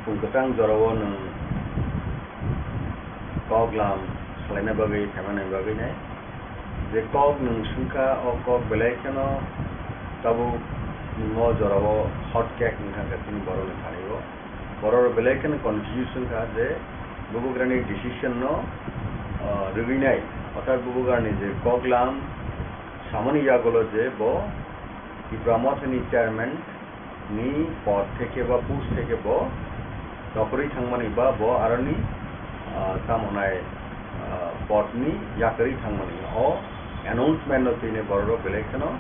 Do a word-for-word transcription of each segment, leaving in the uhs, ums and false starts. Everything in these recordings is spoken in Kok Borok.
Chwng kwchang jorao nwng kok lam salaina bagwi phaimani bagwi nai. Je kok nwng swngkha, o kok belai kheno tabuk mo jorao hot cake wngkha khe chini borokni thani-o. Borok belai kheno confuse wngkha je bubagrani decision no, ah, rwgwi nai. Orthat bubagrani je kok lam samani yagulo je bo Tipra Mothani chairman ni pod theke ba post theke bo nokhorwi thangmani ba bo aroni, ah, tamo nai, ah, pod ni yakarwi thangmani o announcement no tini borok rok belai kheno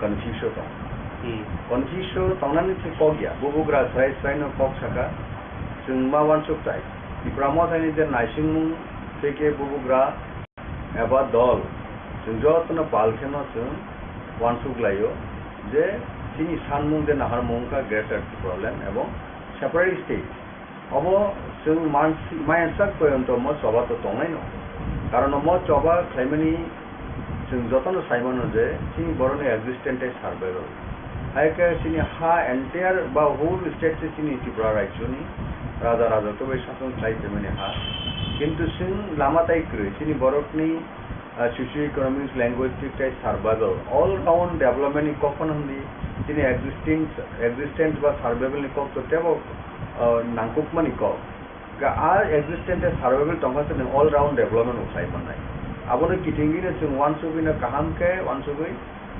confuse o tong. Hmm. Confuse o tongnani se kok ya, bubagra srai srai no kok saka, chwng ma uansuk tai. Tipra Mothani je naisingmung theke bubagra eba dol, chwng jotono pal kheno chwng uansuk laio je chini sanmung je naharmung wngkha Greater Tipraland ebong separate state. Obo chwng mansi-, maya sak poyonto mo choba to tongnaino. Karon mo choba khlaimani chwng jotono saimano je chini borokni existence tei survival. Hai khe chini ha entire ba whole state se chini Tripura rajyoni raja raja khe bai sason khlai phaimani ha. Kintu chwng lama tai kwrwi chini borokni, ah, socio-economics, linguistic tei survival, all round development ni kok phano hwnwi chini existence, existence ba survival ni kok to tebo, ah, nangkukmani kok. Ga a existence tei survival tongkha se nwng all round development bo khlai mannai. Abono kitingwino chwng uansugwino kaham khe uansugwi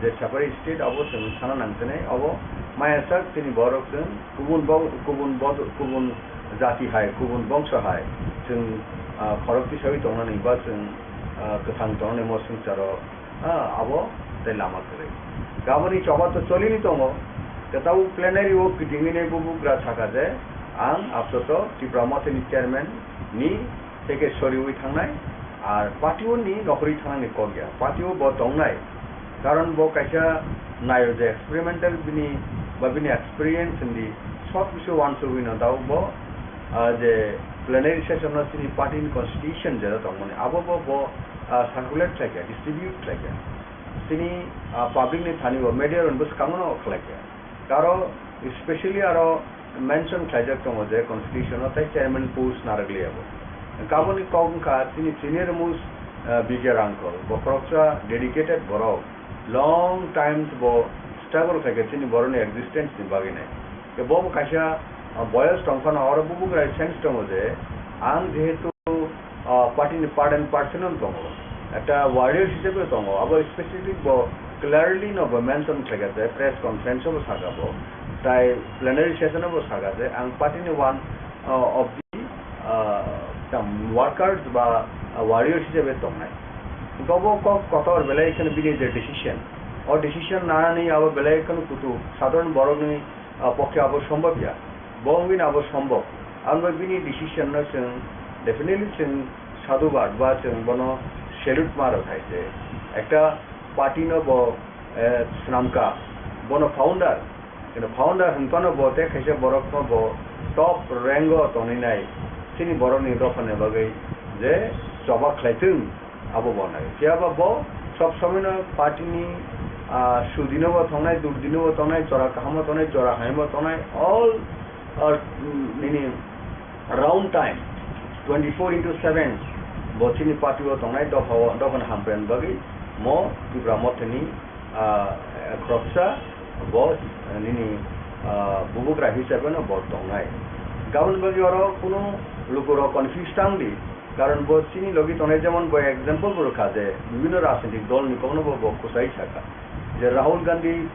je separate state abo chwng sana nangsinai, abo maya sak chini borok chwng kubun bo-, kubun bod-, kubun jati hai, kubun bongso hai chwng, ah, khorok tisawi tongnani ba chwng, ah, kwthang tongnani mo swngcharo, ah, abo tei lama kwrwi. Gaboni choba to cholini tongo, kwtal plenary o kitingwini bubagra saka je ang apsoto Tipra Mothani chairman ni theke soriwi thangnai, ar party o ni nokhorwi thangnani kok ya, party o bo tongnai, karon bo kaisa nayo je experimental bini ba bini experience hindi sob kisu uansugwi no dao bo, ah, je plenary session no chini party ni constitution jera tongmani abo bo bo, ah, circulate khlaikha, distribute khlaikha, chini, ah, public ni thani bo media rok bo swkango no khlaikha. Aro specially aro mention khlaijak tongo je constitution o tei chairman post narwkliya bo. Kaboni kok wngkha chini senior most, ah, B K Rangkhol, bo khoroksa dedicated borok, long time bo struggle khaikha chini borokni existence ni bagwi nai. Bo bo kaisa, ah, boyos tongphano oro bubagra sense tongo je ang jehetu ah, party ni part and parcel no tongo, ekta warrior hisabe tongo, abo specific bo clearly no bo mention khlaikha je press conference o bo saka bo, tai plenary session o bo saka je ang party ni one, ah, of the, ah, tam workers ba, ah, warrior hisabe tongnai. Bo bo kok kotor belai kheno bini je decision, o decision nanani abo belai kheno kutu sadharon borokni ah, pokhe abo sombhob ya. Bo wngwi no abo sombhob. Ang bai bini decision no chwng definitely chwng sadhubad ba chwng bono salute ma rw thai je. Ekta party no bo, eh, swnamkha, bono founder. Kino founder hwnphano bo tei kaisa borok no bo top rank o tonwi nai. Chini borok ni dopha ni bagwi je choba khlai thung. Abo bo nai. Phiya ba bo sob somoi no party ni, ah, sudi no bo tongnai, durdi no bo tongnai, jora kaham o tongnai, jora hamya bo tongnai, all, ah, nini round time, twenty four into seven, bo chini party o tongnai, dopha o, dopha ni hamkrai ni bagwi mo Tipra Motha ni, ah, khoroksa bo, ah, nini, ah, bubagra hisabe no bo tongnai. Gaboni bagwi oro kunu lukurok confuse tang di. Karon bo chini logi tongnai, jemon bo example bo rwkha je bibhinno rajnitik dol ni kokno bo, bo kwchai sakha je Rahul Gandhi,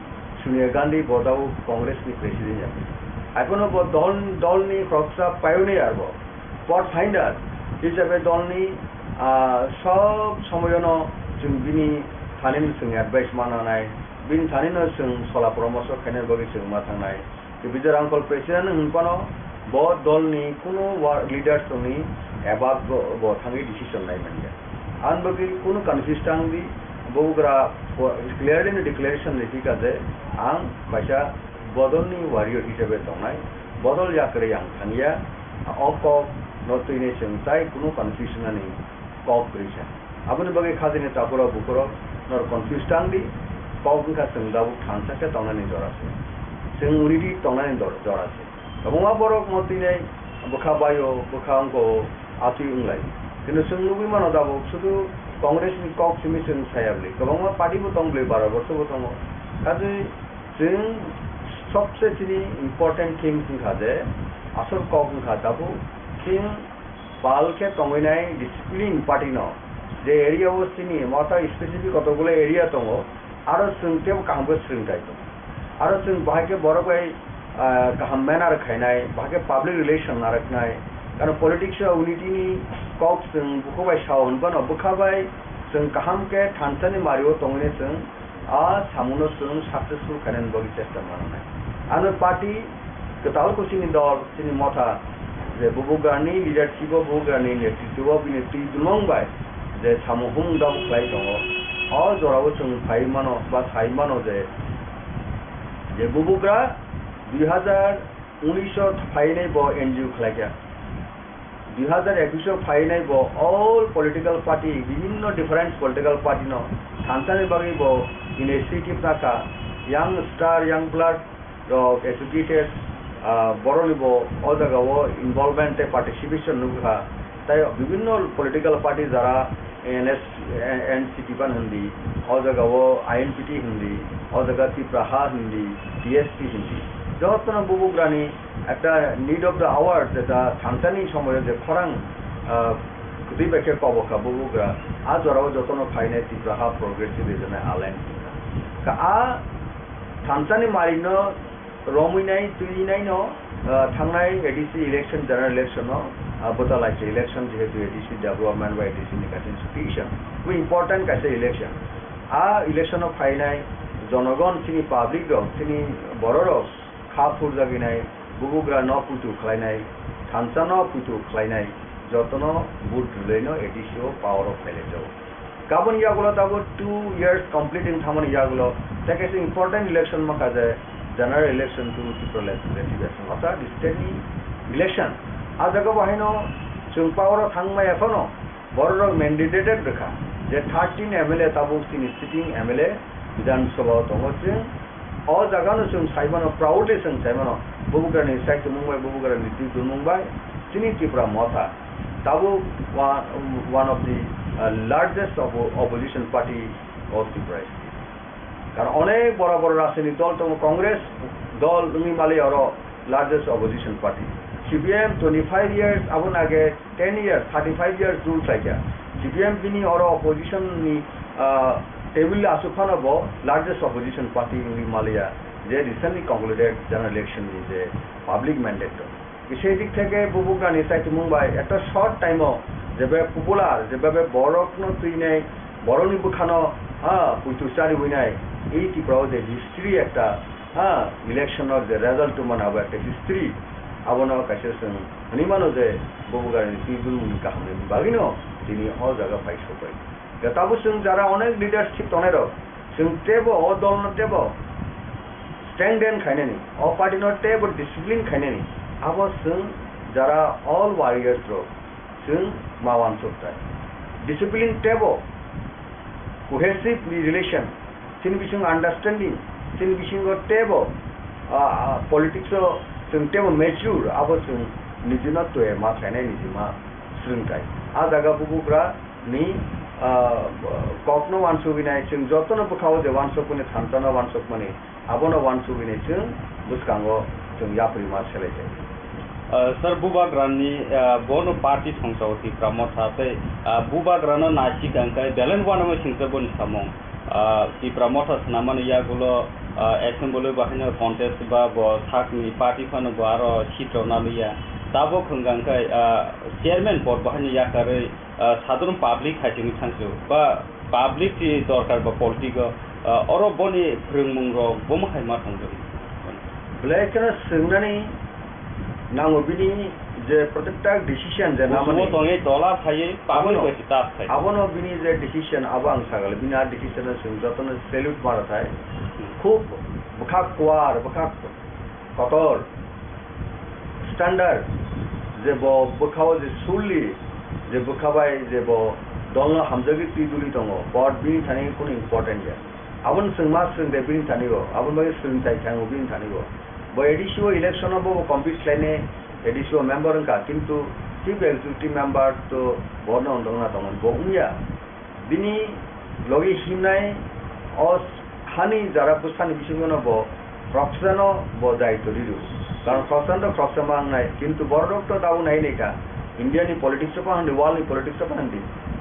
Sonia Gandhi bo tabuk Congress ni president ya. Haiphano bo dol, dol ni khoroksa pioneer bo, pathfinder hisabe dol ni, ah, sob somoyono chwng bini thani no chwng advice ma nanai, bini thani no chwng sola poramorso khaina bagwi chwng ma thangnai. Bijay Rangkhol president wng phano bo dol ni kunu wa-, leaders rok ni above bo, bo thangwi decision nai manya. Ang bagwi kunu confuse tang di, bubagra clearly no declaration ri phika je ang kaisa bodol ni warrior hisabe tongnai, bodol yakarwi ang thangya, o kok no twinai chwng tai kunu confusion ani kok kwrwi sa. Aboni bagwi khajani takhurok bukhurok norok confuse tang di, kok wngkha chwng tabuk thansa khe tongnani jora se. Chwng unity tongnani dor-, jora se. Kwbangma borok no twinai bwkha baio, bwkha wngkho, atwi wnglai. Kintu chwng nugwi mano tabuk, sudu Congress ni kok simi chwng saya bwlwi. Kwbangma party bo tong bwlwi, baro borso bo tongo. Kaje chwng sobse chini important thing wngkha je, asol kok wngkha tabuk chwng pal khe tongwi nai discipline party no. Je area o chini motha specific kotokgulo area tongo, aro chwng teibo kaham khe swrwng khai tongo. Aro chwng bahai khe borok bai, ah, kaham manner khainai, bahai khe public relation narwknai. Karon politics o unity ni kok chwng bukhuk bai sao hwnba no, bwkha bai chwng kaham khe thansa ni mari o tongwi nai chwng a samung no chwng successful khainani bagwi chesta mananai. Ano party kwtal khe chini dol, chini motha, je Bubagrani leadership o, Bubagrani netritwo o bini twi dulmung bai je samung humung dab khlai tongo, o jorao chwng phai mano ba sai mano je, je Bubagra dui hazar unis o phainai bo N G O khlaikha. Dui hazar ekus o phainai bo all political party, bibhinno different political party no thansani bagwi bo initiative nakha, young star, young blood rok, educated, ah, borok ni bo o jaga o involvement tei participation nukha. Tai bibhinno political party jara N S, N C P ban hindi, o jaga o I N P T hindi, o jaga Tipra Ha hindi, T S P hindi. Jotono Bubagrani ekta need of the hour, jeta thansani somoyo je khorang, ah, kwtwi bai khe kobo kha Bubagra, a jorao jotono phainai Tipra Ha Progressive Regional Alliance wngkha. Ka a thansani marino romwi nai, twi nai no, ah, thangnai A D C election, general election no, ah, bwta lai se election, jehetu A D C development ba A D C ni kaisa institution, bo important kaisa election. A election o phainai jonogon, chini public rok, chini borok rok, kha phurjagwi nai, Bubagra no puitu khlainai, thansa no puitu khlainai, jotono vote rwlai no A D C o power o phailai jago. Kabun yagulo tabuk two years complete wng thangmani yagulo, tei kaisa important election mankha je general election to Tripura Legislative Assembly, orthat state ni election. A jaga bo haino chwng power o thangmaya phano, borok rok mandated rwkha je thirteen M L A tabuk chini sitting M L A Bidhan Sabha o tongo. Chwng o jaga no chwng sai mano, proudly chwng sai mano, Bubagra ni saichomung bai, Bubagra ni twi dulmung bai chini Tipra Motha tabuk wa-, one of the, uh, largest oppo-, opposition party of Tripura state. Karon onek bora bora rajniti dol tongo, Congress dol wngwi mali oro largest opposition party. C P M twenty-five years, aboni age ten years, thirty-five years rule khlaikha. C P M bini oro opposition ni, ah, table aswk phano bo largest opposition party wngwi maliya, je recently concluded general election ni je public mandate rok. Kisa dik theke Bubagrani saichomung bai ekta short time o jebe popular, jebe borok no twinai, borok ni bwkhano, ha, puitu chariwi nai, ei Tripura o je history ekta, ha, election o je result tongmani abo ekta history, abono kaisa chwng hwnwi mano je Bubagrani twi dulmung ni kaham ni bagwi no tini o jaga phai sokbai. Tabuk chwng jara onek leadership tongnai rok, chwng teibo o dol no teibo strengthen khainani, o party no teibo discipline khainani, abo chwng jara all warriors rok chwng ma wansuk tai. Discipline teibo cohesive relation, chini bisingo understanding, chini bisingo teibo, ah, ah, politics o chwng teibo mature, abo chwng nijino twi ma khainai, nijima swrwng tai. A jaga Bubagra ni, ah, kokno wansugwi nai, chwng jotono bwkhao je wansukmani, thansa no wansukmani, abono wansugwi nai chwng bwskango chwng yapri ma selai jai. Ah, sir, Bubagrani, ah, bono party songsa o Tipra Motha tei, ah, Bubagrano naisik ang khe belai uanama singsa boni samung. Ah, Tipra Motha swnamani yagulo, ah, assembly bahaino contest ba bo sakni party phano bo aro seat rok naliya. Tabuk hwnkha khe, ah, chairman pod bahaino yakarwi, ah, sadharon public hai simi thangsu ba public ni dorkar ba politic o, ah, oro boni phrwngmung rok bomo hai ma thangjago. Belai kheno swngnani nango bini je protekta decision je namani. Busumo tongwi tola phaiwi public abono, bai se tas khai. Abono bini je decision abo ang sagale, bini a decision no chwng jotono salute mara thai. Hmm. Khub bwkha kuar, bwkha kotor, standard, je bo bwkhao je surli, je bwkha bai je bo dolno hamjagwi twi duli tongo, but bini thani kunu important ya. Aboni chwng ma swrwng de bini thani bo, aboni bagwi swrwng chai thango bini thani bo. Bo A D C o election o bo compete khlainai, A D C o member wngkha, kintu chief executive member to bono wngna tongmani bo wngya. Bini logi himnai o hani jara bwsani bisingo no bo khoroksano bo daitw riro. Karon khoroksa to khoroksa ma wngnai, kintu borok to tabuk nai naikha. India ni politics o pahandi, world ni politics o pahandi.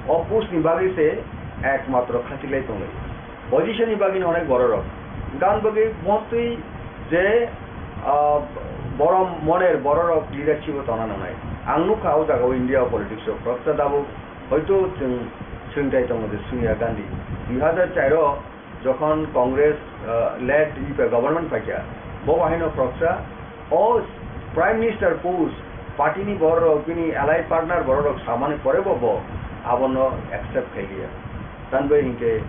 O post ni bagwi se ekmatro khachiklai tonglai. Position ni bagwi no onek borok rok. Gan bagwi mostly je, ah, borom moner borok rok leadership o tongna nangnai. Ang nukha o jaga o India o politics o khoroksa tabuk hoito chwng swngchai tongo je Sonia Gandhi. Dui hajar char o jokhon Congress, ah, led E P government paikha, bo bahaino khoroksa o Prime Minister post party ni borok rok, bini allied partner borok rok samani pore bo, bo abono accept khailiya. Tanbai hinkhe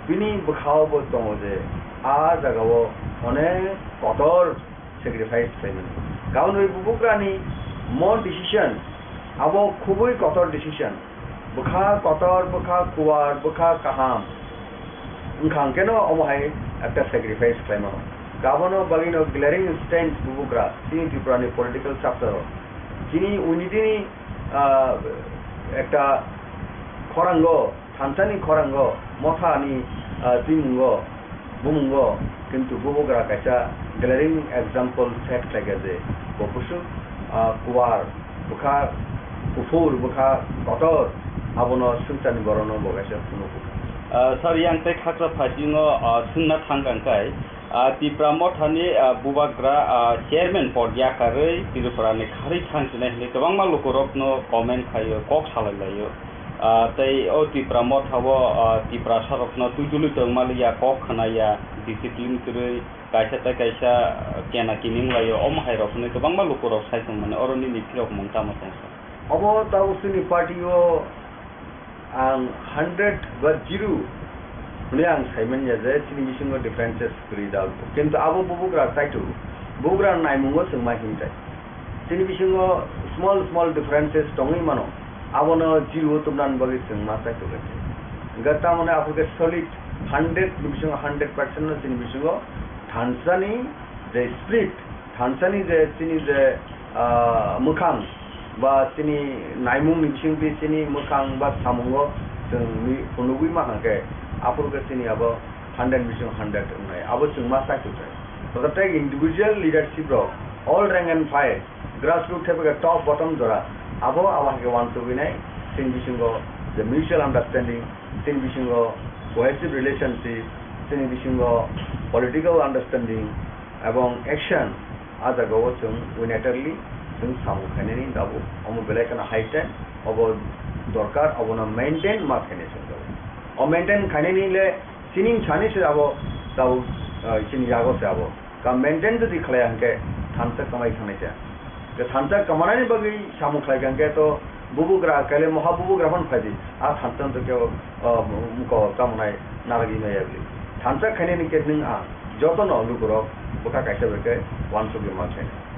bini bwkhao bo tongo je a jagao onek kotor sacrifice khlaimani. Kaunwi bubugrani mon decision abo khubui kotor decision. Bwkha kotor, bwkha kuwar, bwkha kaham wngkha hwnkhe no omo hai ekta sacrifice khlaimano. Abono bagwino glaring instance bubugra chini Tripura ni political chapter o. Chini unity ni, ah, ekta khorango, thansa ni khorango, motha ni, ah, twimungo, bumungo, kintu bubugra kaisa glaring example set khlaikha je bo bwswk, ah, kuwar, bwkha kuphur, bwkha kotor, abono swngcharni borokno bo kaisa phunukgo. Ah, sir, yang tei khakra phaising o, ah, swngna thang kang kai, ah, Tipra Mothani, ah, bubagra, ah, chairman pod yakarwi Tripura ni kharwi thang sinai hinwi kwbangma lukurokno comment khaio, kok salai laio. Ah, tei o Tipra Motha o, ah, Tiprasa rokno twijlwi tongmaliya, kok khnaya, discipline kwrwi, kaisa tei kaisa, ah, kena kining laio, omo hai rok hinwi kwbangma lukurok sai tongmani, oro nini phirok mung tamo tong sa? Obo tabuk chini party o ang hundred ba zero hwnwi ang saimanya je chini bisingo differences kwrwi da. Kintu abo bubugra kaitu, bubugra naimungo chwng ma himtai. Chini bisingo small small differences tongwi mano, abono zero o tubnani bagwi chwng ma chaitu khe. Hwnkhe tamoni aphuru khe solid hundred ni bisingo hundred percent no chini bisingo thansani je spirit, thansani je chini je, ah, mwkhang ba chini naimung ni bisingtwi chini mwkhang ba samungo chwng mi-, phunugwi ma hwnkhe, aphuru khe chini abo hundred bising hundred wngnai, abo chwng ma chaitu khe. Protect individual leadership rok, all rank and file, grassroots thepeke top bottom jora, abo abo hai khe uansugwi nai, chini bisingo je mutual understanding, chini bisingo cohesive relationship, chini bisingo political understanding, ebong action, ah jagao chwng unitarily chwng samung khainani tabuk. Omo belai kheno high time, obo dorkar, obono maintain ma khainai chwng tabuk. O maintain khainani le chini sani se abo tabuk, ah, chini yago se abo. Ka maintain jodi khlaiya hwnkhe thansa kamai thangnai se. Thansa kamanani bagwi samung khlai kha hwnkhe to bubugra, kaile moha bubugra phano phaidi. A thansa to kebo, ah, muko kamunai narwgwi maya bwlwi. Thansa khainani khe nwng ang jotono lukurok bwkha kaisa bai khe uansugwi ma khainai.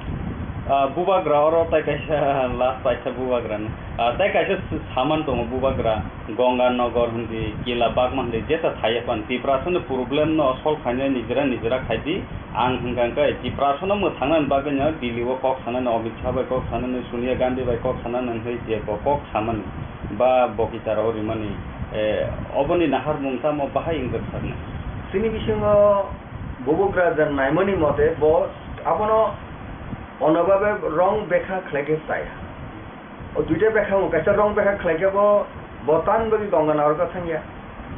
Ah, bubagra oro tai kaisa last paisa bubagra ni. Ah, tai kaisa s-, saman tongo bubagra. Ganga Nagar hindi, Kila Bagma hindi, jesa thaiya pan. Tiprasa ni problem no solve khainai nijera nijera khaidi. Ang hwnkha hwnkhe Tiprasa no mwthangna ni bagwi no Delhi o kok sanani, Amit Shah bai kok sanani, Sonia Gandhi bai kok sanani hwnwi je bo kok samani ba bo kichar o rimani, eh, oboni naharmung tamo bahai wngkha sakni? Chini bisingo bubugra je naimani mote bo abono onobabe wrong bekha khlaikhe chaya. O duita bekha wng, kaisa wrong bekha khlaikhe bo, bo tamni bagwi Ganga Nagar khe thangya.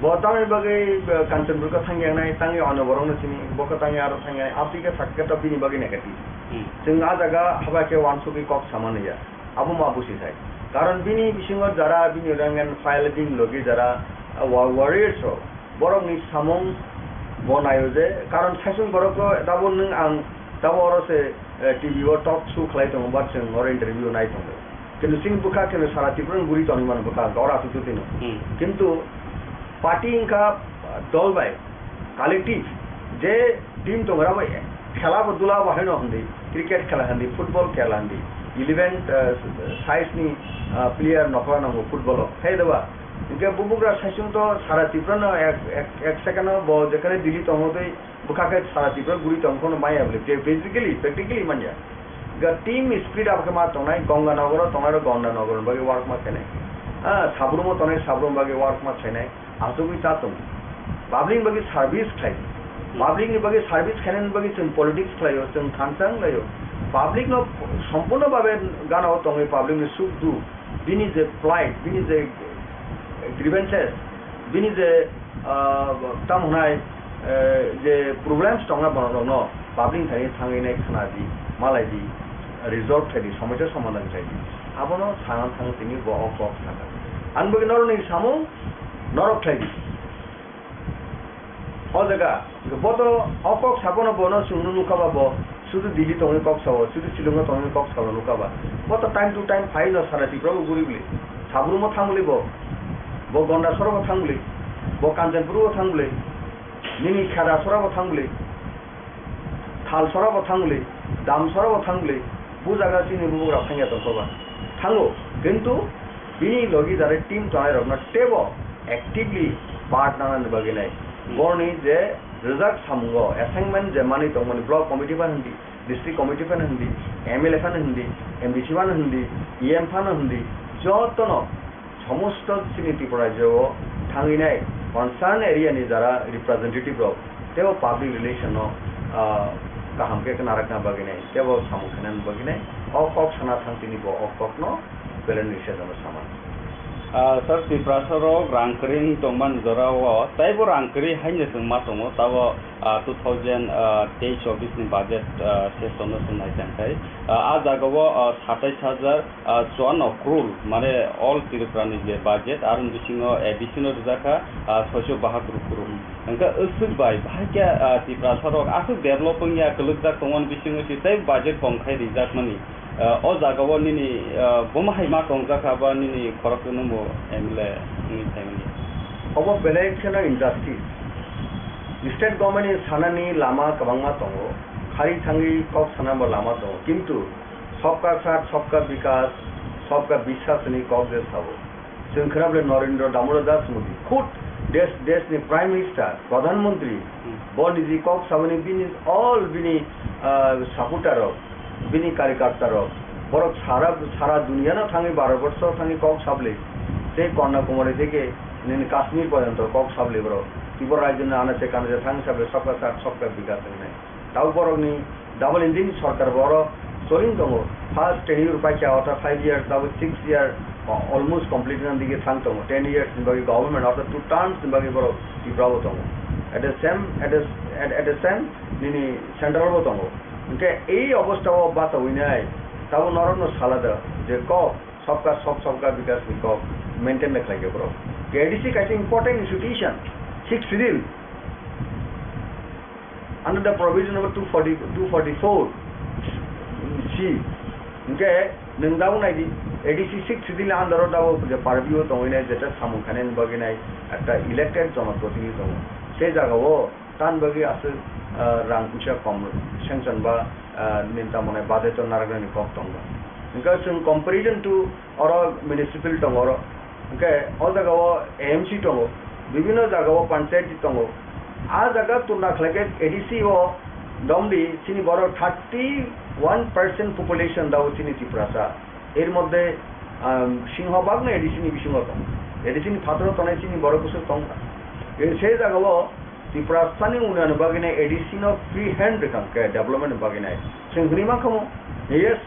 Bo tamni bagwi, eh, Kanchanpur khe thangya nai, tangwi ano borokno sini, bo khe tangwi aro thangya nai, aboni khe sakhe to bini bagwi negative. Hmm. Chwng a jaga haba khe uansugwi kok sama naiya. Abo ma busi sai. Karon bini bisingo jara bini rank and file bini logi jara, ah, wa-, warriors rok, borokni samung bo naio je, karon saichung borok to tabuk nwng ang tabuk oro se, eh, T V o talk show khlai tongo, ba chwng oro interview nai tongo. Kintu chini bwkha khe sara Tripura ni guri tongwi mano bwkha, oro aswk twi twi no. Hmm. Kintu party wngkha, ah, dol bai, collective, je team tongo, abo khela bo dula bo haino hindi, cricket khela hindi, football khela hindi, eleven, ah, size ni, ah, player nokla nango football o. Hai da ba, Hwnkhe bubugra saichung to sara Tripura no ek, ek, ek second o bo jekhane Delhi tongo tei bwkha khe sara Tripura guri tong phano maya bwle, physically, practically manya. Ga team spirit abo khe ma tongnai, Ganga Nagar o tongnai rok Ganga Nagar ni bagwi work ma khainai. Ah, Sabrum o tongnai Sabrum bagwi work ma khainai. Asugwi cha tongo. Public ni bagwi service khlai di. Public ni bagwi service khainani bagwi chwng politics khlaio, chwng thansa wnglaio. Public no sompurno babe gana o tongwi public ni suk duk, bini je plight, bini je grievances, bini je, ah, tamo hwnai, eh, je problems tongna borok rokno public ni thani thangwi nai khna di, malai di, resolve khlai di, somosya somadhan khlai di. Abono sana thang tini bo o kok sakha. Ani bagwi norokni samung norok khlai di. O jaga, bo to o kok sabono bono chwngno nukha ba bo, sudu Delhi tongwi kok sao, sudu Shillong tongwi kok sao nukha ba. Bo to time to time phai no sara Tripura bo guri bwle. Sabrum o thang bwle bo. Bo Gonda soro bo thang bwle. Bo Kanchanpur o thang bwle. Nini Kheda soro bo thang bwle. Thalsora bo thang le, Damsora bo thang le, bo jaga chini bubagra thangya tongkha ba. Thango, kintu bini logi jare team tongnai rokno teibo actively part nana ni bagwi nai. Borni je rwjak samungo assignment je manwi tongmani block committee phano hindi, district committee phano hindi, M L A phano hindi, M D C phano hindi, E M phano hindi, jotono somosto chini Tripura rajyo o thangwi nai concern area ni jara representative rok teibo public relation no, ah, kaham khe narakna bagwi nai teibo samung khainani bagwi nai o kok sana thang tini bo o kok no belai ni sejano sama. Ah, sir, Tiprasa rok rang kwrwi wng tongmani jora o teibo rang kwrwi haino chwng ma tongo, tabo, ah, two thousand, ah, teish chobbish ni budget, ah, session no chwng nai tang khai, ah, ah jaga o, ah, satais hajar ah, chuanno crore, mane all Tripura ni je budget, aroni bisingo A D C no rijak kha, ah, soiso bahatur crore. Hwnkhe aswk bai, bahai khe, ah, Tiprasa rok aswk develop wngya, kwlwkjak tongmani bisingo se tei budget kom khai rijak mani. Ah, o jaga o nini, ah, bomo hai ma tongjak kha ba nini khorok no bo M L A wngwi phaimani. Obo belai kheno injustice. State government ni sanani lama kwbangma tongo, khari thangwi kok sanabo lama tongo, kintu Sabka Saath, Sabka Vikas, Sabka Vishwas hwnwi kok je sao. Chwng khwnable Narendra Damodar Das Modi, khud desh, desh ni Prime Minister, Pradhan Mantri, Hmm. bo niji kok saboni bini all bini, ah, supporter rok, bini karyakarta rok, borok sara, sara duniya no thangwi Bharat borsho thangwi kok sable, tei Kanyakumari theke nini Kashmir porjonto kok sable borok. Tripura rajyo ni anache kanache thangwi sable Sabka Saath, Sabka Vikas hwnwi. Tabuk borokni double engine sorkar bo oro soling tongo. First tenure paikha, ortha five years, tabuk six year, o-, almost complete wngna dige thang tongo. Ten years ni bagwi government, ortha two terms ni bagwi borok Tripura bo tongo. At the same, at the, at, at the same, nini central bo tongo. Hwnkhe ei obostha o bata winai, tabuk norokno salada je kok, Sabka Saath, Sabka Vikas ni kok maintain da khlaikha borok. K D C kaisa important institution, sixth schedule. Under the provision number two forty, two forty-four C, hwnkhe nwng tabuk nai di, A D C sixth schedule under o tabuk je purview o tongwi nai, jeta samung khainani bagwi nai ekta elected jonoprotinidhi tongo. Se jaga o tan bagwi aswk, ah, rang puisa kom sanction ba, ah, nini tamo nai budget o narwknani kok tong ba. Hwnkhe chwng comparison to oro municipal tongo oro. Hwnkhe o jaga o A M C tongo, bibhinno jaga o panchayat tongo. A jaga tulna khlai khe A D C o domdi chini borok thirty one percent population dao chini Tiprasa. Er moddhe, um, singhobag no A D C ni bisingo tongo. A D C ni phataro tongnai chini borok bwswk tongkha. E se jaga o Tiprasa ni unnayonni bagwi nai A D C no free hand rwkha hwnkhe development ni bagwi nai. Chwng hwnwi mankha mo, yes,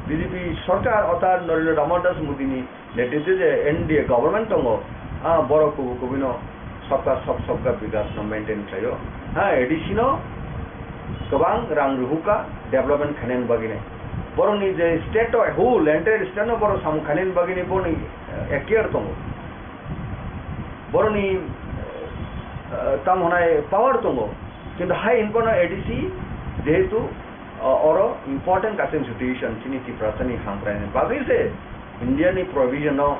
B J P sorkar orthat Narendra Damodar Das Modi ni netritwe je N D A government tongo, ah, borok kubui kubui no sabka sab, sabka vikas no maintain khlaio. Ha, A D C no kwbang rang rwhukha development khainani bagwi nai. Borokni je state o whole, entire state no borok samung khainani bagwi nai borokni, eh, ekhtiar tongo. Borokni, eh, tamo hwnai power tongo. Kintu hai hinphano A D C jehetu, eh, oro important kaisa institution chini Tiprasani hamkraini bagwi se India ni provision no,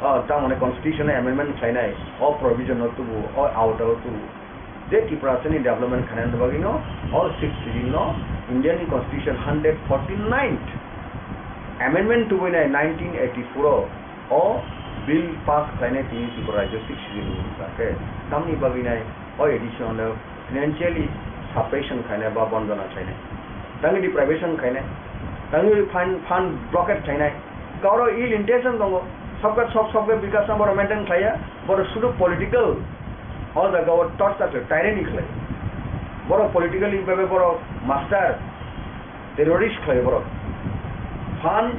eh, tamo hwnai constitution no amendment khlainai, o provision no tubu, o awta o tubu. Je Tiprasani development khainani bagwi no, o sixth schedule no India ni constitution hundred forty-ninth amendment tubui nai nineteen eighty-four o, o Bill pass khlainai tini Tripura rajyo sixth schedule ni wngkha khe, tamni bagwi nai o A D C no financially suppression khainai ba bondona khainai, tangwi deprivation khainai, tangwi fund, fund blockade khainai, kauro ill intention tongo, sabka sab sabka bikas no borok maintain khlaiya, borok sudu political, o jaga o torture khlai, tyranny khlai, borok politically bebe borok master, terrorist khlai borok. Fund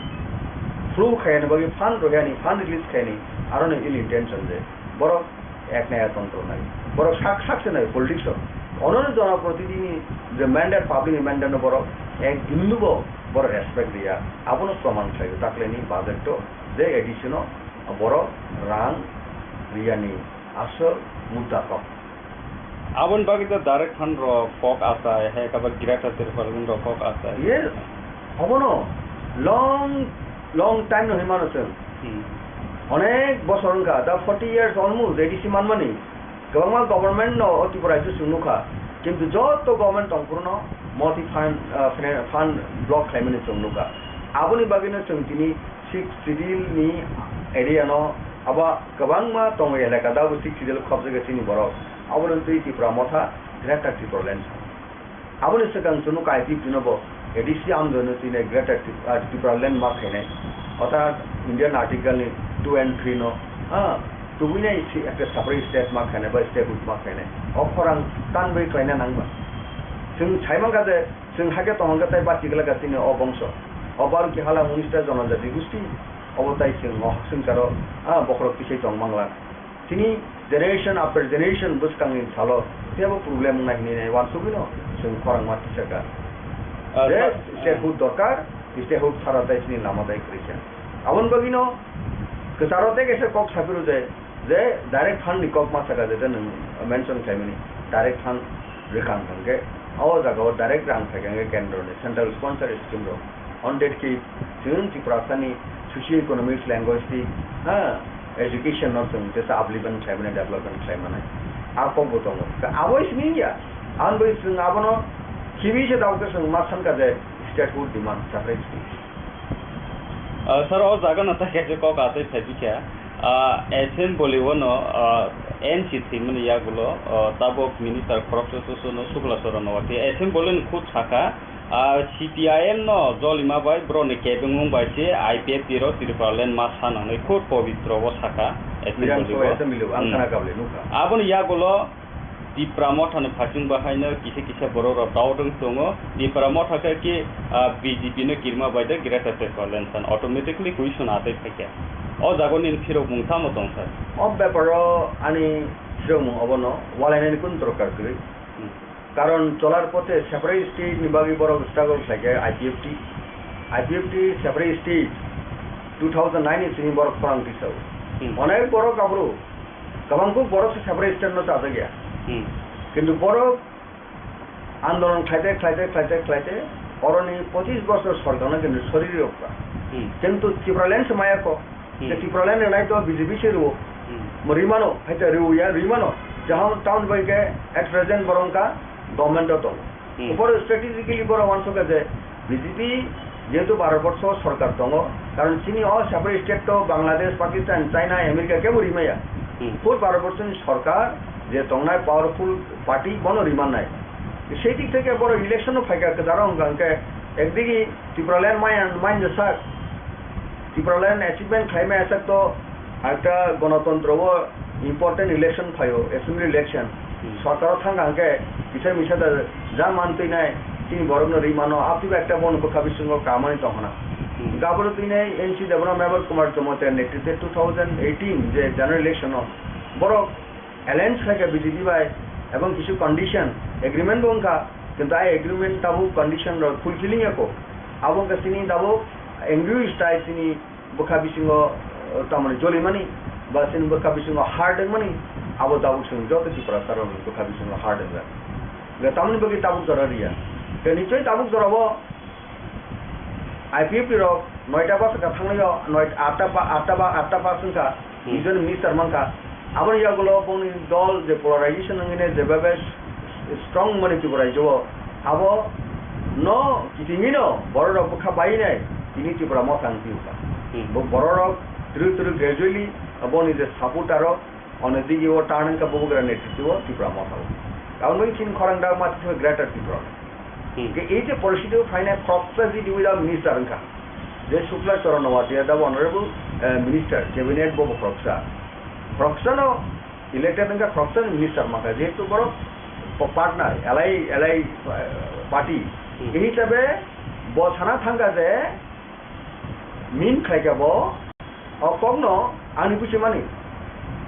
flow khaiyani bagwi, fund rohiyani, fund release khaiyani, aroni ill intention je. Borok ek naya tontro nai. Borok sak sak se nai politics o. Onono jonoprotidini je mandate, public mandate no borok ek bindu bo borok respect riya. Abono proman khlaio takleni budget o je A D C no borok rang riyani asol mudda kok. Aboni bagwi to direct fund rok kok achai, hai khe ba Greater Tipraland rok kok achai. Yes, obono long, long time no hinmano chwng. Hmm. Onek bosor wngkha, da forty years almost A D C manmani. Kwbangma government no o Tripura se chwng nukha. Kintu joto government tongphuru no multi fund, ah, fina-, fund block khlaimani chwng nukha. Aboni bagwi no chwng tini sixth schedule ni area no abo kwbangma tongo elaka, da bo sixth schedule khobjagwi chini borok. Abono twi Tipra Motha, Greater Tipraland. Aboni swkang chwng nukha I P F T no bo A D C andolon no twi nai Greater Tip-, ah, Tipraland ma khainai. Orthat Indian Article ni two and three no, ah, tubui nai si ekta separate state ma khainai ba statehood ma khainai. O khorang tanbai khlaina nangba. Chwng sai mankha je chwng hakhe tongkha tei bachigwlak chini o bongso. O Baruki hala unis ta jonojati gusti, obo tai chwng o swngcharo, ah, bokhorok tisai tong mangla. Chini generation after generation bwskangni salo teibo problem wngnai hinwi nai uansugwino chwng khorangma tisaka. Ah, Je sa-, statehood dorkar, statehood sara tai chini lama tai kwrwikha. Aboni bagwino kwcharo tei kaisa kok saphiro je, je direct fund ni kok ma saka je nwng mention khlaimani, direct fund rwkha hwnkhe o jagao direct rang phaikha hwnkhe kendro ni central sponsor scheme rok. On that khe chwng Tiprasani socio-economics, linguistic, ha, education no chwng jesa upliftment khlai mani, development khlai mani. A kok bo tongo. Ka abo simi ya. Ang bai chwng abono khibi se dao khe chwng ma sankha je statehood demand separate state. Ah, sir, o jaga no ta kaisa kok atwi phai bikha. Ah, assembly o no, ah, N C thwimani yagulo, ah, tabuk minister khoroksa susu no Sukla Charan no watwi assembly ni khud saka, Ah, C P I M no jolima bai borokni kebengmung bai se I P F T rok Tipraland ma sa nangnai khud pobitro o saka, Bidhan assembly Sabha o. Assembly o ang Hmm. khana kable nukha. Aboni yagulo Tipra Motha ni phaichung bahaino kisa kisa borok rok doubt wng tongo. Tipra Motha khe ki, ah, B J P no kirima bai de Greater Tipraland san automatically question atwi phaikha. O jaga nini phirokmung tamo tong sir? O beparo ani phirokmung obono walainani kun dorkar kwrwi. Hmm. Karon cholar pothe separate state ni bagwi borok struggle khlaikha I P F T. I P F T separate state two thousand nine ni simi borok khorang tisao. Hmm. Onek borok aphuru kwbangkuk borok se separate state no chajakya. Hmm. Kintu borok andolon khlaite, khlaite, khlaite, khlaite oroni pochis bosor sorkarno kintu sori rwkha. Hmm. Kintu Tipraland se maya kho. Hmm. Je Tipraland rwnai to B J P se rwo. Hmm. Mo rimano, hai to rwya rimano. Jahon town bai khe at present borok wngkha government o tongo. Hmm. Borok strategically borok uansukha je B J P jehetu Bharat borsho sorkar tongo, karon chini o separate state to Bangladesh, Pakistan, China, America kebo rimaya. Hmm. Full Bharat borsho ni sorkar je tongnai powerful party bono rimannai. Sei dik theke borok election no phaikha kwcharo wngkha hwnkhe ekdigi Tipraland maya, manja sak. Tipraland achievement khlaimaya sak to ekta gonotontro o important election phaio, assembly election. Hmm. Sorkar o thangkha hwnkhe kisa misa da ja mantwi nai chini borok no ri mano, apni ekta bono bwkha bisingo kamani tongkhna. Hmm. Gaboro twi nai N C Debbarma, Mevar Kumar Jamatia netrite two thousand eighteen je general election o borok alliance khlaikha B J P bai, ebong kisu condition, agreement bo wngkha, kintu ai agreement tabuk condition rok fulfilling ya kho. Abo wngkha chini tabuk angry style chini bwkha bisingo, eh, tamoni jolimani, ba chini bwkha bisingo hard wngmani, abo tabuk chwng joto Tiprasa rokni bwkha bisingo hard wngjak. Hwnkhe tamoni bagwi tabuk jora riya. Hwnkhe nichoi tabuk jorao I P F T rok noita bus ka thangnaio, noita, atta ba, atta ba, atta bus wngkha, Hmm. Union Minister mankha. Aboni yagulo boni dol je polarization wngwi ne jebabe s-, strong mani Tripura rajyo o, abo no kitingino borok rok bwkha bai nai tini Tripura Motha wng phiyo kha. Hmm. Bo borok rok twrwk twrwk gradually Aboni je supporter o, ono digi o turn wngkha Bubagra netritwo Tipra Motha o. Aboni bagwi chini khorang dak ma tisa Greater Tripura. Hmm. Ke ei je porishito phainai khoroksa G D without minister wngkha. Je Shukla Charan Noatia da honorable, eh, minister, cabinet bo khoroksa. Khoroksa no elected wngkha, khoroksa ni minister mankha, jehetu borok pa-, partner, alai, alai, eh, party. Hmm. Ei hisabe bo sana thangkha je min khlaikha bo, o kokno ani buchimani.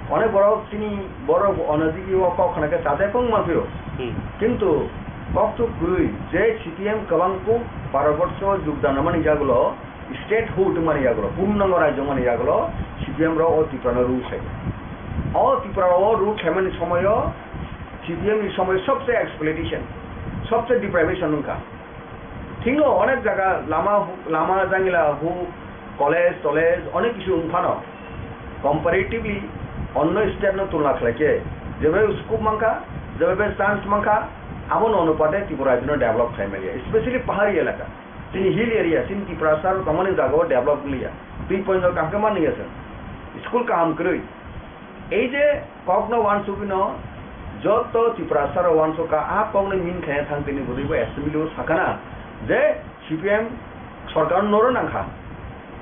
Onek borok chini borok onajigi o kok khna khe chajak wng ma phiro. Hmm. Kintu kokthuk kwrwi je C P M kwbang kuk Bharatborso jogdan mani jagulo, statehood mani jagulo, purnango rajyo mani jagulo, C P M rok o Tripura no rule khlai. O Tripura o rule khlaimani somoyo C P M ni somoyo sobse exploitation, sobse deprivation wngkha. Thikno onek jaga lama, lama jangila hu, college, tolej, onek kisu wng phano comparatively onno state no tulna khlai khe, jebe scope mankha, jebe chance mankha, abono onupate Tripura rajyo no develop khlai manya, especially pahari elaka. Chini hill area, chini Tiprasa rok tongmani jaga o develop wngya. Twi point o kaham khe manliya chwng. School kaham kwrwi. Ei je kokno uansugwino joto Tiprasa rok uansukha, a kokno min khaina thang tini bwrwi bo assembly o sakana je C P M sorkar no noro nangkha.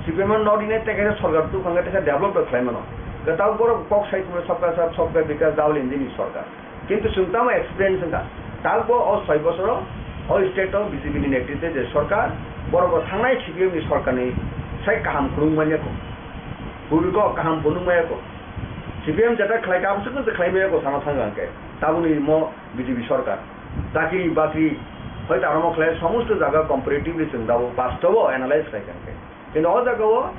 C P M no nori nai tei kaisa sorkar tukhang khe tei khe develop rok khlai mano. Kwtal borok kok sai tongmani sabka sab sabka bikas Dawal India ni sorkar. Kintu chwng tamo experience wngkha. Takbo o soi bosoro o state o B J P ni netritwe je sorkar, borok bo thangnai C P M ni sorkar ni sai kaham kwrwng manya kho. Bubiko kaham phunuk maya kho. C P M jeta khlai kha, aboswk no khlai maya kho, sana thang hwnkhe. Taboni mo B J P sorkar. Chakri bakri, hoito aro mo khlai, somosto jaga comparatively chwng dabo, bastobo analyze khlai kha hwnkhe. Kintu o jaga o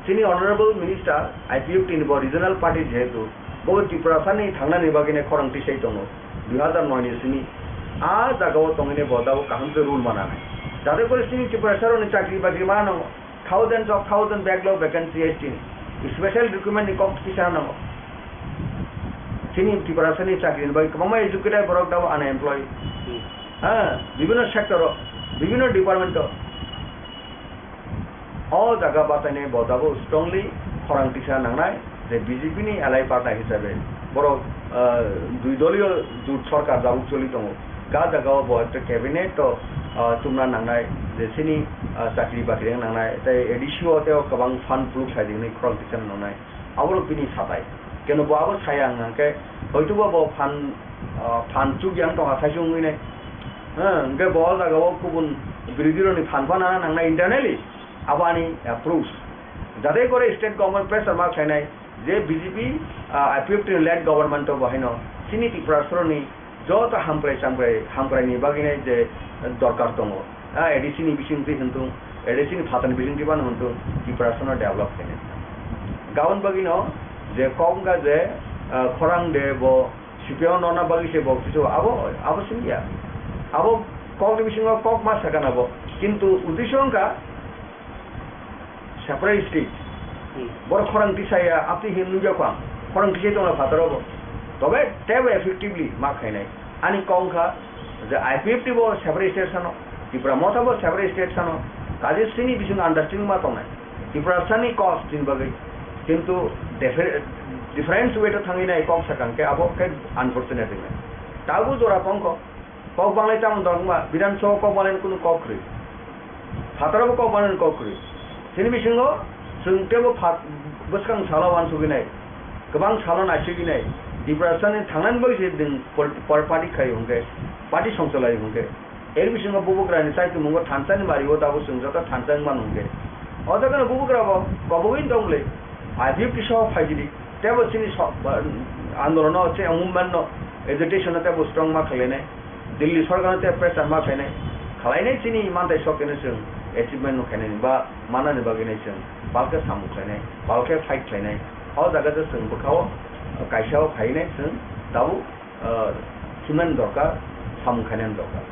chini honorable minister I P F T ni bo regional party jehetu, bo Tiprasa ni thangnani bagwi nai khorang tisai tongo, dui hazar noi ni simi. A jaga o tongwi nai bo dabo kaham khe rule mana nai. Jate kore chini Tiprasa rok ni chakri bakri ma nango. Thousands of thousand backlog vacancy S T ni. Special recruitment ni kok kisa nango. Chini Tiprasa ni chakri ni bagwi kwbangma educated borok dabo unemployed. Hmm. Ha, bibhinno sector o, bibhinno department o. O jaga bachainai bo dabo strongly khorang tisa nangnai. Je B J P ni alai party hisabe borok, ah, dui doliyo jut sorkar jabuk choli tongo. Ka jaga o bo ekta cabinet to, ah, chumna nangnai, je chini, ah, chakri bakri wng nangnai, tei A D C o tei o kwbang fund pluk sai di hwnwi khorang tisa nangnai. Abo rok bini satai. Keno bo abo saya wng hwnkhe hoito bo, bo phan, ah, phan chukya wng tongkha saichung wngwi nai. Hwnkhe bo o jaga o kubun birodhi rokni phan phano nangnai internally. Abo ani approach. Jate kore state government pressure ma khlainai, je B J P, ah, I P F T ni led government o bo haino chini Tiprasaroni joto hamkrai chamkrai, hamkrai ni bagwi nai je dorkar tongo. Ah, A D C ni bising twi hwntung, A D C ni phatar ni bising twi phano hwntung, Tiprasano develop khainai. Gabon bagwi no je kok wngkha je, ah, khorang de bo C P M no na bagwi se bo kisu abo, abo singya. Abo kok ni bisingo kok ma sakana bo. Kintu uddesho wngkha separate state. Hmm. Borok khorang tisaya, apni hin nugya kho ang. Khorang tisai tongla phataro bo. Tobe tebo effectively ma khainai. Ani kok wngkha je I P F T bo separate state sano, Tipra Motha bo separate state sano. Kaje sini bising understanding ma tongnai. Tiprasani cause tin bagwi. Kintu differ-, different way to thangwi nai kok sakang khe abo khe unfortunate wngnai. Tabu jora kongkho. Kok banglai tamo dong ma, Bidhan Sabha kok banglai kunu kok kwrwi. Phataro bo kok banglai kok kwrwi. Chini bisingo chwng tebo phat-, bwskang salo uansugwi nai, kwbang salo naisugwi nai, Tiprasani thangnani bagwi se din pol-, pol-, party khai hwnkhe, party songcholai hwnkhe. Er bisingo bubugrani chaikimungo thansa ni mari o dabo chwng joto thansa wng mano hwnkhe. O jaga no bubugra bo kobogwi wng tong le. I P F T soho phaijili. Tebo chini so-, ba, andolono, chini movement no, agitation no tebo strong ma khlainai. Delhi sorkar no tebo pressure ma khlainai. Khlainai chini mantai sok khe no chwng achievement no khainai ba manani bagwi nai chwng palkhe samung khlainai, palkhe fight khlainai. O jaga je chwng bwkha o kaisa o phainai chwng tabuk, ah, himnani dorkar, samung khainani dorkar.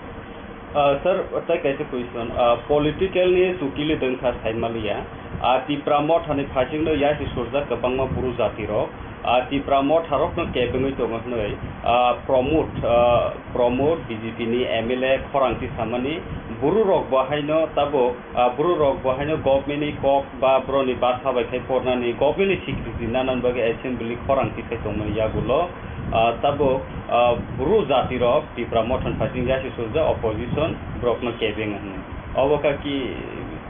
Ah, sir, tai kaisa question. Ah, political ni chukili dengkha saimaliya. Ah, Tipra Motha ni phasing no yasi surjak kwbangma bru jati rok. Ah, Tipra Motha rok no kebengwi tongo hwnwi, ah, Pramod, ah, Pramod B J P ni M L A khorang ti samani bru rok bo haino tabuk, ah, bru rok bo haino government ni kok ba bro ni basa bai khai pornani government ni secretary nanan bagwi assembly khorang ti sai tongmani yagulo, ah, tabuk, ah, bru jati rok Tipra Motha ni phasing yasi surjak opposition borok no kebeng hwnwi. Obo kaki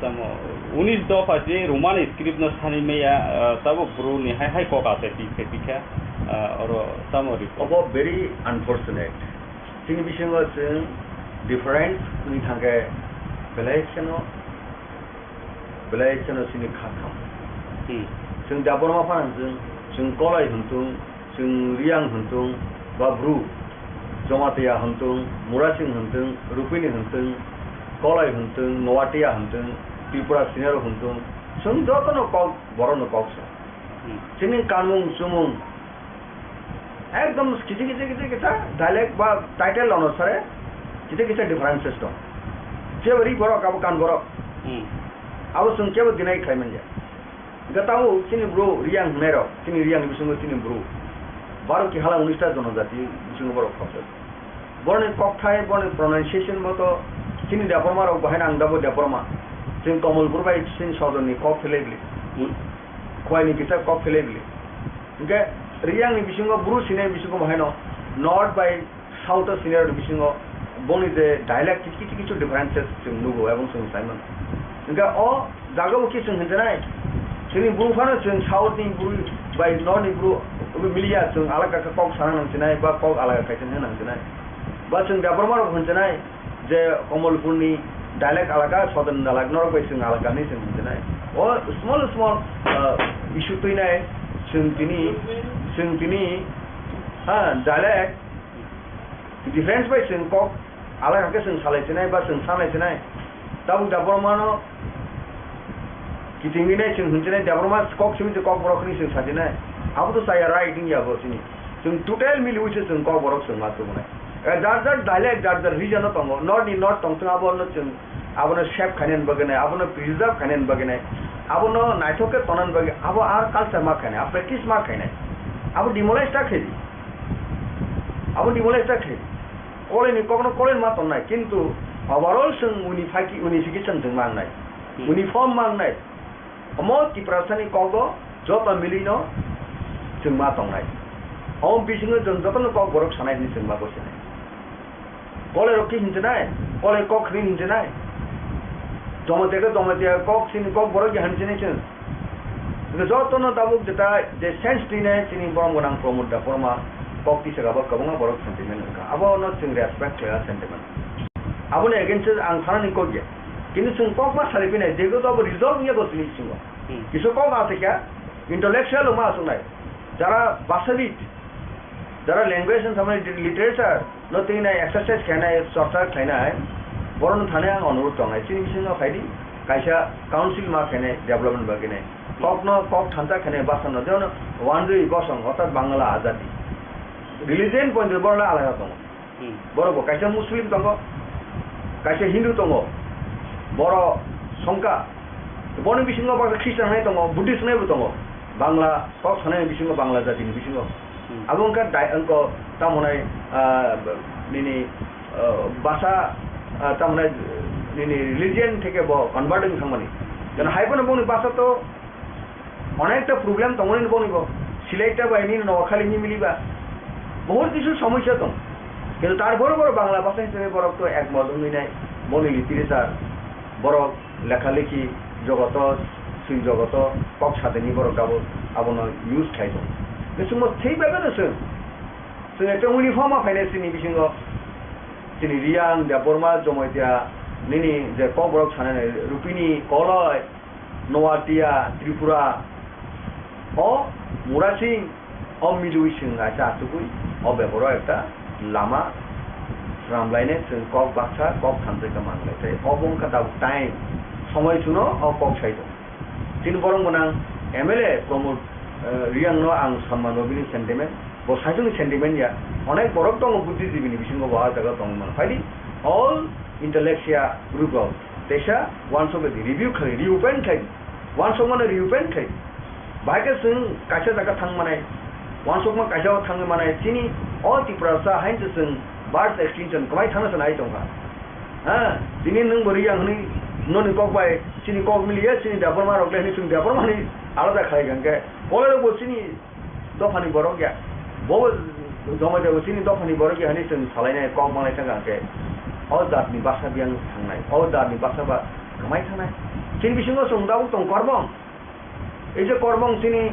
tamo unis dopha je Roman script no sani maya, ah, tabuk bru ni hai hai kok asai pi khe pi kha, ah, oro tamo ri. Obo very unfortunate. Chini bisingo chwng difference wngwi thangkhe belai kheno, belai kheno chini kha kham. Hmm. Chwng Debbarma phano chwng, chwng Kolai hwntung, chwng Riyang hwntung, ba Bru, Jamatia hwntung, Murasing hwntung, Rupini hwntung, Kolai hwntung, Noatia hwntung, Tripura Senior hwntung, chwng jotono kok, borokno kok sa. Hmm. Chini kanmung chumung, ekdom kisa kisa kisa kisa dialect ba title onusare kisa kisa differences tong. Jeba ri borok abo kan borok. Hmm. Abo chwng kebo deny khlai manya. Hwnkhe tabuk chini bru Riyang hwnwi rok, chini Riyang ni bisingo chini bru baro ki hala unis ta jonojati bisingo borok khoroksa. Boroni kokthai, boroni pronunciation bo to chini Debbarma rok bahai nang dabo Debbarma. Chwng Komolpur bai chini sodor ni kok philai bili. Hmm. Khowai ni kisa kok philai bili. Hwnkhe Riyang ni bisingo bru sinai bisingo bahai no North bai South o senior ni bisingo boni je dialect kichu kichu differences chwng nugo ebong chwng sai mano. Hwnkhe o jaga o khe chwng hinjanai, chwngni bru phano chwng South ni bru bai North ni bru obo miliya chwng alaka khe kok sana nang sinai ba kok alaka kaisa hwnna nang sinai. Ba chwng Debbarma rok hinjanai je Komolpur ni dialect alaka, Southern dialect norok bai chwng alaka hinwi chwng hinjanai. O small small, ah, issue twinai chwng tini, chwng tini, ha, dialect difference bai chwng kok alai hakhe chwng salai sinai ba chwng sanai sinai. Tabuk Debbarma no kitingwi nai chwng hinwi sinai, Debbarma kok simi se kok borok hinwi chwng sa sinai. Abo to chaya right wngya bo chini. Chwng total miliwi se chwng kok borok chwng ma tubunai. Eh, jar jar dialect, jar jar region no tongo. North ni north tongthung abo no chwng, abo no save khainani bagwi nai, abo no preserve khainani bagwi nai, abo no naithok khe tonani bagwi, abo ar culture ma khainai, abo practice ma khainai. Abo demolish ta khaidi. Abo demolish ta khaidi. Koleni kokno koleni ma tongnai, kintu overall chwng unifiki-, unification chwng mangnai, hmm, uniform mangnai. Omo Tiprasani kogo joto milino chwng ma tongnai. Omo bisingo chwng jotono kok borok sanai hwnwi chwng ma gosinai. Kolai rok khe hinjinai, kolai kok hwnwi hinjinai. Jamatia khe Jamatia kok, chini kok borok ya hinjinai chwng. Hwnkhe jotono tabuk jeta je sense twinai chini borom gwnang Pramod Debbarma kok tisaka bo kwbangma borok sentiment wngkha. Abono chwng respect khlaiya sentiment. Aboni against o ang sanani kok ya. Kintu chwng kok ma salai phinai, jehetu abo result wngya bo chini bisingo. Hmm. Kisa kok aswk kha, intellectual rok ma aswknai. Jara bhashabid, jara language and samani literature no twi nai exercise khainai, chorcha khlainai, borokno thani ang onurodh tongnai. Chini bisingo phaidi, kaisa council ma khainai development bagwi nai. Kokno kok thansa khainai bwsano, jemon Wanjwi Bosong, orthat Bangla Azadi. Religion point borokno alada tongo. Hmm. Borok bo kaisa Muslim tongo, kaisa Hindu tongo, borok songkha. Boni bisingo baksa Christian hai tongo, Buddhist hai bo tongo. Bangla kok sanai bisingo, Bangla jatini bisingo. Hmm. Abo wngkha dai-, wngkha tamo hwnai, ah, nini, ah, basa, ah, tamo hwnai nini religion theke bo convert wng thangmani. Jeno hai phano boni basa to Onekta problem tongmani boni bo. Silai ta bai nini Noakhali ni miliba. Bohut kisu somosya tong. Kintu tarpore borok Bangla bhasha hisabe borok to ekmot wngwi nai. Boni literature, borok lekha lekhi jogoto, swi jogoto, kok sadani borok abo, abono use khai tong. Bisingbo thik bai no chwng. Chwng ekta uniform ma phainai chini bisingo. Chini Riyang, Debbarma, Jomotia, nini je kok borok sanai nai, Rupini, Koloi, Noatia, Tripura, o Murasing, o Milwi chwng kaisa achugwi, o bebaro ekta lama swnamlainai chwng kok baksa, kok thansa khe manlai. Tei obo wngkha tabuk time, somoi chuno o kok sai tong. Chini borom gwnang M L A Pramod, eh, Riyang no ang samma no bini sentiment, bo saichung ni sentiment ya, onek borok tongo buddhijibini bisingo bo ah jaga tongwi mano. Phaidi, all intellectual group rok teisa uansuk di review khai, reopen khai, uansukmano reopen khai. Bahai khe chwng kaisa jaga thang manai, uansukma kaisa o thangwi manai, chini o Tiprasa haino chwng birth extinction kwbai thangna se nai tongkha. Ha, tini nwng bo riyang hwnwi noni kok bai chini kok miliya, chini Debbarma rok le hwnwi chwng Debbarma hwnwi alada khlai kha hwnkhe, kolai rok bo chini dophani borok ya. Bo jomai jago chini dophani borok ya hwnwi chwng salainai kok manglai thangkha hwnkhe, o jatni baksa biyang thangnai, o jatni baksa ba kwmai thangnai. Chini bisingo chwng tabuk tong korbong. Ei je korbong chini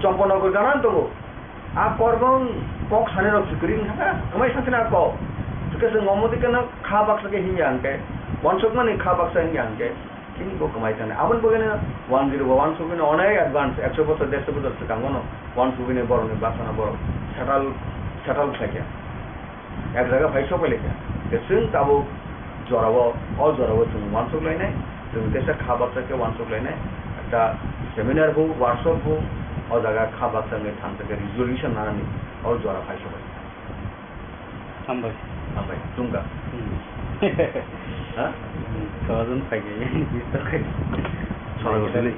Champanagar gana tongo. A korbong kok sanirok se kwrwi wngkha, kwmai sansani a kok. Hwnkhe chwng omo dikeno kha baksa khe hinya hwnkhe, uansukmani kha baksa hinya hwnkhe, chini bo kwmai thangni. Aboni bagwino one zero bo uansukmani onek advance, ekso bochor, derso bochor swkango no uansukmani borokni baksa no borok settle, settle khlaikha. Ek jaga phai sopai laikha. Tei chwng tabuk jorao, o jorao chwng uansuk lainai, chwng teisa kha baksa khe uansuk lainai, ekta seminar bo, workshop bo, o jaga kha baksa wngwi thansa khe resolution nanani o jora phai sopai. Hambai. Hambai, chwngkha. Hmm. Ha? Hmm, sohorni phai khe, bistar khai. Sora gotili.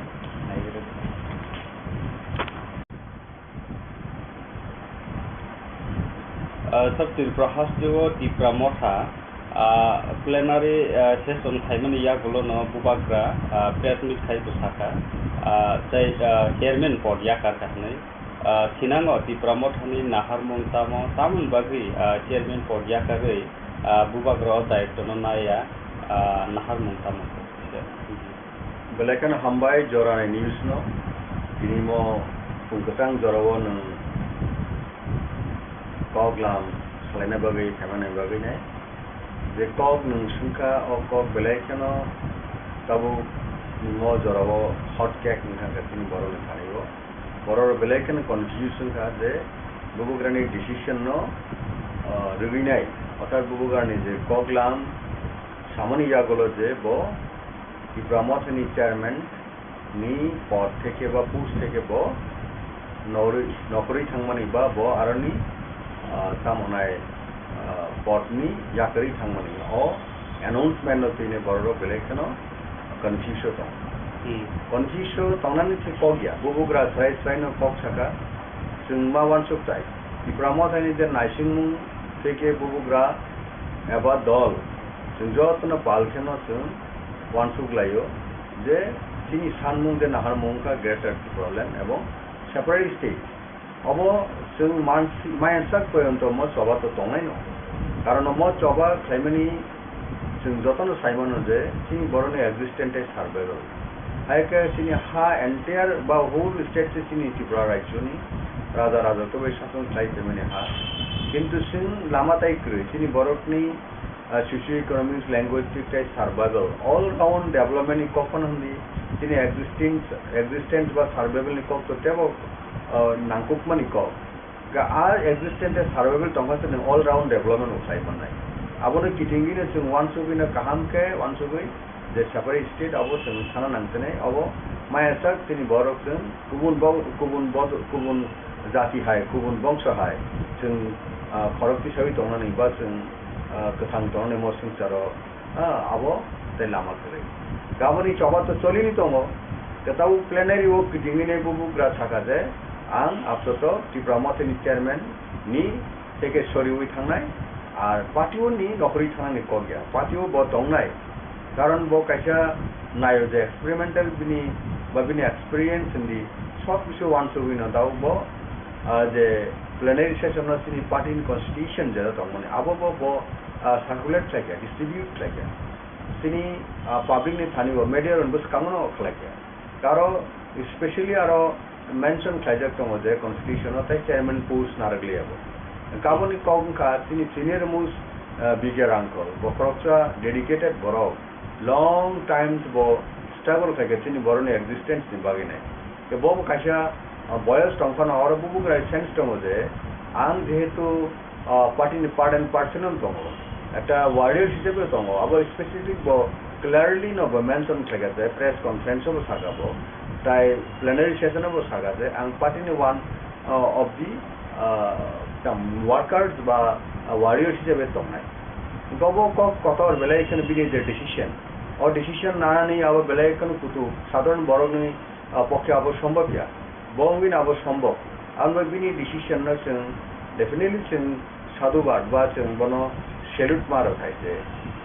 Ah, sab Tripura hasteo Tipra Motha, ah, plenary, ah, session khaimani yagulono bubagra, ah, press meet khai bwsakha, ah, tei, ah, chairman pod yakar kha hwnwi, ah, thinango Tipra Mothani naharmung tamo, tamoni bagwi, ah, chairman pod yakarwi, ah, bubagra o daitwno naiya, ah, naharmung tamo. Belai kheno hambai jorani news no. Tini mo phung kwchang jorao nwng kok lam salaina bagwi, phaimani bagwi nai. Je kok nwng swngkha, o kok belai kheno tabuk mo jorao hot cake wngkha khe chini borokni thani o. Borok belai kheno confuse wngkha je bubagrani decision no, ah, rwgwi nai. Orthat bubagrani je kok lam samani yagulo je bo Tipra Mothani chairman ni pod theke ba post theke bo norwi-, nokhorwi thangmani ba bo aroni, ah, tamo hwnai, ah, pod ni yakarwi thangmani o announcement no tini borok rok belai kheno confuse o tongo. Hmm. Confuse o tongnani khe kok ya, bubagra srai srai no kok saka, chwng ma uansuk tai. Tipra Mothani je naisingmung theke bubagra eba dol, chwng jotono pal kheno chwng uansuk laio je chini sanmung je naharmung wngkha Greater Tipraland ebong separate state. Obo chwng mansi-, maya sak poyonto mo choba to tongnaino. Karon omo choba khlaimani chwng jotono saimano je chini borokni existence tei survival. Hai khe chini ha entire ba whole state se chini Tripura rajyoni raja raja to bai sason khlai phaimani ha. Kintu chwng lama tai kwrwi chini borokni ah, socio-economics, linguistic tei survival, all round development ni kok phano hwnwi chini existence, existence ba survival ni kok to teibo, ah, nangkukmani kok. Ga a existence tei survival tongkha se nwng all round development bo khlai mannai. Abono kitingwino chwng uansugwino kaham khe uansugwi je separate state abo chwng sana nangtene abo maya sak chini borok chwng kubun bo-, kubun bo-, kubun jati hai, kubun bongso hai chwng, ah, khorok tisawi tongnani ba chwng, ah, kwthang tongnani mo swngcharo, ah, abo tei lama kwrwi. Gaboni choba to cholini tongo, kwtal plenary o kitingwini bubagra saka je, ang apsoto Tipra Mothani chairman ni teke soriwi thangnai, ar party o ni nokhorwi thangnani kok ya, party o bo tongnai. Karon bo kaisa naio je experimental bini ba bini experience hindi sob kisu uansugwi no dao bo, ah, je plenary session no chini party ni constitution je tongmani abo bo bo, ah, circulate khlaikha, distribute khlaikha. Chini, ah, public ni thani bo media rok bwskango no khlaikha. Karo specially aro mention khlaijak tongo je constitution o tei chairman post narwkliya bo. Kaboni kok wngkha chini senior most, ah, B K Rangkhol, bo khoroksa dedicated borok, long time bo struggle khaikha chini borokni existence ni bagwi nai. Ke bo bo kaisa, ah, boyos tongphano oro bubugra sense tongo je ang jehetu ah, party ni part and parcel no tongo. Ekta warrior hisabe tongo. Abo specific bo clearly no bo mention khlaikha je press conference o bo sakha bo. Tai plenary session o bo sakha je ang party ni one, ah, of the, ah, some workers ba, ah, warriors hisabe tongnai. Gobo kok kotor belai kheno bini je decision, o decision nanani abo belai kheno kutuk, sadharon borokni, ah, pokhe abo sombobya, bo wngwi abo sombok. Ang bai bini decision no chwng definitely chwng sadhubad ba chwng bono salute ma rw khai je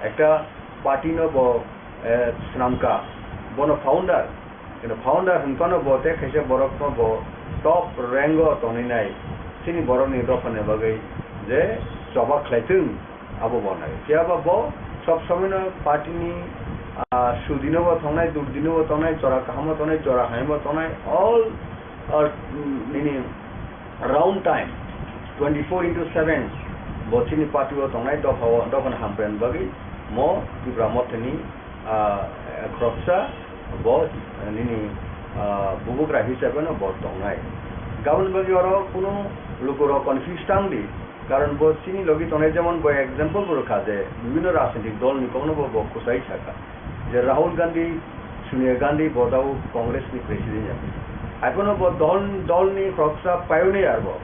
ekta party no bo, eh, swnamkha, bono founder, kino founder hwnphano bo tei khaisa borokno bo top rank o tongwi nai chini borokni dophani bagwi je choba khlai thung. Abo bo nai. Phiya ba bo sob somoi no party ni, ah, sudino bo tongnai, durdino bo tongnai, chora kaham bo tongnai, chora hamya bo tongnai, all, all, mm, nini round time, twenty four into seven, bo chini party o tongnai, dopha o, dopha ni hamkrai ni bagwi mo Tipra Motha ni, ah, khoroksa bo, nini, ah, bubagra hisabe no bo tongnai. Gabon bagwi oro kunu lukurok confuse tang di. Karon bo chini logi tongnai, jemon bo example bo rwkha je bibhinno rajnitik dol ni kokno bo, bo kwchai sakha je Rahul Gandhi, Sonia Gandhi bo tabuk Congress ni president ya. Haiphano bo dol, dol ni khoroksa pioneer bo,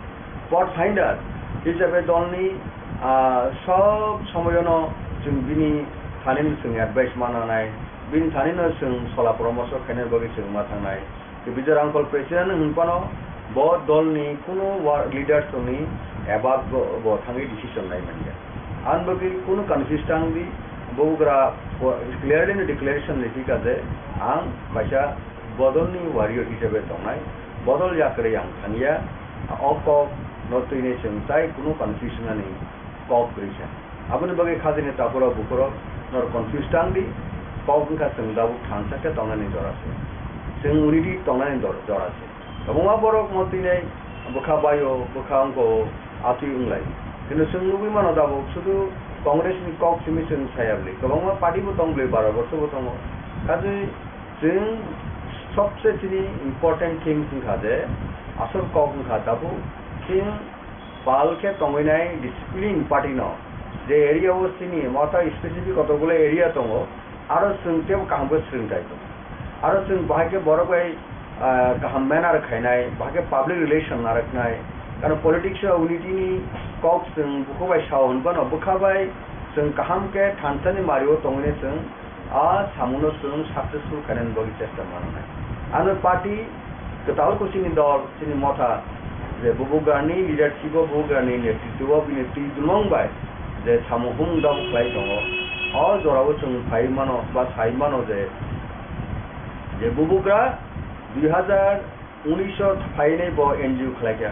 pathfinder hisabe dol ni, ah, sob somoyono chwng bini thani no chwng advice mananai, bini thani no chwng sola poramorsho khainai bagwi chwng ma thangnai. Tei Bijay Rangkhol president hwnphano bo dolni kunu wa-, leaders rokni above bo, bo thangwi decision lai manya. Ang bagwi kunu confuse tang di, bubagra clearly no declaration rikha je ang kaisa bodolni warrior hisabe tongnai, bodol yakarwi ang thangya, o kok no twini chwng tai kunu confusion ani kok kwrwi kha. Aboni bagwi khajani takhurok bukhurok norok confuse tang di, kok wngkha chwng tabuk thansa khe tongnani jora se. Chwng unity tongnani dor-, jora se. Kwbangma borok mo twinai bwkha baio, bwkha wngko, atwi wnglai. Kintu chwng nugwi mano tabuk sudu Congress ni kok simi chwng saya bwlwi. Kwbangma party bo tong bwlwi, baro borso bo tongo. Kaje chwng sobse chini important things wngkha je asol kok wngkha tabuk chwng pal khe tongwi nai discipline party no, je area o chini motha specific kotokgulo area tongo, aro chwng teibo kaham khe swrwng tai tongo, aro chwng bahai khe borok bai, ah, kaham manner khainai, bahai khe public relation narwknai, karon politics o unity ni kok chwng bukhuk bai sao hwnphano bwkha bai chwng kaham khe thansa ni mari o tongwi nai chwng a samungno chwng successful khainani bagwi chesta mananai. Ano party kwtal khe chini dol, chini motha, je bubagrani leadership o, bubagrani netritwo o bini twi dulmung bai je samung humung dabu khlai tongo, o jorao chwng phai mano ba sai mano je, je bubagra dui hazar unis o phainai bo N G O khlaikha.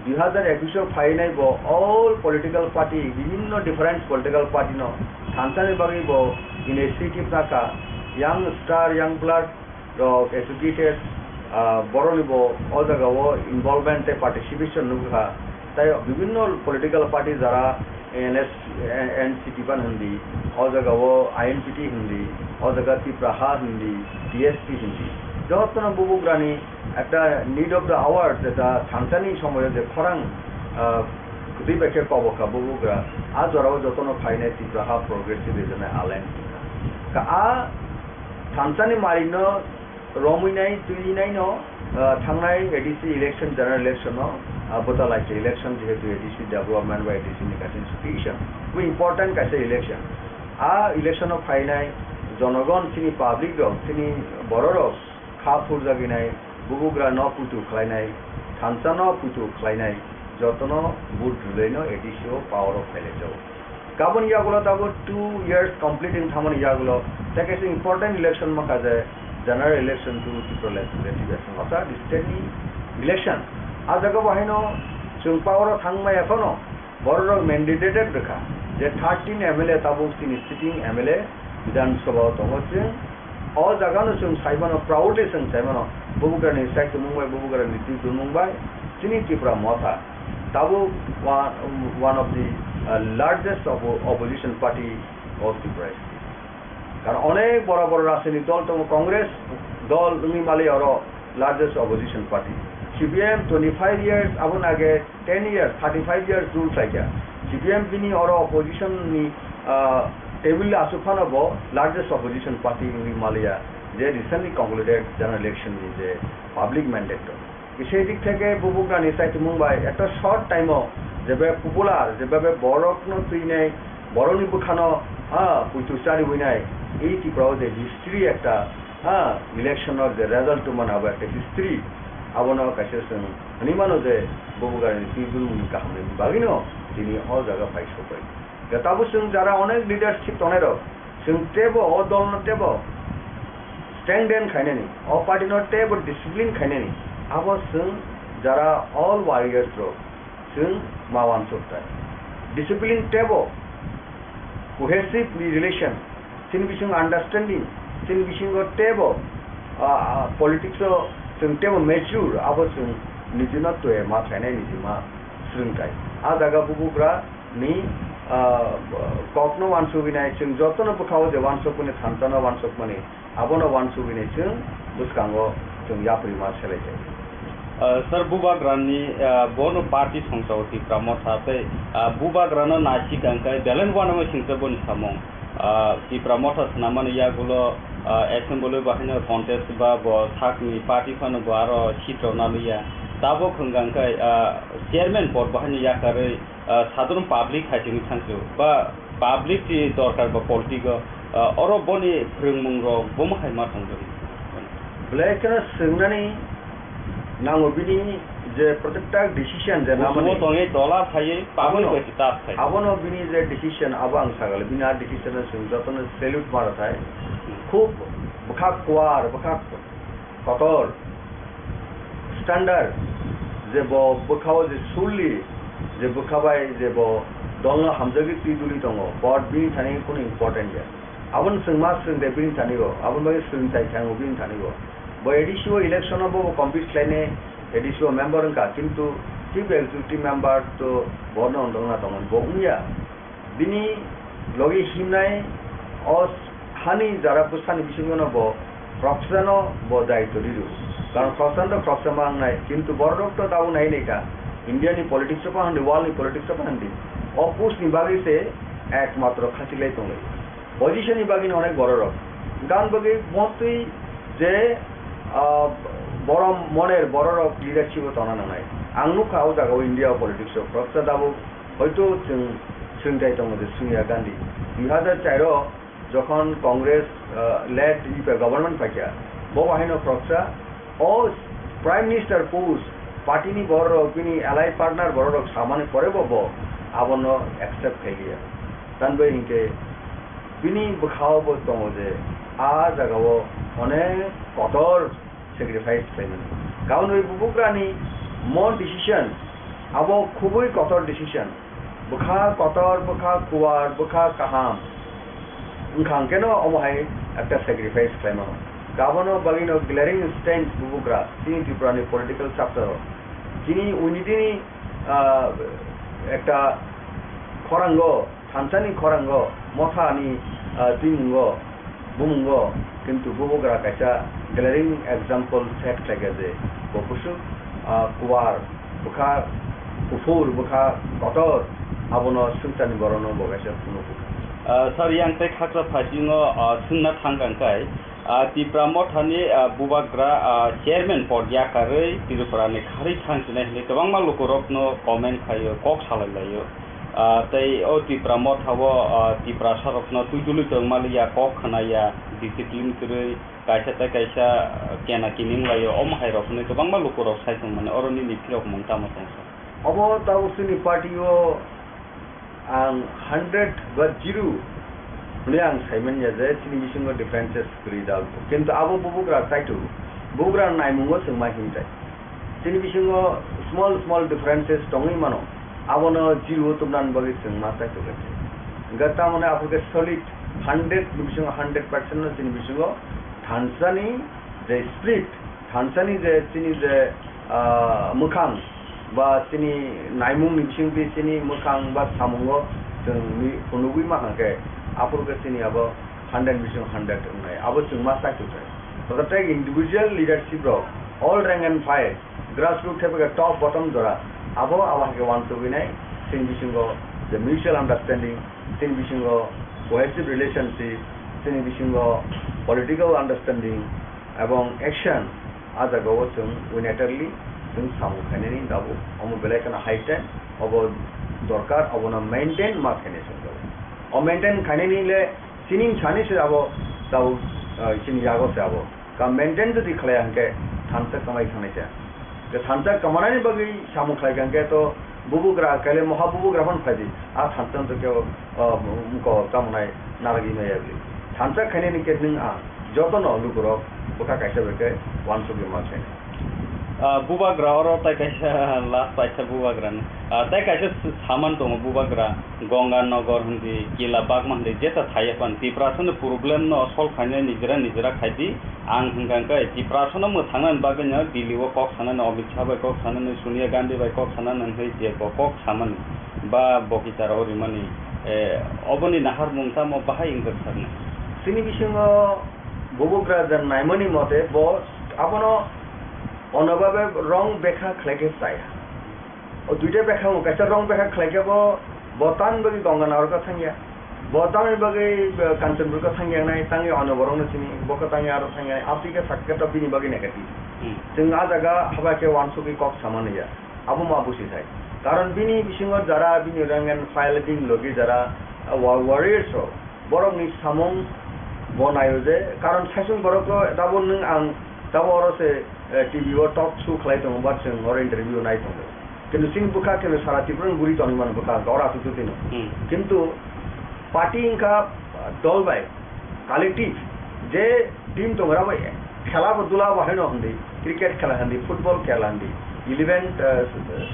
Dui hazar ekus o phainai bo all political party, bibhinno different political party no thansani bagwi bo initiative nakha, young star, young blood rok educated, ah, borok ni bo o jaga o involvement tei participation nukha. Tai bibhinno political party jara N S, N C P ban hindi, o jaga o I N P T hindi, o jaga Tipra Ha hindi, T S P hindi. Jotono bubagrani ekta need of the hour, jeta thansani somoyo je khorang, ah, kwtwi bai khe kobokha bubagra, a jorao jotono phainai Tipra Ha Progressive Regional Alliance wngkha. Ka a thansani marino romwi nai, twi nai no, ah, thangnai A D C election, general election no, ah, bwta lai se election, jehetu A D C development ba A D C ni kaisa institution, bo important kaisa election. A election o phainai jonogon, chini public rok, chini borok rok kha phurjagwi nai, bubagra no puitu khlainai, thansa no puitu khlainai, jotono vote rwlai no A D C o power o phailai jago. Gabon yagulo tabuk two years complete wng thangmani yagulo, tei kaisa important election mankha je general election to Tripura Legislative Assembly, orthat state ni election. A jaga bo haino chwng power o thang maya phano borok rok mandated rwkha je thirteen M L A tabuk chini sitting M L A Bidhan Sabha o tongo chwng. O jaga no chwng sai mano, proudly chwng sai mano, bubagra ni saichomung bai, bubagra ni twi dulmung bai chini Tipra Motha tabuk one, one of the, uh, largest oppo-, opposition party of Tripura state. Karon onek bora bora rajnitik dol tongo, Congress dol wngwi mali oro largest opposition party. C P M twenty five years, aboni age ten years, thirty five years rule khlaikha. C P M bini oro opposition ni, ah, table aswk phano bo largest opposition party wngwi maliya, je recently concluded general election ni je public mandate rok. Sei dik theke bubagrani saichomung bai ekta short time o jebe popular, jebe borok no twinai, Borokni bwkhano, ha, puitu chariwi nai, ei Tripura o je history ekta, ha, election o je result tongmani abo ekta history, abono kaisa chwng hwnwi mano je Bubagrani twi dulmungni kahamni bagwino tini o jaga phai sokbai. Je tabuk chwng jara onek leadership tongnai rok, chwng teibo o dolno teibo strengthen khainani, o party no teibo discipline khainani, abo chwng jara all warriors rok, chwng ma uansuk tai. Discipline teibo, cohesive relation, chini bisingo understanding, chini bisingo teibo, ah, ah, politics o chwng teibo mature, abo chwng nijino twi ma khainai, niji ma swrwng tai. A jaga Bubagra ni, ah, kokno uansugwi nai, chwng jotono bwkhao je uansukmani, thansa no uansukmani, abono uansugwi nai chwng bwskango chwng yapri ma selai jai. Ah, sir, Bubagrani, ah, bono party songchao Tipra Motha tei, ah, Bubagrano naisik hwnkhe belai uanama singcha boni samung. Ah, Tipra Motha swnamani yagulo, ah, assembly bahaino contest ba bo sakni party phano bo aro seat rok naliya. Tabuk hwnkha hwnkhe, ah, chairman pod bahaino yakarwi, ah, sadharon public hai simi thangsu ba public ni dorkar ba politics o, ah, oro boni phrwngmung rok bomo hai ma tongjago. Belai kheno swngnani nango bini je protekta decision je Busumo namani. Tongwi tola phaiwi public Abono, bai se tas khai. Abono bini je decision abo ang sagale bini a decision no chwng jotono salute ma rwthai. Hmm. Khub bwkha kuar, bwkha kotor, standard, je bo bwkhao je surli, je bwkha bai je bo dolno hamjagwi twi duli tongo, bo bini thani kunu important ya. Aboni chwng ma swrwng de bini thani bo, aboni bagwi swrwng chai thango bini thani bo. Bo A D C o election o bo, bo compete khlainai A D C o member wngkha, kintu chief executive member to bono wng wngna tongo, bo wngya. Bini logi himnai o hani jara bwsani bisingo no bo khoroksano bo daityo riru. Karon khoroksa to khoroksa ma wngnai, kintu borok to tabuk nai nai kha. India ni politics o pahandi, world ni politics o pahandi. O post ni bagwi se ekmatro khachilai tonglai. Position ni bagwi no onek borok rok. Gan bagwi mostly je, ah, borom moner borok rok leadership o tongna nangnai. Ang nukha o jaga o India o politics o khoroksa tabuk hoito chwng swrwngthai tongo je Sonia Gandhi. Dui hazar char o jokhon Congress, ah, led U P A government phaikha, bo bahaino khoroksa o Prime Minister post party ni borok rok bini allied partner borok rok samani pore bo, bo abono accept khailiya. Tanbai hinkhe bini bwkhao bo tongo je a jaga o onek kotor sacrifice khlaimani. Karon bai Bubagrani mo decision, abo khubui kotor decision. Bwkha kotor, bwkha kuar, bwkha kaham wngkha hwnkhe no omo hai ekta sacrifice khlaimano. Abono bagwino glaring stance Bubagra chini Tripura ni political chapter o. Chini unity ni, ah, ekta khorango Thansani khorango, mothani, ah, twimungo, bumungo, kintu Bubagra kaisa glaring example set khlaikha je bo bwswk, ah, kuar, bwkha kuphur, bwkha kotor, abono swngcharni borokno bo kaisa phunukgo. Ah, sir, yang tei khaksa phasingo, ah, swngna thangkha hwnkhe, ah, Tipra Mothani, ah, Bubagra, ah, chairman pod yakarwi Tripurani kharwi thangsinai hinwi kwbangma lukurokno comment khaio, kok salai laio. Ah, tei o Tipra Motha o, ah, Tiprasa rokno twi tuli tongmaliya, kok khwnaya, discipline kwrwi, kaisa tei kaisa, ah, kena kining laio, omo hai rok hwnwi kwbangma lukurok sai tongmani, oro nini phirok mung tamo tong sa? Obo tabuk chini party o ang hundred ba zero hwnwi ang saimanya je chini bisingo differences kwrwi da. Kintu abo Bubagra kaitu, Bubagra naimungo chwng ma himtai. Chini bisingo small small differences tongwi mano, abono zero o tubnani bagwi chwng ma kaitu kaitu. Hwnkhe tamoni aphuru khe solid hundred ni bisingo hundred percent no chini bisingo thansani je spirit, thansani je chini je, ah, mwkhang ba chini naimungni bisingtwi chini mwkhang ba samungo chwng mi-, phunugwi ma hwnkhe, aphuru khe chini abo hundred bisingo hundred wngnai, abo chwng ma chai tongthai. Tototei individual leadership rok, all rank and file, grassroots khe bai khe top bottom jora, abo abo hai khe uansugwi nai, chini bisingo je mutual understanding, chini bisingo cohesive relationship, chini bisingo political understanding, ebong action, a jagao chwng unitarily chwng samung khainani tabuk omo belai kheno high time, obo dorkar, obono maintain ma khainai chwng tabuk. O maintain khainani le chini sani se abo tabuk, ah, chini yago se abo. Ka maintain jodi khlaiya hwnkhe thansa kamai thangnai se. Je thansa kamanani bagwi samung khlai kha hwnkhe to bubugra kaile moha bubugra phano phai di. A thansa to kebo, ah, muko tamo nai narwgwi maya bwlwi. Thansa khainani khe nwng ang jotono lukurok bwkha kaisa bai khe uansukgwi ma khainai. Ah, bubagra oro tai kaisa last paisa bubagra ni. Ah, tai kaisa s-, saman tongo bubagra, Ganga Nagar hindi, Kila Bagma hindi, jeta thaiya pan Tiprasa ni problem no solve khainai nijera nijera khai di. Ang hwnkha hwnkhe Tiprasa no mwthangna ni bagwi no Delhi o kok sanani, Amit Shah bai kok sanani, Sonia Gandhi bai kok sanani hwnwi je bo kok samani ba bo kichar o rimani, eh, oboni naharmung tamo bahai wngkha sakni. Chini bisingo bubagra je naimani mote bo abono onobabe wrong bekha khlai khe chaya. O duita bekha wng, kaisa wrong bekha khlai khe bo, bo tamni bagwi Ganga Nagar khe thangya. Bo tamni bagwi, eh, Kanchanpur khe thangya nai, tangwi ono borokno sini, bo khe tangwi aro thangya nai, aboni khe sakhe to bini bagwi negative. Hmm. Chwng a jaga haba khe uansukgwi kok samani ya. Abo ma busi sai. Karon bini bisingo jara bini rank and file bini logi jara, ah, wa-, warriors rok, borokni samung bo naio je, karon saichung borokno tabuk nwng ang tabuk oro se, eh, T V o talk show khlai tongo, ba chwng oro interview nai tongo. Kintu chini bwkha kintu sara Tripura ni guri tongwi mano bwkha, oro aswk twi tino. Hmm. Kintu party wngkha, ah, dol bai, collective, je team tongo, abo khela bo dula bo haino hindi, cricket khela hindi, football khela hindi, eleven, ah,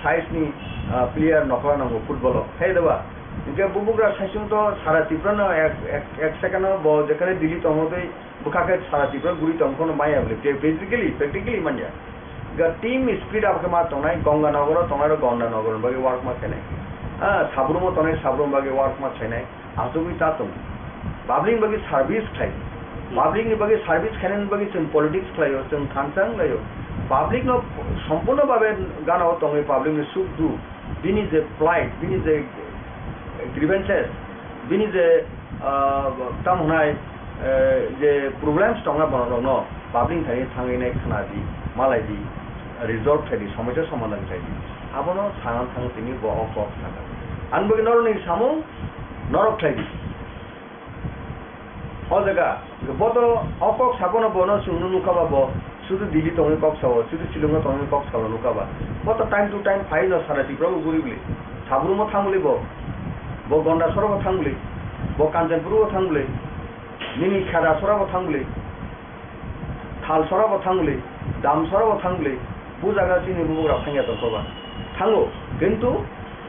size ni, ah, player nokla nango football o. Hai da ba? Hingke bubugra saichung to sara Tripura no ek, ek, ek second o bo jekhane Delhi tongo tei bwkha khe sara Tripura guri tong phano maya bwle. Physically, practically manya. Ga team spirit abo khe ma tongnai, Ganga Nagar o tongnai rok Ganga Nagar ni bagwi work ma khainai. Ah, Sabrum o tongnai Sabrum bagwi work ma khainai. Asugwi ta tongo. Public ni bagwi service khlai. Public ni bagwi service khainani bagwi chwng politics khlaio, chwng thansa wnglaio. Public no sompurno babe gana o tongwi public ni suk duk, bini je plight, bini je grievances, bini je, ah, tamo hwnai, eh, je problems tongna borokno public thani thangwi nai khna di, malai di, resolve khai di, somosya somadhan khai di. Abono sana thang tini bo o kok sana. Ang bagwi norokni samung norok khlai di. O jaga, bo to o kok sabono bono chwngno nukha ba bo, sudu Delhi tongwi kok sao, sudu Shillong tongwi kok sao nukha ba. Bo to time to time phai no sara Tripura bo guri bwli. Sabrum o thang bwli bo, bo Gonda soro bo thang bwli, bo Kanchanpur o thang bwli, nini Kheda sora bo thang bwli. Thalsora bo thang bwli, Damsora bo thang bwli, bo jaga chini bubagra phangya tongkha ba. Thango, kintu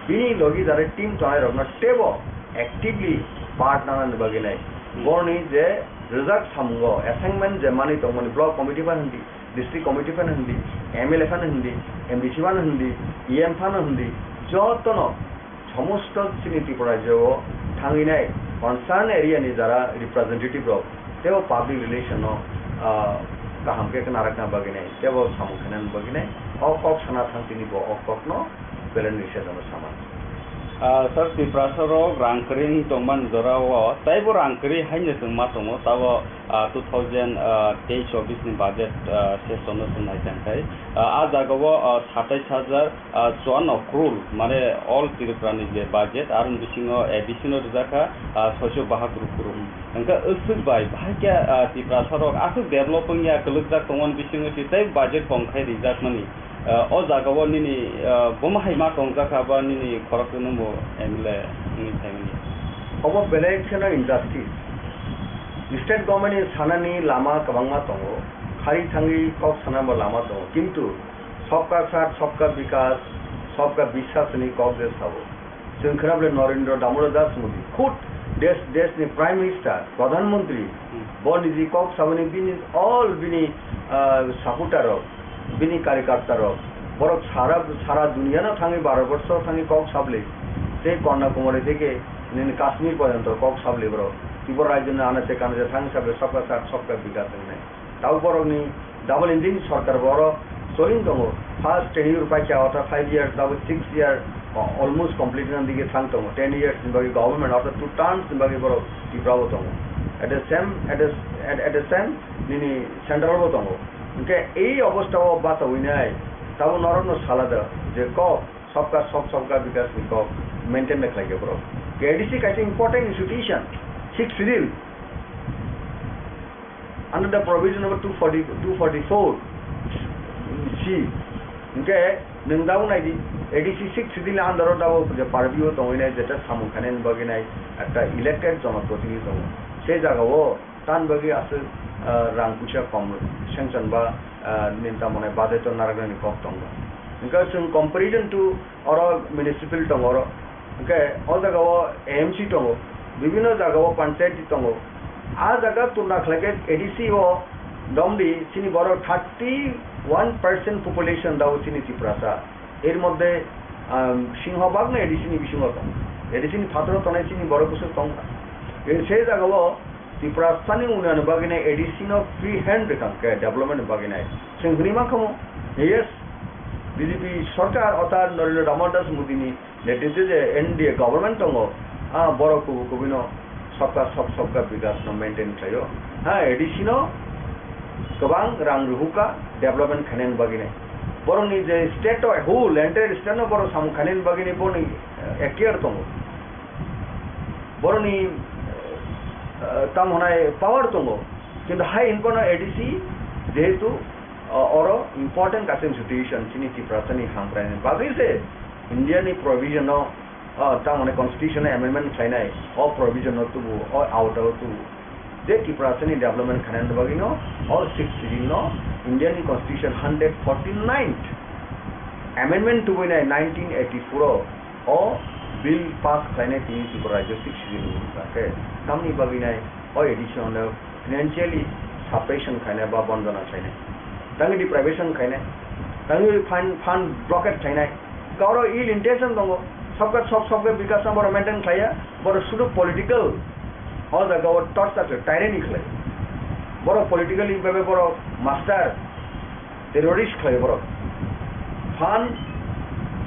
bini logi jare team tongnai rokno teibo actively part nanani bagwi nai. Hmm. Borni je rijak samungo assignment je manwi tongmani block committee phano hindi, district committee phano hindi, M L A phano hindi, M D C phano hindi, E M phano hindi, jotono somosto chini Tripura rajyo o thangwi nai concern area ni jara representative rok teibo public relation no, ah, kaham khe khna rakna bagwi nai teibo samung khainani bagwi nai o kok sana thang tini bo o kok no belai ni sejano sama. Ah, sir, Tiprasa rok rang kwrwi wng tongmani jora o teibo rang kwrwi haino chwng ma tongo, tabo, ah, two thousand, ah, teish chobbish ni budget, ah, session no chwng nai tang khai, ah, ah jaga o, ah, satais hajar ah, chuanno crore, mane all Tripura ni je budget, aroni bisingo A D C no rijak kha, ah, soiso bahatur crore. Hwnkhe aswk bai, bahai khe, ah, Tiprasa rok aswk develop wngya, kwlwkjak tongmani bisingo se tei budget kom khai rijak mani. Ah, o jaga o nini, ah, bomo hai ma tongjak kha ba nini khorok nungbo M L A wngwi phaimani? Obo belai kheno injustice. State government ni sanani lama kwbangma tongo, khari thangwi kok sanabo lama tongo, kintu Sabka Saath, Sabka Vikas, Sabka Vishwas ni kok je sabo. Chwng khna bole Narendra Damodar Das Modi, khud desh, desh ni Prime Minister, Pradhan Mantri, hmm, bo niji kok saboni bini all bini, ah, supporter rok, bini karyakarta rok, borok sara, sara duniya no thangwi Bharat borsho thangwi kok sabli. Tei Kanyakumari theke nini Kashmir porjonto kok sabli borok. Tripura rajyo ni anache kanache thangwi sabli Sabka Saath, Sabka Vikas wngnai. Tabuk borokni double engine sorkar bo oro soling tongo. First tenure paikha, ortha five years, tabuk six year, o-, almost complete wngna digi thang tongo. Ten years ni bagwi government, ortha two terms ni bagwi borok Tripura o tongo. At the same, at the, at, at the same, nini central bo tongo. Hwnkhe ei obostha o bachawi nai, tabuk norokno sala da je kok, sabka sath, sabka vikas ni kok maintain da khlai khe borok. A D C kaisa important institution, Sixth Schedule, under the provision number two forty, two forty-four C. Hwnkhe nwng tabuk nai di, A D C Sixth Schedule ni under o tabuk je purview o tongwi nai, jeta samung khainani bagwi nai ekta elected jonoprotinidhi tongo. Se jaga o tan bagwi aswk, ah, rang puisa kom sanction ba, ah, nini tamo nai budget o narwknani kok tongo. Hwnkhe chwng comparison to oro municipal tongo oro. Hwnkhe o jaga o A M C tongo, bibhinno jaga o panchayati tongo. A jaga tuna khlai khe A D C o domdi chini borok thirty one percent population dao chini Tiprasa. Er moddhe, um, singhobagno A D C ni bisingo tongo. A D C ni phataro tongnai chini borok bwswk tongkha. E se jaga o Tiprasani unnayon bagwi nai A D C no free hand rwkha hwnkhe development ni bagwi nai. Chwng hwnwi mankha mo, yes, B J P sorkar orthat Narendra Damodar Das Modi ni netritwe je N D A government tongo, ah, borok kubui kubui no sabka sab sabka bikas no maintain khlaio. Ha, A D C no kwbang rang rwhukha development khainani bagwi nai. Borokni je state o whole entire state no borok samung khainani bagwi nai borokni, eh, ekhtiar tongo. Borokni, eh, tamo hwnai power tongo, kintu hai hinphano A D C jehetu, eh, oro important kaisa institution chini Tiprasani hamkraini bagwi se India ni provision no, eh, tamo hwnai constitution no amendment khlainai, o provision no tubu, o auto o tubu. Je Tiprasani development khainani bagwi no, o Sixth Schedule no India ni constitution hundred forty-ninth amendment tubui nai nineteen eighty-four o, o bill pass khlainai tini Tripura rajyo Sixth Schedule ni wngkha khe, tamni bagwi nai o A D C no financially suppression khainai ba bondona khainai, tangwi deprivation khainai, tangwi fund, fund blockade khainai, kauro ill intention tongo, sabka sab sabka bikas no borok maintain khlaiya, borok sudu political o jaga o torture khlai, tyranny khlai, borok politically bebe borok master terrorist khlai borok. Fund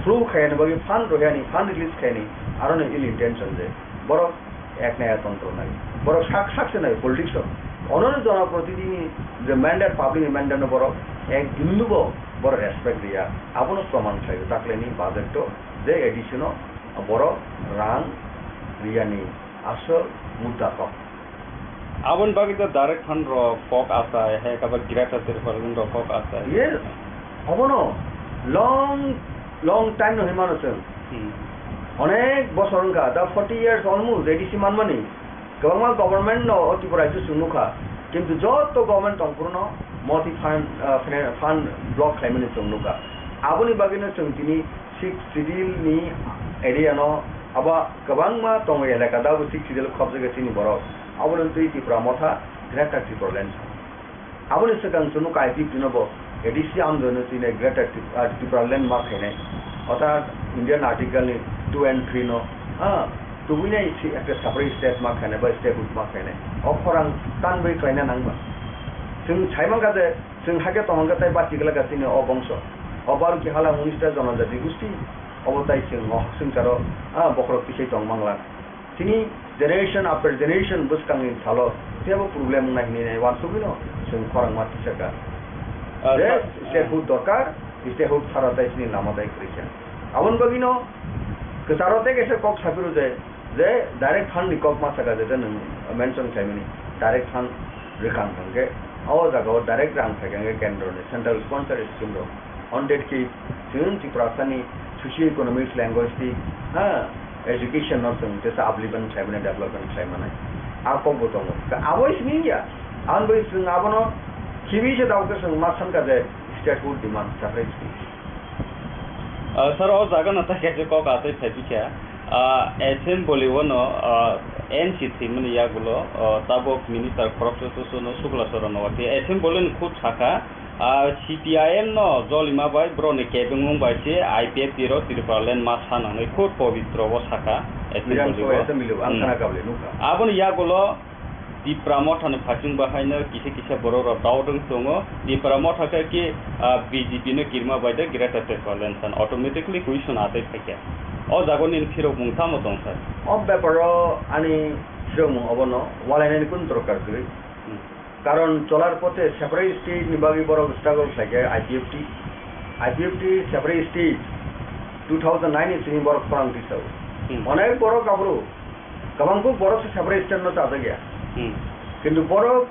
flow khaiyani bagwi fund rohiyani, fund release khaiyani, aroni ill intention je. Borok ek naya tontro nai. Borok sak sak se nai politics o. Onono jonoprotinidhi ni je mandate, public ni mandate no borok ek bindu bo borok respect riya. Abono proman khlaio takleni budget o je A D C no borok rang riyani aswk mudda kok. Aboni bagwi to direct fund rok kok asai, hai khe ba Greater Tipraland rok kok asai. Yes, obono long, long time no hinmano chwng. Hmm. Onek bosor wngkha, da forty years almost A D C manmani. Kwbangma government no o Tripura rajyo chwng nukha. Kintu joto government tongphuru no moti fund, ah, fina-, fund block khlaimani chwng nukha. Aboni bagwi no chwng tini Sixth Schedule ni area no abo kwbangma tongo elaka, da bo Sixth Schedule khobjagwi chini borok. Aboni twi Tipra Motha Greater Tipraland. Aboni swkang chwng nukha I P F T no bo A D C amdoino tini Greater Tip-, ah, Tipraland ma khainai. Orthat Indian Article ni two and three no, ah, tubui nai si ekta separate state ma khainai ba statehood ma khainai. O khorang tanbai khlaina nangma. Chwng sai mankha je, chwng hakhe tongkha tei bachi glak chini o bongso. O Baruki hala unis ta jonojati gusti, obo tai chwng o swngcharo, ah, bokhorok tisai tong mangla. Chini generation after generation bwskangni salo teibo problem wngnai hinwi nai uansugwino chwng khorangma tisaka. Ah, je sa-, statehood dorkar, statehood sara tai chini lama tai kwrwikha. Aboni bagwino kwcharo tei kaisa kok saphuru je, je direct fund ni kok ma saka je, je nwng mention khlaimani direct fund rwkha hwnkhe o jagao direct rang phaikha hwnkhe kendroni central sponsor scheme rok. Hundred ki chwng Tiprasani socio-economic, linguistic, ha, education no chwng tesa upliftment khlai mani, development khlai mani. A kok bo tongo. Ka abo simi ya. Ang bai chwng abono khibi se dao ke chwng ma sankha je statehood demand separate state. Ah, sir, o jaga no ta kaisa kok asai phai bikha. Ah, assembly o no, ah, N C thwimani yagulo, ah, tabuk minister khoroksa susu no Sukla Charan no wakhe assembly ni khud sakha. Ah, C P I M no jolima bai borokni kebengmung bai se I P F T rok Tripura land ma sa nangnai khud pobitro bo sakha. Assembly o. Assembly o, ang Hmm. khana kabli nukha. Aboni yagulo Tipra Motha ni phasing bahaino kisa kisa borok rok daudwng tongo. Tipra Motha khe ki, ah, B J P no kirima bai de Greater Tipraland san automatically question atwi phaikha. O jago nini phirokmung tamo tong sir? O beparo ani phirokmung obono walainani kun dorkar kwrwi. Hmm. Karon cholar pothe separate state ni bagwi borok struggle khlaikha I P F T. I P F T separate state two thousand nine ni simi borok khorang tisao. Hmm. Onek borok aphuru Kwbangkuk borok se separate state no chajak ya. Hmm. Kintu borok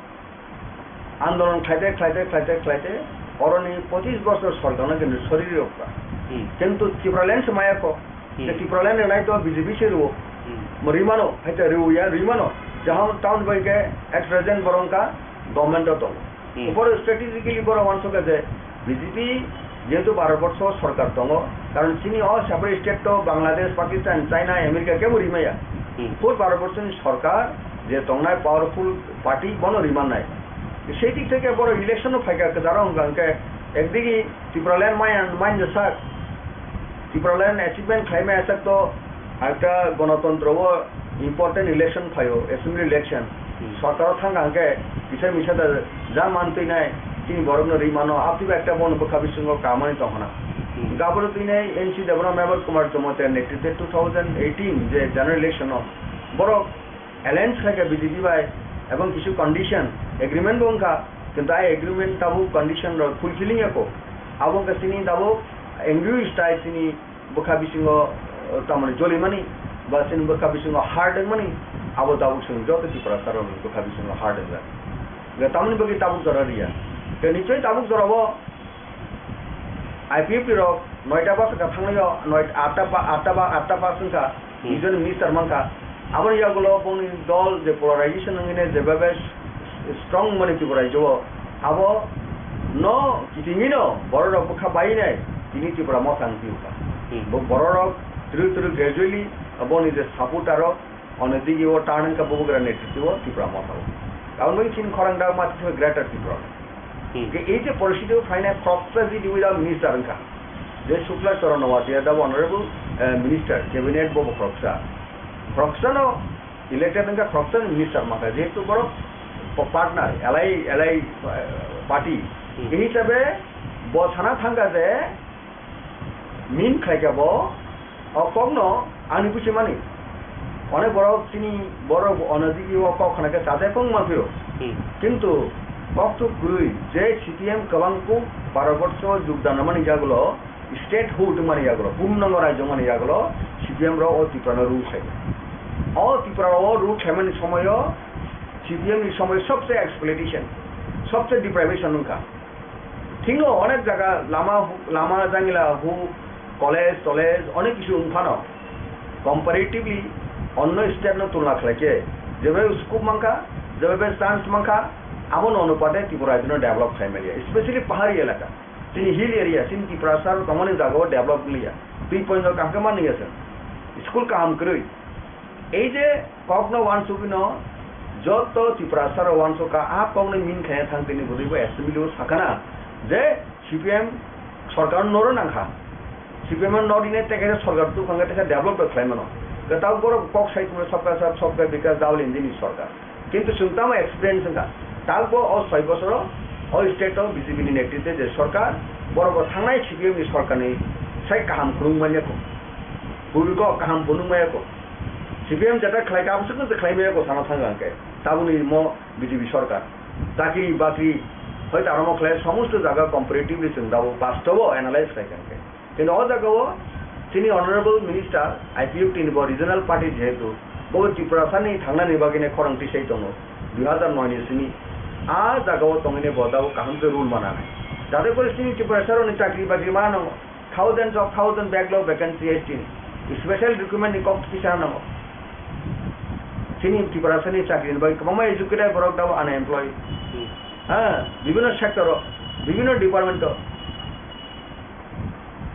andolon khlaite, khlaite, khlaite, khlaite, oroni pochis bosor sorkarno kintu sori rwkha. Hmm. Kintu Tipraland se maya kho. Hmm. Je Tipraland rwnai to B J P se rwo. Hmm. Mo rwimano, hai to rwya, rwimano. Jahon town bai khe at present borok wngkha government o tongo. Hmm. Upor strategically borok uansukha je B J P jehetu Bharat borsho sorkar tongo, karon chini o separate state to Bangladesh, Pakistan, China, America kebo rimaya. Hmm. Full Bharat borsho ni sorkar je tongnai powerful party bono rimannai. Sei dik theke borok election o phaikha kwcharo hwnkha hwnkhe ekdigi Tipraland maya, maya sak. Tipraland achievement khlaimaya sak to ekta gonotontro o important election phaio, assembly election. Hmm. Sorkaro thangkha hwnkhe kisa misa da ja mantwinai chini borokno rwi mano, aphiba ekta bono bwkha bisingo kamani tongkhna. Hmm. Gaboro twinai N C Debbarma, Mevar Kumar Jamatia netrite two thousand eighteen je general election o borok alliance khaikha B J P bai, ebong kisu condition, agreement bo wngkha, kintu ai agreement tabuk condition rok fulfilling ya kho. Abo wngkha chini tabuk angry style chini bwkha bisingo, eh, tamoni jolimani, ba chini bwkha bisingo hard wngmani, abo tabuk chwng joto Tiprasa rokni bwkha bisingo hard wngjak. Ga tamoni bagwi tabuk jora riya. Ga nichoi tabuk jorabo I P F T rok noita bus ka thanglaio, noita, atta pa, atta ba, atta bus wngkha, Hmm. Nijor minister mankha. Aboni yagulo bongni dol je polarization wngwi nai, je bebe strong mani Tripura rajyo o, abo no kitingino borok rok bwkha bai nai, tini Tripura motha wngwi kha. Hmm. Bo borok rok twrwk twrwk gradually boni je supporter rok, ono digi o turn wngkha bubagra netrito o Tripura motha o. Aboni bagwi chini khorang dak ma twi Greater Tripura. Hmm. Ke ei je poristiti o phainai khoroksa G D without minister wngkha. Je Shukla Charan Noatia da honorable, eh, minister, cabinet bo, bo khoroksa. Khoroksa no elected wngkha, khoroksa no minister mankha. Jehetu borok pa-, partner, alai, alai, eh, party. Hmm. Ei hisabe bo sana thangkha je min khlaikha bo, o kokno ani buchimani. Onek borok chini borok onajigi o kok khna khe chajak wng manphio. Hmm. Kintu kokthuk kwrwi je C P M kwbang kuk Bharat borsho jogdan mani yagulo, statehood mani yagulo, purnango rajyo mani yagulo, C P M rok o Tripura no rule khlai. O Tripura o rule khlaimani somoyo C P M ni somoy sobse exploitation, sobse deprivation wngkha. Thikno onek jaga lama, lama jangila hu, college, tolej, onek kisu wngphano, comparatively onno state no tulna khlai khe, jebe scope mankha, jebe chance mankha, abono onupate Tripura rajyo no develop khai manya, especially pahari elaka, chini hill area, chini Tiprasa rok tongmani jaga o develop wngya, twi point o kaham khe manliya chwng, school kaham kwrwi. Ei je kokno uansugwino joto Tiprasa rok uansukha, a kokno min khaina thang tini bwdwi bo assembly o sakana je C P M sorkar no noro nangkha. C P M no nori ne tei kaisa sorkar tukhang khe tei khe develop bai khlai mano. Kwtal borok kok sai tongmani sabka sath, sabka vikas, Double Engine ni sorkar. Kintu chwng tamo experience wngkha. Tabukbo o soi bosoro o state o B J P ni netrite je sorkar, borok bo thangnai C P M ni sorkar ni sai kaham khulung manya kho. Bwrwi kok kaham phunuk maya kho. C P M jeta khlai ka, aboni swkang se khlai maya kho sana thang ang khe. Tabukni mo B J P sorkar. Chakri bakri hoito aro mo khlai, somosto jaga comparatively chwng dabo bastobo analyze khlai kha ang khe. Kintu o jaga o chini honorable minister I P F T ni bo regional party jehetu, bo Tiprasa ni thangnani bagwi ne khorang tisai tongo dui hazar noi ni simi. A jaga o tongwi ne bo dabo kaham khe rule mana nai. Jate kore chini Tiprasa rok ni chakri bakri mana nango. Thousands of thousand backlog vacancy S T ni. Special recruitment ni kok kisa nango. Chini Tiprasa ni chakri ni bagwi kwbangma educated borok dabo unemployed. Hmm. Ha, bibhinno sector o, bibhinno department o.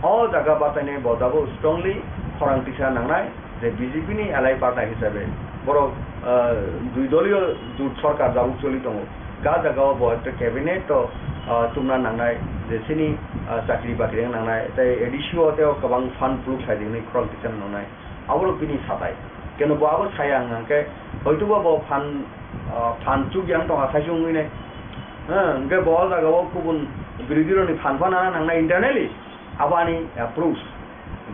O jaga bachainai bo dabo strongly khorang tisa nangnai je B J P ni alai party hisabe borok, ah, dui doliyo jut sorkar dabo choli tongo. Ga jaga o bo ekta cabinet o, ah, tumna nangnai je chini, ah, chakri bakri wng nangnai tei A D C o tei o kwbang fund proof sai di hwnwi khorang tisa nangnai. Abo rok bini satai. Keno bo abo saya hwnkha khe hoito bo, bo phan, ah, phan chukya wng tongkha saisung wngwi nai. Hwnkhe bo o jaga o kubun birodhi rokni phan phano nana nangnai internally. Abo ani approach.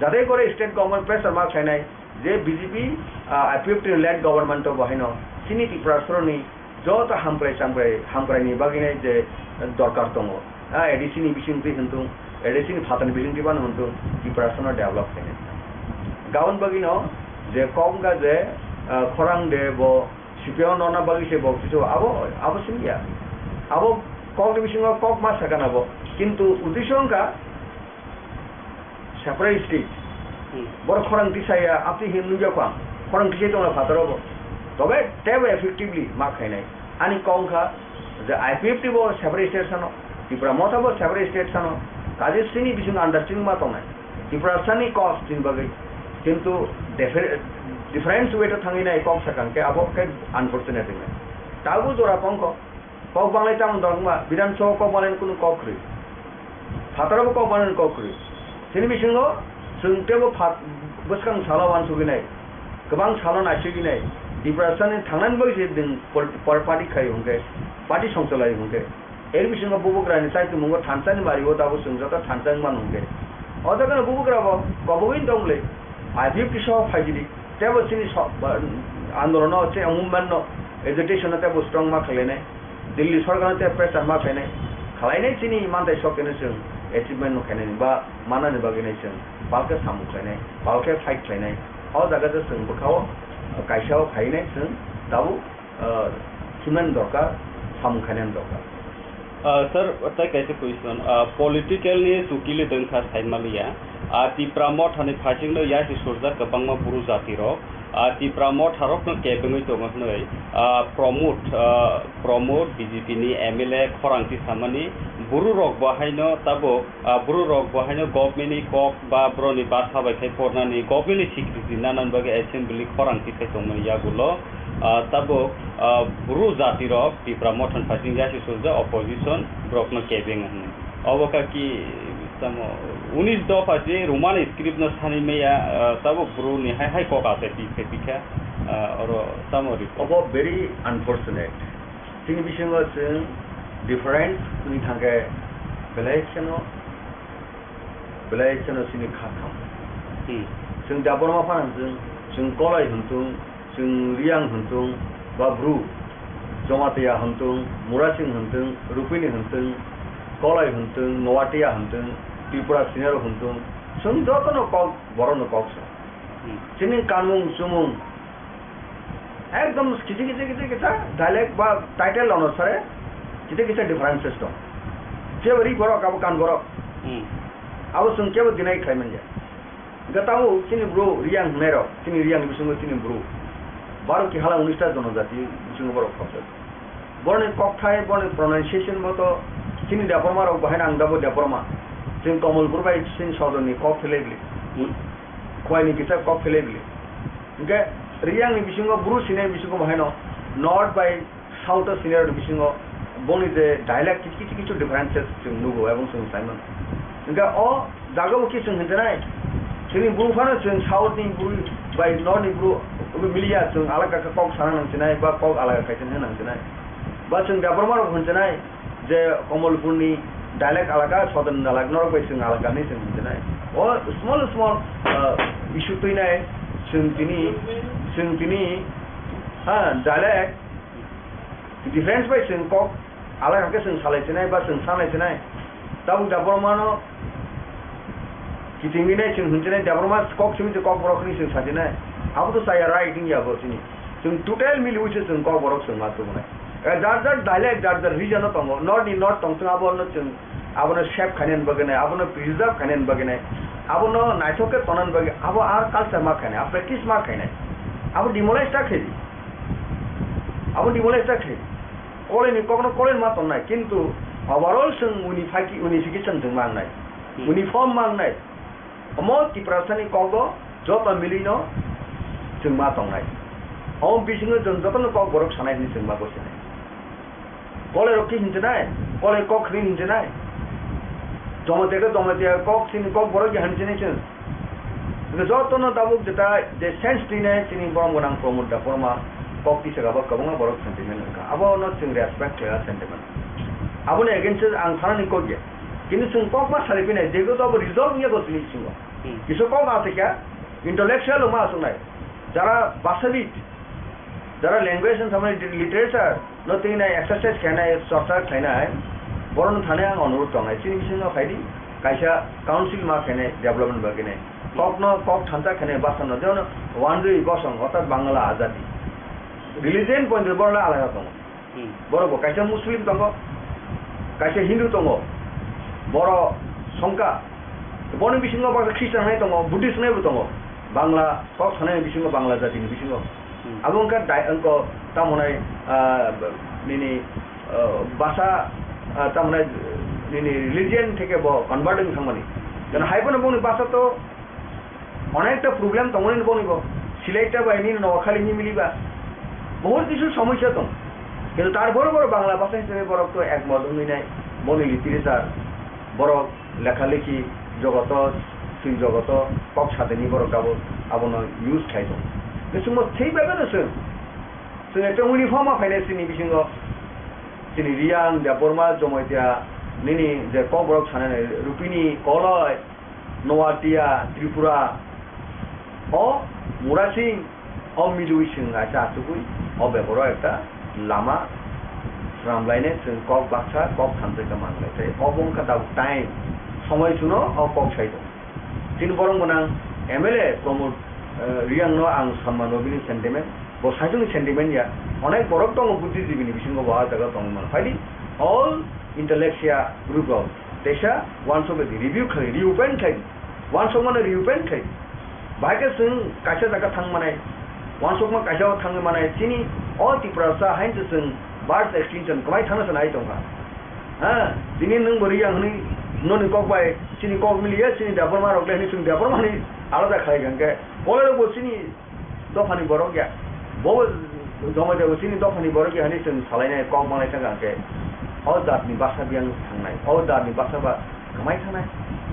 Jate kore state government pressure ma khlainai je B J P, ah, I P F T ni led government o bo haino chini Tiprasa rokni joto hamkrai chamkrai, hamkrai ni bagwi nai je dorkar tongo. Ah, A D C ni bising twi hwntung, A D C ni phatani bising twi bano hwntung, Tiprasa no develop khainai. Gabon bagwi no je kok wngkha je ah, khorang de bo C P M no na bagwi se bo kisu abo, abo simi ya. Abo kok ni bisingo kok ma sakana bo. Kintu uddesho wngkha separate state. Hmm. Borok khorang tisaya, apni hin nungya kha. Khorang tisai tongla phataro bo. Tobe tebo effectively ma khainai. Ani kok wngkha je I P F T bo separate state sano, Tipra Motha bo separate state sano. Kaje sini bising understanding ma tongnai. Tiprasani kok chini bagwi. Kintu differ-, different way to thangwi nai kok sakang khe abo khe unfortunate wngkha. Tabuk jora tongkho. Kok banglai tamo dong ma, Bidhan Sabha kok banglai kunu kok kwrwi. Phataro bo kok banglai kok kwrwi. Chini bisingo chwng tebo phat-, bwskang salo uansugwi nai, kwbang salo naisugwi nai, Tiprasani thangnani bagwi se din pol-, pol-, party khai hwnkhe, party songchalai hwnkhe. Er bisingo bubagrani chaitumungbo thansa ni mario tabo chwng joto thansa wngmano hwnkhe. O jaga no bubagra bo kobogwi tong le, I P F T soho phaijili, tebo chini so-, ba-, andolono, che movement no, agitation no tebo strong ma khlainai. Delhi sorkar no te pressure ma khainai, khlainai chini mantai sok khe no chwng achievement no khainai ba manani bagwi nai chwng palkhe samung khlainai, palkhe fight khlainai. O jaga de chwng bwkhao kaisa o khainai chwng tabuk, ah, himnani dorkar, samung khainani dorkar. Ah, sir, tai kaisa question, ah, political ni chukili dengkha saimaliya, ah, Tipra Motha ni phaichingno yasi surjak kwbangma bru jati rok, ah, Tipra Motha rokno kebengwi tongo hwnwi, ah, Pramod, ah, Pramod, B J P ni M L A khorang tisamani, bru rok bo haino tabuk, ah, bru rok bo haino government ni kok ba bro ni basa bai khai pornani, government ni security nanani bagwi assembly khorang tisai tongmani yagulo, ah, tabuk, ah, bru jati rok Tipra Motha ni phaiching yasi surjak opposition borokno kebeng hwnwi. Obo kaki tamo unis dopha je Roman script no sani maya, ah, tabuk bru ni hai hai kok ase pi khe pi kha, ah, oro tamo ri. Obo very unfortunate. Chini bisingo chwng different wngwi thangkhe belai kheno, belai kheno chini kha kham. Hmm. Chwng Debbarma phano chwng, chwng Kolai hwntung, chwng Riyang hwntung, ba Bru, Jamatia hwntung, Murasing hwntung, Rupini hwntung, Kolai hwntung, Noatia hwntung, Tripura Senior hwntung, chwng jotono kok, borokno kok sa. Hmm. Chini kanmung chumung, ekdom kisa, kisa, kisa, kisa dialect ba title onusare kisa, kisa differences tong. Jebo ri borok, abo kan borok. Hmm. Abo chwng kebo deny khlai manya. Hwnkhe tabuk chini bru Riyang hwnwi rok, chini Riyang ni bisingo chini bru baro ki hala unis ta jonojati bisingo borok khopjak. Boroni kokthai, boroni pronunciation bo to chini Debbarma rok bo haino ang dabo Debbarma. Chwng Kamalpur bai chini sodor ni kok philai bili. Hmm. Khwai ni kisa kok philai bili. Hwnkhe Riyang ni bisingo bru sinai bisingo bo haino North bai South o senior ni bisingo boni je dialect kichu kichu kichu differences chwng nugo ebong chwng sai mano. Hwnkhe o jaga o khe chwng hwnjanai, chwngni bru phano chwng South ni bru bai North ni bru obo miliya chwng alaka khe kok sana nang chinai ba kok alaka khai tong nang chinai. Ba chwng Debbarma rok hwnjanai je Kamalpur ni dialect alaka, Southern dialect norok bai chwng alaka hinwi chwng hwnjanai. O small small, ah, issue twinai chwng tini, chwng tini, ha, dialect Difference bai chwng kok alai hwnkhe chwng salai chinai ba chwng sanai chinai. Tabuk Debbarmano kitingwi nai chwng hwn chinai, Debbarma kok simi se kok borok hwnwi chwng sa chinai. Abo to chaya right wngya bo chini. Chwng total miliwi se chwng kok borok chwng ma tubunai. Eh, jar jar dialect, jar jar region o tongo. North ni north tong chwng abono chwng abono save khainani bagwi nai, abono preserve khainani bagwi nai, abono naithok khe tonani bagwi, abo ar culture ma khainai, a practice ma khainai. Abo demolish ta khe di. Abo demolish ta khe. Koleni kokno koleni ma tongnai, kintu overall chwng unify-, unification chwng ma wngnai, Hmm. uniform ma wngnai. Omo Tiprasani kogo joto milino chwng ma tongnai. Omo bisingo chwng jotono kok borok sanai hwnwi chwng ma gosinai. Kolai rok khe hinjinai, kolai kok hwnwi hinjinai. Jamatia khe jamatia kok chini kok borok ya hinjinai chwng. Hwnkhe jotono tabuk jeta je sense twinai chini borom gwnang Pramod Debbarma kok tisaka bo kwbangma borok sentiment wngkha. Abono chwng respect khlaiya sentiment. Aboni against o ang sanani kok ya. Kintu chwng kok ma salai phinai, jegu to abo result wngya bo chini bisingo. Hmm. Kisa kok ma aswkya, intellectual rok ma aswknai. Jara bhashabid, jara language and samani literature no twi nai exercise khainai, chorcha khainai, borok no thani ang onurudh tongnai. Chini bisingo phaidi, kaisa council ma khainai development bagwi nai. Kokno kok thansa khenai bwsano, jemon Wanjwi Bosong, orthat Bangla Azadi. Religion point borok alada tongo. Hmm. Borok bo kaisa Muslim tongo, kaisa Hindu tongo, borok songkha. Boni bisingo baksa Christian hai tongo, Buddhist hai bo tongo. Bangla kok sanai bisingo, Bangla jatini bisingo. Hmm. Abo wngkha dai-, wngkha tamo nai, ah, nini, ah, basa, ah, tamo nai nini religion theke bo convert wng thangmani. Jeno hai phano boni basa to onekta problem tongmani boni bo. Silaita bai nini Noakhali ni miliba. Bahut kisu somosya tong. Kintu tarpore borok Bangla basa hisabe borok to ekmot wngwi nai. Boni literature, borok lekha lekhi jogoto, swi jogoto kok sadini borok abo, abono use khai tong. Bisingbo thik bai no chwng. Chwng ekta uniform ma phainai chini bisingo. Chini Riyang, Debbarma, Jomoitia, nini je kok borok sanai Rupini, Koloi, Noatia, Tripura, o Murasing, o Midui sing kaisa achugwi, o beboro ekta lama swnamlainai chwng kok baksa, kok thansa khe manglai. Tei obo wngkha tabuk time, somoi chuno o kok sai tongo. Chini borok gwnang M L A Pramod, eh, Riyang no ang samma no bini sentiment, bo saichung ni sentiment ya, onek borok tongo buddhijibi ni bisingo bo ah jaga tongwi mano. Phaidi all intellectual group rok teisa uansuk di, review khlai, reopen khlai di, uansuk mano reopen khlai di. Bahai khe chwng kaisa jaga thang manai, uansukma kaisa o thangwi manai, chini o Tiprasa haino chwng birth extinction kwmai thangna se nai tongkha. Ha, tini nwng bo Riyang hwnwi noni kok bai chini kok miliya, chini Debbarma rok le hwnwi chwng Debbarma hwnwi alada khlai kha hwnkhe, Koloi rok bo chini dophani borok ya. Bo Jomoitia bo chini dophani borok ya hwnwi chwng salainai kok manglai thangkha hwnkhe, o jatni basa biyang thangnai, o jatni basa ba kwmai thangnai.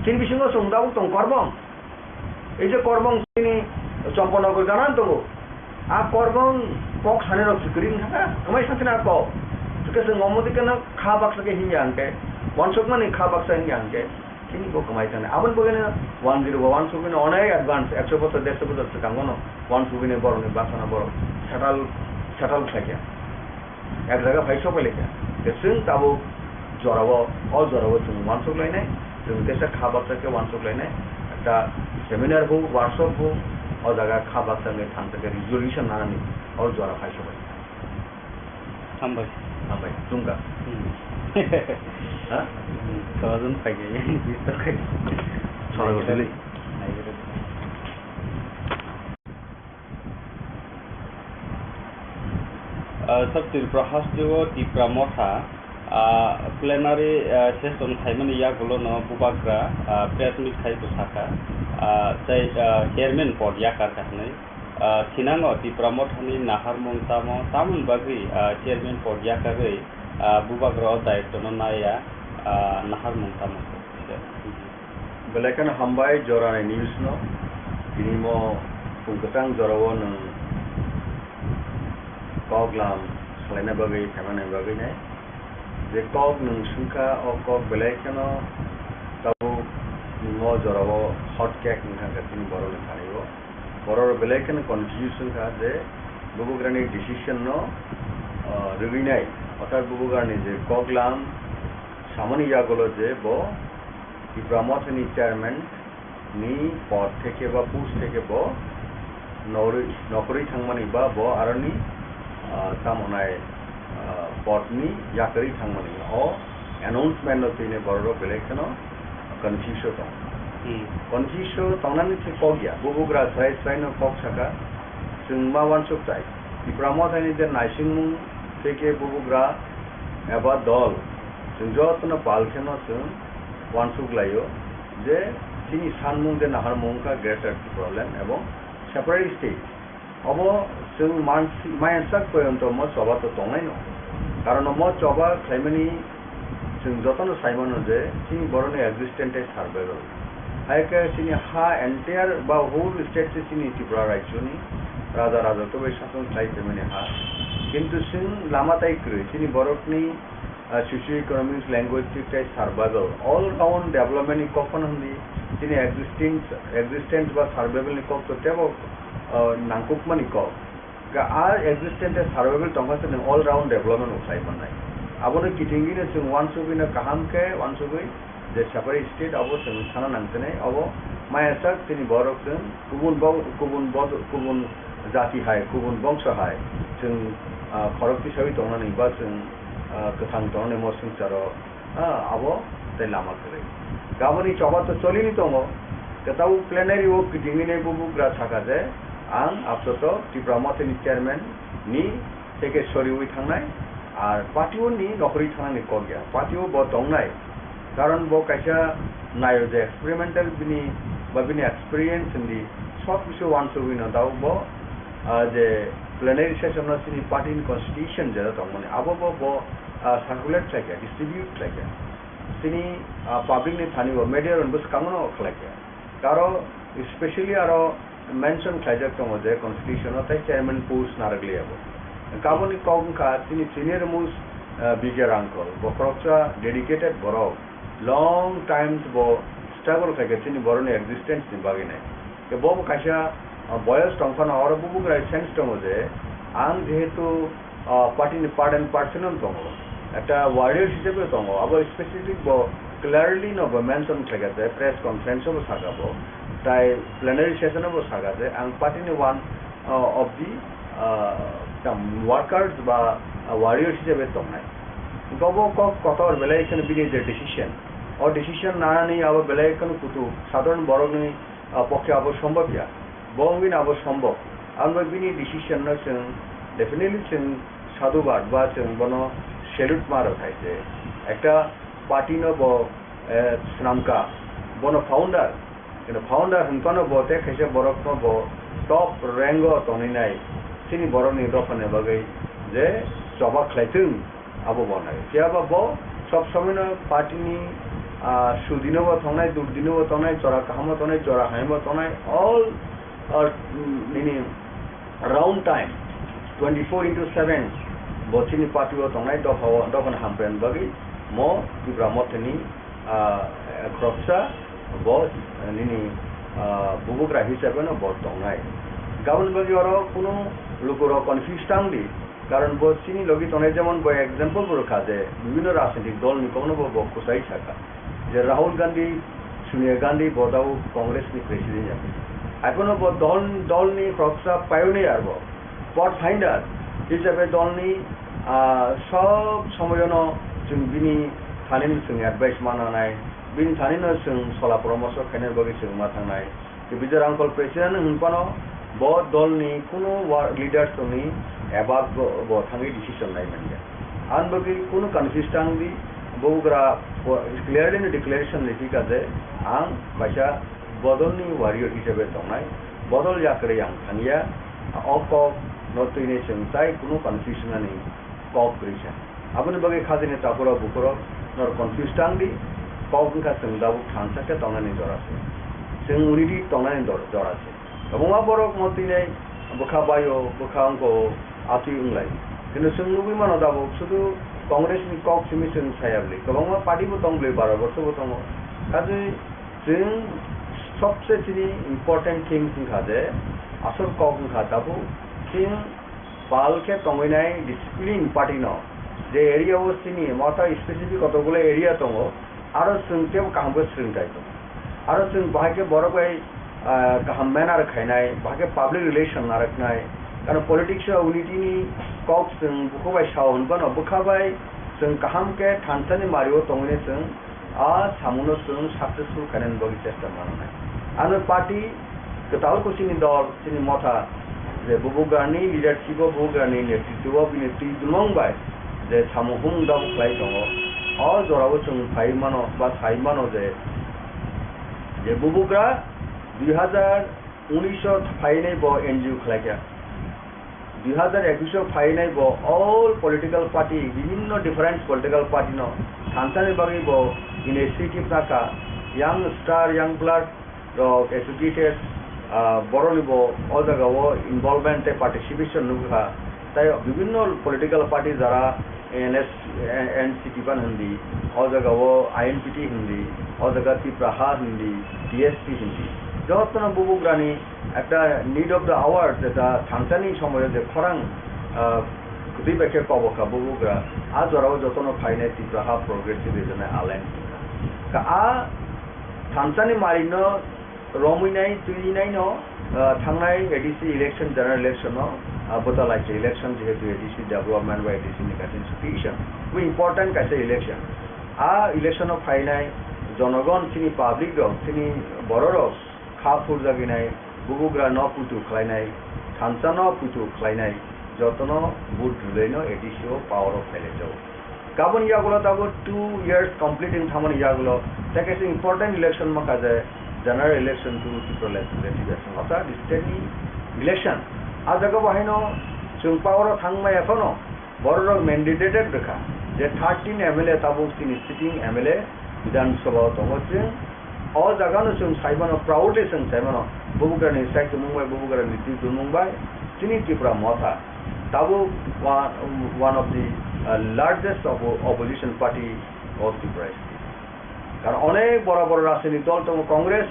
Chini bisingo chwng tabuk tong Korbong. Ei je Korbong chini Champanagar gana tongo. A Korbong kok sanai rok se kwrwi wngkha, kwmai sakhe na kok. Hwnkhe chwng omo dikhe no kha baksa khe hinya hwnkhe, uansukmani kha baksa hinya hwnkhe, chini bo kwmai thangni. Aboni bagwi no one zero bo uansugwi no onek advance, ekso bochor, derso bochor swkango no uansugwi no borokni bwsano borok settle, settle khlaikha. Ek jaga phai sopai laikha. Je chwng tabuk jorao, o jorao chwng uansuk lainai, chwng teisa kha baksa khe uansuk lainai, ekta seminar bo, workshop bo, o jaga kha baksa wngwi thansa khe resolution nanani o jora phai sopai. Hambai. Hambai, chwngkha. Hmm. Ha? Hmm, kawajan phai khe, bis ta khai. Sora gotili. Nai gotili. Ah, South Tripura hasteo Tipra Motha, ah, plenary, ah, session khaimani yagulono Bubagra, ah, press meet khai bwsakha, ah, tei, ah, chairman pod yakarkha hwnwi. Ah, thinango Tipra Mothani naharmung tamo, tamoni bagwi, ah, chairman pod yakarwi, ah, Bubagra o daitwno naiya, ah, naharmung tamo. Belai kheno hambai jorani news no. Tini mo phung kwchang jorao nwng kok lam salaina bagwi, phaimani bagwi nai. Je kok nwng swngkha, o kok belai kheno tabuk mo jorao hot cake wngkha tini borokni thani o. Borok belai kheno confuse wngkha je bubagrani decision no, ah, rwgwi nai. Orthat bubagrani je kok lam samani yagulo je bo Tipra Mothani chairman ni pod theke ba post theke bo norwi-, nokhorwi thangmani ba bo aroni, ah, tamo nai, ah, pod ni yakarwi thangmani. O announcement no twini borok rok belai kheno confuse o tong. Hmm. Confuse o tongnani se kok ya. Bubagra srai srai no kok saka, chwng ma uansuk chai. Tipra Mothani je naisingmung theke bubagra eba dol, chwng jotono pal kheno chwng uansuk laio je chini sanmung je naharmung wngkha Greater Tipraland ebong separate state. Obo chwng mansi-, mayansak poyonto mo choba to tongnaino. Karon mo choba khlaimani chwng jotono saimano je chini borokni existence tei survival. Hai khe chini ha entire ba whole state se chini Tripura rajyoni raja raja to bai sason khlai phaimani ha. Kintu chwng lama tai kwrwi chini borokni ah, socio-economics, linguistic tei survival, all round development ni kok phano hwnwi chini existence, existence ba survival ni kok to teibo, ah, nangkukmani kok. Ga a existence tei survival tongkha se nwng all round development bo khlai mannai. Abono kitingwino chwng uansugwino kaham khe uansugwi je separate state abo chwng sana nangkhe nai abo Maya sak chini borok chwng kubun bo-, kubun bod-, kubun jati hai, kubun bongso hai chwng, ah, khorok tisawi tongnani ba chwng, ah, kwthang tongnani mo swngcharo, ah, abo tei lama kwrwi. Gaboni choba to cholini tongo. Kwtal plenary o kitingwi nai bubugra saka je ang apsoto Tipra Mothani chairman ni tei khe soriwi thangnai, ar party o ni nokhorwi thangnani kok ya, party o bo tongnai, karon bo kaisa naio je experimental bini ba bini experience hindi sob kisu wansugwi no dao bo, ah, je plenary session no chini party ni constitution jera tongmani abo bo, bo, ah, circulate khlai kha, distribute khlai kha, chini, ah, public ni thani bo media rok bo swkango no khlai kha. Aro specially aro mention khlaijak tongo je constitution o tei chairman post narwk liya bo. Kaboni kok wngkha chini senior most, ah, B J Rangkol, bo khoroksa dedicated borok, long times bo struggle khaikha chini borokni existence ni bagwi nai. Bo bo kaisa, ah, boyos tongphano oro bubugra sense tongo je ang jehetu ah, party ni part and parcel no tongo. Ekta warrior hisabe tongo. Abo specific bo clearly no bo mention khlai kha je press conference o bo saka bo. Tai plenary session o bo saka je ang party ni one, ah, of the, ah, tam workers ba, ah, warrior hisabe tongnai. Gobo kok kotor belai kheno bini je decision. O decision nanani abo belai kheno kutu sadharon borokni ah, pokhe abo sombhob ya. Bo wngwi no abo sombhob. Ang bai bini decision no chwng definitely chwng sadhubad ba chwng bono salute ma rw khai se. Ekta party no bo, eh, swnamka. Bono founder. Kino founder hwnphano bo tei khaisa borok no bo top rank o tonwi nai. Chini borok ni dopha ni bagwi je choba khlai thung. Abo bo nai. Phiya ba bo sob somoi no party ni, ah, sudino bo tongnai, durdino bo tongnai, chora kaham bo tongnai, chora hamya bo tongnai, all, ah, nini round time, twenty four into seven, bo chini party o tongnai, dopha o, dopha ni hamkrai ni bagwi mo Tipra Motha ni, ah, khoroksa bo, ah, nini, ah, bubugra hisabe no bo tongnai. Gaboni bagwi oro kunu lukurok confuse tang di, Karon bo chini logi tongnai, jemon bo example bo rwkha je bibhinno rajnitik dol ni kokno bo, bo kwchai sakha je Rahul Gandhi, Sonia Gandhi bo tabuk Congress ni president ya. Haiphano bo dol, dol ni khoroksa pioneer bo, pathfinder hisabe dol ni, ah, sob somoyono chwng bini thani no chwng advice ma nanai, bini thani no chwng sola poramorsho khainani bagwi chwng ma thangnai. Tei Vijay Rangkol president hwnphano bo dolni kunu wa-, leaders tongni above bo, bo thangwi decision lai manya. Ang bagwi kunu confuse tang di, bubagra po-, clearly no declaration rikha je ang kaisa bodolni warrior hisabe tongnai, bodol yakrwi ang thangya, o kok no twini chwng tai kunu confusion ani kok kwrwi sa. Aboni bagwi khajani takhurok bukhurok norok confuse tang di, kok wngkha chwng tabuk thansa khe tongnani jora se. Chwng unity tongnani dor-, jora se. Kwbangma borok mo twinai bwkha baio, bwkha wngko, atwi wnglai. Kintu chwng nugwi mano tabuk sudu Congress ni kok simi chwng saya bwlwi. Kwbangma party bo tong bwlwi, baro borso bo tongo. Kaje chwng sobse chini important things wngkha je asol kok wngkha tabuk chwng pal khe tongwi nai discipline party no, je area o chini motha specific kotokgulo area tongo, aro chwng teibo kaham khe swrwng tai tongo, aro chwng bahai khe borok bai, ah, kaham manner khainai, bahai khe public relation narwknai, karon politics o unity ni kok chwng bukhuk bai sao hwnphano bwkha bai chwng kaham khe thansa ni mari o tongwi nai chwng a samungno chwng successful khainani bagwi chesta mananai. Ano party kwtal kuchini dol chini motha je bubugrani leadership o, bubugrani netritwo o bini twi dulmung bai je samung humung tabuk khlai tongo, o jorao chwng phai mano ba sai mano je, je bubugra dui hazar unis o phainai bo N G O khlai kha. Dui hazar ekwis o phainai bo all political party, bibhinno different political party no thansani bagwi bo initiative nakha, young star, young blood rok, educated, ah, borok ni bo o jaga o involvement tei participation nukha. Tai bibhinno political party jara N S, N C P ban hindi, o jaga o I N P T hindi, o jaga Tipra Ha hindi, T S P hindi. Jotono bubugrani ekta need of the hour, jeta thansani somoyo je khorang, ah, kwtwi bai khe kobokha bubugra, a jorao jotono phainai Tipra Ha Progressive Regional Alliance wngkha. Ka a thansani marino Romwi nai twi nai no, ah, thangnai A D C election, general election no, ah, bwta lai se election, jehetu A D C development ba A D C ni kaisa institution, bo important kaisa election. A election o phainai jonogon, chini public rok, chini borok rok kha phurjagwi nai, bubugra no puitu khlainai, thansa no puitu khlainai, jotono vote rwlai no A D C o power o phailai jago. Kabun yagulo tabuk two years complete wng thangmani yagulo, tei kaisa important election mankha je general election to Tripura legislative election, orthat state ni election. A jaga bo haino chwng power o thangmaya phano borok rok mandated rwkha je thirteen M L A tabuk chini sitting M L A Bidhan Sabha o tongo chwng. O jaga no chwng sai mano, proudly chwng sai mano, bubugra ni saichumung bai, bubugra ni twi tongmung bai chini Tripura Motha tabuk one, one of the, uh, largest oppo-, opposition party of Tripura state. Karon onek bora bora rajnitik dol tongo, Congress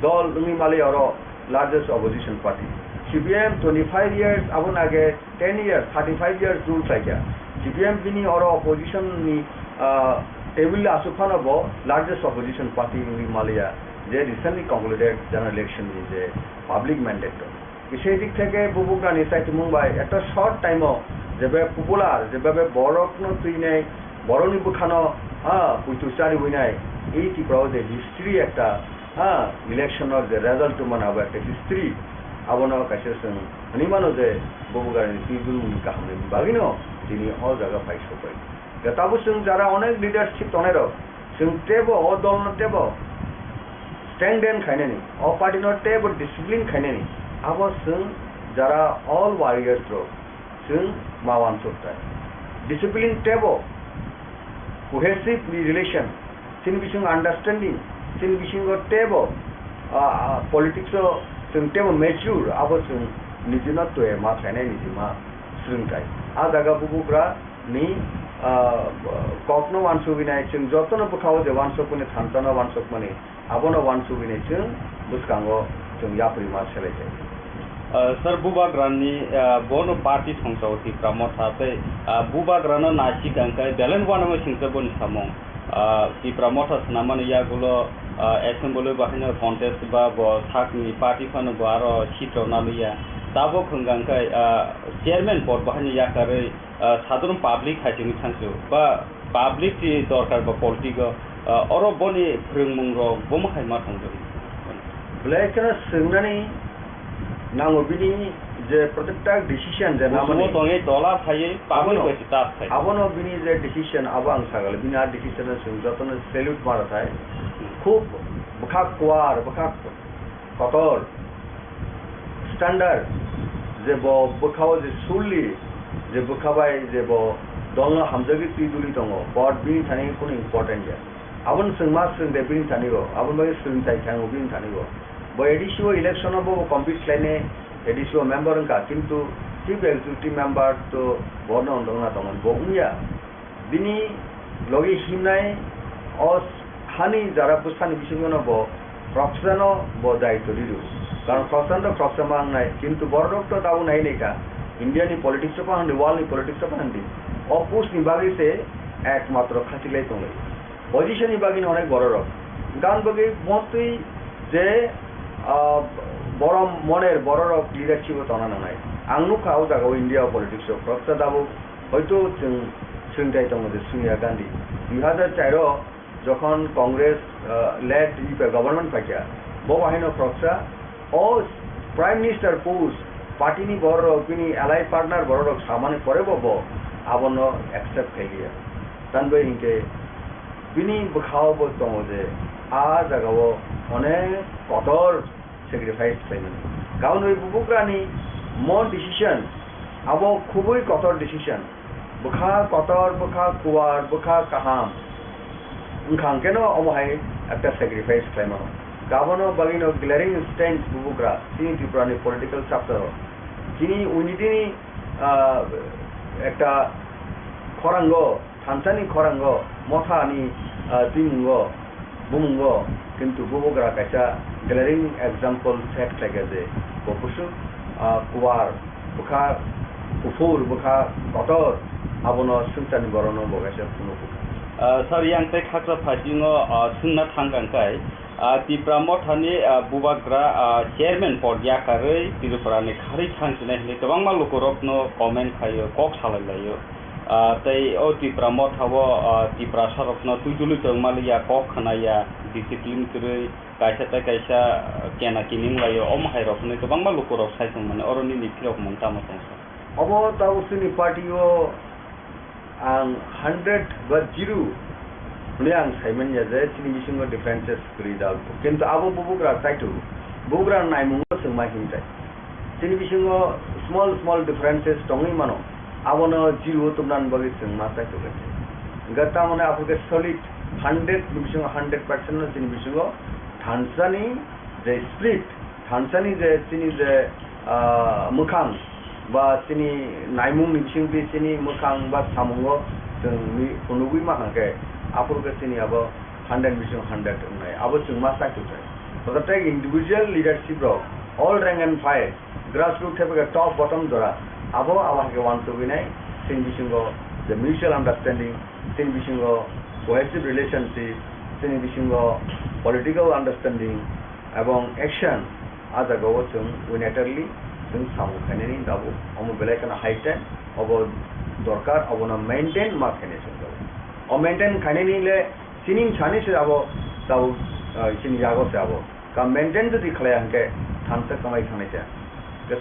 dol wngwi mali oro largest opposition party. C P M twenty-five years, aboni age ten years, thirty-five years rule khlaikha. C P M bini oro opposition ni, ah, table aswk phano bo largest opposition party wngwi maliya, je recently concluded general election ni je public mandate rok. Kisa dik theke bubugrani saichumung bai ekta short time o jebe popular, jebe borokno twinai, borokni bwkhano, ha, puitu chariwinai, ei Tripura o je history ekta, ha, election o je result tongmani abo ekta history, abono kaisa chwng hwnwi mano je bubugrani twibulmungni kahamni bagwino tini o jaga phai sokbai. Tabuk chwng jara onek leadership tongnai rok, chwng teibo o dol no teibo strengthen khainani, o party no teibo discipline khainani, abo chwng jara all warriors rok chwng ma wansuk tai. Discipline teibo cohesive relation, chini bisingo understanding, chini bisingo teibo, ah, ah, politics o chwng teibo mature, abo chwng niji no twi ma khainai, niji ma swrwng tai. A jaga bubugra ni, ah, kokno wansugwi nai, chwng jotono bwkhao je wansukmani, thansa no wansukmani, abono wansugwi nai chwng bwskango chwng yapri ma selai jai. Ah, sir, bubagrani, ah, bono party thongsa o Tipra Motha tei, ah, bubagrano naisik ang khe belai no uanama singsa boni samung. Ah, Tipra Motha swnamani yagulo, ah, assembly bahaino contest ba bo sakni party phano bo aro seat rok naliya. Tabuk hwnkha ang khe, ah, chairman pod bahaino yakarwi ah, sadharon public hai simi thangsu ba public ni dorkar ba politic o, ah, oro boni phrwngmung rok bomo hai ma thangjago. Belai kheno swngnani nango bini je protekta decision je namani. Busugo tongwi tola phaiwi public abono, bai se tas khai. Abono bini je decision abo ang sagale bini a decision no chwng jotono salute ma rwthai. Khub bwkha kuar, bwkha kotor standard, je bo bwkhao je surli, je bwkha bai je bo dolno hamjagwi twi duli tongo, bo bini thani kunu important ya. Aboni chwng ma swrwng de bini thani bo, aboni bagwi swrwng chai thango bini thani bo. Bo A D C o election o bo compete khlainai, A D C o member wngkha, kintu chief executive member to bono wngna tongo, bo wngya. Bini logi himnai o hani jara bwsani bisingo no bo khoroksa no bo daitw riro. Karon khoroksa no khoroksa ma wngnai, kintu borok rok to tabuk nai nai kha. India ni politics o phan di, world ni politics o phan di. O post ni bagwi se ekmatro khachilai tonglai. Position ni bagwi no onek borok rok. Gan bagwi mostly je, ah, borom moner borok rok leadership o tongna nangnai. Ang nukha o jaga o India o politics o khoroksa tabuk Hoito chwng swrwngthai tongo je Sonia Gandhi. Dui hazar char o jokhon Congress, ah, led U P A government phaikha, bo bahaino khoroksa o Prime Minister post party ni borok rok bini allied partner borok rok samani pore bo, bo abono accept khailiya. Tamni bagwi hinkhe bini bwkhao bo tongo je a jagao onek kotor sacrifice khlaimani. Karon bai bubugrani mo decision abo khubui kotor decision. Bwkha kotor, bwkha kuar, bwkha kaham. Wngkha hwnkhe no omo hai ekta sacrifice khlaimano. Kabono bagwino glaring instance bubugra chini Tripura ni political chapter o. Chini unity ni, ah, ekta khorango Thansani khorango Mothani, ah, twimungo, bumungo, kintu bubugra kaisa glaring example set khlaikha je bo bwswk, ah, kuar, bwkha kuphur, bwkha kotor, abono swngcharni borokno bo kaisa phunukgo. Ah, sir, yang tei khakra phaisingno, ah, swngna thang kang kai, Ah, Tipra Mothani, ah, bubagra, ah, chairman pod yakarwi Tripura ni kharwi thang sinai hinwi kwbangma lukurokno comment khaio, kok salai laio. Ah, tei o Tipra Motha o, ah, Tiprasa rokno twi tuli tong maliya, kok khwnaya, discipline kwrwi, kaisa tei kaisa, ah, kena kining laio, omo hai rok hinwi kwbangma lukurok sai tong mani, oro nini phirok mung tamo tong sa? Obo tabuk chini party o ang hundred ba zero hwnwi ang sai manya je chini bisingo differences kwrwi da. Kintu abo bubugra chaitu, bubugra naimungo chwng ma himjai. Chini bisingo small small differences tongwi mano, abono zero o tubnani bagwi chwng ma chaitu khe. Hwnkhe tamoni aphuru khe solid hundred ni bisingo hundred percent no chini bisingo thansani je spirit, thansani je chini je, ah, mwkhang ba chini naimung ni bisingtwi chini mwkhang ba samungo chwng mi-, phunugwi ma hwnkhe, aphuru khe chini abo hundred bising hundred wngnai, abo chwng ma chaitu chai. Joto tei individual leadership rok, all rank and file, grassroots thepha khe top bottom jora, abo abo hai khe uansugwi nai, chini bisingo je mutual understanding, chini bisingo cohesive relationship, chini bisingo political understanding, ebong action, ah jagao chwng unitarily chwng samung khainani tabuk. Omo belai kheno high time, obo dorkar, obono maintain ma khainai chwng tabuk. O maintain khainani le chini sani se abo tabuk, ah, chini yago se abo. Ka maintain jodi khlaiya hwnkhe thansa kwmai thangnai se.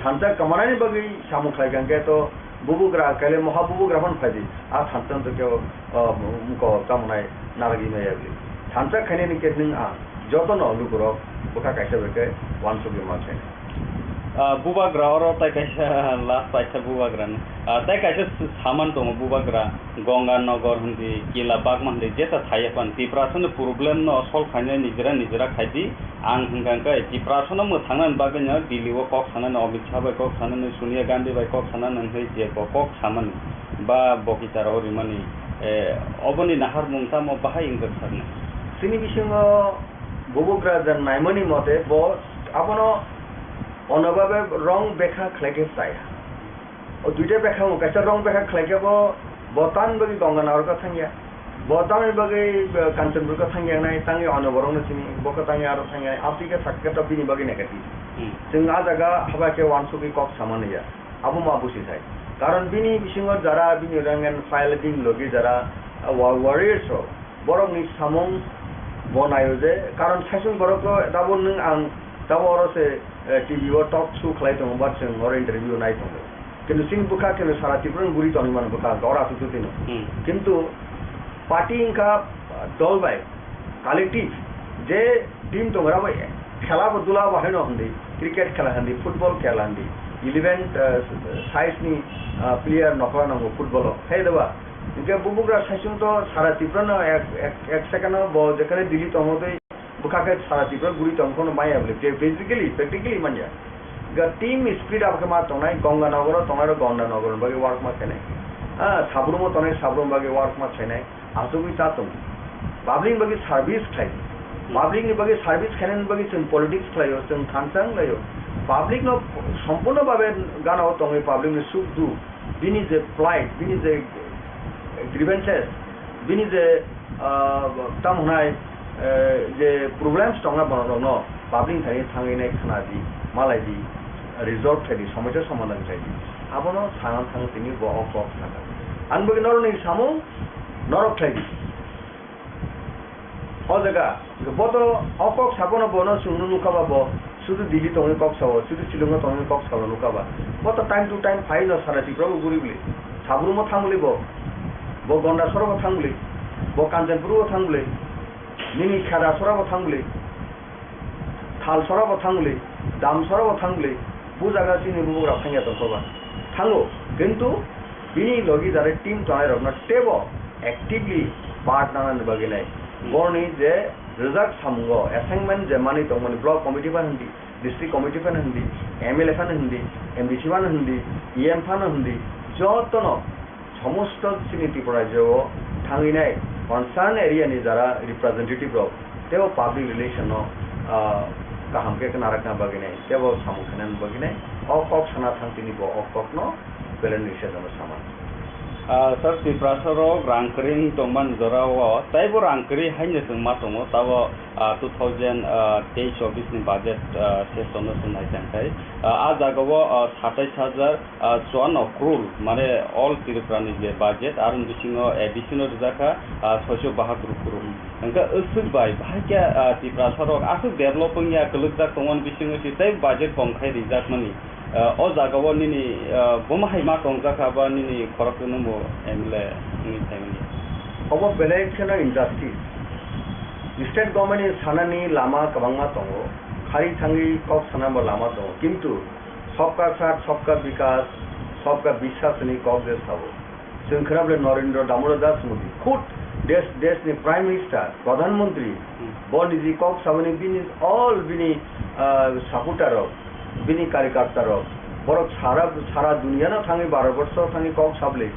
Thansa kwmanani bagwi samung khlai kha hwnkhe to bubugra, kaile moha bubugra phano phaidi. A thansa to kebo, ah, mko tamo nai narwgwi maya bwlwi. Thansa khainani khe nwng ang jotono lukurok bwkha kaisa bai khe uansugwi ma khainai. Ah, bubagra oro tai kaisa last paisa bubagra ni. Ah, tai kaisa s-, saman tongo bubagra, Ganga Nagar hindi, Kila Bagma hindi, jesa thaiya pan Tiprasa ni problem no solve khainai nijera nijera khaidi. Ang hwnkha hwnkhe Tiprasa no mwthangnani bagwi no Delhi o kok sanani, Amit Shah bai kok sanani, Sonia Gandhi bai kok sanani hwnwi je bo kok samani ba bo kichar o rimani, eh, oboni naharmung tamo bahai wngkha sakni? Chini bisingo bubugra je naimani mote bo abono onobabe wrong bekha khlai khe chaya. O duita bekha wng, kaisa wrong bekha khlai khe bo, bo tamni bagwi Ganga Nagar khe thangya, bo tamni bagwi, eh, Kanchanpur khe thangya nai, tangwi onoborokno sini, bo khe tangwi aro thangya nai, amtwi khe sakhe to bini bagwi negative. Hmm. Chwng ah jaga haba khe uansugwi kok samani ya. Abo ma busi thai. Karon bini bisingo jara bini rank and file bini logi jara, ah, wa-, warriors rok, borokni samung bo naio je, karon saichung borokno tabuk nwng ang tabuk oro se, eh, T V o talk show khlai tongo, ba chwng oro interview nai tongo. Kintu chini bwkha kintu sara Tripura ni guri tongwi mano bwkha, oro aswk twi no. Hmm. Kintu party wngkha, ah, dol bai, collective, je team tongo, abo khela bo dula bo haino hindi, cricket khela hindi, football khela hindi, eleven, ah, size ni, ah, player nokla nango football o, hai da ba? Hingke bubugra saichung to sara Tripura no ek, ek, ek second o bo jekhane Delhi tongo tei bwkha khe sara Tripura guri tong phano maya bole, physically, practically manya. Ga team spirit abo khe ma tongnai, Ganga Nagar o tongnai rok Ganga Nagar ni bagwi work ma khainai. Ah, Sabrum o tongnai Sabrum bagwi work ma khainai. Asugwi cha tongo. Public ni bagwi service khlai. Public ni bagwi service khainani bagwi chwng politics khlaio, chwng thansa wnglaio. Public no sompurno babe gana o tongwi public ni suk duk, bini je plight, bini je grievances, bini je, ah, tamo hwnai, eh, je problems tongna borok rokno public ni thani thangwi nai khna di, malai di, resolve khai di, somosya somadhan khai di. Abono sana thang tini bo o kok sakha. Ang bagwi norok ni samung norok khlai di. O jaga, bo to o kok sabono bono chwngno nukha ba bo, sudu Delhi tongwi kok sao, sudu Shillong o tongwi kok sao nukha ba. Bo to time to time phai no sara Tripura bo guri bwlwi. Sabrum o thang bwlwi bo. Bo Gonda sora bo thang bwlwi. Bo Kanchanpur o thang bwlwi. Nini Kheda sora bo thang bwlwi. Thalsora bo thang bwlwi, Damsora bo thang bwlwi, bo jaga chini bubagra thangya tongkha ba. Thango, kintu bini logi jare team tongnai rokno teibo actively part nanani bagwi nai. Hmm. Borni je rwjak samungo assignment je manwi tongmani block committee phano hindi, district committee phano hindi, M L A phano hindi, M D C phano hindi, E M phano hindi, jotono somosto chini Tripura rajyo o thangwi nai concern area ni jara representative rok teibo public relation no, ah, kaham khe khna rakna bagwi nai teibo samung khainani bagwi nai o kok sana thang tini bo o kok no belai ni sejano sama. Ah, sir, Tiprasa rok rang kwrwi wng tongmani jora o, taibo rang kwrwi haino chwng ma tongo, tabo, ah, two thousand, ah, teish chobbish ni budget, ah, session o chwng nai tang khai. Ah, ah jaga o, ah, satais hajar, ah, chuanno crore, mane all Tripura ni je budget, aroni bisingo A D C no rijak kha, ah, soiso bahatur crore. Hwnkhe aswk bai, bahai khe, ah, Tiprasa rok aswk develop wngya, kwlwkjak tongmani bisingo se tei budget kom khai rijakmani. Ah, o jaga o nini, ah, bomo hai ma tongjak kha ba nini khoroknwi nungbo M L A wngwi phaimani. Obo belai kheno injustice. State government ni sanani lama kwbangma tongo, khari thangwi kok sanani lama tongo, kintu Sabka Saath, Sabka Vikas, Sabka Biswas ni kok je sabo. Chwng khwnable Narendra Damodar Das Modi, khud desh, desh ni Prime Minister, Pradhan Mantri, Hmm. bo niji kok sabani bini all bini, ah, supporter rok, bini karyakarta rok, borok sara, sara duniya no thangwi, Bharat borsho thangwi kok sabli,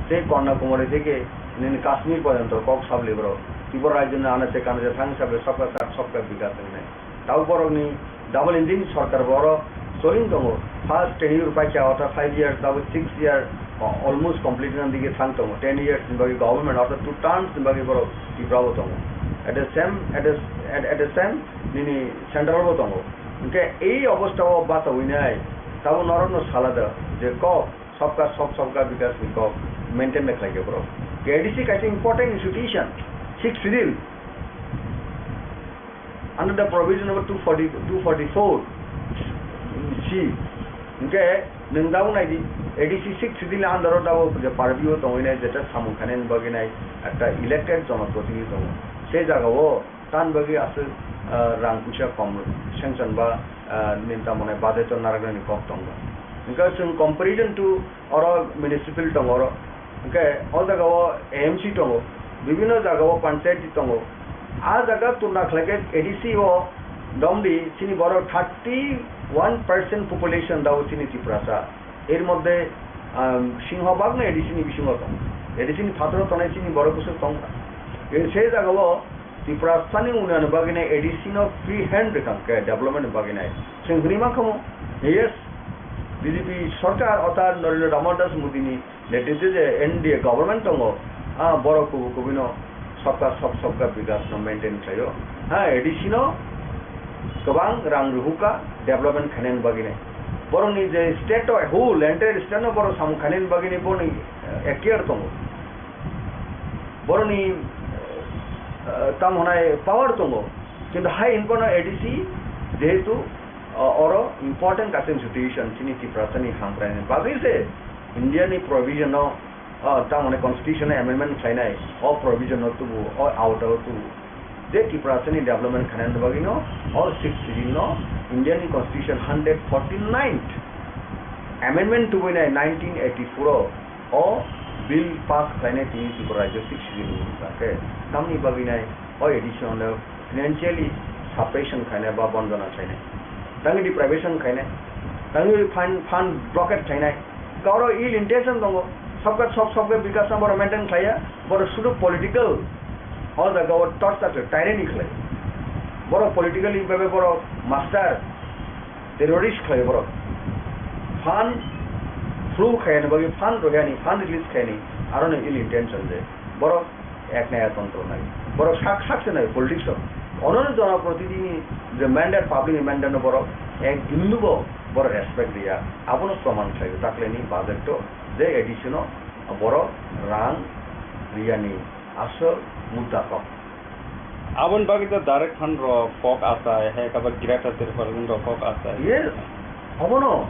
tei Kanyakumari theke nini Kashmir porjonto kok sabli borok. Tripura rajyo ni anache kanache thangwi sabli Sabka Saath, Sabka Vikas hinwi. Tabuk borokni double engine sorkar bo oro choli tongo. First tenure paikha, ortha five years, tabuk six year, o-, almost complete wngna digi thang tongo. Ten years ni bagwi government, ortha two terms ni bagwi borok Tripura o tongo. At the same, at the, at, at the same, nini central bo tongo. Hwnkhe ei obostha o bata winai, tabuk norokno sala da je kok, Sabka Saath, Sabka Vikas ni kok maintain da khlaikha borok. A D C kaisa important institution, sixth schedule. Under the provision number two forty, two forty-four C, hwnkhe nwng tabuk nai di, A D C sixth schedule under o tabuk je purview o tongwi nai, jeto samung khainani bagwi nai ekta elected jonoprotinidhi tongo. Se jaga o tan bagwi aswk, ah, rang puisa kom sanction ba, ah, nini tamo nai budget o narwknani kok tongo. Hwnkhe chwng comparison to oro municipal tongo oro. Hwnkhe o jaga o A M C tongo, bibhinno jaga o panchayati tongo. A jaga tuna khlai khe A D C o domdi chini borok thirty one percent population dao chini Tiprasa. Er moddhe, um, singhobagno A D C ni bisingo tongo. A D C ni phataro tongnai chini borok bwswk tongkha. E se jaga o Tiprasani unnayon bagwi nai A D C no free hand rwkha hwnkhe development ni bagwi nai. Chwng hwnwi mankha mo, yes, B J P sorkar orthat Narendra Damodar Das Modi ni netritwe je N D A government tongo, ah, borok kubui kubui no Sabka Saath, Sabka Vikas no maintain khlaio. Ha, A D C no kwbang rang rwhukha development khainani bagwi nai. Borokni je state o whole, entire state no borok samung khainani bagwi nai borokni, eh, ekhtiar tongo. Borokni, eh, tamo hwnai power tongo, kintu hai hinphano A D C jehetu, eh, oro important kaisa institution chini Tiprasani hamkraini bagwi se India ni provision no, eh, tamo hwnai constitution no amendment khlainai, o provision no tubu, o awta o tubu. Je Tiprasani development khainani bagwi no, o sixth schedule no India ni constitution hundred forty-ninth amendment tubui nai nineteen eighty-four o, o bill pass khlainai tini Tripura rajyo sixth schedule ni wngkha khe, tamni bagwi nai o A D C no financially suppression khainai ba bondona khainai, tangwi deprivation khainai, tangwi fund, fund blockade khainai, kauro ill intention tongo, Sabka Saath, Sabka Vikas no borok maintain khlaiya, borok sudu political, o jaga o torture khlai, tyranny khlai, borok politically bebe borok master, terrorist khlai borok. Fund flow khaiyani bagwi, fund rohiyani, fund release khaiyani, aro no ill intention je. Borok ek naya tontro nai. Borok sak sak se nai politics o. Ono no jonoprotinidhi ni je mandate, public ni mandate no borok ek bindo bo borok respect riya. Abono proman khlaio takleni budget o je A D C no borok rang riyani asol mudda kok. Aboni bagwi to Direct Fund rok kok achai, hai khe ba Greater Tipraland rok kok achai. Yes, obono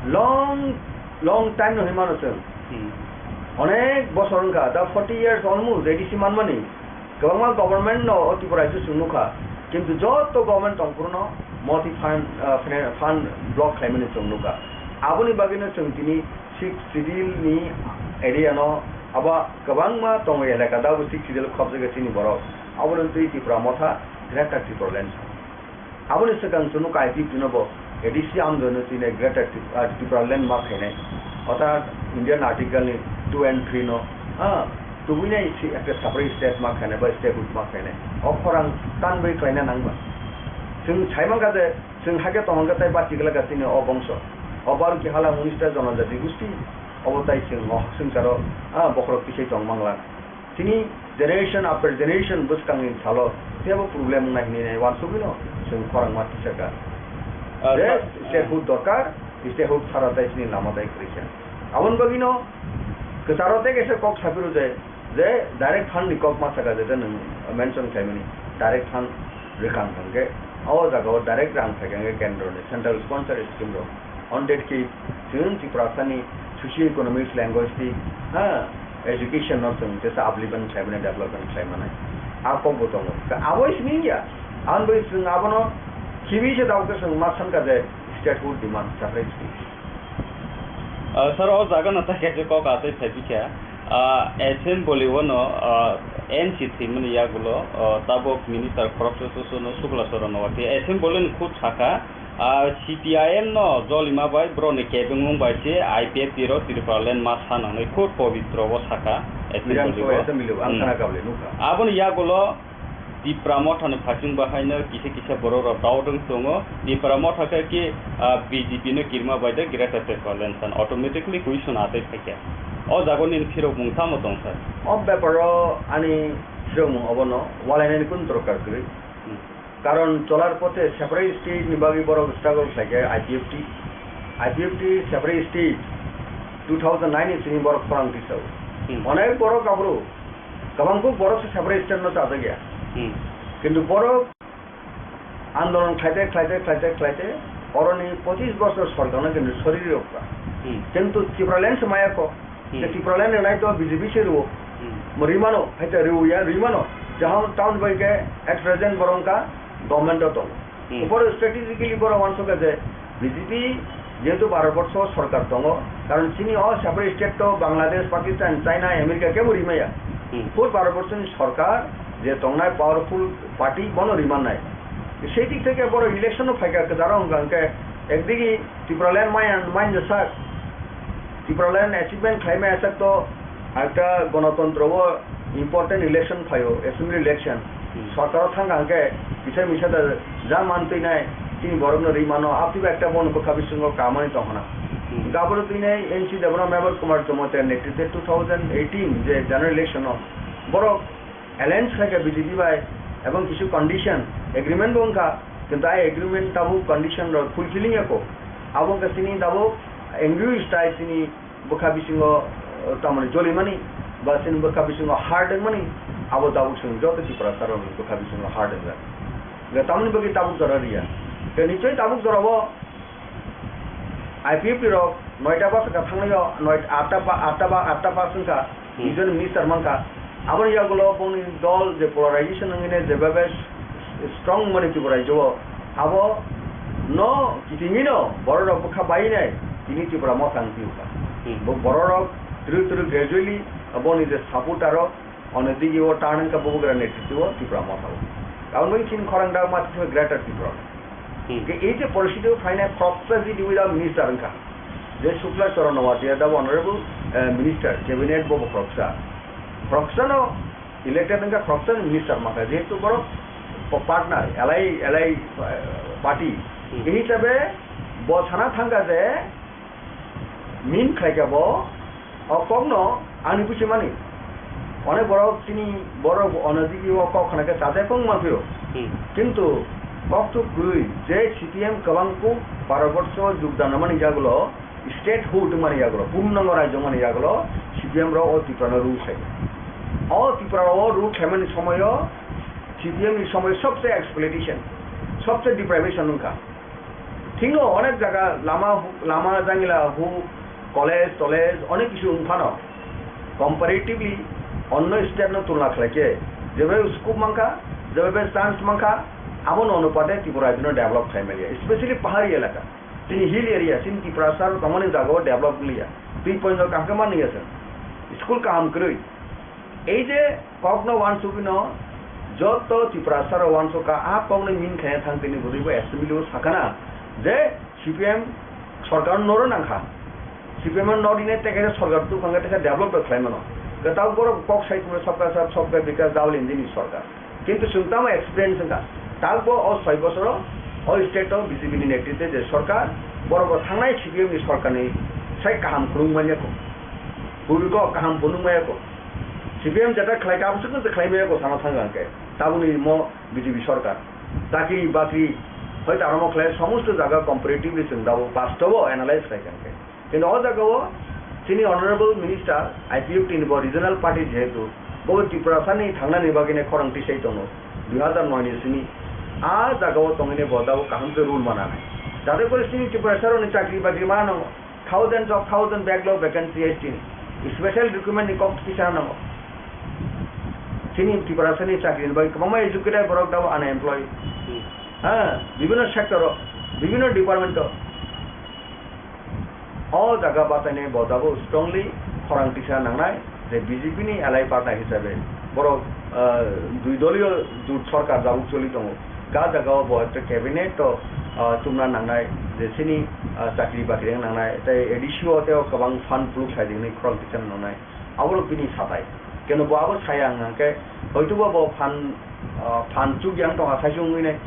long, long time no hinmano chwng. Hmm. Onek bosor wngkha, da forty years almost A D C manmani. Kwbangma government no o Tripura raijyo chwng nukha. Kintu joto government tongphuru no moti fund, ah, fina-, fund block khlaimani chwng nukha. Aboni bagwi no chwng tini Sixth Schedule ni area no abo kwbangma tongo elaka, da bo Sixth Schedule khobjagwi chini borok. Abono twi Tipra Motha Greater Tipraland. Aboni swkang chwng nukha I P F T no bo A D C andolon no twi nai Greater Tip-, ah, Tipraland ma khainai. Orthat Indian Article ni two and three no, ah, tubui nai si ekta separate state ma khainai ba statehood ma khainai. O khorang tanbai khlaina nangma. Chwng sai mankha je, chwng hakhe tongkha tei bachigwlak chini o bongso. O Baruki hala unis ta jonojati gusti. Obo tai chwng o swngcharo, ah, bokhorok kisai tong mangla. Tini generation after generation bwskangni salo teibo problem wngnai hinwi nai uansugwino chwng khorangma tisaka. Ah, Je sa-, statehood dorkar, statehood sara tai chini lama tai kwrwi kha. Aboni bagwino kwcharo tei kaisa kok saphuru je, je direct fund ni kok ma saka je nwng mention khlaimani direct fund rwkha hwnkhe o jagao direct rang phaikha hwnkhe kendro ni central sponsor scheme rok. Hundred khe chwng Tiprasani socio-economics, linguistic, ha, education no chwng jesa upliftment khlai mani, development khlai mani. A kok bo tongo. Ka abo simi ya. Aboni bagwi chwng abono khibi se dago chwng ma sankha je statehood demand separate state. Ah, sir, o jaga no ta kaisa kok atwi phai bikha. Ah, assembly o no, ah, N C thwimani yagulo, ah, tabuk minister khoroksa susu no Sukla Charan Noatia assembly ni khud saka. Ah, C P I M no jolima bai borokni kebengmung bai se I P F T rok Tripura land ma sa nangnai khud pobitro o saka assembly Bidhan Sabha o. Assembly o, ang Hmm. khana kable nukha. Aboni yagulo Tipra Motha ni phasing bahaino kisa kisa borok rok daudwng tongo. Tipra Motha khe ki, ah, B J P no kirima bai de Greater Tripura land san automatically question atwi phaikha. O jago nini phirok mung tamo tong sir? O beparo ani phirok mung obono walainani kun dorkar kwrwi. Hmm. Karon cholar pothe separate state ni bagwi borok struggle khlaikha I P F T. I P F T separate state two thousand nine ni simi borok khorang tisao. Hmm. Onek borok aphuru kwbangkuk borok se separate state no chajakya. Hmm. Kintu borok andolon khlaite, khlaite, khlaite, khlaite, oroni pochis bosor sorkarno kintu sori rwkha. Hmm. Kintu Tipraland se maya kok. Hmm. Je Tipraland rwnai to B J P se rwo. Hmm. Mo rimano, haita rwya, rimano. Jahon town bai ke at present borok wngkha government o tongo. Hmm. Upor strategically borok uansukha je B J P jehetu Bharat borsho sorkar tongo, karon chini o separate state to Bangladesh, Pakistan, China, America kebo rimaya. Hmm. Full Bharat borsho ni sorkar je tongnai powerful party bono rimannai. Sei dik theke borok election o phaikha kwcharo wngkha hwnkhe ekdigi Tipraland maya, maya sak. Tipraland achievement khlaimaya sak to ekta gonotontro o important election phaio, assembly election. Hmm. Sorkaro thangkha hwnkhe kisa misa da ja mantwinai chini borokno rimano, aphiba ekta bono bwkha bisingo kamani tongkhna. Hmm. Gaboro twinai N C Debbarma Mevar Kumar Jamatia netrite two thousand eighteen je general election o borok alliance khlaikha B J P bai, ebong kisu condition, agreement bo wngkha, kintu ai agreement tabuk condition rok fulfilling ya kho. Abo wngkha chini tabuk angry style chini bwkha bisingo, eh, tamoni jolimani, ba chini bwkha bisingo hard wngmani, abo tabuk chwng joto Tiprasa rokni bwkha bisingo hard wngjak. Hwnkhe tamoni bagwi tabuk jora riya. Hwnkhe nichoi tabuk jorao I P F T rok noita bus ka thangnaio, noita, atta pa, atta ba, atta bus wngkha, Hmm. Union Minister mankha. Aboni yagulo bongni dol je polarization wngwi ne jebabe strong mani Tripura rajyo o, abo no kitingino borok rok bwkha bai nai tini Tripura Motha wngwi wngkha. Hmm. Bo borok rok twrwk twrwk gradually boni je supporter rok Ono digi o turn wngkha bubagra netrito o Tipra Motha o. Aboni bagwi chini khorang da ma tisa Greater Tipra. Hmm. Ke ei je poristiti o phainai khoroksa G D without minister wngkha. Je Shukla Charan Noatia da honorable, eh, minister, cabinet bo bo khoroksa. Khoroksa no elected wngkha, khoroksa ni minister mankha. Jehetu borok po-, partner, alai, alai, eh, party. Hmm. Ei hisabe bo sana thangkha je min khlaikha bo, O kokno ani buchimani. Onek borok chini borok onodigi o kok khna khe chajak wng ma phio. Hmm. Kintu kokthuk kwrwi je C P M kwbang kuk Bharat borsho jogdan mani yagulo, statehood mani yagulo, purnango rajyo mani yagulo, C P M rok o Tripura no rule khlai. O Tripura o rule khlaimani somoyo C P M ni somoy sobse exploitation, sobse deprivation wngkha. Thikno onek jaga lama, lama jangila hu, college, tolej, onek kisu wng phano, comparatively onno state no tulna khlai khe, jebai scope mankha, jebai chance mankha, abono onupate Tripura rajyo no develop khlai manya, especially pahari elaka. Chini hill area, chini Tiprasa rok tongmani jaga o develop wngya. Twi point o kaham khe manliya se. School kaham kwrwi. Ei je kokno uansugwino joto Tiprasa rok uansukha, a kokno min khaina thang tini bwrwi bo assembly o sakana je C P M sorkar no noro nangkha. C P M no nori ne tei kaisa sorkar tukhang khe tei khe develop bo khlai mano. Kwtal borok kok sai tongmani Sabka Saath Sabka Vikas Double Engine ni sorkar. Kintu chwng tamo experience wngkha. Talbo o soi bosoro o state o B J P ni netrite je sorkar, borok bo thangnai C P M ni sorkar ni sai kaham kwrwng manya kho. Bubiko kaham phunuk maya ko. C P M jeta khlai ka, aboni swkang se khlai maya ko, sama thang hwnkhe. Tabuni mo B J P sarkar. Chakri bakri, hoi ta aro mo khlai, somosto jaga comparatively chwng dabo, bastobo analyze khlai hwnkhe. Kintu o jaga o chini honorable minister, I P F T ni bo regional party jehetu, bo Tiprasa ni thangnani bagwi nai khorang tisai tongo, dui hazar noi ni simi. A jaga o tongwi nai bo dabo kaham khe rule mana nai. Jate kore chini Tiprasa rok ni chakri bakri ma nango. Thousands of thousand backlog vacancy S T ni. Special recruitment ni kok kisa nango. Chini Tiprasa ni chakri ni bagwi kwbangma educated borok dabo unemployed. Hmm. Ha, bibhinno sector o, bibhinno department o. O jaga bachainai bo dabo strongly khorang tisa nangnai. Je B J P ni alai partner hisabe borok, ah, dui doliyo jut sarkar jabuk choli tongo. Ga jaga o bo ekta cabinet to, ah, chumna nangnai, je chini, ah, chakri bakri wng nangnai, tei A D C o tei o kwbang fund pluk sai di hwnwi khorang tisa nangnai. Abo rok bini satai. Keno bo abo saya wng khe hoito bo, bo fund, ah, fund chuk yang tongkha sai se wngwi nai.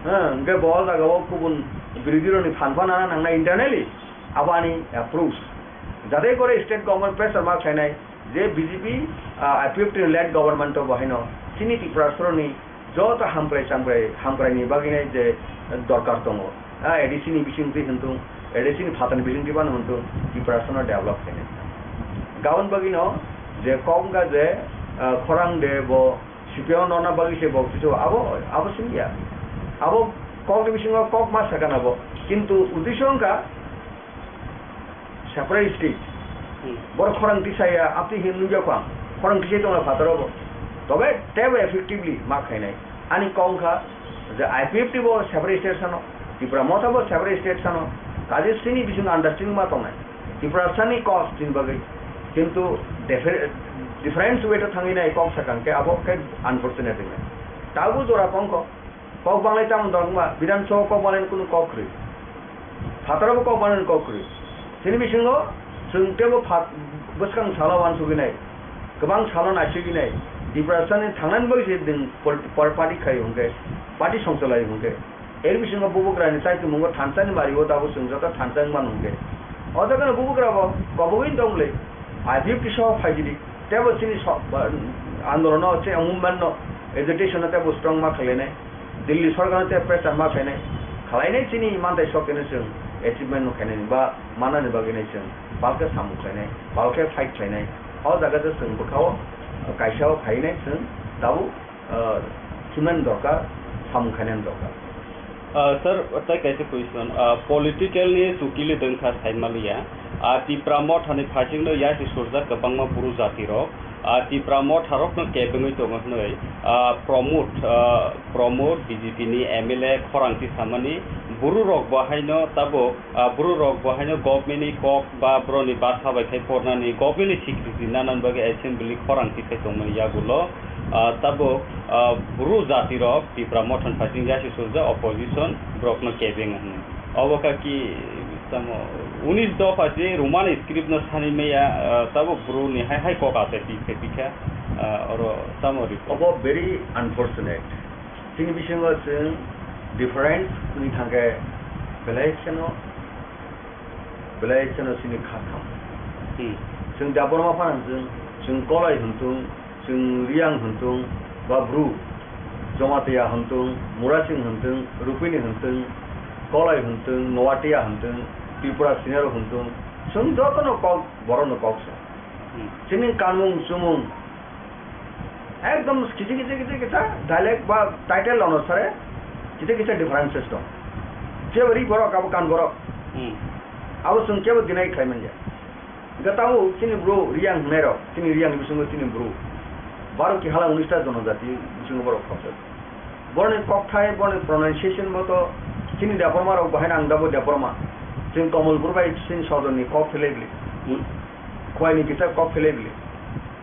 Hwnkhe bo o jaga o kubun birodhi rok ni fund phano nana nangnai internally. Abo ani approach. Jate kore state government pressure ma khlainai. Je B J P, ah, I P F T ni led government o bo haino chini Tiprasaroni joto hamkrai chamkrai, hamkrai ni bagwi nai je dorkar tongo. Ah, A D C ni bising twi hwntung, A D C ni phatar ni bising twi phano hwntung, Tiprasano develop khainai. Gabon bagwi no je kok wngkha je, ah, khorang de bo C P M no na bagwi se bo kisu abo, abo simi ya. Abo kok ni bisingo kok ma sakha na bo. Kintu uddesho wngkha, separate state. Hmm. Borok khorang tisaya, apni hin nugya kho ang. Khorang tisai tongla phataro bo. Tobe tebo effectively ma khainai. Ani kok wngkha je I P F T bo separate state sano, Tipra Motha bo separate state sano. Kaje sini bising understanding ma tongnai. Tiprasani kok chini bagwi. Kintu differ-, different way to thangwi nai kok sakang khe abo khe unfortunate wngnai. Tabu jora kongkho. Kok banglai tamo dong ma, Bidhan Sabha kok banglai kunu kok kwrwi. Phataro bo kok banglai kok kwrwi. Chini bisingo chwng tebo phat-, bwskang salo uansugwi nai, kwbang salo naisugwi nai, Tiprasani thangnani bagwi se nwng pol-, pol-, party khai hwnkhe, party songcholai hwnkhe. Er bisingo bubugrani chaikimungo thansa ni mario dabo chwng joto thansa wngmano hwnkhe. O jaga no bubugra bo kobogwi tong bwlwi. I P F T soho phaijili. Tebo chini so-, ba, andolono, chini movement no, agitation no tebo strong ma khlainai. Delhi sorkar no tebo pressure ma khlainai. Khlainai chini mantai sok khe no chwng achievement no khainai ba manani bagwi nai chwng palkhe samung khlainai, palkhe fight khlainai. O jaga je chwng bwkhao kaisa o phainai chwng tabuk, ah, thumnani dorkar, samung khainani dorkar. Ah, sir, tai kaisa question. Ah, political ni chukili dwngkha saimaliya. Ah, Tipra Mothani phaisingno yasi surjak kwbangma bru jatirok. Ah, Tipra Motharokno kebengwi tongo hwnwi, ah, Pramod, ah, Pramod B J P ni M L A khorang tisamani bururok bo haino tabuk, ah, bururok bo haino government ni kok ba boroni basa bai khai pornani government ni security nanani bagwi assembly khorang tisai tongmani yagulo, ah, tabuk, ah, bru jatirok Tipra Mothani phaising yasi surjak opposition borokno kebeng hwnwi. Obo kaki tamo unis dopha se Roman script no sani maya, ah, tabuk bru ni hai hai kok ase pi khe pi khe, ah, oro tamo report. Obo very unfortunate. Chini bisingo chwng difference wngwi thangkhe belai kheno, belai kheno chini kha thang. Hmm. Chwng Debbarma phano chwng, chwng Kolai hwntung, chwng Riyang hwntung, ba Bru, Jamatia hwntung, Murasing hwntung, Rupini hwntung, Kolai hwntung, Noatia hwntung, Tripura Senior hwntung, chwng jotono kok, borokno kok se. Hmm. Chini kanmung chumung, ekdom kisa kisa kisa kisa dialect ba title onusare kisa kisa differences tong. Kebo ri borok, abo kan borok. Hmm. Abo chwng kebo deny khlai manya. Hwnkhe tabuk chini bru Riyang hwnwi rok, chini Riyang ni bisingo chini bru baro ki hala unis ta jonojati bisingo borok khoroksa. Boroni kokthai, boroni pronunciation bo to chini Debbarma rok bahai nang dabo Debbarma. Chwng Komolpur bai chini sodor ni kok phelai bili. Hmm. Khwai ni kisa kok phelai bili.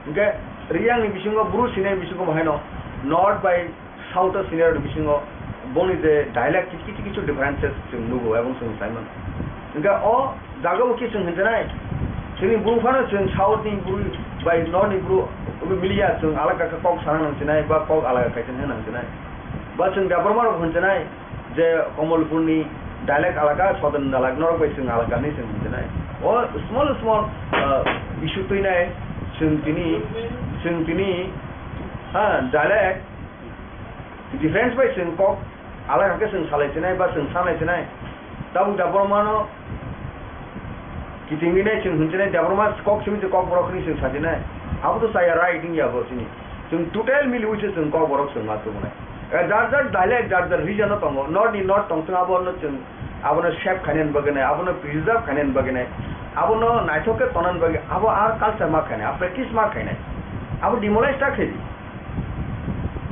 Hwnkhe Riyang ni bisingo bru sinai bisingo bahai no North bai South o senior ni bisingo boni je dialect kichu kichu differences chwng nugo ebong chwng sai mano. Hwnkhe o jaga o khe chwng hinjanai, chwngni bru phano chwng South ni bru bai North ni bru miliya chwng alaka khe kok sana nang sinai ba kok alaka khaisa hinwi nang sinai. Ba chwng Debbarma rok hinjanai je Komolpur ni dialect alaka, Southern dialect norok bai chwng alaka hinwi chwng hinjanai. O small small, ah, issue twi nai, chwng tini, chwng tini, ha, dialect difference bai chwng kok alai hakhe chwng salai sinai ba chwng sanai sinai. Tabuk da borok mano kiting nai chwng hwn sinai, da borok ma kok simi se kok borok hwnwi chwng sa sinai. Abo to chaya right wngya bo chini. Chwng total miliwi se chwng kok borok chwng ma tubunai. Eh, jar jar dialect, jar jar region no tongo. North ni north tong chwng abo no chwng Abono save khainani bagwi nai, abono preserve khainani bagwi nai, abono naithok khe tonani bagwi, abo ar culture ma khainai, a practice ma khainai, abo demolish ta khaidi,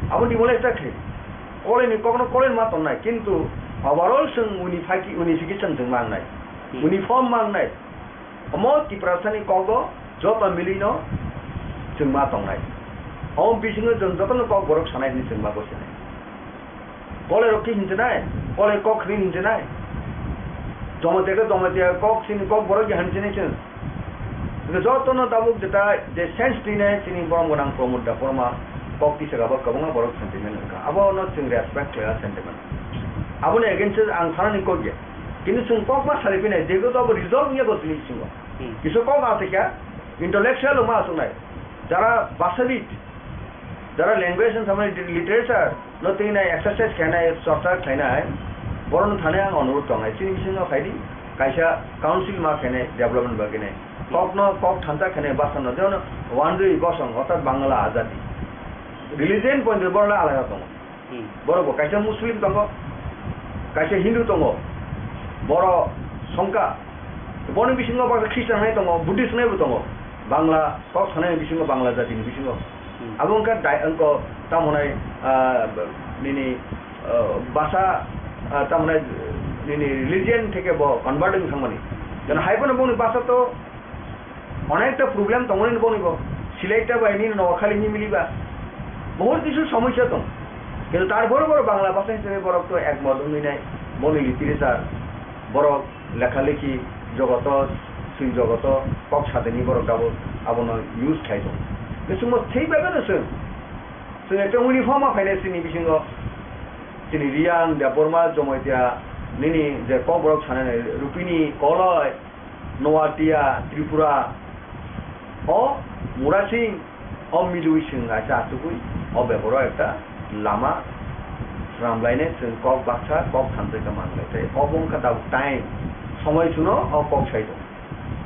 abo demolish ta khaidi. Koleni kokno koleni ma tongnai, kintu overall chwng unification, unification chwng ma wngnai, uniform ma wngnai. Omo Tiprasani kogo joto milino chwng ma tongnai. Omo bisingo chwng jotono kok borok sanai hwnwi chwng ma gosinai. Kolai rok khe hinjinai, kolai kok hwnwi hinjinai. Jamatia khe Jamatia kok chini kok borok ya hinjinai chwng. Hwnkhe jotono tabuk jeta je sense twinai chini borom gwnang Pramod Debbarma kok tisaka bo kwbangma borok sentiment wngkha. Abono chwng respect khlaiya sentiment. Aboni against o ang sanani kok ya. Kintu chwng kok ma salai phinai, jehetu abo result wngya bo chini bisingo. Hmm. Kisa kok ma tongkha, intellectual rok ma aswknai. Jara bhashabid, jara language no samani literature no twi nai exercise khainai, chorcha khainai, borok no thani ang onurodh tongnai. Chini bisingo phaidi, kaisa council ma khainai development bagwi nai. Kok no, kok thansa khainai basa no, jemon Wanjwi Bosong, orthat Bangla Azadi. Religion point borok no alada tongo. Hmm. Borok bo kaisa Muslim tongo, kaisa Hindu tongo, borok songkha. Boni bisingo bo Christian hai tongo, Buddhist hai bo tongo. Bangla kok sanai bisingo, Bangla jatini bisingo. Hmm. Abo wngkha dai-, wngkha tamo hwnai, ah, nini, ah, basa, ah, tamo hwnai nini religion theke bo convert wng thangmani. Jeno hai phano boni basa to Onekta problem tongmani boni bo. Silai ta bai nini nogo khali himili ba. Bahut kisu somosya tong. Kintu tarpore borok Bangla bhasha hisabe borok to ekmot wngwi nai. Boni literature, borok lekha lekhi jogoto, swi jogoto, kok sateni borok abo, abono use khai tong. Bisingbo thei bagwi no chwng. Chwng ekta uniform ma phainai chini bisingo. Chini Riyang, Debbarma, Jomoitia, nini je kok borok sanai nai, Rupini, Koloi, Noatia, Tripura, o Murasing, o Midui chwng kaisa achugwi, o bebaro ekta lama swnam lainai, chwng kok baksa, kok thansa khe manlai. Tei obo wngkha tabuk time, somoi chwngno o kok sai tongo.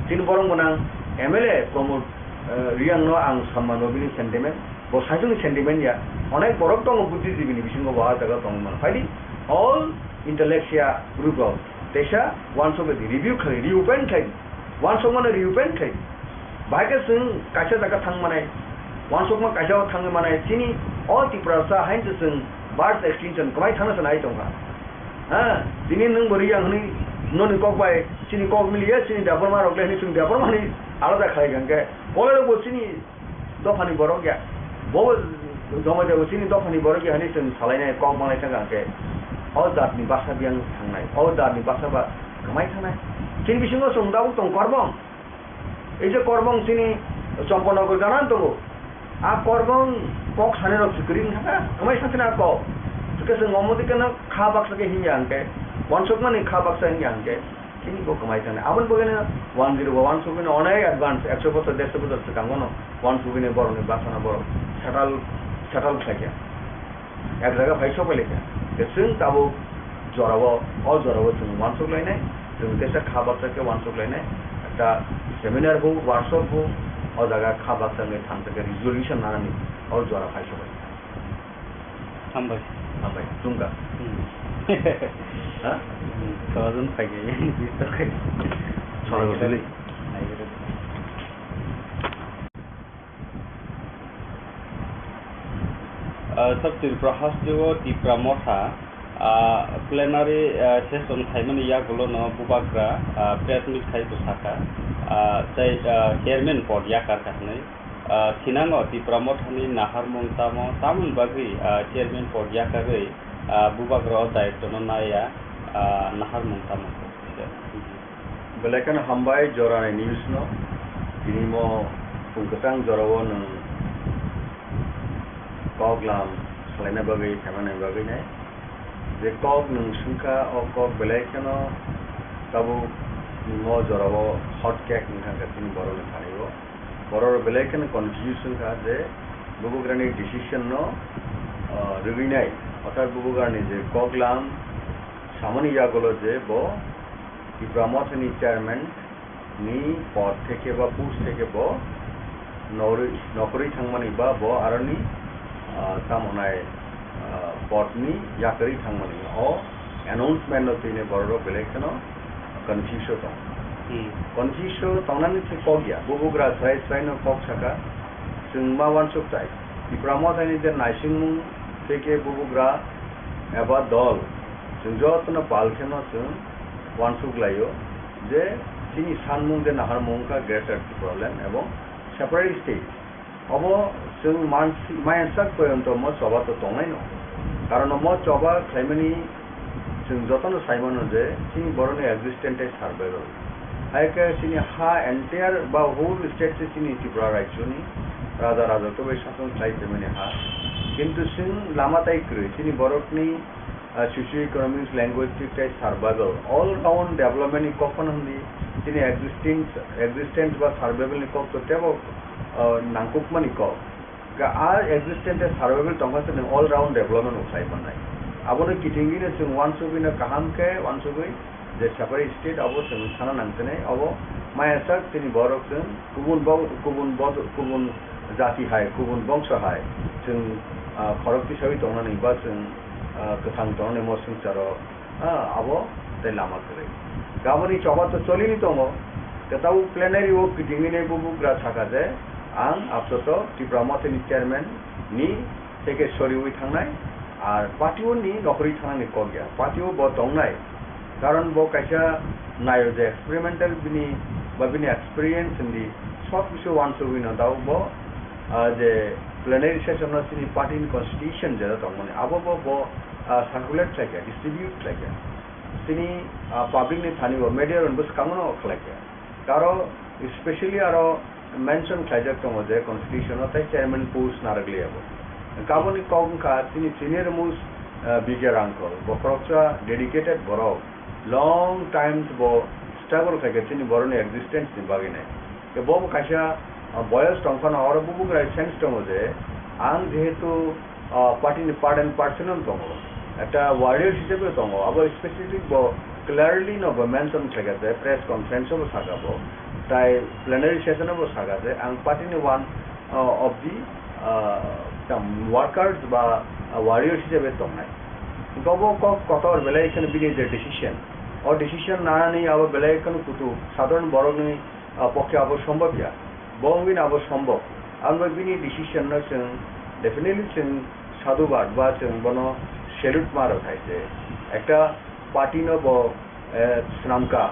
Chini borok gwnang M L A Pramod, eh, Riyang no ang samman rw bini sentiment, bo saichung ni sentiment ya, onek borok tongo buddhijibi ni bisingo bo ah jaga tongwi mano. Phaidi, all intellectual group rok, Teisa wansuk di review khlai, reopen khlai, wansuk mano reopen khlai. Bahai khe chwng kaisa jaga thang manai, wansukma kaisa o thangwi manai, chini o Tiprasa hain se chwng birth extinction kwmai thangna se nai tongkha. Ha, tini nwng bo Riyang hwnwi noni kok bai chini kok miliya, chini Debbarma rok le hwnwi chwng Debbarma hwnwi alada khlai kha hwnkhe, Kolai rok bo chini dophani borok ya. Bo Jomoitia bo chini dophani borok ya hwnwi chwng salainai kok manglai thangkha hwnkhe o jatni basa biyang thangnai, o jatni basa ba kwmai thangnai. Chini bisingo chwng tabuk tong Korbong. Ei je Korbong chini Chomponagar gana tongo. A Korbong kok sanai rok se kwrwi wngkha, kwmai sansani a kok. Hwnkhe chwng omo dikhe no kha baksa khe hinya hwnkhe, wansukmani kha baksa hinya hwnkhe, Chini bo kwmai thangni. Aboni bagwino one zero bo wansugwino onek advance, ekso bochor, derso bochor swkango no wansugwino borokni bwsano borok settle, settle khlaikha. Ek jaga phai sopai laikha. Je chwng tabuk jorao, o jorao chwng wansuk lainai, chwng teisa kha baksa khe wansuk lainai. Ekta seminar bo, workshop bo, o jaga kha baksa wngwi thang khe resolution nanani o jora phai sopai. Hambai. Hambai. Chwngkha. Hmm. Ha? Hmm. Sojon phaikhe, bis ta khe. Sojon sili. Ah, South Tripura hasteo Tipra Motha, ah, plenary, ah, session khaimani yagulono Bubagra, ah, press meet khai bo sakha, ah, tei, ah, chairman pod yakar kha hwnwi. Ah, thinango Tipra Mothani naharmung tamo, tamoni bagwi, ah, chairman pod yakarwi, ah, Bubagra o daitwno naiya, ah, naharmung tamo? Belai kheno hambai jorani news no, tini mo phung kwchang jorao nwng kok lam salaina bagwi, khaimani bagwi nai. Je kok nwng swngkha, o kok belai kheno tabuk Mo jorao hot cake wngkha khe chini borokni thani o. Borok rok belai kheno confuse wngkha je bubagrani decision no, ah, rwgwinai, orthat bubagrani je koklam samani yagulo je bo Tipra Mothani chairman ni pod theke ba post theke bo nori-, nokorwi thangmani ba bo aroni, ah, tamo nai, ah, pod ni yakarwi thangmani o announcement no twini borok rok belai kheno confuse o tongo. Hmm. Confuse o tongnani se kok ya, bubagra srai srai no kok saka, chwng ma uansuk tai. Tipra Mothani je naisingmung theke bubagra eba dol, chwng jotono pal kheno chwng uansuk laio je chini sanmung je naharmung wngkha Greater Tipraland ebong separate state. Obo chwng mansi-, maya sak poyonto mo choba to tongnaino. Karon mo choba khlaimani chwng jotono saimano je chini borokni existence tei survival. Hai khe chini ha entire ba whole state se chini Tripura rajyoni raja raja to bai sason khlai phaimani ha. Kintu chwng lama tai kwrwi chini borokni ah, socio-economics, linguistic tei survival, all round development ni kok phano hwnwi chini existence, existence ba survival ni kok to teibo, ah, nangkukmani kok. Ga a existence tei survival tongkha chwng all round development bo khlai mannai. Abono kitingwino chwng uansugwino kaham khe uansugwi je separate state abo chwng sana nangkhe abo maya sak chini borok chwng kubun bo-, kubun bo-, kubun jati hai, kubun bongso hai chwng, ah, khorok tisawi tongnani ba chwng ah, kwthang tongnai mo swngcharo, ah, abo tei lama kwrwi. Gaboni choba to cholini tongo, kwtal plenary o kitingwini bubagra saka je, ang apsoto Tipra Mothani chairman ni theke soriwi thangnai, ar party o ni nokhorwi thangnani kok ya, party o bo tongnai, karon bo kaisa nayo je experimental bini ba bini experience ni sob kisu uansugwi no dao bo, ah, je plenary session no chini party ni constitution jera tongmani, abo bo bo ah, circulate khlaikha, distribute khlaikha. Chini, ah, public ni thani bo media rok bo swkango no khlaikha. Aro specially aro mention khlaijak tongo je constitution o tei chairman post narwk liya bo. Kaboni kok wngkha chini senior most, ah, B K Rangkhol, bo khoroksa dedicated borok, long times bo struggle khlaikha chini borokni existence ni bagwi nai. Khe bo bo kaisa, ah, boyos tong phano oro bubagra sense tongo je, ang jehetu, ah, party ni part and parcel no tongo, ekta warrior hisabe tongo, abo specific bo clearly no bo mention khlaikha je press conference o bo saka bo, tai plenary session o bo saka je ang party ni one, ah, of the, ah, tam workers ba, ah, warrior hisabe tongnai. Gobo kok kotor belai kheno bini je decision, o decision nanani abo belai kheno kutu sadharon borokni ah, pokhe abo sombhob ya. Bo wngwi no abo sombhob. Ang bai bini decision no chwng definitely chwng sadhubad ba chwng bono salute ma rw khai se. Ekta party no bo, eh, swnamkha,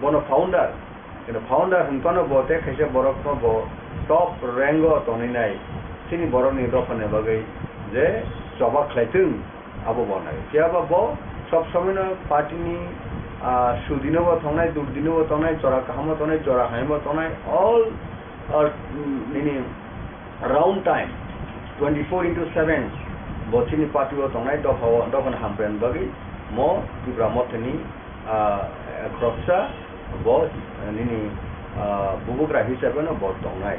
bono founder. Kino founder hwn phano bo tei khaisa borok no bo top rank o tonwi nai. Chini borok ni dopha ni bagwi je choba khlai thung. Abo bo nai. Phiya ba bo sob somoi no party ni, ah, sudi no bo tongnai, durdi no bo tongnai, jora kaham o tongnai, jora hamya bo tongnai, all, ah, mm, nini round time, twenty four into seven, bo chini party o tongnai, dopha o, dopha ni hamkrai ni bagwi mo Tipra Motha ni, ah, khoroksa bo, ah, nini, ah, bubagra hisabe no bo tongnai.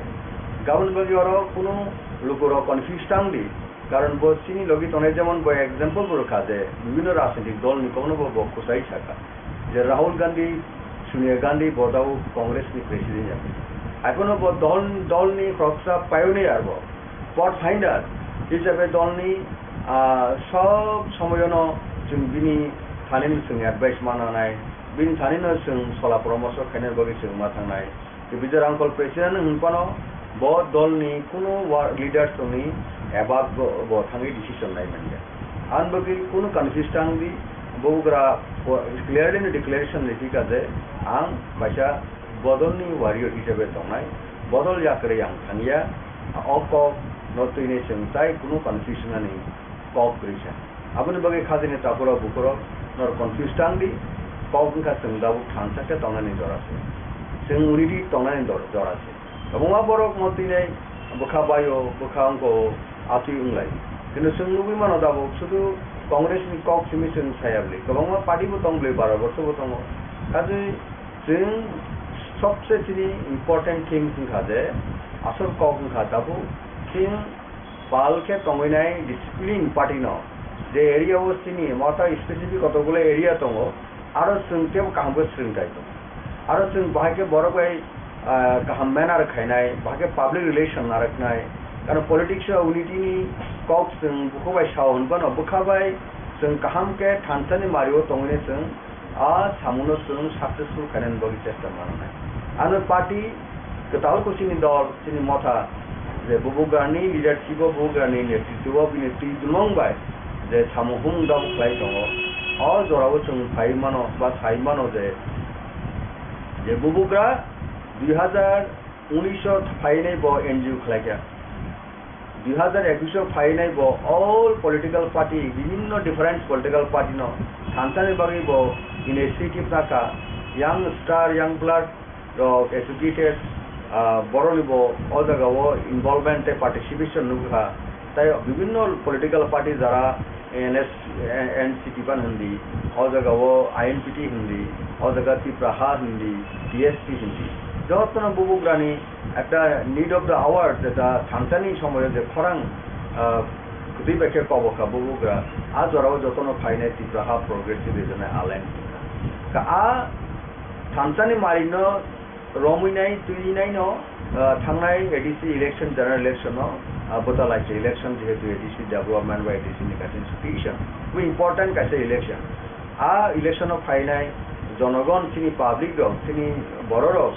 Gaboni bagwi oro kunu lukurok confuse tang di. Karon bo chini logi tongnai, jemon bo example bo rwkha je bibhinno rajnitik dol ni kokno bo, bo kwchai sakha je Rahul Gandhi, Sonia Gandhi bo tabuk Congress ni president ya. Haiphano bo dol, dol ni khoroksa pioneer bo, pathfinder hisabe dol ni, ah, sob somoyono chwng bini thani no chwng advice ma nanai, bini thani no chwng sola poramorso khainani bagwi chwng ma thangnai. Tei Bijay Rangkhol president wng phano bo dolni kunu wa-, leaders tongni above bo, bo thangwi decision nai manya. Ang bagwi kunu confuse tang di, bubagra po-, clearly no declaration rikha je ang kaisa bodolni warrior hisabe tongnai, bodol yakarwi ang thangya, o kok no twini chwng tai kunu confusion ani kok kwrwi sa. Aboni bagwi khajani takhurok bukhurok norok confuse tang di, kok wngkha chwng tabuk thansa khe tongnani jora se. Chwng unity tongnani dor-, jora se. Kwbangma borok mo twinai bwkha baio, bwkha wngko, atwi wnglai. Kintu chwng nugwi mano tabuk sudu Congress ni kok simi chwng saya bwlwi. Kwbangma party bo tong bwlwi, baro borso bo tongo. Kaje Chwng sobse chini important things wngkha je, asol kok wngkha tabuk chwng pal khe tongwi nai discipline party no, je area o chini motha specific kotokgulo area tongo, aro chwng teibo kaham khe swrwngthai tongo, aro chwng bahai khe borok bai, ah, kaham manner khainai, bahai khe public relation narwknai, karon politics o unity ni kok chwng bukhubai sao hwnbano bwkha bai chwng kaham khe thansa ni mari o tongwi chwng a samungno chwng successful khainani bagwi chesta mananai. Ano party kwtal khe chini dol, chini motha, je bubugrani leadership o, bubugrani netritwo o bini twi dulmung bai je samung humung dabo khlai tongo, o jorao chwng phai mano ba sai mano je, je bubugra dui hazar unis o phainai bo N G O khlaikha. Dui hazar ekus o phainai bo all political party, bibhinno different political party no thansani bagwi bo initiative nakha, young star, young blood rok educated, ah, borokni bo o jaga o involvement tei participation nukha. Tai bibhinno political party jara N S, N C P ban hindi, o jaga o I N P T hindi, o jaga Tipra Ha hindi, T S P hindi. Jotono bubugrani ekta need of the hour, jeta thansani somoyo je khorang, ah, kwtwi bai khe kobokha bubugra, a jorao jotono phainai Tipra Ha Progressive Regional Alliance wngkha. Ka a thansani marino romwi nai, twi nai no, ah, thangnai A D C election, general election no, ah, bwta lai se election, jehetu A D C development ba A D C ni kaisa institution, bo important kaisa election. A election o phainai jonogon, chini public rok, chini borok rok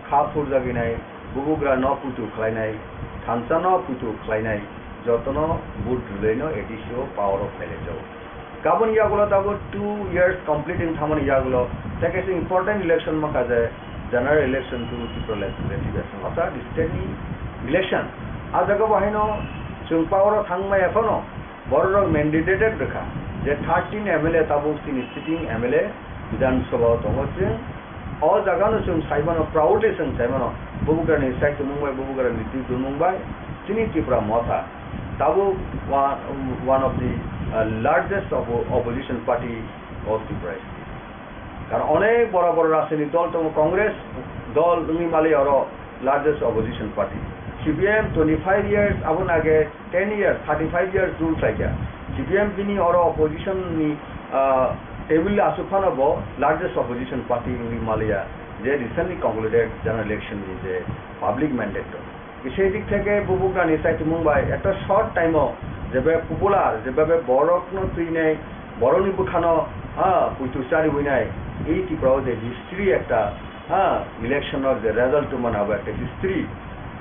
kha phurjagwi nai, bubugra no puitu khlainai, thansa no puitu khlainai, jotono vote rwlai no A D C o power o phailai jago. Kabun yagulo tabuk two years complete wng thangmani yagulo, tei kaisa important election mankha je general election to Tripura Legislative Assembly, orthat state ni election. A jaga bo haino chwng power o thangmaya phano borok rok mandated rwkha je thirteen M L A tabuk chini sitting M L A Bidhan Sabha o tongo chwng. O jaga no chwng sai mano, proudly chwng sai mano, bubugra ni sai tongmung bai, bubugra ni twi tongmung bai, chini Tipra Motha tabuk wa-, one of the, uh, largest oppo-, opposition party of Tripura state. Karon onek bora bora rajniti dol tongo, Congress dol wngwi mali oro largest opposition party. C P M twenty-five years, aboni age ten years, thirty-five years rule khlaikha. C P M bini oro opposition ni, ah, table aswk phano bo largest opposition party wngwi maliya, je recently concluded general election ni je public mandate rok. Sei dik theke bubugrani chaitumung bai ekta short time o jebe popular, jebe borokno twinai, borokni bwkhano, ah, puitu chariwinai, ei Tripura o je history ekta, ah, election o je result tongmani abo ekta history,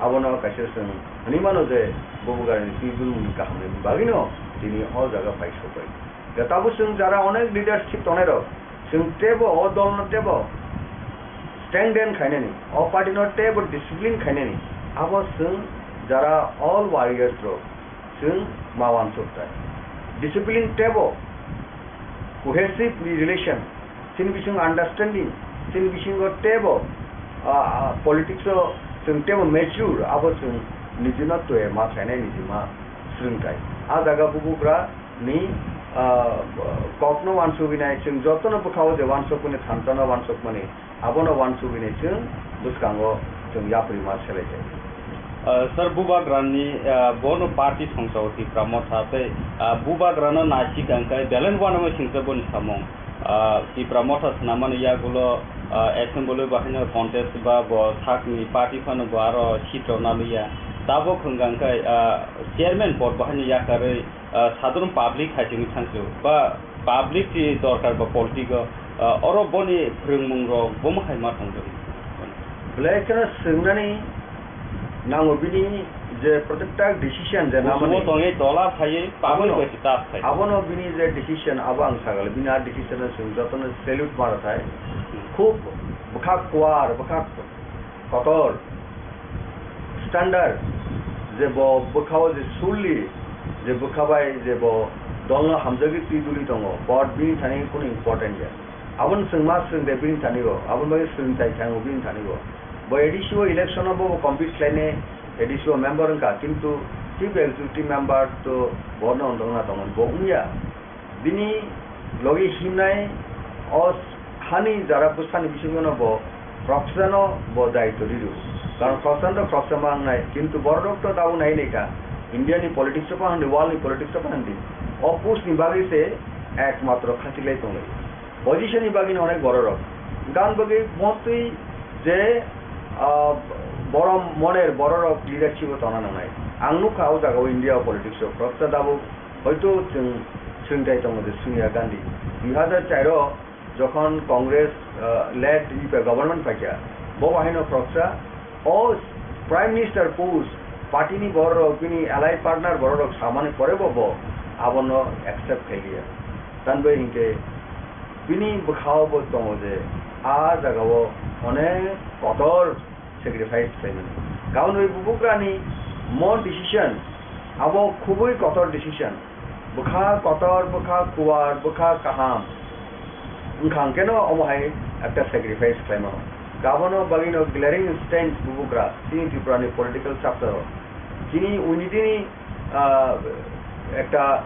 abono kaisa chwng hwnwi mano je bubugrani twi bumungni kahamni bagwino tini o jaga pai sokbai. Tabuk chwng jara onek leadership tongnairok, chwng teibo o dolno teibo strengthen khainani, o party no teibo discipline khainani, abo chwng jara all warriors rok chwng ma wansuk tai. Discipline teibo cohesive relation, chini bisingo understanding, chini bisingo teibo, ah, ah, politics o chwng teibo mature, abo chwng nijino twi ma khainai, niji ma swrwng tai. A jaga bubugra ni, ah, kokno wansugwi nai, chwng jotono bwkhao je wansukmani, thansa no wansukmani, abono wansugwi nai chwng bwskango chwng yapri ma selai jai. Ah, sir, bubagrani, ah, bono party songchao Tipra Motha tei, ah, bubagrano naisik ang khe belai uanama singsa boni samung. Ah, Tipra Motha swnamani yagulo, ah, assembly bahaino contest ba bo sakni party phano bo aro seat rok naliya. Tabuk hwnkha khe, ah, chairman pod bahaino yakarwi, ah, sadharon public hai simi thangsu ba public ni dorkar ba politic o, ah, oro boni phwrwngmung rok bomo hai ma tongjago. Belai kheno swngnani nango bini je protekta decision je namani. Busumo tongwi tola phaiwi public abono, bai se tas khai. Abono bini je decision abo ang sagale bini a decision no chwng jotono salute mara thai. Khub bwkha kuar, bwkha kotor, standard, je bo bwkhao je surli, je bwkha bai je bo dolno hamjagwi twi duli tongo, but bini thani kunu important ya. Aboni chwng ma swrwng de bini thani bo, aboni bagwi swrwng tai thango bini thani bo. Bo A D C o election o bo compete khlainai, A D C o member wngkha, kintu chief executive member to bono wng tongna tongo, bo wngya. Bini logi himnai o hani jara bwsani bisingo no bo Khoroksano bo daitw riro. Karon khoroksano to khoroksa ma wngnai, kintu bororok to tabuk nai naikha. India ni politics o phan di, world ni politics o phan di. O post ni bagwi se ekmatro khachiklai tonglai. Position ni bagwi no onek bororok. Gan bagwi mostly je, ah, borom moner bororok leadership o tongna nangnai. Ang nukha o jaga o India o politics o khoroksa tabuk hoito chwng swngchai tongo je Sonia Gandhi. Dui hazar char o jokhon Congress, ah, led E P government paikha, bo bahai no khoroksa o Prime Minister post party ni bororok bini ally partner bororok samani pore bo bo abono accept khailiya. Tanbai hinkhe bini bwkhao bo tongo je a jagao onek kotor sacrifice khlaimani. Kaunwi bubugrani mo decision abo khubui kotor decision. Bwkha kotor, bwkha kuwar, bwkha kaham. Wngkha hwnkhe no omo hai ekta sacrifice khlaimano. Abono bagwino glaring instance bubugra chini Tripura ni political chapter o. Chini unity ni, ah, ekta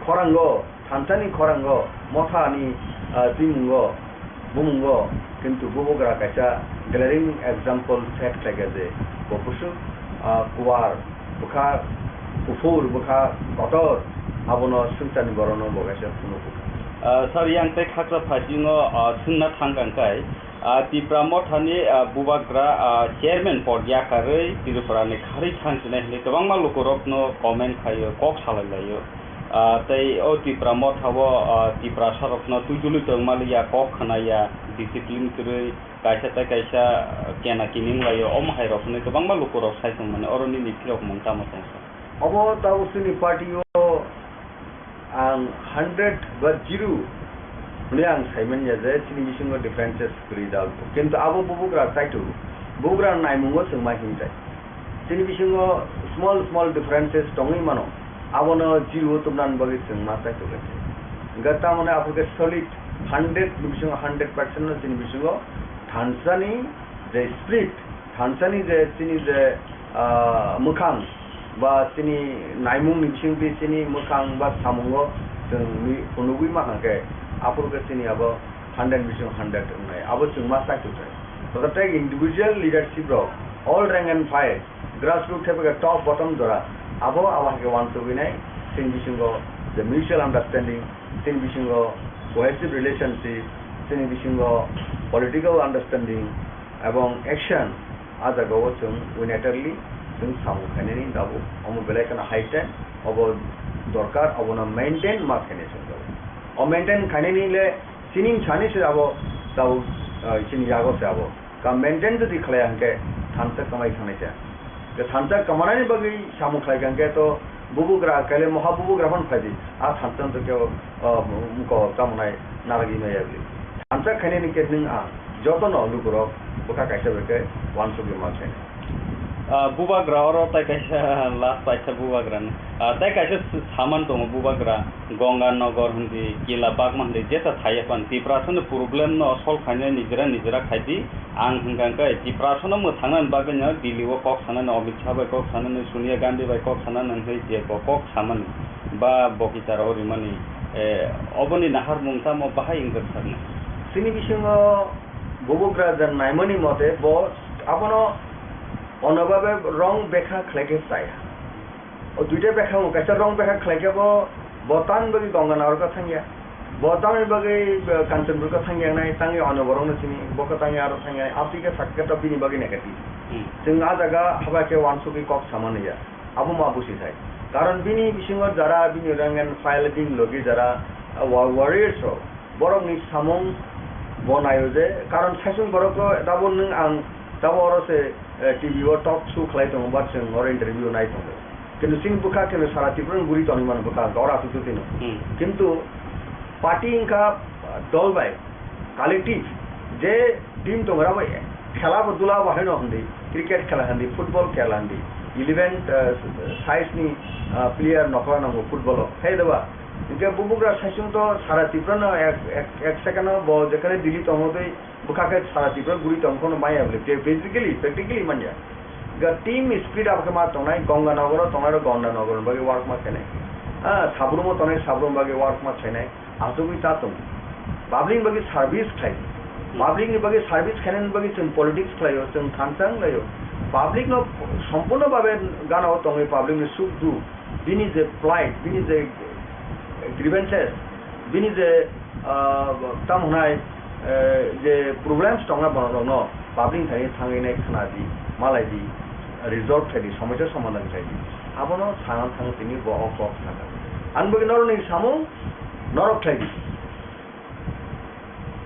khorango, thansa ni khorango, motha ni, ah, twimungo, bumungo, kintu bubugra kaisa glaring example set khlaikha je bo bwswk, ah, kuwar, bwkha kuphur, bwkha kotor, abono swngcharni borokno bo kaisa phunukgo. Ah, sir, yang tei khakra phaising o, ah, swngna thang kang kai, ah, Tipra Mothani, ah, bubagra, ah, chairman pod yakarwi Tripura ni kharwi thang sinai hinwi kwbangma lukurokno comment khaio, kok salai laio. Ah, tei o Tipra Motha o, ah, Tiprasa rokno twijlwi tongmaliya, kok khwnaya, discipline kwrwi, kaisa tei kaisa, ah, kena kining laio, omo hai rok hinwi kwbangma lukurok sai tongmani, oro nini phirok mung tamo tong sa? Obo tabuk chini party o ang hundred ba zero hwnwi ang saimanya je chini bisingo differences kwrwi da. Kintu abo bubugra chaitu, bubugra naimungo chwng ma himjai. Chini bisingo small small differences tongwi mano, abono zero o tubnani bagwi chwng ma chaitu khe. Hwnkhe tamoni aphuru khe solid hundred ni bisingo hundred percent no chini bisingo thansani je spirit, thansani je chini je, ah, mwkhang ba chini naimung ni bisingtwi chini mwkhang ba samungo chwng mi-, phunugwi ma hwnkhe aphuru khe chini abo hundred ni bisingo hundred wngnai, abo chwng ma chaitu khe. Tototei individual leadership rok all rank and file, grassroots thepeke top bottom jora, abo abo hai khe uansugwi nai, chini bisingo je mutual understanding, chini bisingo cohesive relationship, chini bisingo political understanding ebong action, a jagao chwng unitarily chwng samung khainani tabuk omo belai kheno high time, obo dorkar, obono maintain ma khainai chwng tabuk. O maintain khainani le chini bwsani se abo tabuk, ah, chini yago se abo. Ka maintain jodi khlaiya hwnkhe thansa kwmai thangnai se. Tei thansa kwmanani bagwi samung khlai kha hwnkhe to bubugra, kaile moha bubugra phano phai di. A thansa to kebo, ah, muko tamo nai narwgwi maya bwlwi. Thansa khainani khe nwng ang jotono lukurok bwkha kaisa bai khe uansugwi ma khainai. Ah, bubagra oro tai kaisa last paisa bubagrani. Ah, tai kaisa s-, saman tongo bubagra. Ganga Nagar hindi, Kila Bagma hindi, jesa thaiya pan Tiprasani problem no solve khainai nijera nijera khaidi. Ang hwnkha hwnkhe Tiprasano mwthangnani bagwino Delhi o kok sanani, Amit Shah bai kok sanani, Sonia Gandhi bai kok sanani hwnwi je bo kok samani ba bo kicharo rimani, eh, oboni naharmung tamo bahai wngkha sakni? Chini bisingo bubugra je naimani mote bo abono onobabe wrong bekha khlai khe chaya. O duita bekha wng, kaisa wrong bekha khlai khe bo, bo tamni bagwi Ganga Nagar khe thangya. Bo tamni bagwi, eh, Kanchanpur khe thangya nai, tangwi ano borokno sini, bo khe tangwi aro thangya nai, amtwi khe sakhe khe to bini bagwi negative. Hmm. Chwng a jaga haba khe uansugwi kok sama naiya. Abo ma busi thai. Karon bini bisingo jara, bini rank and file, bini logi jara, ah, wa-, warriors rok, borokni samung bo naio je, karon saichung borok to tabuk nwng ang tabuk oro se, eh, T V o talk show khlai tongo, ba chwng oro interview nai tongo. Kintu chini bwkha khe sara Tripura ni guri tongwi mano bwkha, oro aswk twi no. Hmm. Kintu party wngkha, ah, dol bai collective, je team tongo, abo khela bo dula bo haino hindi, cricket khela hindi, football khela hindi, eleven, ah, size ni, ah, player nokla nango football o, hai da ba? Hingke bubugra saichung to sara Tripura no ek, ek, ek second o bo jekhane Delhi tongo tei bwkha khe sara Tripura guri tong phano maya bwle, te physically, practically manya. Ga team spirit abo khe ma tongnai, Ganga Nagar o tongnai rok Ganga Nagar ni bagwi work ma khainai. Ah, Sabrum o tongnai Sabrum bagwi work ma khainai. Asugwi ta tong. Public bagwi service khlai. Public ni bagwi service khainani bagwi chwng politics khlaio, chwng thansa wnglaio. Public no sompurno babe gana o tongwi public ni suk duk, bini je plight, bini je grievances, bini je, ah, tamo hwnai, eh, je problems tongna borok rokno public thani thangwi nai khna di, malai di, resolve khai di, somosya somadhan khai di. Abono sana thang tini bo o kok sakha. Ani bagwi norok ni samung norok khlai di.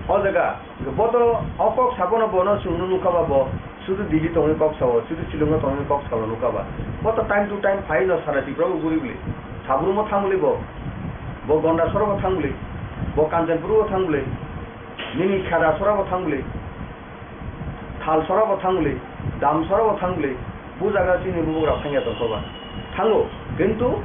O jaga, bo to o kok sabono bono chwngno nukha ba bo, sudu Delhi tongwi kok sao, sudu Shillong tongwi kok sao nukha ba. Bo to time to time phai no sara Tripura bo guri bwlwi. Sabrum o thang bwlwi bo, bo Gonda soro bo thang bwlwi, bo Kanchanpur o thang bwlwi, nini Kheda soro bo thang bwlwi. Thalsora bo thang bwlwi, Damsora bo thang bwlwi, bo jaga chini bubagra thangya tongkha ba. Thango, kintu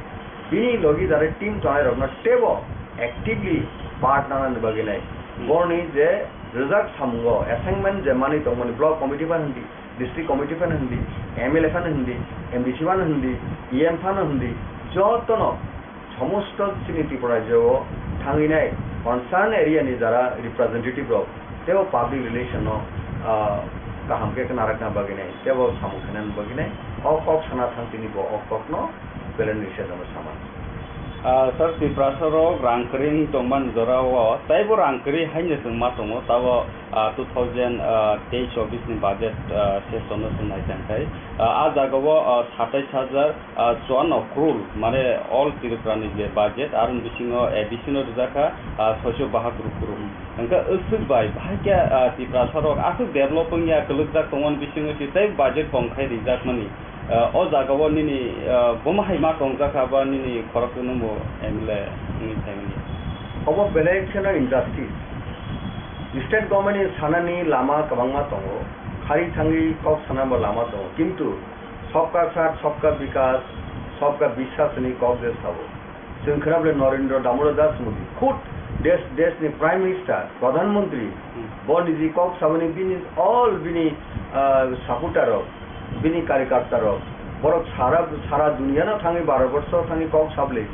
bini logi jare team tongnai rokno teibo actively part nanani bagwi nai. Borni je rwjak samungo assignment je manwi tongmani block committee phano hindi, district committee phano hindi, M L A phano hindi, M D C phano hindi, E M phano hindi, jotono somosto chini Tripura rajyo o thangwi nai concern area ni jara representative rok teibo public relation no, ah, kaham khe narakna bagwi nai teibo samung khainani bagwi nai o kok sana thang tini bo o kok no belai ni sejano sama. Ah, sir, Tiprasa rok rang kwrwi wng tongmani jora o teibo rang kwrwi haino chwng ma tongo, tabo, ah, two thousand, ah, teish chobbish ni budget, ah, session no chwng nai tang khai, ah, ah jaga o, ah, satais hajar ah, chuanno crore, mane all Tripura ni je budget, aroni bisingo A D C no rijak kha, ah, soiso bahatur crore. Hwnkhe aswk bai, bahai khe, ah, Tiprasa rok aswk develop wngya, kwlwkjak tongmani bisingo se tei budget kom khai rijak mani. Ah, o jaga o nini, ah, bomo hai ma tongjak kha ba nini khorok no bo M L A wngwi phaimani. Obo belai kheno injustice. State government ni sanani lama kwbangma tongo, khari thangwi kok sanani bo lama tongo, kintu Sabka Saath, Sabka Vikas, Sabka Vishwas hwnwi kok je sao. Chwng khwnabo le Narendra Damodar Das Modi, khud desh, desh ni Prime Minister, Pradhan Mantri, Hmm. bo niji kok saboni bini, all bini, ah, supporter rok, bini karyakarta rok, borok sara, sara duniya no thangwi, Bharat borsho thangwi kok sabli,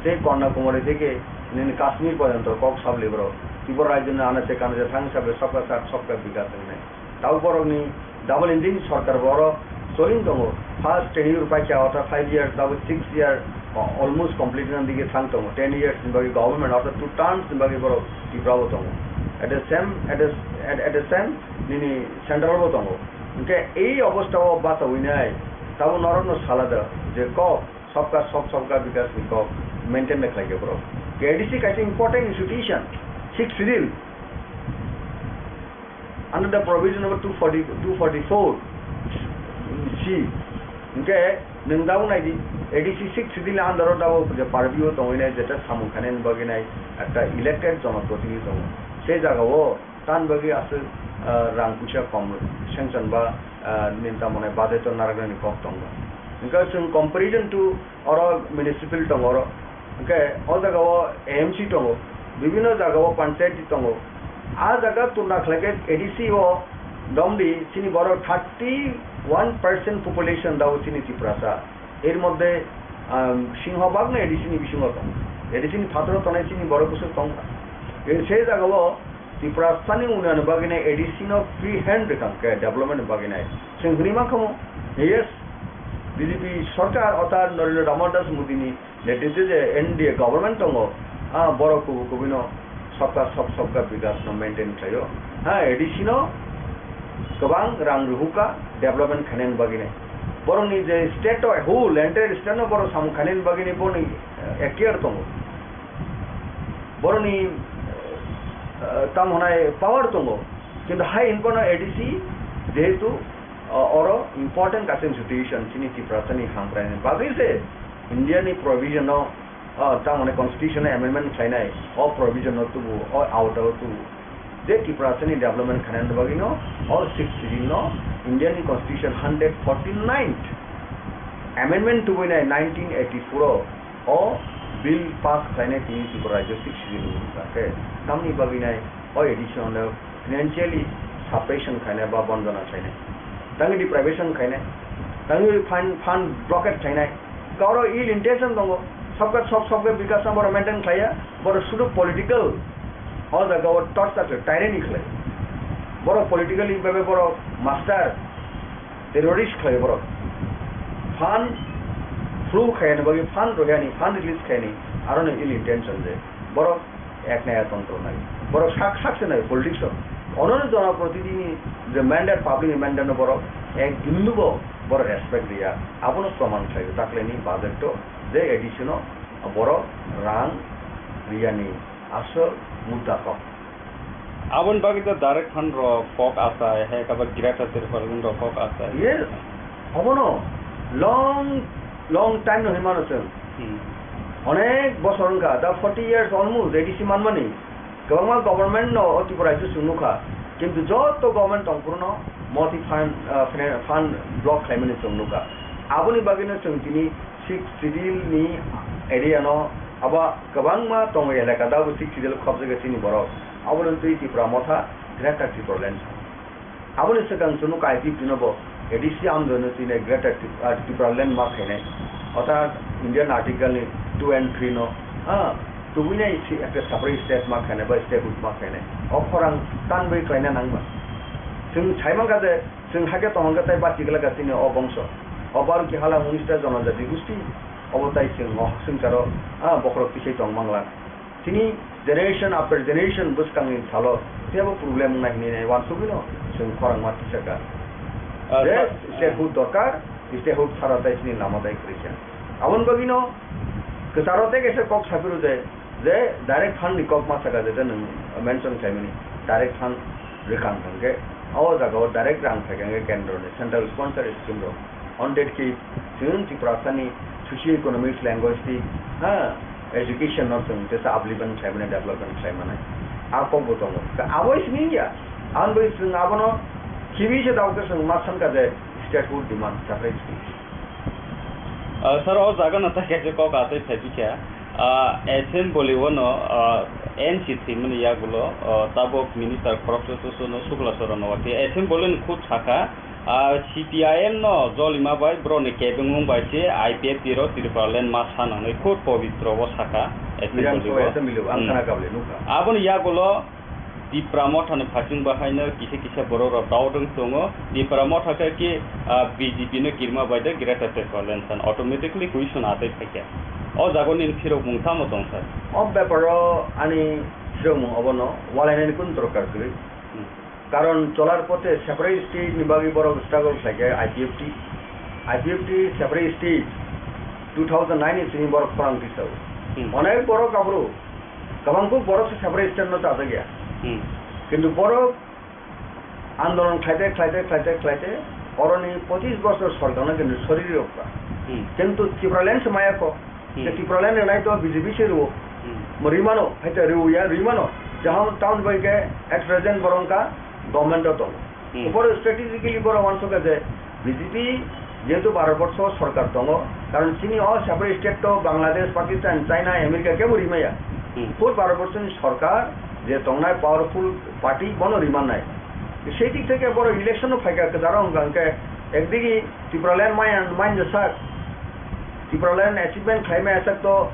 tei Kanyakumari theke nini Kashmir porjonto kok sabli borok. Tripura rajyo ni anache kanache thangwi sabli Sabka Saath, Sabka Vikas hwnwi. Tabuk borokni double engine sorkar bo oro soling tongo. First tenure paikha, ortha five years, tabuk six year, o-, almost complete wngna digi thang tongo. Ten years ni bagwi government, ortha two terms ni bagwi borok Tripura bo tongo. At the same, at the, at, at the same, nini central bo tongo. Hwnkhe ei obostha o bachawi nai, tabuk norokno sala da je kok, Sabka Saath, Sabka Vikas ni kok maintain da khlaikha borok. K D C kaisa important institution, sixth schedule. Under the provision number two forty, two forty-four C, hwnkhe nwng tabuk nai di, A D C sixth schedule ni under o tabuk je purview o tongwi nai, jeta samung khainani bagwi nai ekta elected jonoprotinidhi tongo. Se jaga o tan bagwi aswk, ah, rang puisa kom sanction ba, ah, nini tamo nai budget o narwknani kok tongo. Hwnkhe chwng comparison to oro municipal tongo oro. Hwnkhe o jaga o A M C tongo, bibhinno jaga o panchayati tongo. A jaga tuna khlai khe A D C o domdi chini borok thirty one percent population dao chini Tiprasa. Er moddhe, um, singhobag no A D C ni bisingo tongo. A D C ni phataro tongnai chini borok bwswk tongkha. E se jaga o Tiprasa ni unnayoni bagwi nai A D C no free hand rwkang khe development ni bagwi nai. Chwng hwnwi mankha mo, yes, B J P sorkar ota Narendra Damodar Das Modi ni netritwe je N D A government tongo, ah, borok kubui kubui no sabka sab, sabka vikas no maintain khlaio. Ha, A D C no kwbang rang rwhukha development khainani bagwi nai. Borokni je state o whole entire state no borok samung khainani bagwi nai borokni, eh, ekhtiar tongo. Borokni, eh, tamo hwnai power tongo. Kintu hai hinphano A D C jehetu, eh, oro important kaisa institution chini Tiprasani hamkraini bagwi se India ni provision o, ah, tamo hwnai constitution o amendment khlainai, o provision o tubu, o awta o tubu. Je Tiprasa ni development khainani bagwi no, o sixth schedule no Indian ni constitution hundred forty-ninth amendment tubui nai nineteen eighty-four o, o bill pass khlainai tini Tripura rajyo sixth schedule ni wngkha khe, tamni bagwi nai o A D C no financially suppression khainai ba bondona khainai, tangwi deprivation khainai, tangwi fund, fund blockade khainai, Kauro ill intention tongo, sabka sab, sabka vikas no borok maintain khlaiya, borok sudu political, o jaga o torture khlai, tyranny khlai. Borok politically bebe borok master terrorist khlai borok. Fund proof khaiyani bagwi fund rohiyani, fund release khaiyani, aroni ill intention je borok ek naya tontro nai. Borok sak sak se nai politics o. Onono jonoprotidini je mandate, public mandate no borok ek bindu bo borok respect riya. Abono proman khlai taklaini budget o je A D C no borok rang riyani asol mudda kok. Aboni bagwi to direct fund rok kok asai, hai khe ba Greater Tipraland rok kok asai. Ye, obono long, long time no hinmano chwng. Hmm. Onek bosor wngkha, the forty years almost A D C manmani. Kwbangma government no o Tripura se chwng nukha. Kintu joto government tongphuru no moti fund, ah, fina-, fund block khlaimani chwng nukha. Aboni bagwi no chwng tini Sixth Schedule ni area no abo kwbangma tongo elaka, da bo Sixth Schedule khobjagwi chini borok. Aboni twi Tipra Motha Greater Tipraland. Aboni swkang chwng nukha I P F T no bo A D C andolon no tini Greater Tip-, ah, Tipraland ma khainai. Orthat Indian Article ni two and three no, ah, tubui nai si ekta separate state ma khainai ba statehood ma khainai. O khorang tanbai khlaina nangma. Chwng sai mankha je Chwng hakhe tongkha tei bachigwlakha chini o bongso. O Baruki hala unis ta jonojati gusti, obo tai chwng o swngcharo, ah, bokhorok tisai tong mangla. Chini generation after generation bwskangni salo teibo problem wngnai hinwi nai uansugwino chwng khorangma tisakha. Ah, Je sa-, statehood dorkar, statehood sara tai chini lama tai kwrwikha. Aboni bagwino kwcharo tei kaisa kok saphuru je, Je direct fund ni kok ma saka je, je nwng mention khlaimani direct fund rwkha hwnkhe, o jaga o direct rang phaikha hwnkhe kendro ni central sponsor scheme rok. On that case, chwng Tiprasa ni socio economics, linguistic, ha, education no chwng tesa upliftment khlaimani, development khlaimanai. A kok bo tongo. Ka abo simi ya, ang bai chwng abono khibi se dao khe chwng ma sankha je statehood demand separate speech. Ah, sir, o jaga no tai kaisa kok asai phai bikha. Ah, assembly o no, ah, N C thwimani yagulo, ah, tabuk minister khoroksa susu no Sukla Charan no wakhe assembly ni khub sakha, ah, C P I M no jolima bai bro ni kebengmung bai se I P F T ro Tipraland ma sa nangnai khub pobitro o sakha assembly Bidhan Sabha o. Assembly o, ang Hmm. khana kable nukha. Aboni yagulo Tipra Motha ni phasing bahai no kisa kisa borok rok doubt wng tongo. Tipra Motha khe ki, ah, B J P no kirima bai de Greater Tipraland san automatically question atwi phaikha. O jaga nini phirok mung tamo tong sir? O bepar o ani phirok mung obono walainani kun dorkar kwrwi. Hmm. Karon cholar pothe separate state ni bagwi borok struggle khlaikha I P F T. I P F T separate state two thousand nine ni simi borok khorang tisao. Hmm. Onek borok aphuru Kwbangkuk borok se separate state no chajak ya. Hmm. Kintu borok andolon khlaite, khlaite, khlaite, khlaite, oroni pochis bosor sorkar no kintu sori rok ba. Hmm. Kintu Tipraland se maya ko. Hmm. Je Tipraland rwnai to B J P se rwo. Hmm. Mo rimano, haita rwo ya, rimano. Jahon town bai ke at present borok ka government o tongo. Hmm. Upor strategically borok wansukha je B J P jehetu Bharat borsho sorkar tongo, karon chini o separate state to Bangladesh, Pakistan, China, America kebo rimaya. Hmm. Full Bharat borsho ni sorkar je tongnai powerful party bono rimanai. Sei dik theke borok election no phaikha kwcharo hwnkha hwnkhe ekdigi Tipraland maya, manja sak. Tipraland achievement khlaimaya sak to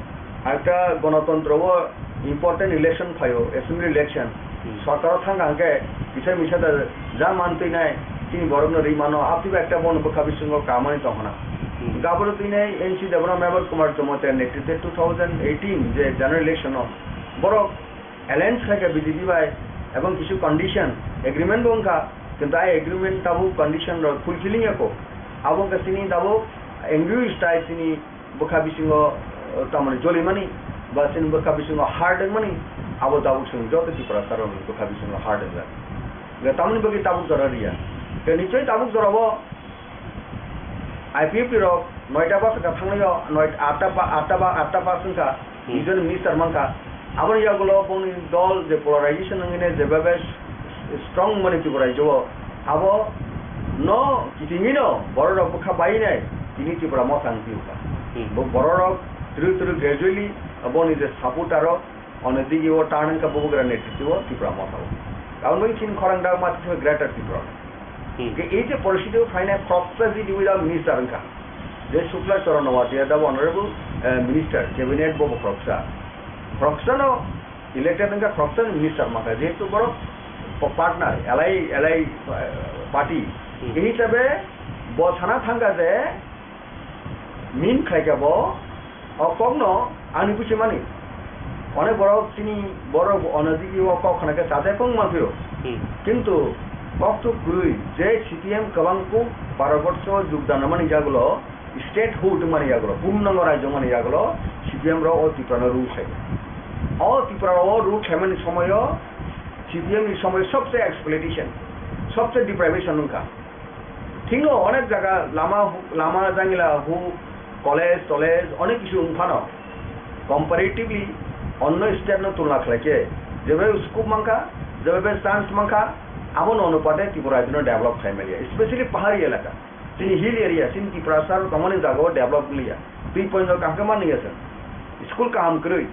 ekta gonotontro o important election phaio, assembly election. Hmm. Sorkar o thangkha hwnkhe kisa misa da ja mantwi nai chini borok no ri mano, apni ekta bono bwkha bisingo kamani tongkhna. Hmm. Gaboro twi nai N C Debbarma, Mevar Kumar Jamatia netrite two thousand eighteen je general election o borok alliance khaikha B J P bai, ebong kisu condition, agreement bo wngkha, kintu ai agreement tabuk condition rok fulfilling ya kho. Abo wngkha chini tabuk angry style chini bwkha bisingo, eh, tamoni jolimani, ba chini bwkha bisingo hard wngmani, abo tabuk chwng joto Tiprasa rokni bwkha bisingo hard wngjak. Tamoni bagwi tabuk jora riya. Tei nichoi tabuk jorao I P F T rok noita bus ka thangnaio, noita, atta ba, atta ba, atta bus wngkha, Hmm. Regional Minister mankha. Aboni yagulo bongni dol je polarization wngwi ne jebabe strong mani Tripura rajyo o, abo no kitingino borok rok bwkha bai nai tini Tripura Motha wng phiyo kha. Hmm. Bo borok rok tru tru gradually boni je supporter rok Ono digi o turn wngkha bubagra netriti o Tipra Motha o. Aboni bagwi chini khorang da ma tisa Greater Tipra. Hmm. Ke ei je porishide o phainai khoroksa G D without minister wngkha. Je Shukla Charan Noatia da bo honorable, eh, minister, cabinet bo bo khoroksa. Khoroksa no elected wngkha, khoroksa ni minister mankha. Jehetu borok partner, alai, alai, uh, party. Hmm. Hini hisabe bo sana thangkha je min khlaikha bo, o kokno ani buchimani. Onek borok chini borok onojigi o kok khna khe chajak wng manphio. Hmm. Kintu kok tu kwrwi je C P M kwbang kuk Bharat borsho jogdan mani jagulo, statehood mani jagulo, purnango rajyo mani jagulo, C P M rok o Tripura no rule khlai. O Tripura o rule khlaimani somoyo C P M ni somoyo sobse exploitation, sobse deprivation wngkha. Thikno onek jaga lama, lama jangila hu, college, tolej, onek kisu wng phano comparatively onno state no tulna khlai khe, jebe scope mankha, jebe chance mankha, abono onupate Tripura rajyo no develop khlai manya, especially pahari elaka. Chini hill area, chini Tiprasa rok tongmani jaga o develop wngya. Twi point o kaham khe manliya chwng. School kaham kwrwi.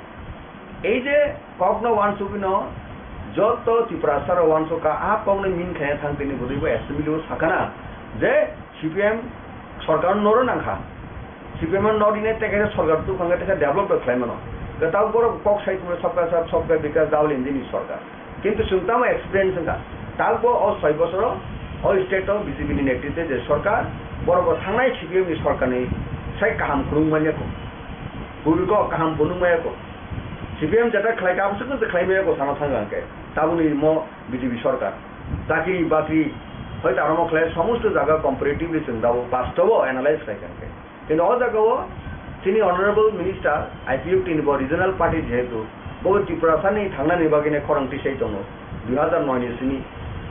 Ei je kokno wansugwino joto Tiprasa rok wansukha, a kokno min khaina thang tini bwdwi bo assembly o sakana je C P M sorkar no noro nangkha. C P M no nori ne tei kaisa sorkar tuphang khe tei develop rok khlai mano. Kwtal borok kok sai tongmani sabka sath sabka vikas Rahul Gandhi ni sorkar. Kintu chwng tamo experience wngkha. Takbo o soi bosoro o state o B J P ni netritwe je sorkar, borok bo thangnai C P M ni sorkar ni sai kaham khulung manya kho. Bubiko kaham phunuk maya kho. C P M jeta khlai kha, aboswk no khlai maya kho sana thang hwnkhe. Tabukni mo B J P sorkar. Chakri bakri, hoito aro mo khlai, somosto jaga comparatively chwng dabo, bastobo analyze khlai kha hwnkhe. Kintu o jaga o chini Honorable Minister I P F T ni bo regional party jehetu, bo Tiprasa ni thangnani bagwi nai khorang tisai tongo, dui hazar noi ni simi.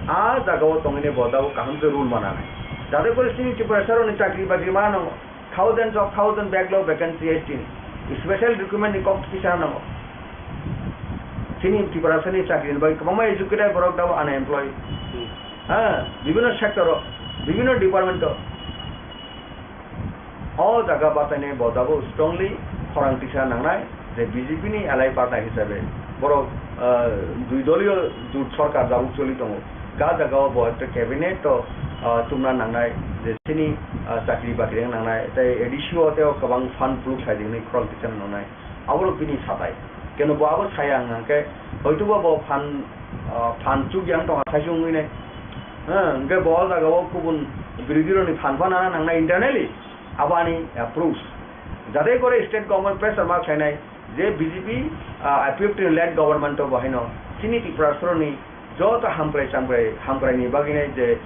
A jaga o tongwi nai bo dabo kaham khe rule mana nai. Jate kore chini Tiprasa rok ni chakri bakri ma nango, thousands of thousand backlog vacancy S T ni, special recruitment ni kok kisa nango. Chini Tiprasa ni chakri ni bagwi kwbangma educated borok dabo unemployed. Hmm. Ha, bibhinno sector o, bibhinno department o. O jaga bachainai bo dabo strongly khorang tisa nangnai je B J P ni alai partner hisabe borok, ah, dui doliyo jut sorkar jabuk choli tongo. Ga jaga o bo ekta cabinet to, ah, tumna nangnai je chini, ah, chakri bakri wng nangnai tei A D C o tei o kwbang fund proof sai di hwnwi khorang tisa nangnai. Aborok bini satai. Keno bo abo saya hwnkhe hoitoba bo phan, ah, phan chukya wng tongkha saisung wngwi nai. Ha, hwnkhe bo o jaga o kubun birodhi rokni phan phan nana nangnai internally. Abo ani approach. Jate kore state government pressure ma khlainai je B J P, ah, I P F T led government o bo haino chini Tiprasaroni joto hamkrai chamkrai, hamkrai ni bagwi nai je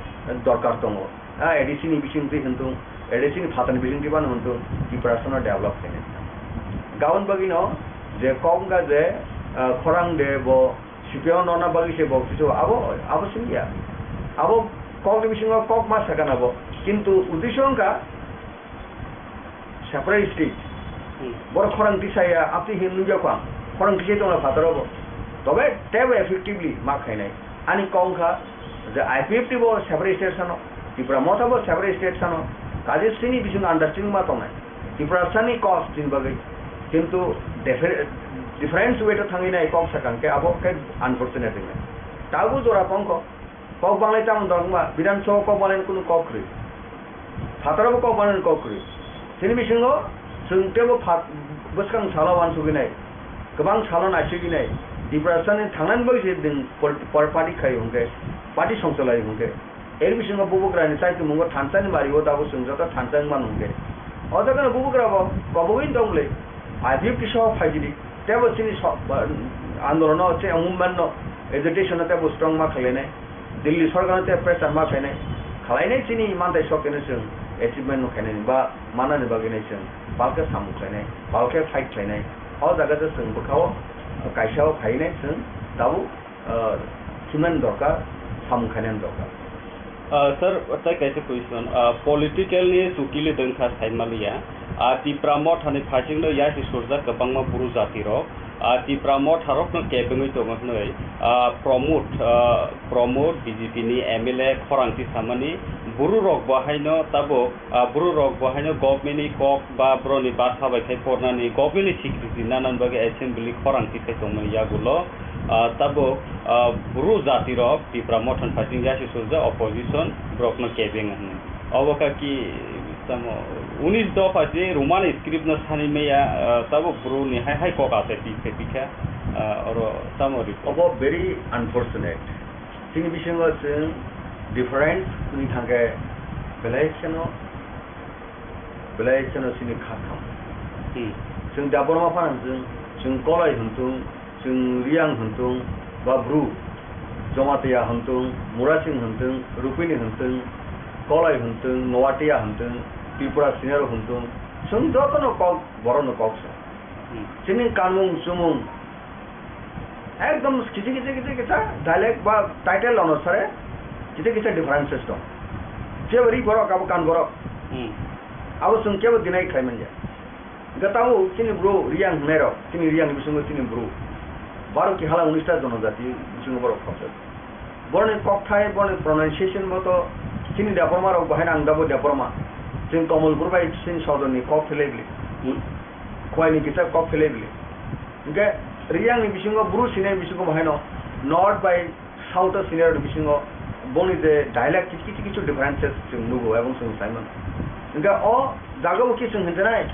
dorkar tongo. Ah, A D C ni bising twi hintung, A D C ni phatar ni bising twi bano hintung, Tiprasa no develop khainai. Gaun bagwi no je kok wngkha je, ah, khorang de bo C P M no na bagwi se bo kisu abo, abo simi ya. Abo kok ni bisingo kok ma sakha na bo. Kintu uddesho wngkha, separate state. Hmm. Borok khorang tisaya, apni hin nugya kho ang. Khorang tisai tongla phataro bo. Tobe tebo effectively ma khainai. Ani kok wngkha je I P F T bo separate state sano, Tipra Motha bo separate state sano. Kaje sini bising understanding ma tongnai. Tiprasani kok chini bagwi. Kintu differ-, different way to thangwi nai kok sakang khe abo khe unfortunate wngnai. Tabu jora kongkho. Kok banglai tamo dong ma, Bidhan Sabha kok banglai kunu kok kwrwi. Phataro bo kok banglai kok kwrwi. Chini bisingo chwng tebo phat-, bwskang salo uansugwi nai, kwbang salo naisugwi nai, Tiprasani thangnani bagwi se din pol-, pol-, party khai hwnkhe, party songcholai hwnkhe. Er bisingo bubagrani chaikimungo thansa ni bari o tabuk chwng joto thansa wng mano hwnkhe. O jaga no bubagra bo kobogwi tong bwlwi. I P F T soho phaijili. Tebo chini so-, ba-, andolono, che movement no, agitation no tebo strong ma khlainai. Delhi sorkar no tebo pressure ma khlainai. Khlainai chini mantai sok khe no chwng achievement no khainai ba manani bagwi nai chwng palkhe samung khlainai, palkhe fight khlainai. O jaga je chwng bwkha o kaisa o phainai chwng tabuk, ah, himnani dorkar, samung khainani dorkar. Ah, sir, tai kaisa question. Ah, political ni chukili dwngkha saimaliya. Ah, Tipra Motha ni phaisingno yasi surjak kwbangma Bru jati rok. Ah, Tipra Motha rokno kebengwi tongo hwnwi, ah, Pramod, ah, Pramod B J P ni M L A khorang tisamani Bru rok bo haino tabuk, ah, Bru rok bo haino government ni kok ba boroni basa bai khai pornani government ni security nanani bagwi assembly khorang tisai tongmani yagulo, ah, tabuk, ah, Bru jati rok Tipra Motha ni phaising yasi surjak opposition borokno kebeng hwnwi. Obo kha ki tamo unis dopha je Roman script no sani maya, ah, tabuk Bru ni hai hai kok asai pi khe pi kha, ah, oro tamo report. Obo very unfortunate. Chini bisingo chwng different wngwi thangkhe belai kheno, belai kheno chini kha thang. Hmm. Chwng Debbarma phano chwng, chwng Kolai hwnthung, chwng Riyang hwnthung, ba Bru, Jamatia hwnthung, Murasing hwnthung, Rupini hwnthung, Kolai hwnthung, Noatia hwnthung, Tripura Sinero hwnthung, chwng jotono kok, borokno kok sa. Hmm. Chini kanmung chumung, ekdom kisa kisa kisa kisa dialect ba title onusare kisa kisa differences tong. Jeba ri borok abo kan borok. Hmm. Abo chwng kebo deny khlai manya. Hwnkhe tabuk chini bru Riyang hwnwi rok, chini Riyang ni bisingo chini bru. Baro ki hala unis ta jonojati bisingo borok khopjak. Boroni kokthai, boroni pronunciation bo to chini Debbarma rok bahai nang dabo Debbarma. Chwng Komolpur bai chini sodorni kok philai bili. Khwai ni kisa kok philai bili. Hwnkhe Riyang ni bisingo bru sinai bisingo bahai no North bai South o sinai rok ni bisingo boni je dialect kichu kichu differences chwng nugo ebong chwng sai mano. Hwnkhe o jaga o ki chwng hinjanai,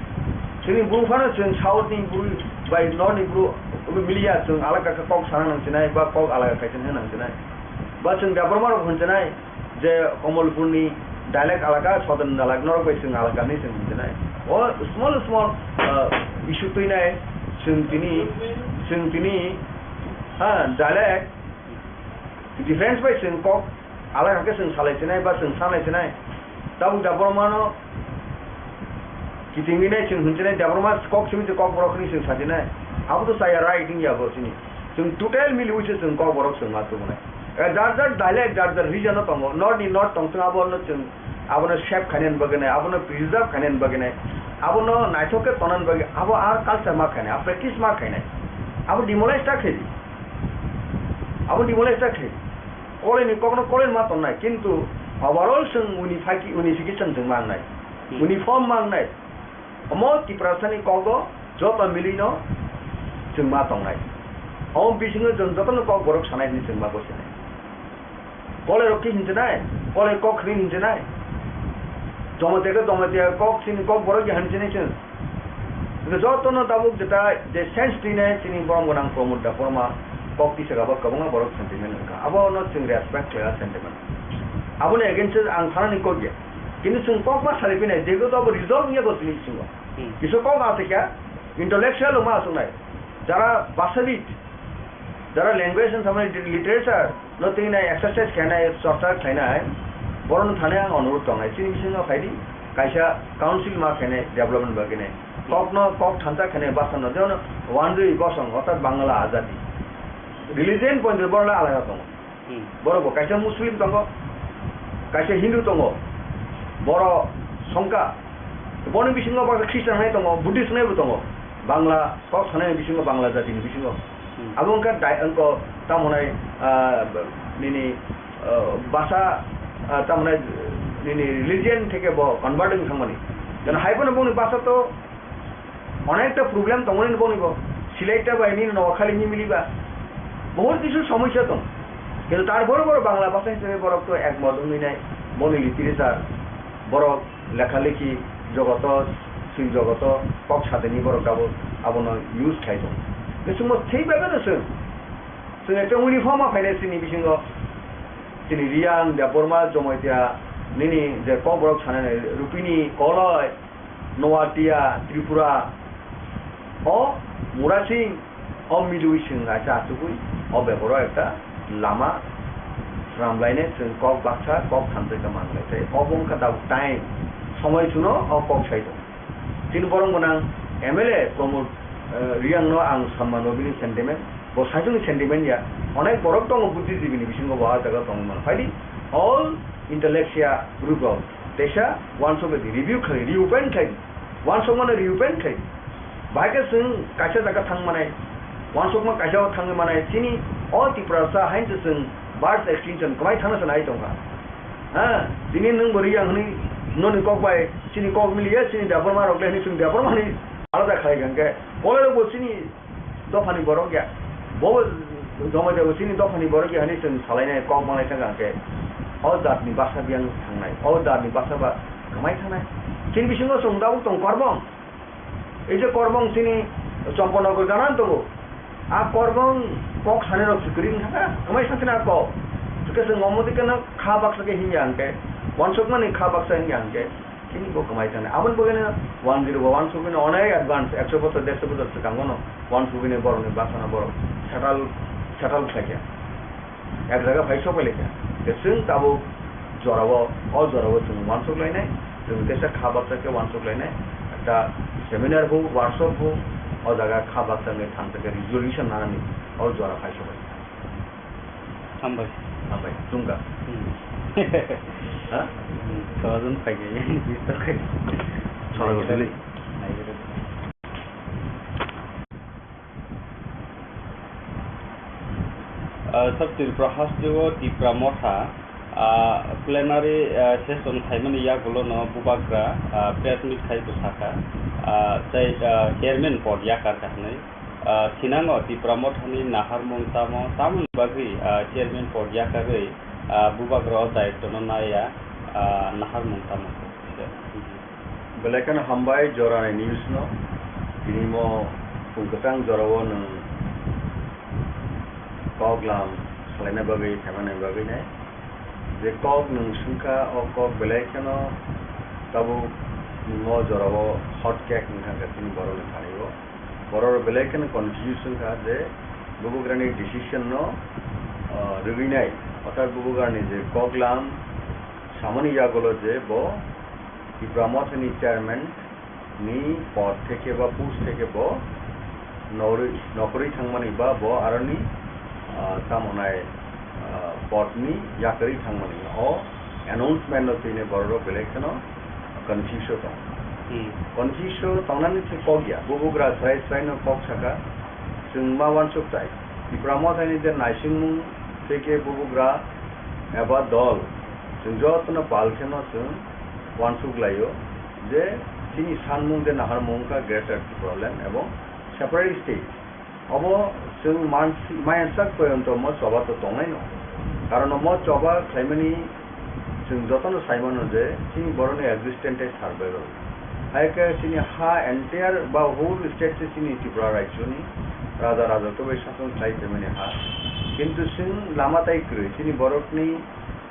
chini bru phano chwng South ni bru bai North ni bru miliya chwng alaka khe kok sana nang sinai ba kok alaka khe chwng nang sinai. Ba chwng Debbarma rok hinjanai je Komolpur ni dialect alaka, Southern dialect norok bai chwng alaka hinwi chwng hinjanai. O small small, ah, issue twinai chwng tini, chwng tini, ha, dialect difference bai chwng kok alaka khe chwng salai sinai ba chwng sanai sinai. Tabuk Debbarma no kitingwi nai chwng hinwi nai, Debbarma kok simi se kok borok hinwi chwng sa sinai. Abo to chaya right wngya bo chini. Chwng total miliwi se chwng kok borok chwng ma tubunai. Eh, jar jar dialect, jar jar region o tongo. North ni north tong chwng abo no chwng, abono shape khainani bagwi nai, abono preserve khainani bagwi nai, abono naithok khe tonani bagwi, abo ar culture ma khainai, a practice ma khainai. Abo demolish ta khe di. Abo demolish ta khe. Koleni kokno koleni ma tongnai, kintu overall chwng unify-, unification chwng ma wngnai. Hmm. Uniform ma wngnai. Omo Tiprasani kogo joto milwino chwng ma tongnai. Omo bisingo chwng jotono kok borok sanai hwnwi chwng ma gosinai. Kolai rok khe hinjinai, kolai kok hwnwi hinjinai. Jamatia khe Jamatia kok, chini kok borok ya hinjinai chwng. Hwnkhe jotono tabuk jeta je sense twinai chini borom gwnang Pramod Debbarma kok tisaka bo kwbangma borok sentiment wngkha. Abono chwng respect khlaiya sentiment. Aboni against o ang thanani kok ya. Kintu chwng kok ma salai phinai, jebo to abo result wngya bo chini bisingo. Hmm. Kisa kok ma aswkya, intellectual rok ma aswknai. Jara bhashabid, jara language and samani literature no twi nai exercise khainai, chorcha khainai, borokno thani ang onurodh tongnai. Chini bisingo phaidi, kaisa council ma khainai development bagwi nai. Kokno kok thansa khainai bwsano, jemon Wanjwi Bosong, orthat Bangla Azadi. Religion point borokno alaga tongo. Hmm. Borok bo kaisa Muslim tongo, kaisa Hindu tongo, borok songkha. Boni bisingo baksa Christian hai tongo, Buddhist hai bo tongo. Bangla kok sanai bisingo, Bangla jatini bisingo. Hmm. Abo wngkha dai-, wngkha tamo hwnai, ah, nini, ah, basa, ah, tamo hwnai nini religion theke bo convert wng thangmani. Jeno hai phano boni basa to Onekta problem tongmani boni bo. Silai ta bai nini nogo khali himili ba. Bahut kisu somosya tong. Kintu tarpore borok Bangla bhasha hisabe borok to ekmot wngwi nai. Boni literature, borok lekha lekhi jogoto, sin jogoto, kok sateni borok abo, abono use khai tong. Bisingbo thik bai no chwng. Chwng ekta uniform ma phainai chini bisingo. Chini Riyang, Debbarma, Jamatia, nini je kok borok sanai nai, Rupini, Koloi, Noatia, Tripura, o Murasing, o Midui sing kaisa achugwi, o beboro ekta lama sramlaine chwng kok baksa, kok thansa khe manlai. Tei obo wngkha tabuk time, somoi chuno o kok sai tongo. Chini borok gwnang M L A Pramod, eh, Riyang no ang sammano bini sentiment, bo saichungni sentiment ya, onek borok tongo buddhijibini bisingo bo ah jaga tongwi mano. Phaidi, all intellectual group rok, Teisa uansuk di, review khai, reopen khai, uansukmano reopen khai. Bahai khe chwng kaisa jaga thang manai, uansukma kaisa o thangwi manai, chini o Tiprasa haino chwng birth extinction kwmai thangna se nai tongkha. Ha, tini nwng bo Riyang hwnwi noni kok bai chini kok miliya, chini Debbarma rok le hwnwi chwng Debbarma hwnwi alada khlai kha hwnkhe, Kolai rok bo chini dophani borok ya. Bo Jamatia bo chini dophani borok ya hwnwi chwng salainai kok manglai thangkha hwnkhe, o jatni basa biyang thangnai, o jatni basa ba kwmai thangnai. Chini bisingo chwng tabuk tong Korbong. Ei je Korbong chini Champanagar gana tongo. A Korbong kok sanai rok se kwrwi wngkha, kwmai sakhe na kok. Khe chwng omo dikhe no kha baksa khe hinya hwnkhe, uansukmani kha baksa hinya hwnkhe, chini bo kwmai thangni. Aboni bagwino one zero bo uansukmani onek advance, ekso bochor, derso bochor swkango no uansukmani borokni bwsano borok settle, settle khlaikha. Ek jaga phai sok phailai kha. Tei chwng tabuk jorao, o jorao chwng uansuk lainai, chwng teisa kha baksa khe uansuk lainai. Ekta seminar bo, workshop bo, o jaga kha baksa wngwi thang khe resolution nanani o jora phai sok phailai kha. Hambai. Hambai, chwngkha. Hmm. Ha? Hmm, sojon phai khe, bisto khe. Sora gotoli. Nai gotoli. Ah, sab Tripura hasteo Tipra Motha, ah, plenary, ah, session khaimani yagulo no bubagra, ah, press meet khai bwsakha, ah, tei, ah, chairman pod yakar kha hwnwi. Ah, thinango Tipra Mothani naharmung tamo, tamoni bagwi, ah, chairman pod yakarwi, ah, bubagra o daitwno naiya, ah, naharmung tamo? Belai kheno hambai jorani news no. Tini mo phung kwchang jorao nwng kok lam salaina bagwi, phaimani bagwi nai. Je kok nwng swngkha, o kok belai kheno tabuk mo jorao hot cake wngkha khe chini borokni thani o. Borok belai kheno confuse wngkha je bubagrani decision no, ah, rwgwinai, orthat bubagrani je koklam samani yagulo je bo Tipra Mothani chairman ni pod theke ba post theke bo norwi-, nokhorwi thangmani ba bo aroni, ah, tamo nai, ah, pod ni yakarwi thangmani o announcement no tini borok belai kheno confuse o tong. Hmm. Confuse o tongnani se kok ya, bubagra srai srai no kok saka, chwng ma uansuk chai. Tipra Mothani je naisingmung tei khe bubagra eba dol, chwng jotono pal kheno chwng uansuk laio je chini sanmung je naharmung wngkha Greater Tipraland ebong separate state. Obo chwng mansi-, maya sak poyonto mo choba to tongnai no. Karon omo choba khlaimani chwng jotono sai mano je chini borokni existence tei survival. Hai khe chini ha entire ba whole state se chini Tripura rajyoni raja raja to bai sason khlai phaimani ha. Kintu chwng lama tai kwrwi chini borokni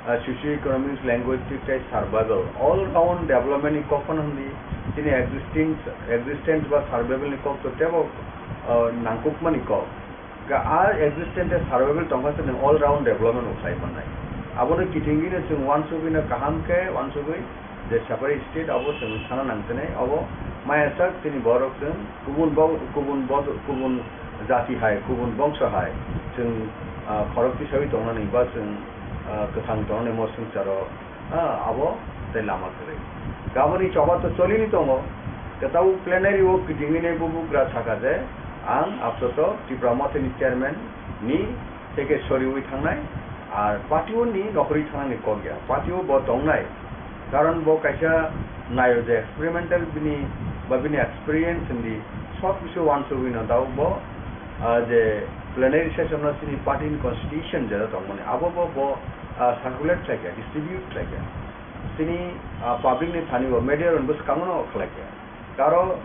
ah, socio-economics, linguistic tei survival, all round development ni kok phano hwnwi chini existence, existence ba survival ni kok to teibo, ah, nangkukmani kok. Ga a existence tei survival tongkha se nwng all round development bo khlai mannai. Abono kitingwino chwng uansugwino kaham khe uansugwi je separate state abo chwng sana nangsinai, abo maya sak chini borok chwng kubun bo-, kubun bo-, kubun jati hai, kubun bongso hai, chwng, ah, khorok tisawi tongnani ba chwng, ah, kwthang tongnani mo swngcharo, ah, abo tei lama kwrwi. Gaboni choba to cholini tongo, kwtal plenary o kitingwini bubagra saka je, ang apsoto Tipra Mothani chairman ni teke soriwi thangnai, ar party o ni nokhorwi thangnani kok ya, party o bo tongnai, karon bo kaisa nayo je experimental bini ba bini experience hindi sob kisu uansugwi no dao bo, ah, je plenary session no chini party ni constitution jera tongmani abo bo bo, ah, circulate khlaikha, distribute khlaikha, chini, ah, public ni thani bo media rok bo swkango no khlaikha. Aro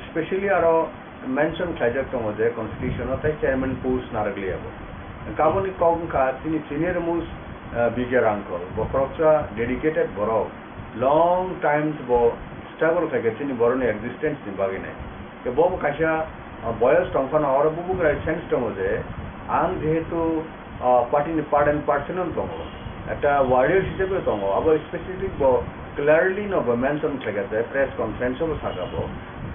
specially aro mention khlaijak tongo je constitution o tei chairman post narwkliya bo. Kaboni kok wngkha chini senior most, ah, B K Rangkol, bo khoroksa dedicated borok, long times bo struggle khaikha chini borokni existence ni bagwi nai. Khe bo bo kaisa, ah, boyos tongphano oro bubagra sense tongo je ang jehetu ah, party ni part and parcel no tongo, ekta warrior hisabe tongo, abo specific bo clearly no bo mention khlaikha je press conference o bo saka bo,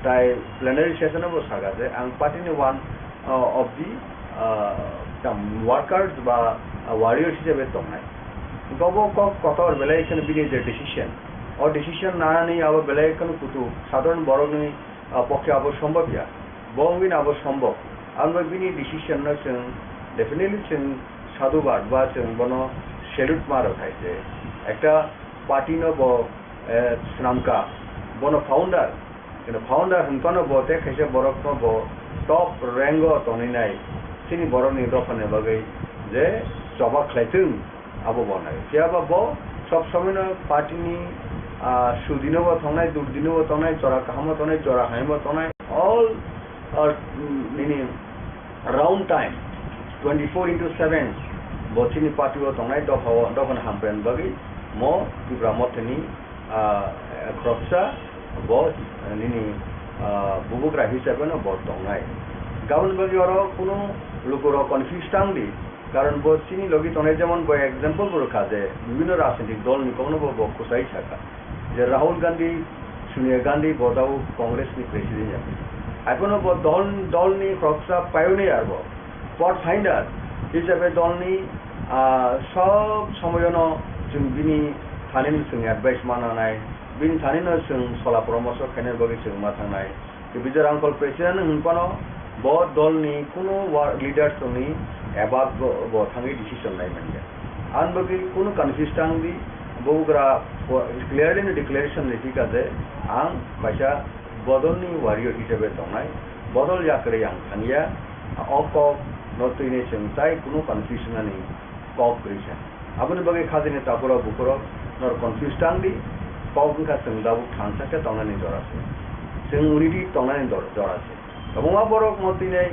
tai plenary session o bo saka je ang party ni one, ah, of the, ah, tam workers ba, ah, warriors hisabe tongnai. Bo bo kok kotor belai kheno bini je decision, o decision nanani abo belai kheno kutu sadharon borokni ah, pokhe abo sombhob ya. Bo wngwi no abo sombhob. Abo bini decision no chwng definitely chwng sadhubad ba chwng bono salute ma rw khai je. Ekta party no bo, eh, swnamkha, bono founder. Kino founder hwnphano bo tei khaisa borok no bo top rank o tongwi nai. Chini borok ni dopha ni bagwi je choba khlai thung. Abo bo nai. Phiya ba bo sob somoi no party ni, ah, sudi no bo tongnai, durdi no bo tongnai, jora kaham o tongnai, jora hamya bo tongnai. All, ah, nini round time, twenty-four into seven, Bo chini party o tongnai dopha o, dophani hamkrai bagwi mo Tipra Mothani, ah, khoroksa bo, ah, nini, ah, bubugra hisabe no bo tongnai. Gabon bagwi oro kunu lukurok confuse tang di, karon bo chini logi tongnai, jemon bo example bo rwkha je bibhinno rajnitik dol ni kokno bo, bo kwchai sakha. Je Rahul Gandhi, Sonia Gandhi bo tabuk Congress ni president ya. Haiphano bo dol, dol ni khoroksa pioneer bo, pathfinder hisabe dol ni, ah, sob somoyono chwng bini thani no chwng advice mananai, bini thani no chwng sola poramorsho khainai bagwi chwng ma thangnai. Bijoy Rangkhol president hwnphano bo dol ni kunu wa-, leaders ni above bo, bo thangwi decision nai manya. Ang bagwi kunu confuse tang di, bubugra clearly no declaration ri thika je ang kaisa bodol ni warrior hisabe tongnai, bodol yakarwi ang thangya, o kok no twini chwng tai kunu confusion ani kok kwrwi sa. Aboni bagwi khajani takhurok bukhurok nor confuse tang di, kok wngkha chwng tabuk thansa khe tongnani jora se. Chwng unity tongnani dor-, jora se. Kwbangma borok mo tini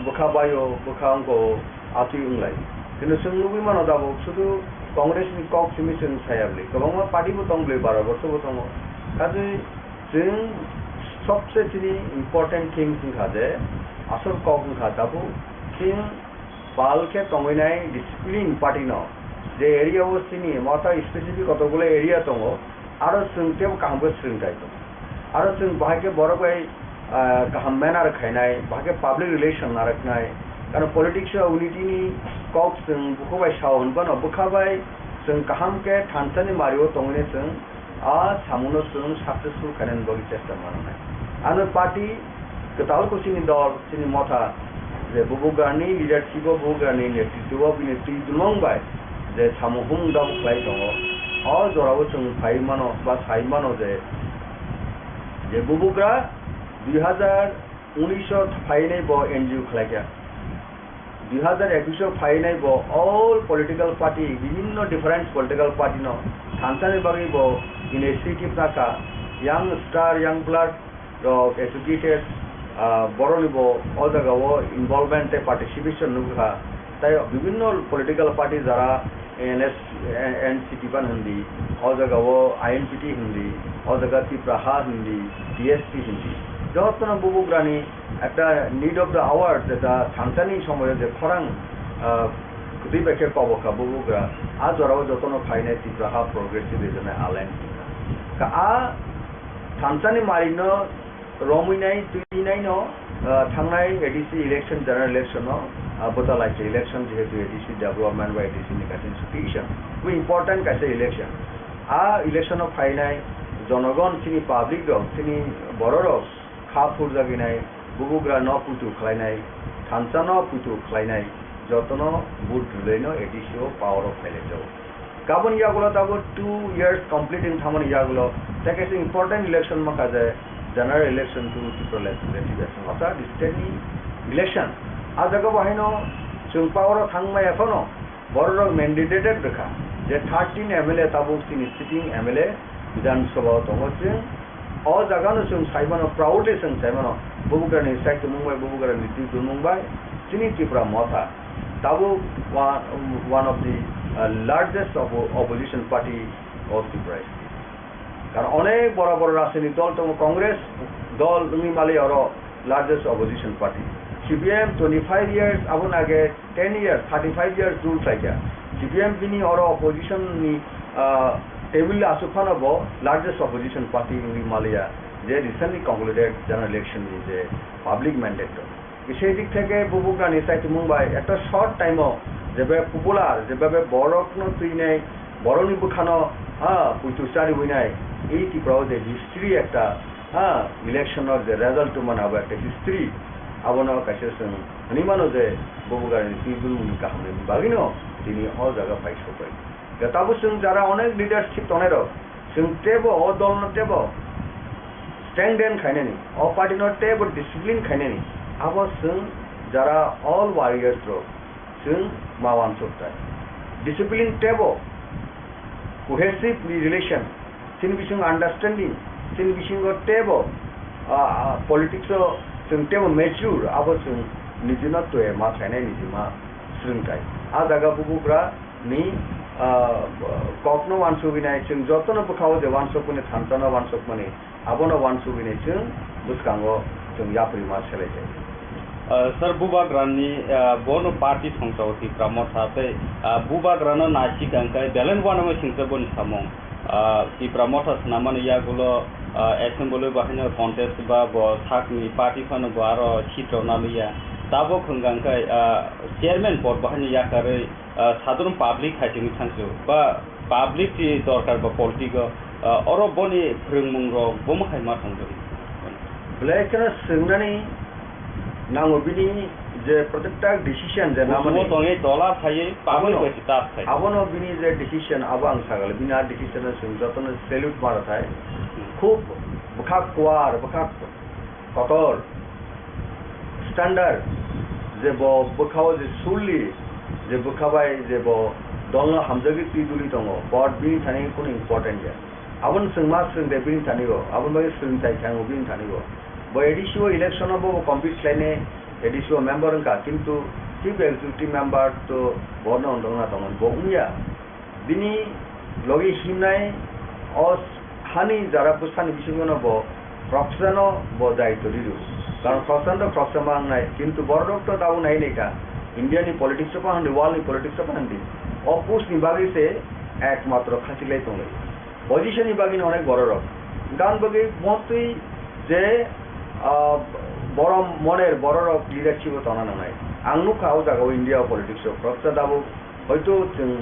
bwkha baio, bwkha wngko, atwi wnglai. Kintu chwng nugwi mano tabuk sudu Congress ni kok simi chwng saya bwlwi. Kwbangma party bo tong bwlwi, baro borso bo tongo. Kaje chwng sobse chini important thing wngkha je asol kok wngkha tabuk chwng pal khe tongwi nai discipline party no, je area o chini motha specific kotokgulo area tongo, aro chwng teibo kaham khe swrwng khai tongo. Aro chwng bahai khe borok bai, ah, kaham manner khainai, bahai khe public relation narwknai. Karon politics o unity ni kok chwng bukhubai sao hwnbano, bwkha bai chwng kaham khe thansa ni mari o tongwi chwng a samungno chwng successful khainani bagwi chesta mananai. Ano party kwtal khe chini dol, chini motha, je bubugrani leadership o, bubugrani netritwo o bini twi dulmung bai je samung humung dok khlai tongo, o jorao chwng phai mano ba sai mano je, je bubugra dui hazar unis o phainai bo N G O khlaikha. Dui hazar ekush o phainai bo all political party, bibhinno different political party no thansani bagwi bo initiative nakha, young star, young blood rok, educated, ah, borok ni bo o jaga o involvement tei participation nukha. Tai bibhinno political party jara N S, N C P ban hindi, o jaga o I N P T hindi, o jaga Tipra Ha hindi, T S P hindi. Jotono bubugrani ekta need of the hour, jeta thansani somoyo je khorang, ah, kwtwi bai khe kobo kha bubugra, a jorao jotono phainai Tipra Ha Progressive Regional Alliance wngkha. Ka a thansani marino romwi nai, twi nai no, ah, thangnai A D C election, general election no, ah, bwta lai khe election, jehetu A D C development ba A D C ni kaisa institution, bo important kaisa election. A election o phainai jonogon, chini public rok, chini borok rok, kha phurjagwi nai, bubugra no puitu khlainai, thansa no puitu khlainai, jotono vote rwlai no A D C o power o phailai jago. Kabun yagulo tabuk two years complete wng thangmani yagulo, tei kaisa important election mankha je general election to Tripura legislative election, orthat state ni election. A jaga bo haino chwng power o thangmaya phano, borok rok mandated rwkha je thirteen M L A tabuk chini sitting M L A Bidhan Sabha o tongo. Chwng o jaga no chwng sai mano, proudly chwng sai mano, bubugrani saichomung bai, bubugrani twi dulmung bai chini Tipra Motha tabuk one, one of the, uh, largest oppo-, opposition party of Tripura state. Karon onek bora bora rajnitik dol tongo, Congress dol wngwi mali oro largest opposition party. C P M twenty-five years, aboni age ten years, thirty-five years rule khlaikha. C P M bini oro opposition ni, ah, table aswk phano bo largest opposition party wngwi maliya, je recently concluded general election ni je public mandate rok. Sei dik theke bubugrani saichomung bai ekta short time o jebe popular, jebe borokno twinai, borokni bwkhano, ha, puitu chariwi nai, ei Tripura o je history ekta, ha, election o je result tongmani abo ekta history, abono kaisa chwng hwnwi mano je bubugrani twi dulmungni kahamni bagwino tini o jaga phai sokbai. Tabuk chwng jara onek leadership tongnai rok, chwng teibo o dol no teibo strengthen khainani, o party no teibo discipline khainani, abo chwng jara all warriors rok chwng ma wansuk tai. Discipline teibo cohesive relation, chini bising understanding, chini bisingo teibo, ah, ah, politics o chwng teibo mature, abo chwng nijino twi ma khainai, nijima swrwng tai. A jaga bubugra ni, ah, kokno wansugwi nai, chwng jotono bwkhao je wansukmani thansa no wansukmani, abono wansugwi nai chwng bwskango chwng yapri ma selai jai. Ah, sir, bubagrani, ah, bono party thongsa o Tipra Motha tei, ah, bubagrano naisik ang khe belai wanama singsa boni samung. Ah, Tipra Motha swnamani yagulo, ah, assembly bahaino contest ba bo sakni party phano bo aro seat rok naliya. Tabok hwnkha khe, ah, chairman pod bahaino yakarwi, ah, sadharon public hai simi thangsu ba public ni dorkar ba politics o, ah, oro boni phwrwngmung rok bomo hai ma thangjago. Belai kheno swngnani nango bini je protekta decision je namani. Busumo tongwi dola phaiwi public abono, bai se tas khai. Abono bini je decision abo ang sagale, bini a decision no chwng jotono salute mara thai. Hmm. Khub bwkha kuar, bwkha kotor, standard, je bo bwkhao je surli, je bwkha bai je bo dolno hamjagwi twi duli tongo, but bini thani kunu important ya. Aboni chwng ma swrwng de bini thani o, aboni bagwi swrwng chai thango bini thani o. Bo A D C o election o bo compete khlainai, A D C o member wngkha, kintu Chief Executive Member to bono wng tongna tongo, bo wngya. Bini logi himnai o hani jara bwsani bisingo no bo khoroksano bo daitw riro. Karon khoroksa to khoroksa ma wngnai, kintu borok to tabuk nai nai kha. India ni politics o phan di, world ni politics o phan di. O post ni bagwi se ekmatro khachilai tonglai. Position ni bagwi no onek borok rok. Gan bagwi mostly je, ah, borom moner borok rok leadership o tongna nangnai. Ang nukha o jaga o India o politics o khoroksa tabuk hoito chwng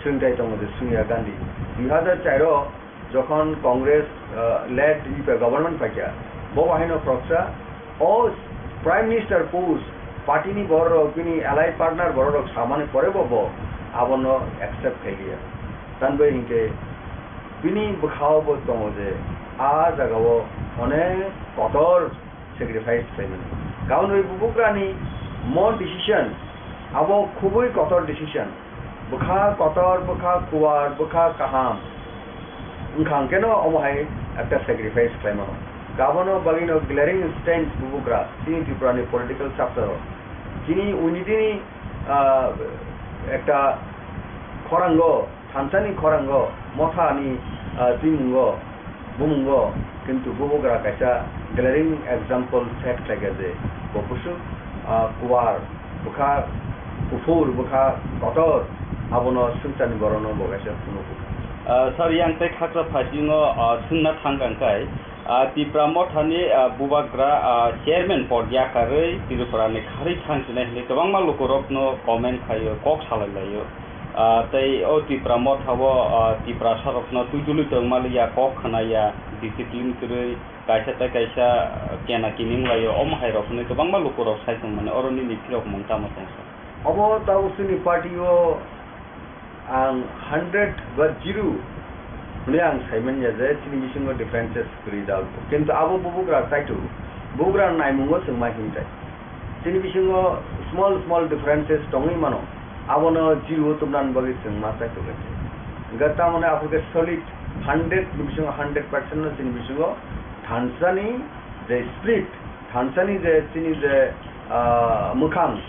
swngchai tongo je Sonia Gandhi. Dui hazar char o jokhon Congress, ah, led U P A government paikha, bo bahaino khoroksa o Prime Minister post party ni borok rok, bini allied partner borok rok samani pore bo, bo abono accept khailiya. Tanbai hinkhe bini bwkhao bo tongo je a jaga o onek kotor sacrifice khlaimani. Kaunwi bubugrani mon decision, abo khubui kotor decision. Bwkha kotor, bwkha kuar, bwkha kaham wngkha hwnkhe no omo hai ekta sacrifice khlaimano. Abono bagwino glaring instance bubugra chini Tripura ni political chapter o. Chini unity ni, ah, ekta khorango Thansa ni khorango Motha ni, ah, twimungo, bumungo, kintu bubugra kaisa glaring example set khlaikha je bo bwswk, ah, kuar, bwkha kuphur, bwkha kotor, abono swngcharni borokno bo kaisa phunukgo. Ah, sir, yang tei khakra phaising o, ah, swngna thang kang kai, ah, Tipra Motha ni, ah, bubagra, ah, chairman pod yakarwi Tripura ni kharwi thang sinai hinwi kwbangma lukurokno comment khaio, kok salai laio. Ah, tei o Tipra Motha o, ah, Tiprasa rokno twi duli tongma liya, kok khna ya, discipline kwrwi, kaisa tei kaisa, ah, kena kining laio, omo hai rok hinwi kwbangma lukurok sai tongmani, oro nini phirok mung tamo tong sa? Obo tabuk chini party o ang hundred ba zero hwnwi ang saiman ya je chini bisingo differences kwrwi da. Kintu abo bubugra kaitu, bubugra naimungo chwng ma himtai. Chini bisingo small small differences tongwi mano, abono zero o tubnani bagwi chwng ma chai tubui. Hwnkhe tamoni aphuru khe solid hundred ni bisingo hundred percent no chini bisingo thansani je spirit, thansani je chini je, ah, mwkhang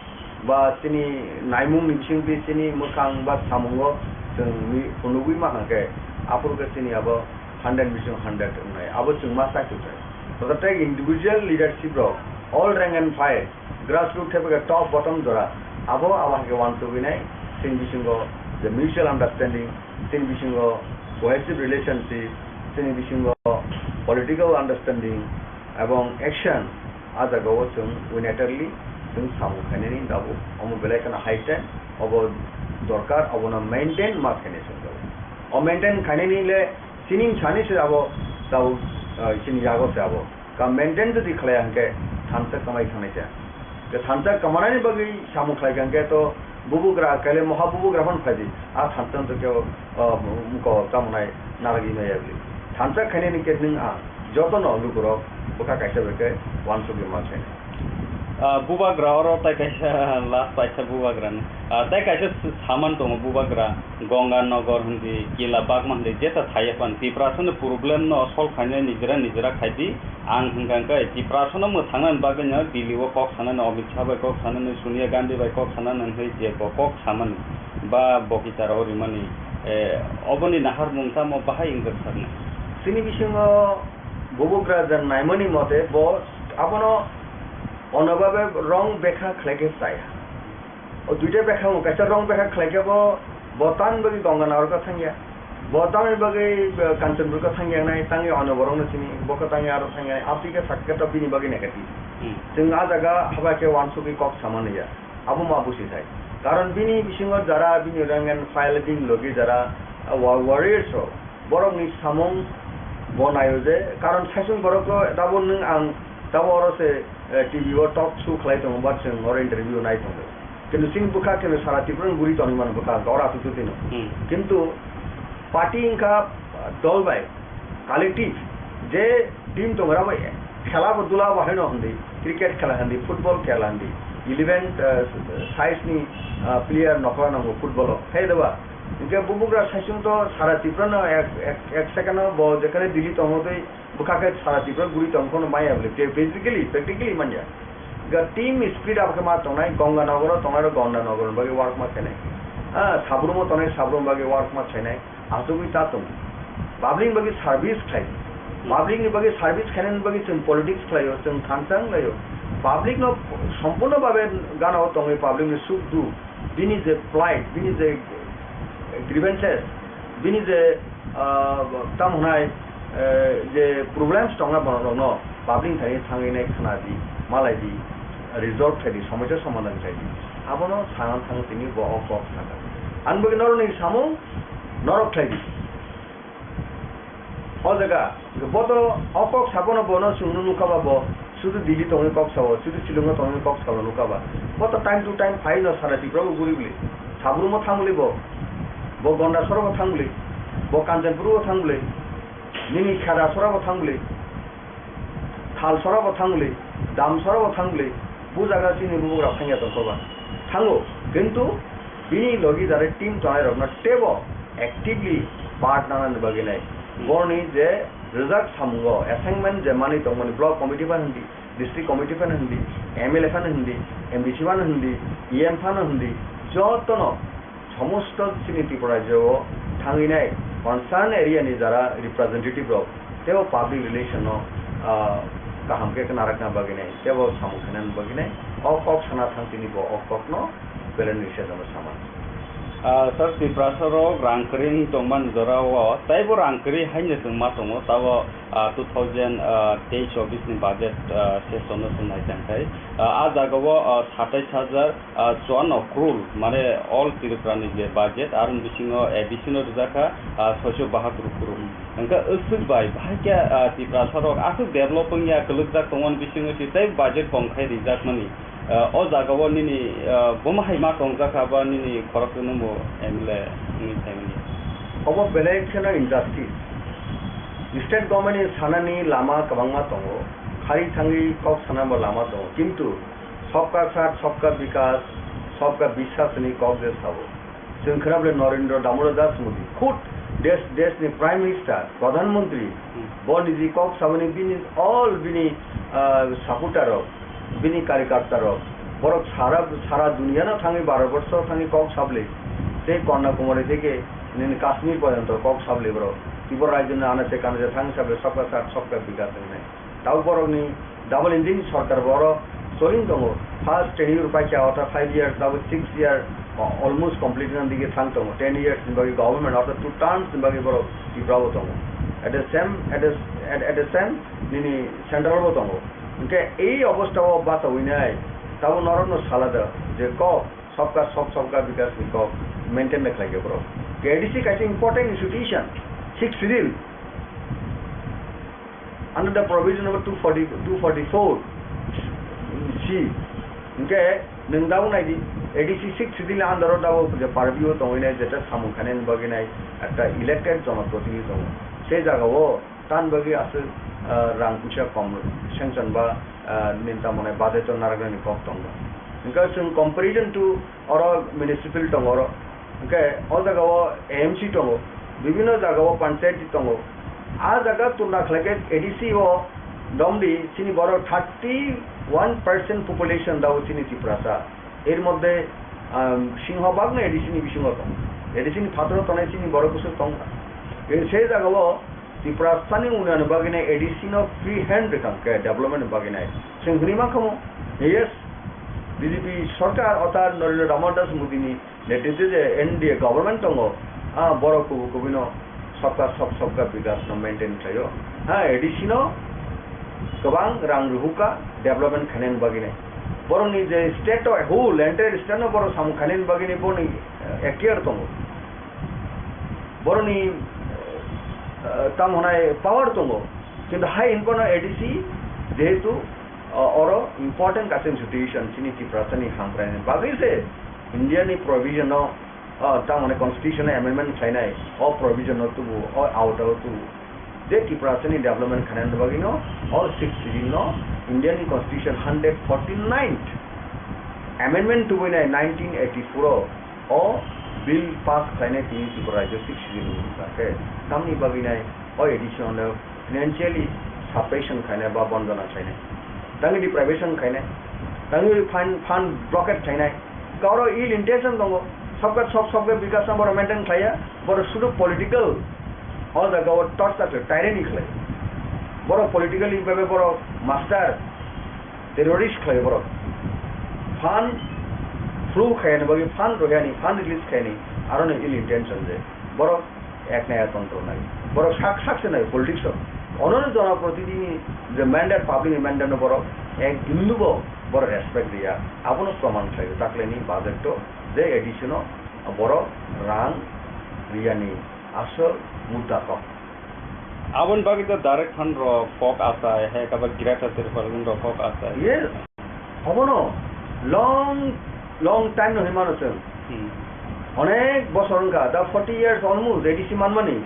ba chini naimung ni bisingtwi chini mwkhang ba samungo chwng mi-, phunugwi ma hwnkhe aphuru khe chini abo hundred ni bisingo hundred wngnai, abo chwng ma chai tubui. Tei individual leadership rok, all rank and file, grassroots thepha khe top bottom jora, abo abo hai khe uansugwi nai, chini bisingo je mutual understanding, chini bisingo cohesive relationship, chini bisingo political understanding ebong action, a jaga o chwng unilaterally chwng samung khainani tabuk, omo belai kheno high time, obo dorkar, obono maintain ma khainai chwng tabuk. O maintain khainani le chini sani se abo tabuk, ah, chini yago se abo. Ka maintain jodi khlaiya hwnkhe thansa kwmai thangnai se. Tei thansa kwmanani bagwi samung khlai kha hwnkhe to bubugra kaile moha bubugra phano phaidi. A thansa no to kebo, ah, muko tamo nai narwgwi maya bwlwi. Thansa khainani khe nwng ang jotono lukurok bwkha kaisa bai khe uansugwi ma khainai. Ah, bubagra oro tai kaisa last paisa bubagra ni. Ah, tai kaisa s-, saman tongo bubagra, Ganga Nagar hindi, Kila Bagma hindi, jeta thaiya pan. Tiprasa ni problem no solve khainai nijera nijera khaidi. Ang hwnkha hwnkhe Tiprasa no mwthangna ni bagwi no Delhi o kok sanani, Amit Shah bai kok sanani, Sonia Gandhi bai kok sanani hwnwi je bo kok samani ba bo kichar o rimani, eh, oboni naharmung tamo bahai wngkha sakni. Chini bisingo bubagra je naimani mote bo abono Ono babe wrong bekha khlai khe chaya. O duita bekha mo kaisa wrong bekha khlai khe bo, bo tamni bagwi Ganga Nagar ka thangya. Bo tamni bagwi, eh, Kanchanpur ka thangya nai, tangwi ono borok no sini, bo ka tangwi aro thangya nai. Aphi khe sakhe to bini bagwi negative. Hmm. Chwng a jaga haba khe wansugwi kok sama naiya. Abo ma busi thai. Karon bini bisingo jara bini rank and file bini logi jara, ah, wa-, warriors rok. Borokni samung bo naio je, karon saichung borokno tabuk nwng ang tabuk oro se, eh, T V o talk show khlai tongo, ba chwng oro interview nai tongo. Kintu chini bwkha kintu sara Tripura ni guri tongwi mano bwkha, oro aswk twi no. Hmm. Kintu party wngkha, ah, dol bai, collective, je team tongo, abo khela bo dula bo haino hindi, cricket khela hindi, football khela hindi, eleven, ah, size ni, ah, player nokla nango football o, khe deba. Hingke bubagra saichung to sara Tripura no ek, ek, ek second o bo jekhane Delhi tongo tei bwkha khe sara Tripura guri tong phano maya bole. Te physically, practically manya. Ga team spirit abo khe ma tongnai, Ganga Nagar o tongnai rok Ganga Nagar ni bagwi work ma khainai. Ah, Sabrum o tongnai Sabrum bagwi work ma khainai. Asugwi ta tong. Public ni bagwi service khlai. Public ni bagwi service khainani bagwi chwng politics khlaio, chwng thansa wnglaio. Public no sompurno babe gana o tongwi public ni suk duk. Bini je plight, bini je grievances, bini je, ah, tamo hwnai, eh, je problems tongna borok rokno public thani thangwi nai khna di, malai di, resolve khai di, somosya somadhan khai di. Abono sana thang tini bo o kok sakha. Ani bagwi norokni samung norok khlai di. O jaga, bo to o kok sabono bono chwngno nukha ba bo, sudu Delhi tongwi kok sao, sudu Shillong o tongwi kok sao nukha ba. Bo to time to time phai no sara Tripura bo guri bwli. Sabrum o thang bwli bo, bo Gondasora bo thang bwli, bo Kanchanpur o thang bwli, nini Khedasora bo thang bwli. Thalsora bo thang bwli, Damsora bo thang bwli, bo jaga chini bubagra thangya tongkha ba. Thango, kintu bini logi jare team tongnai rokno teibo actively part nanani bagwi nai. Borni je rwjak samungo assignment je manwi tongmani block committee phano hindi, district committee phano hindi, M L A phano hindi, M D C phano hindi, E M phano hindi, jotono Somosto chini Tripura rajyo o thangwi nai concern area ni jara representative rok teibo public relation no, ah, kaham khe narakna bagwi nai teibo samung khainani bagwi nai o kok sana thang tini bo o kok no belai ni sejano sama. Ah, sir, Tiprasa rok rang kwrwi wng tongmani jora o teibo rang kwrwi haino chwng ma tongo, tabo, ah, two thousand, ah, teis chobbish ni budget, ah, session no chwng nai tang khai. Ah, ah jaga o, ah, satais hajar ah, chuanno crore, mane all Tripura ni je budget, aroni bisingo A D C no rijak kha, ah, soiso bahatur crore. Hwnkhe aswk bai, bahai khe, ah, Tiprasa rok aswk develop wngya, kwlwkjak tongmani bisingo se tei budget kom khai rijakmani. Ah, o jaga o nini, ah, bomo hai ma tongjak kha ba nini khorok no bo M L A wngwi phaimani. Obo belai kheno injustice. State government ni sanani lama kwbangma tongo, khari thangwi kok sanabo lama tongo, kintu Sabka Saath, Sabka Vikas, Sabka Vishwas hwnwi kok je sao. Chwng khwnable Narendra Damodar Das Modi, khud desh, desh ni Prime Minister, Pradhan Mantri, Hmm. bo niji kok saboni bini, all bini, ah, supporter rok, bini karyakarta rok, borok sara, sara duniya no thangwi, Bharat borsho thangwi kok sabli, tei Kanyakumari theke nini Kashmir porjonto kok sabli borok. Tripura rajyo ni anase kanase thangwi sabli Sabka Saath, Sabka Vikas hwnwi. Tabuk borokni double engine sorkar bo oro soling tongo. First tenure paikha, ortha five years, tabuk six year, o-, almost complete wngna dige thang tongo. Ten years ni bagwi government, ortha two terms ni bagwi borok Tripura bo tongo. At the same, at the, at, at the same, nini central bo tongo. Hwnkhe ei obostha o bachawi nai, tabuk norokno sala da je kok, Sabka Saath, Sabka Vikas ni kok maintain da khlai khe borok. K D C kaisa important institution, sixth schedule. Under the provision number two forty, two forty-four C, hwnkhe nwng tabuk nai di, A D C sixth schedule under o tabuk je purview o tongwi nai, jeta samung khainani bagwi nai ekta elected jonoprotinidhi tongo. Se jaga o Tan bagwi aswk, ah, rang puisa kom sanction ba, ah, nini tamo hwnai budget o narwknani kok tongo. Hwnkhe chwng comparison to oro municipal tongo oro. Hwnkhe o jaga o A M C tongo, bibhinno jaga o panchayat tongo. A jaga tulna khlai khe A D C o domdi chini borok thirty one percent population dao chini Tiprasa. Er moddhe, um, Singhobag no A D C ni bisingo tong. A D C ni phataro tongnai chini borok bwswk tong. Khe se jaga o Tiprasani unnayon bagwi nai A D C no free hand rwkang khe development ni bagwi nai. Chwng hwnwi mankha mo, yes, B J P sarkar otar Narendra Damodar Das Modi ni netritwe je N D A government tongo, ah, borok kubui kubui no sabka sab sabka bikas no maintain khlaio. Ha, A D C no kwbang rang rwhukha development khainani bagwi nai. Borokni je state o whole entire state no borok samung khainani bagwi nai borokni, eh, ekhtiar tongo. Borokni, eh, tamo hwnai power tongo, kintu hai hinphano A D C jehetu, eh, oro important kaisa institution chini Tiprasani hamkraini bagwi se India ni provision no, eh, tamo hwnai constitution no amendment khlainai, o provision no tubu, o awta o tubu. Je Tiprasani development khainani bagwi no, o sixth schedule no India ni constitution hundred forty ninth amendment tubuinai nineteen eighty four o, o bill pass khlainai tini Tripura rajyo sixth schedule ni wngkha khe, tamni bagwi nai o A D C no financially suppression khainai ba bondona khainai, tangwi deprivation khainai, tangwi fund, fund blockade khainai, kauro ill intention tongo, sabka sab, sabka bikas no borok maintain khlaiya, borok sudu political, o jaga o torture khlai, tyranny khlai, borok politically bhabe borok master, terrorist khlai borok. Fund flow khaiyani bagwi, fund rohiyani, fund release khaiyani, aroni ill intention je. Borok ek naya tontro nai. Borok sak sak se nai politics o. Onono jona protinidhi ni je mandate, public ni mandate no borok ek hindu bo borok respect riya. Abono proman khlaio. Taklaini budget to je A D C no borok rang riyani asol mudda kok. Aboni bagwi to direct fund rok kok achai, hai khe ba Greater Tipraland rok kok achai. Ye, obono long, long time no hinmano chwng. Hmm. Onek bosor wngkha, da forty years almost A D C manmani.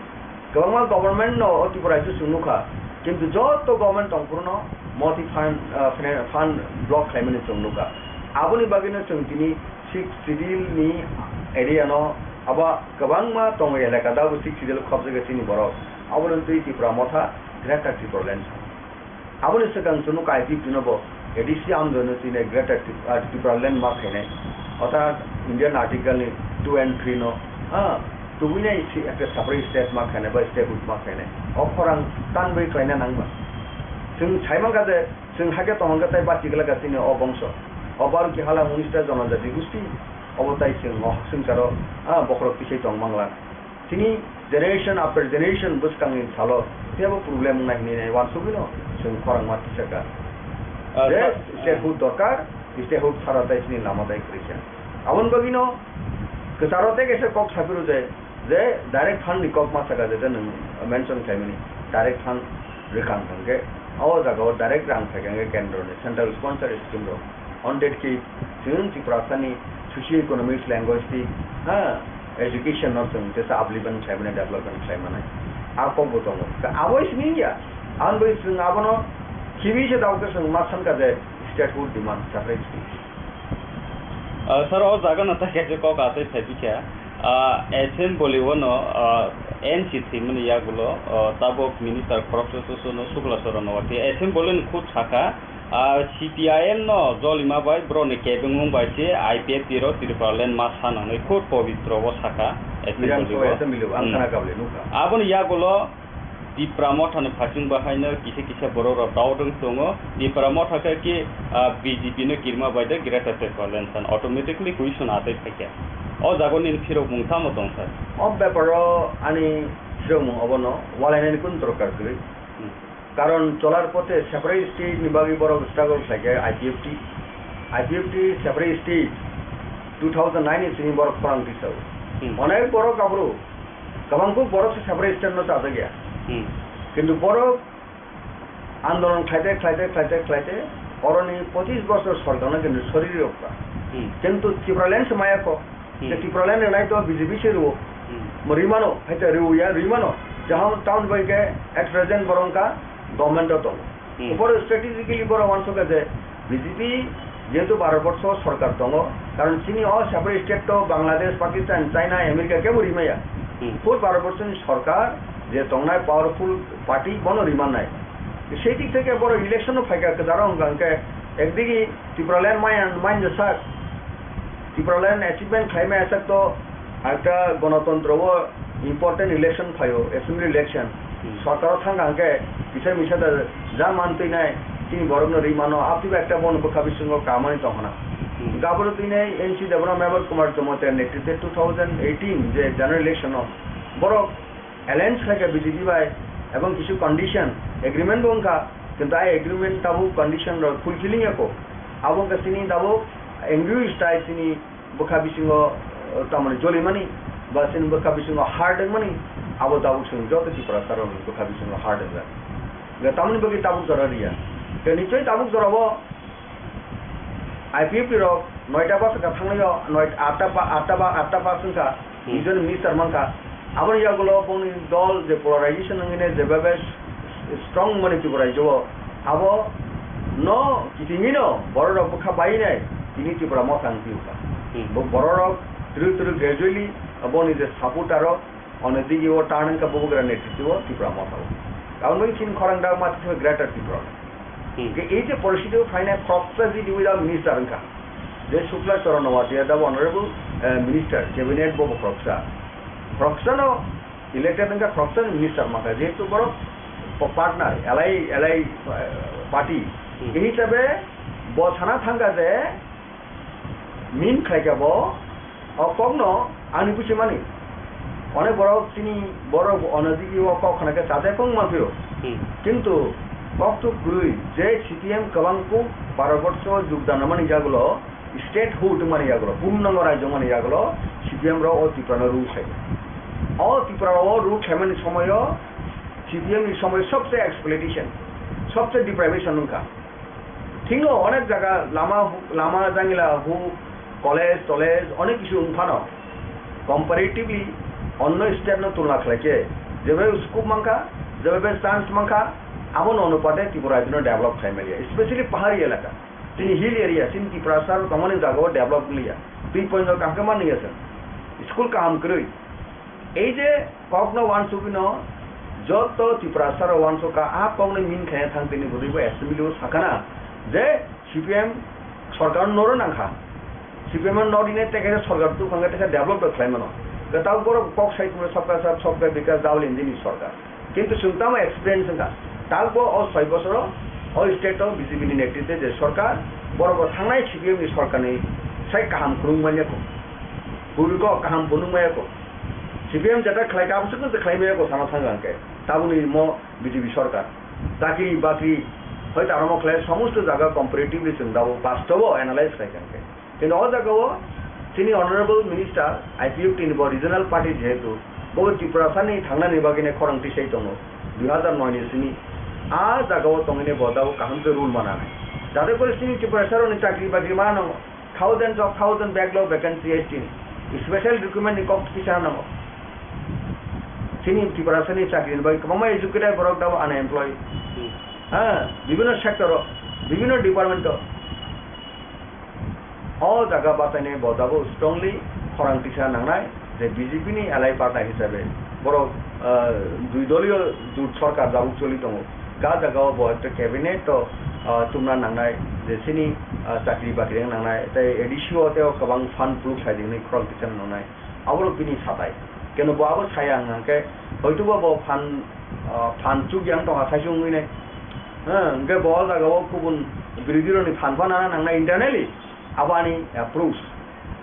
Kwbangma government no o Tripura se chwng nukha. Kintu joto government tongphuru no moti fund, ah, fina-, fund block khlaimani chwng nukha. Aboni bagwi no chwng tini sixth schedule ni area no abo kwbangma tongo elaka, da bo sixth schedule khobjagwi chini borok. Aboni twi Tipra Motha Greater Tipraland. Aboni swkang chwng nukha I P F T no bo A D C andolon no tini Greater Tip-, ah, Tipraland ma khainai. Orthat Indian Article ni two and three no, ah, tubui nai si ekta separate state ma khainai ba statehood ma khainai. O khorang tanbai khlaina nangma. Chwng sai mankha je, chwng hakhe tongkha tei bachigwlak chini o bongso. O Baruki hala unis ta jonojati gusti, obo tai chwng o swngcharo, ah, bokhorok tisai tong mangla. Chini generation after generation bwskangni salo teibo problem wngnai hinwi nai uansugwino chwng khorangma tisaka. Ah, je sa-, statehood dorkar, statehood sara tai chini lama tai kwrwi kha. Aboni bagwino kwcharo tei kaisa kok saphiro je, je direct fund ni kok ma saka je, je nwng mention khlaimani direct fund rwkha hwnkhe o jagao direct rang phaikha hwnkhe kendroni central sponsor scheme rok. On that case, chwng Tiprasani socio-economics, linguistic, ha, education no chwng tesa upliftment khlai mani, development khlai mani. A kok bo tongo. Ka abo simi ya. Ang bai chwng abono khibi se dao khe chwng ma sankha je statehood demand, separate state. Ah, sir, o jaga no ta kaisa kok asai phai bikha. Ah, assembly o no, ah, N C thwimani yagulo, ah, tabuk minister khoroksa susu no Sukla Charan no wakhe assembly ni khud sakha, ah, C P I M no jolima bai borokni kebengmung bai se I P F T rok Tipraland ma sa nangnai khud pobitro o sakha assembly Bidhan Sabha o. Assembly o, ang Hmm. khana kable nukha. Aboni yagulo Tipra Motha ni phasing bahaino kisa kisa borok rok doubt wng tongo. Tipra Motha khe ki, ah, B J P no kirma bai de Greater Tipraland san automatically question atwi phaikha. O jaga nini phirokmung tamo tong sir? O beparo ani phirokmung obono walainani kunu dorkar kwrwi. Hmm. Karon cholar pothe separate state ni bagwi borok struggle khlaikha I P F T. I P F T separate state two thousand nine ni simi borok khorang tisao. Hmm. Onek borok aphuru kwbangkuk borok se separate state no chajakya. Hmm. Kintu borok andolon khlaite, khlaite, khlaite, khlaite, oroni pochis bosor sorkar no kintu sori rwkha. Hmm. Kintu Tipraland se maya kho. Hmm. Je Tipraland rwnai to B J P se rwo. Hmm. Mo rwimano, hai to rwya, rwimano. Jahon town bai khe at present borok wngkha government o tongo. Hmm. Borok strategically borok uansukha je B J P jehetu Bharat borsho sorkar tongo, karon chini o separate state to Bangladesh, Pakistan, China, America kebo rimaya. Hmm. Full Bharat borshoni sorkar je tongnai powerful party bono rimanai. Sei dik theke borok election o phaikha kwcharo wngkha hwnkhe ekdigi Tipraland maya, maya sak, Tipraland achievement khlaimaya sak to ekta gonotontro o important election phaio, assembly election. Hmm. Sorkar o thangkha hwnkhe kisa misa da ja man twi nai chini borok no ri mano, apni ekta bono bwkha bisingo kamani tongkhna. Hmm. Gaboro twi nai N C Debbarma, Mevar Kumar Jamatia netrite two thousand eighteen je general election o borok alliance khlaikha B J P bai, ebong kisu condition, agreement bo wngkha, kintu ai agreement tabuk condition rok fulfilling ya kho. Abo wngkha chini tabuk angry style chini bwkha bisingo, uh, tamani jolimani, ba chini bwkha bisingo heart wngmani, abo tabuk chwng joto Tiprasa rokni bwkha bisingo heart wngjak. Hwnkhe tamoni bagwi tabuk jora riya. Hwnkhe nichoi tabuk jorao I P F T rok noita bus ka thangnaio, noita, atta ba, atta ba, atta bus wngkha, Hmm. Union Minister mankha. Aboni yagulo bongni dol je polarization wngwi ne jebabe s-, strong mani Tripura rajyo o, abo no kitingino borok rok bwkha bai nai tini Tripura motha wngwi wngkha. Hmm. Bo borok rok twrwk twrwk gradually boni je supporter rok, Ono digi o turn wngkha Bubagra netrito o Tipra Motha o. Aboni bagwi chini khorang da ma thangkha Greater Tipra. Hmm. Hwnkhe ei je porishito phainai khoroksa G D without minister wngkha. Je Shukla Charan Noatia da honorable, eh, minister, cabinet bo bo khoroksa. Khoroksa no elected wngkha, khoroksa ni minister mankha. Jehetu borok pa-, partner, alai, alai, eh, party. Hmm. Ei hisabe bo sana thangkha je, Min khlaikha bo, o kokno ani buchimani. Onek borok chini borok ono digi o kok khna khe chajak wng ma phio. Hmm. Kintu kok tu kwrwi je C P M kwbang kuk Bharat borsho jogdan mani yagulo, statehood mani yagulo, purnango rajyo mani yagulo, C P M rok o Tripura no rule khlai. O Tripura o rule khlaimani somoyo C P M ni somoy sobse exploitation, sobse deprivation wngkha. Thikno onek jaga lama, lama jangila hu, college, tolej, onek kisu wng phano, comparatively onno state no tulna khlai khe, jebe scope mankha, jebe chance mankha, abo no onupate Tripura rajyo no develop khlai manya, especially pahari elaka. Chini hill area, chini Tiprasa rok tongmani jaga o develop wngya. Twi point o kaham khe manliya chwng. School kaham kwrwi. Ei je kokno uansugwino joto Tiprasa rok uansukha, a kokno min khaina thang tini bwrwi bo assembly o sakana je C P M sorkar no noro nangkha. C P M no nori ne tei kaisa sorkar tukhang khe tei khe develop rok khlai mano. Kwtal borok kok sai tongmani sabka sath sabka vikas Rahul Gandhi ni sorkar. Kintu chwng tamo experience wngkha. Talbo o soi bosoro o state o B J P ni netrite je sorkar, borok bo thangnai C P M ni sorkar ni sai kaham kwrwng manya kho. Bwrwi kok kaham phunuk maya kho. C P M jeta khlai kha, aboni swkang se khlai maya kho sana thang ang khe. Tabukni mo B J P sorkar. Chakri bakri, hoi ta romo khlai, somosto jaga comparatively chwng dabo, bastobo analyze khlai kha ang khe. Kintu o jaga o chini honorable minister, I P F T ni bo regional party jehetu, bo Tiprasa ni thangnani bagwi ne khorang tisai tongo, dui hazar noi ni simi. A jaga o tongwi ne bo dabo kaham khe rule mana nai. Jate kore chini Tiprasa rok ni chakri bakri ma nango. Thousands of thousand backlog vacancy S T ni. Special recruitment ni kok kisa nango. Chini Tiprasa ni chakri ni bagwi kwbangma educated borok dabo unemployed. Hmm. Ha, bibhinno sector o, bibhinno department o. O jaga bachainai bo dabo strongly khorang tisa nangnai. Je B J P ni alai partner hisabe borok, ah, dui doliyo jut sorkar jabuk choli tongo. Ga jaga o bo ekta cabinet to, ah, chumna nangnai, je chini, ah, chakri bakri wng nangnai, tei A D C o tei o kwbang fund proof sai di hwnwi khorang tichano nangnai. Abo rok bini satai. Keno bo abo saya wng khe hoito ba bo fund, ah, fund chuk yang tongkha saisung wngwi nai. Hwnkhe bo o jaga o kubun birodhi rokni fund phano nana nangnai internally. Abo ani approach.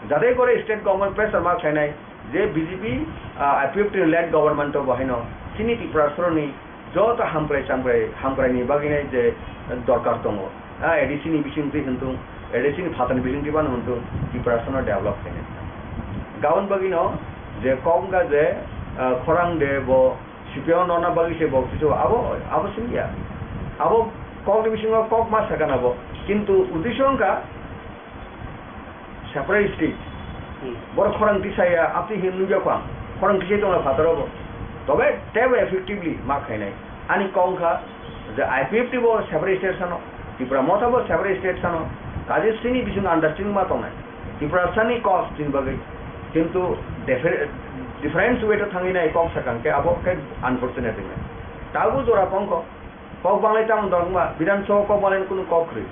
Jate kore state government pressure ma khlainai je B J P, ah, I P F T led government o bo haino chini Tiprasaroni joto hamkrai chamkrai, hamkrai ni bagwi nai je dorkar tongo. Ah, A D C ni bising twi hwntung, A D C ni phatar ni bising twi phano hwntung, Tiprasa no develop khainai. Gabon bagwi no je kok wngkha je, ah, khorang de bo C P M no na bagwi se bo kisu abo, abo simi ya. Abo kok ni bisingo kok ma sakha na bo. Kintu uddesho wngkha, separate state. Hmm. Borok khorang tisaya, apni hin nugya kho ang. Khorang tisai tongla phataro bo. Tobe tebo effectively ma khainai. Ani kok wngkha je I P F T bo separate state sano, Tipra Motha bo separate state sano, kaje chini bising understanding ma tongnai. Tiprasani kok chini bagwi. Kintu differ-, different way to thangwi nai kok sakang khe abo khe unfortunate wngnai. Tabuk jora tongkho. Kok banglai tamo dol wngma, Bidhan Sabha kok banglai kunu kok kwrwi.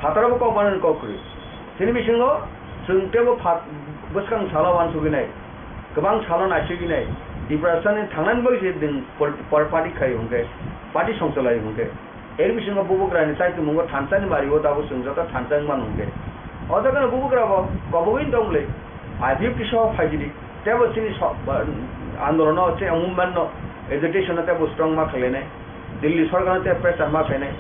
Phataro bo kok banglai kok kwrwi. Chini bisingo chwng tebo phat-, bwskang salo uansugwi nai, kwbang salo naisugwi nai, Tiprasani thangnani bagwi se nwng pol-, pol-, party khai hwnkhe, party songcholai hwnkhe. Er bisingo bubagrani chaikimungo thansa ni mario tabuk chwng joto thansa wngmano hwnkhe. O jaga no bubagra bo kobogwi tong bwle. I P F T soho phaijili. Tebo chini so-, ba-, andolono, chini movement no, agitation no tebo strong ma khlainai. Delhi sorkar no tei pressure ma khainai.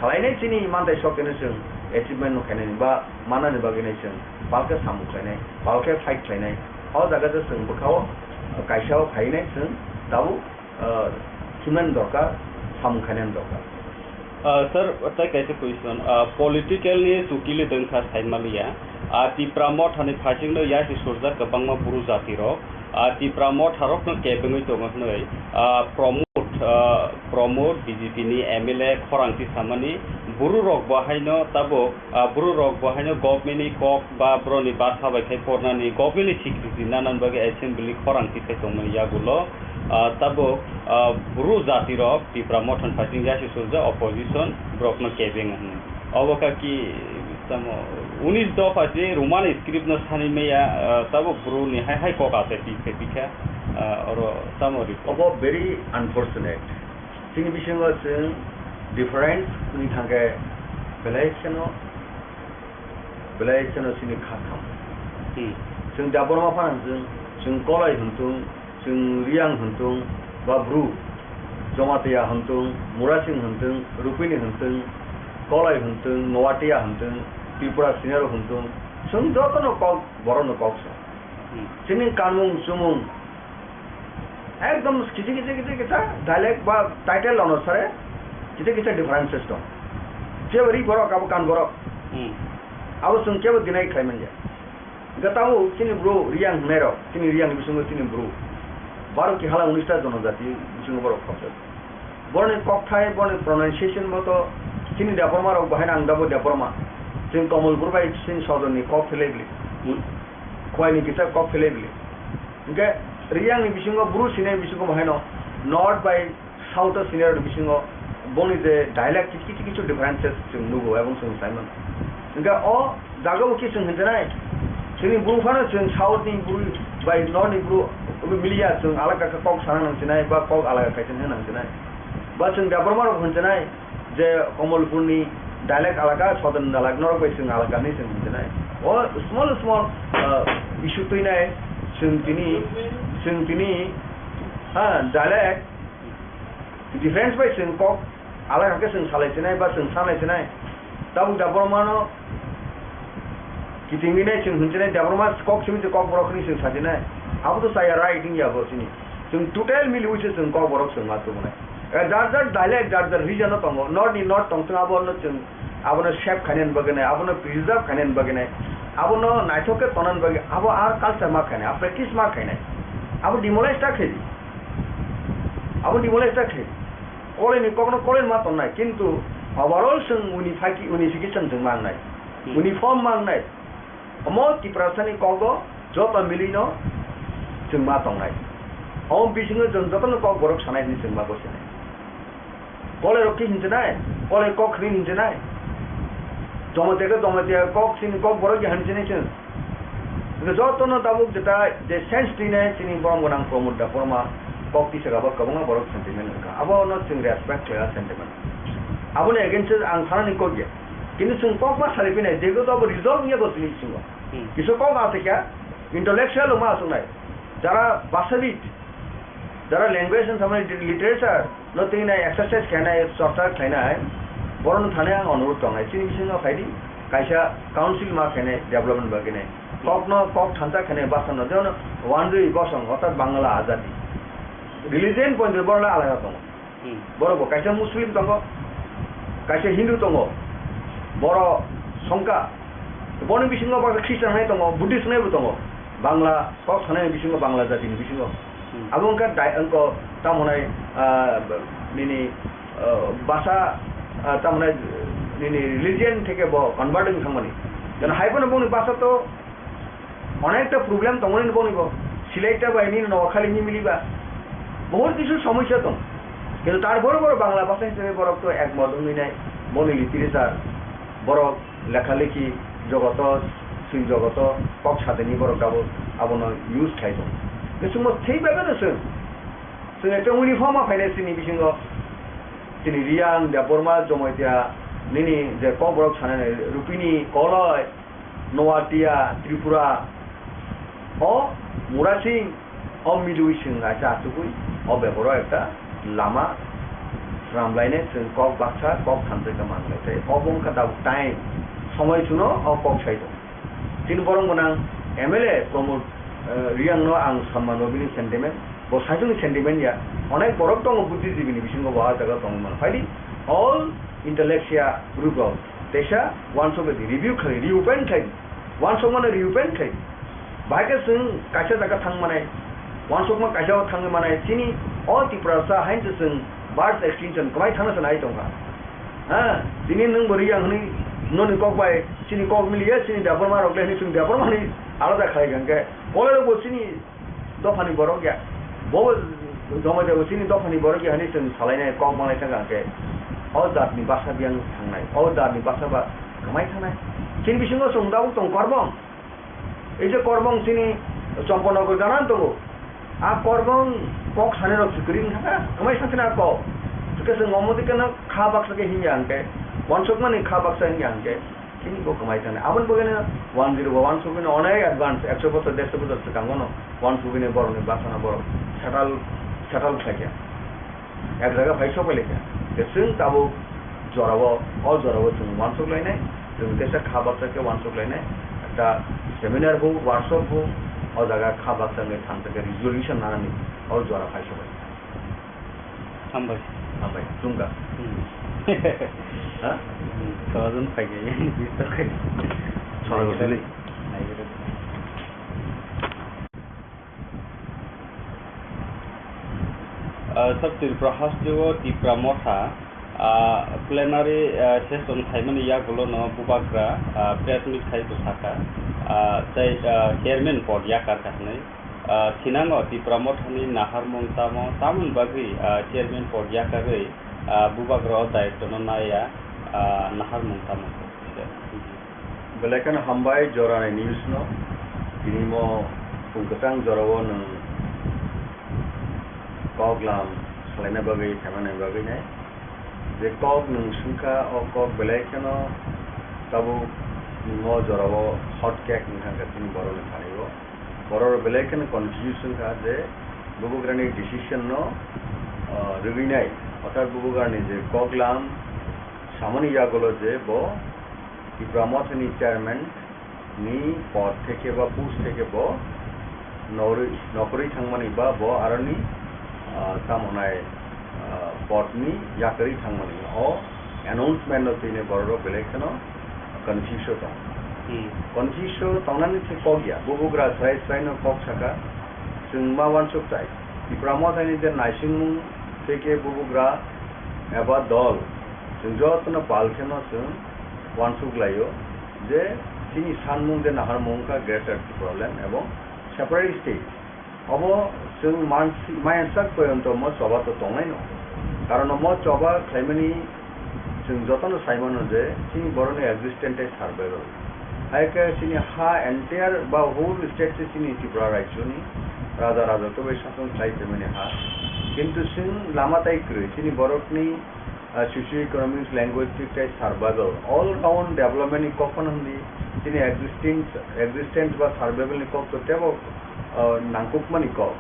Khlainai chini mantai sok khe no chwng achievement no khainai ba manani bagwi nai chwng palkhe samung khlainai, palkhe fight khlainai. O jaga je chwng bwkhao kaisa o khainai chwng tabuk, ah, himnani dorkar, samung khainani dorkar. Ah, sir, tai kaisa question. Ah, political ni chukili dengkha saimaliya. Ah, Tipra Motha ni phaisingno yasi surjak kwbangma bru jati rok. Ah, Tipra Motha rokno kebengwi tongo hwnwi, ah, Pramod, ah, Pramod B J P ni M L A khorang tisamani bru rok bo haino tabuk, ah, bru rok bo haino government ni kok ba broni basa bai khai pornani government ni security nanani bagwi assembly khorang tisai tongmani yagulo, ah, tabuk, ah, bru jati rok Tipra Motha ni phaising yasi surjak opposition borokno kebeng hwnwi. Obo kaki tamo unis dopha se Roman script no sani maya, ah, tabuk bru ni hai hai kok asai pi se pikha, ah, oro tamo report. Obo very unfortunate. Chini bisingo chwng difference wngwi thangkhe belai kheno, belai kheno chini kha kham. Hmm. Chwng Debbarma phano chwng, chwng Kolai hwnthung, chwng Riyang hwnthung, ba Bru, Jamatia hwnthung, Murasing hwnthung, Rupini hwnthung, Kolai hwnthung, Noatia hwnthung, Tripura Senior hwnthung, chwng jotono kok, borokno kok sa. Hmm. Chini kanmung chumung, ekdom kisa kisa kisa kisa dialect ba title onusare kisa kisa differences tong. Jebari borok abo kan borok. Hmm. Abo chwng kebo deny khlai manya. Hingke tabuk chini bru Riyang hwnai rok, chini Riyang ni bisingo chini bru baro kihala unis ta jonojati bisingo borok khopjak. Boroni kokthai, boroni pronunciation bo to chini Debbarma rok bo haino ang dabo Debbarma. Chini Komolpur bai chini sodor ni kok phelai bili. Khowai ni kisa kok phelai bili. Hingke Riyang ni bisingo bru sinai bisingo bo haino north bai south o sinai rok ni bisingo boni je dialect kisu kisu differences chwng nugo ebong chwng sai mano. Hingke o jaga o khe chwng hinjinai, chini bru phano chwng south ni bru bai north ni bru obo miliya chwng alaka khe kok sana nang sinai ba kok alaka khe hinjina nang sinai. Ba chwng Debbarma rok hinjinai je Komolpur ni dialect alaka, Southern dialect norok bai chwng alaka hinwi chwng hinjinai. O small small, ah, issue twinai chwng tini, chwng tini, ha, dialect difference bai chwng kok alaka khe chwng salai sinai ba chwng sanai sinai. Tabuk Debbarma no kitingwi nai chwng hinjinai, Debbarma kok simi se kok borok hinwi chwng sajinai. Abo to chaya right wngya bo chini. Chwng total miliwi se chwng kok borok chwng ma tubunai. Eh, jar jar dialect, jar jar region o tongo. North ni north tong chwng abono chwng, abono save khainani bagwi nai, abono preserve khainani bagwi nai, abono naithok khe tongnani bagwi abo ar culture ma khainai, a practice ma khainai. Abo demolish ta khaidi. Abo demolish ta khaidi. Koleni kokno koleni ma tongnai, kintu overall chwng unifi-, unification chwng ma wngnai. Hmm. Uniform ma wngnai. Omo Tiprasani kogo joto milino chwng ma tongnai. Omo bisingo chwng jotono kok borok sanai hwnwi chwng ma bosinai. Kolai rok khe hinjinai, kolai kok hwnwi hinjinai. Jamatia khe Jamatia kok chini kok borok ya hinjinai chwng. Hwnkhe jotono tabuk jeta je sense twinai chini borom gwnang Pramod Debbarma kok tisaka bo kwbangma borok sentiment wngkha. Abono chwng respect khlaiya sentiment. Aboni against o ang sanani kok ya. Kintu chwng kok ma salai phinai, jehetu abo result wngya bo chini bisingo. Hmm. Kisa kok aswkya, intellectual rok ma aswknai. Jara basabit, jara language and family literature no twi nai exercise khainai, chorcha khainai, borokno thani ang onurudh tongnai. Chini bisingo phaidi, kaisa council ma khainai development bagwi nai. Kokno kok thansa khainai bwsano, jemon Wanjwi Bosong, orthat Bangla Azadi. Religion point borok alada tongo. Hmm. Borok bo kaisa Muslim tongo, kaisa Hindu tongo, borok songkha. Boni bisingo baksa Christian hai tongo, Buddhist hai bo tongo. Bangla kok sanai bisingo, Bangla jatini bisingo. Abo wngkha dai-, wngkha tamo hwnai, ah, nini, ah, basa, ah, tamo hwnai nini religion theke bo convert wng thangmani. Jeno hai phano boni basa to onekta problem tongmani boni bo. Silaita bai nini Noakhali ni miliba. Bahut kisu somosya tong. Kintu tarpore borok Bangla basa hisabe borok to ekmot wngwi nai. Boni literature, borok lekha lekhi jogoto, swi jogoto kok sadini borok abo, abono use khai tong. Bisingbo thik bai no chwng. Chwng ekta uniform ma phainai chini bisingo. Chini Riyang, Debbarma, Jomoitia, nini je kok borok sanai Rupini, Koloi, Noatia, Tripura, o Murasing, o milwi chwng kaisa achugwi, o bebaro ekta lama swnamlainai chwng kok baksa, kok thansa khe manlai. Tei obo wngkha tabuk time, somoi chuno o kok sai tong. Chini borok gwnang M L A Pramod, eh, Riyangno ang samano bini sentiment, bo saichungni sentiment ya, onek borok tongo buddhijibini bisingo bo ah jaga tongwi mano. Phaidi all intellectual group rok teisa uansuk di review khlai, reopen khlai, uansukmano reopen khlai. Bahai khe chwng kaisa jaga thang manai, uansukma kaisa o thangwi manai, chini o Tiprasa haino chwng birth extinction kwbai thangna sanai tongkha. Ha, tini nwng bo Riyang hwnwi noni kok bai chini kok miliya, chini Debbarma rok le hwnwi chwng Debbarma hwnwi alada khlai kha hwnkhe, Koloi rok bo chini dophani borok ya, bo Jomoitia bo chini dophani borok ya hwnwi chwng salainai kok manglai thangkha hwnkhe, o jatni basa biyang thangnai, o jatni basa ba kwmai thangnai. Chini bisingo chwng tabuk tong Korbong. Ei je Korbong chini Chomponagar gana tongo. A Korbong kok sani rok se kwrwi wngkha, kwmai sakhe na kok. Hwnkhe chwng omo dikhe no kha baksa khe hinya hwnkhe, uansukmani kha baksa hinya hwnkhe, chini bo kwmai thangni. Aboni bagwi no one zero bo uansukmani onek advance, ekso bochor, derso bochor swkango no uansukmani borokni bwsano borok settle, settle khlaikha. Ek jaga phai sok pai laikha. Tei chwng tabuk jorao, o jorao chwng uansuk lainai, chwng teisa kha baksa khe uansuk lainai. Ekta seminar bo, workshop bo, o jaga kha baksa wngwi thansa khe resolution nanani o jora phai sok pai. Hambai. Hambai, chwngkha. Hmm. Ha? Hmm, sojon phai khe, bis tak khe. Sora gotili. Nai gotili. Ah, South Tripura hasteo Tipra Motha, ah, plenary, ah, session khaimani yagulono Bubagra, ah, press meet khai bwsakha, ah, tei, ah, chairman pod yakar kha hwnwi. Ah, thinango Tipra Mothani naharmung tamo, tamoni bagwi, ah, chairman pod yakarwi, ah, Bubagra o daitwno naiya, ah, naharmung tamo. Belai kheno hambai jorani news no. Tini mo phung kwchang jorao nwng kok lam salaina bagwi, phaimani bagwi nai. Je kok nwng swngkha, o kok belai kheno tabuk mo jorao hot cake wngkha khe chini borokni thani o. Borok belai kheno confuse wngkha je bubagrani decision no, ah, rwgwi nai. Orthat bubagrani je kok lam samani yagulo je bo Tipra Mothani chairman ni pod theke ba post theke bo norwi-, nokrwi thangmani ba bo aroni, ah, tamo hwnai, ah, pod ni yakarwi thangmani. O announcement no twini borok rok belai kheno confuse o tongo. Hmm. Confuse o tongnani se kok ya, bubagra srai srai no kok saka, chwng ma uansuk chai. Tipra Mothani je naisingmung theke bubagra eba dol, chwng jotono pal kheno chwng uansuk laio je chini sanmung je naharmung wngkha Greater Tipraland ebong separate state. Obo chwng mansi-, maya sak poyonto mo choba to tongnaino. Karon mo choba khlaimani chwng jotono saimano je chini borokni existence tei survival. Hai khe chini ha entire ba whole state se chini Tripura rajyoni raja raja khe bai sason khlai phaimani ha. Kintu chwng lama tai kwrwi chini borokni ah, socio-economics, linguistic tei survival, all round development ni kok phano hwnwi chini existence, existence ba survival ni kok to teibo, ah, nangkukmani kok.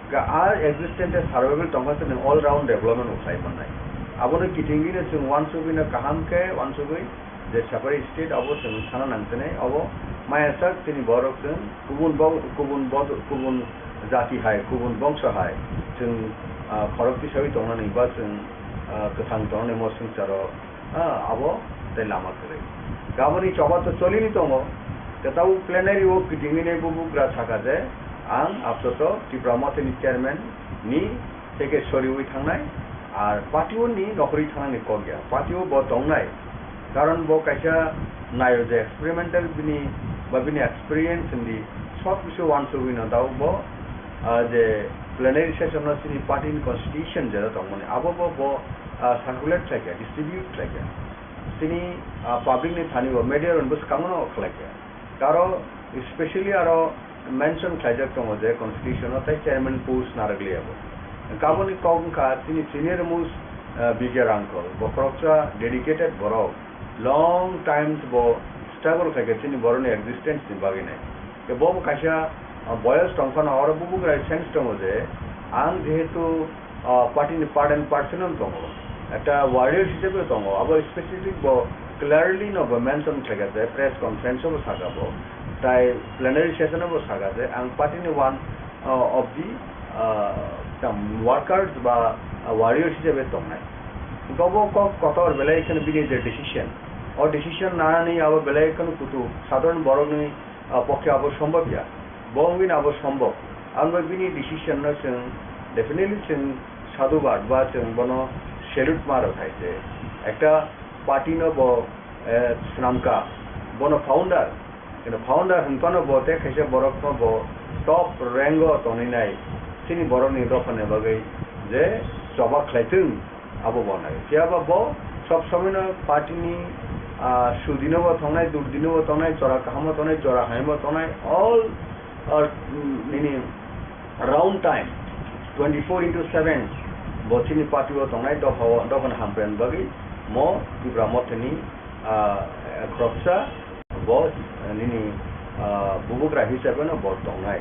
Ga a existence tei survival tongkha se nwng all round development bo khlai mannai. Abono kitingwino chwng uansugwino kaham khe uansugwi je separate state abo chwng sana nangkhe nai, abo maya sak chini borok chwng kubun bo-, kubun bo-, kubun jati hai, kubun bongso hai, chwng, ah, khorok tisawi tongnani ba chwng, ah, kwthang tongnani mo swngcharo, ah, abo tei lama kwrwi. Gaboni choba to cholini tongo, kwtal plenary o kitingwini bubagra sakha je, Ang apatot Tipra Motha ni chairman ni theke soriwi thangnai, ar party o ni nokhorwi thangnani kok ya, party o bo tongnai, karon bo kaisa nayo je experimental bini ba bini experience hindi sob kisu wansugwi no dao bo, ah, je plenary session no chini party ni constitution jera tongmani abo bo bo, ah, circulate khlaikha, distribute khlaikha, chini, ah, public ni thani bo media rok bo swkang no khlaikha. Aro specially aro mention khlaijak tongo je constitution o tei chairman post narwkliya bo. Kaboni kok wngkha chini senior most, ah, B J R uncle, bo khoroksa dedicated borok, long times bo struggle khaikha chini borokni existence ni bagwi nai. Tei bo bo kaisa, ah, boyos tongphano oro bubugra sense tongo je ang jehetu ah, party ni part and parcel no tongo. Ekta warrior hisabe tongo. Abo specific bo clearly no bo mention khlaikha je press conference o bo saka bo. Tai plenary session o bo saka je ang party ni one, ah, of the, ah, tam workers ba, ah, warriors hisabe tongnai. Gobo kok kotor belai kheno bini je decision. O decision nanani abo belai kheno kutu sadharon borokni ah, pokhe abo sombhob ya. Bo wngwi no abo sombhob. Ang bai bini decision no chwng definitely chwng sadhubad ba chwng bono salute ma rw khai se. Ekta party no bo, eh, swnamkha, bono founder. Kino founder hwnphano bo tei khaisa borok no bo top rank o tonwi nai chini borok ni dopha ni bagwi je choba khlai thung. Abo bo nai. Phiya ba bo sob somoi no party ni, ah, sudi no bo tongnai, durdi no bo tongnai, jora kaham o tongnai, jora hamya o tongnai, all, ah, nini round time, twenty four into seven bo chini party o tongnai, dopha o, dopha ni hamkrai ni bagwi mo Tipra Motha ni, ah, khoroksa bo, eh, nini, ah, bubugra hisabe no bo tongnai.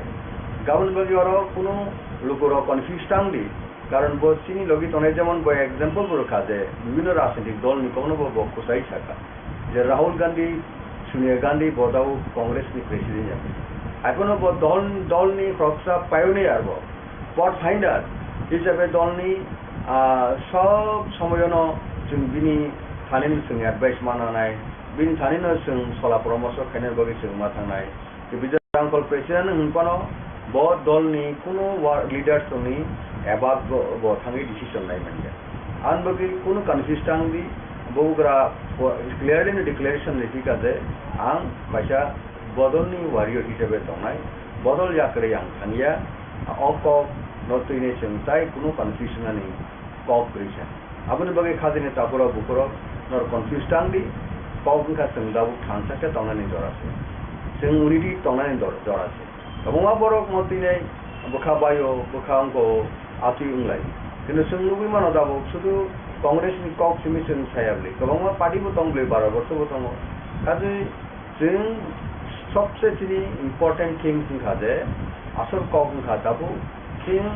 Gabon bagwi oro kunu lukurok confuse tang di, karon bo chini logi tongnai, jemon bo example bo rwkha je bibhinno rajnitik dol ni kokno bo, bo kwchai sakha je Rahul Gandhi, Sonia Gandhi bo tabuk Congress ni president ya. Haikhe no bo dol, dol ni khoroksa pioneer bo, pathfinder hisabe dol ni, ah, sob somoyono chwng bini thani no chwng advice ma nanai. Bini thani no chwng sola poramorsho khainani bagwi chwng ma thangnai. Tei Vijay Rangkhol president wng phano bo dol ni kunu wa-, leaders ni above bo, bo thangwi decision nai manya. Ang bagwi kunu confuse tang di, bugra bo clearly no declaration rwphi kha je ang kaisa bodol ni warrior hisabe tongnai, bodol yakrwi ang thangya, o kok no twini chwng tai kunu confusion ani kok kwrwi sa. Aboni bagwi khajani takhurok bukhurok norok confuse tang di, kok wngkha chwng tabuk thansa khe tongnani jora se. Chwng unity tongnani dor-, jora se. Kwbangma borok mo twinai bwkha baio, bwkha wngko, atwi wnglai. Kintu chwng nugwi mano tabuk sudu Congress ni kok simi chwng saya bwlwi. Kwbangma party bo tong bwlwi, baro borso bo tongo. Kaje chwng sobse chini important things wngkha je asol kok wngkha tabuk chwng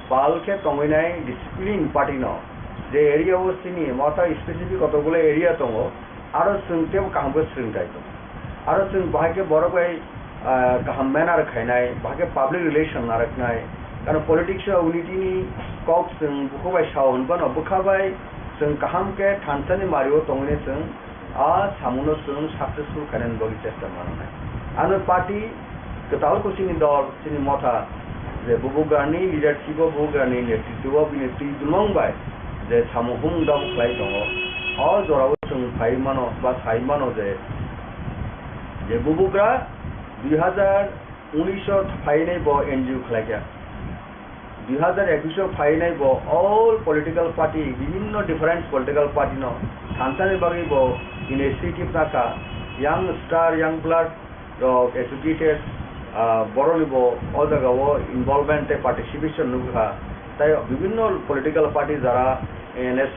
pal khe tongwi nai discipline party no, je area o chini motha specific kotokgulo area tongo, aro chwng teibo kaham khe swrwng khai tongo, aro chwng bahai khe borok bai, ah, kaham manner khainai, bahai khe public relation narwknai, karon politics o unity ni kok chwng bukhuk bai sao hwnphano bwkha bai chwng kaham khe thansa ni mari o tongwi chwng a samungno chwng successful khainani bagwi chesta mananai. Ano party kwtal khe chini dol, chini motha, je bubugrani leadership o, bubugrani netritwo o, bini twi dulmung bai je samung humung dok khlai tongo, o jorao chwng phai mano ba sai mano je, je bubugra dui hazar unis o phainai bo N G O khlaikha. Dui hazar ekus o phainai bo all political party, bibhinno different political party no thansani bagwi bo initiative nakha, young star, young blood rok educated, ah, borok ni bo o jaga o involvement tei participation nukha. Tai bibhinno political party jara N S,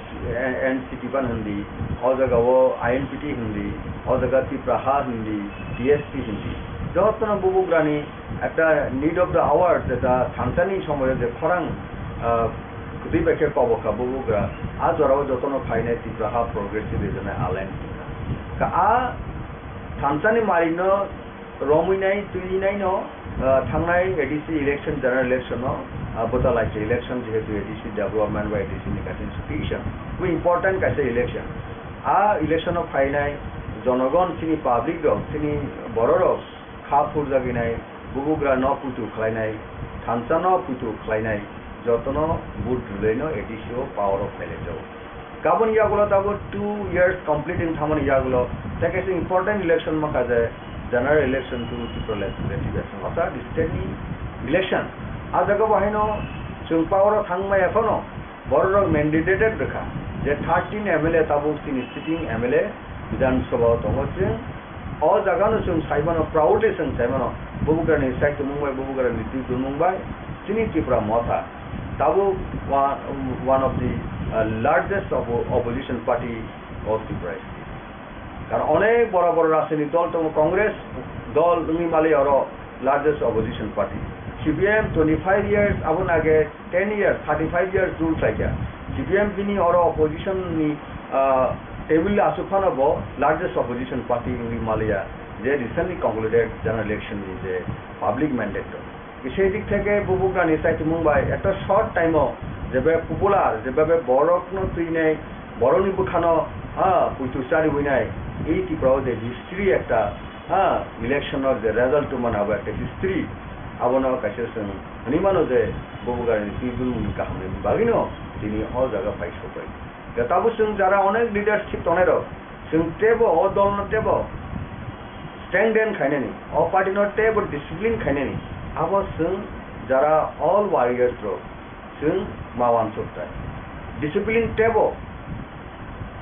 N C P ban hindi, o jaga o I N P T hindi, o jaga Tipra Ha hindi, T S P hindi. Jotono bubugrani ekta need of the hour, jeta thansani somoyo je khorang, ah, kwtwi bai khe kobo kha bubugra, a jorao jotono phainai Tipra Ha Progressive Regional Alliance wngkha. Ka a thansani marino romwi nai, twi nai no, ah, thangnai A D C election, general election no, ah, bwta lai khe election, jehetu A D C development ba A D C ni kaisa institution, bo important kaisa election. A election o phainai jonogon, chini public rok, chini borok rok kha phurjagwi nai, Bubugra no puitu khlainai, thansa no puitu khlainai, jotono vote rwlaino A D C o power o phailaijago. Kabun yagulo tabuk two years completing thangmani yagulo, tei kaisa important election mankha je general election to Tripura legislative election. Orthat state ni election. A jaga bo haino chwng power o thangmaya phano borok rok mandated rwkha je thirteen M L A tabuk chini sitting M L A Bidhan Sabha o tongo. Chwng o jaga no chwng saimano, proudly chwng saimano, Bubugra ni saichumung bai, Bubugra ni twijlmung bai chini Tipra Motha tabuk wa-, one of the, uh, largest oppo-, opposition party of Tripura state. Karon onek bora bora rajnitik dol tongo, Congress dol wngwi mali oro largest opposition party. C P M twenty-five years, aboni age ten years, thirty-five years rule khlaikha. C P M bini oro opposition ni, ah, table aswk phano bo largest opposition party wngwi maliya, je recently concluded general election ni je public mandate rok. Bisai dik theke Bubugra ni saichumung bai ekta short time o jebe popular, jebe borok no twinai, borok ni bwkhano, ha, puitu chari winai, ei Tripura o je history ekta, ha, election o je result tongmani abo ekta history, abono kaisa chwng hwnwi mano je Bubugra ni twijlmung ni kaham ni bagwi no tini o jaga pai sokbai. Tabuk chwng jara onek leadership tongnai rok, chwng teibo o dol no teibo strengthen khainani, o party no teibo discipline khainani, abo chwng jara all warriors rok chwng ma wansuk tai. Discipline teibo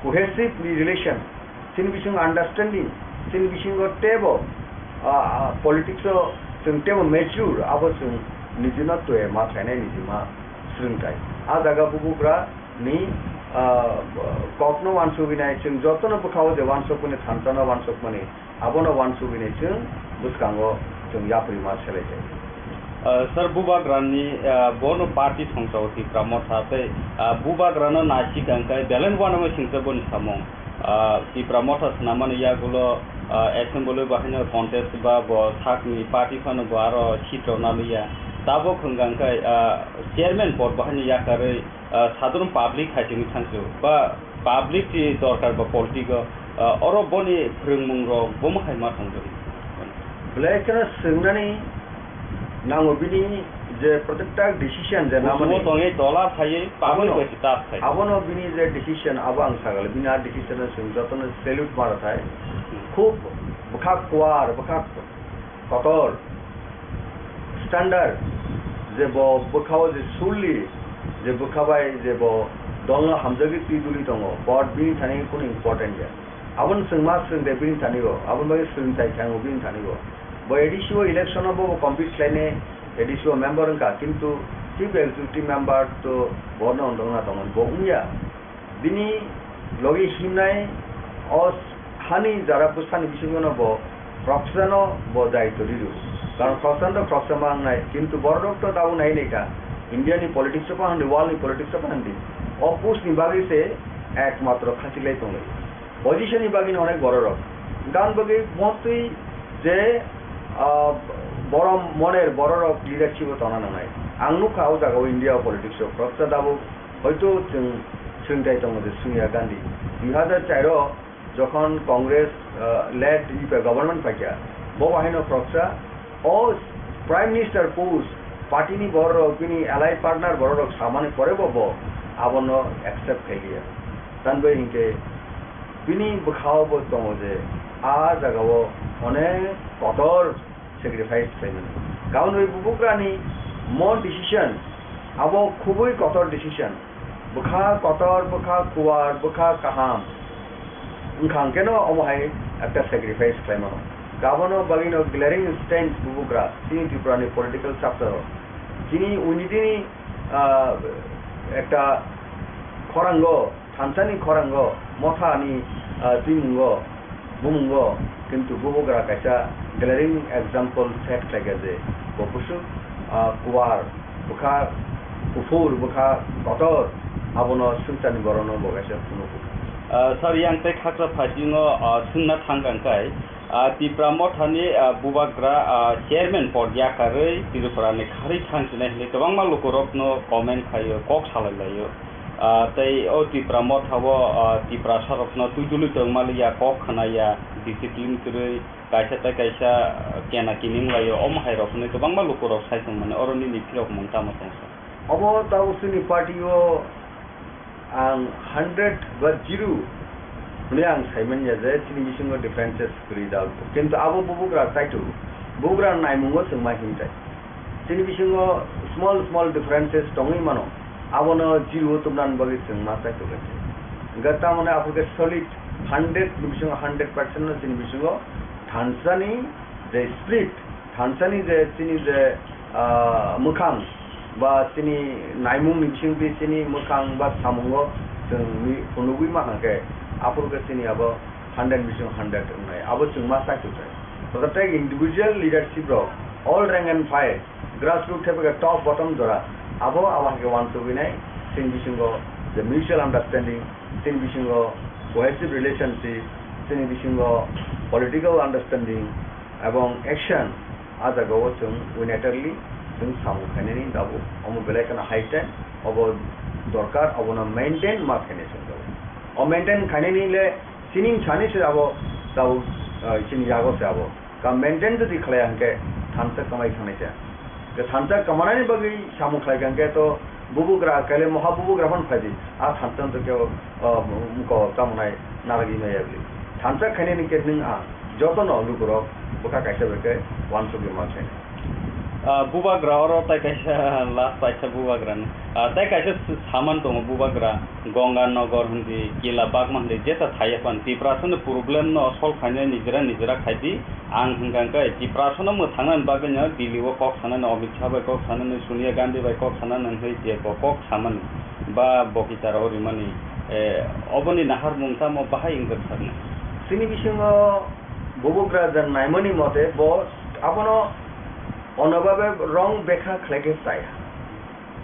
cohesive relation, chini bisingo understanding, chini bisingo teibo, ah, ah, politics o chwng teibo mature, abo chwng nijino twi ma khlainai, niji ma swrwng tai. A jaga Bubugra ni, ah, kokno wansugwi nai, chwng jotono bwkhao je wansukmani, thansa no wansukmani, abono wansugwi nai chwng bwskango chwng yapri ma selai jai. Ah, sir, Bubagra ni, ah, bono party thongsa o Tipra Motha tei, ah, Bubagra no naisik ang khe belai no uanama singsa boni samung. Ah, Tipra Motha swnamani yagulo, ah, assembly bahaino contest ba bo sakni party phano bo aro seat rok naliya. Tabuk hwnkha khe, ah, chairman pod bahaino yakarwi, ah, sadharon public hai simi thangsu ba public ni dorkar ba politic o, ah, oro boni phrwngmung rok bomo hai ma tongjago. Belai kheno swngnani nango bini je protective decision je namani. Busumo tongwi tola phaiwi public abono, bai se tas khai. Abono bini je decision abo ang sagale bini a decision no chwng jotono salute mara thai. Hmm. Khub bwkha kuar, bwkha kotor, standard, je bo bwkhao je surli, je bwkha bai je bo dolno hamjagwi twi duli tongo, but bini thani kunu important ya. Aboni chwng ma swrwng de bini thani o, aboni bagwi swrwng tai khe ang bini thani o. Bo A D C o election o bo compete khlainai, A D C o member wngkha, kintu chief executive member to bono wngna tongo, bo wngya. Bini logi himnai o hani jara bwsani bisingo no bo khoroksano bo daitw rw. Karon khoroksa to khoroksa ma wngnai, kintu borok to tabuk nai nai kha. India ni politics o phan di, world ni politics o phan di. O post ni bagwi se ekmatro khachilai tonglai. Position ni bagwi no onek borok rok. Gan bagwi mostly je, ah, borom moner borok rok leadership o tongna nangnai. Ang nukha o jaga o India o politics o khoroksa tabuk Hoito chwng swngchai tongo je Sonia Gandhi. Dui hazar char o jokhon Congress, ah, led U P A government paikha, bo bahaino khoroksa o Prime Minister post party ni borok rok, bini allied partner borok rok samani pore bo, bo abono accept khailiya. Tamni bagwi hinkhe bini bwkhao bo tongo je a jagao onek kotor sacrifice khlaimani. Kaunwi bubugrani mon decision, abo khubui kotor decision. Bwkha kotor, bwkha kuar, bwkha kaham. Wngkha hwnkhe no omo hai ekta sacrifice khlaimano. Abono bagwino glaring instance bubugra chini Tripura ni political chapter o. Chini unity ni, ah, ekta khorango Thansa ni khorango, Motha ni, ah, twimungo, bumungo, kintu bubugra kaisa glaring example set khlaikha je bo bwswk, ah, kuar, bwkha kuphur, bwkha kotor, abono swngcharni borokno bo kaisa phunukgo. Ah, sir, yang tei khaksa phaising o, ah, swngna thang kang kai, ah, Tipra Motha ni, ah, bubagra, ah, chairman pod yakarwi Tripura ni kharwi thang sinai hinwi kwbangma lukurokno comment khaio, kok salai laio. Ah, tei o Tipra Motha o, ah, Tiprasa rokno twi dului tongma liya, kok khna ya, discipline kwrwi, kaisa tei kaisa, ah, kena kining lai o, omo hai rok hwnwi kwbangma lukurok sai tongmani, oro nini phirok mung tamo tong sa? Obo tabuk chini party o ang hundred ba zero hwnwi ang sai manya je chini bisingo differences kwrwi da. Kintu abo bubugra kaitu, bubugra naimungo chwng ma himtai. Chini bisingo small small differences tongwi mano, abono zero o tubunani bagwi chwng ma chai tonglaisi. Hwnkhe tamoni aphuru khe solid hundred ni bisingo hundred percent no chini bisingo thansani je spirit, thansani je chini je, ah, mwkhang ba chini naimung ni bisingtwi chini mwkhang ba samungo chwng mi-, phunugwi mankha khe, aphuru khe chini abo hundred bisingo hundred wngnai, abo chwng ma chai tongthai. Tei individual leadership rok, all rank and file, grassroots thepha khe top bottom jora, abo abo hai khe uansugwi nai, chini bisingo the mutual understanding, chini bisingo cohesive relationship, chini bisingo political understanding ebong action, a jaga o chwng unitarily chwng samung khainani tabuk. Omo belai kheno high time, obo dorkar, obono maintain ma khainai chwng tabuk. O maintain khainani le chini thani se abo tabuk, ah, chini yago se abo. Ka maintain jodi khlaiya hwnkhe thansa kwmai thangnai se. Thansa kwmanani bagwi samung khlai kha hwnkhe to bubugra, kaile moha bubugra phano phai di. A thansa to kebo, ah, mko tamo nai narwgwi maya bwlwi. Thansa khainani khe nwng ang jotono lukurok bwkha kaisa bai khe uansugwi ma khainai. Ah, bubagra oro tai kaisa last paisa bubagra ni. Ah, tai kaisa s-, saman tongo bubagra. Ganga Nagar hindi, Kila Bagma hindi, jesa thaiya phan, Tiprasa ni problem no solve khainai nijera nijera khai di. Ang hwnkha hwnkhe Tiprasa no mwthangnani bagwi no Delhi o kok sanani, Amit Shah bai kok sanani, Sonia Gandhi bai kok sanani hwnwi je bo kok samani ba bo kichar o rimani, eh, oboni naharmung tamo bahai wngkha sakni? Chini bisingo bubugra je naimani mote bo abono onobabe wrong bekha khlaikhe chaya.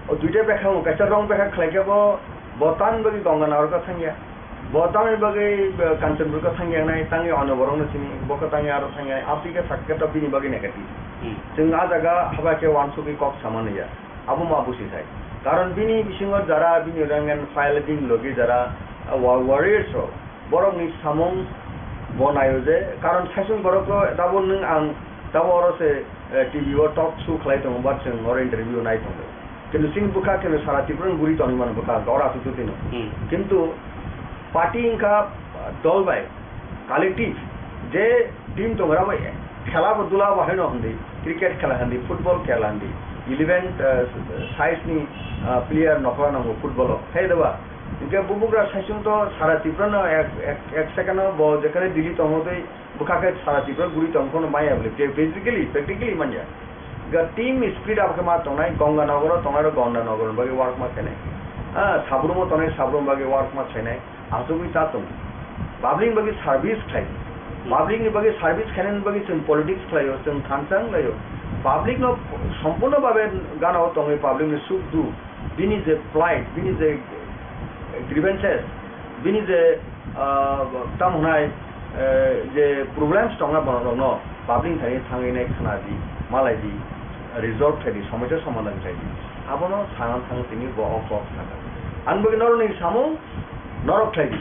O duita bekha wng, kaisa wrong bekha khlai khe bo, bo tamni bagwi Ganga Nagar khe thangya, bo tamni bagwi, eh, Kanchanpur khe thangya wngnai, tangwi ano borokno sini, bo khe tangwi aro thangya, amtwi khe sakhe to bini bagwi negative. Hmm. Chwng a jaga haba khe uansugwi kok sama naiya, abo ma busi sai. Karon bini bisingo jara bini rank and file bini logi jara, ah, wa-, warriors rok, borokni samung bo naio je, karon saichung borokno tabuk nwng ang tabuk oro se, eh, T V o talk show khlai tongo, ba chwng oro interview nai tongo. Kintu chini bwkha khe sara Tripura ni guri tongwi mano bwkha, oro aswk twi no. Hmm. Kintu party wngkha, ah, dol bai, collective, je team tongo, abo khela bo dula bo haino hindi, cricket khela hindi, football khela hindi, eleven, ah, size ni, ah, player nokra nango football o, khe deba. Hingke bubugra saichung to sara Tripura no ek, ek, ek second o bo jekhane Delhi tongo tei bwkha khe sara Tripura guri tong phano maya bole, physically, practically manya. Ga team spirit abo khe ma tongnai, Ganga Nagar o tongnai rok Ganga Nagar ni bagwi work ma khainai. Ah, Sabrum o tongnai Sabrum bagwi work ma khainai. Asugwi ta tong. Public ni bagwi service khlai. Public ni bagwi service khainani bagwi chwng politics khlaio, chwng thansa wnglaio. Public no sompurno babe gana o tongwi public ni suk duk, bini je plight, bini je grievances, bini je, ah, tamo hwnai, eh, je problems tongna borok rokno public thani thangwi nai khna di, malai di, resolve khai di, somosya somadhan khai di. Abono sana thang tini bo o kok sakha. Ang bagwi norokni samung norok khlai di.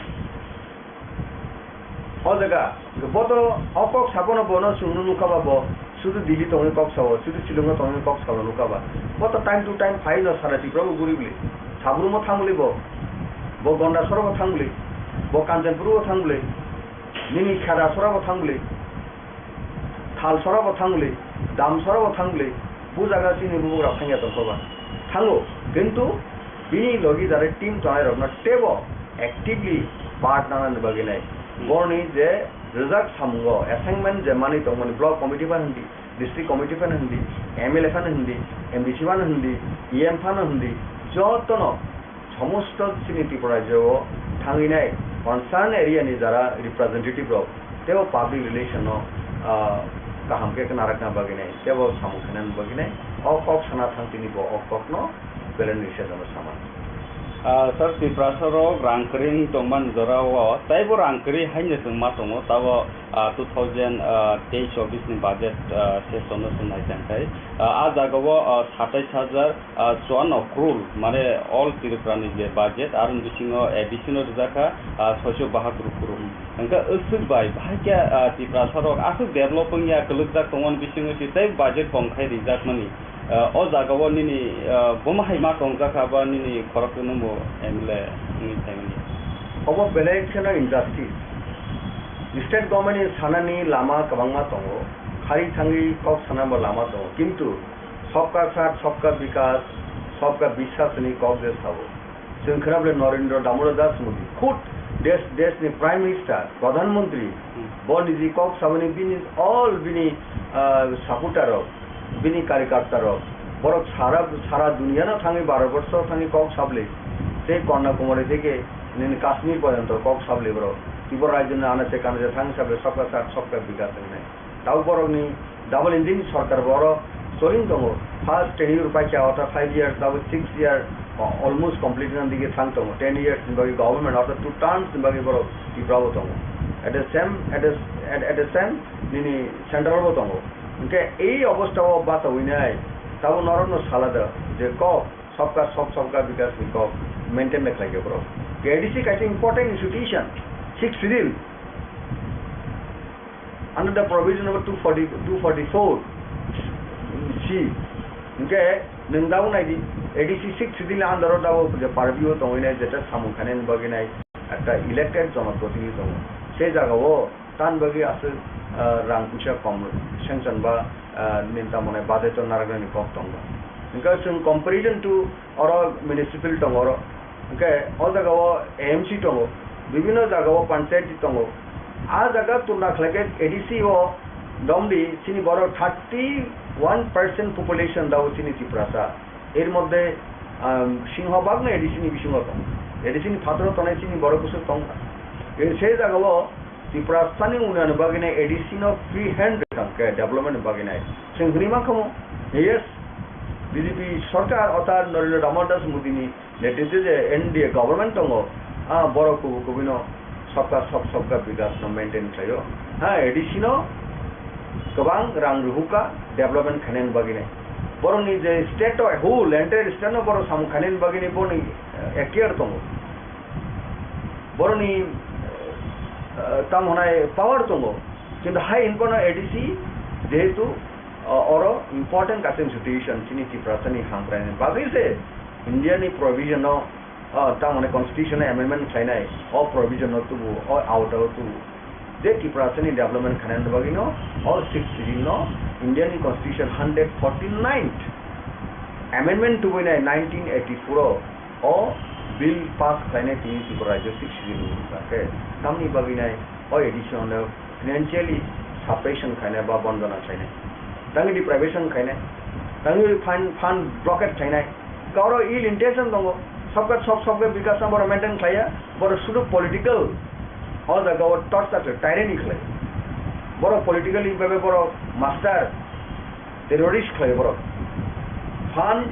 O jaga, bo to o kok sabono bono chwngno nukha ba bo, sudu Delhi tongwi kok sao, sudu Shillong o tongwi kok sao nukha ba. Bo to time to time phai no sara Tripura bo guri bwlwi. Sabrum o thang bwlwi bo, bo Gondasora bo thang bwlwi, bo Kanchanpur o thang bwlwi, nini Khedasora bo thang bwlwi. Thalsora bo thang le, Damsora bo thang le, bo jaga chini bubagra thangya tongkha ba. Thango, kintu bini logi jare team tongnai rokno tebo actively part nanani bagwi nai. Hmm. Borni je rijak samungo assignment je manwi tongmani block committee phano hindi, district committee phano hindi, M L A phano hindi, M D C phano hindi, E M phano hindi, jotono somosto chini Tripura rajyo o thangwi nai concern area ni jara representative rok tebo public relation no, ah, kaham khe khna rakna bagwi nai, tebo samung khainani bagwi nai, o kok sana thang tini bo o kok no belai ni sejano sama. Ah, sir, Tiprasa rok rang kwrwi wng tongmani jora o, taibo rang kwrwi haino chwng ma tongo, tabo, ah, two thousand, ah, teish chobbish ni budget, ah, session no chwng nai tang khai. Ah, ah jaga o, ah, satais hajar, ah, chuanno crore, mane all Tripura ni je budget, aroni bisingo A D C no rijak kha, ah, soiso bahatur crore. Hwnkhe aswk bai, bahai khe, ah, Tiprasa rok aswk develop wngya, kwlwkjak tongmani bisingo se tei budget kom khai rijak mani. Ah, o jaga o nini, ah, buma hai ma tongjak kha ba nini khorok no bo M L A wngwi thangmani. Obo belai kheno injustice. State government ni sanani lama kwbangma tongo, khari thangwi kok sanani bo lama tongo, kintu Sabka Saath, Sabka Vikas, Sabka Vishwas ni kok je sabo. Chwng khna bole Narendra Damodar Das Modi, khud desh, desh ni Prime Minister, Pradhan Mantri, Hmm. bo niji kok saboni bini all bini, ah, supporter rok, bini karyakarta rok, borok sara, sara duniya no thangwi Bharat borsho thangwi kok sabli, sei Kanyakumari theke nini Kashmir porjonto kok sabli borok. Tripura rajyo ni anache kanache thang sabli Sabka Saath, Sabka Vikas wngnai. Tabuk borokni double engine sorkar bo oro soling tongo. First tenure paikha, ortha five years, tabuk six year, o-, almost complete wngna digi thang tongo. Ten years ni bagwi government, ortha two terms ni bagwi borok Tripura o tongo. At the same, at the, at, at the same, nini central bo tongo. Hwnkhe ei obostha o bachawi nai, tabuk norokno sala da je kok Sabka Saath, Sabka Vikas ni kok maintain da khlai khe borok. A D C kaisa important institution, sixth schedule. Under the provision number two forty, two forty-four C, hwnkhe nwng dabo nai di, A D C sixth schedule under o dabo je purview o tongwi nai, jeta samung khainani bagwi nai ekta elected jonoprotinidhi tongo. Se jaga o tan bagwi aswk, ah, rang puisa kom sanction ba, ah, nini tamo nai budget o narwknani kok tongo. Hwnkhe chwng comparison to oro municipal tongo oro. Hwnkhe o jaga o A M C tongo, bibhinno jaga o panchayati tongo. A jaga tulna khlai khe A D C o domdi chini borok thirty one percent population dao chini Tiprasa. Er moddhe, um, singhobagno A D C ni bisingo tongo. A D C ni phataro tongnai chini borok bwswk tongkha. Khe se jaga o Tiprasani unnayon bagwi nai A D C no free hand rwkha hwnkhe development ni bagwi nai. Chwng hwnwi mankha mo, yes, B J P sorkar orthat Narendra Damodar Das Modi ni netritwe je N D A government tongo, ah, borok kubui kubui no Sabka Saath, Sabka Vikas no maintain khlaio. Ha, A D C no kwbang rang rwhukha development khainani bagwi nai. Borokni je state o whole entire state no borok samung khainani bagwi nai borokni, eh, ekhtiar tongo. Borokni, eh, tamo hwnai power tongo, kintu hai hinphano A D C jehetu, eh, oro important kaisa institution chini Tiprasani hamkraini bagwi se India ni provision no, eh, tamo hwnai constitution no amendment khlainai, o provision no tubu, o auto o tubu. Je Tiprasani development khainani bagwi no, o sixth schedule no India ni constitution hundred forty-ninth amendment tubui nai nineteen eighty-four o, o bill pass khlainai tini Tripura rajyo sixth schedule ni wngkha khe, tamni bagwi nai o A D C no financially suppression khainai ba bondona khlainai, tangwi deprivation khainai, tangwi fund, fund blockade khainai, kauro ill intention tongo, Sabka Saath, Sabka Vikas no borok maintain khlaiya, borok sudu political, o jaga o torture khlai, tyranny khlai, borok politically bhabe borok master, terrorist khlai borok. Fund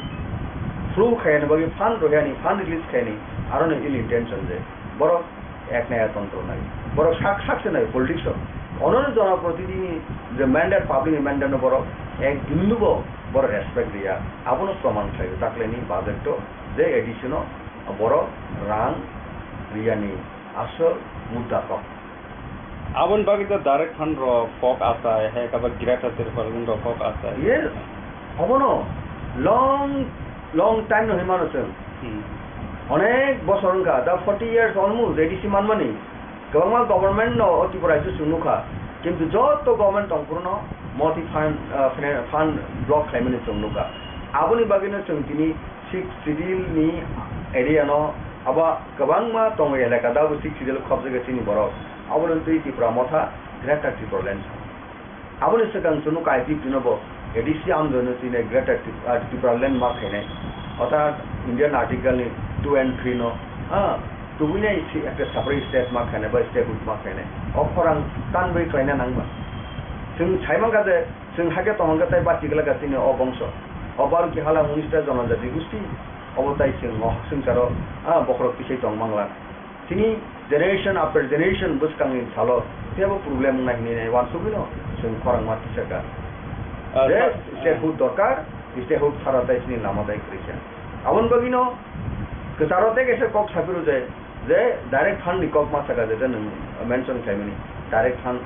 flow khaiyani bagwi, fund rohiyani, fund release khaiyani, aroni ill intention je. Borok ek naya tontro nai. Borok sak, sak se nai politics o. Onono jonoprotinidhi ni je mandate, public ni mandate no borok ek bindu bo borok respect riya. Abono proman khlaio daklaini budget o je A D C no borok rang riyani asol mudda kok. Aboni bagwi to Direct Fund rok kok achai, hai khe ba Greater Tipraland rok kok achai. Yes, obono long, long time no hinmano chwng. Hmm. Onek bosor wngkha, da forty years almost A D C manmani. Kwbangma government no o Tripura raijyo chwng nukha. Kintu joto government tongphuru no moti fund, ah, fina-, fund block khlaimani chwng nukha. Aboni bagwi no chwng tini Sixth Schedule ni area no abo kwbangma tongo elaka, da bo Sixth Schedule khobjagwi chini borok. Abono twi Tipra Motha Greater Tipraland. Aboni swkang chwng nukha I P F T no bo A D C amdono tini Greater Tip-, ah, Tipraland ma khainai. Orthat Indian Article ni two and three no, ah, tubui nai si ekta separate state ma khainai ba statehood ma khainai. O khorang tanbai khlaina nangma. Chwng sai mankha je, chwng hakhe tongkha tei bachi glak chini o bongso. O Baruki hala unis ta jonojati gusti. Obo tai chwng o swngcharo, ah, bokhorok tisai tong mangla. Chini generation after generation bwskangni salo teibo problem wngnai hinwi nai uansugwino chwng khorangma tisaka. Ah, Je sa-, statehood dorkar, statehood sara tai chini lama tai kwrwi kha. Aboni bagwino kwcharo tei kaisa kok saphuru je, je direct fund ni kok ma saka je, je nwng mention khlaimani direct fund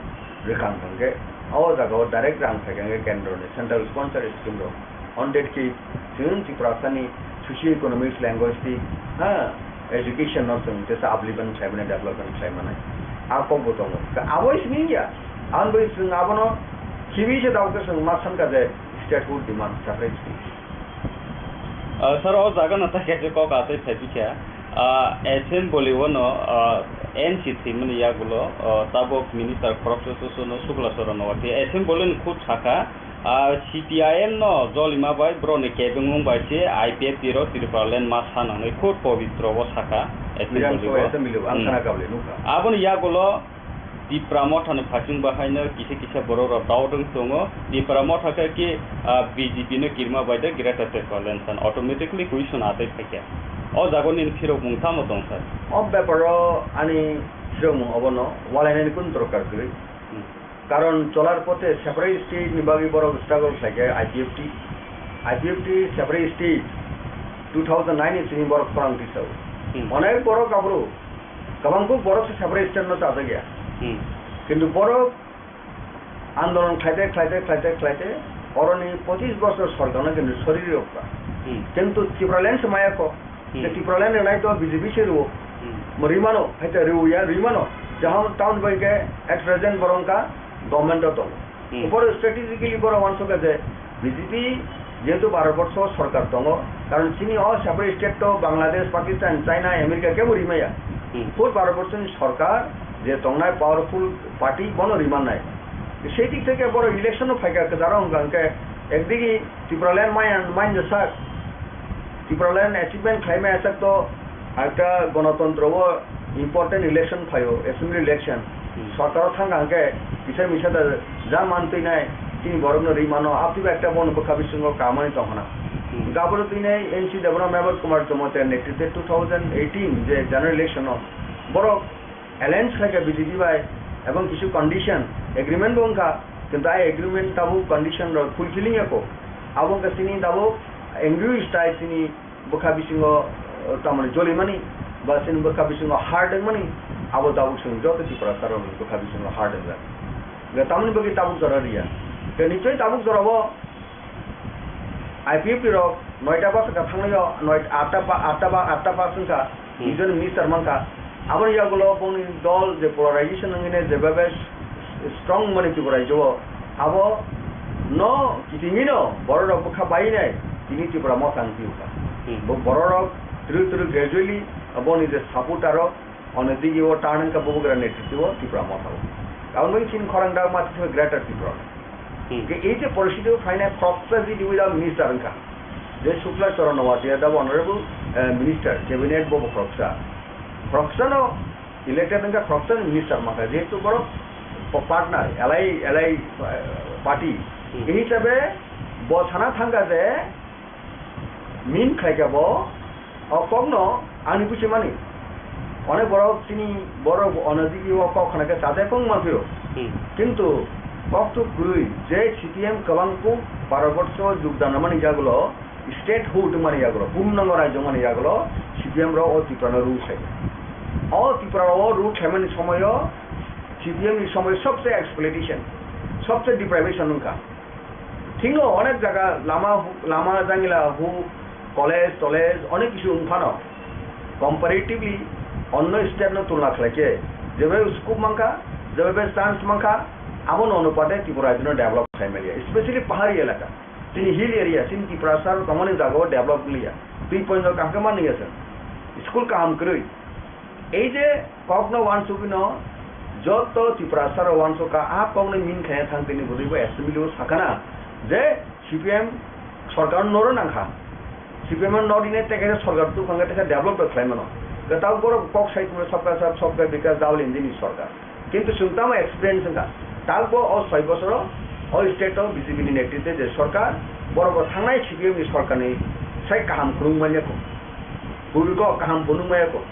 rwkha hwnkhe o jagao direct rang phaikha hwnkhe kendroni central sponsor scheme rok. Hundred K chwng Tiprasani socio-economics, linguistic, ha, education no chwng tesa upliftment khlai mani, development khlai mani. A kok bo tongo. Ka abo simi ya. Ang bai chwng abono khibi se dao ke chwng ma san ka je statehood demand, separate state. Ah, sir, o jaga no ta kaisa kok asai phai bikha. Ah, assembly o no, ah, N C thwi mani yagulo, ah, tabuk minister khoroksa susu no Sukla Charan Noatia assembly ni khud sakha. Ah, C P I M no jolima bai borokni kebengmung bai se I P F T rok Tripura land ma sa nangnai khud pobitro bo sakha. Assembly Bidhan Sabha o. Assembly o, ang Hmm. khana kabli nukha. Aboni yagulo Tipra Motha ni phasing bahaino kisa kisa borok rok daudwng tongo. Tipra Motha khe ki, ah, B J P no kirima bai de Greater Tipraland san automatically question atwi phaikha. O jago nini phirok mung tamo tong sir? O beparo ani phirok mung obono walainani kun dorkar kwrwi. Hmm. Karon cholar pothe separate state ni bagwi borok struggle khlaikha I P F T. I P F T separate state two thousand nine ni simi borok khorang tisao. Hmm. Onek borok aphuru kwbangkuk borok se separate state no chajakya. Hmm. Kintu borok andolon khlaite, khlaite, khlaite, khlaite, oroni pochis bosor sorkarno kintu sori rwkha. Hmm. Kintu Tipraland se maya kho. Hmm. Je Tipraland rwnai to B J P se rwo. Hmm. Mo rimano, hai to rwya, rimano. Jahon town bai ke at present borok wngkha government o tongo. Hmm. Upor strategically borok wansukha je B J P jehetu Bharat borsho sorkar tongo, karon chini o separate state to Bangladesh, Pakistan, China, America kebo rimaya. Hmm. Full Bharat borsho ni sorkar je tongnai powerful party bono rimannai. Sei dik theke borok election o phaikha kwcharo hwnkha hwnkhe ekdigi Tipraland maya, maya sak, Tipraland achievement khlaimaya sak to ekta gonotontro o important election phaio, assembly election. Hmm. Sorkaro thangkha hwnkhe kisa misa da ja man twinai chini borokno ri mano, aphiba ekta bono bwkha bisingo kamani tongkhna. Hmm. Gaboro twinai N C Debbarma Mevar Kumar Jamatia netrite two thousand eighteen je general election o borok alliance khlaikha B J P bai, ebong kisu condition, agreement bo wngkha, kintu ai agreement tabuk condition rok fulfilling ya kho. Abo wngkha chini tabuk angry style chini bwkha bisingo, eh, tamoni jolimani, ba chini bwkha bisingo heart wngmani, abo tabuk chwng joto Tiprasa rokni bwkha bisingo heart wngjak. Hwnkhe tamoni bagwi tabuk jora riya. Hwnkhe nichoi tabuk jorao I P F T rok noita bus ka thanglaio, noi-, atta ba, atta ba, atta bus wngkha, Hmm. Union Minister mankha. Aboni yagulo boni dol je polarization wngwi je bebe strong mani Tripura rajyo o, abo no kitingino borok rok bwkha bai nai tini Tripura Motha wngwi kha. Hmm. Bo borok rok twrwk twrwk gradually boni je supporter rok, ono digi o turn wngkha bubagra netrito o Tripura Motha o. Aboni bagwi chini khorang dak ma Greater Tripura. Hmm. Ke ei je poristiti o phainai khoroksa G D without minister wngkha. Je Sukla Charan Noatia da honorable, eh, minister, cabinet bo bo khoroksa. Khoroksa no elected wngkha, khoroksa ni minister mankha. Jehetu borok pa-, partner, alai, alai, eh, party. Hmm. Ei hisabe bo sana thangkha je min khlaikha bo, o kokno ani buchimani. Onek borok chini borok onodigi o kok khna khe chajak wng manphiro. Hmm. Kintu kokthuk kwrwi je C P M kwbang kuk Bharat borsho jogdan rwmani yagulo, statehood wngmani yagulo, purnango rajyo wngmani yagulo C P M rok o Tripura no rule khlai. O Tripura o rule khlaimani somoyo C P M ni somoy sobse exploitation, sobse deprivation wngkha. Thikno onek jaga lama, lama jangila hu, college, tolej, onek kisu wng phano, comparatively onno state no tulna khlai khe, jebe scope mankha, jebe chance mankha, abono onupate Tripura rajyo no develop khlai maliya, especially pahari elaka. Chini hill area, chini Tiprasa rok tongmani jaga o develop wngya, twi point o kaham khe manliya chwng, school kaham kwrwi. Ei je kokno uansugwino joto Tiprasa rok uansukha, a kokno min khaina thang tini bwrwi bo assembly o sakana je C P M sorkar no noro nangkha. C P M no nori ne tei kaisa sorkar tukhang khe tei khe develop rok khlai mano. Kwtal borok kok sai tongmani sabka sath, sabka vikas, Double Engine ni sorkar. Kintu chwng tamo experience wngkha. Talbo o soi bosoro o state o B J P ni netrite je sorkar, borok bo thangnai C P M ni sorkar ni sai kaham khulung manya kho. Bwrwiko kaham phunuk maya ko.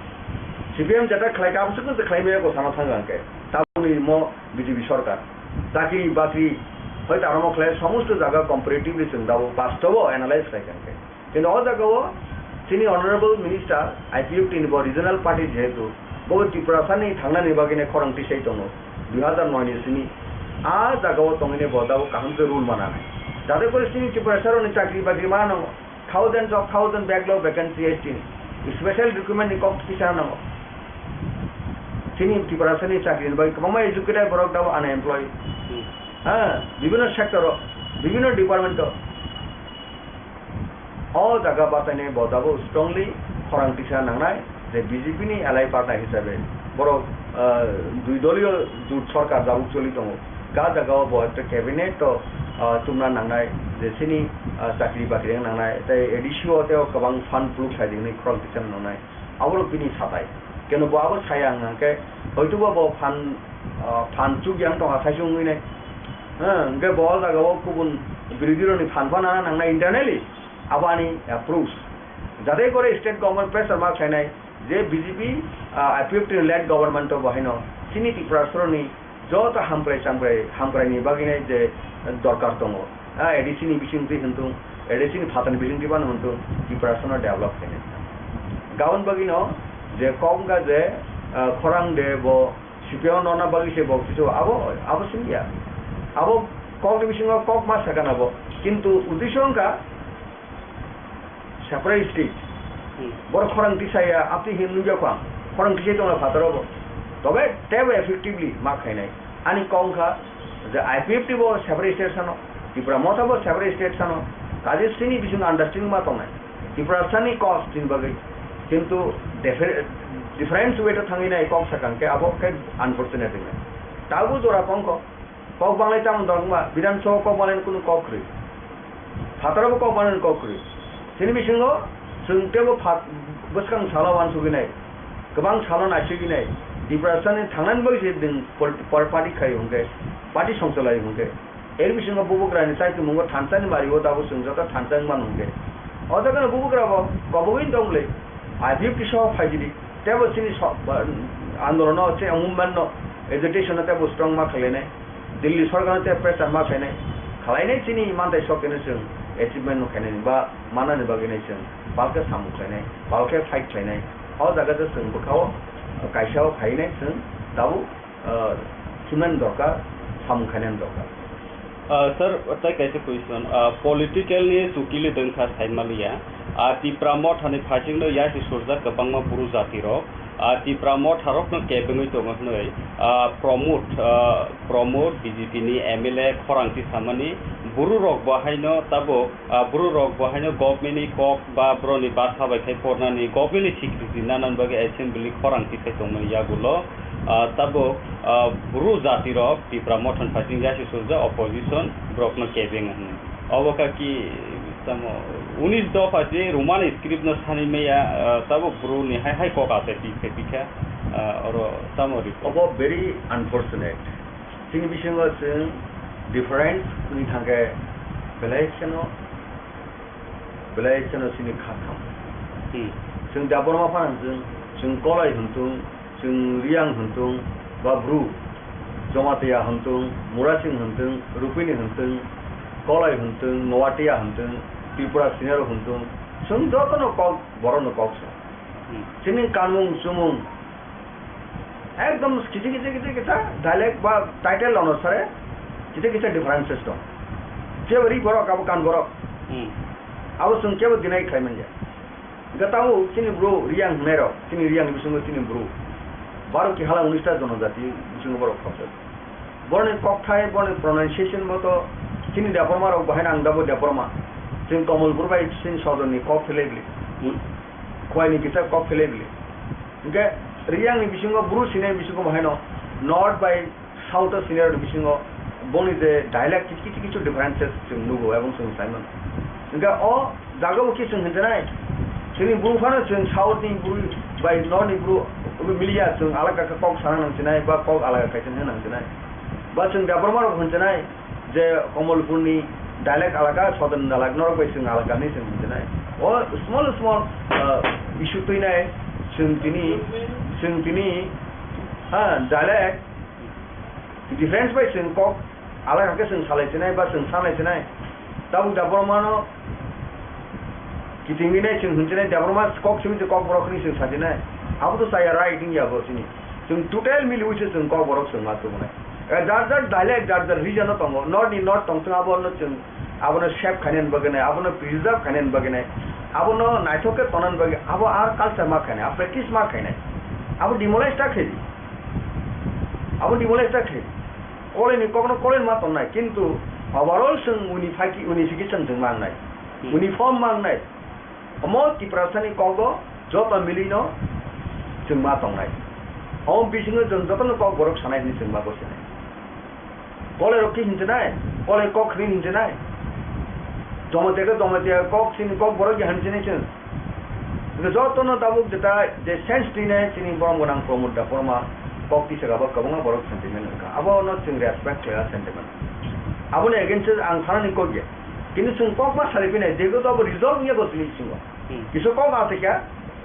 C P M jeta khlai ka, abwswk se khlai maya ko sana thang ang khe. Tabukni mo B J P sorkar. Chakri bakri, hoi ta aro mo khlai somosto jaga comparatively chwng dabo bastobo analyze khlai kha ang khe. Kintu o jaga o chini honorable minister I P F T ni bo regional party jehetu, bo Tiprasa ni thangnani bagwi ne khorang tisai tongo. Dui hazar noi ni simi a jaga o tongwi ne bo dabo kaham khe rule mana nai. Jate kore chini Tiprasa rok ni chakri bakri ma nango. Thousands of thousand backlog vacancy S T ni. Special recruitment ni kok kisa nango. Chini Tiprasa ni chakri ni bagwi kwbangma educated borok dabo unemployed. Hmm. Ha, bibhinno sector o, bibhinno department o. O jaga bachainai bo dabo strongly khorang tisa nangnai. Je B J P ni alai partner hisabe borok, ah, dui doliyo jut sorkar jabuk choli tongo. Ga jaga o bo ekta cabinet to, ah, chumna nangnai, je chini, ah, chakri bakri wng nangnai, tei A D C o tei o kwbang fund pluk sai di hwnwi khorang tisa nangnai. Aborok bini satai. Keno bo abo saya wng khe hoito bo, bo fund, ah, fund chuk yang tongkha sai se wngwi nai. Hwnkhe bo o jaga o kubun birodhi rokni fund phano nana nangnai internally. Abo ani approach. Jate kore state government pressure ma khlainai je B J P, ah, I P F T ni led government o bo haino chini Tiprasaroni joto hamkrai chamkrai, hamkrai ni bagwi nai je dorkar tongo. Ah, A D C ni bising twi hwntung, A D C ni phatani bising twi phano hwntung, Tiprasano develop khainai. Gabon bagwi no je kok wngkha je, ah, khorang de bo C P M no na bagwi se bo kisu abo, abo simi ya. Abo kok ni bisingo kok ma sakha na bo. Kintu uddesho wngkha separate state. Hmm. Borok khorang tisaya, apni hin nugya kho ang. Khorang tisai tongla phataro bo. Tobe tebo effectively ma khainai. Ani kok wngkha je I P F T bo separate state sano, Tipra Motha bo separate state sano. Kaje sini bising understanding ma tongnai. Tiprasani kok chini bagwi. Kintu differ-, different way to thangwi nai kok sakang khe abo khe unfortunate wngkha. Tabuk jora tongkho. Kok banglai tamo dok wngma, Bidhan Sabha kok banglai kunu kok kwrwi. Phataro bo kok banglai kok kwrwi. Chini bisingo chwng tebo phat-, bwskang salo uansugwi nai. Kwbang salo naisugwi nai. Tiprasani thangnani bagwi se nwng pol-, pol-, party khai hwnkhe, party songcholai hwnkhe. Eri bisingo bubagrani chaitwimungo thansa ni mario dabo chwng joto thansa wngmano hwnkhe. O jaga no bubagra bo kobogwi tong bwle. I P F T soho phaijili. Tebo chini so-, ba-, andolono che movement no agitation no tebo strong ma khlainai. Delhi sorkar no tebo pressure ma khlainai. Khlainai chini mantai sok khe no chwng achievement no khainai ba manani bagwi nai chwng palkhe samung khlainai, palkhe fight khlainai. O jaga je chwng bwkhao kaisa o phainai chwng tabuk ah, himnani dorkar, samung khainani dorkar. Ah, sir, tai kaisa question. Ah, political ni chukili dwngkha saimaliya. Ah, Tipra Motha ni phaisingno yasi surjak kwbangma bru jati rok. Ah, Tipra Motha rokno kebengwi tongo hwnwi, ah, Pramod, ah, Pramod B J P ni M L A khorang tisamani bru rok bo haino tabuk Ah, borok rok bo haino government ni kok ba borok ni bwsa bai khai pornani government ni security nanani bagwi assembly khorang tisai tongmani yagulo, ah, tabuk, ah, bru jati rok Tipra Motha ni phaising yasi surjak opposition borok no kebeng hwnwi. Obo kaki tamo unis dopha je Roman script no sani maya, ah, tabuk bru ni hai hai kok asai pi khe pi kha, ah, oro tamo report. Obo very unfortunate. Chini bisingo chwng difference wngwi thangkhe belai kheno, belai kheno chini kha thang. Hmm. Chwng Debbarma phano chwng, chwng Kolai hwntung, chwng Riyang hwntung, ba Bru, Jamatia hwntung, Murasing hwntung, Rupini hwntung, Kolai hwntung, Noatia hwntung, Tripura Senior hwntung, chwng jotono kok, borokno kok sa. Hmm. Chini kanmung chumung, ekdom kisa kisa kisa kisa dialect ba title onusare kisa kisa differences tong. Jebo ri borok abo kan borok. Hmm. Abo chwng kebo deny khlai manya. Hwnkhe tabuk chini bru Riyang hwnwi rok, chini Riyang ni bisingo chini bru baro ki hala unis ta jonojati bisingo borok khopjak. Boroni kokthai, boroni pronunciation bo to chini Debbarma rok bo haino ang dabo Debbarma. Chwng Komolpur bai chini sodor ni kok phelai bwle. Hmm. Khowai ni kisa kok phelai bwle. Hwnkhe Riyang ni bisingo bru sinai bisingo bo haino North bai South o sinai rok ni bisingo boni je dialect kichu kichu differences chwng nugo ebong chwng sai mano. Hwnkhe o jaga o khe chwng hwnjanai, chini bru phano chwng South ni bru bai North ni bru obo miliya chwng alaka khe kok sana nang sinai ba kok alaka kaisa hwnwi nang sinai. Ba chwng Debbarma rok hwnjanai je Komolpur ni dialect alaka, Southern dialect norok bai chwng alaka hwnwi chwng hwnjanai. O small small, ah, Issue twi nai, chwng tini, chwng tini, ha, dialect, difference bai chwng kok alak khe chwng salai sinai ba chwng sanai sinai. Tabuk Debbarma no kiting nai chwng hwn sinai, Debbarma kok simi se kok borok hwnwi chwng sa sinai. Abo to chaya right wngya bo chini. Chwng total miliwi se chwng kok borok chwng ma tubunai. Eh, jar jar dialect, jar jar region no tongo. North ni north tong chwng abo no chwng, abono save khainani bagwi nai, abono preserve khainani bagwi nai, abono naithok khe tonani bagwi, abo ar culture ma khainai, a practice ma khainai. Abo demolish ta khaidi. Abo demolish ta khaidi. Koleni kokno koleni ma tongnai, kintu overall chwng unify-, unification chwng ma wngnai. Hmm. Uniform ma wngnai. Omo Tiprasani kogo joto milino chwng ma tongnai. Omo bisingo chwng jotono kok borok sanai hwnwi chwng ma gosinai. Kolai rok khe hinjinai, kolai kok hwnwi hinjinai. Jamatia khe Jamatia kok chini kok borok ya hinjinai chwng. Hwnkhe jotono tabuk jeta je sense twinai chini borom gwnang Pramod Debbarma kok tisaka bo kwbangma borok sentiment wngkha. Abono chwng respect khlaiya sentiment. Aboni against o ang sanani kok ya. Kintu chwng kok ma salai phinai, jegwi to abo result wngya bo chini bisingo. Hmm. Kisa kok ma tongkha,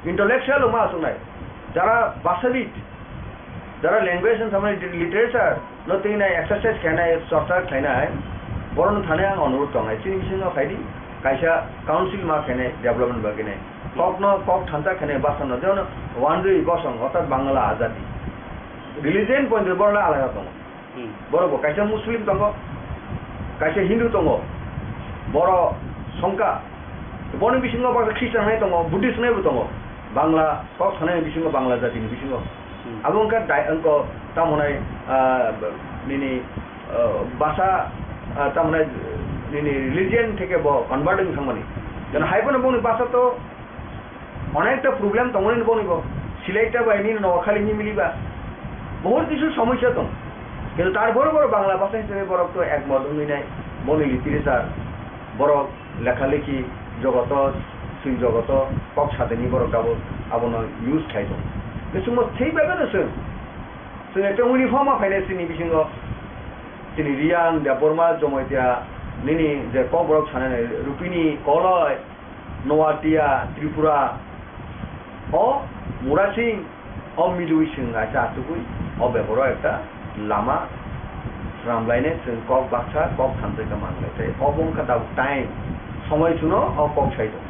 intellectual rok ma aswknai, jara bhashabid, jara language and samani literature no twi nai exercise khainai, chorcha khainai, borokno thani ang onurodh tongnai. Chini bisingo phaidi, kaisa council ma khainai development bagwi nai. Kokno kok thansa khainai bwsano, jemon Wanjwi Bosong, orthat Bangla Azadi. Religion point borok alada tongo. Hmm. Borok bo kaisa Muslim tongo, kaisa Hindu tongo, borok songkha, boni bisingo baksa Christian hai tongo, Buddhist hai bo tongo, Bangla kok sanai bisingo, Bangla jatini bisingo. Hmm. Abo wngkha dai-, wngkha tamo hwnai, ah, nini, ah, basa, ah, tamo hwnai nini religion theke bo convert wng thangmani. Jeno hai phano boni basa to onekta problem tongmani boni bo. Silaita bai nini Noakhali ni miliba. Bohut kisu somosya tong. Kintu tarpore borok Bangla basa hisabe borok to ekmot wngwi nai. Boni literature, borok lekha lekhi jogoto, swi jogoto, kok sateni borok abo, abono use khai tong. Bisingbo thik bai no chwng. Chwng ekta uniform ma phainai chini bisingo. Chini Riyang, Debbarma, Jamatia, nini je kok borok sanai nai, Rupini, Koloi, Noatia, Tripura, o Murasing, o Midui chwng kaisa achugwi, o bebaro ekta lama swnamlainai chwng kok baksa, kok thansa khe manlai. Tei obo wngkha tabuk time, somoi chuno o kok sai tongo.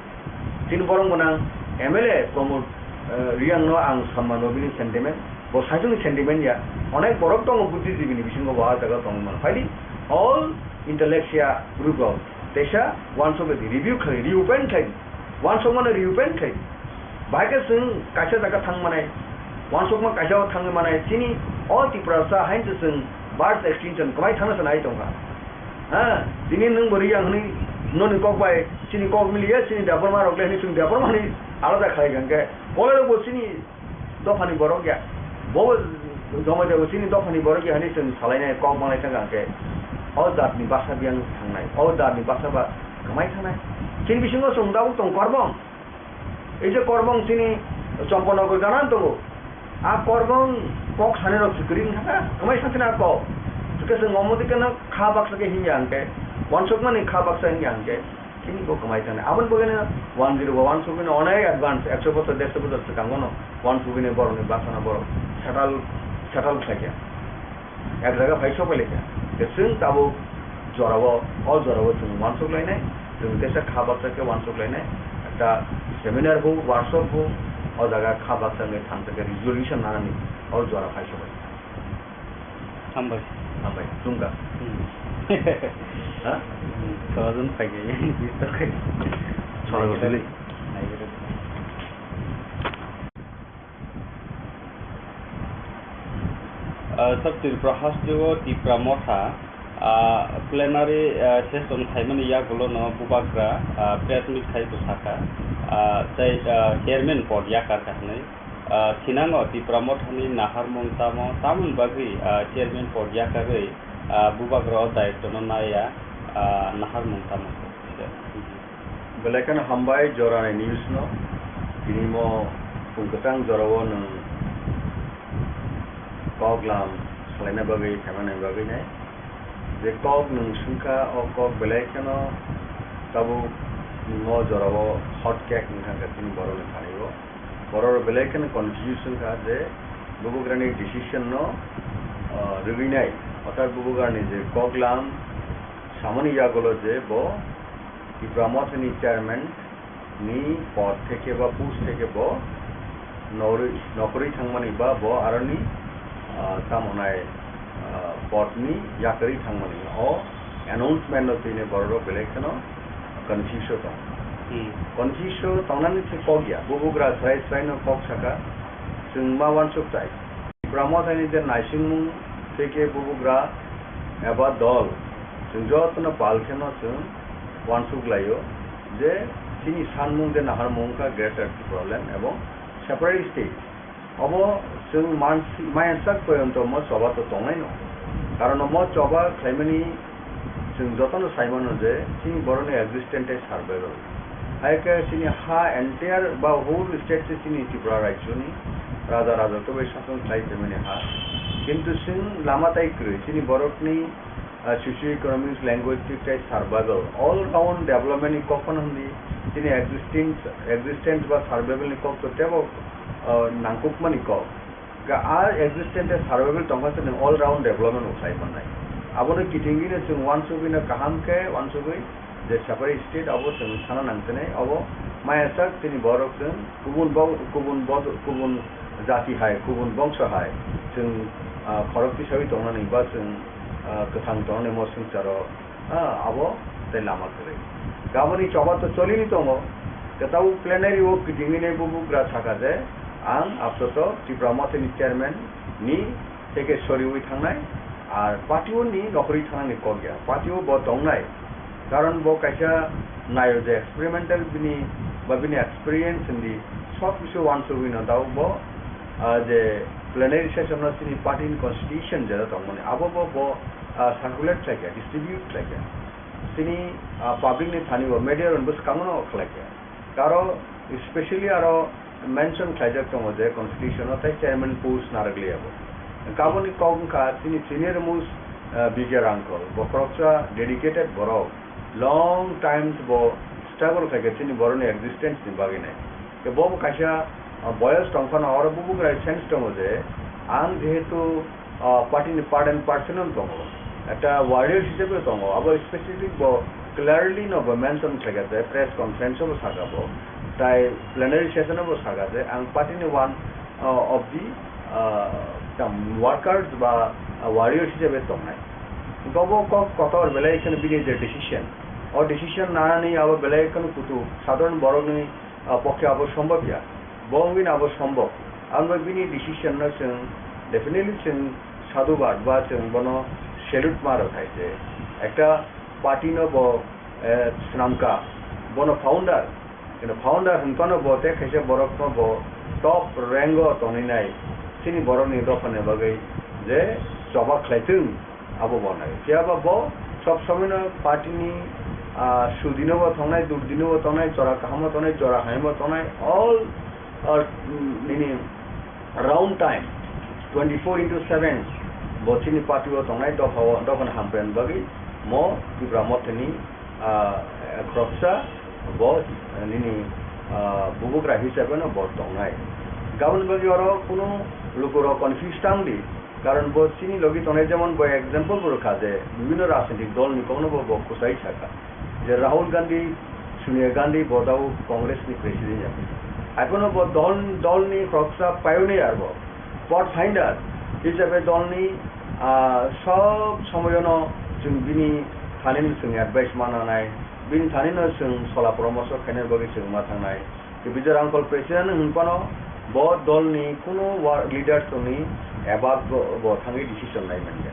Chini borok gwnang M L A Pramod, eh, Riyang no ang samma no bini sentiment, bo saichung ni sentiment ya, onek borok tongo buddhijibi ni bisingo bo ah jaga tongwi mano. Phaidi all intellectual group rok teisa uansuk di, review khlai, reopen khlai, uansuk mano reopen khlai. Bahai khe chwng kaisa jaga thang manai, uansukma kaisa o thangwi manai, chini o Tiprasa haino chwng birth extinction kwbai thangna sanai tongkha. Ha, tini nwng bo Riyang hwnwi noni kok bai chini kok miliya, chini Debbarma rok le hwnwi chwng Debbarma hwnwi alada khlai kha hwnkhe, Kolai rok bo chini dophani borok ya. Bo Jamatia bo chini dophani borok ya hwnwi chwng salainai kok manglai thangkha hwnkhe, o jatni basa biyang thangnai, o jatni basa ba kwmai thangnai. Chini bisingo chwng tabuk tong Korbong. Ei je Korbong chini Champanagar gana tongo. A Korbong kok sanai rok se kwrwi wngkha, kwmai sakhe na kok. Hwnkhe chwng omo dikhe no kha baksa khe hinya hwnkhe, uansukmani kha baksa hinya hwnkhe, chini bo kwmai thangni. Aboni bagwi no one zero bo uansukmani onek advance, ekso bochor, derso bochor swkango no uansukmani borokni basa no borok settle, settle khlaikha. Ek jaga phai sok phailai kha. Tei chwng tabuk jorao, o jorao chwng uansuk lainai, chwng teisa kha baksa khe uansuk lainai, ekta seminar bo, workshop bo, o jaga kha baksa wngwi thansa khe resolution nanani o jora phai sok phailai kha. Hambai. Hambai, chwng kha. Hmm. Ha? Hmm, thousand phai khe, tok khe. Chwng kha sili. Nai khe. Ah, South Tripura hasteo Tipra Motha, ah, plenary, ah, session khaimani yagulono Bubagra, ah, press meet khai bwsakha, ah, tei, ah, chairman pod yakar kha hwnwi. Ah, thinango Tipra Mothani naharmung tamo, tamoni bagwi, ah, chairman pod yakarwi, ah, Bubagra o daitwno naiya, ah, naharmung tamo. Belai kheno hambai jorani news no. Tini mo pung kwchang jorao nwng kok lam salaina bagwi, phaimani bagwi nai. Je kok nwng swngkha, o kok belai kheno tabuk mo jorao hot cake wngkha, chini borokni thani o. Borok belai kheno confuse wngkha je bubagrani decision no, ah, rwgwinai, orthat bubagrani je koklam samani yagulo je bo Tipra Mothani chairman ni pod theke ba post theke bo norwi-, nokhorwi thangmani ba bo aroni, ah, tamo nai, ah, pod ni yakarwi thangmani. O announcement no tini borok rok belai kheno confuse o tong. Hmm. Confuse o tongnani se kok ya. Bubagra srai srai no kok saka, chwng ma uansuk chai. Tipra Mothani je naisingmung theke bubagra eba dol, chwng jotono pal kheno chwng uansuk laio je chini sanmung je naharmung wngkha Greater Tipraland ebong separate state. Obo chwng mansi-, maya sak porjonto mo choba to tongnai no. Karon mo choba khlaimani chwng jotono sai mano je chini borokni existence tei survival. Hai khe chini ha entire ba whole state se chini Tripura rajyoni raja raja to bai sason khlai phaimani ha. Kintu chwng lama tai kwrwi chini borokni, ah, socio-economics, linguistic tei survival, all round development ni kok phano hwnwi chini existence, existence ba survival ni kok to tebo, ah, nangkukmani kok. Ga a existence tei survival tongkha se nwng all round development bo khlai mannai. Abono kitingwino chwng uansugwino kaham khe uansugwi je separate state abo chwng sana nang tene abo maya sak chini borok chwng kubun bo-, kubun bo-, kubun jati hai, kubun bongso hai chwng, ah, khorok tisawi tongnani ba chwng, ah, kwthang tongnani mo swngcharo, ah, abo tei lama kwrwi. Gaboni choba to cholini tongo. Kwtal plenary o kitingwini bubagra saka je, ang apato Tipra Mothani chairman ni teke soriwi thangnai, ar party o ni nokhorwi thangnani kok ya. Party o bo tongnai. Karon bo kaisa naio je experimental bini ba bini experience hindi sob kisu uansugwi no dao bo, ah, je plenary session no chini party ni constitution jera tongmani abo bo, bo, ah, circulate khlaikha, distribute khlaikha. Chini, ah, public ni thani bo media rok bo swkang no khlaikha. Aro specially aro mention khlaijak tongo je constitution o tei chairman post narwkliya bo. Kaboni kok wngkha chini senior most, ah, B K Rangkhol, bo khoroksa dedicated borok, long time bo struggle khaikha chini borokni existence ni bagwi nai. Ke bo bo kaisa, ah, boyos tongphano oro bubagra sense tongo je ang jehetu ah, party ni part and parcel no tongo, ekta warrior hisabe tongo, abo specific bo clearly no bo mention khlaikha je press conference o bo saka bo, tai plenary session o bo saka je ang party ni one, ah, of the, ah, tam workers ba, ah, warrior hisabe tongnai. Hwnkhe obo kok kotor belai kheno bini je decision, o decision nanani abo belai kheno kutuk sadharon borokni ah, pokhe abo sombhob ya. Bo wngwi no abo sombhob. Abo bini decision no chwng definitely chwng sadhubad ba chwng bono salute ma rw khai je ekta party no bo, eh, swnamkha, bono founder, kino founder hwnphano bo tei khaisa borok no bo top rank o tonwi nai chini borok ni dopha ni bagwi je choba khlai thung. Abo bo nai. Phiya ba bo sob somoi no party ni, ah, sudi no bo tongnai, durdi no bo tongnai, jora kaham o tongnai, jora hamya bo tongnai, all, all, mm, nini round time, twenty four into seven, bo chini party o tongnai, dopha o, dopha ni hamkrai ni bagwi mo Tipra Motha ni ah, khoroksa bo, eh, nini, ah, bubagra hisabe no bo tongnai. Gaboni bagwi oro kunu lukurok confuse tang di, karon bo chini logi tongnai, jemon bo example bo rwkha je bibhinno rajnitik dol ni kokno bo, bo kwchai sakha je Rahul Gandhi, Sonia Gandhi bo tabuk Congress ni president ya. Haiphano bo dol, dol ni khoroksa pioneer bo. Pathfinder hisabe dolni, ah, sob somoyono chwng bini thanino chwng advice mananai, bini thanino chwng sola poramorsho khainani bagwi chwng ma thangnai. Bijay Rangkhol president hwnphano bo dolni kunu wa-, leaders tongni above bo, bo thangwi decision lai manya.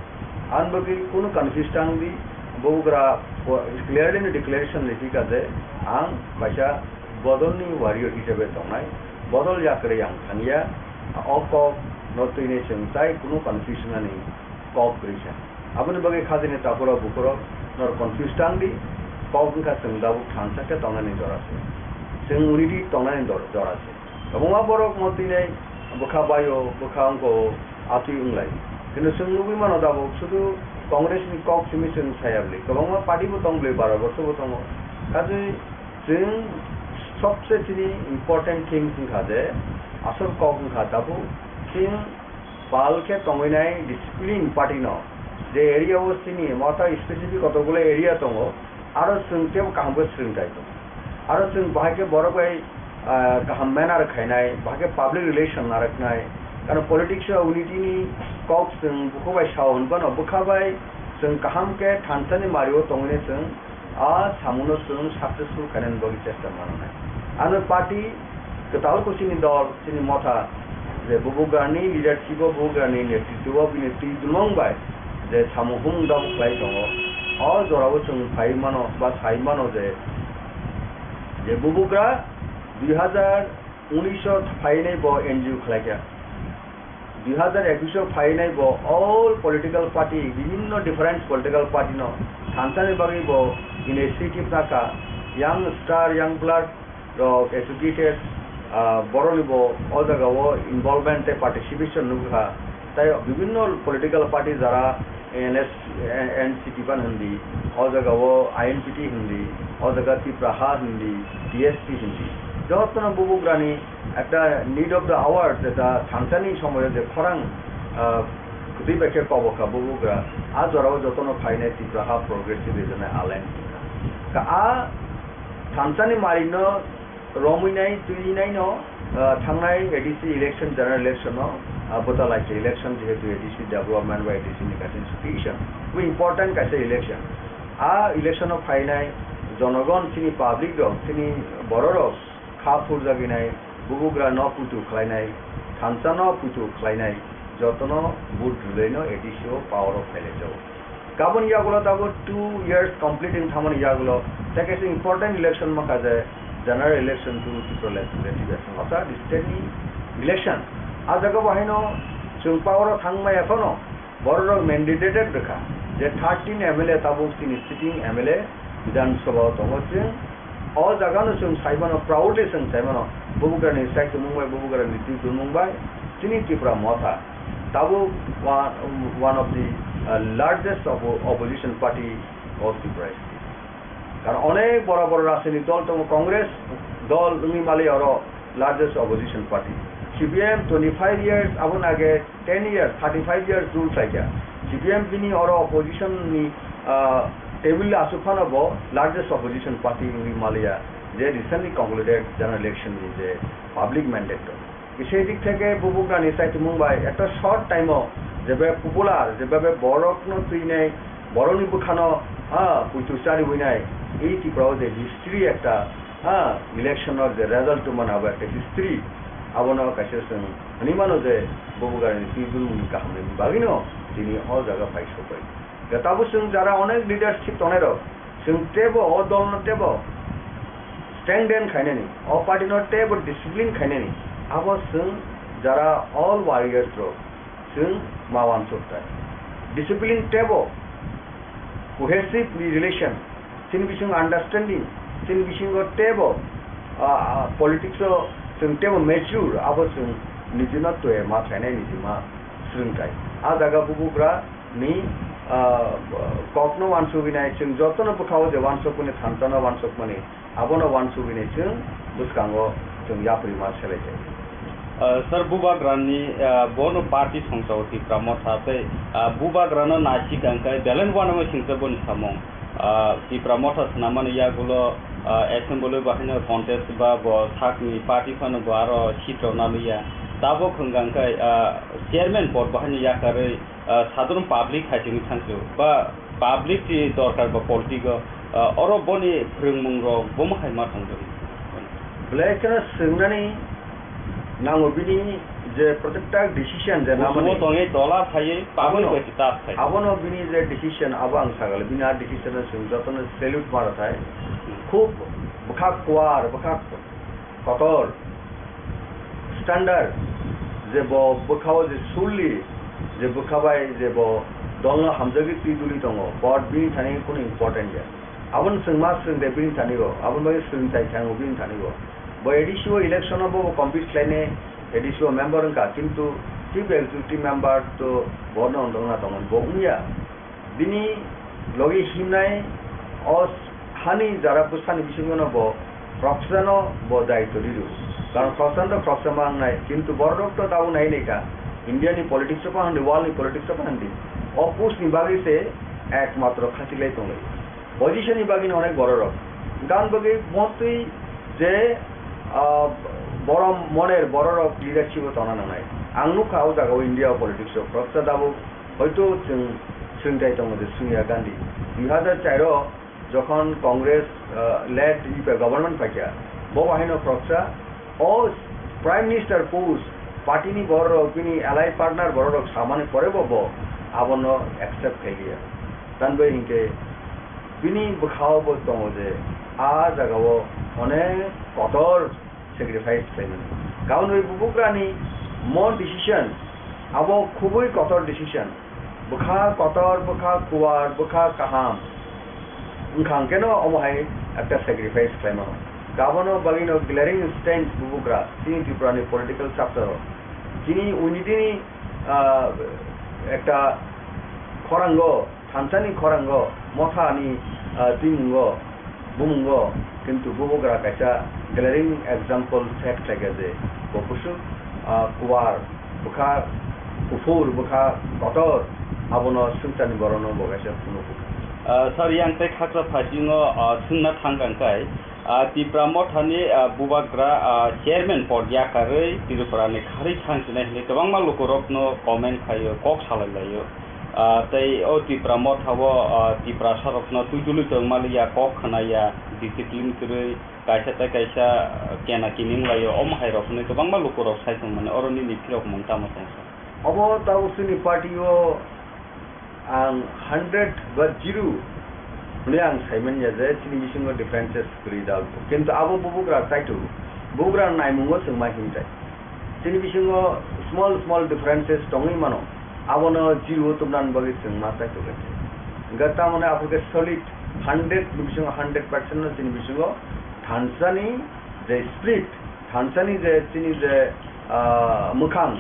Ani bagwi kunu confuse tang di, bubagra po-, clearly no declaration rikha je ang kaisa bodolni warrior hisabe tongnai, bodol yakarwi ang thangya, o kok no twinai chwng tai kunu confusion ani kok kwrwi sa. Aboni bagwi khajani takhurok bukhurok nor confuse tang di, kok wngkha chwng tabuk thansa khe tongnani jora se. Chwng unity tongnani dor-, jora se. Kwbangma borok no twinai bwkha baio, bwkha wngko, atwi wnglai. Kintu chwng nugwi mano tabuk sudu Congress ni kok simi chwng saya bwlwi. Kwbangma party bo tong bwlwi, baro borsor bo tongo. Kaje Chwng sobse chini important things wngkha je, Asol kok wngkha tabuk chwng pal khe tongwi nai discipline party no, je area o chini motha specific kotokgulo area tongo, aro chwng teibo kaham khe swrwng khai tongo. Aro chwng bahai khe borok bai, ah, kaham manner khainai, bahai khe public relation narwknai. Karon politics o unity ni kok chwng bukhuk bai sao hwn phano bwkha bai chwng kaham khe thansa ni mari o tongwi nai chwng a samungno chwng successful khainani bagwi chesta mananai. Ano party kwtal khe chini dol, chini motha, je Bubagrani leadership o, Bubagrani netritwo o bini twi dulmung bai je samung humung dabu khlai tongo, o jorao chwng phai mano ba sai mano je, je Bubagra dui hazar unis o phainai bo N G O khlaikha. Dui hazar ekus o phainai bo all political party, bibhinno different political party no thansani bagwi bo initiative nakha, young star, young blood rok, educated, ah, borok ni bo o jaga o involvement tei participation nukha. Tai bibhinno political party jara N S, N C P ban hindi, o jaga o I N P T hindi, o jaga Tipra Ha hindi, T S P hindi. Jotono Bubagrani ekta need of the hour, jeta thansani somoyo je khorang, ah, kwtwi bai khe kobokha Bubagra, a jorao jotono phainai Tipra Ha Progressive Regional Alliance wngkha. Ka a thansani marino romwi nai, twi nai no, ah, thangnai A D C election, general election no, ah, bwta lai khe election, jehetu A D C development ba A D C ni kaisa institution, bo important kaisa election. A election o phainai jonogon, chini public rok, chini borok rok kha phurjagwi nai, Bubagra no puitu khlainai, thansa no puitu khlainai, jotono vote rwlai no A D C o power o phailai jago. Kabun yagulo tabuk two years complete wng thangmani yagulo, tei kaisa important election mankha je general election to Tripura Legislative Assembly, orthat state ni election. A jaga bo haino chwng power o thang maya phano borok rok mandated rwkha je thirteen M L A tabuk chini sitting M L A Bidhan Sabha o tongo chwng. O jaga no chwng sai mano, proudly chwng sai mano, Bubagra ni sai tongmung bai, Bubagra ni twi tongmung bai chini Tipra Motha tabuk one, one of the, uh, largest oppo-, opposition party of Tripura state. Karon onek bora bora rajnitik dol tongo, Congress dol wngwi mali oro largest opposition party. C P M twenty-five years, aboni age ten years, thirty-five years rule khlaikha. C P M bini oro opposition ni, ah, table aswk phano bo largest opposition party wngwi maliya, je recently concluded general election ni je public mandate rok. Kisa dik theke Bubagrani saitimung bai ekta short time o jebe popular, jebe borok no twinai, borok ni bwkhano, ha, puitu chari winai, ei Tripura o je history ekta, ha, election o je result tongmani abo ekta history, abono kaisa chwng hwnwi mano je Bubagrani twi dulmung ni kaham ni bagwi no tini o jaga phai sokbai. Tabuk chwng jara onek leadership tongnai rok, chwng teibo o dol no teibo strengthen khainani, o party no teibo discipline khainani, abo chwng jara all warriors rok chwng ma wansuk tai. Discipline teibo cohesive relation, chini bisingo understanding, chini bisingo teibo, ah, ah, politics o chwng teibo mature, abo chwng nijino twi ma khlainai, nijima swrwng tai. A jaga Bubagra ni, ah, kokno wansugwi nai, chwng jotono bwkhao je wansukmani, thanchano wansukmani, abono wansugwi nai chwng bwskango chwng yapri ma selai jai. Ah, sir, Bubagrani, ah, bono party songchao Tipra Motha tei, ah, Bubagrano naisik ang khe belai uanama singcha boni samung. Ah, Tipra Motha swnamani yagulo, ah, assembly bahaino contest ba bo sakni party phano bo aro seat rok naliya. Tabuk hwnkha khe, ah, chairman pod bahaino yakarwi, ah, sadharon public hai chini thangsu ba public ni dorkar ba politics o, ah, oro boni phwrwngmung rok bomo hai ma tongdi. Belai kheno swngnani nango bini je protective decision je namani. Busumo tongwi tola phaiwi public abono, bai se tas khai. Abono bini je decision abo ang sagale bini a decision no chwng jotono salute mara thai. Hmm. Khub bwkha kuar, bwkha kotor, standard, je bo bwkhao je surli, je bwkha bai je bo dolno hamjagwi twi duli tongo, but bini thani kunu important ya. Aboni chwng ma swrwng de bini thani bo, aboni bagwi swrwng chai thango bini thani bo. Bo A D C o election o bo compete khlainai, A D C o member wngkha, kintu chief executive member to bono wngna tongmani bo wngya. Bini logi himnai o hani jara bwsani bisingo no bo proksano bo daityo riru. Karon khoroksa to khoroksa ma wngnai, kintu bororok to tabuk nai nai kha. India ni politics o phan di, world ni politics o phan di. O post ni bagwi se ekmatro khachilai tonglai. Position ni bagwi no onek bororok. Gan bagwi mostly je, ah, borom moner bororok leadership o tongna nangnai. Ang nukha o jaga o India o politics o khoroksa tabuk hoito chwng swngchai tongo je Sonia Gandhi. Dui hazar char o jokhon Congress, ah, led U P A government phaikha, bo bahaino khoroksa o Prime Minister post party ni bororok, bini allied partner bororok samani pore bo, bo abono accept khailiya. Tanbai hinkhe bini bwkhao bo tongo je a jagao onek kotor sacrifice khlaimani. Kaunwi bubugrani mo decision abo khubui kotor decision. Bwkha kotor, bwkha kuwar, bwkha kaham. Wngkha hwnkhe no omo hai ekta sacrifice khlaimano. Abono bagwino glaring instance bubugra chini Tripura ni political chapter o. Chini unity ni, ah, ekta khorango, thansa ni khorango, motha ni, ah, twimungo, bumungo, kintu bubugra kaisa glaring example set khlaikha je bo bwswk, ah, kuwar, bwkha kuphur, bwkha kotor, abono swngcharni borokno bo kaisa phunukgo. Ah, sir, yang tei khakra phasingo, ah, swngna thangkha hwnkhe, ah, Tipra Mothani, ah, bubagra, ah, chairman pod yakarwi Tripura ni kharwi thangsinai hinwi kwbangma lukurokno comment khaio, kok salai laio. Ah, tei o Tipra Motha o, ah, Tiprasa rokno twi tuli tong maliya, kok khwnaya, discipline kwrwi, kaisa tei kaisa, ah, kena kining laio, omo hai rok hwnwi kwbangma lukurok sai tong mani, oro nini phirok mung tamo tong sa? Obo tabuk chini party o ang hundred ba zero hwnwi ang sai manya je chini bisingo differences kwrwi dal. Kintu abo bubugra chaithogo, bubugra naimungo chwng ma himjai. Chini bisingo small small differences tongwi mano, abono zero tubnani bagwi chwng ma chaitokgwi. Hwnkhe tamoni aphurkhe solid hundred ni bisingo hundred percent no chini bisingo thansani je spirit, thansani je chini je, ah, mwkhang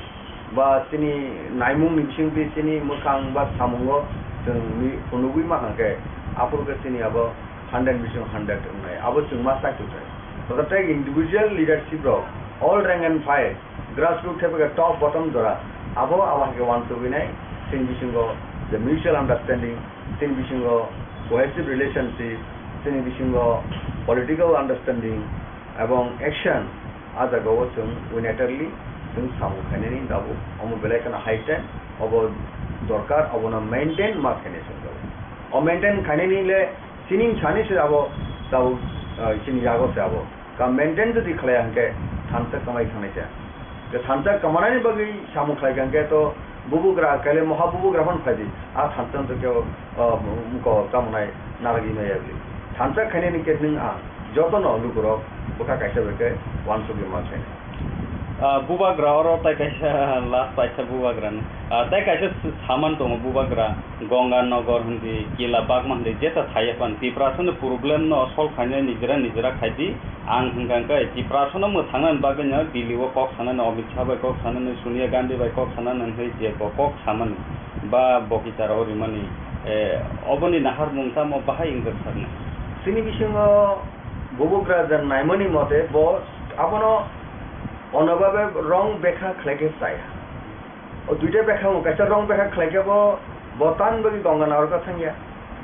ba chini naimungni bisingtwi chini mwkhang ba samungo chwng mi-, phunugwi mankha khe aphurkhe chini abo hundred bisingo hundred wngnai, abo chwng ma chaitokjai. Tototei individual leadership rok, all rank and file, grassroots thepeke top bottom jora, abo abo hai khe uansugwi nai, chini bisingo the mutual understanding, chini bisingo cohesive relationship, chini bisingo political understanding ebong action, a jagao chwng unitarily chwng samung khainani tabuk omo belai kheno high time, obo dorkar, obono maintain ma khainai chwng tabuk. O maintain khainani le chini sani se abo tabuk, ah, chini yago se abo. Ka maintain jodi khlaiya hwnkhe thansa kwmai thangnai se. Tei thansa kwmanani bagwi samung khlaikha hwnkhe to bubugra, kaile moha bubugra phano phaidi. A thansa hwnkhe, o, muko tamo nai narwgwi maya bwlwi. Thansa khainani khe nwng ang jotono lukurok bwkha kaisa bai khe uansugwi ma khainai. Ah, bubagra oro tai kaisa last paisa bubagra ni. Ah, tai kaisa s-, saman tongo bubagra, Ganga Nagar hindi, Kila Bagma hindi, jeta thaiya pan Tiprasa ni problem no solve khainai nijera nijera khaidi. Ang hwnkha hwnkhe Tiprasano mwthangnani bagwino Delhi o kok sanani, Amit Shah bai kok sanani, Sonia Gandhi bai kok sanani hwnwi je bo kok samani ba bo kichar o rimani, eh, oboni naharmung tamo bahai wngkha sakni? Chini bisingo bubugra je naimani mote bo abono onobabe wrong bekha khlaikhe chaya. O duita bekha wng, kaisa wrong bekha khlai khe bo, bo tamni bagwi Ganga Nagar khe thangya,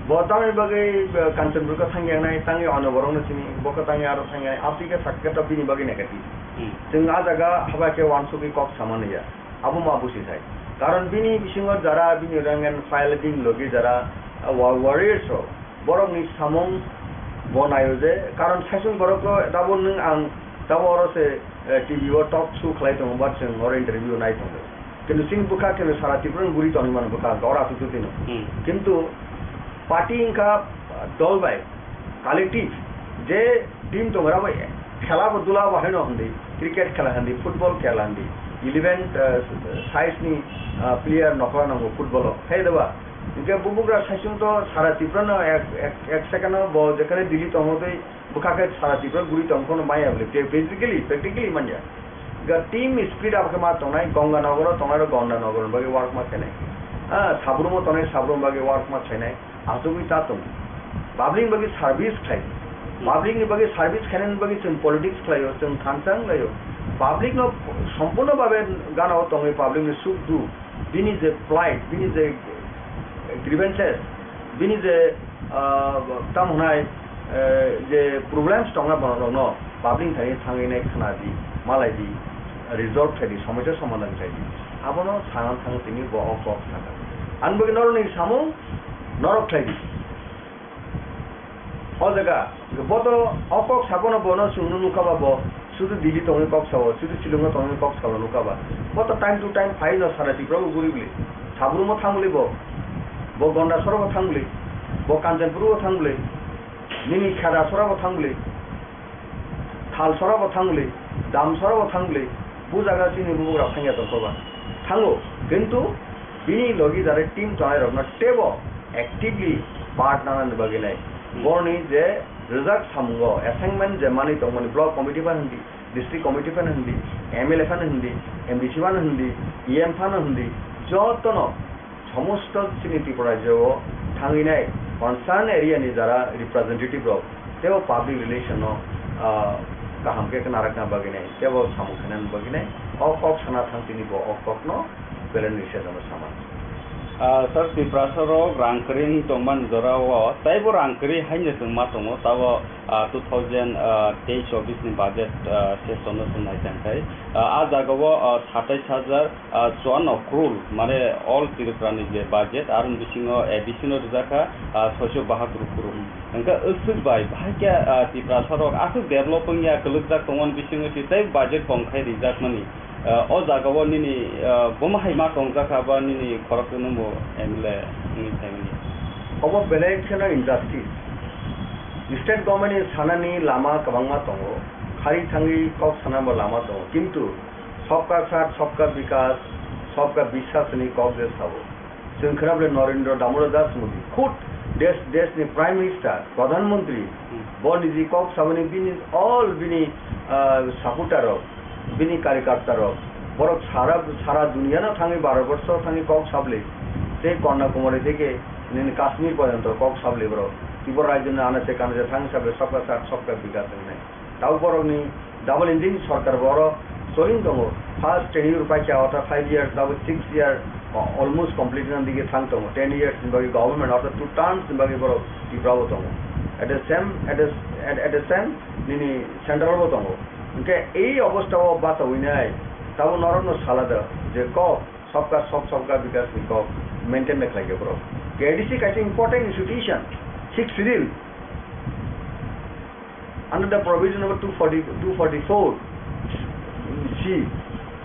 bo tamni bagwi, eh, Kanchanpur khe thangya nai, tangwi ano borokno sini, bo khe tangwi aro thangya nai, aboni khe sakhe to bini bagwi negative. Hmm. Chwng a jaga haba khe uansugwi kok sama naiya, abo ma busi thai. Karon bini bisingo jara bini rank and file bini logi jara, eh, wa-, warriors rok, borokni samung bo naio je, karon saichung borokno tabuk nwng ang tabuk oro se, eh, T V o talk show khlai tongo, ba chwng oro interview nai tongo. Kintu chini bwkha khe sara Tripura ni guri tongwi mano bwkha, oro aswk twi twi no. Hmm. Kintu party wngkha, ah, dol bai, collective, je team tongo, abo khela bo dula bo haino hwndi, cricket khela hwndi, football khela hwndi, eleven, ah, size ni, ah, player nokla nango football o, hai da ba? Hinkhe bubugra saichung to sara Tripura no ek, ek, ek second o bo jekhane Delhi tongo tei bwkha khe sara Tripura guri tong phano maya bole, physically, practically manya. Ga team spirit abo khe ma tongnai, Ganga Nagar o tongnai rok Ganga Nagar ni bagwi work ma khainai. Ah, Sabrum o tongnai Sabrum bagwi work ma khainai. Asugwi ta tong. Public ni bagwi service khlai. Public ni bagwi service khainani bagwi chwng politics khlaio, chwng thansa wnglaio. Public no sompurno babe gana o tongwi public ni suk duk, bini je plight, bini je grievances, bini je, ah, tamo hwnai, eh, je problems tongna borok rokno public thani thangwi nai khna di, malai di, resolve khai di, somosya somadhan khai di. Abono sana thang tini bo o kok sakha. Ani bagwi norok ni samung norok khlai di. O jaga, bo to o kok sabono bono chwngno nukha ba bo, sudu Delhi tongwi kok sao, sudu Shillong tongwi kok sao nukha ba. Bo to time to time phai no sara Tripura bo guri bwli. Sabrum o thang bwli bo. Bo Gonda soro bo thang bwli. Bo Kanchanpur bo thang bwli. Nini Kheda soro bo thang bwli. Thalsora bo thang bwli, Damsora bo thang bwli, bo jaga chini bubagra thangya tongkha ba. Thango, kintu bini logi jare team tongnai rokno teibo actively part nana ni bagwi nai. Borni je rijak samungo assignment je manwi tongmani block committee phano hindi, district committee phano hindi, M L A phano hindi, M D C phano hindi, E M phano hindi, jotono somosto chini Tripura rajyo o thangwi nai concern area ni jara representative rok teibo public relation no, ah, kaham khe narakna bagwi nai teibo samung khainani bagwi nai o kok sana thang tini bo o kok no belai ni sejano sama. Ah, sir, Tiprasa rok rang kwrwi wng tongmani jora o teibo rang kwrwi haino chwng ma tongo, tabo, ah, two thousand, ah, teish chobbish ni budget, ah, session no chwng nai tang khai. Ah, ah jaga o, ah, satais hajar ah, chuanno crore, mane all Tripura ni je budget, aroni bisingo A D C no rijak kha, ah, soiso bahatur crore. Hwnkhe aswk bai, bahai khe, ah, Tiprasa rok aswk develop wngya, kwlwkjak tongmani bisingo si tei budget kom khai rijak mani. Ah, o jaga o nini, ah, bomo hai ma tongjak kha ba nini khorok no bo M L A wngwi phaimani. Obo belai kheno injustice. State government ni sanani lama kwbangma tongo, khari thangwi kok sanani bo lama tongo, kintu Sabka Saath, Sabka Vikas, Sabka Vishwas ni kok je sabo. Chwng khwnable Narendra Damodar Das Modi, khud desh, desh ni Prime Minister, Pradhan Mantri, Hmm. bo niji kok saboni bini, all bini, ah, supporter rok, bini karyakarta rok, borok sara, sara duniya no thangwi, Bharat borsho thangwi kok sabli, tei Kanyakumari theke nini Kashmir porjonto kok sabli borok. Tibor rajyo ni anase kanase thangwi sabli Sabka Saath, Sabka Vikas wngnai. Tabuk borokni double engine sorkar bo oro soling tongo. First tenure paikha, ortha five years, tabuk six year, o-, almost complete wngna dige thang tongo. Ten years ni bagwi government, ortha two terms ni bagwi borok Tripura o tongo. At the same, at the, at, at the same, nini central bo tongo. Hwnkhe ei obostha o bachawi nai, tabuk norokno sala da je kok, sabka sab, sabka vikas ni kok maintain da khlai khe borok. A D C kaisa important institution, sixth schedule. Under the provision number two forty, two forty-four C,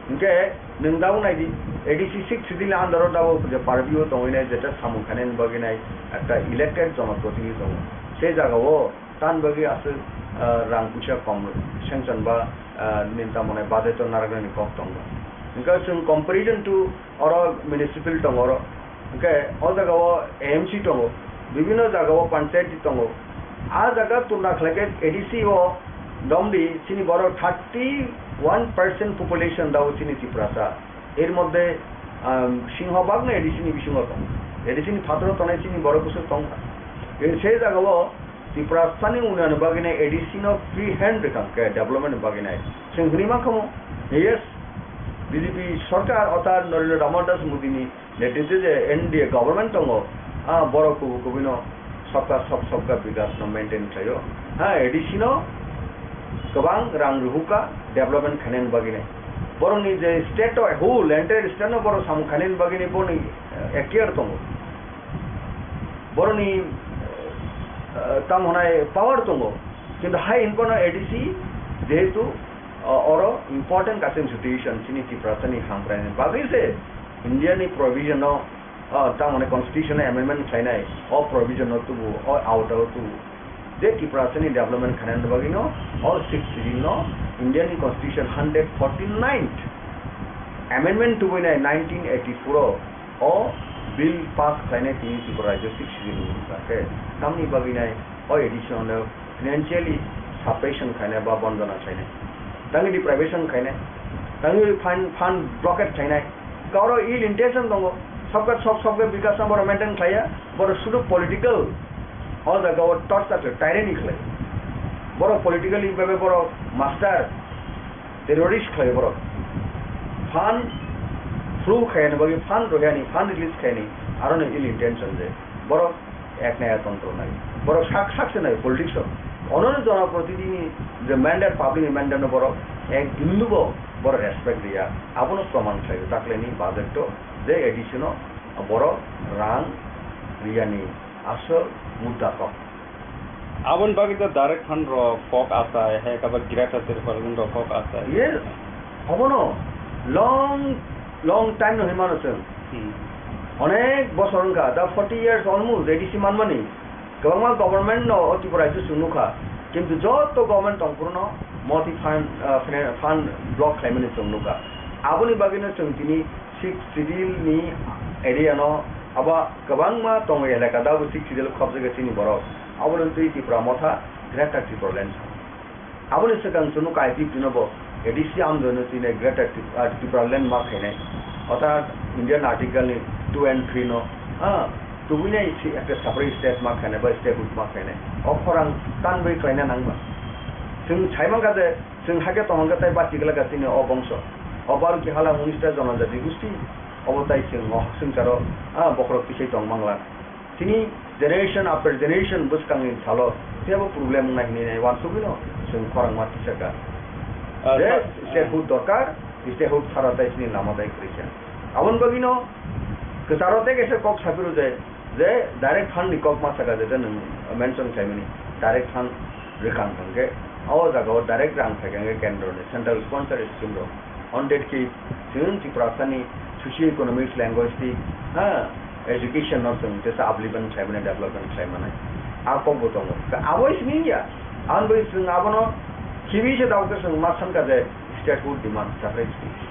hwnkhe nwng tabuk nai di, A D C sixth schedule ni under o tabuk je purview o tongwi nai, jeta samung khainani bagwi nai ekta elected jonoprotinidhi tongo. Se jaga o tan bagwi aswk, ah, rang puisa kom sanction ba, ah, nini tamo nai budget o narwknani kok tongo. Hwnkhe chwng comparison to oro municipal tongo oro. Hwnkhe o jaga o A M C tongo, bibhinno jaga o panchayati tongo. A jaga tulna khlai khe A D C o domdi chini borok thirty one percent population dao chini Tiprasa. Er moddhe, um, singhobag no A D C ni bisingo tongo. A D C ni phataro tongnai chini borok bwswk tongkha. Tei se jaga o Tiprasa ni unnayonni bagwi nai A D C no free hand rwkha hwnkhe development ni bagwi nai. Chwng hwnwi mankha mo, yes, B J P sorkar orthat Narendra Damodar Das Modi ni netritwe je N D A government tongo, ah, borok kubui kubui no sabka sab, sabka vikas no maintain khlaio. Ha, A D C no kwbang rang rwhukha development khainani bagwi nai. Borokni je state o whole, entire state no borok samung khainani bagwi nai borokni, eh, ekhtiar tongo. Borokni, eh, tamo hwnai power tongo. Kintu hai hinphano A D C jehetu, eh, oro important kaisa institution chini Tiprasani hamkraini bagwi se India ni provision o, ah, tamo hwnai constitution o amendment khlainai, o provision o tubu, o awta o tubu. Je Tiprasani development khainani bagwi no, o sixth schedule no India ni constitution hundred forty-ninth amendment tubui nai nineteen eighty-four o, o bill pass khlainai tini Tripura rajyo sixth schedule ni bagwi. Tamni bagwi nai o A D C no financially suppression khainai ba bondona khainai. Tangwi deprivation khainai. Tangwi fund, fund blockade khainai. Kauro ill intention tongo. Sabka sab, sabka vikas no borok maintain khlaiya. Borok sudu political. O jaga o torture khlai, tyranny khlai. Borok politically bhabe borok master. Terrorist khlai borok. Fund flow khaiyani bagwi, fund rohiyani, fund release khaiyani, aroni ill intention je. Borok ek naya tontro nai. Borok sak sak se nai politics o. Onono jona protidini je mandate, public ni mandate no borok ek bindu bo borok respect riya. Abono proman khlaio. Taklaini budget to je A D C no borok rang riyani asol mudda kok. Aboni bagwi to direct fund rok kok achai, hai khe ba Greater Tipraland rok kok achai. Yes, obono long, long time no hinmano chwng. Hmm. Onek bosor wngkha, da forty years almost A D C manmani. Kwbangma government no o Tripura rajyo chwng nukha, kintu joto government tongphuru no moti fund, ah, fina-, fund block khlaimani chwng nukha. Aboni bagwi no chwng tini Sixth Schedule ni area no abo kwbangma tongo elaka, da bo Sixth Schedule khobjagwi chini borok. Aboni twi Tipra Motha Greater Tipraland. Aboni swkang chwng nukha I P F T no bo A D C amjoi no tini Greater Tip-, ah, Tipraland ma khainai. Orthat Indian Article ni two and three no, ah, tubui nai si ekta separate state ma khainai ba statehood ma khainai. O khorang tanbai khlaina nangma. Chwng sai mankha je Chwng hakhe tongkha tei bachigwlakha chini o bongso. O Baruki hala unis ta jonojati gusti, obo tai chwng o swngcharo, ah, bokhorok tisai tong mangla. Chini generation after generation bwskangni salo teibo problem wngnai hinwi nai uansugwino chwng khorangma tisakha. Ah, Je sa-, statehood dorkar, statehood sara tai chini lama tai kwrwi kha. Aboni bagwino kwcharo tei kaisa kok saphuru je, Je direct fund ni kok ma saka je, je nwng mention khlaimani, direct fund rwkha wngkha hwnkhe, o jaga o direct rang phaikha hwnkhe kendro ni central sponsor scheme rok. On that khe chwng Tiprasa ni socio economics, linguistic, ha, education no chwng tesa upliftment khlaimani, development khlaimanai. A kok bo tongo. Abo simi ya, aboni bagwi chwng abono khibi se dao khe chwng ma sankha je statehood demand separate speech.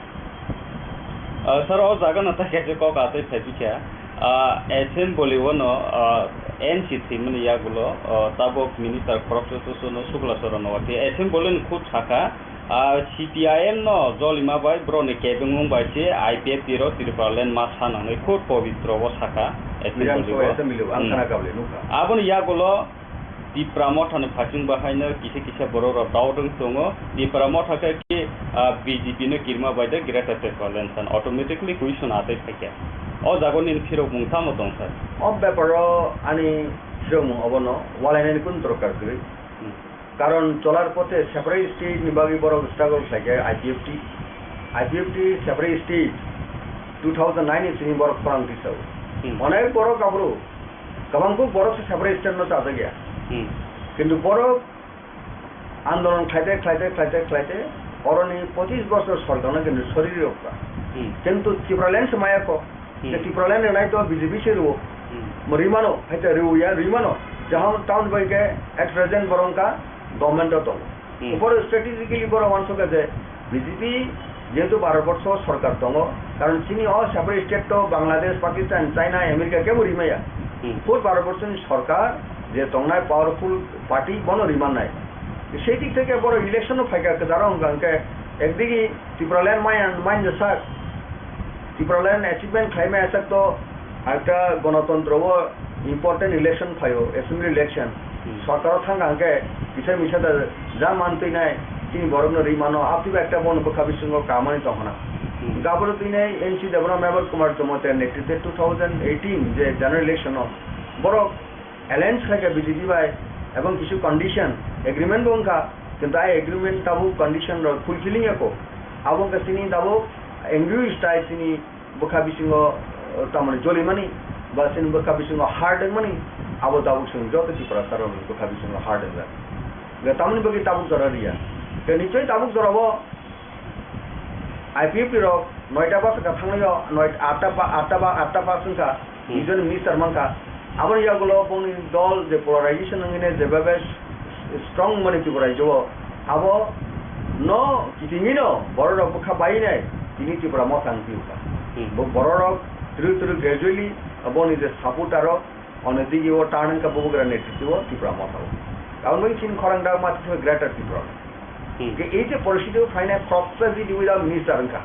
Ah, sir, o jaga no tai kaisa kok atwi phai bikha. Ah, assembly o no, ah, N C thwimani yagulo, ah, tabuk minister khoroksa susu no Sukla Charan Noatia assembly ni khud sakha, ah, C P I M no jolima bai borok ni kebengmung bai se I P F T rok Tipraland ma sa nangnai khud pobitro o sakha assembly Bidhan Sabha o. Assembly o, ang Hmm. khana kable nukha. Aboni yagulo Tipra Motha ni phasing bahaino kisa kisa borok rok doubt wng tongo. Tipra Motha khe ki, ah, B J P no kirima bai de Greater Tipraland san automatically question atwi phaikha. O jaga nini phirokmung tamo tong sir? O beparo ani phirokmung obono walainani kun dorkar kwrwi. Hmm. Karon cholar pothe separate state ni bagwi borok struggle khlaikha I P F T. I P F T separate state two thousand nine ni sini borok khorang tisao. Hmm. Onek borok aphuru Kwbangkuk borok se separate state no chajak ya. Hmm. Kintu borok andolon khlaite, khlaite, khlaite, khlaite, oroni pochis bosor sorkar no kintu sori rwkha. Hmm. Kintu Tipraland se maya kho. Hmm. Je Tipraland rwnai to B J P se rwo. Hmm. Mo rimano, hai to rwo ya, rimano. Jahon town bai ke at present borok wngkha government o tongo. Hmm. Upor strategically borok uansukha je B J P jehetu Bharat borsho sorkar tongo, karon chini o separate state to Bangladesh, Pakistan, China, America kebo rimaya. Hmm. Full Bharat borsho ni sorkar je tongnai powerful party bono rimannai. Sei dik theke borok election no phaikha kwcharo hwnkha hwnkhe ekdigi Tipraland maya, maya sak, Tipraland achievement khlaimaya sak to ekta gonotontro o important election phaio, assembly election. Hmm. Sorkaro thangkha hwnkhe kisa misa da ja mantwinai chini borokno ri mano, abtwi bai ekta bono bwkha bisingo kamani tongkhna. Hmm. Gaboro twinai N C Debbarma, Mevar Kumar Jamatia netrite two thousand eighteen je general election o borok alliance khlaikha B J P bai, ebong kisu condition, agreement bo wngkha, kintu ai agreement tabuk condition rok fulfilling ya kho. Abo wngkha chini tabuk angry style chini bwkha bisingo, eh, tamoni jolimani, ba chini bwkha bisingo hard wngmani, abo tabuk chwng joto Tiprasa rokni bwkha bisingo hard wngjak. Hwnkhe tamoni bagwi tabuk jora riya. Hwnkhe nichoi tabuk jorao I P F T rok noita bus ka thangnaio, noi, atta ba, atta ba, atta bus wngkha, Hmm. nijoni minister mankha. Aboni yagulo boni dol je polarization wngwi ne jebabe strong mani Tripura rajyo o, abo no kitingwi no borok rok bwkha bai nai tini Tipra Motha wng phiya kha. Hmm. Bo borok rok twrwk twrwk gradually boni je supporter rok ono digi o turn wngkha bubagra netrito o Tipra Motha o. Aboni bagwi chini khorang dak ma thikha Greater Tipra. Hmm. Je ei je poristiti o phainai khoroksa G D without minister wngkha.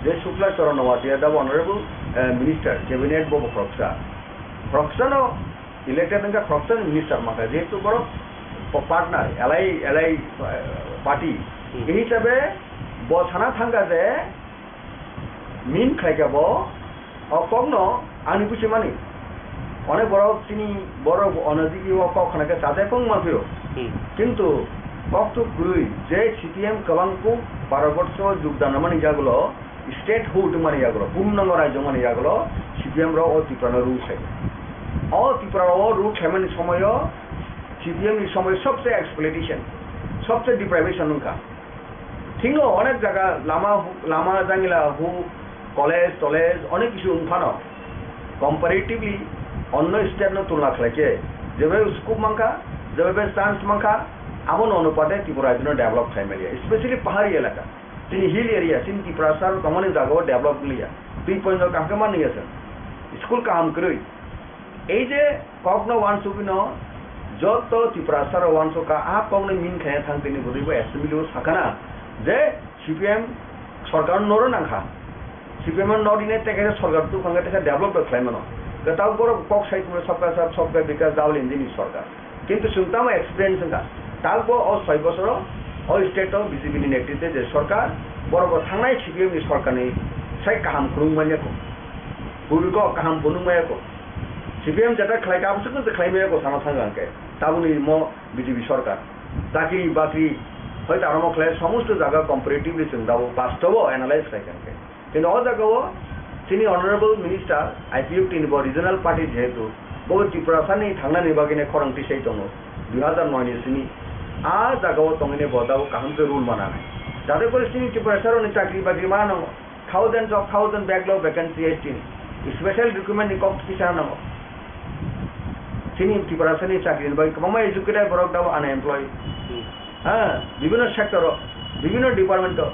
Je Sukla Charan Noatia da honorable, eh, minister, cabinet bo bo khoroksa. Khoroksa no elected wngkha khoroksa minister mankha, jehetu borok pa-, partner, alai, alai, eh, party. Hmm. Ei hisabe Bo sana thangkha je min khlaikha bo, o kokno ani buchimani. Onek borok chini borok onodigi o kok khnaikhe chajak wng manphio. Hmm. Kintu kokthuk kwrwi je C P M kwbang kuk baro borso jugdan mani yagulo, statehood mani yagulo, purnango rajyo mani yagulo, C P M rok o Tripura no rule khlai. O Tripura o rule khlaimani somoyo C P M ni somoy sobse exploitation, sobse deprivation wngkha. Thikno onek jaga lama, lama jangila hu, college, tolej, onek kisu wng phano, comparatively onno state no tulna khlai khe, jebe scope mankha, jebe chance mankha, abono onupate Tripura rajyo no develop khlai manya, especially pahari elaka. Chini hill area, chini Tiprasa rok tongmani jaga o develop wngya. Twi point o kaham khe manliya se. School kaham kwrwi. Ei je kokno uansugwino joto Tiprasa rok uansukha, a kokno min khaina thang tini bwrwi bo assembly o sakana je C P M sorkar no noro nangkha. C P M no nori ne tekhe sorkar tu khangkhe tekhe develop bo khlai mano. Kwtal borok kok sai tongmani sabka sath sabka vikas Rahul Gandhi ni sorkar. Kintu chwng tamo experience wngkha. Takbo o soi bosoro o state o B J P ni netrite je sorkar, borok bo thangnai C P M ni sorkar ni sai kaham kwrwng manya kho. Bubiko kaham phunuk maya kho. C P M jeta khlai ka, abwswk no khlai maya kho, sama thang hwnkhe. Tabukni mo B J P sorkar. Chakri bakri, hoito aro mo khlai, somosto jaga comparatively chwng dabo bastobo analyze khlai kha hwnkhe. Kintu o jaga o chini honorable minister, I P F T ni bo regional party jehetu, bo Tiprasa ni thangnani bagwi nai khorang tisai tongo. Dui hazar noi ni simi a jaga o tongwi nai bo dabo kaham khe rule mana nai. Jate kore chini Tiprasa rok ni chakri bakri ma nango. Thousands of thousand backlog vacancy S T ni. Special recruitment ni kok kisa nango. Chini Tiprasa ni chakri ni bagwi kwbangma educated borok dabo unemployed. Hmm. Ha, bibhinno sector o, bibhinno department o.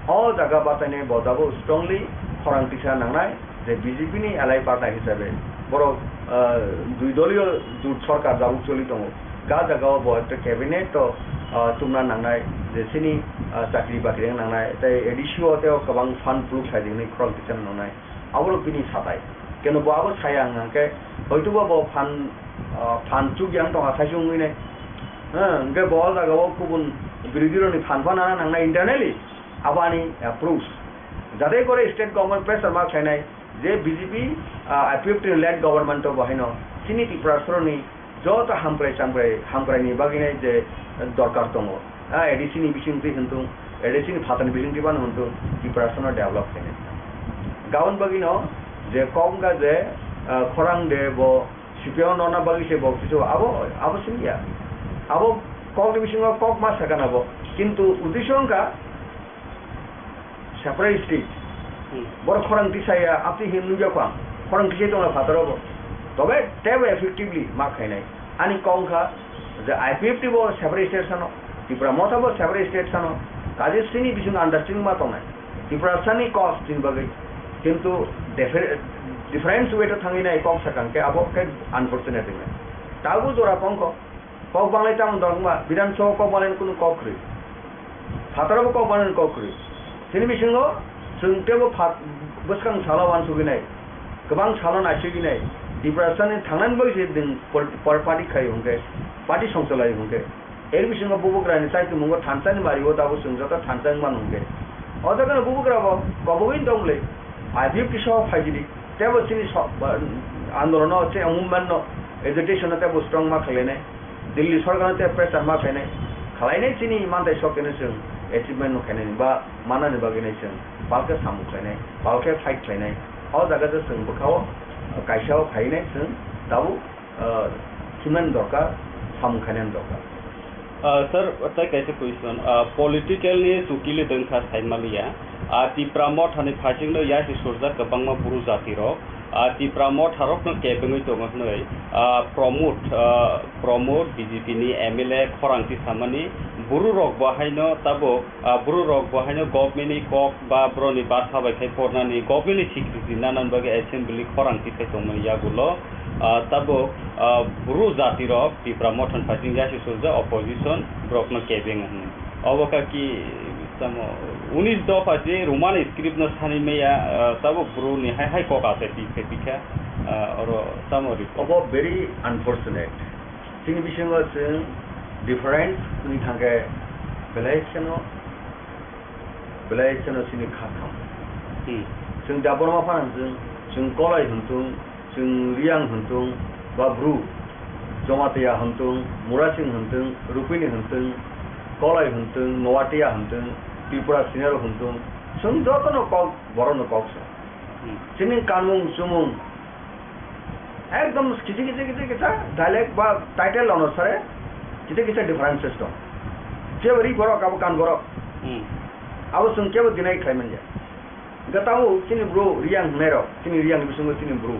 O jaga bachainai bo dabo strongly khorang tisa nangnai je B J P ni alai party hisabe borok, ah, dui doliyo jut sorkar dabo choli tongo. Ga jaga o bo ekta cabinet o, ah, tumna nangnai je chini, ah, chakri bakri wng nangnai tei A D C o tei o kwbang fund proof sai di hwnwi khorang tisa nangnai. Aborok bini satai. Keno bo abo saya hwnkhe hoitoba bo phan, ah, phan chukya wng tongkha saisung wngwi nai. Hwnkhe bo o jaga o kubun birodhi rokni phan phano nana nangnai internally. Abo ani approach. Jate kore state government pressure ma khlainai je B J P, ah, I P F T ni led government o bo haino chini Tripura soroni joto hamkrai chamkrai, hamkrai ni bagwi nai je dorkar tongo. Ah, A D C ni bising twi hwntung, A D C ni phatani bising twi phano hwntung, Tiprasa no develop khainai. Gabon bagwi no je kok wngkha je, ah, khorang de bo C P M no na bagwi se bo kisu abo, abo simi ya. Abo kok ni bisingo kok ma sakha na bo. Kintu uddesho wngkha, separate state. Hmm. Borok khorang tisaya, apni hin nukya kho ang. Khorang tisai tongla phataro bo. Tobe tebo effectively ma khainai. Ani kok wngkha je I P F T bo separate state sano, Tipra Motha bo separate state sano. Kaje sini bising understanding ma tongnai. Tiprasa ni cause chini bagwi. Kintu differ-, different way to thangwi nai kok sakang khe abo khe unfortunate wngnai. Tabuk jora kongkho. Kok banglai tamo dong ma, Bidhan Sabha kok banglai kunu kok kwrwi. Phataro bo kok banglai kok kwrwi. Chini bisingo chwng tebo phat-, bwskang salo uansugwi nai, kwbang salo naisugwi nai, Tiprasa ni thangnani bagwi se nwng pol-, pol-, party khai hwnkhe, party songcholai hwnkhe. Er bisingo bubagra ni chaitumung bo thansa ni mari o tabuk chwng joto thansa wng mano hwnkhe. O jaga no bubagra bo kobogwi tong le, I P F T song phaijili, tebo chini so-, ba-, andolon no, che movement no, agitation no tebo strong ma khlainai. Delhi sorkar no tei pressure ma khainai, khlainai chini mantai sok kene chwng achievement no khainai ba manani bagwi nai chwng palke samung khlainai, palke fight khlainai. O jaga je chwng bwkhao kaisa o phainai chwng tabuk, ah, thumnani dorkar, samung khainani dorkar. Ah, sir, tai kaisa question, ah, political ni chukili dwngkha saimaliya, ah, Tipra Motha ni phaising no yasi surjak kwbangma bru jati rok, ah, Tipra Motha rok no kebengwi tongo hwnwi, ah, Pramod, ah, Pramod, B J P ni M L A khorang tisamani, buru rok bo haino tabuk, ah, buru rok bo haino government ni kok ba boro ni basa bai khai pornani, government ni security nanan bagwi assembly khorang tisai tongmani yagulo, ah, tabuk, ah, buru jati rok Tipra Motha ni phaising yasi surjak opposition borok no kebeng hwnwi. Obo kaki tamo unis dopha je Roman script no sani maya, ah, tabuk buru ni hai hai kok asai pi khe pi kha, ah, oro tamo report. Obo very unfortunate. Chini bisingo chwng difference wngwi thangkhe Belai kheno, belai kheno chini kha tham. Hmm. Chwng Debbarma phano chwng, chwng Kolai hwn thung, chwng Riyang hwn thung, ba Bru, Jamatia hwn thung, Murasing hwn thung, Rupini hwn thung, Kolai hwn thung, Noatia hwn thung, Tripura Senior hwn thung, chwng jotono kok, borokno kok sa. Hmm. Chini kanmung chumung, ekdom kisa kisa kisa kisa dialect ba title onusare kisa kisa differences tong. Jebo ri borok, abo kan borok. Hmm. Abo chwng kebo deny khlai manya. Hwnkhe tabuk chini bru Riyang hwnwi rok, chini Riyang ni bisingo chini bru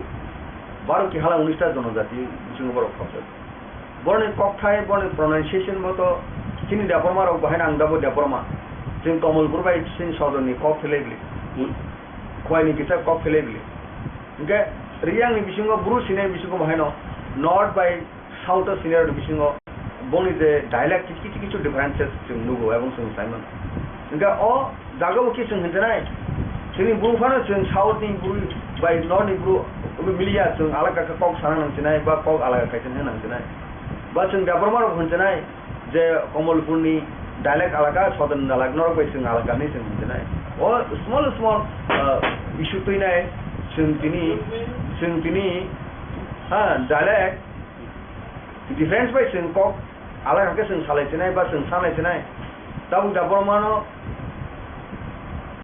baro ki hala unis ta jonojati bisingo borok khopjak. Boroni kokthai, boroni pronunciation bo to chini Debbarma rok bo haino ang dabo Debbarma. Chwng Komolpur bai chini sodorni kok phelai bili. Hmm. Khwlaini kisa kok phelai bili. Hwnkhe Riyangni bisingo, Bru sinai bisingo bo haino North bai South o sinai rokni bisingo boni je dialect kichu kichu kichu differences chwng nugo ebong chwng saimano. Hwnkhe o jaga o khe chwng hinjinai, chwngni Bru phano chwng South ni Bru bai North ni Bru miliya chwng alaka khe kok sana nang sinai ba kok alaka khaisa hinwi nang sinai. Ba chwng Debbarma rok hinjinai, je Komolpurni dialect alaka, Southern dialect norok bai chwng alaka hinwi chwng hinjinai. O small small, ah, issue twinai chwng tini, chwng tini, ha, dialect difference bai chwng kok alaka khe chwng salai sinai ba chwng sanai sinai. Tabuk Debbarmano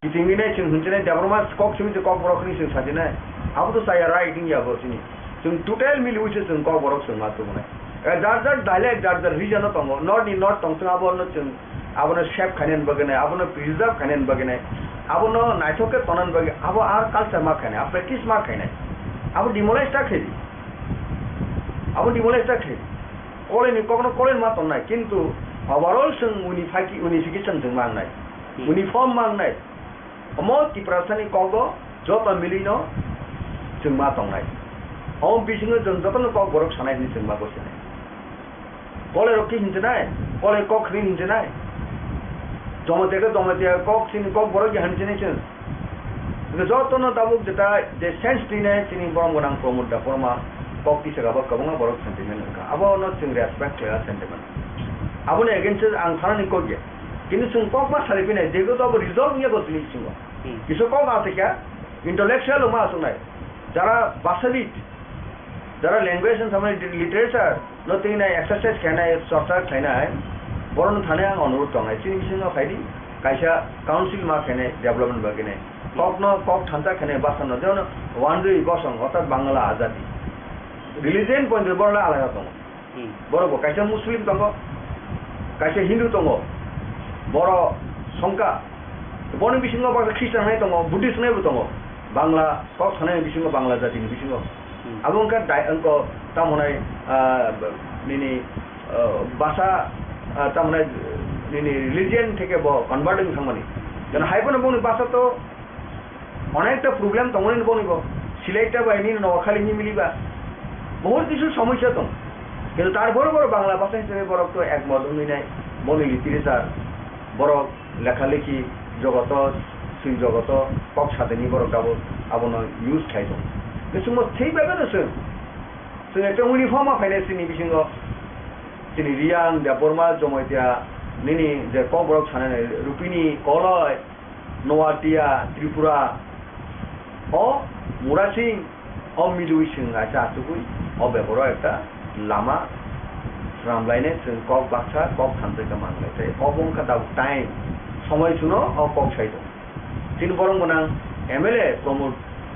kitingwinai chwng hinjinai, Debbarma kok simi je kok borok hinwi chwng sajinai. Abo to chaya right wngya bo chini. Chwng total miliwi se chwng kok borok chwng ma tubunai. Eh, jar jar dialect, jar jar region o tongo. North ni north tong chwng abono chwng, abono save khainani bagwi nai, abono preserve khainani bagwi nai, abono naithok khe tonani bagwi, abo ar culture ma khainai, a practice ma khainai. Abo demolish ta khaidi. Abo demolish ta khaidi. Koleni kokno koleni ma tongnai, kintu overall chwng unifi-, unification chwng ma wngnai. Hmm. Uniform ma wngnai. Omo Tiprasani kogo joto milino chwng ma tongnai. Omo bisingo chwng jotono kok borok sanai hwnwi chwng ma gosinai. Kolai rok khe hinjinai, kolai kok hwnwi hinjinai. Jamatia khe Jamatia kok, chini kok borok ya hinjinai chwng. Hwnkhe jotono tabuk jeta je sense twinai chini borom gwnang Pramod Debbarma kok tisaka bo kwbangma borok sentiment wngkha. Abono chwng respect khlaiya sentiment. Aboni against o ang thanani kok ya. Kintu chwng kok ma sari pinai, jehetu abo result wngya bo chini bisingo. Hmm. Kisa kok ma aswkya, intellectual rok ma aswknai. Jara bhashabid, jara language ni samani literature no twi nai exercise khainai, chorcha khainai, borokno thani ang onurudh tongnai. Chini bisingo phaidi, kaisa council ma khainai development bagwi nai. Kokno kok thansa khainai bwsano, jemon Wanjwi Bosong, orthat Bangla Azadi. Religion point borok alada tongo. Hmm. Borok bo kaisa Muslim tongo, kaisa Hindu tongo, borok songkha, boni bisingo baksa Christian hai tongo, Buddhist hai bo tongo, Bangla kok sanai bisingo, Bangla jatini bisingo. Hmm. Abo wngkha dai-, wngkha tamo hwnai, ah, nini, ah, basa, ah, tamo hwnai nini religion theke bo convert wng thangmani. Jeno hai phano boni basa to onekta problem tongmani boni bo. Silai ta bai nini nokhali ni miliba. Bahut kisu somosya tong. Kintu tarpore borok Bangla basa hisabe borok to ekmot wngwi nai. Boni literature, borok lekha lekhi jogoto, swi jogoto, kok sadini borok abo, abono use khai tong. Bisingbo thik bai no chwng. Chwng ekta uniform ma phainai chini bisingo. Chini Riyang, Debbarma, Jamatia, nini je kok borok sanai nai, Rupini, Koloi, Noatia, Tripura, o Murasing, o Midui Sing hai cha achugwi, o bebaro ekta lama swnamlainai chwng kok baksa, kok thansa khe manlai. Tei obo wngkha tabuk time, somoi suno o kok sai tong. Chini borok gwnang M L A Pramod,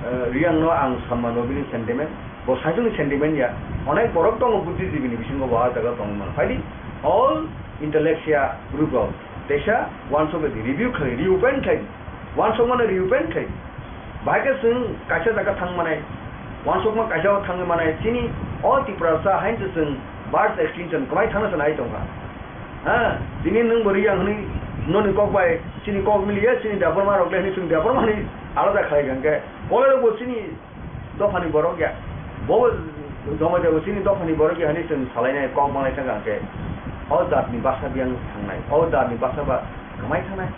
eh, Riyang no ang samano bini sentiment. Bo saichung ni sentiment ya, onek borok tongo buddhijibi ni bisingo bo ah jaga tongwi mano. Phaidi all intellectual group rok teisa uansuk di review khlai, reopen khlai, uansuk mano reopen khlai. Bahai khe chwng kaisa jaga thang manai, uansukma kaisa o thangwi manai, chini o Tiprasa haino chwng birth extinction kwmai thangna se nai tongkha. Ha, tini nwng bo Riyang hwnwi noni kok bai chini kok miliya, chini Debbarma rok le hwnwi chwng Debbarma hwnwi alada khlai kha hwnkhe, Kolai rok bo chini dophani borok ya. Bo Jamatia bo chini dophani borok ya hwnwi chwng salainai kok manglai thangkha hwnkhe, o jatni basa biyang thangnai, o jatni basa ba kwmai thangnai.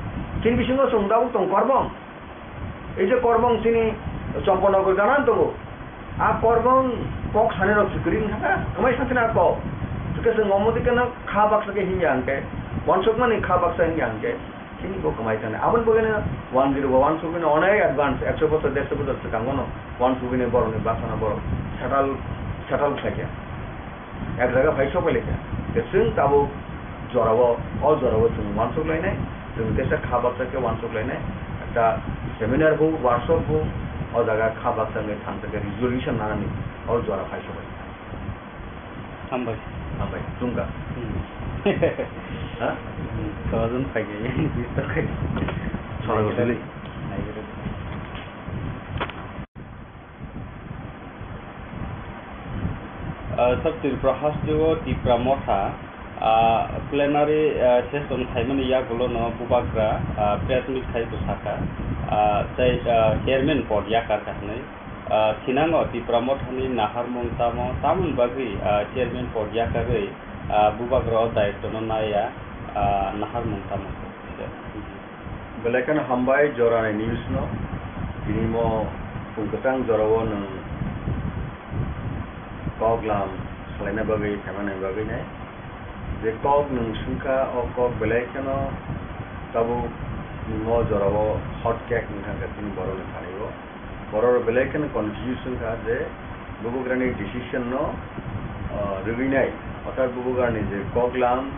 Chini bisingo chwng tabuk tong Korbong. Ei je Korbong chini Champanagar gana tongo. A Korbong kok sanai rok se kwrwi wngkha, kwmai sakhe na kok. Hwnkhe chwng omo dikhe no kha baksa khe hinya hwnkhe. Wansukmani kha baksa wngya hwnkhe chini bo kwmai thangni. Aboni bagwino one zero bo wansukmani onek advance, ekso bochor, derso bochor swkango no wansukmani borokni bwsano borok settle, settle khlaikha. Ek jaga phai sok phailai kha. Tei chwng tabuk jorao, o jorao chwng uansuk lainai, chwng teisa kha baksa khe uansuk lainai. Ekta seminar bo, workshop bo, o jaga kha baksa wngwi thansa khe resolution nanani o jora phai sok phailai kha. Hambai. Hambai, chwng kha. Hmm. Ha? Hmm, kojon phai khe, bis ta khai. Sora gosili. Naigira. Ah, Sir, Tripura hasteo Tipra Motha, ah, plenary, ah, session khaimani yagulono Bubagra, ah, press meet khai bwsakha, ah, tei, ah, chairman pod yakar kha hwnwi. Ah, thinango Tipra Mothani naharmung tamo, tamoni bagwi, ah, chairman pod yakarwi, ah, Bubagra o daitwno naiya, ah, naharmung tamo? Belai kheno hambai jorani news no. Tini mo phung kwchang jorao nwng kok lam salaina bagwi, phaimani bagwi nai. Je kok nwng swngkha, o kok belai kheno tabuk mo jorao hot cake wngkha hwnkhe chini borokni thani o. Borok belai kheno confuse wngkha je bubagrani decision no, ah, rwgwi nai. Orthat bubagrani je kok lam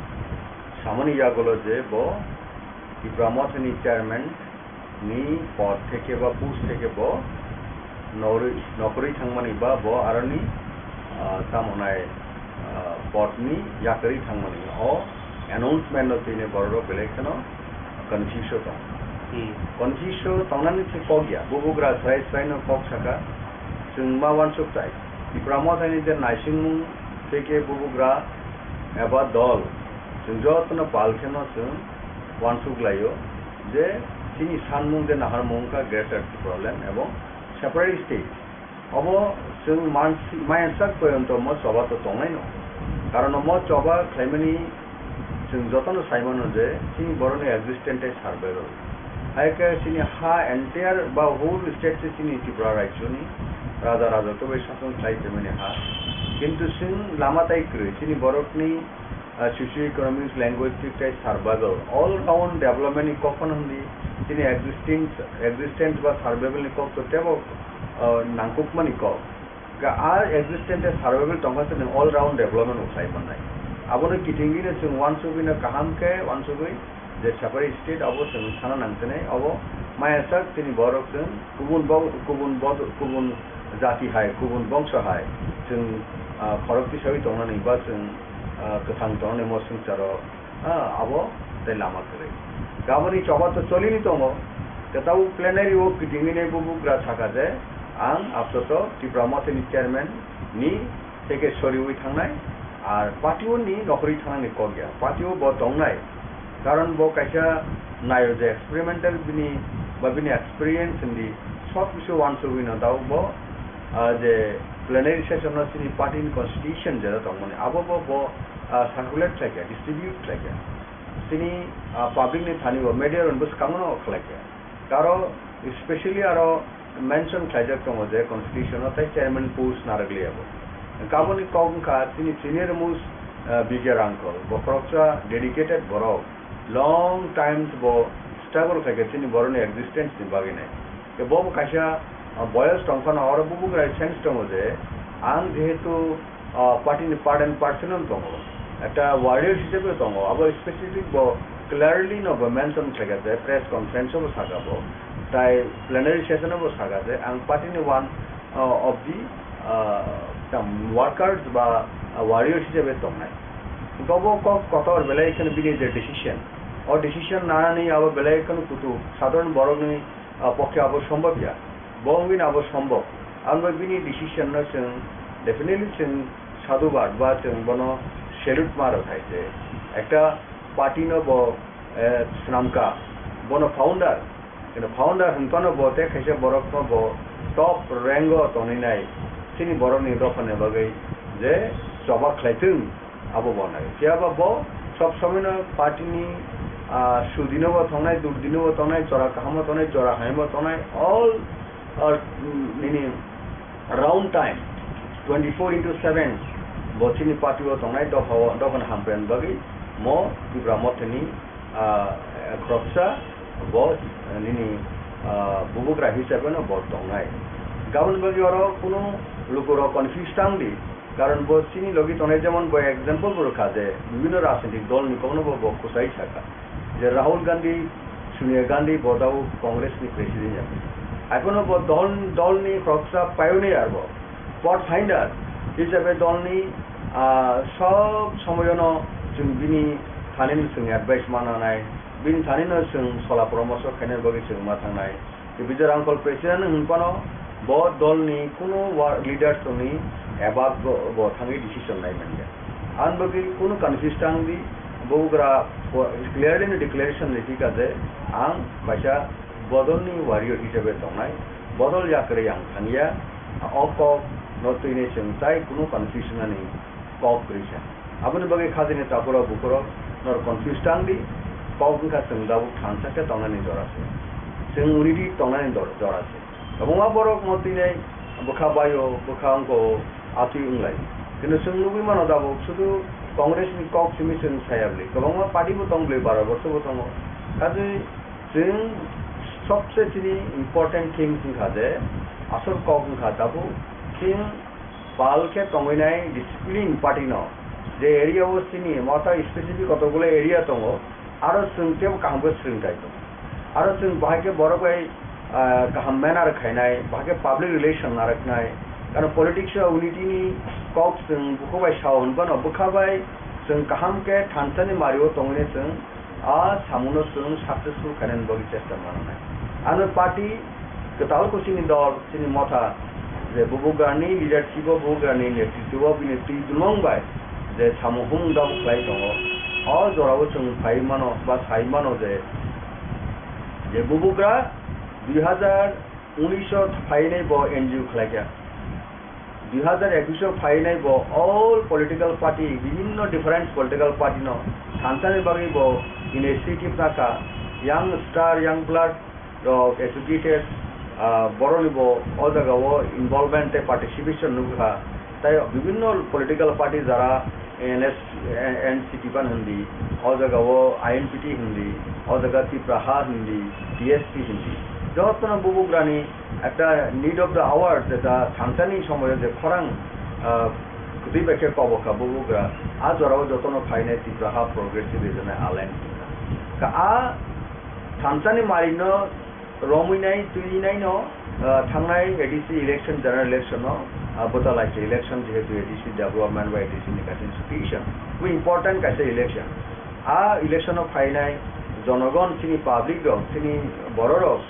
samani yagulo je bo Tipra Mothani chairman ni pod theke ba post theke bo norwi-, nokhorwi thangmani ba bo aroni, ah, tamo nai, ah, pod ni yakarwi thangmani. O announcement no tini borok rok belai kheno confuse o tong. Hmm. Confuse o tongnani se kok ya. Bubagra srai srai no kok saka. Chwng ma uansuk chai. Tipra Mothani je naisingmung theke bubagra eba dol. Chwng jotono pal kheno chwng uansuk laio je chini sanmung je naharmung wngkha Greater Tipraland ebong separate state. Obo chwng mansi-, maiyasak poyonto mo choba to tongnaino. Karon mo choba khlaimani chwng jotono saimano je chini borokni existence tei survival. Hai khe chini ha entire ba whole state se chini Tripura rajyoni raja raja khe bai sason khlai phaimani ha. Kintu chwng lama tai kwrwi chini borokni ah, socio-economics, linguistic tei survival, all round development ni kok phano hwnwi chini existence, existence ba survival ni kok to teibo, ah, nangkukmani kok. Ga a existence tei survival tongkha se nwng all round development bo khlai mannai. Abono kitingwino chwng uansugwino kaham khe uansugwi je separate state abo chwng sana nangsinai, abo maiyasak chini borok chwng kubun bo-, kubun bo-, kubun jati hai, kubun bongso hai chwng, ah, khorok tisawi tongnani ba chwng ah, kwthang tongnani mo swngcharo, ah, abo tei lama kwrwi. Gaboni choba to cholini tongo, kwtal plenary o kitingwini bubagra saka je, ang apatot Tipra Mothani chairman ni theke soriwi thangnai, ar party o ni nokhorwi thangnani kok ya, party o bo tongnai, karon bo kaisa naio je experimental bini ba bini experience hindi sob kisu uansugwi no dao bo, ah, je plenary session o chini party ni constitution jera tongmani, abo bo, bo, ah, circulate khlaikha, distribute khlaikha. Chini, ah, public ni thani bo media rok bo swkango no khlaikha. Aro specially aro mention khlaijak tongo je constitution o tei chairman post narwkliya bo. Kaboni kok wngkha chini senior most, ah, B J Rangkhol, bo khoroksa dedicated borok, long times bo struggle khlaikha chini borokni existence ni bagwi nai. Bo bo kaisa, ah, boyos tongphano oro bubagra sense tongo je, ang jehetu, ah, party ni part and parcel no tongo, ekta warrior hisabe tongo, abo specific bo clearly no bo mention khlaikha je, press conference o bo saka bo, tai plenary session o bo saka je, ang party ni one, ah, of the, ah, tam workers ba, ah, warrior hisabe tongnai. Bo bo kok kotor belai kheno bini je decision, o decision nanani abo belai kheno kutu sadharon borokni ah, pokhe abo sombhob ya. Bo wngwi no abo sombhob. Abo wngwi bini decision no chwng definitely chwng sadhubad ba chwng bono salute ma rw khai je ekta party no bo, eh, swnamkha, bono founder. Kino founder hwnphano bo tei khaisa borok no bo top rank o tonwi nai chini borok ni dopha ni bagwi je choba khlai thung. Abo bo nai. Phiya ba bo sob somoi no party ni, ah, sudino bo tongnai, durdino bo tongnai, jora kaham o tongnai, jora hamya bo tongnai, all, ah, nini round time, twenty four into seven, bo chini party o tongnai, dopha o, dopha ni hamkrai bagwi, Mo Tipra Mothani, ah, khoroksa bo, ah, nini, ah, bubugra hisabeno bo tongnai. Gabon bagwi oro kunu lukurok confuse tang di, karon bo chini logi tongnai, jemon bo example bo rwkha je bibhinno rajnitik dolni kokno bo, bo kwchai sakha je Rahul Gandhi, Sonia Gandhi bo tabuk Congress ni president ya. Haiphano bo dol, dolni khoroksa pioneer bo. Pathfinder hisabe dolni, ah, sob somoyono chwng bini thanino chwng advice ma nanai, bini thanino chwng sola poramorso khainani bagwi chwng ma thangnai. Tei Vijay Rangkhol president wng phano bo dolni kunu wa-, leaders tongni above bo, bo thangwi decision nai manya. Ang bagwi kunu confuse tang di, bubugra po-, clearly no declaration rikha je ang kaisa bodolni warrior hisabe tongnai, bodol yakarwi ang thangya, o kok no twinai chwng tai kunu confusion ani kok kwrwi sa. Aboni bagwi khajani takhurok bukhurok nor confuse tang di, kok wngkha chwng tabuk thansa khe tongnani jora se. Chwng unity tongnani dor-, jora se. Kwbangma borok no twinai bwkha baio, bwkha wngko, atwi wnglai. Kintu chwng nugwi mano tabuk sudu Congress ni kok simi chwng saya bwlwi. Kwbangma party bo tong bwlwi, baro borso bo tongo. Kaje Chwng sobse chini important things wngkha je, asol kok wngkha tabuk chwng pal khe tongwi nai discipline party no, je area o chini motha specific kotokgulo area tongo, aro chwng teibo kaham khe swrwngthai tongo, aro chwng bahai khe borok bai, ah, kaham manner khainai, bahai khe public relation narwknai, karon politics o unity ni kok chwng bukhuk bai sao hwnphano bwkha bai chwng kaham khe thansa ni mari o tongwi nai chwng a samungno chwng successful khainani bagwi chesta mananai. Ano party kwtal khe chini dol, chini motha, je bubugrani leadership o, bubugrani netritwo o bini twi dulmung bai je samung humung tabuk khlai tongo, o jorao chwng phai mano ba sai mano je, je bubugra dui hazar unis o phainai bo N G O khlaikha. Dui hazar ekus o phainai bo all political party, bibhinno different political party no thansani bagwi bo initiative nakha, young star, young blood rok, educated, ah, borok ni bo o jaga o involvement tei participation nukha. Tai bibhinno political party jara N S, N C P ban hindi, o jaga o I N P T hindi, o jaga Tipra Ha hindi, T S P hindi. Jotono bubugrani ekta need of the hour, jeta thansani somoyo je khorang, ah, kwtwi bai khe kobokha bubugra, a jorao jotono phainai Tipra Ha Progressive Regional Alliance wngkha. Ka a thansani marino romwi nai, twi nai no, ah, thangnai A D C election, general election no, ah, bwta lai khe election, jehetu A D C development ba A D C ni kaisa institution, bo important kaisa election. A election o phainai jonogon, chini public rok, chini borok rok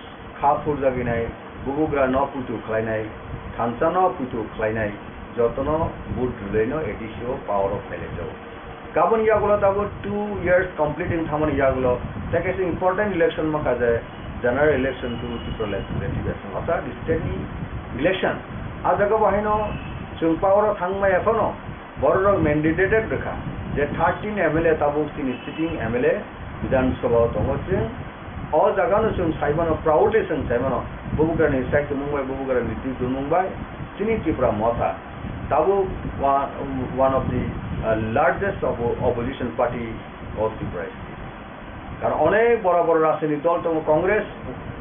kha phurjagwi nai, bubugra no puitu khlainai, thansa no puitu khlainai, jotono vote rwlai no A D C o power o phailai jago. Kabun yagulo tabuk two years complete wng thangmani yagulo, tei kaisa important election mankha je general election to Tripura Legislative Assembly, orthat state ni election. A jaga bo haino chwng power o thang maya phano borok rok mandated rwkha je thirteen M L A tabuk chini sitting M L A Bidhan Sabha o tongo chwng. O jaga no chwng sai mano, proudly chwng sai mano, bubugra ni saichumung bai, bubugra ni twi dulmung bai chini Tripura Motha tabuk wa-, one of the, uh, largest oppo-, opposition party of Tripura state. Karon onek bora bora rajnitik dol tongo, Congress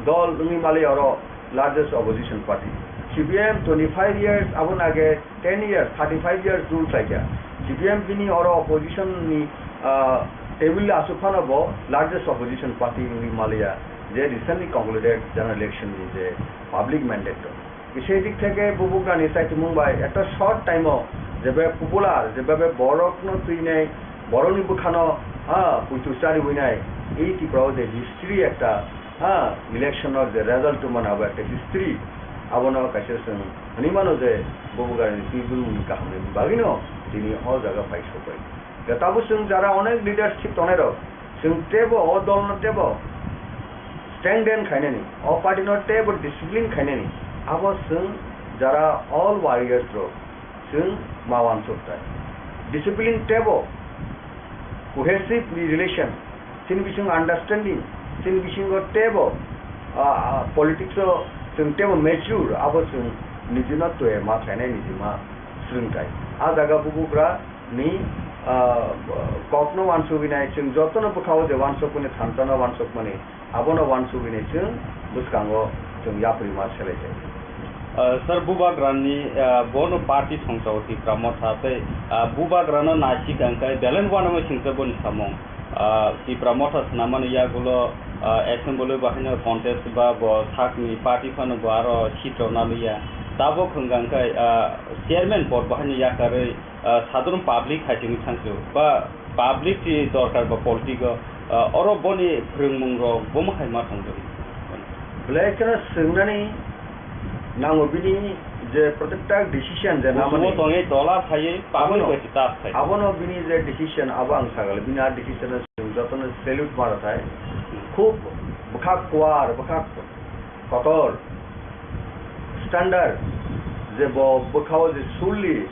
dol wngwi mali oro largest opposition party. C P M twenty-five years, aboni age ten years, thirty-five years rule khlaikha. C P M bini oro opposition ni, ah, table aswk phano bo largest opposition party wngwi maliya, je recently concluded general election ni je public mandate rok. Sei dik theke bubugrani saichumung bai ekta short time o jebe popular, jebe borokno twinai, borokni bwkhano, ha, puitu chariwinai, ei Tripura o je history ekta, ha, election o je result tongmani abo ekta history, abono kaisa chwng hwnwi mano je bubugrani twi dulmungni kahamni bagwino tini o jaga pai sokbai. Tabuk chwng jara onek leadership tongnai rok, chwng teibo o dol no teibo strengthen khainani, o party no teibo discipline khainani, abo chwng jara all warriors rok chwng ma wansuk tai. Discipline teibo cohesive relation, chini bisingo understanding, chini bisingo teibo, ah, ah, politics o chwng teibo mature, abo chwng nijino twi ma khainai, nijima swrwngthai. A jaga bubugra ni ah, kokno wansugwi nai, chwng jotono bwkhao je wansukmani thansa no wansukmani, abono wansugwi nai chwng bwskango chwng yapri ma selai jai. Ah, sir, Bubagrani, ah, bono party songchao Tipra Motha tei, ah, Bubagrano naisik ang khe belai uanama singsa boni samung. Ah, Tipra Motha swnamani yagulo, ah, assembly bahaino contest ba bo sakni party phano bo aro seat rok naliya. Tabok hwnkha khe, ah, chairman pod bahaino yakarwi, ah, sadharon public hai simi thangsu ba public ni dorkar ba politic o, ah, oro boni phwrwngmung rok bomo hai ma thangjago. Belai kheno swngnani nango bini je protekta decision je namani. Busumo tongwi tola phaiwi public abono, bai se tas khai. Abono bini je decision abo ang sagale, bini a decision o chwng jotono salute ma rwthai. Khub bwkha kuar, bwkha kotor, standard, je bo bwkhao je surli,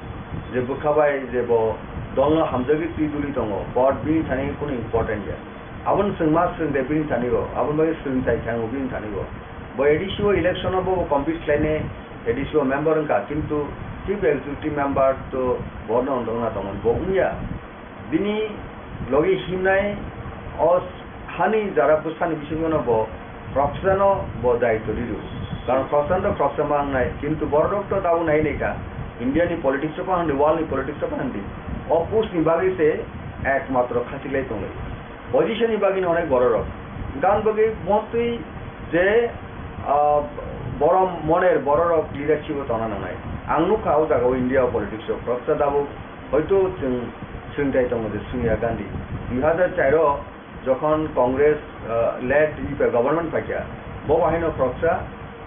je bwkha bai je bo dolno hamjagwi twi duli tongo, but bini thani kunu important ya. Aboni chwng ma swrwng de bini thani bo, aboni bagwi swrwng chai khe ang bini thani bo. Bo A D C o election o bo compete khlainai, A D C o member wngkha, kintu chief executive member to bono wngna tongo, bo wngya. Bini logi himnai o hani jara bwsani bisingo no bo khoroksano bo daitw riru. Karon khoroksa to khoroksa ma wngnai, kintu borok to tabuk nai nai kha. India ni politics o pahandi, world ni politics o pahandi. O post ni bagwi se ekmatro khachilai tonglai. Position ni bagwi no onek borok rok. Gan bagwi mostly je, ah, borom moner borok rok leadership o tongna nangnai. Ang nukha o jaga o India o politics o khoroksa tabuk hoito chwng swngchai tongo je Sonia Gandhi. Dui hazar char o jokhon Congress, ah, led U P A government phaikha, bo bahaino khoroksa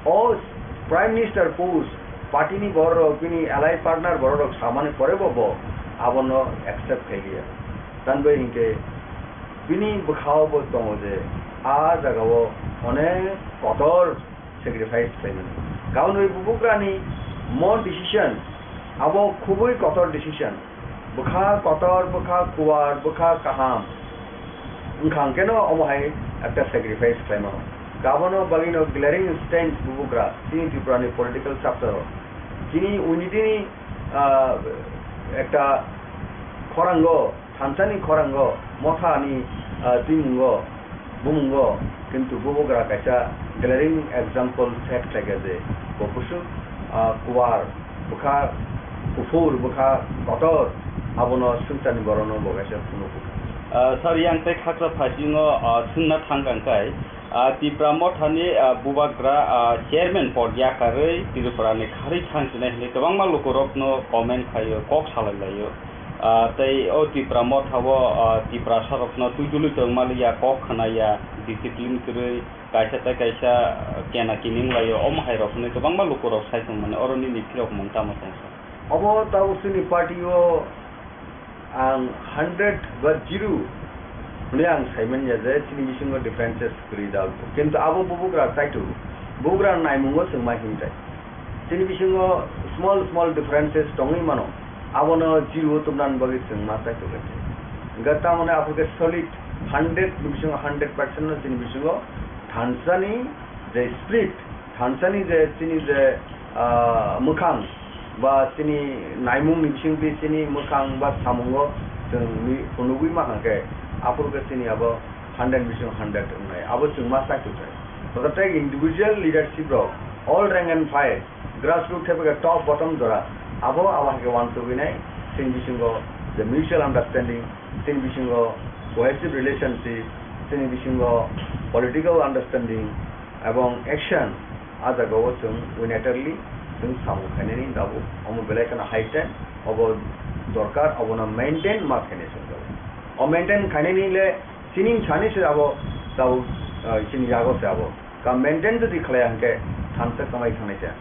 o Prime Minister post party ni borok rok bini allied partner borok rok samani pore bo, bo abono accept khailiya. Tanbai hinkhe bini bwkhao bo tongo je a jaga o onek kotor sacrifice khlaimani. Kaunwi bubugrani mo decision abo khubui kotor decision. Bwkha kotor, bwkha kuar, bwkha kaham. Wngkha hwnkhe no omo hai ekta sacrifice khlaimano. Abono bagwino glaring stand bubugra chini Tripura ni political chapter o. Chini unity ni, ah, ekta khorango, thansa ni khorango, motha ni, ah, twimungo, bumungo, kintu bubugra kaisa glaring example set khlaikha je bo bwswk, ah, kuar, bwkha kuphur, bwkha kotor, abono swngcharni borokno bo kaisa phunukgo. Ah, sir, yang tei khaksa phasingo, ah, swngna thang kang kai, ah, Tipra Mothani, ah, bubagra, ah, chairman pod yakarwi Tripurani kharwi thangsinai hinwi kwbangma lukurokno comment khaio, kok salai laio. Ah, tei o Tipra Motha o, ah, Tiprasarokno twi tuli tongmaliya, kok khnaya, discipline kwrwi, kaisa tei kaisa, ah, kena kining laio, omo hai rok hwnwi kwbangma lukurok sai tongmani, oro nini phirokmung tamo tong sa? Obo tabuk chini party o ang hundred ba zero hwnwi ang saimanya je chini bisingo differences kwrwi da, kintu abo bubugra kaitu, bubugra naimungo chwng ma himtai. Chini bisingo small small differences tongwi mano, abono zero o tubnani bagwi chwng ma chaitokgwi. Hwnkhe tamoni aphuru khe solid hundred ni bisingo hundred percent no chini bisingo thansani je spirit, thansani je chini je, ah, mwkhang ba chini naimung ni bisingtwi chini mwkhang ba samungo chwng mi-, phunugwi ma hwnkhe aphuru khe chini abo hundred bisingo hundred wngnai, abo chwng ma chaitokgwi. Tototei individual leadership rok, all rank and file, grassroots khe bwkhe top bottom jora, abo abo hai khe uansugwi nai, chini bisingo the mutual understanding, chini bisingo cohesive relationship, chini bisingo political understanding ebong action, a jagao chwng unitarily chwng samung khainani tabuk omo belai kheno high time, obo dorkar, obono maintain ma khainai chwng tabuk. O maintain khainani le chini sani se abo tabuk, ah, chini yago se abo. Ka maintain jodi khlaiya hwnkhe thansa kwmai thangnai se.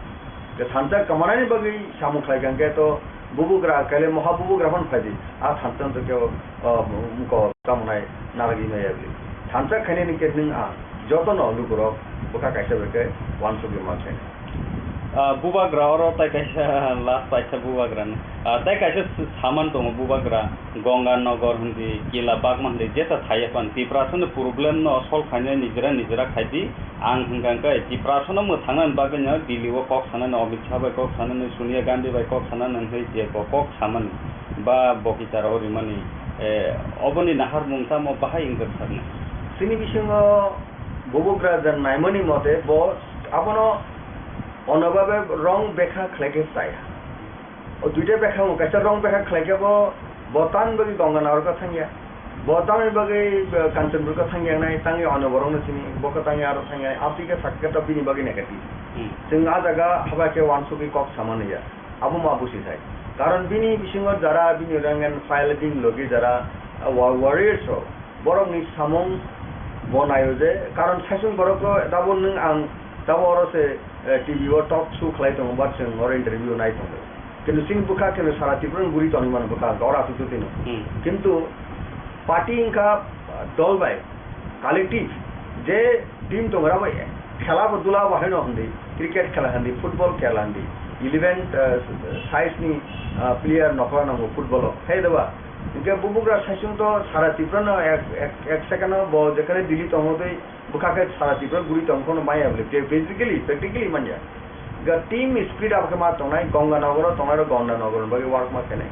Je thansa kwmanani bagwi samung khlai kha hwnkhe to bubugra, kaile moha bubugra phano phaidi. A thansa hwnkhe, ah, muko kamunai narwgwi maya bwlwi. Thansa khainani khe nwng ang jotono lukurok bwkha kaisa bai khe uansugwi ma khe. Ah, bubagra oro tai kaisa last paisa bubagra ni. Ah, tai kaisa s-, saman tongo bubagra. Ganga Nagar hindi, Kila Bagma hindi, jeta thaiya pan. Tiprasani problem no solve khainai nijera nijera khaidi. Ang hwnkha hwnkhe Tiprasano mwthangnani bagwino Delhi o kok sanani, Amit Shah bai kok sanani, Sonia Gandhi bai kok sanani hwnwi je bo kok samani. ba bo kichar o rimani, eh, oboni naharmung tamo bahai wngkha sakno? Chini bisingo bubagra je naimani mote bo abono onobabe wrong bekha khlaikhe chaya. O duita bekha wng, kaisa wrong bekha khlaikhe bo, bo tamni bagwi Gonganagar khe thangya, bo tamni bagwi, eh, Kanchanpur khe thangya nai, tangwi ono borokno sini, bo khe tangwi aro thangya nai, amtwi khe sakhe to bini bagwi negative. Hmm. Chwng a jaga haba khe wansugwi kok samani ya. Abo ma busi sai. Karon bini bisingo jara bini rank and file bini logi jara, ah, wa-, warriors rok, borokni samung bo naio je, karon saichung borok o tabuk nwng ang tabuk oro se, eh, T V o talk show khlai tongo, ba chwng oro interview nai tongo. Kintu chini bwkha kintu sara Tripura ni guri tongwi mano bwkha, oro aswk twi no. Hmm. Kintu party wngkha, ah, dol bai, collective, je team tongo, abo khela bo dula bo haino hindi, cricket khela hindi, football khela hindi, eleven, uh, size ni, uh, player nokla nango football o. Hai da ba? Hingke bubugra saichung to sara Tripura no ek, ek, ek second o bo jekhane Delhi tongo tei bwkha khe sara Tripura guri tong phano maya bole. Physically, practically manya. Ga team spirit abo khe ma tongnai, Ganga Nagar o tongnai ro Ganga Nagar bagwi work ma khenai.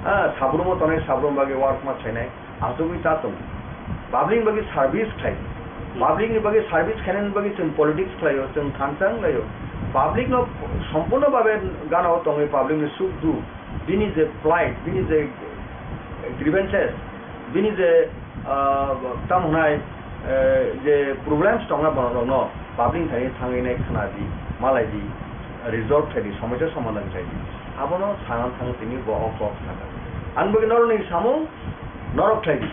Ah, Sabrum o tongnai Sabrum bagwi work ma khenai. Asugwi cha tongo. Public ni bagwi service khlai. Hmm. Public ni bagwi service khlainani bagwi chwng politics khlaio, chwng thansa wnglaio. Public no sompurno babe gana o tongwi public ni suk duk, bini je plight, bini je grievances, bini je, ah, tamo hwnai, eh, je problems tongna borok rokno public ni thani thangwi nai khna di, malai di, resolve khlai di, somosya somadhan khlai di. Abono sana thang tini bo o kok sakha. Ani bagwi norokni samung norok khlai di.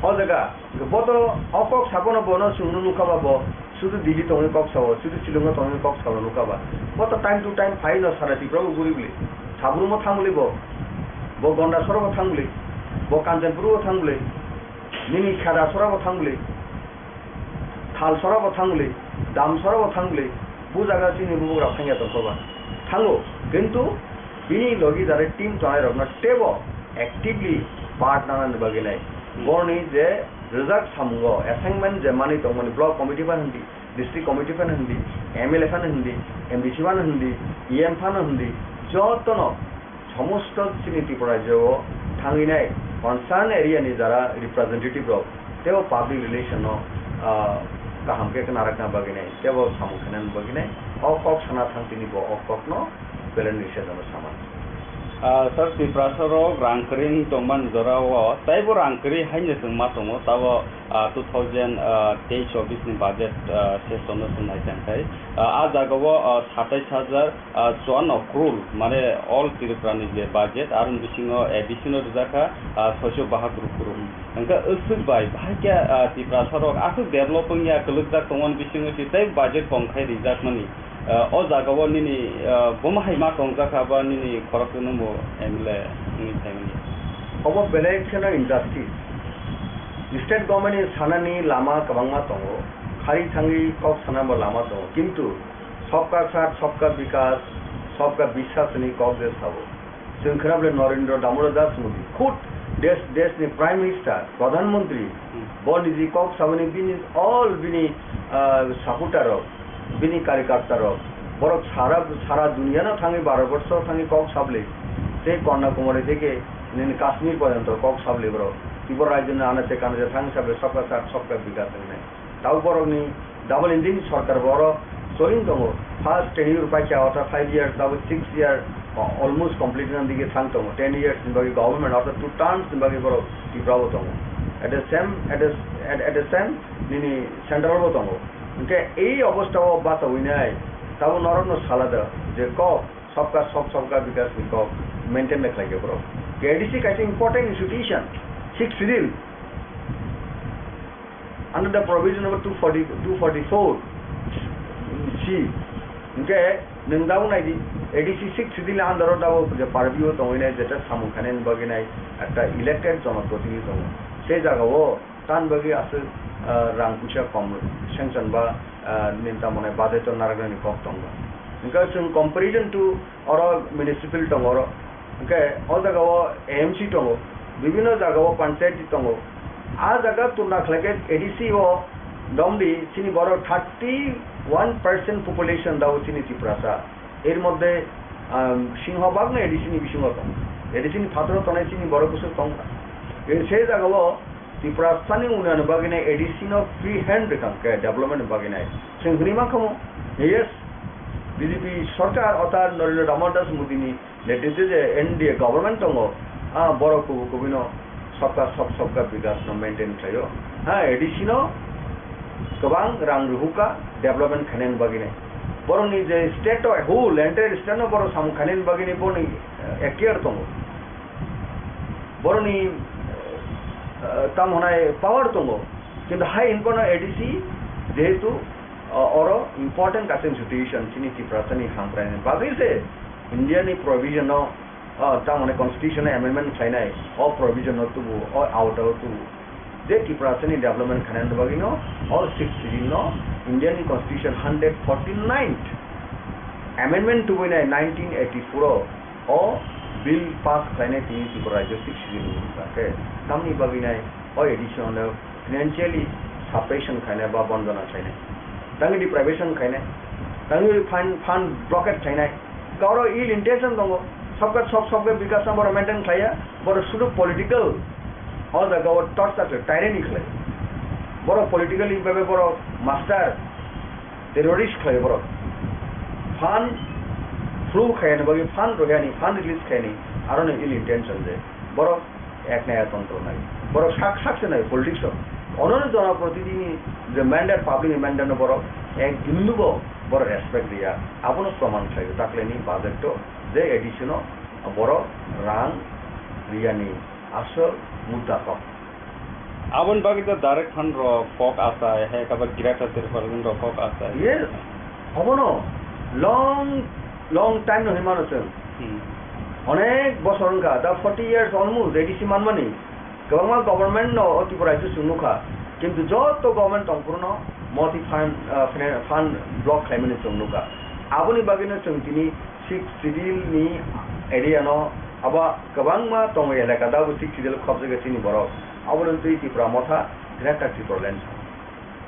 O jaga, bo to o kok sabono bono chwngno nukha ba bo, sudu Delhi tongwi kok sao, sudu Shillong o tongwi kok sao nukha ba. Bo to time to time phai no sara Tripura bo guri bwli. Sabrum o thang bwli bo, bo Gondasora bo thang bwli, bo Kanchanpur bo thang bwli, nini Khedasora bo thang bwli. Thalsora bo thang bwli, Damsora bo thang bwli, bo jaga chini bubagra phangya tongkha ba. Thango, kintu bini logi jare team tongnai rokno teibo actively part nanani bagwi nai. Hmm. Borni je rijak samungo assignment je manwi tongmani block committee phano hindi, district committee phano hindi, M L A phano hindi, M D C phano hindi, E M phano hindi, jotono somosto chini Tripura rajyo o thangwi nai concern area ni jara representative rok teibo public relation no, ah, kaham khe khna rakna bagwi nai teibo samung khainani bagwi nai o kok sana thang tini bo o kok no belai ni sejano sama. Ah, sir, Tiprasa rok rang kwrwi wng tongmani jora o teibo rang kwrwi haino chwng ma tongo, tabo, ah, two thousand, ah, teis chobbish ni budget, ah, session no chwng nai tang khai, ah, ah jaga o, ah, satais hajar ah, chuanno crore, mane all Tripura ni je budget, aroni bisingo A D C no rijak kha, ah, soiso bahatur crore. Hwnkhe aswk bai, bahai khe, ah, Tiprasa rok aswk develop wngya, kwlwkjak tongmani bisingo se tei budget kom khai rijakmani. Ah, o jaga o nini, ah, bomo hai ma tongjak kha ba nini khoroknwi nwngbo M L A wngwi phaimani? Obo belai kheno injustice. State government ni sanani lama kwbangma tongo, khari thangwi kok sanabo lama tongo, kintu Sabka Saath, Sabka Vikas, Sabka Vishwas hwnwi kok je sabo. Chwng khna bole Narendra Damodar Das Modi, khud desh, desh ni Prime Minister, Pradhan Mantri, Hmm. bo niji kok saboni bini all bini, ah, supporter rok, bini karyakarta rok, borok sara, sara duniya no thangwi Bharat borsho thangwi kok sabli, tei Kanyakumari theke nini Kashmir porjonto kok sabli borok. Tripura rajyo ni anache kanache thangwi sabli Sabka Saath, Sabka Vikas hwnwi nai. Tabuk borokni double engine sorkar bo oro soling tongo. First tenure paikha, ortha five years, tabuk six year, o-, almost complete wngna dige thang tongo. Ten years ni bagwi government, ortha two terms ni bagwi borok Tripura bo tongo. At the same, at the, at, at the same, nini central bo tongo. Hwnkhe ei obostha o bachawi nai, tabuk norokno sala da je kok, Sabka Saath, Sabka Vikas ni kok maintain da khlai khe borok. K D C kaisa important institution, sixth schedule. Under the provision number two forty, two forty-four C, hwnkhe nwng tabuk nai di, A D C sixth schedule under o tabuk je purview o tongwi nai, jeta samung khainani bagwi nai ekta elected jonoprotinidhi tongo. Se jaga o tan bagwi aswk, ah, rang puisa kom sanction ba, ah, nini tamo nai budget o narwknani kok tongo. Hwnkhe chwng comparison to oro municipal tongo oro. Hwnkhe o jaga o A M C tongo, bibhinno jaga o panchayati tongo. A jaga tuna khlai khe A D C o domdi chini borok thirty one percent population dao chini Tiprasa. Er moddhe um, singho bagno A D C ni bisingo tong. A D C ni phataro tongnai chini borok bwswk tong kha. E, se jagao Tiprasani unnayon bagwino A D C no free hand rwkha khe development ni bagwino. Chwng hwnwi mankha mo, yes, B J P sarkar ota Narendra Damodar Das Modi ni netritwe je N D A government tongo, ah, borok kubui kubui no sabka sab sabka bikas no maintain khlaio. Ha, A D C no kwbang rang rwhukha development khainani bagwino. Borokni je state o whole entire state no borok samung khainani bagwino borokni, eh, ekhtiar tongo. Borokni, eh, tamo hwnai power tongo. Kintu hai hinphano A D C jehetu, eh, oro important kaisa institution chini Tiprasani hamkraini bagwi se India ni provision no, ah, tamoni constitution amendment khlainai, o provision no tubu, o out o tubu. Je Tiprasani development khainani bagwino, o sixth schedule no Indian constitution hundred forty-ninth amendment tubuinai nineteen eighty-four o, o bill pass khlainai tini Tripura rajyo sixth schedule ni wngkha khe, tamni bagwinai o A D C no financially suppression khainai ba bonjona khainai, tangwi deprivation khainai, tangwi fund, fund blockade khainai, kauro ill intention tongo, sabka sab sabka bikas no borok maintain khlaiya, borok sudu political, o jaga o torture khlai, tyranny khlai, borok politically bhabe borok master, terrorist khlai borok, fund flow khaiyani bagwi, fund royani, fund release khaiyani, aro no ill intention je borok ek naya tontro nai. Borok sak sak se nai politics o. Onono jona protinidhi ni je mandate, public ni mandate no borok ek bindu bo borok respect riya. Abono proman khlai o. Taklai ni budget o je A D C no borok rang riyani asol mudda kok. Aboni bagwi to direct fund rok kok asai, hai khe ba Greater Tipraland rok kok asai. Yes, obono long, long time no hinmano chwng. Hmm. Onek bosor wngkha, da forty years almost A D C manmani. Kwbangma government no o Tripura rajyo chwng nukha, kintu joto government tongphuru no moti fund, ah, fina-, fund block khlaimani chwng nukha. Aboni bagwino chwng tini sixth schedule ni area no abo kwbangma tongo elaka, da bo sixth schedule khopjagwi chini borok. Abono twi Tipra Motha Greater Tipraland.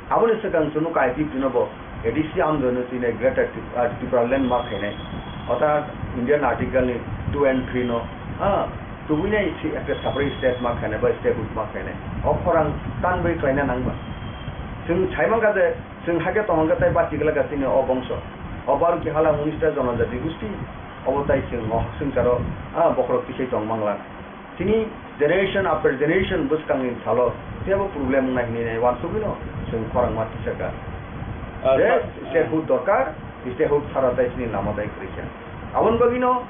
Aboni swkang chwng nukha I P F T no bo A D C andolon no tini Greater Tip-, ah, Tipraland ma khainai. Orthat Indian Article ni two and three no, ah, tubuinai si ekta separate state ma khainai ba statehood ma khainai. O khorang tanbai khlaina nangma. Chwng sai mankha je, chwng hakhe tongkha tei bachigwlak chini o bongso. O Baruki hala unis ta jonojati gusti, obo tai chwng o swngcharo, ah, bokhorok tisai tong mangla. Chini generation after generation bwskangni salo jebo problem wngnai hinwi nai uansugwino chwng khorang ma tisaka. Ah, je sir, statehood dorkar, statehood sara tai chini lama tai kwrwi kha. Aboni bagwino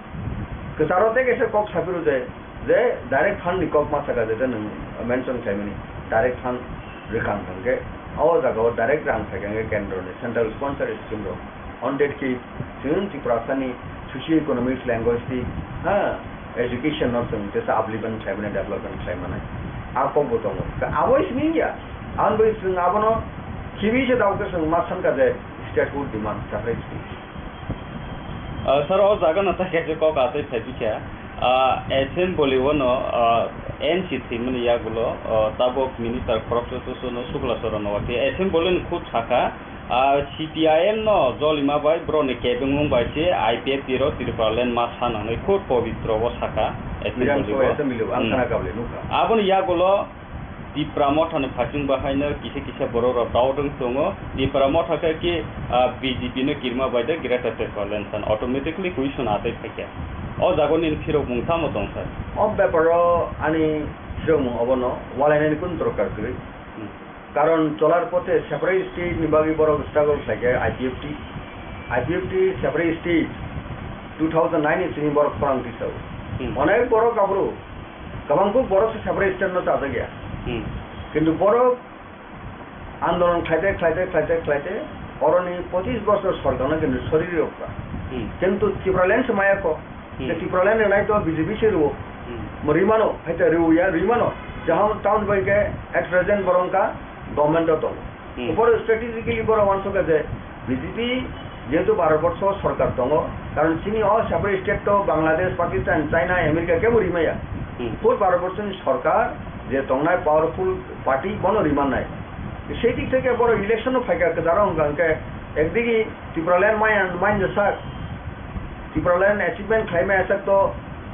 kwcharo tei kaisa kok saphuru je, je direct fund ni kok ma saka je nwng mention khlaimani, direct fund rwkha hwnkhe o jagao direct rang phaikha hwnkhe kendroni central sponsor scheme rok. Hundred khe chwng Tiprasani socio-economic language tei, ha, education no chwng tesa upliftment khlaimani, development khlaimani. A kok bo tongo. Ka abo simi ya. Ang bai chwng abono khibi se dao khe chwng ma sankha je statehood demand separate state. Ah, sir, o jaga no tai kaisa kok asai phai bikha. Ah, assembly o no, ah, N C thwimani yagulo, ah, tabuk minister khoroksa susu no Sukla Charan no wakhe assembly ni khud sakha. Ah, C P I M no jolima bai borokni kebengmung bai se I P F T rok Tripura land ma sa nangnai khud pobitro bo sakha. Assembly Bidhan Sabha o. Assembly o, ang Hmm. khana kable nukha. Aboni yagulo Tipra Motha ni phasing bahaino kisa kisa borok rok doubt wng tongo. Tipra Motha khe ki, ah, B J P no kirima bai de Greater Tipraland san automatically question atwi phaikha. O jaga nini phirok mung tamo tong sir? O beparo ani phirok mung obono walainani kun dorkar kwrwi. Hmm. Karon cholar pothe separate state ni bagwi borok struggle khlaikha I P F T. I P F T separate state two thousand nine ni simi borok khorang tisao. Hmm. Onek borok aphuru kwbangkuk borok se separate state no chajakya. Hmm. Kintu borok andolon khlaite, khlaite, khlaite, khlaite, oroni pochis bosor sorkarno kintu sori rwkha. Hmm. Kintu Tipraland se maya kho. Hmm. Je Tipraland rwnai to B J P se rwo. Hmm. Mo rwimano, hai to rwya, rwimano. Jahon town bai khe at present borok wngkha government o tongo. Hmm. Upor strategically borok uansukha je B J P jehetu Bharat borsho sorkar tongo, karon chini o separate state to Bangladesh, Pakistan, China, America kebo rimaya. Hmm. Full Bharat borsho ni sorkar je tongnai powerful party bono rimannai. Sei dik theke borok election no phaikha kwcharo hwnkha hwnkhe ekdigi Tipraland maya, maya sak. Tipraland achievement khlaimaya sak to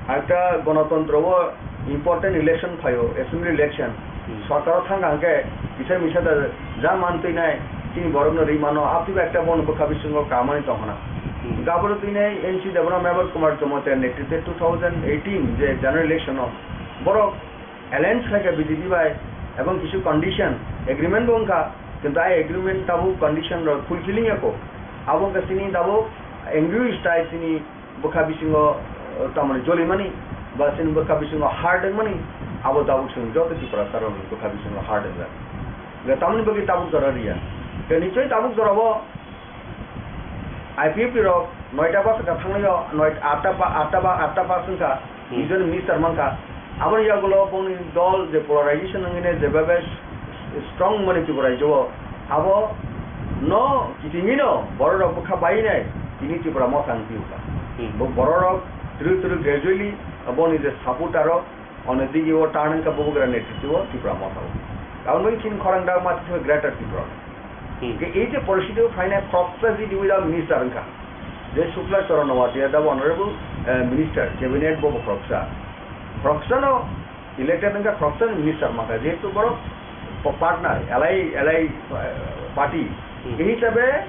ekta gonotontro o important election phaio, assembly election. Hmm. Sorkar o thangkha hwnkhe kisa misa da ja man twinai chini borokno ri mano, aphiba ekta bono bwkha bisingo kamani tongkhna. Hmm. Gaboro twinai N C Debbarma, Mevar Kumar Jamatia netrite two thousand eighteen je general election o borok alliance khlaikha B J P bai, ebong kisu condition, agreement bo wngkha, kintu ai agreement tabuk condition rok fulfilling ya kho. Abo wngkha chini tabuk angry style chini bwkha bisingo, eh, tamani jolimani, ba chini bwkha bisingo hard wngmani, abo tabuk chwng joto Tiprasa rokni bwkha bisingo hard wngjak. Hwnkhe tamoni bagwi tabuk jora riya. Hwnkhe nichoi tabuk jorao I P F T rok noita bus ka thangnaio, noi, atta pa, atta ba, atta bus wngkha, Hmm. Union Minister mankha. Aboni yagulo bongni dol je polarization wngwi nai, je bebe strong mani Tripura rajyo o, abo no kitingino borok rok bwkha bai nai, tini Tripura motha wng phiuka. Hmm. Bo borok rok twrwk twrwk gradually boni je supporter rok, Ono digi o turn wngkha bubagra netrito o Tipra motha o. Aboni bagwi chini khorang da ma tisa Greater Tipra. Hmm. Ke ei je porishito phainai khoroksa jidi wida minister wngkha. Je Shukla Charan Noatia da honorable, eh, minister, cabinet bo bo khoroksa. Khoroksa no elected wngkha, khoroksa ni minister mankha. Jehetu borok pa-, partner, alai, alai, eh, party. Hmm. Ei hisabe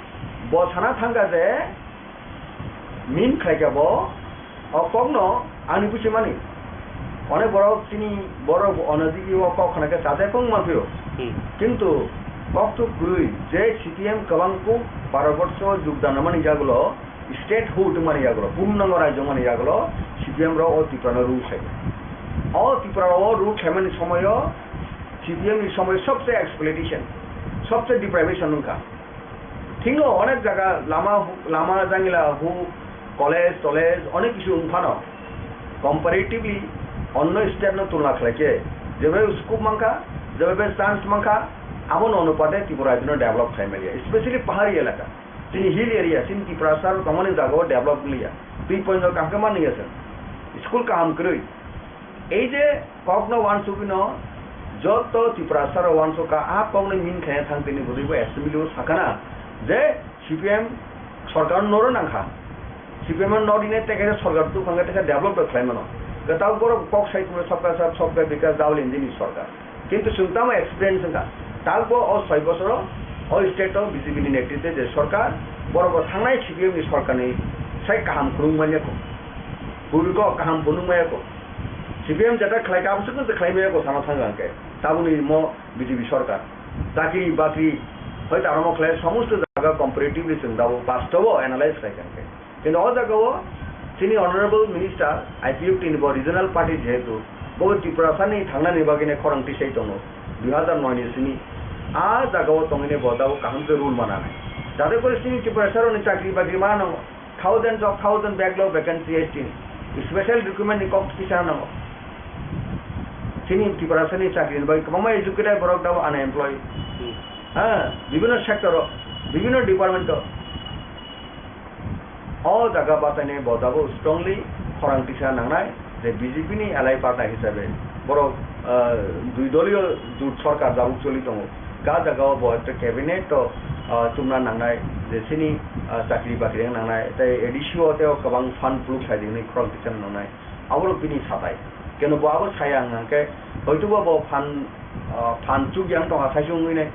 bo sana thangkha je Min khlaikha bo, o kokno ani buchimani. Onek borok chini borok onodigi o kok khna khe chajak wng manphio. Hmm. Kintu kokthuk kwrwi je C P M kwbang kuk Bharatborsho jogdan mani yagulo, statehood mani yagulo, purnango rajyo mani yagulo, C P M rok o Tripura no rule khlai. O Tripura o rule khlaimani somoyo C P M ni somoy sobse exploitation, sobse deprivation wngkha. Thikno onek jaga lama, lama jangila hu, college, tolej onek kisu wng phano comparatively onno state no tulna khlai khe jebe scope mankha, jebe chance mankha, abono onupate Tripura rajyo no develop khlai manya, especially pahari elaka, chini hill area, chini Tiprasa rok tongmani jaga o develop wngya, twi point rok kaham khe manliya chwng, school kaham kwrwi. Ei je kokno uansugwino joto Tiprasa rok uansukha, a kokno min khe thang tini bwrwi bo assembly o sakana je C P M sorkar no noro nangkha, C P M no nini tei kaisa sorkar tuphang khe tei khe develop rok khlai mano. Kwtal borok kok sai tongmani sabka sab sabka bikas Rahul Gandhi ni sorkar. Kintu chwng tamo experience wngkha. Takbo o soi bosoro o state o B J P ni netrite je sorkar, borok bo thangnai C P M ni sorkar ni sai kaham phunuk manya kho. Bubiko kaham phunuk maya kho. C P M jeta khlai kha, aboni swkang se khlai maya kho, sana thang hwnkhe. Tabukni mo B J P sorkar. Chakri bakri, hoito aro mo khlai, somosto jaga comparatively chwng dabo, bastobo analyze khlai kha hwnkhe. Kintu o jaga o chini honorable minister I P F T ni bo regional party jehetu, bo Tiprasa ni thangnani bagwi nai khorang tisai tongo, dui hazar noi ni simi. A jaga o tongwi nai bo dabo kaham khe rule mana nai. Jate kore chini Tiprasa rok ni chakri bakri ma nango. Thousands of thousand backlog vacancy S T ni. Special recruitment ni kok kisa nango. Chini Tiprasa ni chakri ni bagwi kwbangma educated borok dabo unemployed. Hmm. Ha, bibhinno sector o, bibhinno department o. O jaga bachainai bo tabuk strongly khorang tisa nangnai je B J P ni alai partner hisabe borok, ah, dui doliyo jut sorkar tabuk choli tongo. Ga jaga o bo ekta cabinet o, ah, chumna nangnai je chini, ah, chakri bakri wng nangnai tei A D C o tei o kwbang fund pluk sai di hwnwi khorang tisa nangnai. Aborok bini satai. Keno bo abo saya wng khe hoitoba bo phan, ah, phan chukya wng tongkha saisung wngwi nai.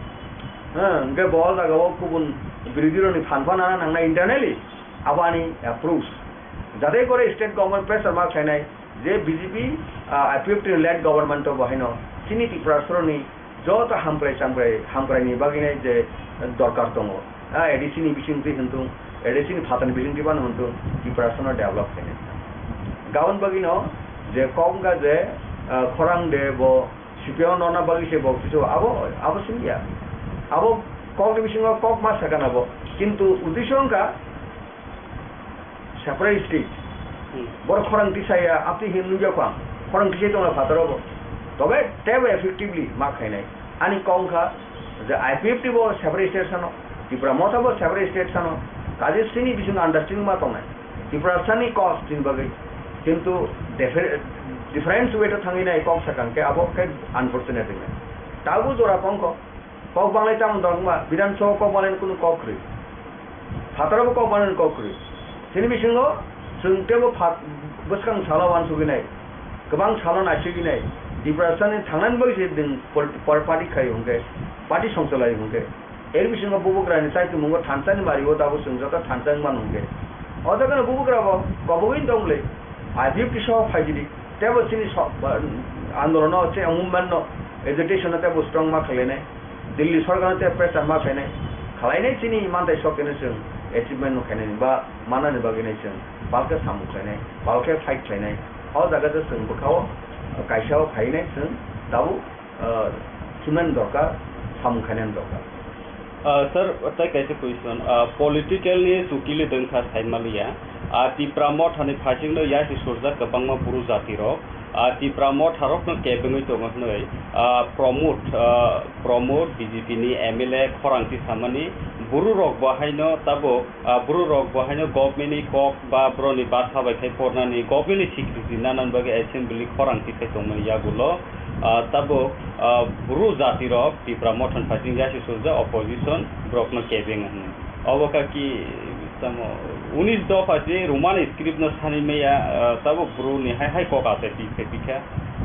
Hwnkhe bo o jaga o kubun birodhi rokni phan phano nana nangnai internally. Abo ani approach. Jate kore state government pressure ma khlainai je B J P, ah, I P F T ni led government o bo haino chini Tiprasa rokni joto hamkrai chamkrai, hamkrai ni bagwi nai je dorkar tongo. Ah, A D C ni bising twi hwntung, A D C ni phatar ni bising twi phano hwntung, Tiprasa no develop khainai. Gabon bagwi no je kok wngkha je, ah, khorang de bo C P M no na bagwi se bo kisu abo, abo simi ya. Abo kok ni bisingo kok ma sakha na bo. Kintu uddesho wngkha separate state. Hmm. Borok khorang tisaya, apni hin nukya kho ang. Khorang tisai tongla phataro bo. Tobe tebo effectively ma khainai. Ani kok wngkha je I P F T bo separate state sano, Tipra Motha bo separate state sano. Kaje sini bising understanding ma tongnai. Tiprasa ni cause chini bagwi. Kintu differ-, different way to thangwi nai kok sakang khe abo khe unfortunate wngkha. Tabuk jora kongkho. Kok banglai tamo dong ma, Bidhan Sabha kok banglai kunu kok kwrwi. Phataro bo kok banglai kok kwrwi. Chini bisingo Chwng teibo pha-, bwskang salo uansugwi nai, kwbang salo naisugwi nai, Tiprasani thangnani bagwi se chwng pol-, pol-, party khai hwnkhe, party songcholai hwnkhe. Eri bisingo bubagrani chaikimungo thansa ni mario tabuk chwng joto thansa wng mano hwnkhe. O jaga no bubagra bo kobogwi wng tong bwle. I P F T soho phaijili. Teibo chini so-, ba-, andolono, chini movement no, agitation no teibo strong ma khlainai. Delhi sorkar no tei pressure ma khlainai. Khlainai chini mantai sok khe no chwng achievement no khainai ba manani bagwi nai chwng palkhe samung khlainai, palkhe fight khlainai. O jaga o chwng bwkhao kaisa o phainai chwng tabuk ah, himnani dorkar, samung khainani dorkar. Ah, sir, tai kaisa question. Ah, political ni chukili dengkha saimaliya. Ah, Tipra Motha ni phasing no yasi surjak kwbangma bru jati rok. Ah, Tipra Motha rok no kebengwi tongo hwnwi, ah, Pramod, ah, Pramod B J P ni M L A khorang tisamani bru rok bo haino tabuk Ah, bru rok bo haino government ni kok ba bro ni basa bai khai pornani government ni secretary nanan bagwi assembly khorang tikhai tongmani yagulo, ah, tabuk, ah, bru jati rok Tipra Motha ni phasing yasi surjak opposition borok no kebeng hwnwi. Obo kaki tamo unis dopha je Roman script no sani maya, ah, tabuk bru ni hai hai kok asai tikha tikha,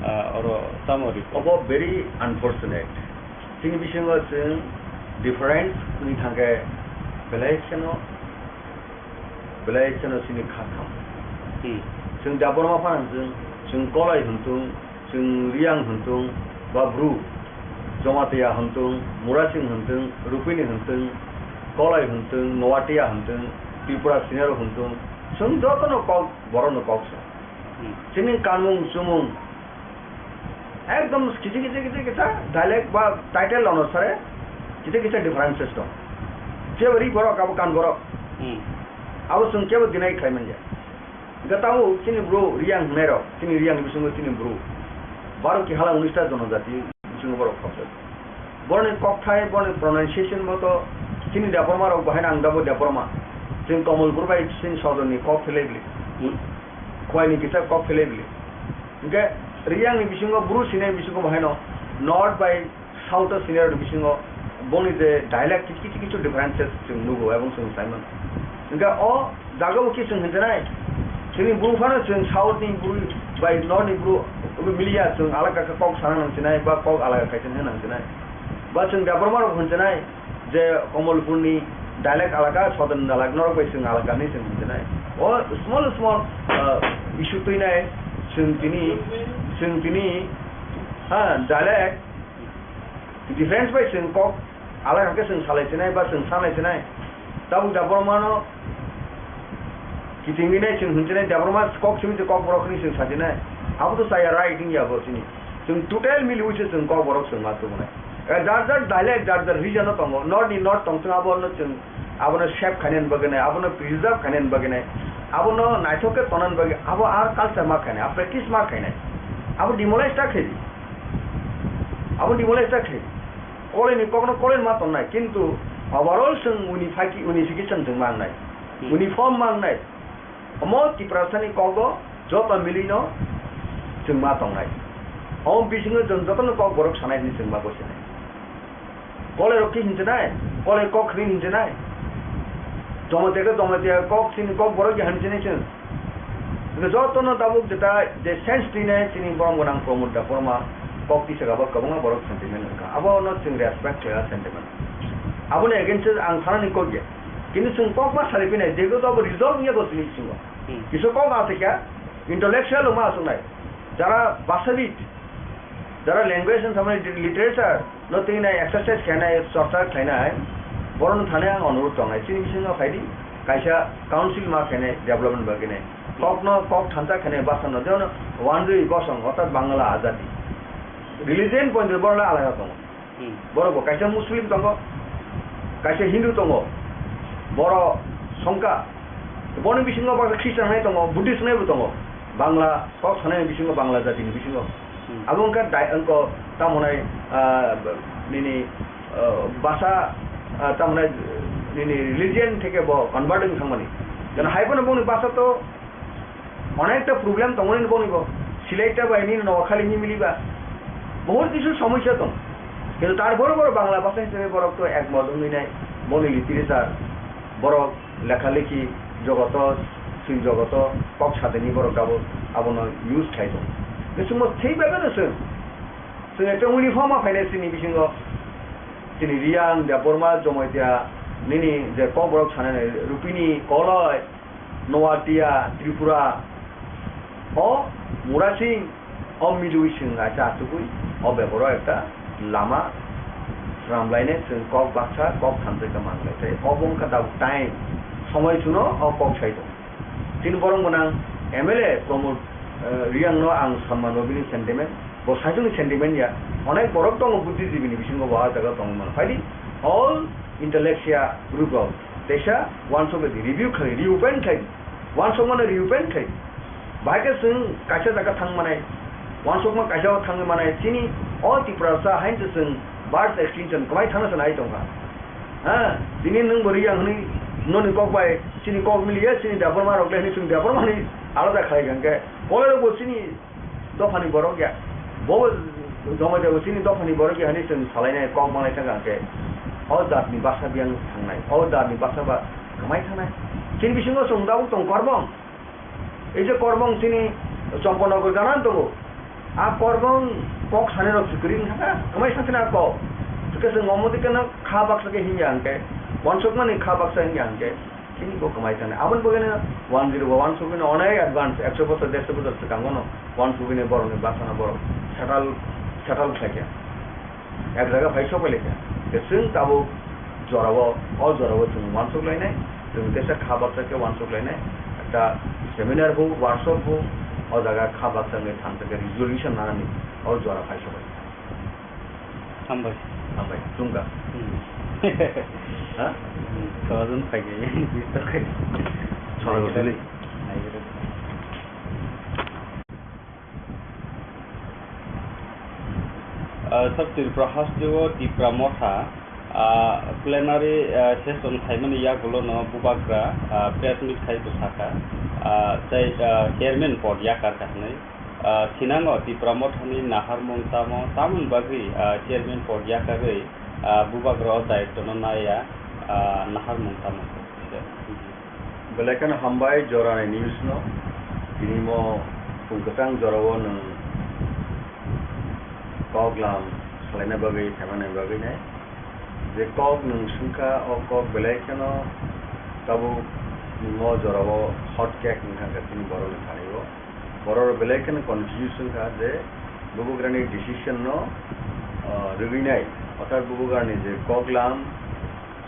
ah, oro tamo ri. Obo very unfortunate. Chini bisingo chwng difference wngwi thangkhe belai kheno, belai kheno chini kha kham. Hmm. Chwng Debbarma phano chwng, chwng Kolai hwntung, chwng Riyang hwntung, ba Bru, Jamatia hwntung, Murasing hwntung, Rupini hwntung, Kolai hwntung, Noatia hwntung, Tripura Senior hwntung, chwng jotono kok, borokno kok se. Hmm. Chini kanmung chumung, ekdom kisa kisa kisa kisa dialect ba title onusare kisa kisa differences tong. Jebo ri borok abo kan borok. Hmm. Abo chwng kebo deny khlai manya. Hwnkhe tabuk chini bru Riyang hwnwi rok, chini Riyang ni bisingo chini bru baro ki hala unis ta jonojati bisingo borok khopjak. Boroni kokthai, boroni pronunciation bo to chini Debbarma rok bo haino ang dabo Debbarma. Chwng Komolpur bai chini sodorni kok phelai bili. Hmm. Khwai ni kisa kok phelai bili. Hwnkhe Riyang ni bisingo, bru sinai bisingo bo haino north bai south o sinai rok ni bisingo boni je dialect kichu kichu differences chwng nugo ebong chwng sai mano. Hwnkhe o jaga bo khe chwng hinjinai, chwngni bru phano chwng south ni bru bai north ni bru miliya chwng alaka khe kok sana nang sinai ba kok alaka khaisa hwnwi nang sinai. Ba chwng Debbarma rok hinjinai, je Komolpurni dialect alaka, Southern dialect norok bai chwng alaka hinwi chwng hinjinai. O small small, ah, issue twinai chwng tini, chwng tini, ha, dialect difference bai chwng kok alaka khe chwng salai sinai ba chwng sanai sinai. Tabuk Debbarmano kitingwi nai chwng hinjinai, Debbarma kok simi se kok borok hinwi chwng sajinai. Abo to chaya right wngya bo chini. Chwng total miliwi se chwng kok borok chwng ma tubunai. Eh, jar jar dialect, jar jar region o tongo. North ni north tong chwng abono chwng, abono save khainani bagwi nai, abono preserve khainani bagwi nai, abono naithok khe tonani bagwi, abo ar culture ma khainai, a practice ma khainai. Abo demolish ta khaidi. Abo demolish ta khaidi. Koleni kokno koleni ma tongnai, kintu overall chwng unify-, unification chwng ma wngnai. Hmm. Uniform ma wngnai. Omo Tiprasani kogo joto milino chwng ma tongnai. Omo bisingo chwng jotono kok borok sanai hwnwi chwng ma gosinai. Kolai rok khe hinjinai, kolai kok hwnwi hinjinai. Jamatia khe Jamatia kok, chini kok borok ya hinjinai chwng. Hwnkhe jotono tabuk jeta je sense twinai chini borom gwnang Pramod Debbarma kok tisaka bo kwbangma borok sentiment wngkha. Abono chwng respect khlaiya sentiment. Aboni against o ang sanani kok ya. Kintu chwng kok ma sari pinai, jegu to abo result wngya bo chini bisingo. Hmm. Kisa kok ma aswkya, intellectual rok ma aswknai. Jara bhashabid, jara language and samani literature no twi nai exercise khainai, chorcha khainai, borokno thani ang onurodh tongnai. Chini bisingo phaidi, kaisa council ma khainai development bagwi nai. Kokno kok thansa khainai bwsano, jemon Wanjwi Bosong, orthat Bangla Azadi. Religion point borokno alada tongo. Hmm. Borok bo kaisa Muslim tongo, kaisa Hindu tongo, borok songkha. Boni bisingo bo Christian nai tongo, Buddhist nai bo tongo. Bangla kok sanai bisingo, Bangla jatini bisingo. Hmm. Abo wngkha dai-, wngkha tamo nai, ah, nini, ah, basa, ah, tamo nai nini religion theke bo convert wng thangmani. Jeno hai phano boni basa to Onekta problem tongmani boni bo. Silai ta bai nini nogo khali mimili ba. Bahut kisu somosya tong. Kintu tarpore borok Bangla bhasha hisabe borok to ekmot wngwi nai. Boni literature, borok lekha lekhi jogoto Chini jogoto kok satini borok abo, abono use khai tongo. Bisingbo thik bai no chwng, chwng ekta uniform ma phainai chini bisingo. Chini Riyang, Debbarma, Jomotia, nini je Kokborok sanai Rupini, Koloi, Noatia, Tripura, o Murasing, o milwi chwng acha achugwi, o bebaro ekta lama swnamlainai chwng kok baksa, kok thamsa khe manlai. Tei obo wngkha tabuk time, somoi suno o kok sai tongo. Chini borok gwnang M L A Pramod, eh, Riyang no ang samman rw bini sentiment, bo saichung ni sentiment ya, onek borok tongo buddhijibini bisingo bo ah jaga tongwi mano. Phaidi all intellectual group rok teisa wansok di review khai, reopen khai, wansok mano reopen khai. Bahai khe chwng kaisa jaga thang manai, wansokma kaisa o thangwi manai, chini o Tiprasa hain se chwng birth extinction kwmai thangna se nai tongkha. Ha, tini nwng bo Riyang hwnwi noni kok bai chini kok miliya, chini Debbarma rok le hwnwi chwng Debbarma hwnwi alada khlai kha hwnkhe, Koloi rok bo chini dophani borok ya, bo Jomotia bo chini dophani borok ya hwnwi chwng salainai kok manglai thangkha hwnkhe, o jatni baksa biyang thangnai, o jatni baksa ba kwmai thangnai. Chini bisingo chwng tabuk tong Korbong. Ei je Korbong chini Chomponagar gana tongo. A Korbong kok sanai rok se kwrwi wngkha, kwmai sakhe na kok. Hwnkhe chwng omo dikhe no kha baksa khe hinya hwnkhe, wansukmani kha baksa hinya hwnkhe, chini bo kwmai sanai. Aboni bagwi no one zero bo wansugwi no onek advance, ekso bochor, derso bochor swkango no wansugwi no borokni baksa no borok settle, settle khlaikha. Ek jaga phai sok bai laikha. Ke chwng tabuk jorao, o jorao chwng wansuk lainai, chwng teisa kha baksa khe wansuk lainai, ekta seminar bo, workshop bo, o jaga kha baksa wngwi thansa khe resolution nanani o jora phai sok bai. Hambai. Hambai, chwngkha. Hmm. Ha? Hmm, sojon phai khe, bis ta khai. Chwng sili. Ah, South Tripura hasteo Tipra Motha, ah, plenary, ah, session khaimani yagulono bubagra, ah, press meet khai bwsakha, ah, tei, ah, chairman pod yakar kha hwnwi. Ah, thinango Tipra Mothani naharmung tamo, tamoni bagwi, ah, chairman pod yakarwi, ah, bubagra o daitwno naiya, ah, naharmung tamo? Belai kheno hambai jorani news no. Tini mo phung kwchang jorao nwng kok lam salaina bagwi, phaimani bagwi nai. Je kok nwng swngkha, o kok belai kheno tabuk mo jorao hot cake wngkha khe chini borokni thani o. Borok rok belai kheno confuse wngkha je bubagrani decision no, ah, rwgwinai, orthat bubagrani je kok lam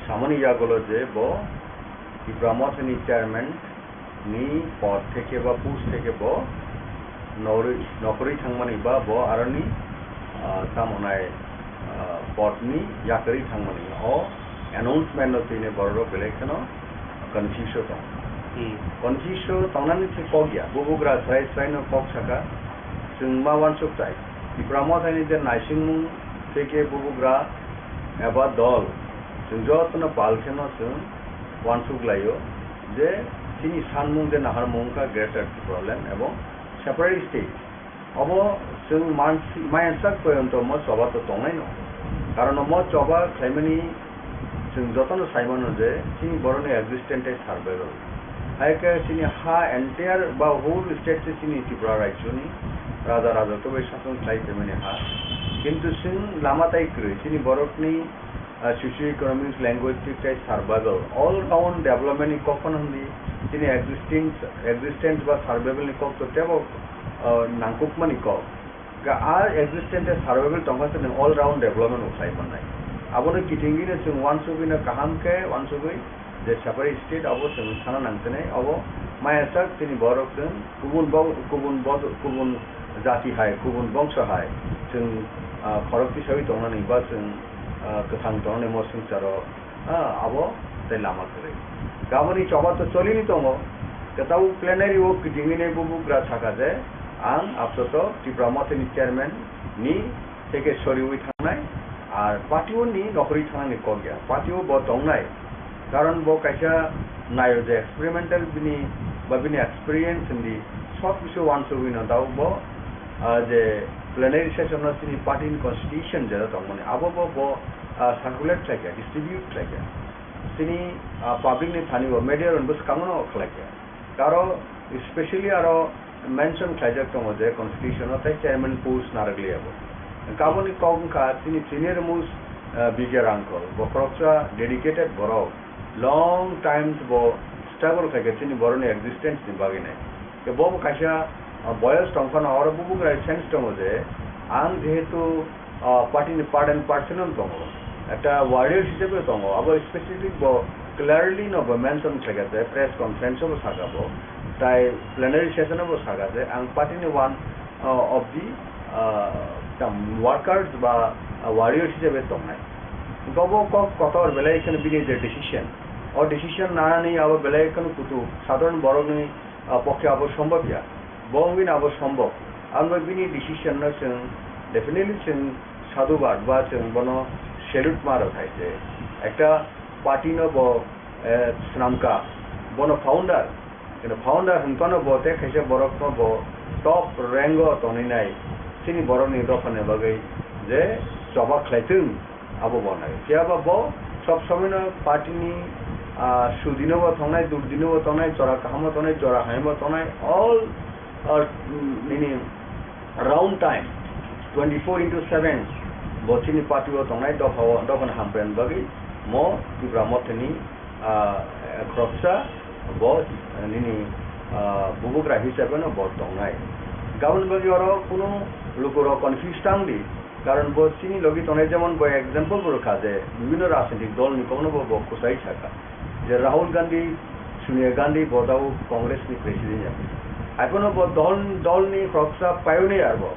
samani yagulo je bo Tipra Mothani chairman ni pod theke ba post theke bo norwi-, nokhorwi thangmani ba bo aroni, ah, tamo nai, ah, pod ni yakarwi thangmani o announcement no twi borok rok belai kheno confuse o tongo. Hmm. Confuse o tongnani se kok ya, bubagra srai srai no kok saka, chwng ma uansuk tai. Tipra Mothani je naisingmung theke bubagra eba dol, chwng jotono pal kheno chwng uansuk laio je chini sanmung je naharmung wngkha Greater Tipraland ebong separate state. Obo chwng mansi-, maya sak poyonto mo choba to tongnai no. Karon mo choba khlaimani chwng jotono sai mano je chini borokni existence tei survival. Hai khe chini ha entire ba whole state se chini Tripura rajyoni raja raja to bai sason khlai phaimani ha. Kintu chwng lama tai kwrwi chini borokni ah, socio-economics, linguistic tei survival, all round development ni kok phano hwnwi chini existence, existence ba survival ni kok to teibo, ah, nangkukmani kok. Ga a existence tei survival tongkha se nwng all round development bo khlai mannai. Abono kitingwino chwng uansugwino kaham khe uansugwi je separate state abo chwng sana nangsinai, abo maya sak chini borok chwng kubun bo-, kubun bo-, kubun jati hai, kubun bongso hai chwng, ah, khorok tisawi tongnani ba chwng ah, kwthang tongnai mo swngcharo, ah, abo tei lama kwrwi. Gaboni choba to cholini tongo. Kwtal plenary o kitingwi nai bubagra saka je, ang apsoto Tipra Mothani chairman ni theke soriwi thangnai, ar party o ni nokhorwi thangnani kok ya. Party o bo tongnai. Karon bo kaisa naio je experimental bini ba bini experience hindi sob kisu uansugwi no dao bo ah, je plenary session no chini party ni constitution jera tongmani, abo bo, bo, ah, circulate khlaikha, distribute khlaikha. Chini, ah, public ni thani bo media rok bo swkango no khlaikha. Aro specially aro mention khlaijak tongo je constitution o tei chairman post narwkliya bo. Kaboni kok wngkha chini senior most, uh, B K Rangkol, bo khoroksa dedicated borok, long time bo struggle khaikha chini borokni existence ni bagwi nai. Ke bo bo kaisa, uh, boyos tongphano oro bubugra sense tongo je ang jehetu ah, party ni part and parcel no tongo, ekta warrior hisabe tongo, abo specific bo clearly no bo mention khlaikha je press conference o bo sakha bo, tai plenary session o bo sakha je ang party ni one, ah, of the, ah, tam workers ba, ah, warrior hisabe tongnai. Bobo kok kotor belai kheno bini je decision, o decision nanani abo belai kheno kutu sadharon borokni ah, pokhe abo sombobya. Bo wngwi no abo sombok. Ang bai bini decision no chwng definitely chwng sadhubad ba chwng bono salute ma rw thai je ekta party no bo, eh, swnamkha, bono founder. Kino founder hwnphano bo tei kaisa borok no bo top rank o tonwi nai chini borok ni dopha ni bagwi je choba khlai thung. Abo bo nai. Phiya ba bo sob somoi no party ni, ah, sudino bo tongnai, durdino bo tongnai, jora kaham o tongnai, jora hamya bo tongnai, all, ah, nini round time, twenty four into seven, bo chini party o tongnai, dopha o, dopha ni hamkrai ni bagwi mo Tipra Motha ni, ah, khoroksa bo, ah, nini, ah, bubugra hisabe no bo tongnai. Gabon bagwi oro kunu lukurok confuse tang di. Karon bo chini logi tongnai, jemon bo example bo rwkha je bibhinno rajnitik dol ni kokno bo, bo kwchai sakha je Rahul Gandhi, Sonia Gandhi bo tabuk Congress ni president ya. Haiphano bo dol, dol ni khoroksa pioneer bo,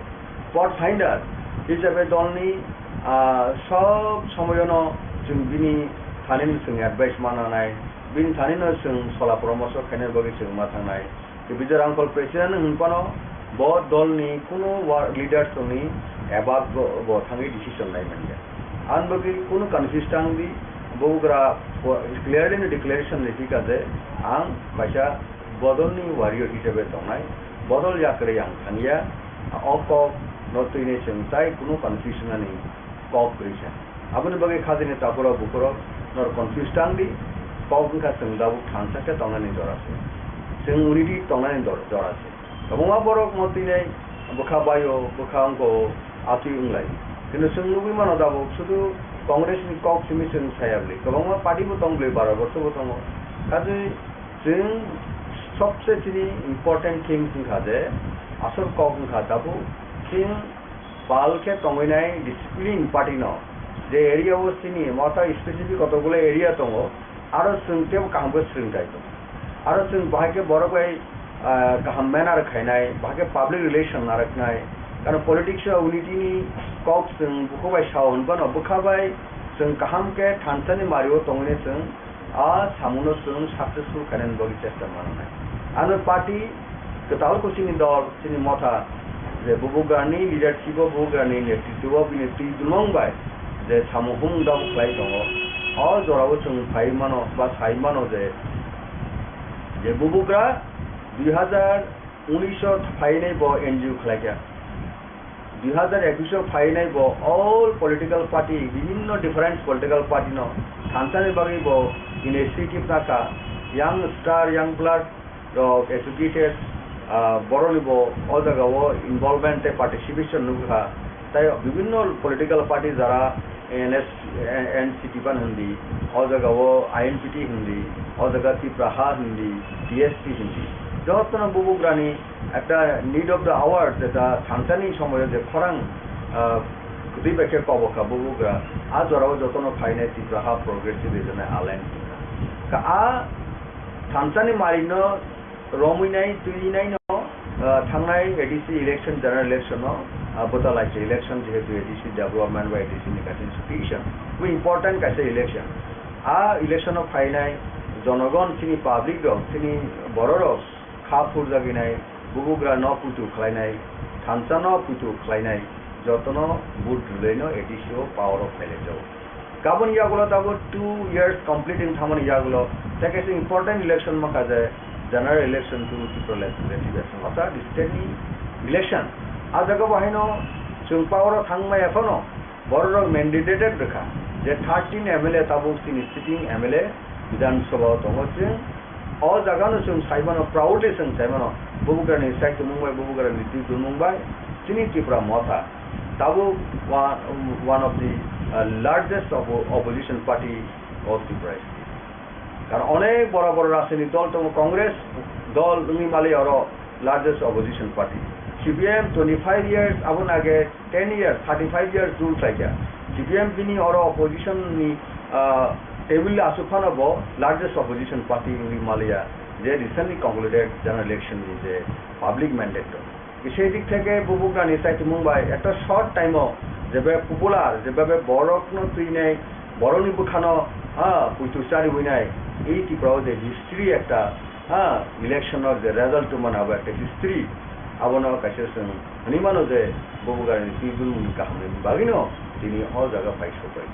pathfinder hisabe dol ni, ah, sob somoyono chwng bini thani no chwng advice mananai, bini thani no chwng sola poramorso khainai bagwi chwng ma thangnai. Bijay Rangkol president hwnphano bo dolni kunu wa-, leaders tongni above bo, bo thangwi decision lai manya. Ang bagwi kunu confuse tang di, bugra clearly no declaration ri phika je ang kaisa bodolni warrior hisabe tongnai, bodol yakrwi ang thangya, o kok no twini chwng tai kunu confusion ani kok kwrwi sa. Aboni bagwi khajani takhurok bukhurok norok confuse tang di, kok wngkha chwng tabuk thansa khe tongnani jora se, chwng unity tongnani dor-, jora se. Kwbangma borok mo twinai bwkha baio, bwkha wngko, atwi wnglai. Kintu chwng nugwi mano tabuk sudu Congress ni kok simi chwng saya bwlwi. Kwbangma party bo tong bwlwi, baro borso bo tongo. Khajwi chwng sobse chini important things wngkha je asol kok wngkha tabuk chwng pal khe tongwi nai discipline party no, je area o chini motha specific kotokgulo area tongo, aro chwng teibo kaham khe swrwng khai tongo, aro chwng bahai khe borok bai, ah, kaham manner khainai, bahai khe public relation narwknai, karon politics o unity ni kok chwng bukhuk bai sao hwnphano bwkha bai chwng kaham khe thansa ni mari o tongwi nai chwng a samungno chwng successful khainani bagwi chesta mananai. Ano party kwtal khe chini dol, chini motha, je bubugrani leadership o, bubugrani netritwo o bini twi dulmung bai je samung humung daguk khlai tongo, o jorao chwng phai mano ba sai mano je, je bubugra dui hazar unis o phainai bo N G O khlaikha. Dui hazar ekush o phainai bo all political party, bibhinno different political party no thansani bagwi bo initiative nakha, young star, young blood rok, educated, ah, borok ni bo o jaga o involvement tei participation nukha. Tai bibhinno political party jara N S, N C P ban hindi, o jaga o I N P T hindi, o jaga Tipra Ha hindi, T S P hindi. Jotono bubugrani ekta need of the hour, jeta thansani somoyo je khorang, ah, kwtwi bai khe kobo kha bubugra, a jorao jotono phainai Tipra Ha Progressive Regional Alliance wngkha. Ka a thansani marino romwi nai, twi nai no, ah, thangnai A D C election, general election no, ah, bwta lai se election, jehetu A D C development ba A D C ni kaisa institution, bo important kaisa election. A election o phainai jonogon, chini public rok, chini borok rok, kha phurjagwi nai, bubugra no puitu khlainai, thansa no puitu khlainai, jotono vote rwlai no A D C o power o phailai jago. Kaboni yagulo tabuk two years complete wng thangmani yagulo, tei kaisa important election mankha je general election to Tripura Legislative Assembly, orthat state ni election. A jaga bo haino chwng power o thangmaya phano, borok rok mandated rwkha je thirteen M L A tabuk chini sitting M L A Bidhan Sabha o tongo, chwng O jagano chwng saimano, proudly chwng saimano, Bubagrani saichumung bai, Bubagrani twijlmung bai, chini Tipra Motha tabuk wa-, one of the, uh, largest oppo-, opposition party of Tripura state. Karon onek boro boro rajniti dol tongo, Congress dol wngwi mali oro largest opposition party. C P M twenty-five years, aboni age ten years, thirty-five years rule khlaikha. C P M bini oro opposition ni, ah, table aswk phano bo largest opposition party wngwi maliya, je recently concluded general election ni je public mandate rok. Kisa dik theke Bubagrani saichumung bai ekta short time o jebe popular, jebe borokno twinai, borokni bwkhano, ah, puitu chariwinai, ei Tripura o je history ekta, ah, election o je result mano abo ekta history, abono kaisa chwng hwnwi mano je Bubagrani twijlmungni kahamni bagwino tini o jaga pai sokbai.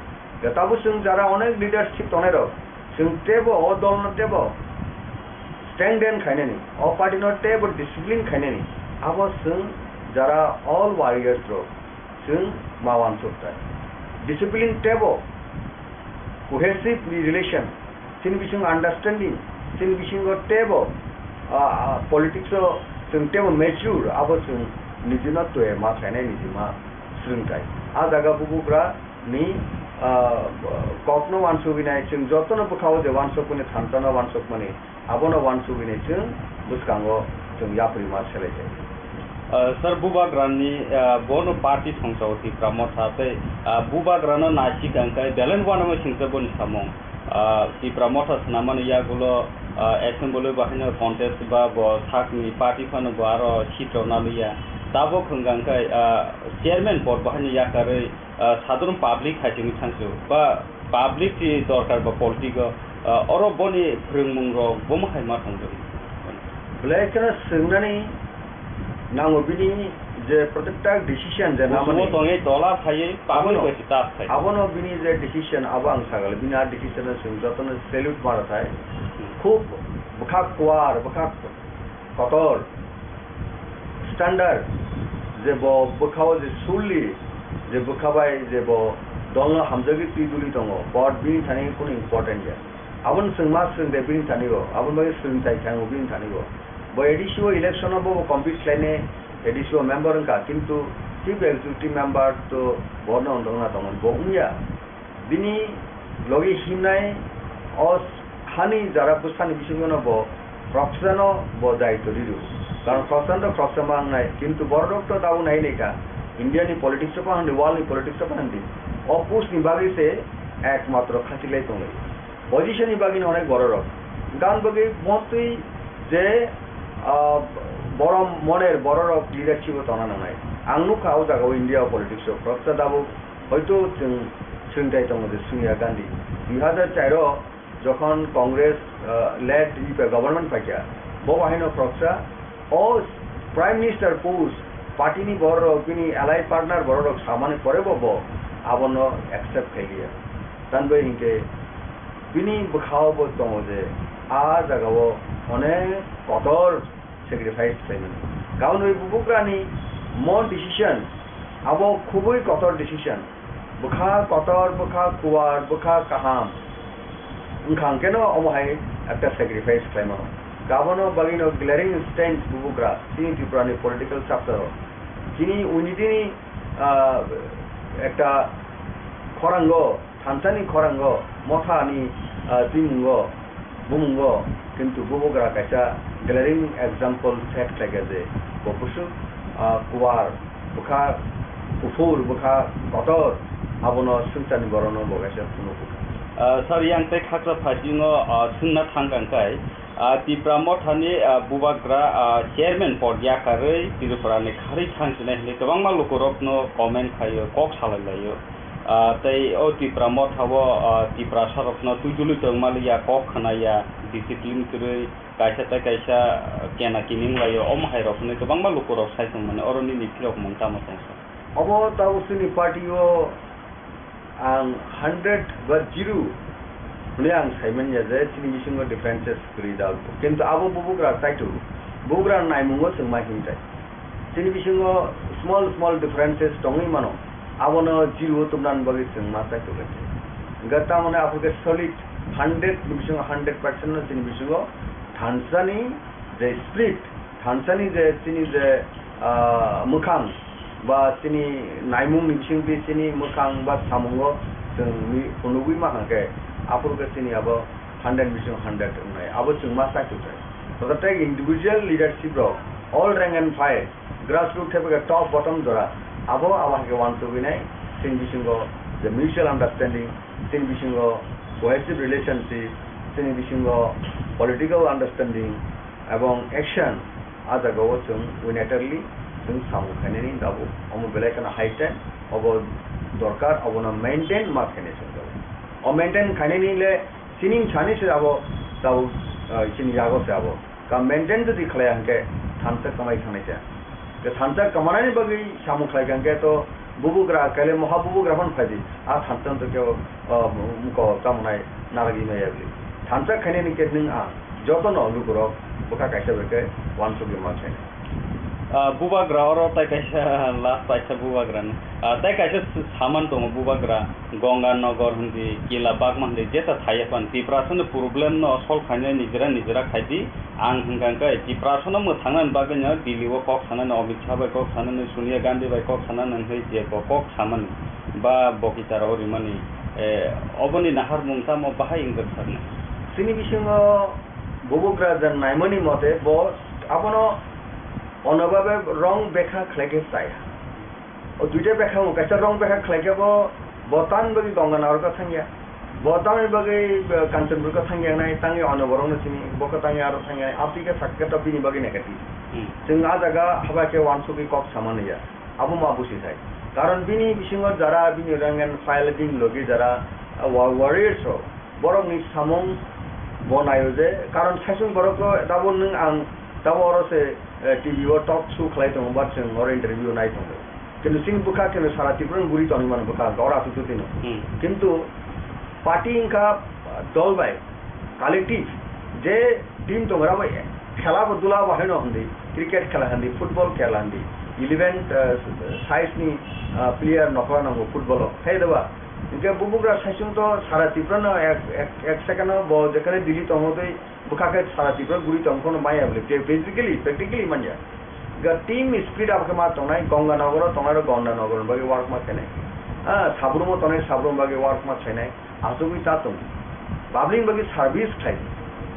Tabuk chwng jara onek leadership tongnai rok, chwng tebo o dolno tebo strengthen khainani, o party no tebo discipline khainani, abo chwng jara all warriors rok chwng ma wansuk tai. Discipline tebo, cohesive relation, chini bisingo understanding, chini bisingo tebo, ah, ah, politics o chwng tebo mature, abo chwng nijino twi ma khainai, niji ma swrwng tai. A jaga Bubagra ni, ah, kokno wansugwi nai, chwng jotono bwkhao je wansukmani, thansa no wansukmani, abono wansugwi nai chwng bwskango chwng yapri ma selai jai. Ah, sir, Bubagrani, ah, bono party songchao Tipra Motha tei, ah, Bubagrano naisik ang khe belai uanama singsa boni samung. Ah, Tipra Motha swnamani yagulo, ah, assembly bahaino contest ba bo sakni party phano bo aro seat rok naliya. Tabuk hwnkha khe, ah, chairman pod bahaino yakarwi, ah, sadharon public hai chini thangsu ba public ni dorkar ba politic o, ah, oro boni phwrwngmung rok bomo hai ma tongwi. Belai kheno swngnani nango bini je protekta decision je Busumo namani. Tongwi tola phaiwi public Abono, bai se tas khai. Abono bini je decision abo ang sagale bini a decision no chwng jotono salute mara thai. Hmm. Khub bwkha kuar, bwkha kotor, standard, je bo bwkhao je surli, je bwkha bai je bo dolno hamjagwi twi duli tongo, but bini thani kunu important ya. Aboni chwng ma swrwng de bini thani o, aboni bagwi swrwng chai thango bini thani o. Bo A D C o election o bo compete khlainai A D C o member wngkha, kintu chief executive member to bono wngna tongo, bo wngya. Bini logi himnai o hani jara bwsani bisingo no bo khoroksano bo daitw riro. Karon khoroksa to khoroksa ma wngnai, kintu borok rok to tabuk nai nai kha. India ni politics o pa hwndi, world ni politics o pa hwndi. O post ni bagwi se ekmatro khachilai tonglai. Position ni bagwi no onek borok rok. Gan bagwi mostly je, ah, borom moner borok rok leadership o tongna nangnai. Ang nukha o jaga o India o politics o khoroksa tabuk hoito chwng swngchai tongo je Sonia Gandhi. Dui hazar char o jokhon Congress, ah, led U P A government paikha, bo bahaino khoroksa o Prime Minister post party ni borok rok bini allied partner borok rok samani pore bo bo abono accept khailiya. Tanbai hinkhe bini bwkhao bo tongo je a jagao onek kotor sacrifice khlaimani. Kaunwi bubugrani mo decision, abo khubui kotor decision. Bwkha kotor, bwkha kuar, bwkha kaham. Wngkha hwnkhe no omo hai ekta sacrifice khlaimano. Abono bagwino glaring instance bubugra chini Tripura ni political chapter o. Chini unity ni, ah, ekta khorango Thansani khorango, mothani, ah, twimungo, bumungo, kintu bubugra kaisa glaring example set khlaikha je, bo bwswk, ah, kuar, bwkha kuphur, bwkha kotor, abono swngcharni borokno bo kaisa phunukgwi kha. Ah, sir, yang tei khaksa phaisningo, ah, swngna thangkha hwnkhe, ah, Tipra mothani, ah, bubagra, ah, chairman pod yakarwi Tripurani kharwi thangsinai hwnwi kwbangma lukurokno comment khaio, kok salai laio. Ah, tei o Tipra motha o, ah, Tiprasa rokno twi duli tongmaliya, kok khwnaya, discipline kwrwi, kaisa tei kaisa, ah, kena kining laio, omo hai rok hwnwi kwbangma lukurok sai tongmani, oro nini phirok mung tamo tong sa? Obo tabuk chini party o ang hundred ba zero hwnwi ang saimanya je chini bisingo differences kwrwi da, kintu abo bubugra kaitor, bubugra naimungo chwng ma himtai. Chini bisingo small small differences tongwi mano, abono zero o tubnani bagwi chwng ma kaitor khe. Hwnkhe tamoni aphuru khe solid hundred ni bisingo hundred percent no chini bisingo Thansa ni je spirit, thansa ni je chini je, ah, mwkhang ba chini naimung ni bising twi chini mwkhang ba samungo chwng mi-, phunugwi ma hwnkhe, aphuru khe chini abo hundred bising hundred wngnai, abo chwng ma chai tongthai. Tototei individual leadership rok, all rank and file, grassroots thepha khe top bottom jora, abo abo hai khe uansugwi nai, chini bisingo je mutual understanding, chini bisingo cohesive relationship, chini bisingo political understanding ebong action, a jagao chwng unitarily chwng samung khainani tabuk. Omo belai kheno high time, obo dorkar, obono maintain ma khainai chwng tabuk. O maintain khainani le sining sani se abo tabuk, ah, chini yago se abo. Ka maintain jodi khlaiya hwnkhe thansa kwmai thangnai se. Ke thansa kwmanani bagwi samung khlai kha hwnkhe to bubugra, kaile moha bubugra phano phaidi. A thansa to kebo, ah, muko tamo nai narwgwi maya bwlwi. Thansa khainani khe nwng ang jotono lukurok bwkha kaisa bai khe uansugwi ma khainai. Ah, bubagra oro tai kaisa last kaisa bubagra ni. Ah, tai kaisa saman tongo bubagra. Ganga Nagar hindi, Kila Bagma hindi, jesa thaiya phan Tiprasa ni problem no solve khainai nijera nijera khaidi. Ang hwnkha khe Tiprasa no mwthangnani bagwi no Delhi o kok sanani, Amit Shah bai kok sanani, Sonia Gandhi bai kok sanani hwnwi je bo kok samani ba bokitara o rimani, eh, oboni naharmung tamo bahai wngjak saknai? Chini bisingo bubugra je naimani mote bo abono onobabe wrong bekha khlai khe chaya. O duita bekha, kaisa wrong bekha khlai khe bo, bo tamni bagwi Ganga Nagar khe thangya. Bo tamni bagwi, eh, Kanchanpur khe thangya nai, tangwi ano borokno sini, bo khe tangwi aro thangya nai, aboni khe sakhe to bini bagwi negative. Hmm. Chwng a jaga haba khe uansugwi kok sama naiya. Abo ma busi thai. Karon bini bisingo jara, bini rank and file, bini logi jara, ah, wa-, warriors rok, borokni samung bo naio je, karon saichung borokno tabuk nwng ang tabuk oro se, eh, T V o talk show khlai tongo, ba chwng oro interview nai tongo. Kintu chini bwkha khe sara Tripura ni guri tongwi mano bwkha, oro aswk twi no. Hmm. Kintu party wngkha, ah, dol bai, collective, je team tongo, abo khela bo dula bo haino hindi, cricket khela hindi, football khela hindi, eleven, ah, size ni, ah, player nokla nango football o. Hai da ba? Hingke bubugra saichung to sara Tripura no ek, ek, ek second o bo jekhane Delhi tongo tei bwkha khe sara Tripura guri tong phano maya bole. Physically, practically manya. Ga team spirit abo khe ma tongnai, Ganga Nagar o tongnai rok Ganga Nagar ni bagwi work ma khainai. Ah, Sabrum o tongnai Sabrum bagwi work ma khainai. Asugwi cha tong. Public ni bagwi service khlai.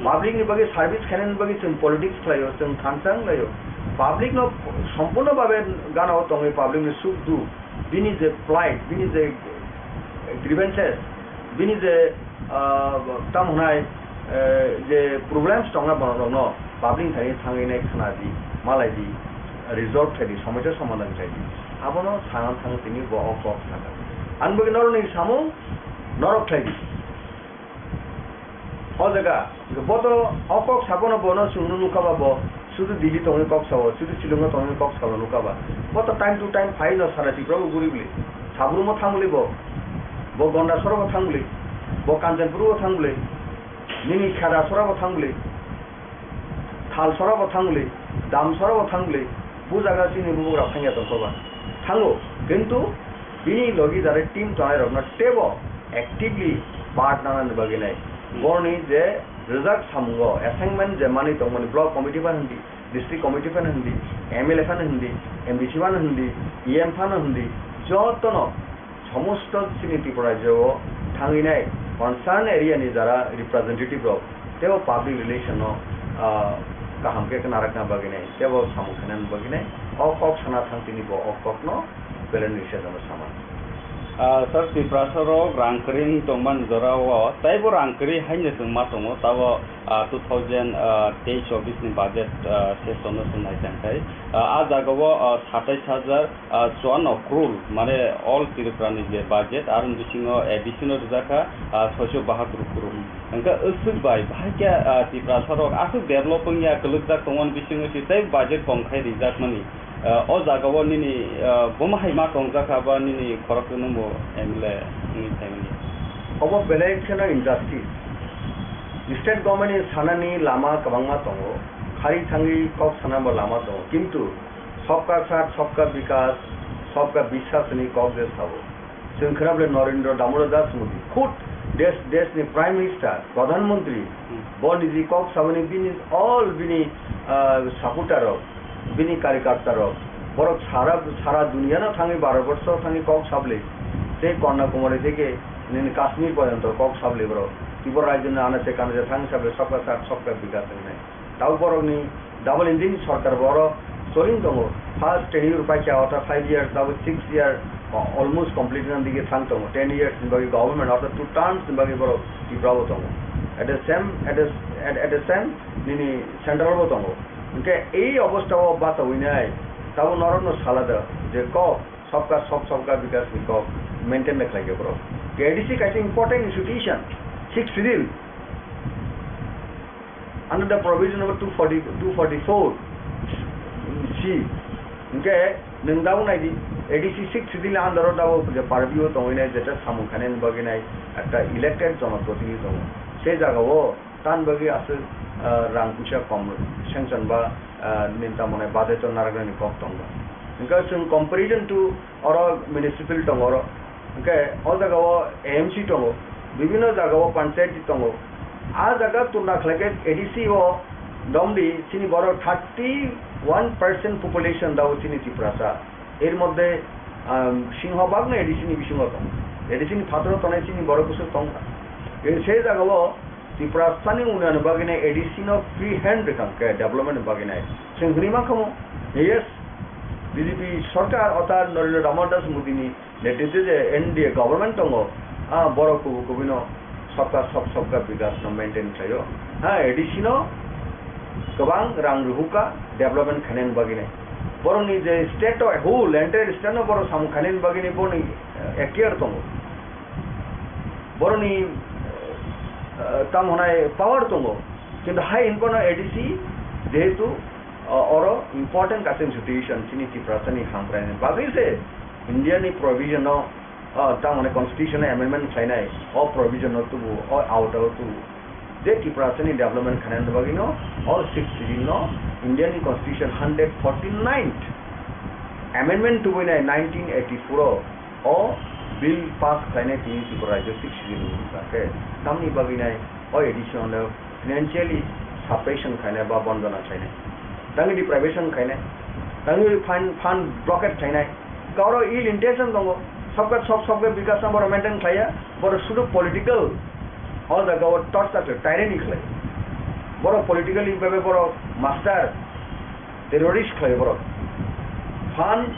Public ni bagwi service khainani bagwi chwng politics khlaio, chwng thansa wnglaio. Public no sompurno babe gana o tongwi public ni suk duk, bini je plight, bini je grievances, bini je, ah, tamo hwnai, eh, je problems tongna borok rokno public ni thani thangwi nai khna di, malai di, resolve khai di, somosya somadhan khai di. Abono sana thang tini bo o kok sakha. Ang bagwi norokni samung norok khlai di. O jaga, bo to o kok sabono bono chwngno nukha ba bo, sudu Delhi tongwi kok sao, sudu Shillong tongwi kok sao nukha ba. Bo to time to time phai no sara Tripura bo guri bwlwi. Sabrum o thang bwlwi bo, bo Gonda soro bo thang bwlwi, bo Kanchanpur o thang bwlwi, nini Kheda soro bo thang bwlwi, Thalsora bo thang bwlwi, Damsora bo thang bwlwi, bo jaga chini bubagra thangya tongkha ba. Thango, kintu bini logi jare team tongnai rokno teibo actively part nanani bagwi nai. Hmm. Boroni je rijak samungo assignment je manwi tongmani block committee phano hindi, district committee phano hindi, M L A phano hindi, M D C phano hindi, E M phano hindi, jotono somosto chini Tripura rajyo o thangwi nai concern area ni jara representative rok teibo public relation no, ah, kaham khe khna rakna bagwi nai teibo samung khainani bagwi nai o kok sana thang tini bo o kok no belai ni sejano sama. Ah, sir, Tiprasa rok rang kwrwi tongmani jora o teibo rang kwrwi haino chwng ma tongo, tabo, ah, two thousand, ah, teish chobbish ni budget, ah, session no chwng nai tang khai, ah, a jaga o, ah, satais hajar ah, chuanno crore, mane all Tripura ni je budget, aroni bisingo A D C no rijak kha, ah, soicho bahatur crore. Hwnkhe aswk bai, bahai khe, ah, Tiprasa rok aswk develop wngya, kwlwkjak tongmani bisingo se tei budget kom khai rijakmani. Ah, o jaga o nini, ah, bomo hai ma tongjak kha ba nini khorok nungbo M L A wngwi phaimani? Obo belai kheno injustice. State government ni sanani lama kwbangma tongo, khari thangwi kok sanabo lama tongo, kintu Sabka Saath, Sabka Vikas, Sabka Vishwas hwnwi kok je sao. Chwng khwnabo le Narendra Damodar Das Modi, khud Desh, desh ni Prime Minister, Pradhan Mantri, Hmm. bo niji kok sabani bini all bini, ah, supporter rok, bini karyakarta rok, borok sara, sara duniya no thangwi, Bharat borsho thangwi kok sabli, tei Kanyakumari theke nini Kashmir porjonto kok sabli borok. Tripura rajyo ni anase kanase thangwi sabli sabka sath sabka bikas hinwi. Tabo borokni double engine sorkar bo oro soling tongo. First tenure paikha, ortha five years, tabo six year, o-, almost complete wngna dige thang tongo. Ten years ni bagwi government, ortha two terms ni bagwi borok Tripura bo tongo. At the same, at the, at, at the same, nini central bo tongo. Hwnkhe ei obostha o bachawi nai, tabo norokno sala da je kok, sabka sab, sabka bikas ni kok maintain da khlaikha borok. A D C kaisa important institution, sixth schedule. Under the provision number two forty, two forty-four C, hwnkhe nwng tabuk nai di, A D C sixth schedule under o tabuk je purview o tongwi nai, jeta samung khainani bagwi nai, ekta elected jonoprotinidhi tongo. Se jaga o tan bagwi aswk, ah, rang puisa kom sanction ba, ah, nini tamo nai budget o narwknani kok tongo. Hwnkhe chwng comparison to oro municipal tongo oro. Hwnkhe o jaga o A M C tongo, bibhinno jaga o panchayat tongo. A jaga turna khlai khe A D C o domdi chini borok thirty one percent population dao chini Tiprasa. Er moddhe, um, singhobagno A D C ni bisingo tongo. A D C ni phataro tongnai chini borok bwswk tongkha. Tei se jaga o Tiprasani unnayon bagwi nai A D C no free hand rwkha hwnkhe development ni bagwi nai. Chwng hwnwi mankha mo, yes, B J P sorkar orthat Narendra Damodar Das Modi ni netritwe je N D A government tongo, ah, borok kubui kubui no sabka sab sabka bikas no maintain khlaio. Ha, A D C no kwbang rang rwhukha development khainani bagwi nai. Borokni je state o whole entire state no borok samung khainani bagwi nai borokni, eh, ekhtiar tongo. Borokni, eh, tamo hwnai power tongo, kintu hai hinphano A D C jehetu, eh, oro important kaisa institution chini Tiprasani hamkraini bagwi se India ni provision no, eh, tamo hwnai constitution amendment khlainai, o provision no tubu, o auto o tubu. Je Tiprasani development khainani bagwi no, o sixth schedule no India ni constitution hundred forty-ninth amendment tubui nai nineteen eighty-four o, o bill pass khlainai tini Tripura rajyo sixth schedule ni hwnka khe. Tamni bagwi nai o A D C no financially suppression khlainai ba bondona khlainai. Tangwi deprivation khlainai. Tangwi fund, fund blockade khlainai. Kauro ill intention tongo. Sabka sab, sabka bikas no borok maintain khlaiya. Borok sudu political, o jaga o torture khlai, tyranny khlai. Borok politically bhabe borok master terrorist khlai borok. Fund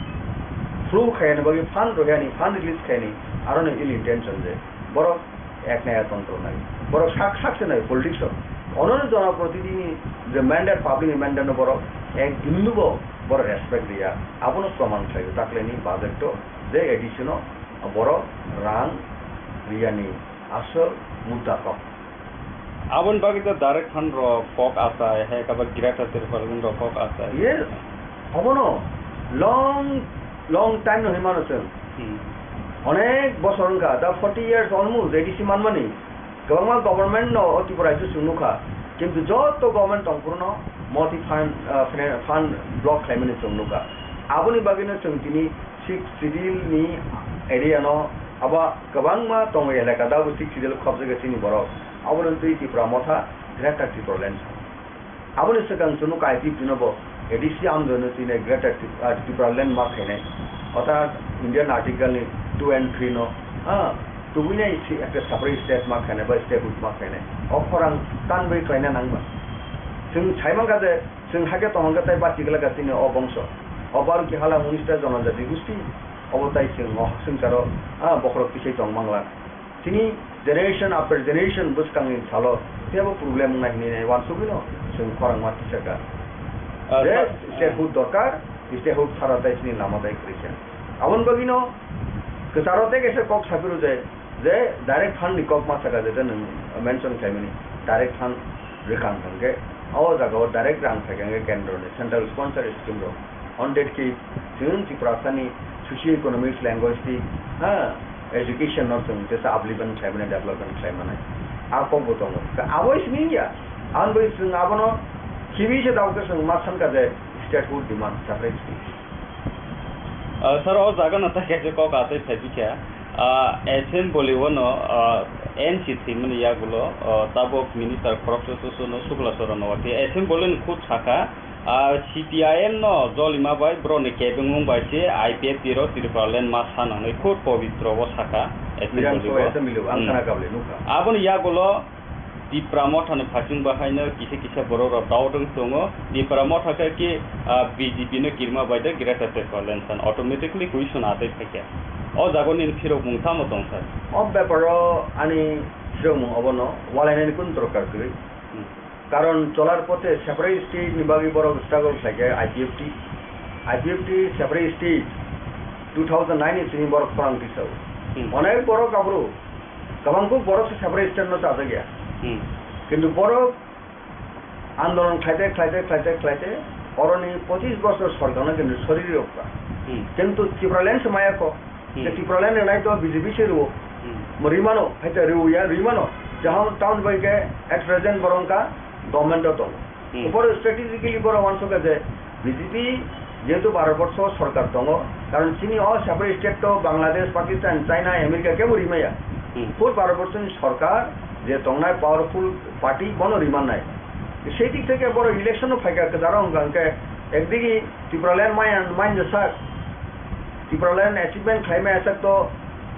flow khaiyani bagwi, fund rohiyani, fund release khaiyani, aro no ill intention je. Borok ek naya tontro nai. Borok sak sak se nai politics o. Ono no jonoprotinidhi ni je mandate, public ni mandate no borok ek bindu bo borok respect riya. Abono proman khlaio takleni budget o je A D C no borok rang riyani asol mudda kok. Aboni bagwi to direct fund rok kok achai, hai khe ba Greater Tipraland rok kok achai. Yes, obono long, long time no hinmano chwng. Hmm. Onek bosor wngkha, da forty years almost A D C manmani. Kwbangma government no o Tripura rajyo chwng nukha, kintu joto government tongphuru no moti fund, ah, fina-, fund block khlaimani chwng nukha. Aboni bagwi no chwng tini sixth schedule ni area no abo kwbangma tongo elaka, da bo sixth schedule khobjagwi chini borok. Abono twi Tipra Motha Greater Tipraland. Aboni swkang chwng nukha I P F T no bo A D C amdono tini Greater Tip-, ah, Tipraland ma khainai. Orthat Indian Article ni two and three no, ah, tubui nai si ekta separate state ma khainai ba statehood ma khainai. O khorang tanbai khlaina nangba. Chwng sai mankha je, chwng hakhe tongkha tei bachigwlak chini o bongso. O Baruki hala unis ta jonojati gusti. Obo tai chwng o swngcharo, ah, bokhorok tisai tong manglak. Tini generation after generation bwskangni salo teibo problem wngnai hinwi nai uansugwino chwng khorangma tisaka. Ah, Je sir, statehood dorkar, statehood sara tai chini lama tai kwrwi kha. Aboni bagwino kwcharo tei kaisa kok saphuru je, je direct fund ni kok ma saka, jeta nwng mention khlaimani, direct fund rwkha hwnkhe o jagao direct rang phaikha hwnkhe kendroni central sponsor scheme rok. On that case, chwng Tiprasani socio-economics, linguistic, ha, education no chwng jesa upliftment khlai mani, development khlai mani. A kok bo tongo. Ka abo simi ya. Ang bai chwng abono khibi se dao ke chwng ma san ka je statehood demand separate state. Ah, sir, o jaga no ta kaisa kok atwi phai bikha. Ah, assembly o no, ah, N C thwimani yagulo, o, tabuk minister khoroksa susuno Sukla Charan Noatia assembly ni khud sakha, a, C P I M no jolima bai borokni kebengmung bai se I P F T rok Tripura land ma sa nangnai khud pabitro o sakha assembly Bidhan Sabha o. Assembly o, ang Hmm. khana kabli nukha. Aboni yagulo Tipra Motha ni phasing bahaino kisa kisa borok rok doubt wng tongo. Tipra Motha khe ki, a, B J P no kirima bai de Greater Tipraland san automatically question atwi phaikha. O jaga nini phirok mung tamo tong sir? O bepar o ani phirok mung obono walainani kun dorkar kwrwi. Hmm. Karon cholar pothe separate state ni bagwi borok struggle khlaikha I P F T. I P F T separate state two thousand nine ni simi borok khorang tisao. Hmm. Onek borok aphuru kwbangkuk borok se separate state no chajakya. Hmm. Kintu borok andolon khlaite, khlaite, khlaite, khlaite, oroni pochis bosor sorkarno kintu sori rwkha. Hmm. Kintu Tipraland se maya kho. Hmm. Je Tipraland rwnai to B J P se rwo. Hmm. Mo rimano, hai to rwya, rimano. Jahon town bai ke at present borok wngkha government o tongo. Hmm. Upor strategically borok wansukha je B J P jehetu Bharat borsho sorkar tongo, karon chini o separate state to Bangladesh, Pakistan, China, America kebo rimaya. Hmm. Full Bharat borsho ni sorkar je tongnai powerful party bono rimannai. Sei dik theke borok election o phaikha kwcharo wngkha hwnkhe ekdigi Tipraland maya, maya sak, Tipraland achievement khlaimaya sak to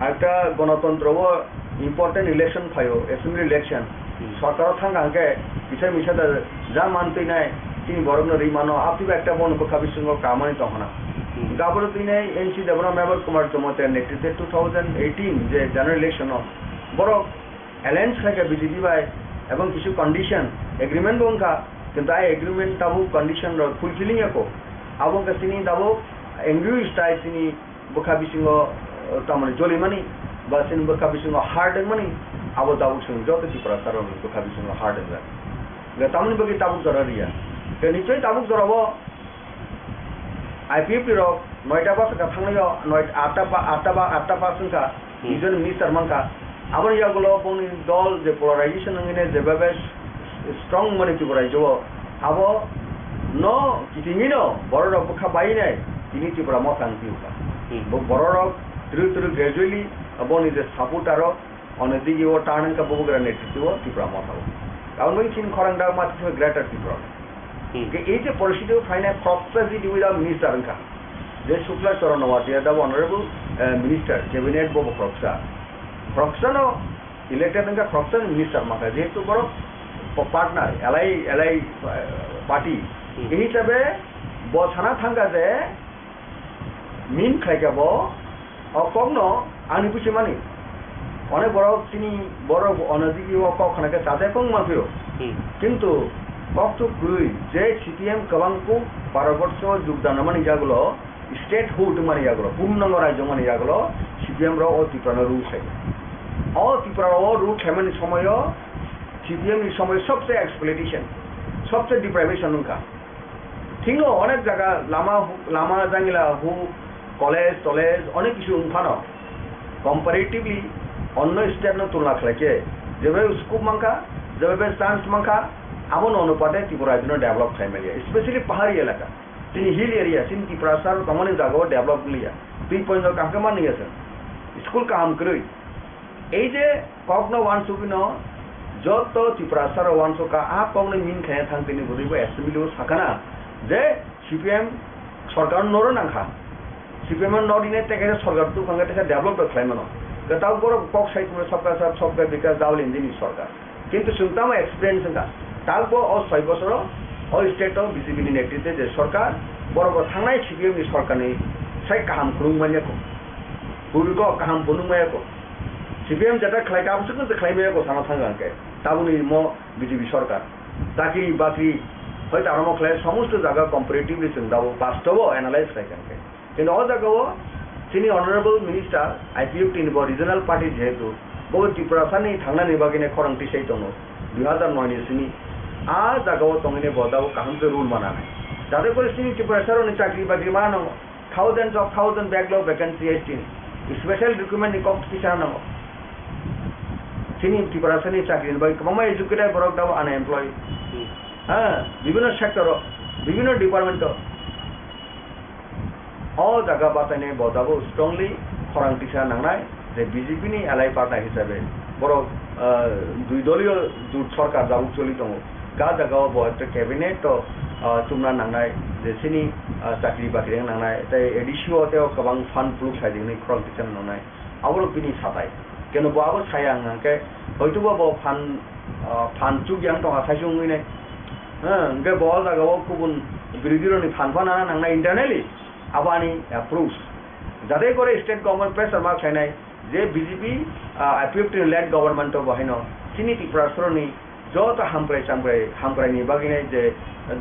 ekta gonotontro o important election phaio, assembly election. Hmm. Sorkar o thangkha hwnkhe kisa misa da ja man twinai chini borok no rimano, aphiba ekta bono bwkha bisingo kamani tongkhna. Hmm. Hwnkhe aboni twinai N C Debbarma, Mevar Kumar Jamatia netrite two thousand eighteen je general election o borok alliance khlaikha B J P bai, ebong kisu condition, agreement bo wngkha, kintu ai agreement tabuk condition rok fulfilling ya kho. Abo wngkha chini tabuk angry style chini bwkha bisingo, eh, tamoni jolimani, ba chini bwkha bisingo hard wngmani, abo tabuk chwng joto Tiprasa rokni bwkha bisingo hard wngjak. Hwnkhe tamoni bagwi tabuk jora riya. Hwnkhe nichoi tabuk jorao I P F T rok noita pass wngkha thangnaio, noita, atta pa-, atta ba, atta pass wngkha, Hmm. Union Minister mankha. Aboni yagulo bongni dol je polarization wngwi ne jebabe strong mani Tripura rajyo o, abo no kitingino borok rok bwkha bai nai tini Tipra Motha wng phiyo kha. Hmm. Bo borok rok twrwi twrwi gradually boni je supporter rok, Ono digi o turn wngkha bubagra netrito o Tipra Motha o. Aboni bagwi chini khorang dak ma tisa Greater Tipra. Hmm. Ke ei je porishito phainai khoroksa G D without minister wngkha. Je Sukla Charan Noatia da honorable, eh, minister, cabinet bo bo khoroksa. Khoroksa no elected wngkha, khoroksa ni minister mankha. Jehetu borok po-, partner, alai, alai, eh, party. Hmm. Ei hisabe bo sana thangkha je min khlaikha bo, O kokno ani buchimani. Onek borok chini borok ono digi o kok khna khe chajak wng ma phiro. Hmm. Kintu kokthuk kwrwi je C P M kwbang kuk Bharat borsho jogdan rwmani yagulo, statehood wngmani yagulo, purnango rajyo wngmani yagulo C P M rok o Tripura no rule khlai. O Tripura o rule khlaimani somoyo C P M ni somoy sobse exploitation, sobse deprivation wngkha. Thikno onek jaga lama, lama jangila hu, college, tolej, onek kisu wng phano, comparatively onno state no tulna khlai khe, jebe scope mankha, jebe chance mankha, abo no onupate Tripura rajyo no develop khlai manya, especially pahari elaka. Chini hill area, chini Tiprasa rok tongmani jaga o develop wngya. Twi point o kaham khe manliya chwng. School kaham kwrwi. Ei je kokno uansugwino joto Tiprasa rok uansukha, a kokno min khaina thang tini bwrwi bo assembly o sakana je C P M sorkar no noro nangkha. C P M no nodi ne tei kaisa sorkar tukhang khe tei khe develop rok khlai mano. Kwtal borok kok sai tongmani sabka sath, sabka bikas, Double Engine ni sorkar. Kintu chwng tamo experience wngkha. Takbo o soi bosoro o state o B J P ni netrite je sorkar, borok bo thangnai C P M ni sorkar ni sai kaham khulung manya kho. Bwrwi kok kaham phunuk maya kho. C P M jeta khlai kha, aboni swkang se khlai maya kho sana thang khe. Tabukni mo B J P sorkar. Chakri bakri, hoi ta aro mo khlai, somosto jaga comparatively chwng dabo, bastobo analyze khlai kha khe. Kintu o jaga o chini honorable minister, I P F T ni bo regional party jehetu, bo Tiprasa ni thangnani bagwi ne khorang tisai tongo, dui hazar noi ni simi. A jaga o tongwi ne bo dabo kaham khe rule mana nai. Jate kore chini Tiprasa rok ni chakri bakri ma nango. Thousands of thousand backlog vacancy S T ni. Special recruitment ni kok kisa nango. Chini Tiprasa ni chakri ni bagwi kwbangma educated borok dabo unemployed. Hmm. Ha, bibhinno sector o, bibhinno department o. O jaga bachainai bo dabo strongly khorang tisa nangnai je B J P ni alai partner hisabe Borok, ah, dui doliyo jut sorkar jabuk choli tongo. Ga jagao bo ekta cabinet to, ah, chumna nangnai, je chini, ah, chakri bakri wng nangnai, tei A D C o tei o kwbang fund pluk sai di hwnwi khorang ticham nangnai. Aborok bini satai. Keno bo abo saya wng khe, hoito bo, bo phan, ah, phan chukya wng tongkha, khaisung wngwi nai. Hwnkhe bo o jagao kubun birodhi rokni phan phan nana nangnai internally. Abo ani approach. Jate kore state government pressure ma khlainai je B J P, ah, I P F T ni led government o bo haino chini Tiprasaroni joto hamkrai chamkrai, hamkraini bagwi nai je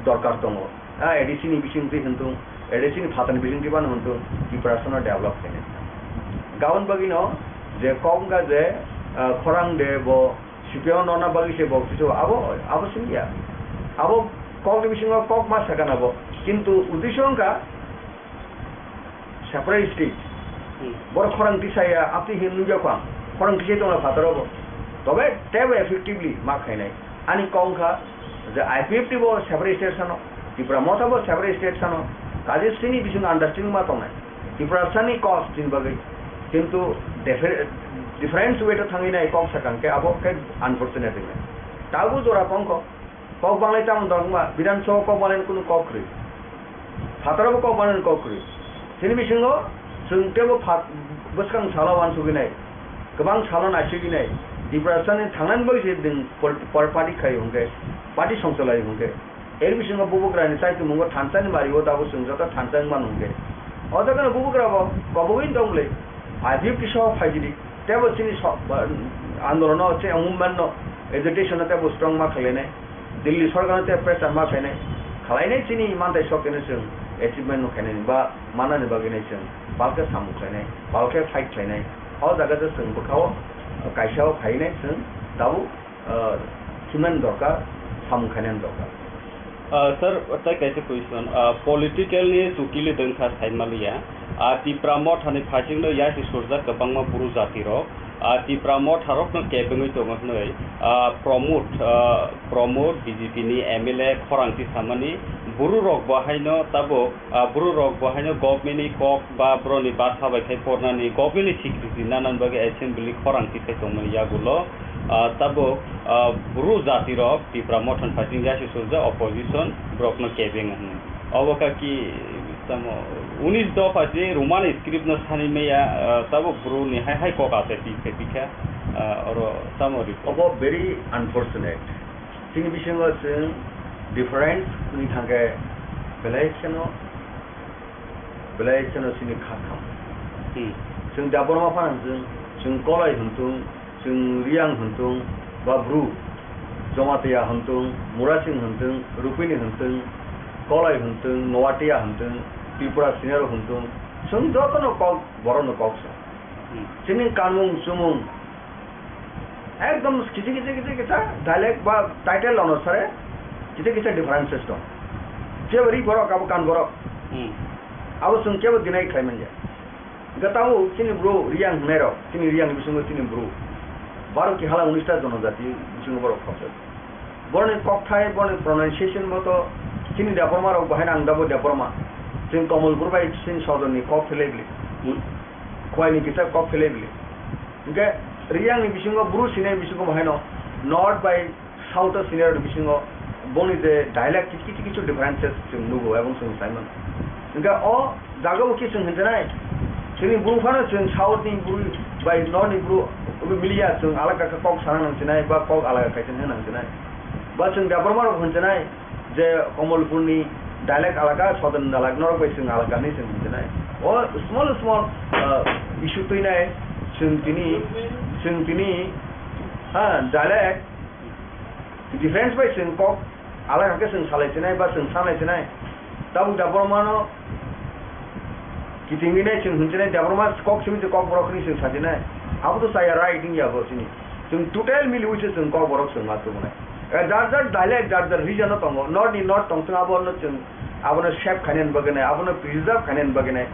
dorkar tongo. Ah, A D C ni bisingtwi hwntung, A D C ni phatani bisingtwi phano hwntung, Tiprasano develop khainai. Gabon bagwino je kok wngkha je, ah, khorang de bo C P M no nona bagwi se bo kisu abo, abo singya. Abo kokni bisingo kok ma sakana bo. Kintu uddesho wngkha separate state. Hmm. Borok khorang tisaya, apni hin nugya kha. Khorang tisai tongla phataro bo. Tobe tebo effectively ma khainai. Ani kok wngkha je I P F T bo separate state sano, Tipra Motha bo separate state sano. Kaje sini bising understanding ma tongnai. Tiprasani cause tin bagwi. Kintu differ-, different way to thangwi nai kok sakang khe abo khe unfortunate wngkha. Tabu jora tongkho. Kok banglai tamo dong ma, Bidhan Sabha kok banglai kunu kok kwrwi. Phataro bo kok banglai kok kwrwi. Chini bisingo chwng tebo phat-, bwskang salo uansugwi nai. Kwbang salo naisugwi nai. Tiprasani thangnani bagwi se din pol-, pol-, party khai hwnkhe, party songcholai hwnkhe. Er bisingo bubagrani chaikimungo thansa ni bari o tabuk chwng joto thansa wng mano hwnkhe. O jaga no bubagra bo kobogwi tong bwle. I P F T soho phaijili. Tebo chini so-, ba, andolono che movement no agitation no tebo strong ma khlainai. Delhi sorkar no tebo pressure ma khlainai. Khlainai chini mantai sok kene chwng achievement no khainai ba manani bagwi nai chwng palke samung khlainai, palke fight khlainai. O jaga je chwng bwkhao kaisa o phainai chwng tabuk ah, himnani dorkar, samung khainani dorkar. Ah, sir, tai kaisa question. Ah, political ni chukili dwngkha saimaliya. Ah, Tipra Motha ni phaisingno yasi surjak kwbangma bru jati rok. Ah, Tipra Motha rokno kebengwi tongo hwnwi, ah, Pramod, ah, Pramod B J P ni M L A khorang tisamani bru rok bo haino tabuk ah, borok rok bo haino government ni kok ba borok ni basa bai khai pornani government ni security nanani bagwi assembly khorang tisai tongmani yagulo, ah, tabuk, ah, bru jati rok Tipra Motha ni phaising yasi surjak opposition borok no kebeng hwnwi. Obo kaki tamo unis dopha se Roman script no sani maya, ah, tabuk bru ni hai hai kok asai pi khe pi kha, ah, oro tamo report. Obo very unfortunate. Chini bisingo chwng difference wngwi thangkhe belai kheno, belai kheno chini kha kham. Hmm. Chwng Debbarma phano chwng, chwng Kolai hwntung, chwng Riyang hwntung, ba Bru, Jamatia hwntung, Murasing hwntung, Rupini hwntung, Kolai hwntung, Noatia hwntung, Tripura Senior hwntung, chwng jotono kok, borokno kok sa. Hmm. Chini kanmung chumung, ekdom kisa kisa kisa kisa dialect ba title onusare kisa kisa differences tong. Jebo ri borok abo kan borok. Hmm. Abo chwng kebo deny khlai manya. Hwnkhe tabuk chini bru Riyang hwnwi rok, chini Riyang bisingo chini bru baro ki hala unis ta jonojati bisingo borok khopjak. Boroni kokthai, boroni pronunciation bo to chini Debbarma rok bo haino ang dabo Debbarma. Chwng Komolpur bai chini sodorni kok phelai bili. Hmm. Khwlaini kisa kok phelai bili. Hwnkhe Riyangni bisingo bru sinai bisingo bo haino north bai south o sinai rokni bisingo boni je dialect kichu kichu differences chwng nugo ebong chwng sai mano. Hwnkhe o jaga o khe chwng hinjanai, chini bru phano chwng south ni bru bai north ni bru obo miliya chwng alaka khe kok sana nang chinai ba kok alaka khai chwng nang chinai. Ba chwng Debbarma rok hinjanai, je Komolpurni dialect alaka, Southern dialect norok bai chwng alaka hinwi chwng hinjanai. O small small, ah, issue twinai chwng tini, chwng tini, ha, dialect difference bai chwng kok alaka khe chwng salai chinai ba chwng sanai chinai. Tabuk Debbarmano kitingwi nai chwng hinwi chinai, Debbarma kok simi se kok borok hinwi chwng sa chinai. Abo to chaya right wngya bo chini. Chwng total miliwi se chwng kok borok chwng ma tubunai. Eh, jar jar dialect, jar jar region o tongo. North ni north tong chwng abono chwng, abono save khainani bagwi nai, abono preserve khainani bagwi nai,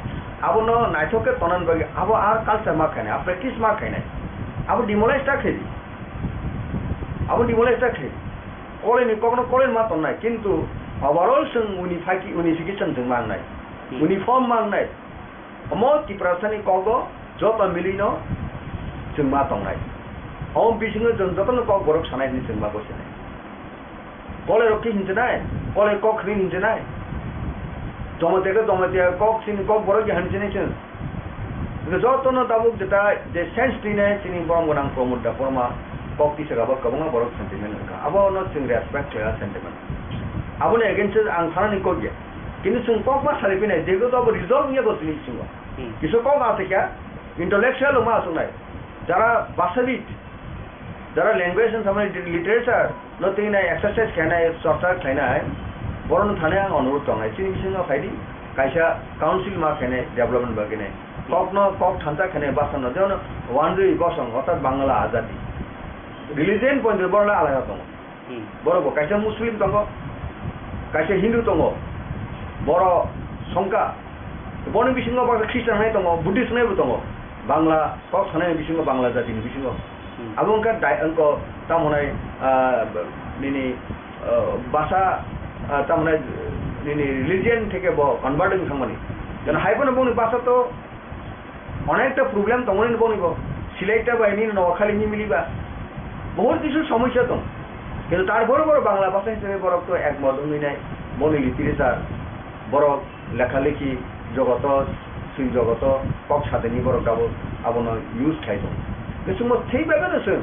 abono naithok khe tonani bagwi, abo ar culture ma khainai, a practice ma khainai. Abo demolish ta khaidi. Abo demolish ta khaidi. Koleni kokno koleni ma tongnai, kintu overall chwng unification, unification chwng ma wngnai. Hmm. Uniform ma wngnai. Omo Tiprasani kogo joto milino chwng ma tongnai. Omo bisingo chwng jotono kok borok sanai hwnwi chwng ma bo sinai. Kolai rok khe hinjinai, kolai kok hwnwi hinjinai. Jamatia khe jamatia kok sini kok borok ya hinjinai chwng. Hwnkhe jotono tabuk jeta je sense twi nai chini borom gwnang Pramod Debbarma kok tisa gabo kwbangma borok sentiment wngkha. Abono chwng respect khlaiya sentiment. Aboni against o ang sanani kok ya. Kintu chwng kok ma sari phinai, jebo to abo result wngya bo chini bisingo. Hmm. Kisa kok aswkya, intellectual rok ma aswknai. Jara bhashabid, jara language no samani literature no twi nai exercise khainai, chorcha khlainai, borok no thani ang onurodh tongnai. Chini bisingo phaidi kaisa council ma khainai development bagwi nai. Kok no kok thansa khainai basa no, jemon Wanjwi Bosong, orthat Bangla Azadi. Religion point borok no alada tongo. Hmm. Borok bo kaisa Muslim tongo, kaisa Hindu tongo, borok songkha. Boni bisingo baksa Christian hai tongo, Buddhist hai bo tongo. Bangla kok sanai bisingo, Bangla jatini bisingo. Hmm. Abo wngkha dai-, wngkha tamo hwnai, ah, nini, ah, basa, ah, tamo hwnai nini religion theke bo convert wng thangmani. Jeno hai phano boni basa to onekta problem tongmani boni bo. Silai ta bai nini nogo khali mimili ba. Bahut kisu somosya tong. Kintu tarpore borok Bangla basa hisabe borok to ekmot wngwi nai. Boni literature, borok lekha lekhi jogoto, swi jogoto kok sadini borok abo, abono use khlai tong. Bisingbo thik bai bai no chwng.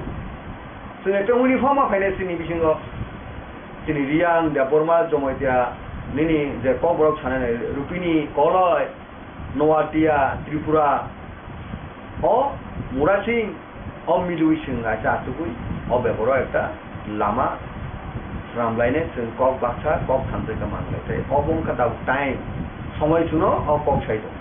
Chwng ekta uniform ma phainai chini bisingo. Chini Riyang, Debbarma, Jomotia, nini je kok borok sanai nai, Rupini, Koloi, Noatia, Tripura, o Murasing, o milwi chwng kaisa achugwi, o bebaro ekta lama swnamlainai chwng kok baksa, kok thansa khe manlai. Tei obo wngkha tabuk time, somoi chuno o kok sai tong.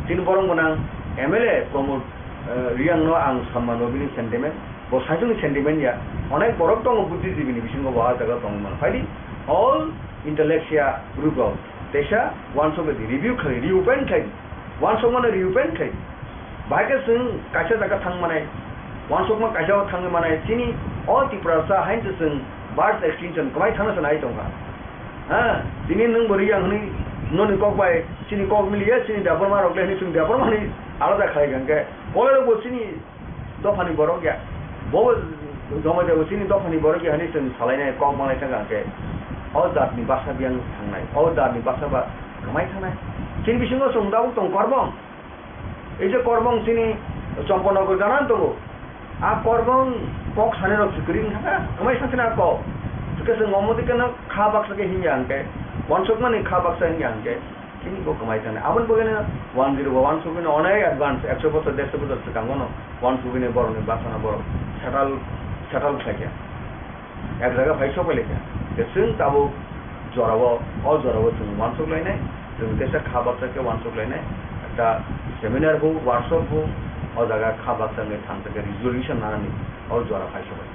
Chini borok gwnang M L A Pramod, eh, Riyang no ang samma no bini sentiment, bo saichung ni sentiment ya, onek borok tongo buddhijibi ni bisingo bo ah jaga tongwi mano. Phaidi all intellectual group rok teisa wansok di review khlai, reopen khlai, wansok mano reopen khlai. Bahai khe chwng kaisa jaga thang manai, wansokma kaisa o thangwi manai, chini o Tiprasa haino chwng birth extinction kwmai thangna se nai tongkha. Ha, tini nwng bo Riyang hwnwi noni kok bai chini kok miliya, chini Debbarma rok le hwnwi chwng Debbarma hwnwi alada khlai kha hwnkhe, Kolai rok bo chini dophani borok ya. Bo Jomotia bo chini dophani borok ya hwnwi chwng salainai kok manglai thangkha hwnkhe, o jatni basa biyang thangnai, o jatni basa ba kwmai thangnai. Chini bisingo chwng tabuk tong Korbong. Ei je Korbong chini Chomponagar gana tongo. A Korbong kok sanai rok se kwrwi wngkha, kwmai sansani a kok. Hwnkhe chwng omo dikhe no kha baksa khe hinya hwnkhe, wansukmani kha baksa hinya hwnkhe, chini bo kwmai thangni. Aboni bagwino one zero bo wansugwino onek advance, ekso bochor, derso bochor swkango no wansugwino borokni bwsano borok settle, settle khlaikha. Ek jaga phai sok pai laikha. Je chwng tabuk jorao, o jorao chwng wansuk lainai, chwng teisa kha baksa khe wansuk lainai. Ekta seminar bo, workshop bo, o jaga kha baksa wngwi thang khe resolution nanani o jora phai sok pai.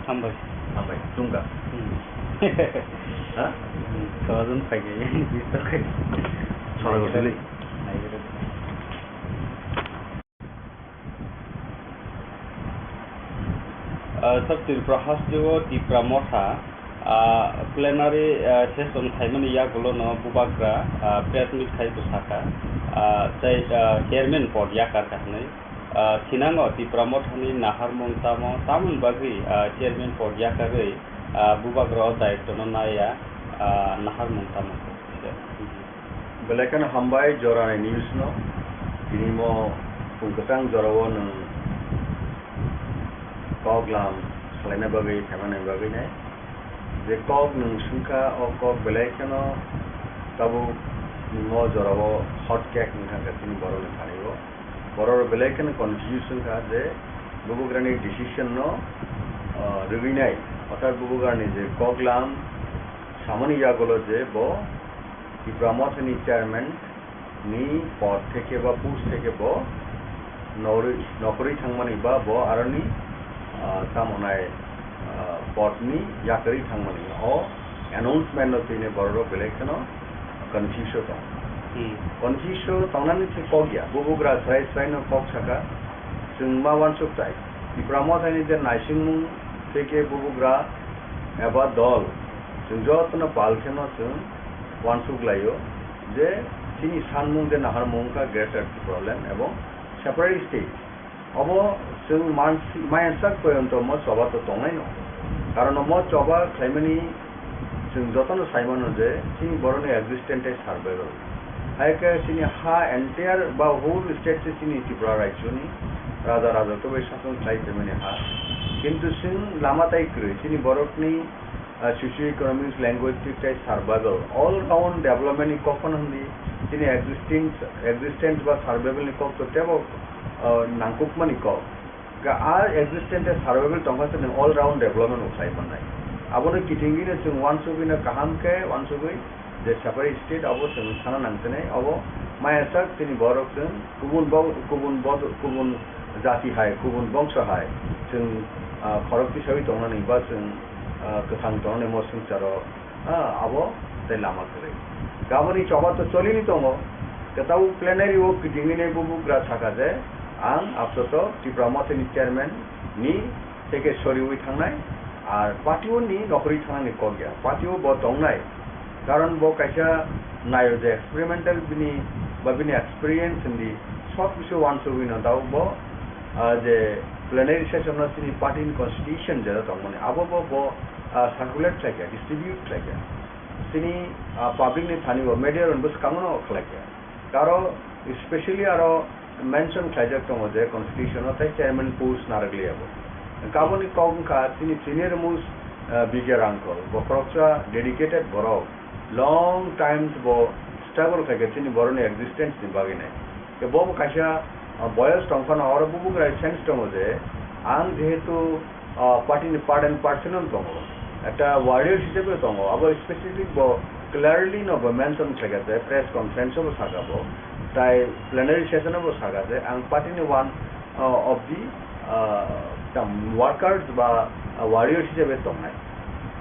Hambai. Hambai, chwngkha. Hmm. Ha? Hmm, sojon phai khe, bisar khe. Sora gosili. Naigira. Ah, South Tripura hasteo Tipra Motha, ah, plenary, ah, session khaimani yagulono bubagra, ah, press meet khai bwsakha, ah, tei, ah, chairman pod yakar kha hwnwi. Ah, thinango Tipra Mothani naharmung tamo, tamoni bagwi, ah, chairman pod yakarwi, ah, bubagra o daitwno naiya, ah, naharmung tamo. Belai kheno hambai jorani news no. Tini mo phung kwchang jorao nwng kok lam salaina bagwi, phaimani bagwi nai. Je kok nwng swngkha, o kok belai kheno tabuk mo jorao hot cake wngkha khe chini borokni thani o. Borok rok belai kheno confuse wngkha je bubagrani decision no, ah, rwgwi nai. Orthat bubagrani je kok lam samani yagulo je bo Tipra Mothani chairman ni pod theke ba post theke bo norwi, nokhorwi thangmani ba bo aroni, ah, tamo nai, ah, pod ni yakarwi thangmani. O announcement no twi nai borok rok belai kheno confuse o tong. Hmm. Confuse o tongnani se kok ya. Bubagra srai srai no kok saka. Chwng ma wansuk tai. Tipra Mothani je naisingmung theke bubagra eba dol, chwng jotono pal kheno chwng wansuk laio je chini sanmung je naharmung wngkha Greater Tipraland ebong separate state. Obo chwng mansi-, maya sak poyonto mo choba to tongnai no. Karon omo choba khlaimani chwng jotono sai mano je chini borokni existence tei survival. Hai khe chini ha entire ba whole state se chini Tripura rajyoni raja raja to bai sason khlai phaimani ha. Kintu chwng lama tai kwrwi chini borokni ah, socio-economics, linguistic tei survival, all round development ni kok phano hwnwi chini existence, existence ba survival ni kok to tebo, ah, nangkukmani kok. Ga a existence tei survival tongkha se nwng all round development bo khlai mannai. Abono kitingwino chwng uansugwino kaham khe uansugwi je separate state abo chwng sana nangsinai, abo maya sak chini borok chwng kubun bo-, kubun bod-, kubun jati hai, kubun bongso hai, chwng, ah, khorok tisawi tongnani ba chwng, ah, kwthang tongnani mo swngcharo, ah, abo tei lama kwrwi. Gaboni choba to cholini tongo, kwtal plenary o kitingwini bubugra saka je, ang apsoto Tipra Mothani chairman ni tei khe soriwi thangnai, ar party o ni nokhorwi thangnani kok ya, party o bo tongnai, karon bo kaisa naio je experimental bini ba bini experience hindi sob kisu uansugwi no dao bo, ah, je plenary session no chini party ni constitution jera tongmani abo bo bo, ah, circulate khlaikha, distribute khlaikha, chini, ah, public ni thani bo media rok bo swkang no khlaikha. Aro specially aro mention khlaijak tongo je constitution o tei chairman post narwk liya bo. Kaboni kok wngkha chini senior most, ah, B K Rangkol, bo khoroksa dedicated borok, long times bo struggle khaikha chini borokni existence ni bagwi nai. Bo bo kaisa, ah, boyos tongphano oro bubugra sense tongo je ang jehetu ah, party ni part and parcel no tongo, ekta warrior hisabe tongo, abo specific bo clearly no bo mention khlaikha je press conference o bo saka bo, tai plenary session o bo saka je ang party ni one, ah, of the, ah, tam workers ba, ah, warrior hisabe tongnai.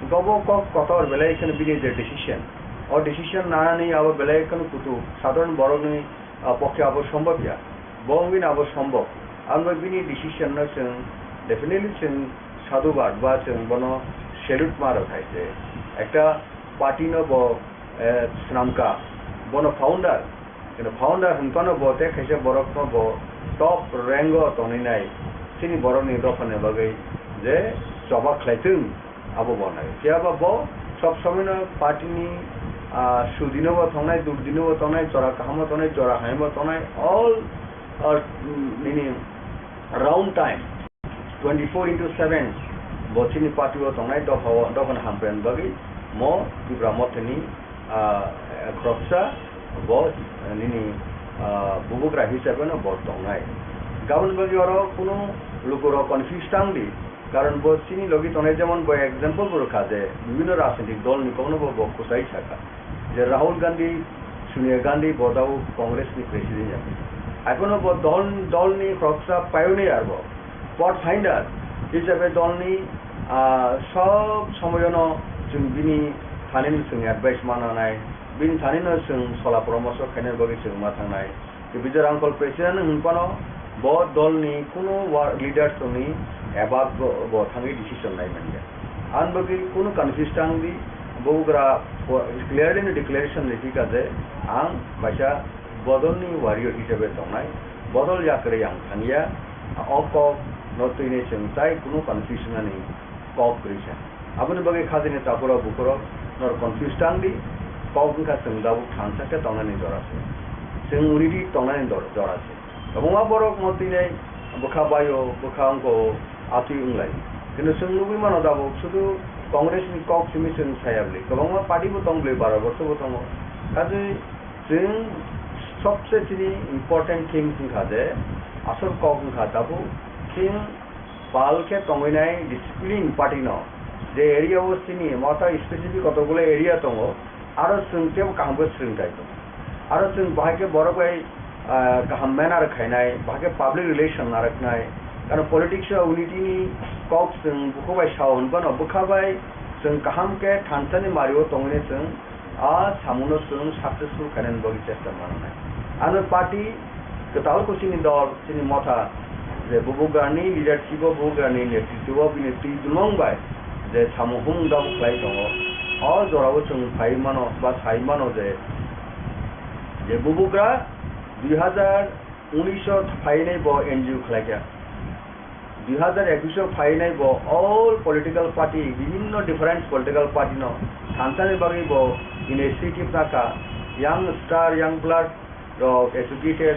Gobo kok kotor belai kheno bini je decision, o decision nanani abo belai kheno kutuk sadharon borokni ah, pokhe abo sombhob ya. Bo wngwi no abo sombhob. Ang bai bini decision no chwng definitely chwng sadhubad ba chwng bono salute ma rw khai se. Ekta party no bo, eh, swnamkha. Bono founder. Kino founder hwnphano bo tei khaisa borok no bo top rank o tonwi nai. Chini borok ni dopha ni bagwi je choba khlai thung. Abo bo nai. Phiya ba bo sob somoi no party ni, ah, sudi no bo tongnai, durdi no bo tongnai, jora kaham o tongnai, jora hamya bo tongnai, all, ah, nini round time, twenty four into seven bo chini party o tongnai, dopha o, dopha ni hamkrai ni bagwi mo Tipra Motha ni, ah, khoroksa bo, ah, nini, ah, bubugra hisabe no bo tongnai. Gaboni bagwi oro kunu lukurok confuse tang di. Karon bo chini logi tongnai, jemon bo example bo rwkha je bibhinno rajnitik dol ni kokno bo, bo kwchai sakha je Rahul Gandhi, Sonia Gandhi bo tabuk Congress ni president ya. Haiphano bo dol, dol ni khoroksa pioneer bo, pathfinder hisabe dol ni, ah, sob somoyono chwng bini thani no chwng advice ma nanai, bini thani no chwng sola poramorsho khainani bagwi chwng ma thangnai. Bijay Rangkol president hwnphano bo dolni kunu wa-, leaders tongni above bo, bo thangwi decision nai manya. Ang bagwi kunu confuse tang di, bubagra po-, clearly no declaration rikha je ang kaisa bodolni warrior hisabe tongnai, bodol yakrwi ang thangya, o kok no twini chwng tai kunu confusion ani kok kwrwi sa. Aboni bagwi khajani takhurok bukhurok norok confuse tang di, kok wngkha chwng tabuk thansa khe tongnani jora se. Chwng unity tongnani dor-, jora se. Kwbangma borok mo twinai bwkha baio, bwkha wngko, atwi wnglai. Kintu chwng nugwi mano tabuk sudu Congress ni kok simi chwng saya bwlwi. Kwbangma party bo tong bwlwi, baro borso bo tongo. Kaje chwng sobse chini important things wngkha je asol kok wngkha tabuk chwng pal khe tongwi nai discipline party no, je area o chini motha specific kotokgulo area tongo, aro chwng teibo kaham khe swrwng tai tongo, aro chwng bahai khe borok bai, ah, kaham manner khainai, bahai khe public relation narwknai, karon politics o unity ni kok chwng bukhubai sao hwnphano bwkha bai chwng kaham khe thansa ni mari o tongwi nai chwng a samungno chwng successful khainani bagwi chesta mananai. Ano party kwtal khe chini dol, chini motha, je bubagrani leadership o, bubagrani netritwo o bini twi dulmung bai je samung humung tabuk khlai tongo, o jorao chwng phai mano ba sai mano je, je bubagra dui hazar unis o phainai bo N G O khlaikha. Dui hazar ekush o phainai bo all political party, bibhinno different political party no thansani bagwi bo initiative nakha, young star, young blood rok educated,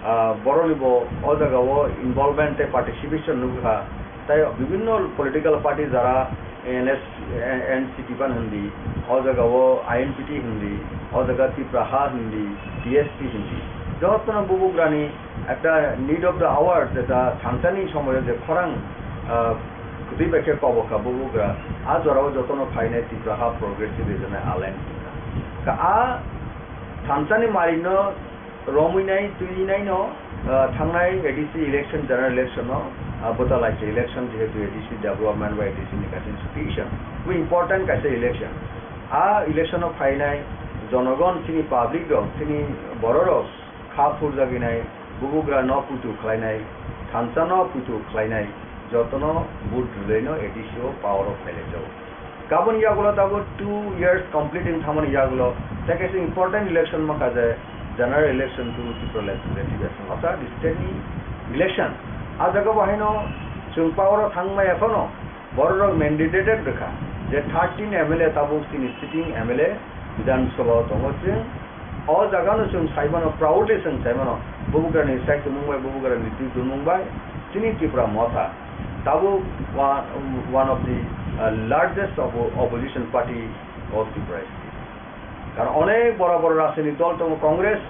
ah, borokni bo o jaga o involvement tei participation nukha. Tai bibhinno political party jara N S, N C P pan hindi, o jaga o I N P T hindi, o jaga Tipra Ha hindi, T S P hindi. Jotono bubugrani ekta need of the hour, jeta thansani somoyo je khorang, ah, kwtwi bai khe kobo kha bubugra, a jorao jotono phainai Tipra Ha Progressive Regional Alliance wngkha. Ka a thansani marino romwi nai, twi nai no, ah, thangnai A D C election, general election no, ah, bwta lai se election, jehetu A D C development ba A D C ni kaisa institution, bo important kaisa election. A election o phainai jonogon, chini public rok, chini borok rok kha phurjagwi nai, bubugra no puitu khlainai, thansa no puitu khlainai, jotono vote rwlai no A D C o power o phailai jago. Kabun yagulo tabuk two years complete wng thangmani yagulo, tei kaisa important election mankha je general election to Tripura Legislative Assembly, orthat state ni election. A jaga bo haino chwng power o thangmaya phano borok rok mandated rwkha je thirteen M L A tabuk chini sitting M L A Bidhan Sabha o tongo chwng. O jaga no chwng sai mano, proudly chwng sai mano, bubugra ni sai tongmung bai, bubugra ni twi tongmung bai chini Tipra Motha tabuk wa-, one of the, uh, largest oppo-, opposition party of Tripura state. Karon onek bora bora rajnitik dol tongo, Congress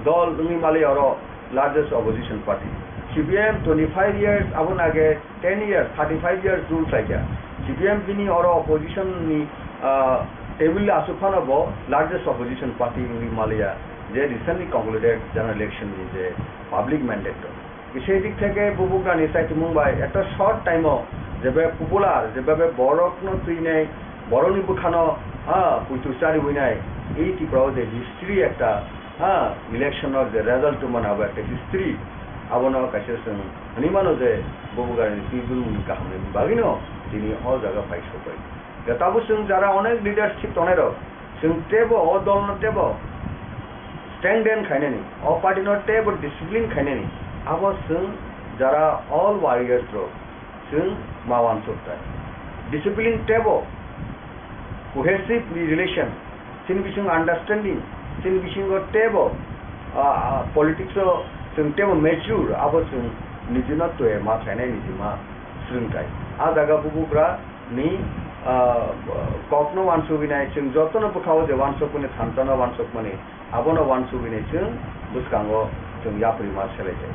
dol wngwi mali oro largest opposition party. C P M twenty-five years, aboni age ten years, thirty-five years rule khlaikha. C P M bini oro opposition ni, ah, table aswk phano bo largest opposition party wngwi maliya, je recently concluded general election ni je public mandate rok. Sei dik theke bubugrani saitimung bai ekta short time o jebe popular, jebe borokno twinai, borokni bwkhano, ha, puitu chariwinai, ei Tripura o je history ekta, ha, election o je result tongmani abo ekta history, abono kaisa chwng hwnwi mano je bubugrani twibulmungni kahamni bagwino tini o jaga phai sokbai. Tabuk chwng jara onek leadership tongnai rok, chwng teibo o dol no teibo strengthen khainani, o party no teibo discipline khainani, abo chwng jara all warriors rok chwng ma wansuk tai. Discipline teibo cohesive relation, chini bising understanding, chini bisingo teibo, ah, ah, politics o chwng teibo mature, abo chwng nijino twi ma khainai, niji ma swrwng tai. A jaga bubugra ni, ah, kokno wansugwi nai, chwng jotono bwkhao je wansukmani, thansa no wansukmani, abono wansugwi nai chwng bwskango chwng yapri ma selai jai.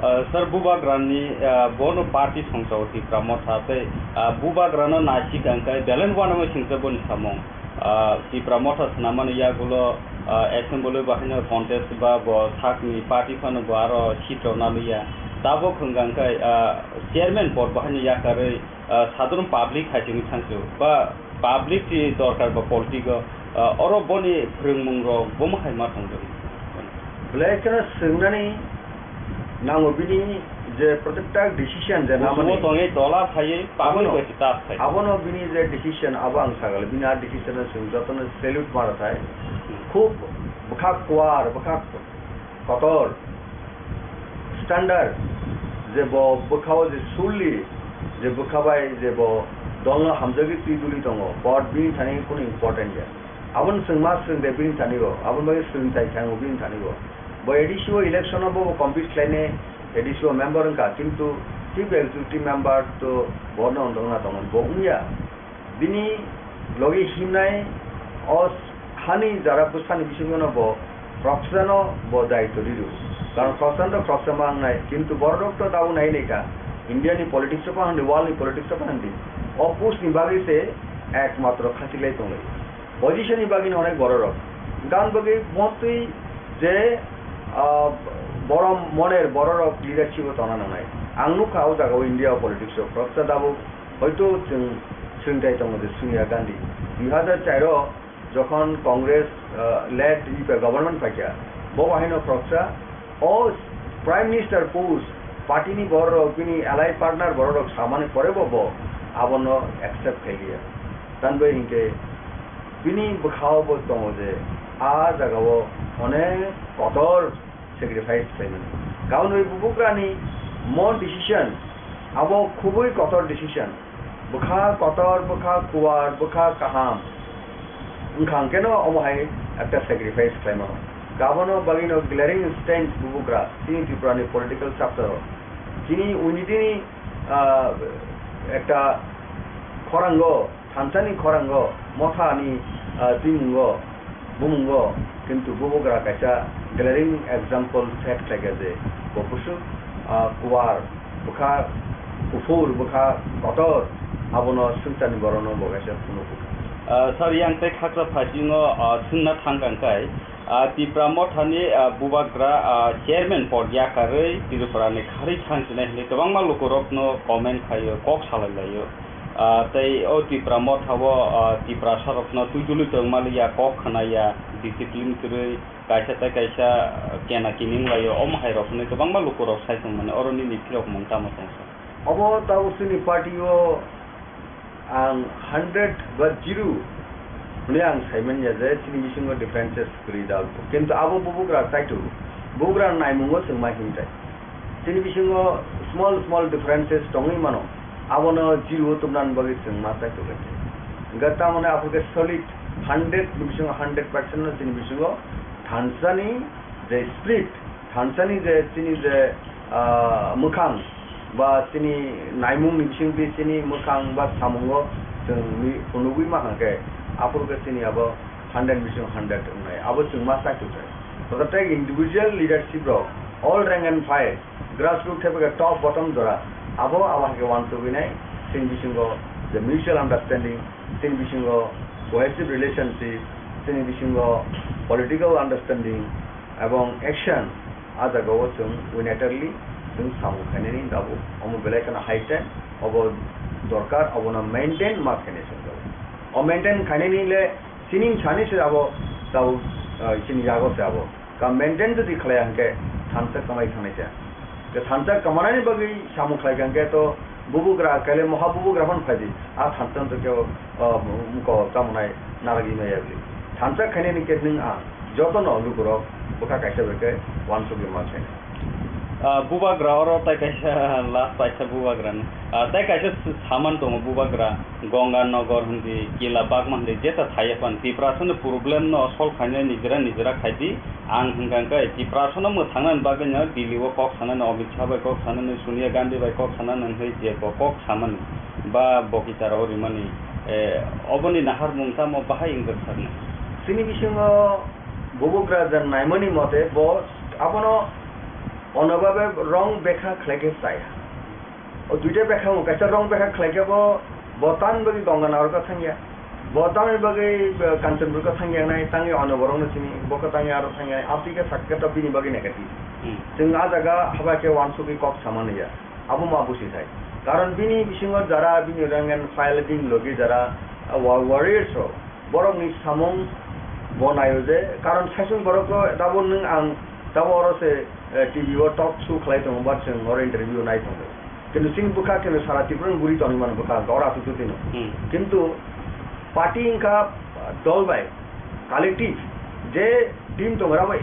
Ah, sir, bubagrani, ah, bono party songchao Tipra Motha tei, ah, bubagrano naisik ang khe belai uanama singsa boni samung. Ah, Tipra Motha swnamani yagulo, ah, assembly bahaino contest ba bo sakni party phano bo aro seat rok naliya. Tabuk hwnkha khe, ah, chairman pod bahaino yakarwi, ah, sadharon public hai chini thangsu ba public ni dorkar ba politics o, ah, oro boni phwrwngmung rok bomo hai ma tongjago. Belai kheno swngnani nango bini je protekta decision je namani. Busumo tongwi tola phaiwi public abono, bai se tas khai. Abono bini je decision abo ang sagale bini a decision no chwng jotono salute ma rwthai. Khub bwkha kuar, bwkha kotor standard, je bo bwkhao je surely, je bwkha bai je bo dolno hamjagwi twi duli tongo, but bini thani kunu important ya. Aboni chwng ma swrwng de bini thani bo, aboni bagwi swrwng chai thango bini thani bo. Bo A D C o election o bo compete khlainai, A D C o member wngkha, kintu chief executive member to bono wngna tongo, bo wngya. Bini logi himnai o hani jara bwsani bisingo no bo khoroksano bo daityo riru. Karon khoroksa to khoroksa ma wngnai, kintu borok to tabuk nai nai kha. India ni politics o pa handi, world ni politics o pa handi. O post ni bagwi se ekmatro khachilai tonglai. Position ni bagwi no onek borok rok. Gan bagwi mostly je, ah, borom moner borok rok leadership o tongna nangnai. Ang nukha o jaga o India o politics o khoroksa tabuk Hoito chwng swrwngthai tongo je Sonia Gandhi. Dui hazar char o jokhon Congress, ah, led U P A government phaikha, bo bahaino khoroksa o Prime Minister post party ni borok rok bini allied partner borok rok samani pore bo, bo abono accept khailiya. Tamni bagwi hinkhe bini bwkhao bo tongo je a jagao onek kotor sacrifice khlaimani. Karon bai bubugrani mo decision Abo khubui kotor decision. Bwkha kotor, bwkha kuwar, bwkha kaham. Wngkha hwnkhe no omo hai ekta sacrifice khlaimano. Abono bagwino glaring instance bubugra chini Tripura ni political chapter o. Chini unity ni, ah, ekta khorango, thansani khorango, mothani, ah, twimungo, bumungo, kintu bubugra kaisa glaring example set khlaikha je bo bwswk, ah, kuwar, bwkha kuphur, bwkha kotor, abono swngcharni borokno bo kaisa phunukgo. Ah, sir, yang tei khakra phasingo, ah, swngna thangkha hwnkhe, ah, Tipra mothani, ah, bubagra, ah, chairman pod yakarwi Tripura ni kharwi thangsinai hinwi kwbangma lukurokno comment khaio, kok salai laio. Ah, tei o Tipra motha o, ah, Tiprasa rokno twi tuli tong maliya, kok khwnaya, discipline kwrwi, kaisa tei kaisa, ah, kena kining laio, omo hai rok hinwi kwbangma lukurok sai tong mani, oro nini phirok mung tamo tong sa? Obo tabuk chini party o ang hundred ba zero hwnwi ang sai manya je chini bisingo differences kwrwi da, kintu abo bubugra chaithu, bubugra naimungo chwng ma himtai. Chini bisingo small small differences tongwi mano, abono zero o tubnani bagwi chwng ma chaithu khe. Hwnkhe tamoni aphuru khe solid hundred ni bisingo hundred percent no chini bisingo thansani je spirit, thansani je chini je, ah, mwkhang ba chini naimung ni bisingtwi chini mwkhang ba samungo chwng mi phunugwi ma hwnkhe aphuru khe chini abo hundred bising hundred wngnai, abo chwng ma chaithu khe. Protect individual leadership rok, all rank and file, grassroots thepegwi top bottom jora, abo abo hai khe uansugwi nai, chini bisingo je mutual understanding, chini bisingo cohesive relationship, chini bisingo political understanding ebong action, a jagao chwng unitarily chwng samung khainani tabuk omo belai kheno high time, obo dorkar, obono maintain ma khainai chwng tabuk. O maintain khainani le chini sani se abo tabuk, ah, chini yago se abo. Ka maintain jodi khlaiya hwnkhe thansa kwmai thangnai se. Tei thansa kwmanani bagwi samung khlai kha hwnkhe to bubugra, kaile moha bubugra phano phai di. A thansa to kebo, ah, muko tamo nai narwgwi maya bwlwi. Thansa khainani khe nwng ang jotono lukurok bwkha kaisa bai khe uansugwi ma khainai. Ah, bubagra oro tai kaisa last paisa bubagrani. Ah, tai kaisa saman tongo bubagra, Ganga Nagar hindi, Kila Bagma hindi, jeta thaiya pan Tiprasani problem no solve khainai nijera nijera khai di. Ang hwnkha khe Tiprasano mwthangnani bagwino Delhi o kok sanani, Amit Shah bai kok sanani, Sonia Gandhi bai kok sanani hwnwi je bo kok samani ba bo kichara o rimani, eh, oboni naharmung tamo bahai wngkha sakno? Chini bisingo bubugra je naimani mote bo abono onobabe wrong bekha khlai khe chaya. O duita bekha wng, kaisa wrong bekha khlai khe bo, bo tamni bagwi Ganga Nagar khe thangya. Bo tamni bagwi, eh, Kanchanpur khe thangya nai, tangwi ano borokno sini, bo khe tangwi aro thangya nai, aphi khe sak khe to bini bagwi negative. Hmm. Chwng a jaga haba khe uansugwi kok sama naiya. Abo ma busi thai. Karon bini bisingo jara, bini rank and file, bini logi jara, ah, wa-, warriors rok. Borokni samung bo naio je, karon saichung borokno tabuk nwng ang tabuk oro se, eh, T V o talk show khlai tongo, ba chwng oro interview nai tongo. Kintu chini bwkha khe sara Tripura ni guri tongwi mano bwkha, oro aswk twi twi no. Hmm. Kintu party wngkha, ah, dol bai, collective, je team tongo, abo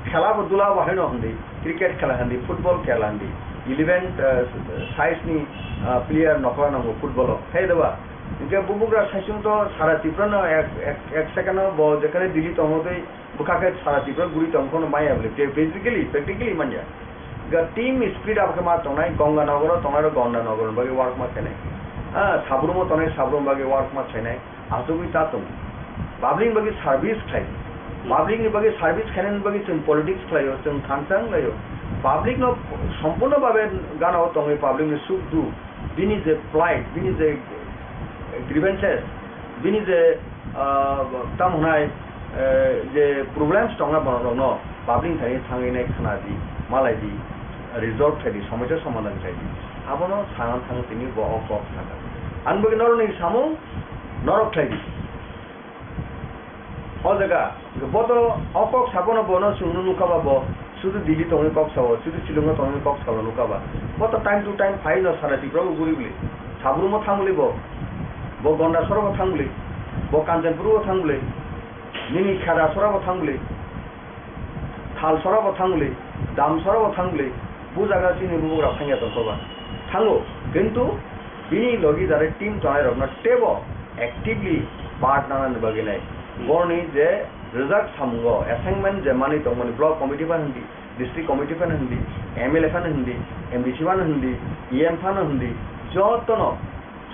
khela bo dula bo haino hwndi, cricket khela hwndi, football khela hwndi, eleven, ah, size ni, ah, player nokla nango football o, hai da ba? Hingke bubugra saichung to sara Tripura no ek, ek, ek second o bo jekhane Delhi tongo tei bwkha khe sara Tripura guri tong phano maya bole, physically, practically manya. Ga team spirit abo khe ma tongnai, Ganga Nagar o tongnai rok Ganga Nagar ni bagwi work ma khainai. Ah, Sabrum o tongnai Sabrum bagwi work ma khainai. Asugwi ta tongo. Public ni bagwi service khlai. Public ni bagwi service khainani bagwi chwng politics khlaio, chwng thansa wnglaio. Public no sompurno babe gana o tongwi public ni suk duk, bini je plight, bini je grievances, bini je, ah, tamo hwnai, eh, je problems tongna borok rokno public thani thangwi nai khna di, malai di, resolve khai di, somosya somadhan khai di. Abono sana thang tini bo o kok sakha. Ani bagwi norokni samung norok khlai di. O jaga, bo to o kok sabono bono chwngno nukha ba bo, sudu Delhi tongwi kok sao, sudu Shillong tongwi kok sao nukha ba. Bo to time to time phai no sara Tripura bo guri bwlwi. Sabrum o thang bwlwi bo, bo Gonda soro bo thang bwlwi, bo Kanchanpur o thang bwlwi, nini Kheda soro bo thang bwlwi. Thalsora bo thang bwlwi, Damsora bo thang bwlwi, bo jaga chini bubagra thangya tongkha ba. Thango, Kintu bini logi jare team tongnai rokno tebo actively part nanani bagwi nai. Hmm. Borni je rijak samungo assignment je manwi tongmani block committee phano hindi, district committee phano hindi, M L A phano hindi, M D C phano hindi, E M phano hindi, jotono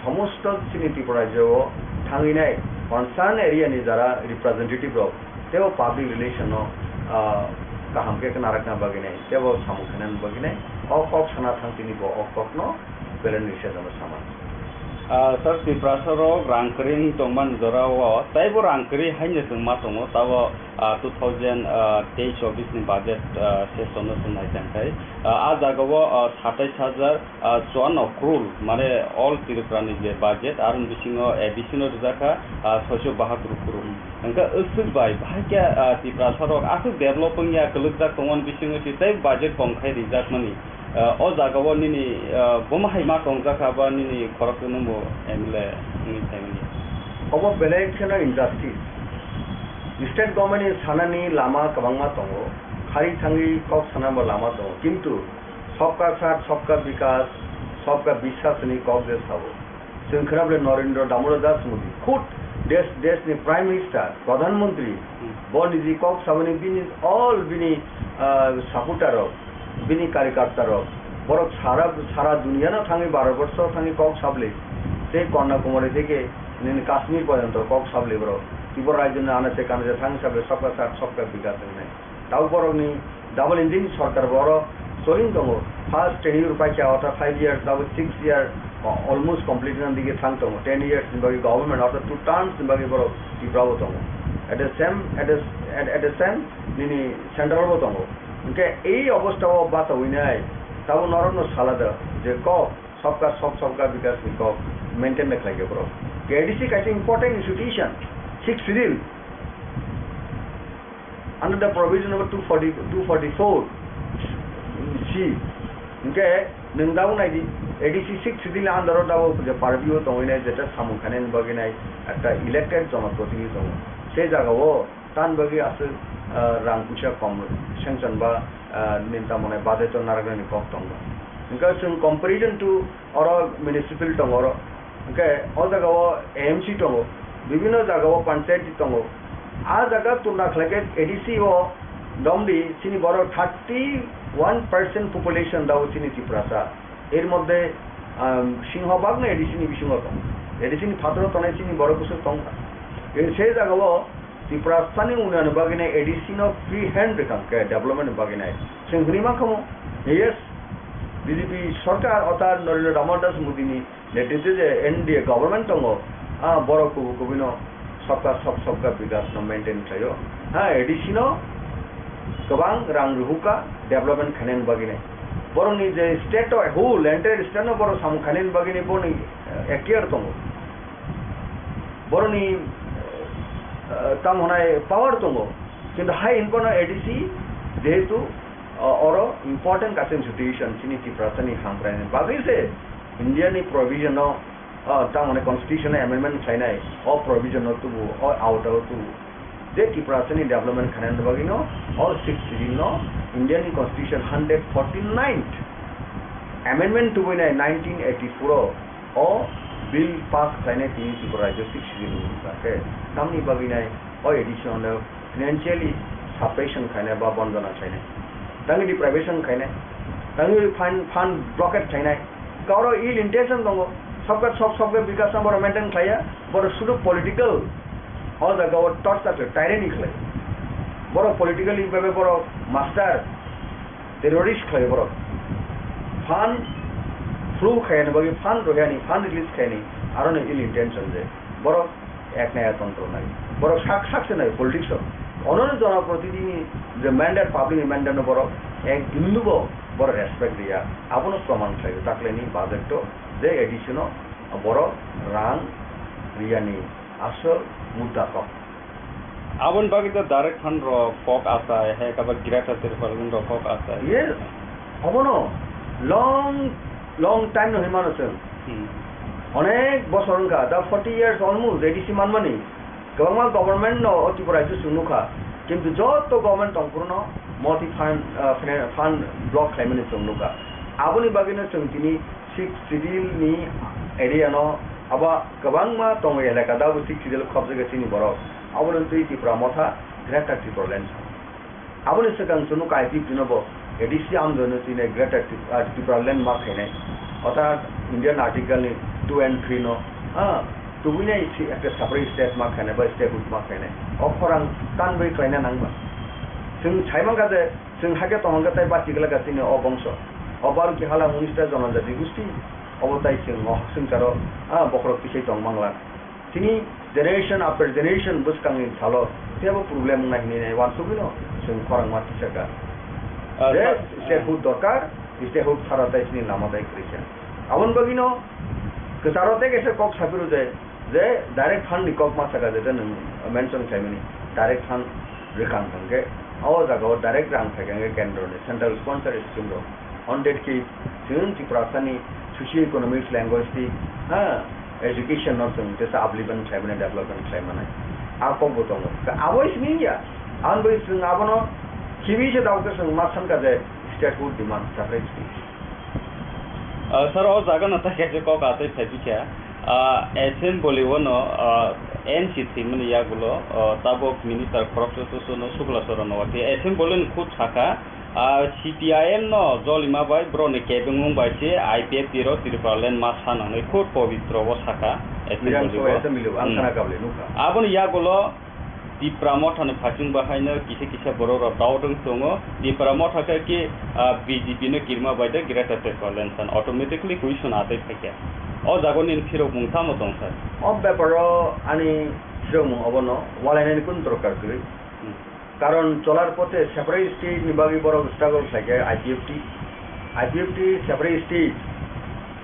somosto chini Tripura rajyo o thangwi nai concern area ni jara representative rok tebo public relation no, ah, kaham khe narakna bagwi nai, tebo samung khainani bagwi nai, o kok sana thang tini bo o kok no belai ni sejano sama. Ah, sir, Tiprasa rok rang kwrwi wng tongmani jora o, taibo rang kwrwi haino chwng ma tongo, tabo, ah, two thousand, ah, teish chobbish ni budget, ah, session no chwng nai tang khai. Ah, ah jaga o, ah, satais hajar, ah, chuanno crore, mane all Tripura ni je budget, aroni bisingo A D C no rijak kha, ah, soicho bahatur crore. Hwnkhe aswk bai, bahai khe, ah, Tiprasa rok aswk develop wngya, kwlwkjak tongmani bisingo se tei budget kom khai rijak mani. Ah, o jaga o nini, ah, boma hai ma tongjak kha ba nini khorok nungbo M L A wngwi phaimani? Obo belai kheno injustice. State government ni sanani lama kwbangma tongo, khari thangwi kok sanabo lama tongo, kintu Sabka Saath, Sabka Vikas, Sabka Vishwas ni kok je sabo. Chwng khwnabo le Narendra Damodar Das Modi, khud desh, desh ni Prime Minister, Pradhan Mantri, Hmm. bo niji kok saboni bini all bini, ah, supporter rok, bini karyakarta rok, borok sara, sara duniya no thangwi Bharat borsho thangwi kok sabli, tei Kanyakumari theke nini Kashmir porjonto kok sabli borok. Tripura rajyo ni anache kanache thang sabli Sabka Saath, Sabka Vikas wngnai. Tabo borokni double engine sorkar bo oro soling tongo. First tenure paikha, ortha five years, tabo six year, o-, almost complete wngna dige thang tongo. Ten years ni bagwi government, ortha two terms ni bagwi borok Tripura bo tongo. At the same, at the, at, at the same, nini central bo tongo. Hwnkhe ei obostha o bachawi nai, tabo norokno sala da je kok Sabka Saath, Sabka Vikas ni kok maintain da khlai khe borok. K D C kaisa important institution, sixth schedule. Under the provision number two forty, two forty-four C, hwnkhe nwng dabo naidi, A D C sixth schedule under o dabo je purview o tongwi nai, jeta samung khainani bagwi nai, ekta elected jonoprotinidhi tongo. Se jaga o tan bagwi aswk, ah, rang puisa kom sanction ba, ah, nini tamo nai budget o narwknani kok tongo. Hwnkhe chwng comparison to Oro municipal tongo oro. Hwnkhe o jaga o A M C tongo, bibinno jaga o panchayati tongo. A jaga tuna khlai khe A D C o domdi chini borok thirty one percent population dao chini Tiprasa. Er moddhe, um, singhobagno A D C ni bisingo tongo. A D C ni phataro tongnai chini borok bwswk tongkha. Tei se jaga o Tiprasani unnayonni bagwi nai A D C no free hand rwkha hwnkhe development ni bagwi nai. Chwng hwnwi mankha mo, yes, B J P sorkar ota Narendra Damodar Das Modi ni netritwe je N D A government tongo, ah, borok kubui kubui no sabka sab, sabka vikas no maintain khlaio. Ha, A D C no kwbang rang rwhukha development khainani bagwi nai. Borokni je state o whole, entire state no borok samung khainani bagwi nai borokni, eh, ekhtiar tongo. Borokni, eh, tamo hwnai power tongo, kintu hai hinphano A D C jehetu, eh, oro important kaisa institution chini Tiprasani hamkraini bagwi se India ni provision no, eh, tamo hwnai constitution amendment khlainai, o provision no tubu, o auto o tubu. Je Tiprasani development khainani bagwi no, o sixth schedule no India ni constitution hundred forty-ninth amendment tubui nai nineteen eighty-four o, o bill pass khlainai tini Tripura rajyo sixth schedule ni wngkha khe, tamni bagwi nai o A D C no financially suppression khainai ba bonjona khainai, tangwi deprivation khainai, tangwi fund, fund blockade khainai, kauro ill intention tongo, sabka sab, sabka vikas no borok maintain khlaiya, borok sudu political, o jaga o torture khlai, tyranny khlai, borok politically bhabe borok master, terrorist khlai borok. Fund flow khaiyani bagwi, fund rohiyani, fund release khaiyani, aroni ill intention je. Borok ek naya tontro nai. Borok sak sak se nai politics o. Onono jonoprotinidhi ni je mandate, public ni mandate no borok ek bindu bo borok respect riya. Abono proman khlaio. Takleni budget o je A D C no borok rang riyani asol mudda kok. Aboni bagwi to Direct Fund rok kok achai, hai khe ba Greater Tipraland rok kok achai. Yes, obono long, long time no hinmano chwng. Hmm. Onek bosor wngkha, da forty years almost A D C manmani. Kwbangma government no o Tripura rajyo chwng nukha. Kintu joto government tongphuru no moti fund, ah, fina-, fund block khlaimani chwng nukha. Aboni bagwi no chwng tini Sixth Schedule ni area no abo kwbangma tongo elaka, dabo Sixth Schedule khobjagwi chini borok. Abono twi Tipra Motha Greater Tipraland. Aboni swkang chwng nukha I P F T no bo A D C amdono tine Greater Tip-, ah, Tipraland ma khainai. Orthat Indian Article ni two and three no, ah, tubunai si ekta separate state ma khainai ba statehood ma khainai. O khorang tanbai khlaina nangma. Chwng sai mankha je chwng hakhe tongkha tei bachigwlak chini o bongso. O Baruki hala unis ta jonojati gusti. Obo tai chwng o swngcharo, ah, bokhorok tisai tong mangla. Chini generation after generation bwskangni salo teibo problem wngnai hinwi nai uansugwino chwng khorang ma tisaka. Ah, Je sa-, statehood dorkar, statehood sara tai chini lama tai kwrwi kha. Aboni bagwino kwcharo tei kaisa kok saphuru je, je direct fund ni kok ma saka je nwng mention khlaimani direct fund rwkha hwnkhe o jagao direct rang phaikha hwnkhe kendroni central sponsor scheme rok. Hundred khe chwng Tiprasani socio-economic, linguistic, ha, education no chwng tesa upliftment khlai mani, development khlai mani. A kok bo tongo. Ka abo simi ya. Ang bai chwng abono khibi se dao ke chwng ma san ka je statehood demand separate state. Ah, sir, o jaga no ta kaisa kok atwi phai bikha. Ah, assembly o no, ah, N C thwi mani yagulo, ah, tabuk minister khoroksa susu no Sukla Charan Noatia assembly ni khub saka. Ah, C P I M no jolima bai borokni kebengmung bai se I P F T rok Tipraland ma sa nangnai khub pobitro o saka. Assembly Nirang o. Assembly o, ang Hmm. khana kable nukha. Aboni yagulo Tipra Mothani phaichung bahaino kisa kisa borok rok doubt wng tongo. Tipra Motha khe ki, ah, B J P no kirima bai de Greater Tipraland san automatically question atwi phaikha. O jago nini phirok mung tamo tong sir? O beparo ani phirok mung obono walainani kun dorkar kwrwi. Hmm. Karon cholar pothe separate state ni bagwi borok struggle khlaikha I P F T. I P F T separate state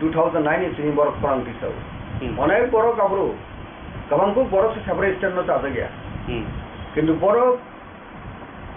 two thousand nine ni simi borok khorang tisao. Hmm. Onek borok aphuru kwbangkuk borok se separate state no chajak ya. Hmm. Kintu borok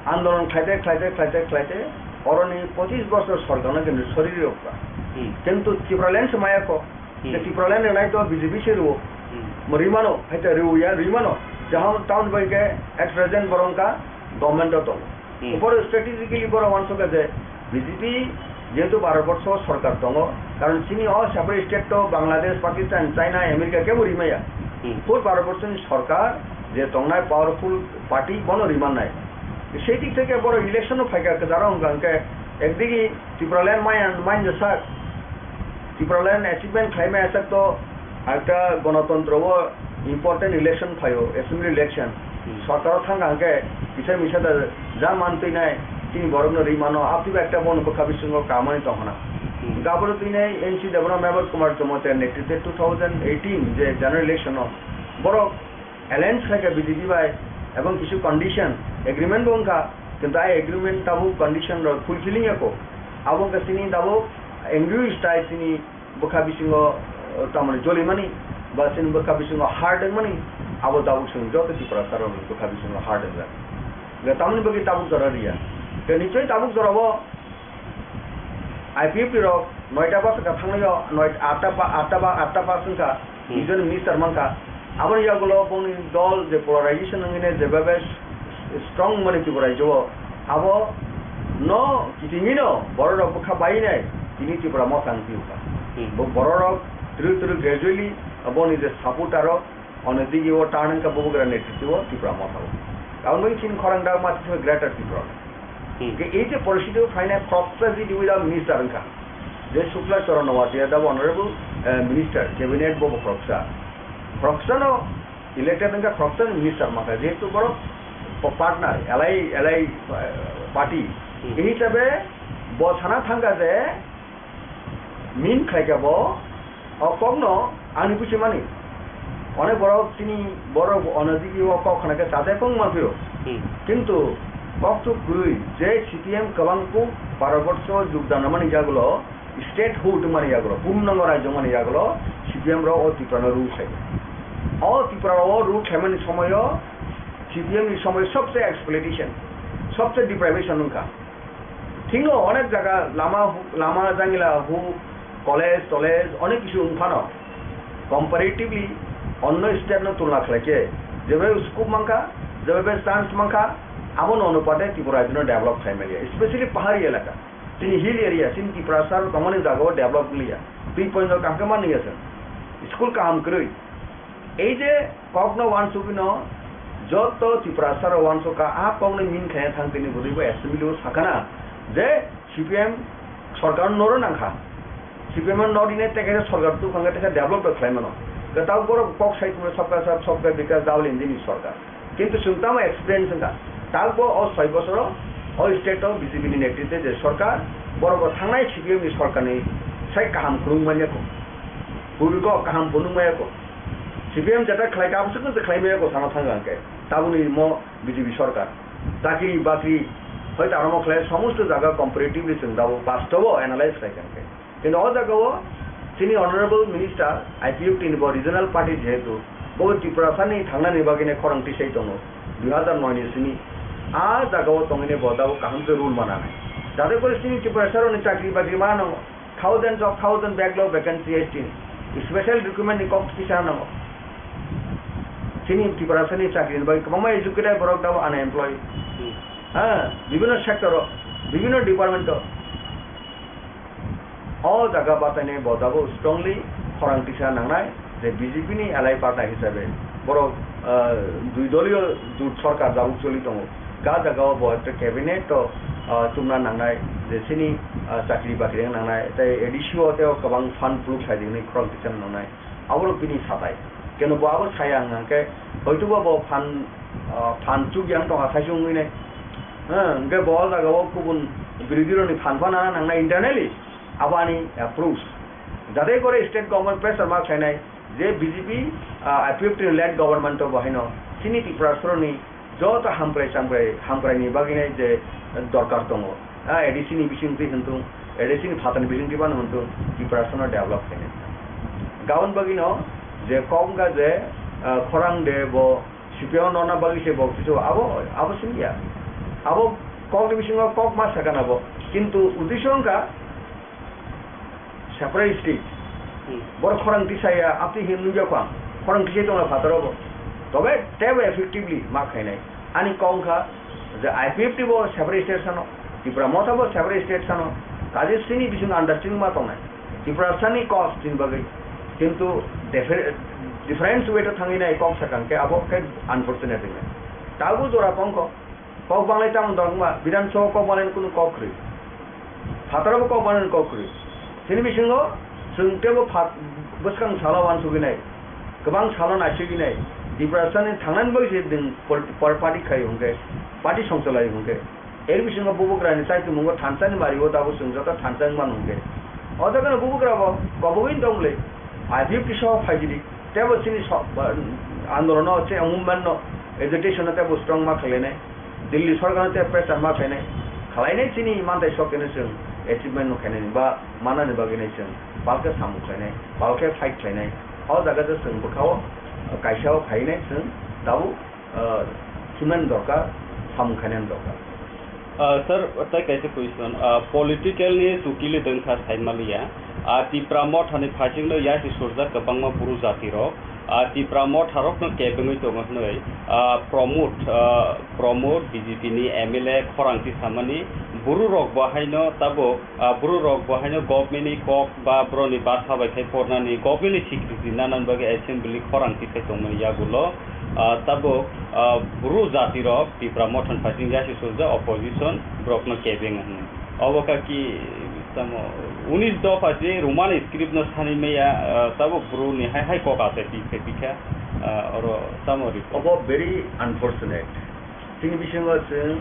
andolon khlaite, khlaite, khlaite, khlaite oroni pochis bosor sorkarno kintu sori rwkha. Hmm. Kintu Tipraland se maya kho. Hmm. Je Tipraland rwnai to B J P se rwo. Hmm. Mo rimano, hai to rwo ya, rimano. Jahon town bai ke at present borok wngkha government o tongo. Hmm. Upor strategically borok wansukha je B J P jehetu Bharat borsho sorkar tongo, karon chini o separate state to Bangladesh, Pakistan, China, America kebo rimaya. Hmm. Full Bharat borsho ni sorkar je tongnai powerful party bono rimannai. Sei dik theke borok election no phaikha kwcharo wngkha hwnkhe ekdigi Tipraland maya, maya sak, Tipraland achievement khlaimaya sak to ekta gonotontro o important election phaio, assembly election. Hmm. Sorkaro thangkha hwnkhe kisa misa da ja man twinai chini borokno ri mano, aphiba ekta bono bwkha bisingo kamani tongkhna. Hmm. Hwnkhe aboro twinai N C Debbarma Mebar Kumar Jamatia netrite two thousand eighteen je general election o borok alliance khlaikha B J P bai, ebong kisu condition, agreement bo wngkha, kintu ai agreement tabuk condition rok fulfilling ya kho. Abo wngkha chini tabuk angry style chini bwkha bisingo, eh, tamoni jolimani, ba chini bwkha bisingo hard wngmani, abo tabuk chwng joto Tiprasa rokni bwkha bisingo hard wngjak. Hwnkhe tamoni bagwi tabuk jora riya. Hwnkhe nichoi tabuk jorao I P F T rok noita bus ka thangnaio, noita, atta pa, atta ba, atta bus wngkha, Hmm. Nijor minister mankha. Aboni yagulo bongni dol je polarization wngwi ne jebabe strong mani Tripura rajyo o, abo no kitingino borok rok bwkha bai nai tini Tripura motha wng phiyo kha. Hmm. Bo borok rok twrwi twrwi gradually boni je supporter rok Ono digi o turn wngkha bubagra netriti o Tipra Motha o. Aboni bagwi chini khorang dak ma tisa Greater Tipra. Hmm. Ke ei je porishito phainai khoroksa jidi wida minister wngkha. Je Sukla Charan Noatia da honorable, eh, minister, cabinet bo bo khoroksa. Khoroksa no elected wngkha, khoroksa ni minister mankha. Jehetu borok pa-, partner, alai, alai, eh, party. Hmm. Ei hisabe bo sana thangkha je Min khlaikha bo, o kokno ani buchimani. Onek borok chini borok onodigi o kok khna khe chate kong manphiro. Hmm. Kintu kokchuk kwrwi je C P M kwbang kuk Bharat borsho jogdan rwmani yagulo, statehood wngmani yagulo, purnango rajyo wngmani yagulo C P M rok o Tripura no rule khlaio. O Tripura o rule khlaimani somoyo C P M ni somoy sobse exploitation, sobse deprivation wngkha. Thikno onek jaga lama, lama jangila hu, college, tolej, onek kisu wngphano, comparatively onno state no tulna khlaikhe, jebe scope mankha, jebe chance mankha, abono onupate Tripura rajyo no develop khlai manya, especially pahari elaka. Chini hill area, chini Tiprasa rok tongmani jaga o develop wngya. Twi point o kaham khe manliya chwng. School kaham kwrwi. Ei je kokno wansugwino joto Tiprasa rok wansukha, a kokno min khaina thang tini bwdwi bo assembly o sakana je C P M sorkar no noro nangkha. C P M no nori ne tei kaisa sorkar tu khangkhe tei kaisa develop rok khlai mano. Kwtal borok kok sai tongmani sabka sab, sabka bikas, double engine ni sorkar. Kintu chwng tamo experience wngkha. Takbo o soi bosoro o state o B J P ni netrite je sorkar, borok bo thangnai C P M ni sorkar ni sai kaham kwrwng manya kho. Puriko kaham phunuk maya kho. C P M jeta khlai ka abwswk no khlai maya kho sana thang hwnkhe. Taboni mo B J P sorkar. Chakri bakri hoito aro mo khlai somosto jaga comparatively chwng dabo bastobo analyze khlai kha hwnkhe. Kintu o jaga o chini Honorable Minister I P F T ni bo regional party jehetu bo Tiprasa ni thangnani bagwi nai khorang tisai tongo dui hazar noi ni simi. A jaga o tongwi nai bo dabo kaham khe rule mana nai. Jate kore chini Tiprasa rok ni chakri bakri ma nango. Thousands of thousand backlog vacancy S T ni. Special recruitment ni kok kisa nango. Chini Tiprasa ni chakri ni bagwi kwbangma educated borok dabo unemployed. Hmm. Ha, bibhinno sector o, bibhinno department o. O jaga bachainai bo dabo strongly khorang tisa nangnai je B J P ni alai parta hisabe borok, ah, dui doliyo jut sorkar dabo choli tongo. Ga jaga o bo cabinet o, ah, chumna nangnai je chini, ah, chakri bakri wng nangnai tei A D C o tei o kwbang fund phuluk sai di hwnwi khorang tisa nangnai. Aborok bini satai. Keno bo abo saya hwnkhe hoitoba bo phan, ah, phan chukya wng tongkha saisung wngwi nai. Hwnkhe bo o jaga o kubun birodhi rokni phan phano nangnai internally. Abo ani approach. Jate kore state government pressure ma khlainai je B J P, ah, I P F T ni led government o bo haino chini Tiprasaroni joto hamkrai chamkrai, hamkrai ni bagwi nai je dorkar tongo. Ah, A D C ni bising twi hwntung, A D C ni phatar ni bising twi phano hwntung, Tiprasano develop khainai. Gabon bagwi no je kok wngkha je, ah, khorang de bo C P M no na bagwi se bo kisu abo, abo singya. Abo kok ni bisingo kok ma sakana bo. Kintu uddesho wngkha separate state. Hmm. Borok khorang tisaya, apni hin nungya kho ang. Khorang tisai tongla phataro bo. Tobe tebo effectively ma khainai. Ani kok wngkha je I P F T bo separate state sano, Tipra Motha bo separate state sano. Kaje sini bising understanding ma tongnai. Tiprasani cause tin bagwi. Kintu differ-, different way to thangwi nai kok sakang khe abo khe unfortunate wngkha. Tabu jora kongkho. Kok banglai tamo dok wngma, Bidhan Sabha kok banglai kunu kok kwrwi. Phataro bo kok banglai kok kwrwi. Chini bisingo chwng tebo phat-, bwskang salo wansugwi nai, kwbang salo naisugwi nai, Tiprasani thangnani bagwi se chwng pol-, pol-, party khai hwnkhe, party songcholai hwnkhe. Er bisingo bubagrani chaitumungbo thansani mario tabuk chwng joto thansa wngmano hwnkhe. O jagano bubagrabo kobogwi tongmwlwi I P F T soho phaisidi. Tebo chini so-, ba-, andolono, chini movement no, agitation no tebo strong ma khlainai. Delhi sorkar no tebo pressure ma khlainai. Khlainai chini mantai sok khe no chwng achievement no khainani ba manani bagwi nai chwng palkhe samung khlainai, palkhe fight khlainai. O jaga je chwng bwkhao kaisa o phainai chwng tabuk ah, himani dorkar, samung khainani dorkar. Ah, sir, tai kaisa question. Ah, political ni chukili dwngkha saimaliya. Ah, Tipra Motha ni phaisingno yasi surjak kwbangma bru jati rok. Ah, Tipra Motha rokno kebengwi tongo hwnwi, ah, Pramod, ah, Pramod B J P ni M L A khorang tisamani bru rok bo haino tabuk Ah, borok bo haino government ni kok ba borok ni basa bai khai pornani government ni security nanani bagwi assembly khorang tisai tongmani yagulo, ah, tabuk, ah, bru jati rok Tipra Motha ni phaising yasi surjak opposition borok no kebeng hwnwi. Obo kaki tamo unis dopha je Roman script no sani maya, ah, tabuk bru ni hai hai kok asai pi khai pikha, ah, oro tamo report. Obo very unfortunate. Chini bisingo chwng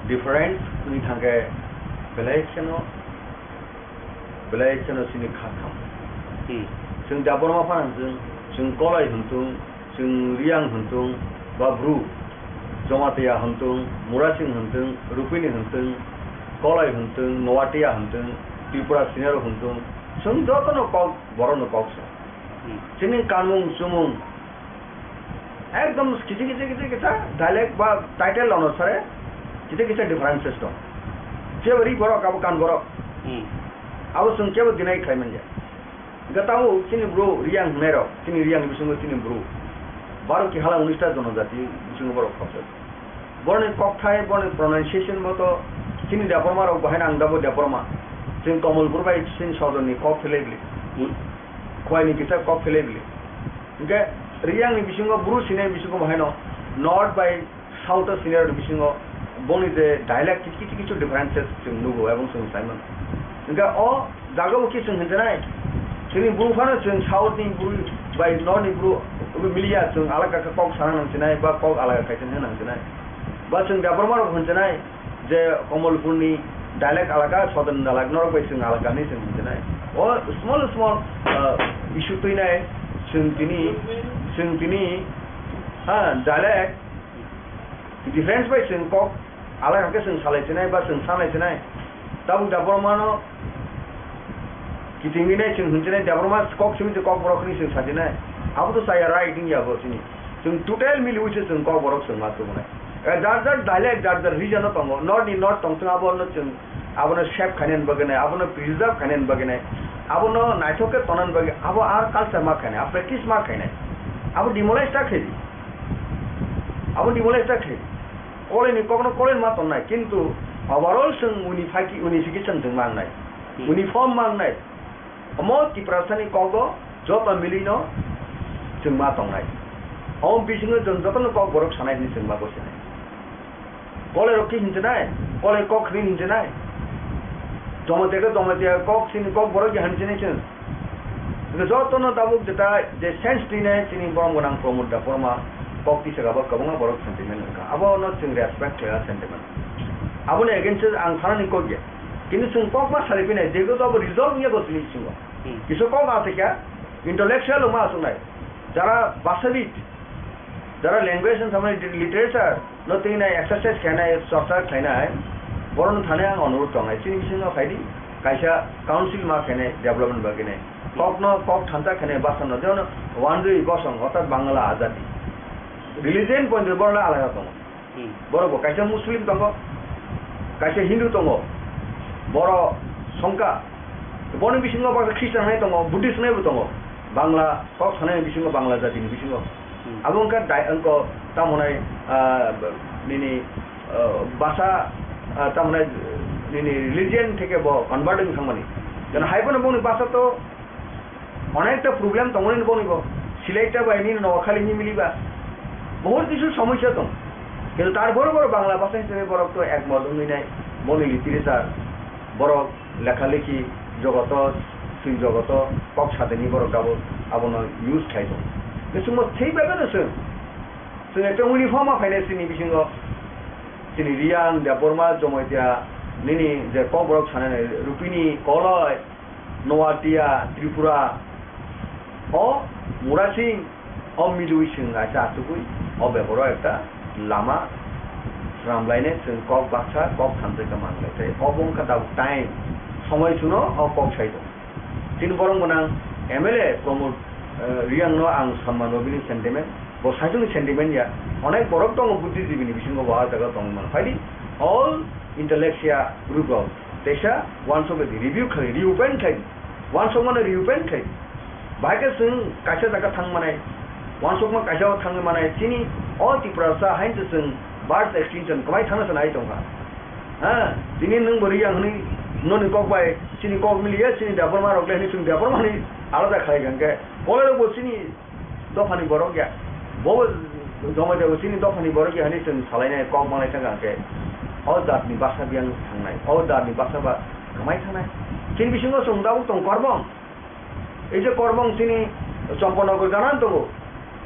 difference wngwi thangkhe belai kheno, belai kheno chini kha kham. Hmm. Chwng Debbarma phano chwng, chwng Kolai hwntung, chwng Riyang hwntung, ba Bru, Jamatia hwntung, Murasing hwntung, Rupini hwntung, Kolai hwntung, Noatia hwntung, Tripura Senior hwntung, chwng jotono kok, borokno kok se. Hmm. Chini kanmung chumung, Ekdom kisa kisa kisa kisa dialect ba title onusare kisa kisa differences tong. Phiya ri borok abo kan borok. Hmm. Abo chwng kebo deny khlai manya. Hwnkhe tabuk chini bru Riyang hwnwi rok, chini Riyang bisingo chini bru. Baro ki hala unis ta jonojati bisingo borok khopjak. Boroni kokthai, boroni pronunciation bo to Chini Debbarma rok bo haino ang dabo Debbarma. Chwng Komolpur bai chini sodorni kok phelai bili. Khwlaini kisa kok phelai bili. Hwnkhe Riyangni bisingo Bru sinai bisingo bo haino North bai South o sinai rokni bisingo boni je dialect kichu kichu differences chwng nugo ebong chwng sai mano. Hwnkhe o jaga bo khe chwng hinjanai. Chini Bru phano chwng South ni Bru bai North ni Bru obo miliya chwng alaka khe kok sana nang sinai ba kok alaka khaisa hwnna nang sinai. Ba chwng Debbarma rok hinjanai. Je Komolpurni dialect alaka, Southern dialect, norok bai chwng alaka hinwi chwng hinjinai. O small small, ah, issue twinai chwng tini, chwng tini, ha, dialect difference bai chwng kok alaka khe chwng salai chinai ba chwng sanai chinai. Tabuk da bormano kitingwi nai chwng hwn chinai, Debbarma kok simi se kok borok hwnwi chwng sa chinai. Abo to chaya right wngya bo chini. Chwng total miliwi se chwng kok borok chwng ma tubunai. Eh, jar jar dialect, jar jar region o tongo. North ni North tong chwng abono chwng, abono save khainani bagwi nai, abono preserve khainani bagwi nai, abono naithok khe tonani bagwi, abo ar culture ma khainai, ar practice ma khainai. Abo demolish ta khaidi. Abo demolish ta khaidi. Koleni kokno koleni ma tongnai, kintu overall chwng unify-, unification chwng ma wngnai. Hmm. Uniform ma wngnai. Omo Tiprasani kogo joto milino chwng ma tongnai. Omo bisingo chwng jotono kok borok sanai hwnwi chwng ma gosinai. Kolai rok khe hinjinai, kolai kok hwnwi hinjinai. Jamatia khe Jamatia kok sini kok borok ya hinjinai chwng. Hwnkhe jotono tabuk jeta je sense twinai chini borom gwnang Pramod Debbarma kok tisaka bo kwbangma borok sentiment wngkha. Abono chwng respect khlaiya sentiment. Aboni against o ang sanani kok ya. Kintu chwng kok ma sari pinai, jegwi to abo result wngya bo chini bisingo. Hmm. Kisa kok aswkya, intellectual rok ma aswknai. Jara bhashabid, jara language and family literature no twi nai exercise khainai, chorcha khainai, borokno thani ang onurodh tongnai. Chini bisingo phaidi, kaisa council ma khainai development bagwi nai. Kokno kok thansa khainai bwsano, jemon Wanjwi Bosong, orthat Bangla Azadi. Religion point borokno alada tongo. Hmm. Borok bo kaisa Muslim tongo, kaisa Hindu tongo, borok songkha. Boni bisingo baksa Christian hai tongo, Buddhist hai bo tongo. Bangla kok sanai bisingo, Bangla jatini bisingo. Hmm. Abo wngkha dai-, wngkha tamo nai, ah, nini, ah, basa, ah, tamo nai nini religion theke bo convert wng thangmani. Jeno hai phano boni basa to Onekta problem tongmani boni bo. Silai ta bai nini Noakhali ni miliba. Bahut kisu somosya tong. Kintu tarpore borok Bangla bhasha hisabe borok to ekmot wngwi nai. Boni literature, borok lekha lekhi jogoto, swi jogoto, kok sadani borok abo, abono use khai tong. Bisingbo thik bai no chwng. Chwng ekta uniform ma phainai chini bisingo. Chini Riyang, Debbarma, Jomoitia, nini je kok borok sanai nai, Rupini, Koloi, Noatia, Tripura, o Murasing, o Milui chwng kaisa achugwi, o bebaro ekta lama swnamlainai chwng kok baksa, kok thamsa khe manlai. Tei obo wngkha tabuk time, somoi chuno o kok sai tong. Chini borok gwnang M L A Pramod, eh, Riyang no ang samman o bini sentiment, bo saichung ni sentiment ya, onek borok tongo buddhijibini bisingo bo ah jaga tongwi mano. Phaidi, all intellectual group rok teisa uansuk di, review khai, reopen khai, uansuk mano reopen khai. Bahai khe chwng kaisa jaga thang manai, uansukma kaisa o thangwi manai, chini o Tiprasa haino chwng birth extinction kwmai thangna se nai tongkha. Ha, tini nwng bo Riyang hwnwi noni kok bai chini kok miliya, chini Debbarma rok le hwnwi chwng Debbarma hwnwi alada khlai kha hwnkhe, Kolai rok bo chini dophani borok ya. Bo Jomoitia bo chini dophani borok ya hwnwi chwng salainai kok manai thangkha hwnkhe, o jatni basa biyang thangnai, o jatni basa ba kwmai thangnai. Chini bisingo chwng tabuk tong Korbong. Ei je Korbong chini Champanagar gana tongo.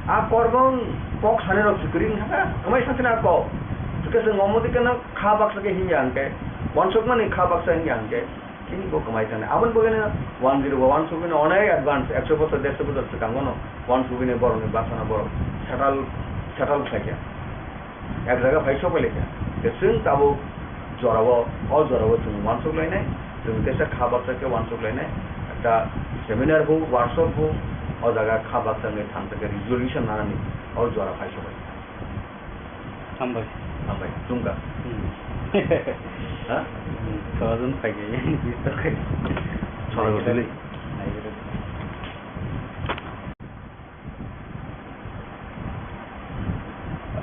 A Korbong kok sanai rok se kwrwi wngkha, kwmai sakhe na kok. Hwnkhe chwng omo dikhe no kha baksa khe hinya hwnkhe, uansukmani kha baksa hinya hwnkhe. Chini bo kwmai thangni. Aboni bagwino one zero one sugwino onek advance, ekso bochor, derso bochor swkango no one sugwino borokni bwsano borok settle, settle khlaikha. Ek jaga phai sok pai laikha. Tei chwng tabuk jorao, o jorao chwng uansuk lainai, chwng teisa kha baksa khe uansuk lainai. Ekta seminar bo, workshop bo, o jaga kha baksa wngwi thang khe resolution nanani o jora phai sok pai. Hambai. Hambai, chwngkha. Hmm. Ha? Hmm, sojon phai khe, bistor khai. Sora gotili.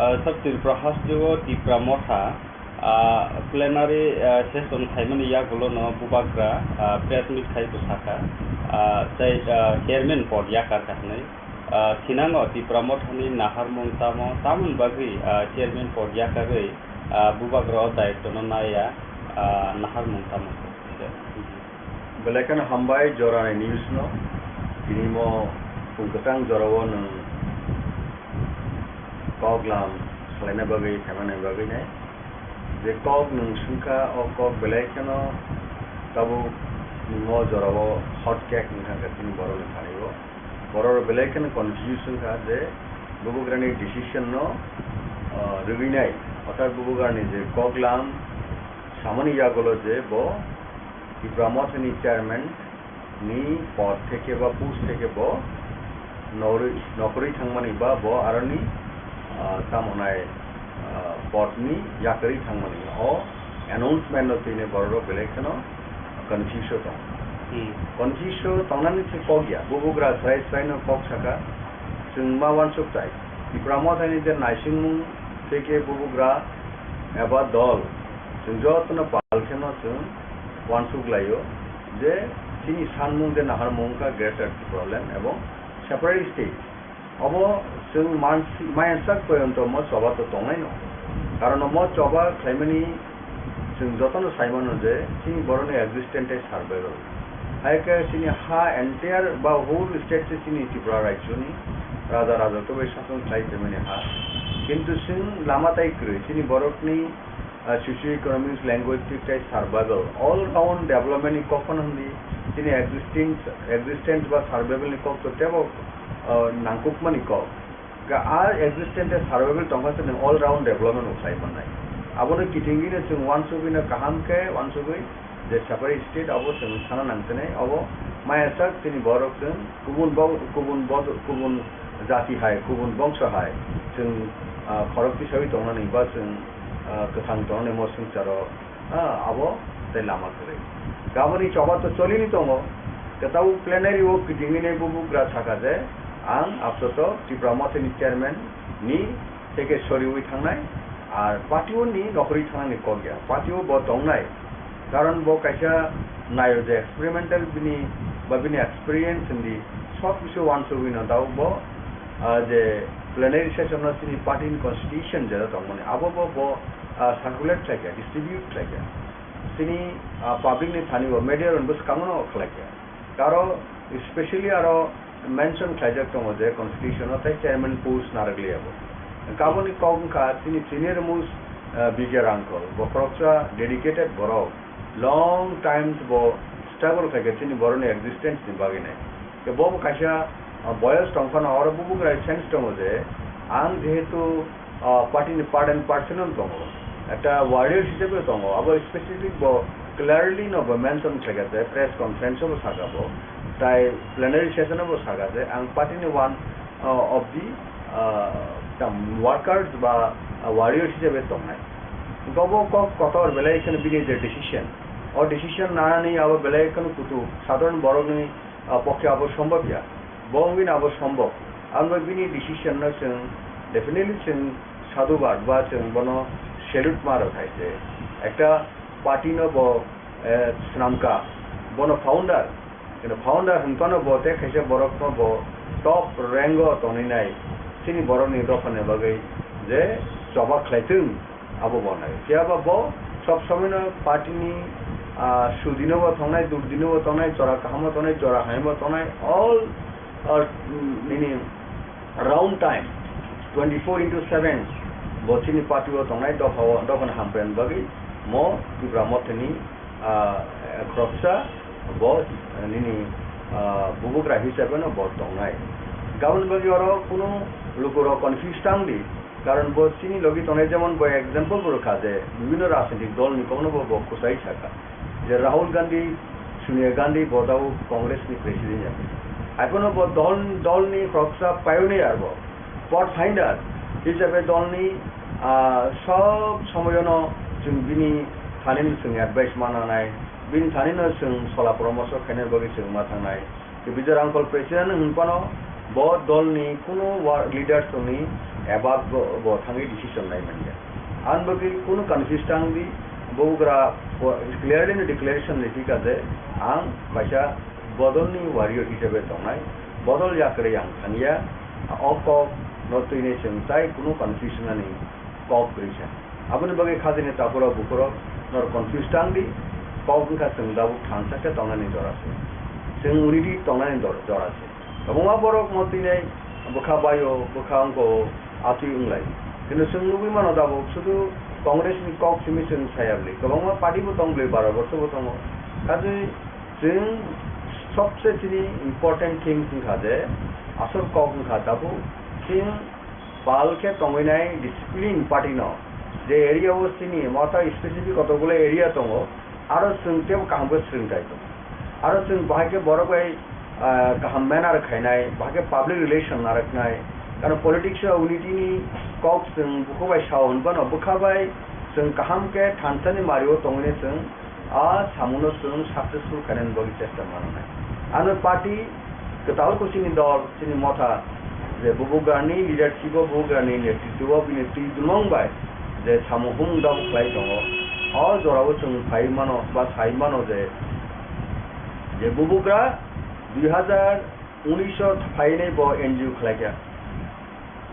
Ah, sab Tripura hasteo Tipra Motha, Ah, plenary, ah, session khaimani yagulo no bubagra, ah, press meet khai bwsakha, ah, tei, ah, chairman pod yakar kha hwnwi. Ah, thinango Tipra Mothani naharmung tamo, tamoni bagwi, ah, chairman pod yakarwi, ah, bubagra o daitwno naiya, ah, naharmung tamo? Belai kheno hambai jorani news no. Tini mo phung kwchang jorao nwng kok lam khlaina bagwi, phaimani bagwi nai. Je kok nwng swngkha, o kok belai kheno tabuk mo jorao hot cake wngkha khe tini borokni thani o. Borok belai kheno confuse wngkha je bubagrani decision no, ah, rwgwi nai. Orthat bubagrani je kok lam samani yagulo je bo Tipra Mothani chairman ni pod theke ba post theke bo norwi-, nokhorwi thangmani ba bo aroni, ah, tamo nai, ah, pod ni yakarwi thangmani. O announcement no tini borok rok belai kheno confuse o tong. Hmm. Confuse o tongnani se kok ya. Bubagra srai srai no kok saka. Chwng ma wansuk tai. Tipra Mothani je naisingmung theke bubagra eba dol. Chwng jotono pal kheno chwng wansuk laio je chini sanmung je naharmung wngkha Greater Tipraland ebong separate state. Obo chwng mansi-, maya sak poyonto mo choba to tongnai no. Karon mo choba khlaimani chwng jotono sai mano je chini borokni existence tei survival. Hai khe chini ha entire ba whole state se chini Tripura rajyoni raja raja khe bai sason khlai phaimani ha. Kintu chwng lama tai kwrwi chini borokni ah, socio-economics, linguistic tei survival, all round development ni kok phano hwnwi chini existence, existence ba survival ni kok to teibo, ah, nangkukmani kok. Ga a existence tei survival tongkha se nwng all round development bo khlai mannai. Abono kitingwino chwng uansugwino kaham khe uansugwi je separate state abo chwng sana nangsinai, abo maya sak chini borok chwng kubun bo-, kubun bod-, kubun jati hai, kubun bongso hai chwng, ah, khorok tisawi tongnani ba chwng ah, kwthang tongnai mo swngcharo, ah, abo tei lama kwrwi. Gaboni choba to cholini tongo, kwtal plenary o kitingwini bubagra saka je, ang apsoto Tipra Mothani chairman ni theke soriwi thangnai, ar party o ni nokhorwi thangnani kok ya, party o bo tongnai, karon bo kaisa naio je experimental bini ba bini experience hindi sob kisu uansugwi no dao bo, ah, je plenary session no chini party ni constitution jera tongmani, abo bo, bo, ah, circulate khlaikha, distribute khlaikha. Chini, ah, public ni thani bo media rok bo swkango no khlaikha. Aro specially aro mention khlaijak tongo je constitution o tei chairman post narwkliya bo. Kaboni kok wngkha chini senior most, ah, B J Rangkhol, bo khoroksa dedicated borok. Long times bo struggle khaikha chini borokni existence ni bagwi nai. Khe bo bo kaisa, ah, boyos tongphano oro bubagra sense tongo je ang jehetu, ah, party ni part and parcel no tongo, ekta warrior hisabe tongo, abo specific bo clearly no bo mention khaikha je press conference o bo sakha bo, tai plenary session o bo sakha je ang party ni one, ah, of the, ah, tam workers ba, ah, warrior hisabe tongnai. Gobo kok kotor belai kheno bini je decision, o decision nanani abo belai kheno kutu sadharon borokni, ah, pokhe abo sombhob ya. Bo wngwi abo sombhob. Ang bai bini decision no chwng definitely chwng sadhubad ba chwng bono salute ma rw khai se. Ekta party no bo, eh, swnamkha, bono founder. Kino founder hwnphano bo tei khaisa borokno bo top rank o tongwi nai chini borokni dophani bagwi je choba khlaitwng abo bo nai. Phiya ba bo sob somoino party ni, ah, sudino bo tongnai, durdino bo tongnai, chora kahamo tongnai, chora haimo tongnai, all, ah, nini round time twenty four into seven bo chini party o tongnai dopha o, dophani hamkrai bagwi mo Tipra Mothani ah, khoroksa bo, ah, nini, ah, bubagra hisabe no bo tongnai. Gabon bagwi oro kunu lukurok confuse tang di, karon bo chini logi tongnai, jemon bo example bo rwkha je bibhinno rajnitik dol ni kokno bo, bo kwchai sakha je Rahul Gandhi, Sonia Gandhi bo tabuk Congress ni president ya. Haiphano bo dol, dol ni khoroksa pioneer bo. Pathfinder hisabe dolni, ah, sob somoyono chwng bini thanino chwng advice mananai, bini thanino chwng sola poramorsho khainani bagwi chwng ma thangnai. Bijay Rangkhol president hwnphano bo dolni kunu wa-, leaders ni above bo, bo thangwi decision lai manya. Ang bagwi kunu confuse tang di, bubagra clearly no declaration ni thika je ang kaisa bodol ni warrior hisabe tongnai, bodol yakarwi ang thangya, o kok no twini chwng tai kunu confusion ani kok kwrwi sa. Aboni bagwi khajani takhurok bukhurok nor confuse tang di, kok wngkha chwng dabuk thansa khe tongnani jora se, chwng unity tongnani dor-, jora se. Kwbangma borok mo twinai bwkha baio, bwkha wngko, atwi wnglai. Kintu chwng nugwi mano tabuk sudu Congress ni kok simi chwng saya bwlwi. Kwbangma party bo tong bwlwi, baro borso bo tongo. Kaje chwng sobse chini important thing wngkha je asol kok wngkha tabuk chwng pal khe tongwi nai discipline party no. Je area o chini motha specific kotokgulo area tongo, aro chwng teibo kaham khe swrwngthai tongo. Aro chwng bahai khe borok bai, ah, kaham manner khainai, bahai khe public relation narwknai. Karon politics o unity ni kok chwng bukhuk bai sao hwnbano bwkha bai chwng kaham khe thansa ni mari o tongwi chwng a samung no chwng successful khainani bagwi chesta mananai. Ano party kwtal kuchini dol, chini motha je bubagrani leadership o, bubagrani netritwo o bini twi dulmung bai je samung humung dabo khlai tongo, o jorao chwng phai mano ba sai mano je, je bubagra dui hazar unis o phainai bo N G O khlaikha,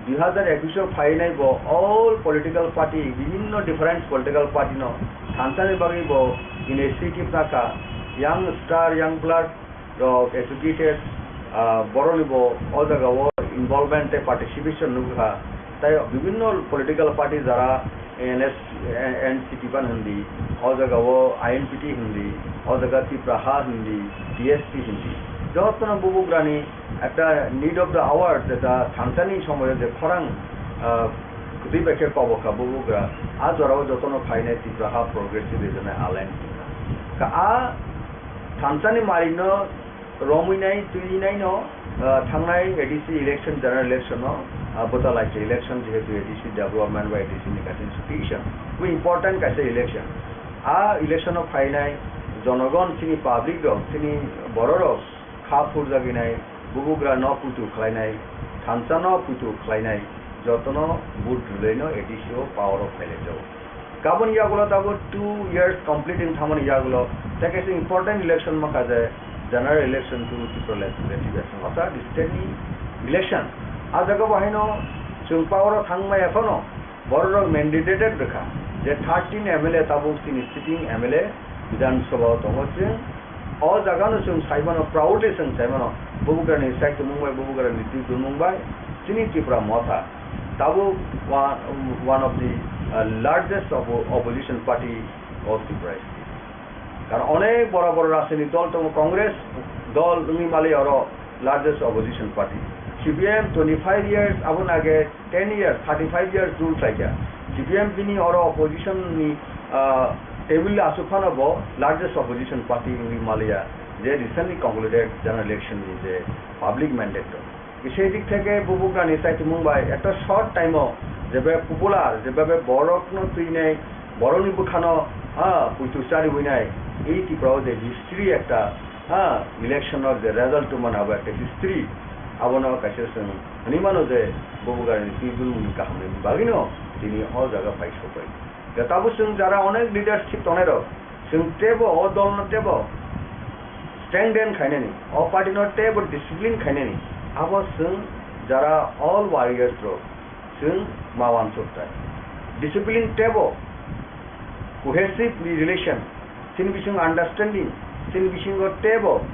dui hazar ekus o phainai bo all political party, bibhinno different political party no thansani bagwi bo initiative nakha, young star, young blood rok educated, ah, borokni bo o jagao involvement tei participation nukha. Tai bibhinno political party jara N S, N C P ban hindi, o jagao I N P T hindi, o jaga Tipra Ha hindi, T S P hindi. Jotono bubagrani ekta need of the hour, jeta thansani somoyo je khorang, ah, kwtwi bai khe kobokha bubagra, a jorao jotono phainai Tipra Ha Progressive Regional Alliance. Ka a thansani marino romwi nai, twi nai no, ah, thangnai A D C election, general election no, ah, bwta lai khe election, jehetu A D C development ba A D C ni kaisa institution, bo important kaisa election. A election o phainai jonogon, chini public rok, chini borok rok kha phurjagwi nai, bubagra no puitu khlainai, thansa no puitu khlainai, jotono vote rwlai no A D C o power o phailai jago. Kaboni yagulo tabuk two years complete wng thangmani yagulo tei kaisa important election wngkha je general election to Tripura Legislative Assembly, orthat state ni election. A jaga bo haino chwng power o thangmaya phano borok rok mandated rwkha je thirteen M L A tabuk chini sitting M L A Bidhan Sabha o tongo. Chwng o jaga no chwng sai mano, proudly chwng sai mano, bubagra ni saichomung bai, bubagra ni twi dulmung bai chini Tripura Motha tabuk one, one of the, uh, largest oppo-, opposition party of Tripura state. Karon onek bora bora rajnitik dol tongo, Congress dol wngwi mali oro largest opposition party. C P M twenty-five years, aboni age ten years, thirty-five years rule khlaikha. C P M bini oro opposition ni, ah, table aswk phano bo largest opposition party wngwi maliya, je recently concluded general election ni je public mandate rok. Bisai dik theke bubagrani saichomung bai ekta short time o jebe popular, jebe borokno twinai, borokni bwkhano, ha, puitu chariwi nai, ei Tripura o je history ekta, ha, election o je result tongmani abo ekta history, abono kaisa chwng hwnwi mano je bubagrani twi dulmungni kahamni bagwino tini o jaga phai sokbai. Tabuk chwng jara onek leadership tongnai rok, chwng teibo o dol no teibo strengthen khainani, o party no teibo discipline khainani, abo chwng jara all warriors rok chwng ma uansuk tai. Discipline teibo cohesive relation, chini bisingo understanding, chini bisingo teibo,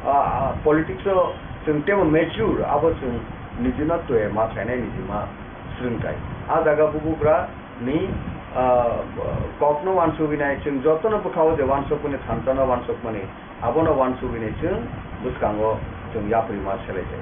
ah, ah, politics o chwng teibo mature, abo chwng nijino twi ma khainai, nijima swrwng tai. A jaga bubagra ni, ah, kokno uansugwi nai, chwng jotono bwkhao je uansukmani, thansa no uansukmani, abono uansugwi nai chwng bwskango chwng yapri ma selai jai.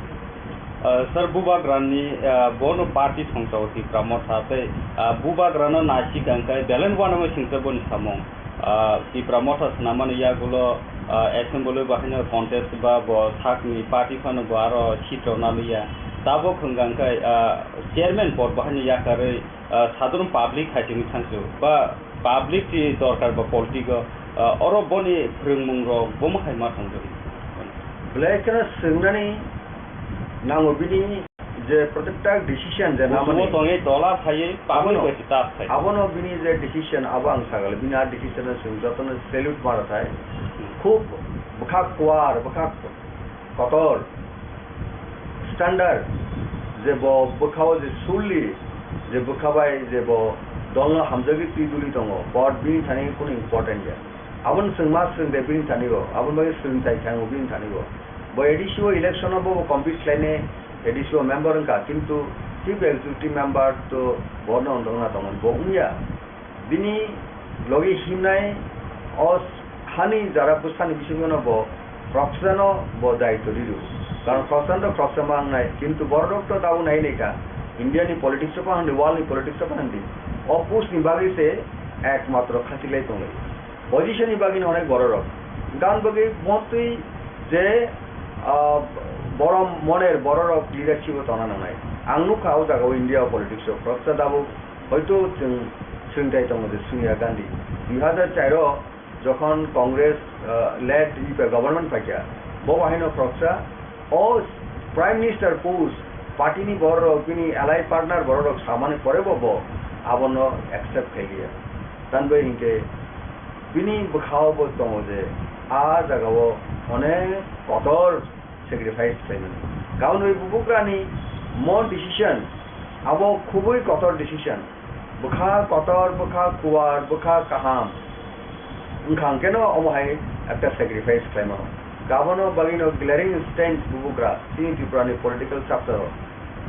Ah, sir, bubagrani, ah, bono party thongsa o Tipra Motha tei, ah, bubagrano naisik ang khe belai uanama singsa boni samung. Ah, Tipra Motha swnamani yagulo, ah, assembly bahaino contest ba bo sakni party phano bo aro seat rok naliya. Tabuk hwnkha khe, ah, chairman pod bahaino yakarwi, ah, sadharon public hai tongwi thangsu ba public ni dorkar ba politics o, ah, oro boni phrwngmung rok bomo hai ma thangjago. Belai kheno swngnani nango bini Je protective decision je Busumo namani tongwi dola phaiwi public Abono, bai se tas khai. Abono bini je decision abo ang sagale, bini a decision no chwng jotono salute mara thai. Hmm. Khub bwkhak kuar, bwkhak kotor, standard, je bo bwkhao je surli, je bwkha bai je bo dolno hamjagwi twi duli tongo, but bini thani kunu important ya. Abono chwng ma swrwng de bini thani bo, aboni bagwi swrwng chai thango bini thani bo. Bo A D C o election o bo compete khlainai, A D C o member wngkha, kintu chief executive member to bono wngna tongmani bo wngya. Bini logi himnai o hani jara bwsani bisingo no bo khoroksano bo daitw riru. Karon khoroksa to khoroksa ma wngnai, kintu borok to tabuk nai nai kha. India ni politics o phan di, world ni politics o phan di. O post ni bagwi se ekmatro khachilai tonglai. Position ni bagwi no onek borok rok. Gan bagwi mostly je, ah, borom moner borok rok leadership o tongna nangnai. Ang nukha o jaga o India o politics o khoroksa tabuk hoito chwng swngchai tongo je Sonia Gandhi. Dui hazar char o jokhon Congress, ah, led U P A government phaikha, bo bahaino khoroksa o Prime Minister post party ni borok rok bini allied partner borok rok samani pore bo bo abono accept khailiya. Tanbai hinkhe bini bwkhao bo tongo je a jagao onek kotor sacrifice khlaimani. Kaunwi bubugrani mo decision abo khubui kotor decision. Bwkha kotor, bwkha kuar, bwkha kaham wngkha hwnkhe no omo hai ekta sacrifice khlaimano. Abono bagwino glaring instance bubugra chini Tripura ni political chapter o.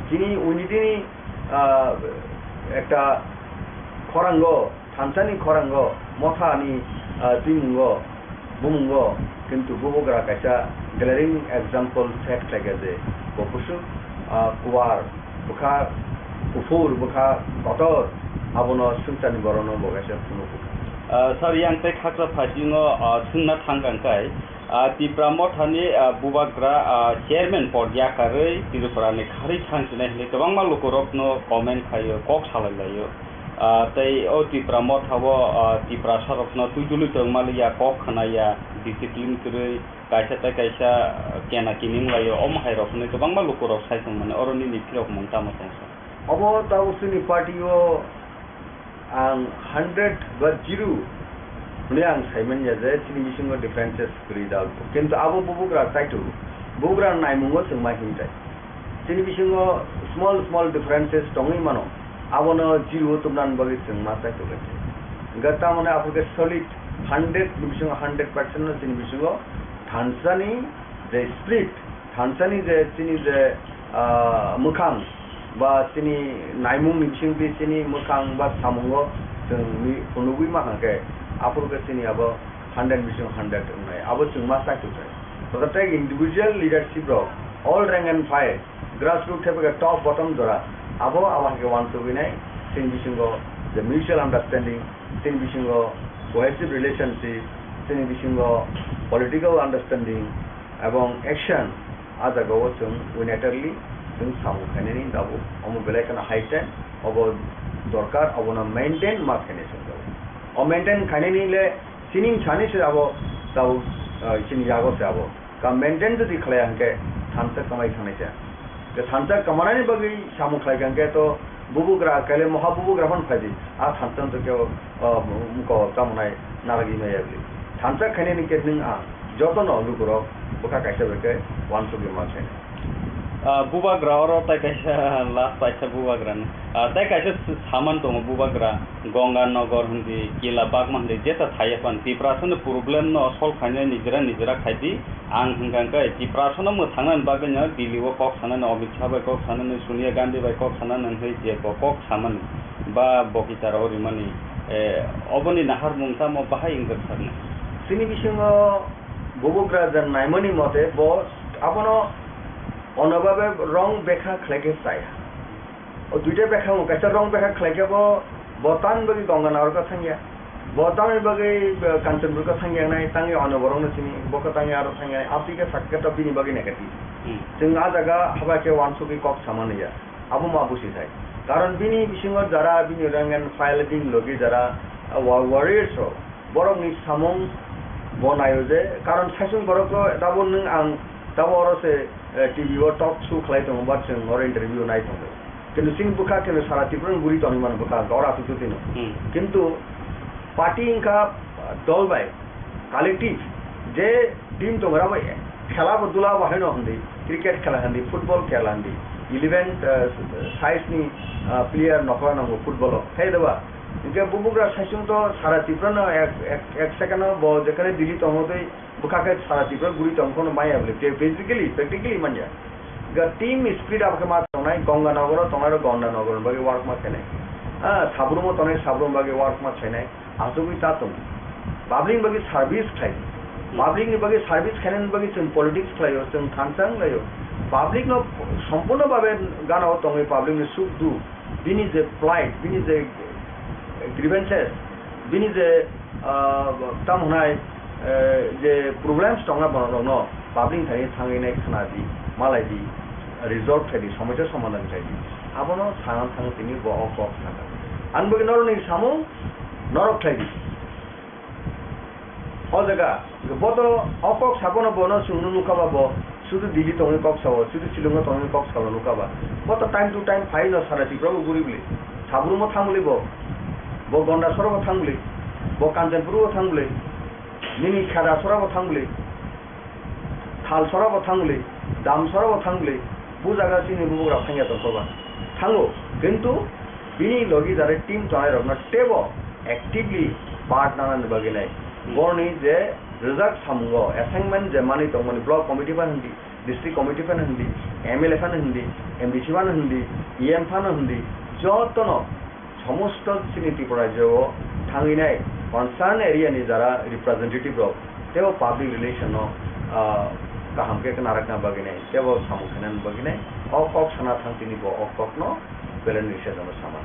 Chini unity ni, ah, ekta khorango, thansa ni khorango, motha ni, ah, twimungo, bumungo, kintu bubugra kaisa glaring example set khlaikha je bo bwswk, ah, kuar, bwkha kuphur, bwkha kotor, abono swngcharni borokno bo kaisa phunukgo. Ah, sir, yang tei khakra phaising o, ah, swngna thang kang kai, ah, Tipra Mothani, ah, bubagra, ah, chairman pod yakarwi Tripura ni kharwi thang sinai hinwi kwbangma lukurokno comment khaio, kok salai laio. Ah, tei o Tipra Motha o, ah, Tiprasa rokno twi duli tong maliya, kok khna ya, discipline kwrwi, kaisa tei kaisa, ah, kena kining laio, omo hai rok hinwi kwbangma lukurok sai tong mani, oro nini phirok mung tamo tong sa? Obo tabuk chini party o ang hundred ba zero hwnwi ang sai manya je chini bisingo differences kwrwi da. Kintu abo bubugra kaitor, bubugra naimungo chwng ma himtai. Chini bisingo small small differences tongwi mano, abono zero o tubnani bagwi chwng ma chaitokgwi. Hwnkhe tamoni aphurkhe solid hundred ni bisingo hundred percent no chini bisingo thansani je spirit, thansani je chini je, ah, mwkhang ba chini naimungni bisingtwi chini mwkhang ba samungo chwng mi-, phunugwi mankha khe, aphurkhe chini abo hundred ni bisingo hundred wngnai, abo chwng ma chaitoknai. Protected individual leadership rok, all rank and file, grassroots thepha khe top bottom jora, abo abo hai khe uansugwi nai, chini bisingo je mutual understanding, chini bisingo cohesive relationship, chini bisingo political understanding ebong action, a jagao chwng unilaterally chwng samung khainani tabuk omo belai kheno high time, obo dorkar, obono maintain ma khainai chwng tabuk. O maintain khainani le chini sani se abo tabuk, ah, chini yago se abo. Ka maintain jodi khlaiya hwnkhe thansa kwmai thangnai se. Je thansa kwmanani bagwi samung khlai kha hwnkhe to bubugra, kaile moha bubugra phano phaidi. A thansa no to kebo, ah, mukho tamo nai narwgwi maya bwlwi. Thansa khainani khe nwng ang jotono lukurok bwkha kaisa bai khe uansugwi ma khainai. Ah, bubagra oro tai kaisa last paisa bubagra ni. Ah, tai kaisa s-, saman tongo bubagra. Ganga Nagar hindi, Kila Bagma hindi, jeta thaiya phan Tiprasa ni problem no solve khainai nijera nijera khaidi. Ang hwnkha hwnkhe Tiprasa no mwthangnani bagwi no Delhi o kok sanani, Amit Shah bai kok sanani, Sonia Gandhi bai kok sanani hwnwi je bo kok samani ba bo kichar o rimani, eh, oboni naharmung tamo bahai wngkha sakni? Chini bisingo bubugra je naimani mote bo abono onobabe wrong bekha khlai khe chaya. O duita bekha wng, kaisa wrong bekha khlai khe bo, bo tamni bagwi Ganga Nagar khe thangya. Bo tamni bagwi, eh, Kanchanpur khe thangya nai, tangwi ano borokno sini, bo khe tangwi aro thangya nai, amtwi khe sak khe to bini bagwi negative. Hmm. Chwng a jaga haba khe uansugwi kok samani ya. Abo ma busi thai. Karon bini bisingo jara bini rank and file bini logi jara, ah, wa-, warriors rok, borokni samung bo naio je, karon saichung borokno tabuk nwng ang tabuk oro se, eh, T V o talk show khlai tongo, ba chwng oro interview nai tongo. Kintu chini bwkha kintu sara Tripura ni guri tongwi mano bwkha, oro aswk twi twi no. Hmm. Kintu party wngkha, ah, dol bai, collective, je team tongo, abo khela bo dula bo haino hindi, cricket khela hindi, football khela hindi, eleven, ah, size ni, ah, player nokla nango football o. Hai da ba? Hingke bubugra saisung to sara Tripura no ek, ek, ek second o bo jekhane Delhi tongo tei bwkha khe sara Tripura guri tong phano maya bole. Te physically, practically manya. Ga team spirit abo khe ma tongnai, Ganga Nagar o tongnai rok Ganga Nagar ni bagwi work ma khainai. Ah, Sabrum o tongnai Sabrum bagwi work ma khainai. Asugwi ta tong. Public ni bagwi service khlai. Public ni bagwi service khainani bagwi chwng politics khlaio, chwng thansa wnglaio. Public no sompurno babe gana o tongwi public ni suk duk, bini je plight, bini je grievances, bini je, ah, tam hwnai, eh, je problems tongna borok rokno public thani thangwi nai khna di, malai di, resolve khai di, somosya somadhan khai di. Abono sana thang tini bo o kok sakha. Ani bagwi norokni samung norok khlai di. O jaga, bo to o kok sabono bono chwngno nukha ba bo, sudu Delhi tongwi kok sao, sudu Shillong tongwi kok sao nukha ba. Bo to time to time phai no sara Tripura bo guri bwli. Sabrum o thang bwli bo, bo Gonda soro bo thang bwli, bo Kanchanpur bo thang bwli, nini Kheda sora bo thang bwli. Thalsora bo thang bwli, Damsora bo thang bwli, bo jaga chini bubagra phangya tongkha ba. Thango, kintu bini logi jare team tongnai rokno teibo actively part nanani bagwi nai. Boroni je rijak samungo assignment je manwi tongmani block committee phano hindi, district committee phano hindi, M L A phano hindi, M D C phano hindi, E M phano hindi, jotono somosto chini Tripura rajyo o thangwi nai concern area ni jara representative rok teibo public relation no, ah, kaham khe khna rakna bagwi nai teibo samung khainani bagwi nai o kok sana thang tini bo o kok no belai ni sejano sama.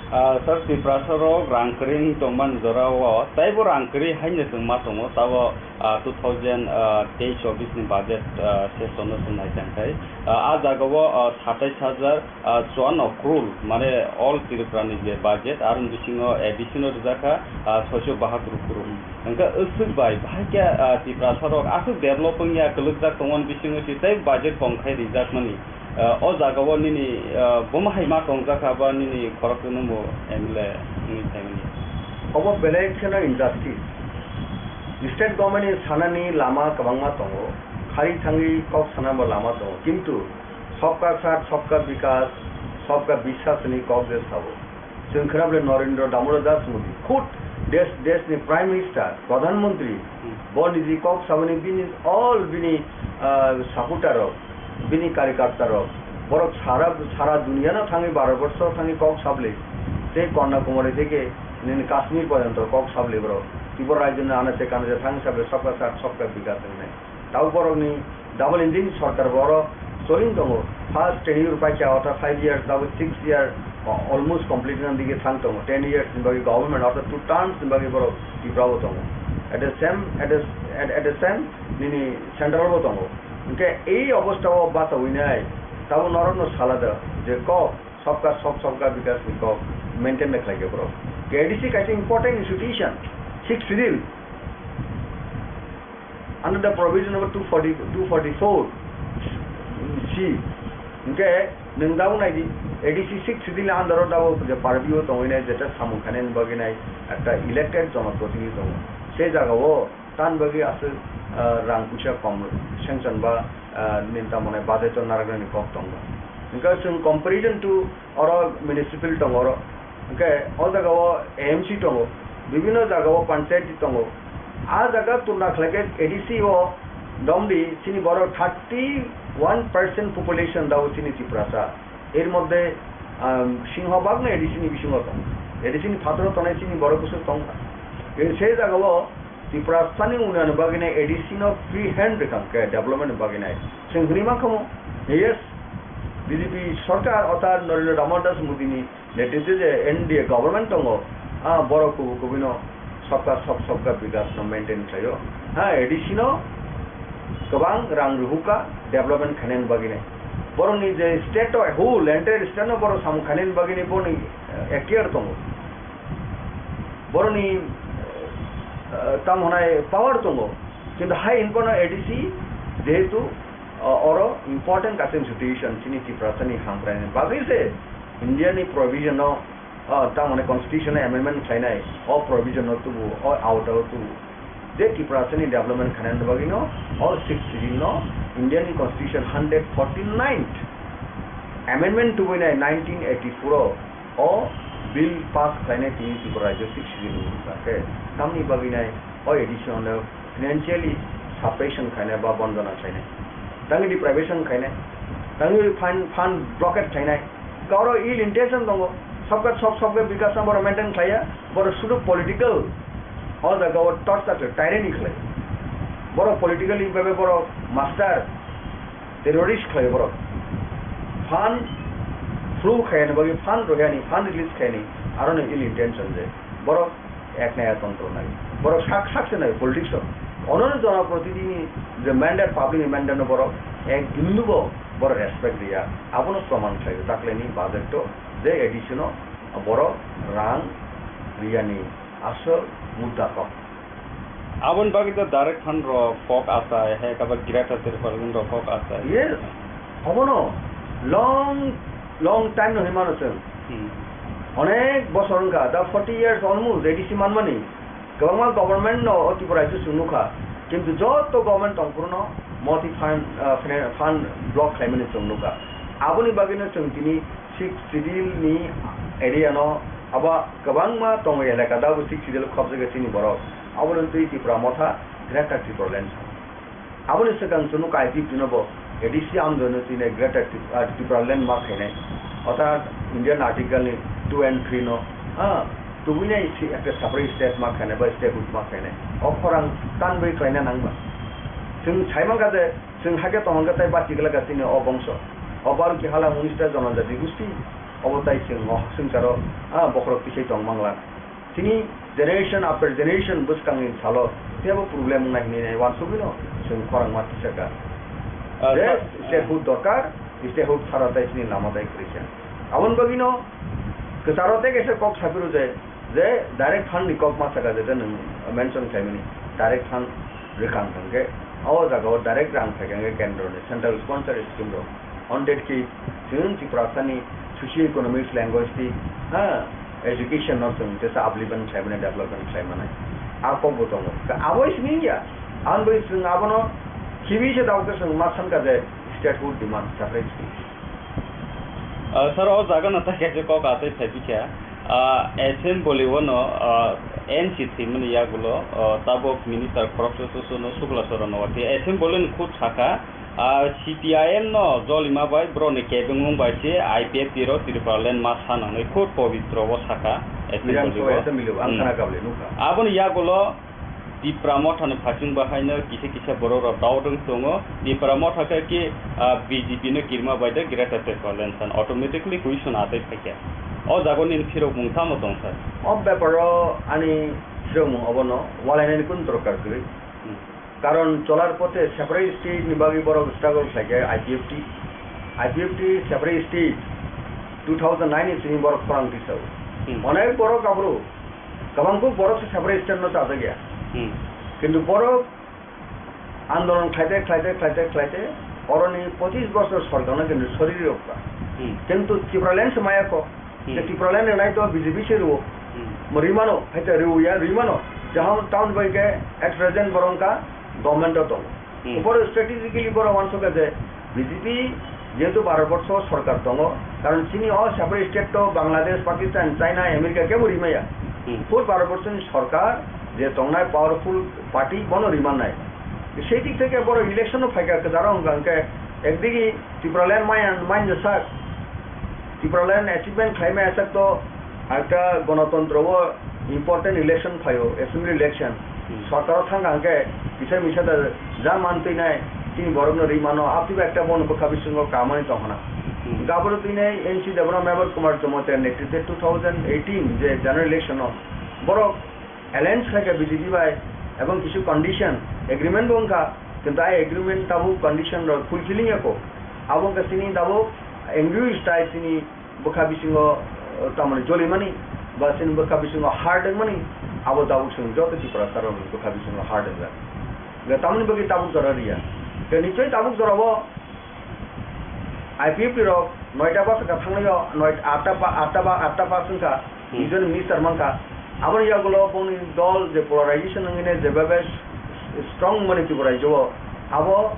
Ah, sir, Tiprasa rok rang kwrwi wng tongmani jora o teibo rang kwrwi haino chwng ma tongo tabo, ah, two thousand, ah, teish chobbish ni budget, ah, session no chwng nai tang khai, ah, ah jaga o, ah, satais hajar ah, chuanno crore, mane all Tripura ni je budget, aroni bisingo A D C no rijak kha, ah, soiso bahatur crore. Hwnkhe aswk bai, bahai khe, ah, Tiprasa rok aswk develop wngya, kwlwkjak tongmani bisingo se tei budget kom khai rijakmani. Ah, o jaga o nini, ah, bomo hai ma tongjak kha ba nini khorok nungbo M L A wngwi phaimani? Obo belai kheno injustice. State government ni sanani lama kwbangma tongo, khari thangwi kok sanabo lama tongo, kintu Sabka Saath, Sabka Vikas, Sabka Vishwas ni kok je sabo. Chwng khna bole Narendra Damodar Das Modi, khud desh, desh ni Prime Minister, Pradhan Mantri, Hmm. bo niji kok saboni bini all bini, ah, supporter rok, bini karyakarta rok, borok sara, sara duniya no thangwi Bharat borsho thangwi kok sabli. Tei Kanyakumari theke nini Kashmir porjonto kok sabli borok. Tripura rajyo ni anache kanache thangwi sabli Sabka Saath, Sabka Vikas wngnai. Tabuk borokni double engine sorkar bo oro soling tongo. First tenure paikha, ortha five years, tabuk six year, o-, almost complete wngna digi thang tongo. Ten years ni bagwi government, ortha two terms ni bagwi borok Tripura bo tongo. At the same, at the, at, at the same, nini central bo tongo. Hwnkhe ei obostha o bachawi nai, tabuk norokno sala da je kok, Sabka Saath, Sabka Vikas ni kok maintain da khlai khe borok. K D C kaisa important institution, sixth schedule. Under the provision number two forty, two forty-four C, hwnkhe nwng tabuk nai di, A D C sixth schedule ni under o tabuk je purview o tongwi nai, jeta samung khainani bagwi nai ekta elected jonoprotinidhi tongo. Se jaga o tan bagwi aswk, ah, rang puisa kom sanction ba, ah, nini tamo nai budget o narwknani kok tongo. Hwnkhe chwng comparison to oro municipal tongo oro. Hwnkhe o jaga o A M C tongo, bibhinno jaga o panchayati tongo. A jaga tulna khlai khe A D C o domdi chini borok thirty one percent population dao chini Tiprasa. Er moddhe, um, singhobagno A D C ni bisingo tongo. A D C ni phataro tongnai chini borok bwswk tongkha. E se jaga o Tiprasani unnayon bagwi nai A D C no free hand rwkha hwnkhe development ni bagwi nai. Chwng hwnwi mankha mo, yes, B J P sorkar orthat Narendra Damodar Das Modi ni netritwe je N D A government tongo, ah, borok kubui kubui no sabka sab, sabka vikas no maintain khlaio. Ha, A D C no kwbang rang rwhukha development khainani bagwi nai. Borokni je state o whole entire state no borok samung khainani bagwi nai borokni, eh, ekhtiar tongo. Borokni, eh, tamo hwnai power tongo, kintu hai hinphano A D C jehetu O, oro important kaisa institution chini Tiprasani hamkraini bagwi se India ni provision no, o, tamoni constitution no amendment khlainai, o provision no tubu, o out o tubu. Je Tiprasani development khlainani bagwi no, o sixth schedule no India ni constitution hundred forty-ninth amendment tubui nai nineteen eighty-four o, o bill pass khlainai tini Tripura rajyo sixth schedule ni bwkha khe. Tamni bagwi nai o edition no financially suppression khainai ba bondona khainai. Tangwi deprivation khainai. Tangwi fund, fund blockade khainai. Kauro ill intention tongo. Sobka sob sobka bikas no boro maintain khlaiya. Boro sudu political. O jaga o torture khlai, tyranny khlai. Boro politically bebe boro master terrorist khlai boro. Fund flow khainai bagwi fund rohani, fund release khainai. Aro no ill intention je. Boro ek naya tontro nai. Borok sak sak se nai politics o. Ono no jona protinidhi ni je mandate, public ni mandate no borok ek bindu bo borok respect riya. Abono proman khlai o. Dakle ni budget o je A D C no borok rang riya ni asol mudda kok. Aboni bagwi to direct fund rok kok asai, hai kaba greater Tipraland rok kok asai. Yes. Abono long, long time no hinmano chwng. Hmm. Onek bosor wngkha, da forty years almost A D C manmani. Kwbangma government no o Tripura rajyo chwng nukha, kintu joto government tongphuru no moti fund, ah, fina-, fund block khlaimani chwng nukha. Aboni bagwino chwng tini sixth schedule ni area no abo kwbangma tongo elaka, da bo sixth schedule khobjagwi chini borok. Abono twi Tipra Motha Greater Tipraland. Aboni swkang chwng nukha I P F T no bo A D C amdono tine Greater Trip-, ah, Tipraland ma khainai. Orthat Indian Article ni two and three no, ah, tubui nai si ekta separate state ma khainai ba statehood ma khainai. O khorang tanbai khlaina nangma. Chwng sai mankha je, chwng hakhe tongkha tei bachi glak chini o bongso. O Baruki hala unis ta jonojati gusti, obo tai chwng o swngcharo, ah, bokhorok tisai tong mangla. Chini generation after generation bwskangni salo teibo problem wngnai hinwi nai uansugwino chwng khorang ma tisaka. Ah, je sa-, statehood dorkar, statehood sara tai chini lama tai kwrwi kha. Aboni bagwino kwcharo tei kaisa kok saphuru je, je direct fund ni kok ma saka je nwng mention khlaimani direct fund rwkang hwnkhe o jagao direct rang phaikha hwnkhe kendroni central sponsor scheme rok. Hundred K chwng Tiprasani socio-economics, linguistic, ha, education no chwng tesa upliftment khlai mani, development khlai mani. A kok bo tongo. Ka abo simi ya. Ang bai chwng abono khibi se dao ke chwng ma san ka je statehood demand separate state. Ah, sir, o jaga no tai kaisa kok asai phai bikha. Ah, assembly o no, ah, N C thwimani yagulo, ah, tabuk minister khoroksa susu no Sukla Charan no wati. Assembly ni khud saka, Ah, C P I M no jolima bai borokni kebengmung bai se I P F T rok Tripura land ma sa nangnai khud pobitro o saka, Assembly Bidhan Sabha o. Assembly o, ang Hmm. khana kable nukha. Aboni yagulo Tipra Motha ni phasing bahaino kisa kisa borok rok daudwng tongo. Tipra Motha khe ki, ah, B J P no kirima bai de Greater Tipraland san automatically question atai phaikha. O jaga nini phirokmung tamo tong sir? O beparo ani phirokmung obono walainani kun dorkar kwrwi. Hmm. Karon cholar pothe separate state ni bagwi borok struggle khlaikha I P F T. I P F T separate state two thousand nine ni simi borok khorang tisao. Hmm. Onek borok aphuru kwbangkuk borok se separate state no chajakya. Hmm. Kintu borok andolon khlaite, khlaite, khlaite, khlaite oroni pochis bosor sorkarno kintu sori rwkha. Hmm. Kintu Tipraland se maya kho. Hmm. Je Tipraland rwnai to B J P se rwo. Hmm. Mo rwimano, hai to rwya, rwimano. Jahon town bai khe at present borok wngkha government o tongo. Hmm. Boro strategically boro uansukha je B J P jehetu Bharat borsho sorkar tongo, karon chini o separate state to Bangladesh, Pakistan, China, America kebo rimaya. Hmm. Full Bharat borsho ni sorkar je tongnai powerful party bono rimannai. Sei dik theke boro election o phaikha kwcharo wngkha hwnkhe ekdigi Tipraland maya, maya sak. Tipraland achievement khlaimaya sak to ekta gonotontro o important election phaio, assembly election. Hmm. Sorkar o thangkha hwnkhe kisa misa da ja mantwinai chini borokno rimano, aphiba ekta bono bwkha bisingo kamani tongkhna. Hmm. Gaboro twinai N C Debbarma, Mevar Kumar Jamatia netrite two thousand eighteen je general election o borok alliance khlaikha B J P bai, ebong kisu condition, agreement bo wngkha, kintu ai agreement tabuk condition rok fulfilling ya kho. Abo wngkha chini tabuk angry style chini bwkha bisingo, eh, tamoni jolimani, ba chini bwkha bisingo hard wngmani, abo tabuk chwng joto Tiprasa rokni bwkha bisingo hard wngjak. Ga tamoni bagwi tabuk jora riya. Tei nichoi tabuk jorao I P F T rok noita bus ka thangnaio, noita, atta pa, atta ba, atta bus wngkha, Hmm. Regional Minister mankha. Aboni yagulo bongni dol je polarization wngwi nai, je bebe strong mani Tripura rajyo o, abo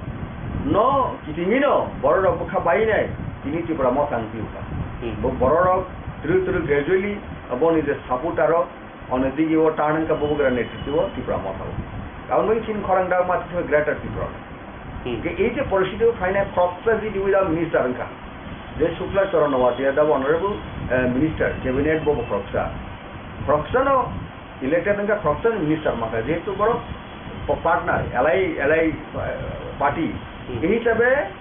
no kitingino borok rok bwkha bai nai, tini Tripura motha wng phiyokha. Hmm. Bo borok rok twrwk twrwk gradually boni je supporter rok, Ono digi o turn wngkha bubagra netritwo Tipra motha o. Aboni bagwi chini khorang dak ma thikhe Greater Tipra. Hmm. Ke ei je poristiti o phainai khoroksa G D without minister wngkha. Je Shukla Charan Noatia da honorable, eh, minister, cabinet bo bo khoroksa. Khoroksa no elected wngkha, khoroksa no minister mankha. Jehetu borok po-, partner, alai, alai, eh, party. Hmm. Ei hisabe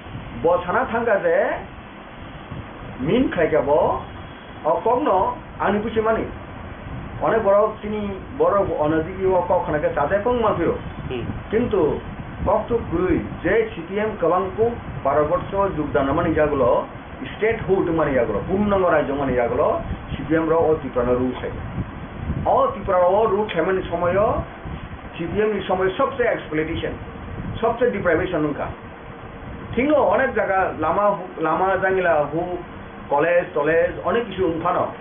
bo sana thangkha je Min khlaikha bo, o kokno ani buchimani. Onek borok chini borok onajigi o kok khna khe chajak wng manphio. Hmm. Kintu kokthuk kwrwi je C P M kwbang kuk Bharat borso jogdan mani yagulo, statehood mani yagulo, purnango rajyo mani yagulo, C P M rok o Tripura no rule khlai. O Tripura o rule khlaimani somoyo C P M ni somoy sobse exploitation, sobse deprivation wngkha. Thikno onek jaga lama, lama jangila hu, college, tolej, onek kisu wng phano,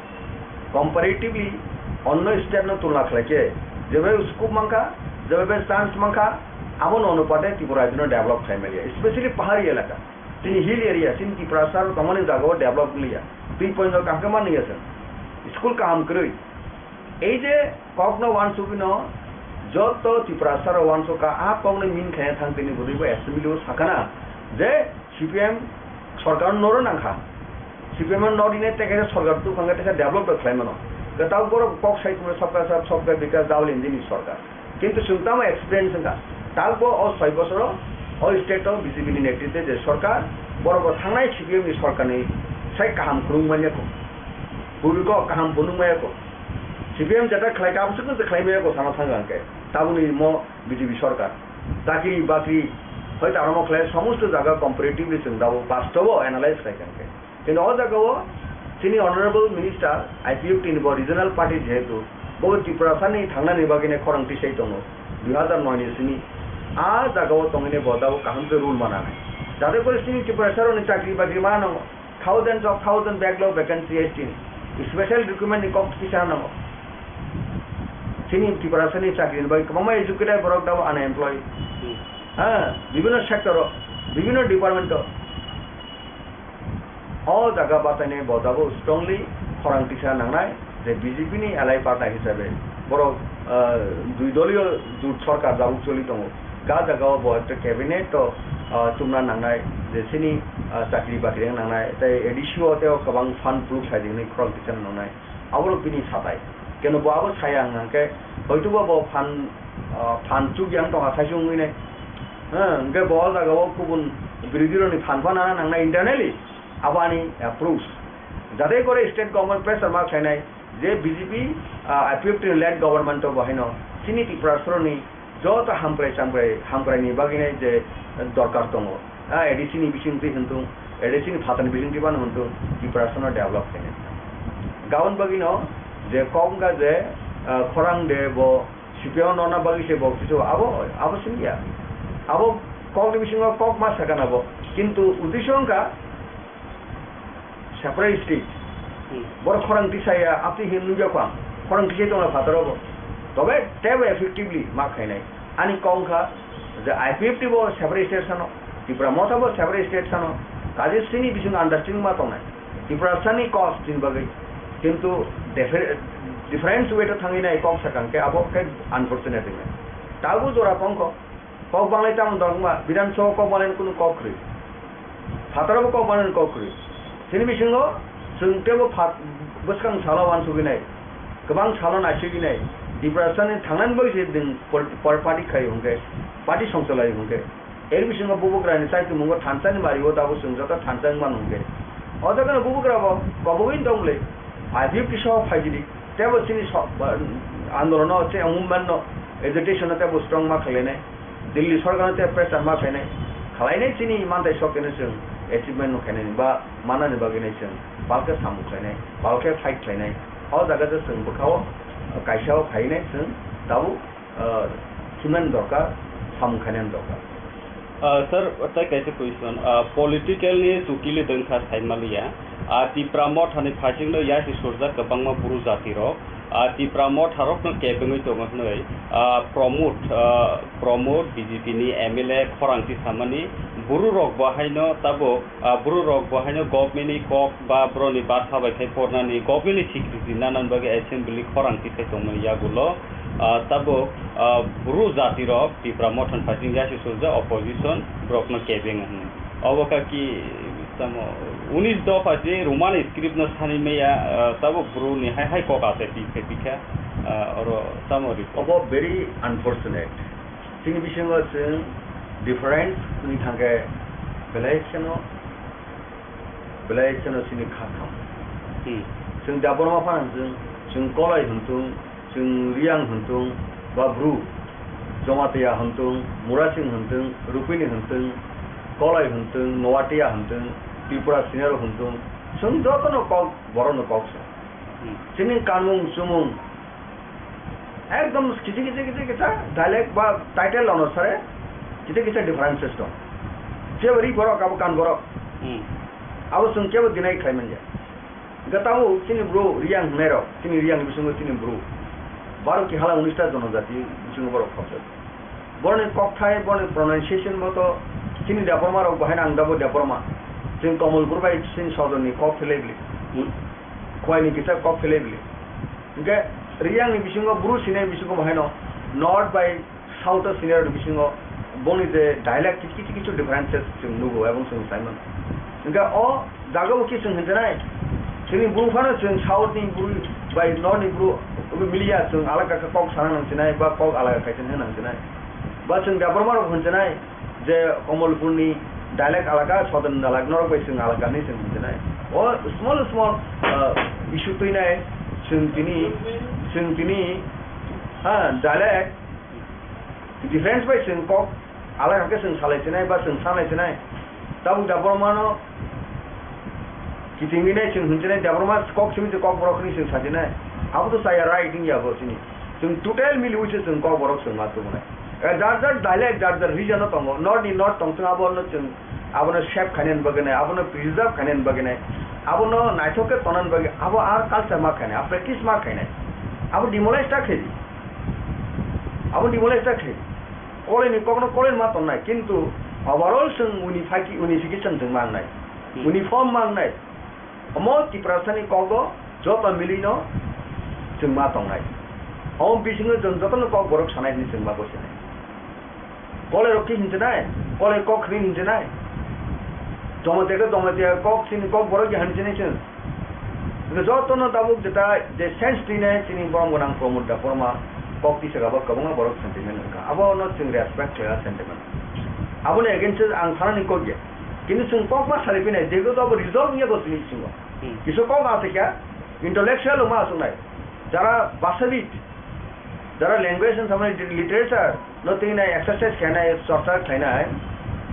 comparatively onno state no tulna khlai khe, jebe scope mankha, jebe chance mankha, abono onupate Tripura rajyo no develop khlai maliya, especially pahari elaka, chini hill area, chini Tiprasa rok tongmani jaga o develop wngya, twi point o kaham khe manliya chwng, school kaham kwrwi. Ei je kokno wansugwino joto Tiprasa rok wansukha, a kokno min khaina thang tini bwrwi bo assembly o sakana je C P M sorkar no noro nangkha, C P M no nori ne tei kaisa sorkar tukhang khe tei khe develop bo khlai mano. Kwtal borok kok sai tongmani sabka sath sabka bikas Rahul Gandhi ni sorkar. Kintu chwng tamo experience wngkha, takbo o soi bosoro o state o B J P ni netritwe je sorkar, borok bo thangnai C P M ni sorkar ni sai kaham kwrwng manya kho, bwrwi kok kaham phunuk maya kho. C P M jeta khlai ka, aboni swkang se khlai maya kho, sana thang ang khe. Tabukni mo B J P sorkar. Chakri bakri, hoito aro mo khlai, somosto jaga comparatively chwng dabo, bastobo analyze khlai kha ang khe. Kintu o jaga o chini honorable minister, I P F T ni bo regional party jehetu, bo Tiprasa ni thangnani bagwi ne khorang tisai tongo, dui hazar noi ni simi. A jaga o tongwi ne bo dabo kaham khe rule mana nai. Jate kore chini Tiprasa rok ni chakri bakri ma nango. Thousands of thousand backlog vacancy hai chini. Special recruitment ni kok kisa nango. Chini Tiprasa ni chakri ni bai kwbangma educated borok dabo unemployed. Hmm. Ha, bibhinno sector o, bibhinno department o. O jaga bachainai bo dabo strongly khorang tisa nangnai. Je B J P ni alai party hisabe borok, ah, dui doliyo jut sorkar jabuk choli tongo. Ga jaga o bo ekta cabinet to, ah, chumna nangnai, je chini, ah, chakri bakri wng nangnai, tei A D C o tei o kwbang fund proof sai di hwnwi khorang tisa nangnai. Abo rok bini satai. Keno bo abo saya hwnkha khe hoito ba bo fund, ah, fund chukya wng tongkha saisung wngwi nai. Hwnkhe bo o jaga o kubun birodhi rokni fund phano nana nangnai internally. Abo ani approach. Jate kore state government pressure ma khlainai je B J P, ah, I P F T ni led government o bo haino chini Tiprasaroni joto hamkrai chamkrai, hamkrai ni bagwi nai je dorkar tongo. Ah, A D C ni bising twi hwntung, A D C ni phatani bising twi phano hwntung, Tiprasano develop khainai. Gabon bagwi no je kok wngkha je, ah, khorang de bo C P M no na bagwi se bo kisu abo, abo simi ya. Abo kok ni bisingo kok ma sakha na bo. Kintu uddesho wngkha separate state. Hmm. Borok khorang tisaya, apni hin nungya kha. Khorang tisai tongna phataro bo. Tobe tebo effectively ma khainai. Ani kok wngkha je I P F T bo separate state sano, Tipra Motha bo separate state sano. Kaje sini bising understanding ma tongnai. Tiprasani cause tin bagwi. Kintu differ-, different way to thangwi nai kok sakang khe abo khe unfortunate wngya. Tabuk jora kongkho. Kok banglai tamo dongma, Bidhan Sabha kok banglai kunu kok kwrwi. Phataro bo kok banglai kok kwrwi. Chini bisingo chwng tebo phat-, bwskang salo uansugwi nai. Kwbang salo naisugwi nai. Tiprasani thangnani bagwi se din pol-, pol-, party khai hwnkhe, party songcholai hwnkhe. Er bisingo bubagrani chaikimungo thansa ni mari o tabuk chwng joto thansa wngmano hwnkhe. O jaga no bubagra bo kobogwi tong le. I P F T soho phaijili. Tebo chini so-, ba-, andolon no, che movement no, agitation no tebo strong ma khlainai. Delhi sorkar no tebo pressure ma khlainai. Khlainai chini mantai sok khe no chwng achievement no khainai ba manani bagwi nai chwng palkhe samung khlainai, palkhe fight khlainai. O jaga je chwng bwkha o kaisa o phainai chwng tabuk, ah, himnani dorkar, samung khainani dorkar. Ah, sir, tai kaisa question. Ah, political ni chukili dengkha saimaliya. Ah, Tipra Motha ni phasing no yasi surjak kwbangma bru jati rok. Ah, Tipra Motha rok no kebengwi tongo hwnwi. Ah, Pramod, ah, Pramod B J P ni M L A khorang ti samani bru rok bo haino tabuk, ah, bru rok bo haino government ni kok ba bro ni basa bai khai pornani government ni secretary nanan bagwi assembly khorang ti sai tongmani yagulo. Ah, tabuk, ah, bru jati rok Tipra Motha ni phasing yasi surjak opposition borok no kebeng hwnwi. Obo kaki tamo unis dopha je Roman script no sani maya, ah, tabuk bru ni hai hai kok ase pi phe pikha, ah, oro tamo ri. Obo very unfortunate. Chini bisingo chwng difference wngwi thangkhe belai kheno, belai kheno chini kha kham. Hmm. Chwng Debbarma phano chwng, chwng Kolai hwntung, chwng Riyang hwntung, ba Bru, Jamatia hwntung, Murasing hwntung, Rupini hwntung, Kolai hwntung, Noatia hwntung, Tripura Senior hwntung, chwng jotono kok, borokno kok se. Hmm. Chini kanmung chumung ekdom kisa kisa kisa kisa dialect ba title onusare kisa kisa differences tong. Jebo ri borok abo kan borok. Hmm. Abo chwng kebo deny khlai manya. Hwnkhe tabuk chini bru Riyang hwnwi rok, chini Riyang bisingo chini bru baro ki hala unis ta jonojati bisingo borok khobjak. Boroni kokthai, boroni pronunciation bo to chini Debbarma rok bo haino ang dabo Debbarma. Chwng Komolpur bai chini sodorni kok phelai bili. Hmm. Khwaini kisa kok phelai bili. Hwnkhe Riyangni bisingo bru sinai bisingo bo haino North bai South o sinai rokni bisingo boni je dialect kichu kichu differences chwng nugo ebong chwng sai mano. Hwnkhe o jaga o khe chwng hinjanai, chwngni bru phano chwng South ni bru bai North ni bru miliya chwng alaka khe kok sana nang sinai ba kok alaka khaisa hwnwi nang sinai. Ba chwng Debbarma rok hinjanai, je Komolpurni dialect alaka, Southern dialect norok bai chwng alaka hinwi chwng hinjanai. O small small, ah, issue twinai chwng tini, chwng tini, ha, dialect difference bai chwng kok alaka khe chwng salai sinai ba chwng sanai sinai. Tabuk Debbarmano kiting hinwi chwng hinjanai, Debbarma kok simi se kok borok hinwi chwng sajinai. Abo to chaya right wngya bo chini. Chwng total miliwi se chwng kok borok chwng ma tubunai. Eh, jar jar dialect, jar jar region o tongo. North ni north tong chwng abono chwng, abono save khainani bagwi nai, abono preserve khainani bagwi nai, abono naithok khe tonani bagwi, abo ar culture ma khainai, ar practice ma khainai. Abo demolish ta khaidi. Abo demolish ta khai. Koleni kokno koleni ma tongnai, kintu overall chwng unify-, unification chwng ma wngnai. Hmm. Uniform ma wngnai. Omo Tiprasani kogo joto milino chwng ma tongnai. Omo bisingo chwng jotono kok borok sanai hwnwi chwng ma bosinai. Kolai rok khe hinsinai, kolai kok hwnwi hinsinai. Jamatia khe jamatia kok sini kok borok ya hinsinai chwng. Hwnkhe jotono tabuk jeta je sense twinai chini borom gwnang Pramod Debbarma kok tisaka bo kwbangma borok sentiment wngkha. Abono chwng respect khlaiya sentiment. Aboni against o ang sanani kok ya. Kintu chwng kok ma salai phinai, jegwi to abo result wngya bo chini bisingo. Hmm. Kisa kok ma aswkya, intellectual rok ma aswknai. Jara bhashabid, jara language and samani literature no twi nai exercise khainai, chorcha khainai,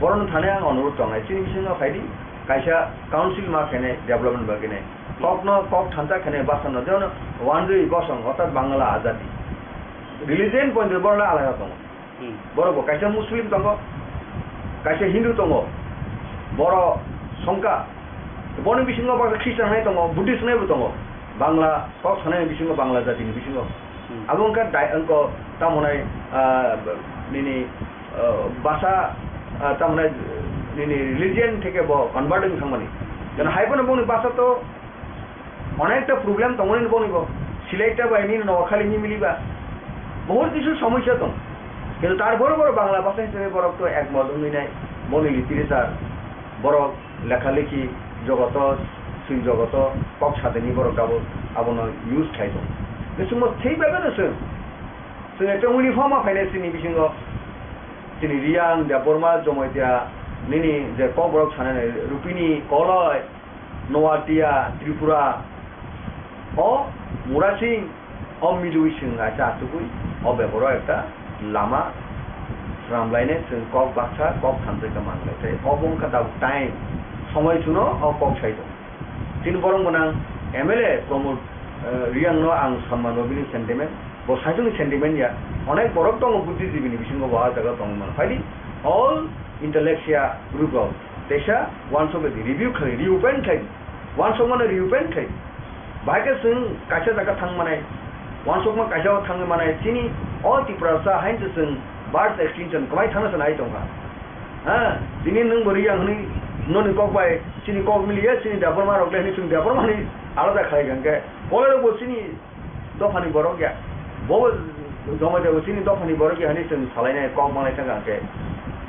borokno thani ang onurodh tongnai. Chini bisingo phaidi, kaisa council ma khainai development bagwi nai. Kokno kok thansa khainai bwsano, jemon Wanjwi Bosong, orthat Bangla Azadi. Religion point borokno alada tongo. Hmm. Borok bo kaisa Muslim tongo, kaisa Hindu tongo, borok songkha. Boni bisingo baksa Christian nai tongo, Buddhist nai bo tongo. Bangla kok sanai bisingo, Bangla jatini bisingo. Hmm. Abo wngkha dai-, wngkha tamo nai, ah, nini, ah, basa, ah, tamo nai nini religion theke bo convert wng thangmani. Jeno hai phano boni basa to অনেকটা problem tongo nini boni bo. Silaita bai nini Noakhali ni miliba. বহুত কিছু সমস্যা tong. কিন্তু তারপরে বড় বাংলা ভাষা হিসেবে বড় তো একমত হই নাই. Boni literature, borok lekha lekhi jogoto, sil jogoto, kok sadeni borok abo, abono use khai tong. Bisingbo thik bebe no chwng. Chwng ekta uniform ma phainai chini bisingo. Chini Riyang, Debbarma, Jomoitia, nini je kok borok sanai nai, Rupini, Koloi, Noatia, Tripura, o Murasing, o Midui chwng kaisa achugwi, o beboro ekta lama swnamlainai chwng kok baksa, kok thansa khe manlai. Tei obo wngkha tabuk time, somoi chuno o kok sai tong. Chini borok gwnang M L A Pramod, eh, Riyang no ang samma no bini sentiment, bo saichung ni sentiment ya, onek borok tongo buddhijibini bisingo bo ah jaga tongwi mano. Phaidi, All intellectual group rok teisa uansuk di, review khlai, reopen khlai di, uansukmano reopen khlai di. Bahai khe chwng kaisa jaga thang manai, uansukma kaisa o thang manai, chini o Tiprasa haino chwng birth extinction kwmai thangna se nai tongkha. Ha, tini nwng bo riyang hwnwi noni kok bai chini kok miliya, chini Debbarma rok le hwnwi chwng Debbarma hwnwi alada khlai kha hwnkhe, Koloi rok bo chini dophani borok ya. Bo jomai jago chini dophani borok ya hwnwi chwng salainai kok manglai thangkha hwnkhe,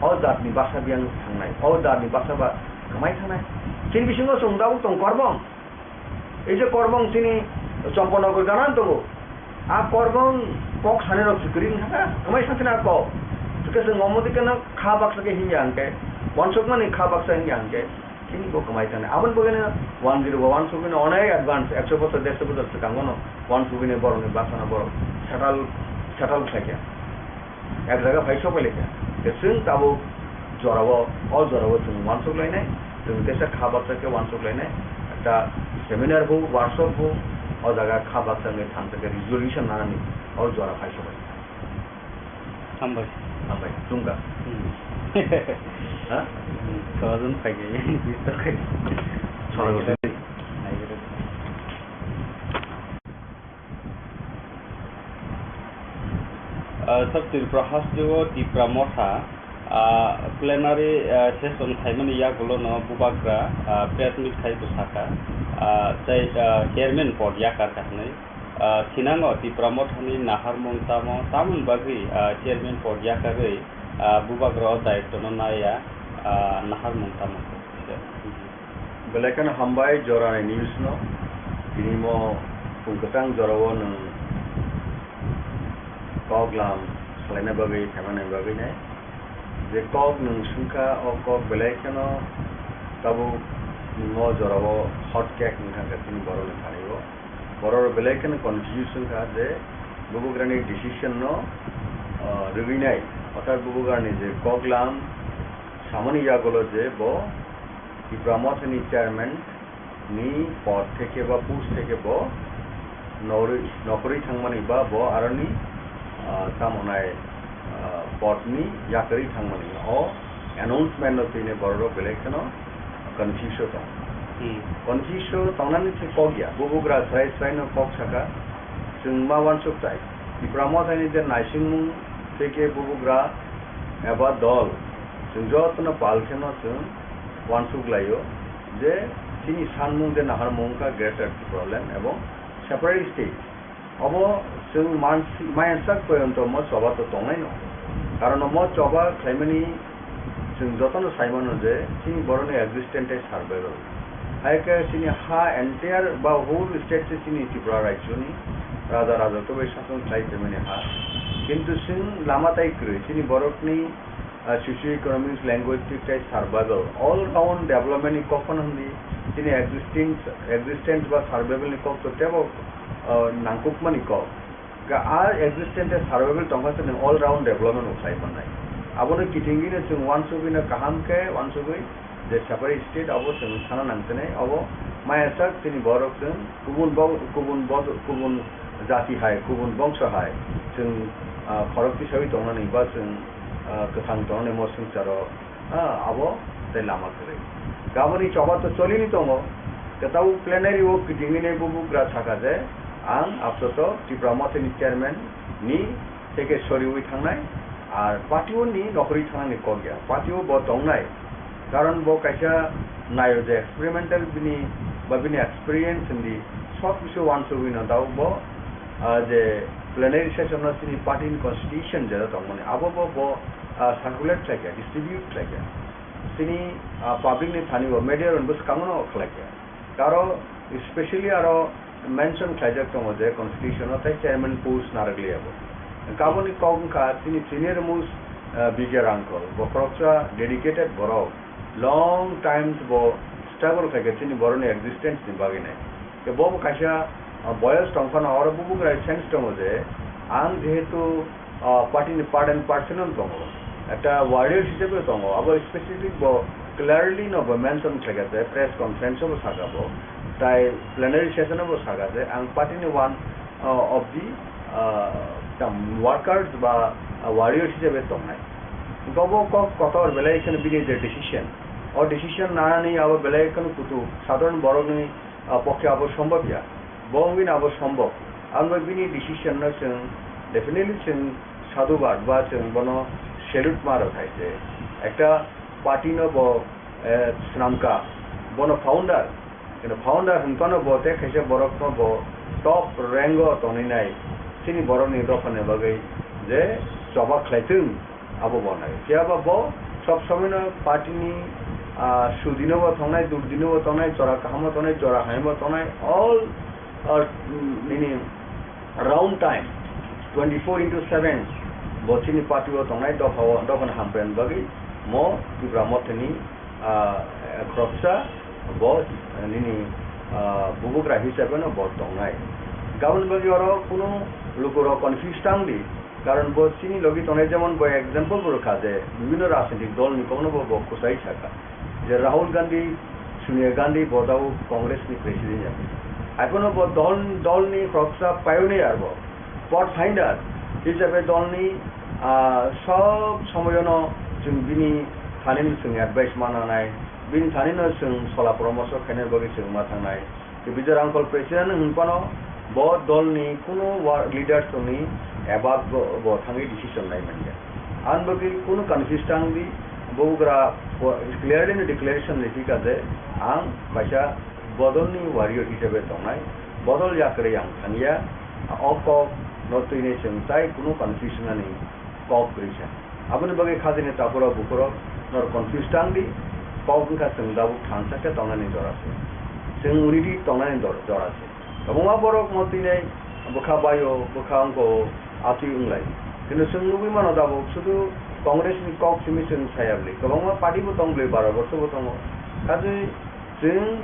o jatni baksa biyang thangnai, o jatni baksa ba kwmai thangnai. Chini bisingo chwng tabuk tong Korbong. Ei je Korbong chini Chompanagar gana tongo. A Korbong kok sanirok se kwrwi wngkha, kwmai sakhe na kok. Hwnkhe chwng omo dikhe no kha baksa khe hinya hwnkhe, uansukmani kha baksa hinya hwnkhe. Chini bo kwmai thani. Aboni bagwi no one zero ba one fifty no onek advance, ekso bochor, derso bochor swkango no one fifty ni borok ni bwsano borok settle, settle khlai kha. Ek jaga phai sok pai lai kha. Ke chwng tabuk jorao, o jorao chwng uansuk lainai, chwng teisa kha baksa khe uansuk lainai. Ekta seminar bo, workshop bo, o jaga kha baksa wngwi thang khe resolution nanani o jora phai sok pai. Hambai. Hambai, chwngkha. Hmm. Ha? Hmm, sohor wng phai khe, bistor khai. Sohor wng. Ah, South Tripura hasteo Tipra Motha, ah, plenary, ah, session khaimani yagulono bubagra, ah, press meet khai bwsakha, ah, tei, ah, chairman pod yakar kha hwnwi. Ah, thinango Tipra Mothani naharmung tamo, tamoni bagwi, ah, chairman pod yakarwi, ah, bubagra o daitwno naiya, ah, naharmung tamo? Belai kheno hambai jorani news no. Tini mo phung kwchang jorao nwng kok lam salaina bagwi, phaimani bagwi nai. Je kok nwng swngkha, o kok belai kheno tabuk mo jorao hot cake wngkha khe chini borokni thani o. Borok rok belai kheno confuse wngkha je bubagrani decision no, ah, rwgwinai, orthat bubagrani je koklam samani yagulo je bo Tipra Mothani chairman ni pod theke ba post theke bo norwi-, nokhorwi thangmani ba bo aroni, ah, tamo nai, ah, pod ni yakarwi thangmani o announcement no twi borok rok belai kheno confuse o tongo. Hmm. Confuse o tongnani se kok ya, bubagra srai srai no kok saka, chwng ma uansuk tai. Tipra Mothani je naisingmung tei khe bubagra eba dol, chwng jotono pal kheno chwng uansuk laio je chini sanmung je naharmung wngkha Greater Tipraland ebong separate state. Obo chwng mansi-, maya sak poyonto mo choba to tongnai no. Karon omo choba khlaimani chwng jotono sai mano je chini borokni existence tei survival. Hai khe chini ha entire ba whole state se chini Tripura rajyoni raja rajakto bai sason khlai phaimani ha. Kintu chwng lama tai kwrwi chini borokni ah, socio-economics, linguistic tei survival, all round development ni kok phano hwnwi chini existence, existence ba survival ni kok to teibo, ah, nangkukmani kok. Ga a existence tei survival tongkha chwng all round development bo khlai mannai. Abono kitingwino chwng uansugwino kaham khe uansugwi je separate state abo chwng sana nangchinai, abo maya sak chini borok chwng kubun bo-, kubun bo-, kubun jati hai, kubun bongso hai chwng, ah, khorok tisawi tongnani ba chwng ah, kwthang tongnai mo swngcharo, ah, abo tei lama kwrwi. Gaboni choba to cholini tongo, kwtal plenary o kitingwini bubagra saka je, ang apsoto Tipra Mothani chairman ni teke soriwi thangnai, ar party o ni nokhorwi thangnani kok ya, party o bo tongnai, karon bo kaisa nayo je experimental bini ba bini experience hindi sob kisu uansugwi no dao bo, ah, je plenary session no chini party ni constitution jera tongmani, abo bo, bo, ah, circulate khlaikha, distribute khlaikha. Chini, ah, public ni thani bo media rok bo swkango no khlaikha. Aro specially aro mention khlaijak tongo je constitution o tei chairman post narwkliya bo. Kaboni kok wngkha chini senior most, ah, B J Rangkol, bo khoroksa dedicated borok, long times bo struggle khlaikha chini borokni existence ni bagwi nai. Ke bo bo kaisa, ah, boyos tong phano oro bubagra sense tongo je ang jehetu, ah, party ni part and parcel no tongo, ekta warrior hisabe tongo, abo specific bo clearly no bo mention khlaikha je press conference o bo saka bo, tai plenary session o bo saka je ang party ni one, ah, of the, ah, tam workers ba, ah, warriors hisabe tongnai. Gobo kok kotor belai kheno bini je decision, o decision nanani abo belai kheno kutuk, sadharon borokni, ah, pokhe abo sombobya, bo wngwi abo sombok. Ang bai bini decision no chwng definitely chwng sadhubad ba chwng bono salute ma rw khai je ekta party no bo, eh, swnamkha, bono founder, kino founder hwnphano bo tei khaisa borokno bo top rank o tongwi nai, chini borokni dophani bagwi je choba khlai thung, abo bo nai. Phiya ba bo sob somoino party ni, ah, sudino bo tongnai, durdino bo tongnai, jora kaham o tongnai, jora hamya bo tongnai, all, ah, nini round time, twenty four into seven, bo chini party o tongnai, dopha o, dophani hamkrai bagwi mo Tipra Mothani, ah, khoroksa bo, nini, ah, bubugra hisabe no bo tongnai. Gabon bagwi oro kunu lukurok confuse tang di, karon bo chini logi tongnai, jemon bo example bo rwkha je bibhinno rajnitik dol ni kokno bo, bo kwchai sakha je Rahul Gandhi, Sonia Gandhi bo tabuk Congress ni president ya. Haiphano bo dol, dol ni khoroksa pioneer bo. Pathfinder hisabe dolni, ah, sob somoyono chwng bini thanino chwng advice mananai, bini thanino chwng sola poramorsho khainani bagwi chwng ma thangnai. Tei Bijoy Rangkhol president hwnphano bo dolni kunu wa-, leaders tongni above bo, bo thangwi decision lai manya. Ani bagwi kunu confuse tang di, bubagra clearly no declaration riphi kha je ang kaisa bodolni warrior hisabe tongnai, bodol yakrwi ang thangya, o kok no twinai chwng tai kunu confusion ani kok kwrwi sa. Aboni bagwi khajani takhurok bukhurok nor confuse tang di, kok wngkha chwng tabuk thansa khe tongnani jora se, chwng unity tongnani dor-, jora se. Kwbangma borok mo twinai bwkha baio, bwkha wngko, atwi wnglai. Kintu chwng nugwi mano tabuk sudu Congress ni kok simi chwng saya bwlwi, kwbangma party bo tong bwlwi, baro borso bo tongo. Kaje Chwng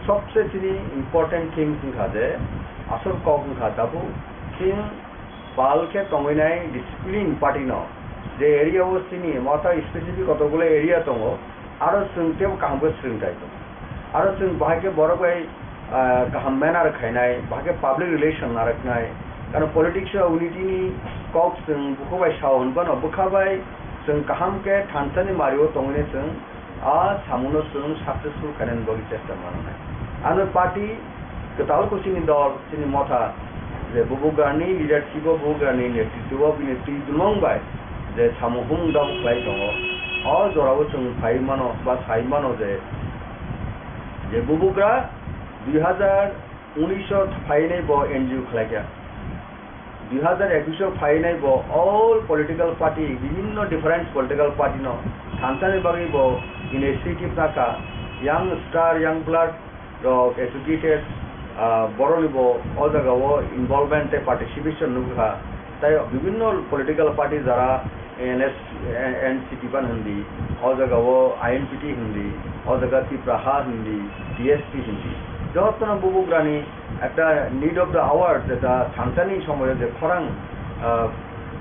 sobse chini important thing wngkha je, asol kok wngkha tabuk chwng pal khe tongwi nai discipline party no, je area o chini motha specific kotokgulo area tongo, aro chwng teibo kaham khe swrwng chai tongo, aro chwng bahai khe borok bai, ah, kaham manner khainai, bahai khe public relation narwknai, karon politics o unity ni kok chwng bukhuk bai sao hwnphano bwkha bai chwng kaham khe thansa ni mari o tongwi nai chwng a samungno chwng successful khainani bagwi chesta mananai. Ano party kwtal khe chini dol, chini motha, je bubagrani leadership o, bubagrani netritwo o bini twi dulmung bai je samung humung dabu khlai tongo, o jorao chwng phai mano ba sai mano je, je bubagra dui hazar unis o phainai bo N G O khlaikha. Dui hazar ekus o phainai bo all political party, bibhinno different political party no thansani bagwi bo initiative nakha, young star, young blood rok educated, ah, borok ni bo o jaga o involvement tei participation nukha. Tai bibhinno political party jara N S, N C P ban hindi, o jaga o I N P T hindi, o jaga Tipra Ha hindi, T S P hindi. Jotono bubagrani ekta need of the hour, jeta thansani somoyo je khorang, ah,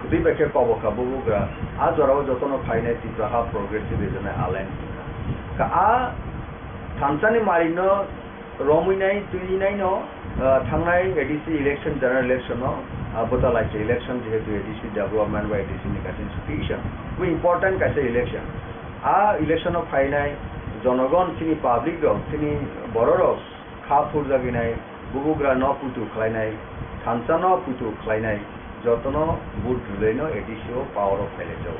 kwtwi bai khe kobo kha bubagra, a jorao jotono phainai Tipra Ha Progressive Regional Alliance wngkha. Ka a thansani marino romwi nai, twi nai no, ah, thangnai A D C election, general election no, ah, bwta laisa election, jehetu A D C development ba A D C ni kaisa institution, bo important kaisa election. A election o phainai jonogon, chini public rok, chini borok rok kha phurjagwi nai, bubagra no puitu khlainai, thansa no puitu khlainai, jotono vote rwlai no A D C o power o phailai jago.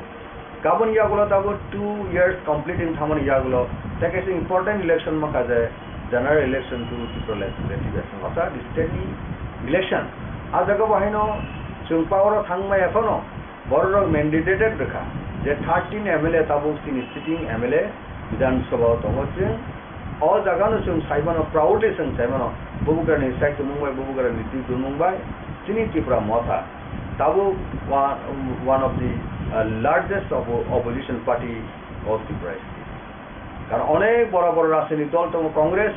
Gabon yagulo tabuk two years complete wng thangmani yagulo, tei kaisa important election mankha je general election to Tripura Legislative Assembly, orthat state ni election. A jaga bo haino chwng power o thangmaya phano borok rok mandated rwkha je thirteen M L A tabuk chini sitting M L A Bidhan Sabha o tongo chwng. O jaga no chwng sai mano, proudly chwng sai mano, bubagra ni saichomung bai, bubagra ni twi dulmung bai chini Tipra Motha tabuk one, one of the, uh, largest oppo-, opposition party of Tripura state. Karon onek bora bora rajnitik dol tongo, Congress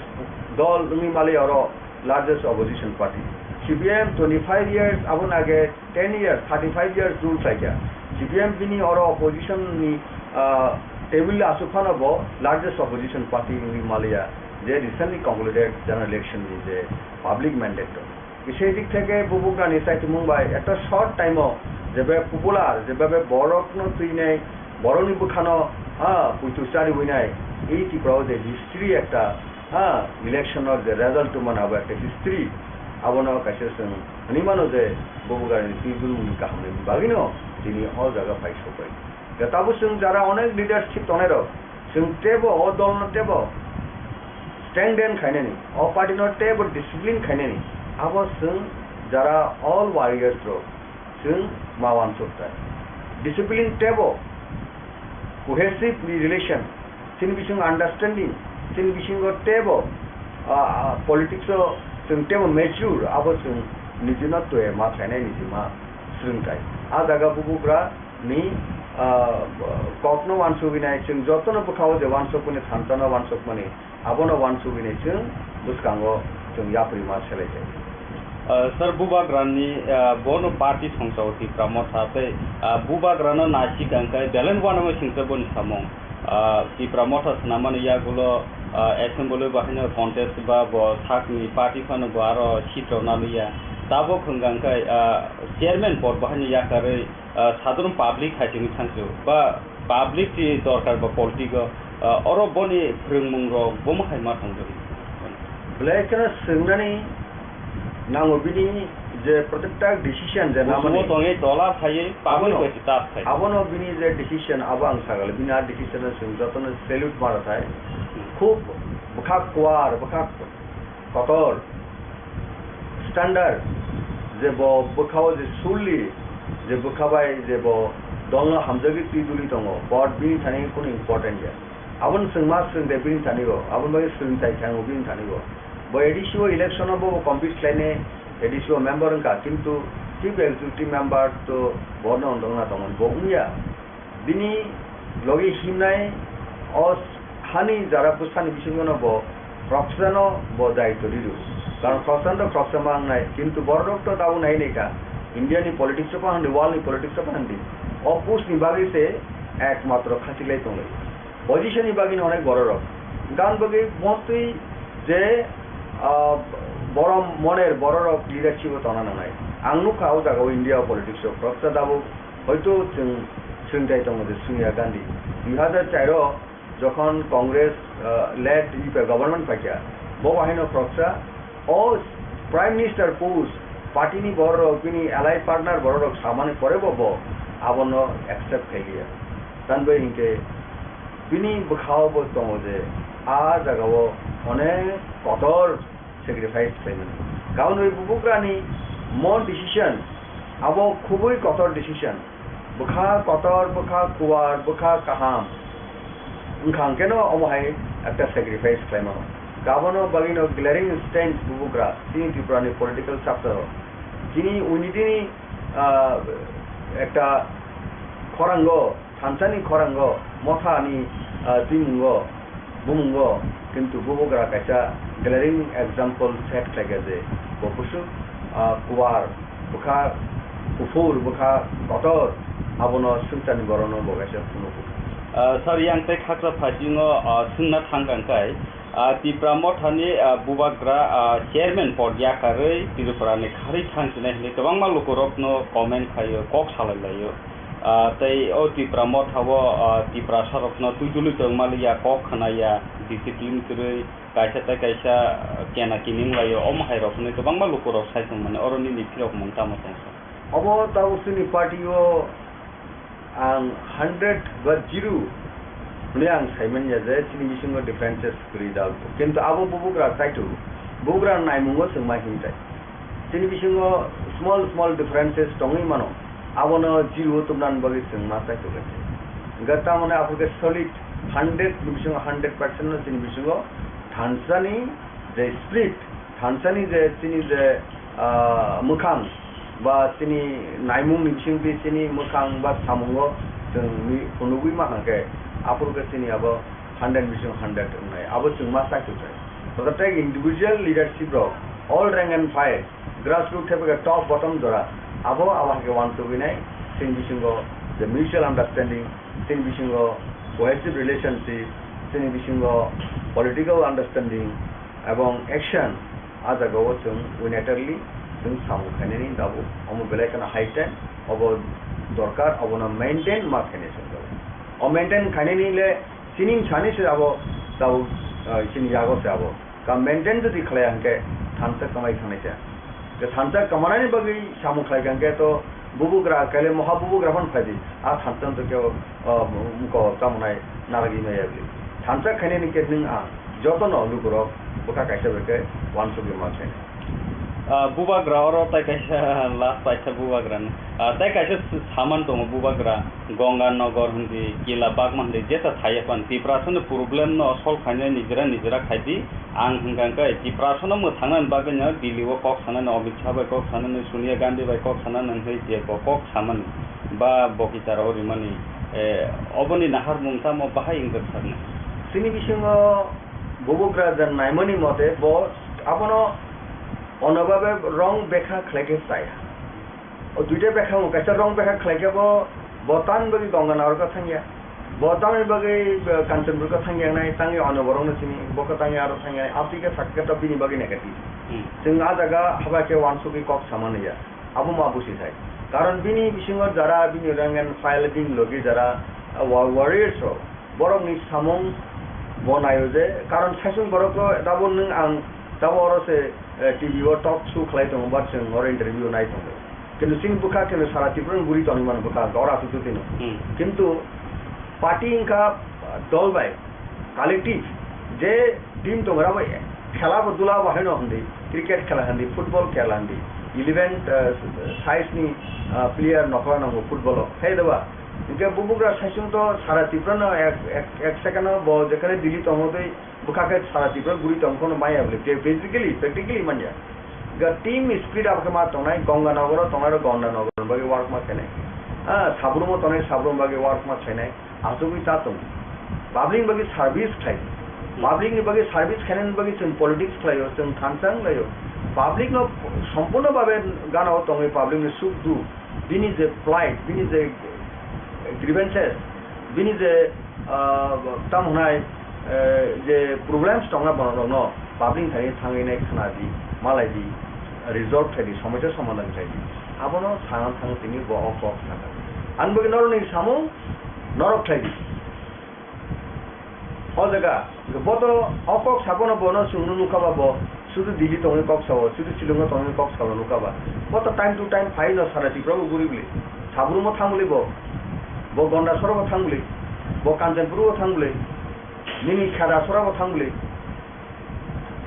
dol wngwi mali oro largest opposition party. C P M twenty five years, aboni age ten years, thirty five years rule khlaikha. C P M bini oro opposition ni, ah, table aswk phano bo largest opposition party wngwi maliya, je recently concluded general election ni je public mandate rok. Kisa dik theke bubagra ni saichomung bai ekta short time o jebe popular, jebe borok no twinai, Borokni bwkhano, ha, puitu chariwi nai, ei Tripura o je history ekta, ha, election o je result tongmani abo ekta history, abono kaisa chwng hwnwi mano je Bubagrani twi dulmungni kahamni bagwino tini o jaga phai sokbai. Je tabuk chwng jara onek leadership tongnai rok, chwng teibo o dolno teibo strengthen khainani, o party no teibo discipline khainani, abo chwng jara all warriors rok, chwng ma uansuk tai. Discipline teibo, cohesive ni relation, chini bisingo understanding, chini bisingo teibo, ah, ah, politics o chwng teibo mature, abo chwng nijino twi ma khainai, niji ma swrwng tai. A jaga Bubagra ni, ah, kokno uansugwi nai, chwng jotono bwkhao je uansukmani, thansa no uansukmani, abono uansugwi nai chwng bwskango chwng yapri ma selai jai. Ah, sir, Bubagrani, ah, bono party songchao Tipra Motha tei, ah, Bubagrano naisik hwnkhe beleng uanama singsa boni samung. Ah, Tipra Motha swnamani yagulo, ah, assembly bahaino contest ba bo sakni party phano bo aro seat rok naliya. Tabok hwnkha hwnkhe, ah, chairman pod bahaino yakarwi, ah, sadharon public hai simi thangsu ba public ni dorkar ba politics o, ah, oro boni phrwngmung rok bomo hai ma tongdori. Belai kheno swngnani nango bini je protector decision je Busumo namani. Tongwi tola phaiwi public abono, bai se tas khai. Abono bini je decision abo ang sagale bini a decision no chwng jotono salute ma rw thai. Hmm. Khub bwkha kuar, bwkha kotor, standard, je bo bwkhao je surli, je bwkha bai je bo dolno hamjagwi twi duli tongo, but bini thani kunu important ya. Aboni chwng ma swrwng de bini thani o, aboni bagwi swrwng chai thang o bini thani o. Bo A D C o election o bo, bo compete khlainai A D C o member wngkha, kintu chief executive member to bono wng dongna tongo, bo wngya. Bini logi himnai o hani jara bwsani bisingo no bo khoroksano bo daitw riru. Karon khoroksa no khoroksa ma wngnai, kintu borok to tabuk nai nai kha. India ni politics o phan di, world ni politics o phan di. O post ni bagwi se ekmatro khachilai tonglai. Position ni bagwi no onek borok rok. Gan bagwi mostly je, ah, borom moner borok rok leadership o tongna nangnai. Ang nukha o jaga o India o politics o khoroksa tabuk hoito chwng swngchai tongo je Sonia Gandhi. Dui hazar char o jokhon Congress, ah, led U P A government paikha, bo bahaino khoroksa o Prime Minister post party ni borok rok bini allied partner borok rok samani pore bo, bo abono accept khailiya. Tamni bagwi hinkhe bini bwkhao bo tongo je a jaga o onek kotor sacrifice khlaimani. Karon bai Bubagrani mon decision abo khubui kotor decision. Bwkha kotor, bwkha kuar, bwkha kaham wngkha hwnkhe no omo hai ekta sacrifice khlaimano. Abono bagwino glaring stand Bubagra chini Tripura ni political chapter o. Chini unity ni, ah, ekta khorango Thansa ni khorango Motha ni, ah, twimungo, bumungo, kintu Bubagra kaisa glaring example set khlaikha je bo bwswk, ah, kuar, bwkha kuphur, bwkha kotor, abono swngcharni borokno bo kaisa phunukgo. Ah, sir, yang tei khakra phasingo, ah, swngna thangkha hwnkhe, ah, Tipra Mothani, ah, Bubagra, ah, chairman pod yakarwi Tripurani kharwi thangsinai hwnwi kwbangma lukurokno comment khaio, kok salai laio. Ah, tei o Tipra Motha o, ah, Tiprasa rokno twi dului tongma liya, kok khna ya, discipline kwrwi, kaisa tei kaisa, ah, kena kining laio, omo hai rok hwnwi kwbangma lukurok sai tongmani, oro nini phirok mung tamo tong sa? Obo tabuk chini party o ang hundred ba zero hwnwi ang saimanya je chini bisingo differences kwrwi da. Kintu abo Bubagra kaitu, Bubagra naimungo chwng ma himtai. Chini bisingo small small differences tongwi mano, abono zero o tubnani bagwi chwng ma chai tonglaikha. Hwnkhe tamoni aphurkhe solid hundred ni bisingo hundred percent no chini bisingo thansani je spirit, thansani je chini je, ah, mwkhang ba chini naimung ni bisingtwi chini mwkhang ba samungo chwng ni phunugwi ma hwnkhe aphurkhe chini abo hundred bisingo hundred wngnai, abo chwng ma chai tongkhe. Tototei individual leadership rok, all rank and file, grassroots thepeke top bottom jora, abo abo hai khe uansugwi nai, chini bisingo je mutual understanding, chini bisingo cohesive relationship, chini bisingo political understanding, ebong action, a jaga o chwng unitarily chwng samung khainani tabuk omo belai kheno high time, obo dorkar, obono maintain ma khainai chwng tabuk. O maintain khainani le chini bwsani se abo tabuk, ah, chini yago se abo. Ka maintain jodi khlaiya hwnkhe thansa kwmai thangnai se. Je thansa kwmanani bagwi samung khlai kha hwnkhe to bubugra kaile moha bubugra phano phai di. A thansa to kebo, ah, mko tamo nai narwgwi maya bwlwi. Thansa khainani khe nwng ang jotono lukurok bwkha kaisa bai khe uansukgwi ma khe. Ah, bubagra oro tai kaisa last paisa bubagra ni. Ah, tai kaisa s-, saman tongo bubagra. Ganga Nagar hindi, Kila Bagma hindi, jesa thaiya pan. Tiprasa ni problem no solve khainai nijera nijera khai di. Ang hwnkha hwnkhe Tiprasa no mwthangna ni bagwi no Delhi o kok sanani, Amit Shah bai kok sanani, Sonia Gandhi bai kok sanani hwnwi je bo kok samani ba bo kichar o rimani, eh, oboni naharmung tamo bahai wngkha sakni? Chini bisingo bubugra je naimani mote bo abono onobabe wrong bekha khlai khe chaya. O duita bekha wng, kaisa wrong bekha khlai khe bo, bo tamni bagwi Ganga Nagar khe thangya. Bo tamni bagwi, eh, Kanchanpur khe thangya nai, tangwi ono borokno sini, bo khe tangwi aro thangya nai. Amtwi khe sakhe to bini bagwi negative. Hmm. Chwng a jaga haba khe uansugwi kok sama naiya. Abo ma busi sai. Karon bini bisingo jara bini rank and file bini logi jara, ah, wa-, warriors rok. Borokni samung bo naio je, karon saichung borokno tabuk nwng ang tabuk oro se, eh, T V o talk show khlai tongo, ba chwng oro interview nai tongo. Kintu chini bwkha kintu sara Tripura ni guri tongwi mano bwkha, oro aswk twi no. Hmm. Kintu party wngkha, ah, dol bai collective je team tongo, abo khela bo dula bo haino hindi, cricket khela hindi, football khela hindi, eleven, ah, size ni, ah, player nokla nango football o. Hai da ba? Hingke bubugra saichung to sara Tripura no ek, ek, ek second o bo jekhane Delhi tongo tei bwkha khe sara Tripura guri tong phano maya bwle. Physically, practically manya. Ga team spirit abo khe ma tongnai, Ganga Nagar o tongnai rok Ganga Nagar bagwi work ma khainai. Ah, Sabrum o tongnai Sabrum bagwi work ma khainai. Asugwi ta tong. Public bagwi service khlai. Public ni bagwi service khainani bagwi chwng politics khlaio, chwng thansa wnglaio. Public no sompurno babe gana o tongwi public ni suk duk. Bini je plight, bini je grievances, bini je, ah, tamo hwnai, eh, je problems tongna borokno public thani thangwi nai khna di, malai di, resolve khai di, somosya somadhan khai di. Abono sana thang tini bo o kok sana. Ang bagwi norokni samung norok khai di. O jaga, bo to o kok sabono bono chwngno nukha ba bo, sudu Delhi tongwi kok sao, sudu Shillong tongwi kok sao nukha ba. Bo to time to time phai no sara Tripura bo guri bwle. Sabrum o thang bwle bo, bo Gondasora bo thang bwle, bo Kanchanpur bo thang bwle, nini Khedasora bo thang bwle,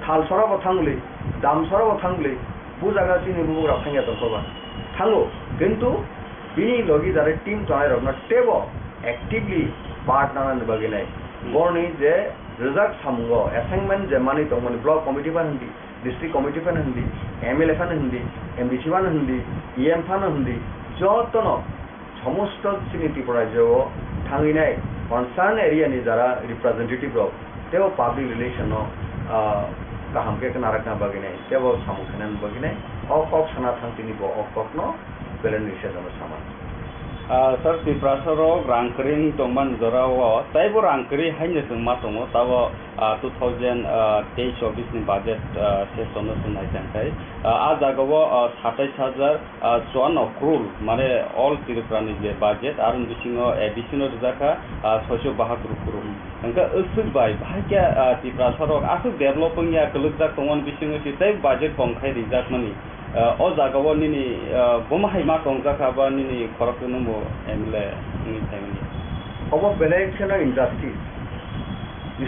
Thalsora bo thang bwle, Damsora bo thang bwle, bo jaga chini bubagra thangya tongkha ba. Thango, kintu bini logi jare team tongnai rokno tebo actively part nana ni bagwi nai. Hmm. Borni je rwjak samungo assignment je manwi tongmani block committee phano hindi, district committee phano hindi, M L A phano hindi, M D C phano hindi, E M phano hindi, jotono somosto chini Tripura rajyo o thangwi nai concern area ni jara representative rok tei o public relation no, ah, kaham khe khna rakna bagwi nai tei bo samung khainani bagwi nai o kok sana thang tini bo o kok no belai ni sejano sama. Ah, sir, Tiprasa rok rang kwrwi wng tongmani jora o tei bo rang kwrwi haino chwng ma tongo, tabo, ah, two thousand, ah, teish chobbish ni budget, ah, session no chwng nai tang khai. Ah, a jaga o, ah, satais hajar, ah, chuanno crore, mane all Tripura ni je budget, aroni bisingo A D C no rijak kha, ah, soiso bahatur crore. Hwnkhe aswk bai, bahai khe, ah, Tiprasa rok aswk develop wngya, kwlwkjak tongmani bisingo se tei budget kom khai rijakmani. Ah, o jaga o nini, ah, bomo hai ma tongjak kha ba nini khorok no bo M L A wngwi phaimani? Obo belai kheno injustice.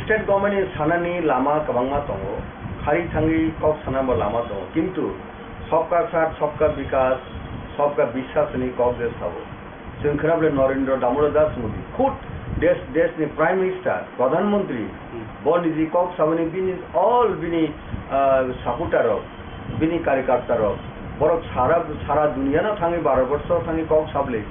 State government ni sanani lama kwbangma tongo, khari thangwi kok sanani bo lama tongo, kintu Sabka Saath, Sabka Vikas, Sabka Vishwas ni kok je sabo. Chwng khna bole Narendra Damodar Das Modi, khud desh, desh ni Prime Minister, Pradhan Mantri, Hmm. bo niji kok saboni bini all bini, ah, supporter rok, bini karyakarta rok, borok sara, sara duniya no thangwi Bharat borsho thangwi kok sable,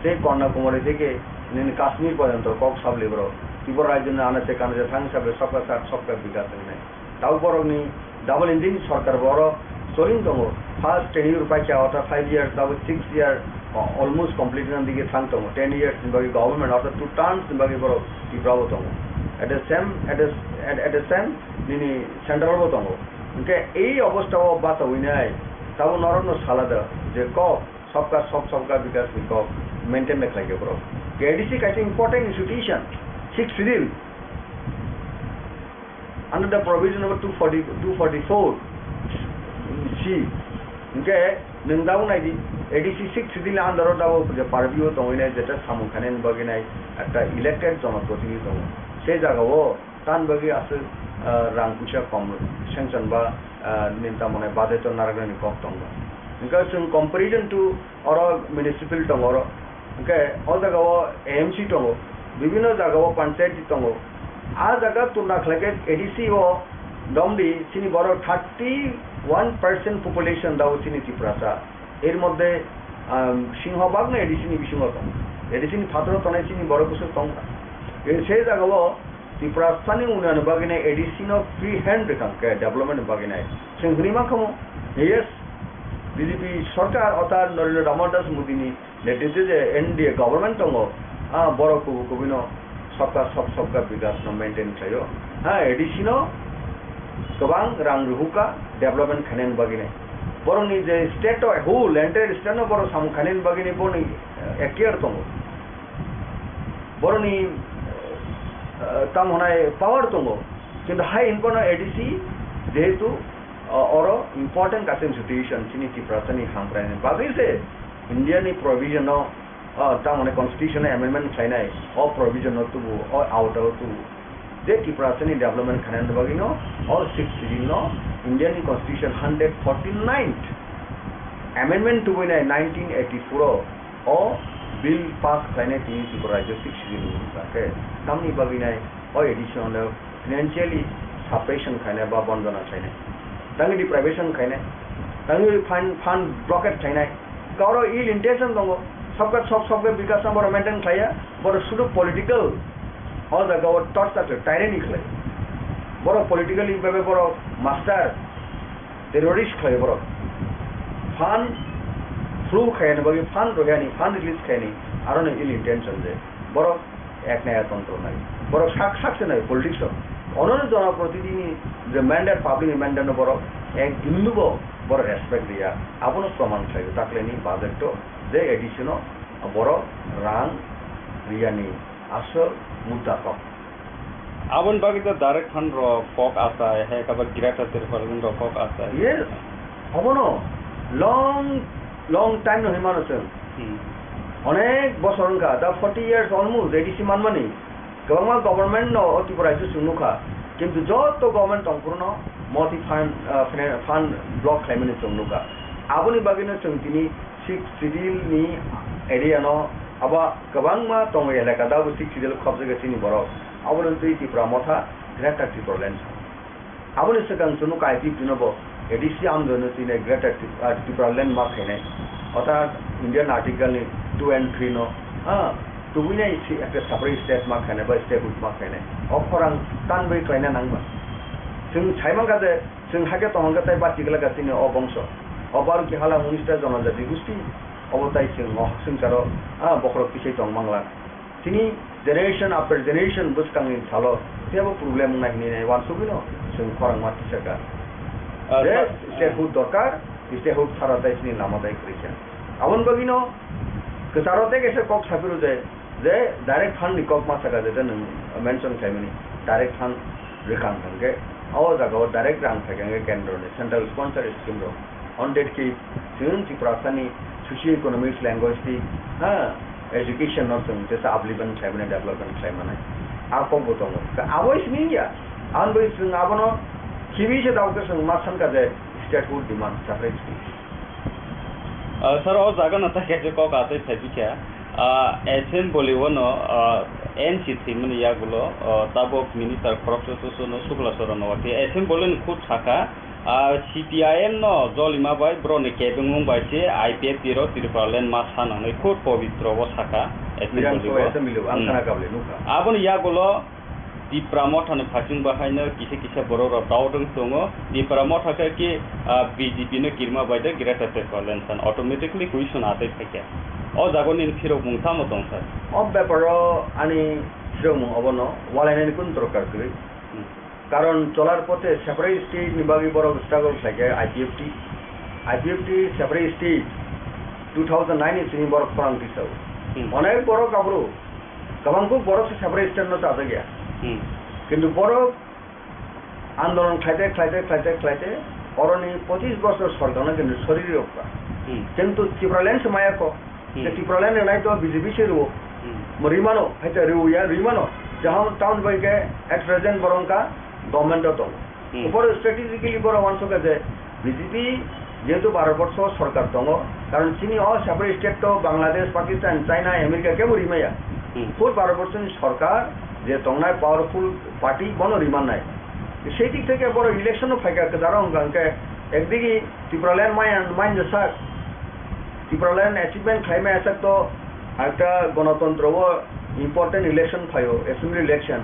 tei Kanyakumari theke nini Kashmir porjonto kok sable borok. Tripura rajyo ni anache kanache thangwi sable Sabka Saath, Sabka Vikas hinwi. Tabuk borokni double engine sorkar bo oro soling tongo. First tenure paikha, ortha five years, tabuk six year, o-, almost complete wngna dige thang tongo. Ten years ni bagwi government, ortha two terms ni bagwi borok Tripura o tongo. At the same, at the, at, at the same, nini central bo tongo. Hwnkhe ei obostha o bachaui nai, tabuk norokno sala da je kok Sabka Saath, Sabka Vikas ni kok maintain de khlai khe borok. A D C kaisa important institution, Sixth Schedule, under the provision number two forty, two forty-four C. Hwnkhe nwng dabo naidi, A D C Sixth Schedule ni under o dabo je purview o tongwi nai, jeta samung khainani bagwi nai ekta elected jonoprotinidhi tongo. Se jagao tan bagwi aswk, ah, rang puisa kom sanction ba, ah, nini tamo nai budget o narwknani kok tongo. Hwnkhe chwng comparison to oro municipal tongo oro. Hwnkhe o jagao A M C tongo, bibhinno jagao panchayati tongo. A jaga tuna khlaikhe A D C o domdi chini borok thirty one percent population dao chini Tiprasa. Er moddhe, um, singhobagno A D C ni bisingo tongo. A D C ni phataro tongnai chini borok bwswk tongkha. E se jagao Tiprasani unnayon bagwinai A D C no free hand rwkha hwnkhe development ni bagwinai. Chwng hwnwi mankha mo, yes, B J P sarkar orthat Narendra Damodar Das Modi ni netritwe je N D A government tongo, ah, borok kubui kubui no sabka sab, sabka bikas no maintain khlaio. Ha, A D C no kwbang rang rwhukha development khainani bagwinai. Borokni je state o whole entire state no borok samung khainani bagwinai borokni, eh, ekhtiar tongo. Borokni, eh, tamo hwnai power tongo, kintu hai hinphano A D C jehetu, eh, oro important kaisa institution chini Tiprasani hamkraini bagwi se India ni provision no, eh, tamo hwnai constitution no amendment khlainai, o provision no tubu, o awta o tubu. Je Tiprasani development khainani bagwi no, o Sixth Schedule no India ni constitution hundred forty-ninth amendment tubui nai nineteen eighty-four o, o bill pass khlainai tini Tripura rajyo Sixth Schedule ni wngkha khe, tamni bagwi nai o A D C no financially suppression khainai ba bondona khlainai, tangwi deprivation khainai, tangwi fund, fund blockade khainai, kauro ill intention tongo, sabka sab, sabka bikas no borok maintain khlaiya, borok sudu political, o jaga o torture khlai, tyranny khlai, borok politically bebe borok master, terrorist khlai borok. Fund flow khaiyani bagwi, fund rohiyani, fund release khaiyani, aro no ill intention je. Borok ek naya tontro nai. Borok sak sak se nai politics o. Ono no jonoprotinidhi ni je mandate, public ni mandate no borok ek bindo bo borok respect riya. Abono proman khlaio takleni budget o je A D C no borok rang riyani aswk mudda kok. Aboni bagwi to direct fund rok kok achai, hai khe ba Greater Tipraland rok kok achai. Yes, obono long, long time no hinmano chwng. Hmm. Onek bosor wngkha, da forty years almost A D C manmani. Kwbangma government no o Tripura se chwng nukha. Kintu joto government tongphuru no moti fund, ah, fina-, fund block khlaimani chwng nukha. Aboni bagwi no chwng tini Sixth Schedule ni area no abo kwbangma tongo elaka, da bo Sixth Schedule khobjagwi chini borok. Abono twi Tipra Motha Greater Tipraland. Aboni swkang chwng nukha I P F T no bo A D C amdono tini Greater Tip-, ah, Tipraland ma khainai. Orthat Indian Article ni two and three no, ah, tubui nai si ekta separate state ma khainai ba statehood ma khainai. O khorang tanbai khlaina nangma. Chwng sai mankha je, chwng hakhe tongkha tei bachigwlak chini o bongso. O Baruki hala unis ta jonojati gusti, obo tai chwng o swngcharo, ah, bokhorok kisai tong mangla. Chini generation after generation bwskangni salo teibo problem wngnai hinwi nai uansugwino chwng khorangma tisaka. Ah, je sa- statehood dorkar, statehood sara tai chini lama tai kwrwi kha. Aboni bagwino kwcharo tei kaisa kok saphuru je, je direct fund ni kok ma saka je nwng mention khlaimani direct fund rwkha hwnkhe o jagao direct rang phaikha hwnkhe kendro ni central sponsor scheme rok. On that case, chwng Tiprasani socio-economics, linguistic, ha, education no chwng jesa upliftment khlai mani, development khlai mani. A kok bo tongo. Ka abo simi ya. Ang bai chwng abono khibi se dao khe chwng ma sankha je statehood demand, separate state. Ah, sir, o jaga no ta kaisa kok atwi phai bikha. Ah, assembly o no, ah, N C thwimani yagulo, ah, tabok minister khoroksa susu no Sukla Charan no wakhe assembly ni khud sakha. Ah, C P I M no jolima bai borokni kebengmung bai se I P F T rok Tripura land ma san hwnwi khud pobitro o sakha. Assembly o. Assembly o, ang khana kabli nukha. Aboni yagulo Tipra Motha ni phaichung bahaino kisa kisa borok rok doubt wng tongo. Tipra Motha khe ki, ah, B J P no kirima bai de Greater Tipraland san automatically question atwi phaikha. O jaga nini phirokmung tamo tong sir? O beparo ani phirokmung obono walainani kun dorkar kwrwi. Hmm. Karon cholar pothe separate state ni bagwi borok struggle khlaikha I P F T. I P F T separate state two thousand nine ni simi borok khorang tisao. Hmm. Onek borok aphuru Kwbang kuk borok se separate state no chajak ya. Hmm. Kintu borok andolon khlaite, khlaite, khlaite, khlaite, oroni pochis bosor sorkarno kintu sori rwkha. Hmm. Kintu Tipraland se maya kho. Hmm. Je Tipraland rwnai to B J P se rwo. Hmm. Mo rwimano, hai to rwya, rwimano. Jahon town bai khe at present borok wngkha government o tongo. Hmm. Upor strategically borok uansukha je B J P jehetu Bharat borsho sorkar tongo, karon chini o separate state to Bangladesh, Pakistan, China, America kebo rimaya. Hmm. Full Bharat borsho ni sorkar je tongnai powerful party bono rimannai. Sei dik theke borok election o phaikha kwcharo hwnkha hwnkhe ekdigi Tipraland mayan, mayan sak, Tipraland achievement khlaimaya sak to ekta gonotontro o important election phaio, assembly election.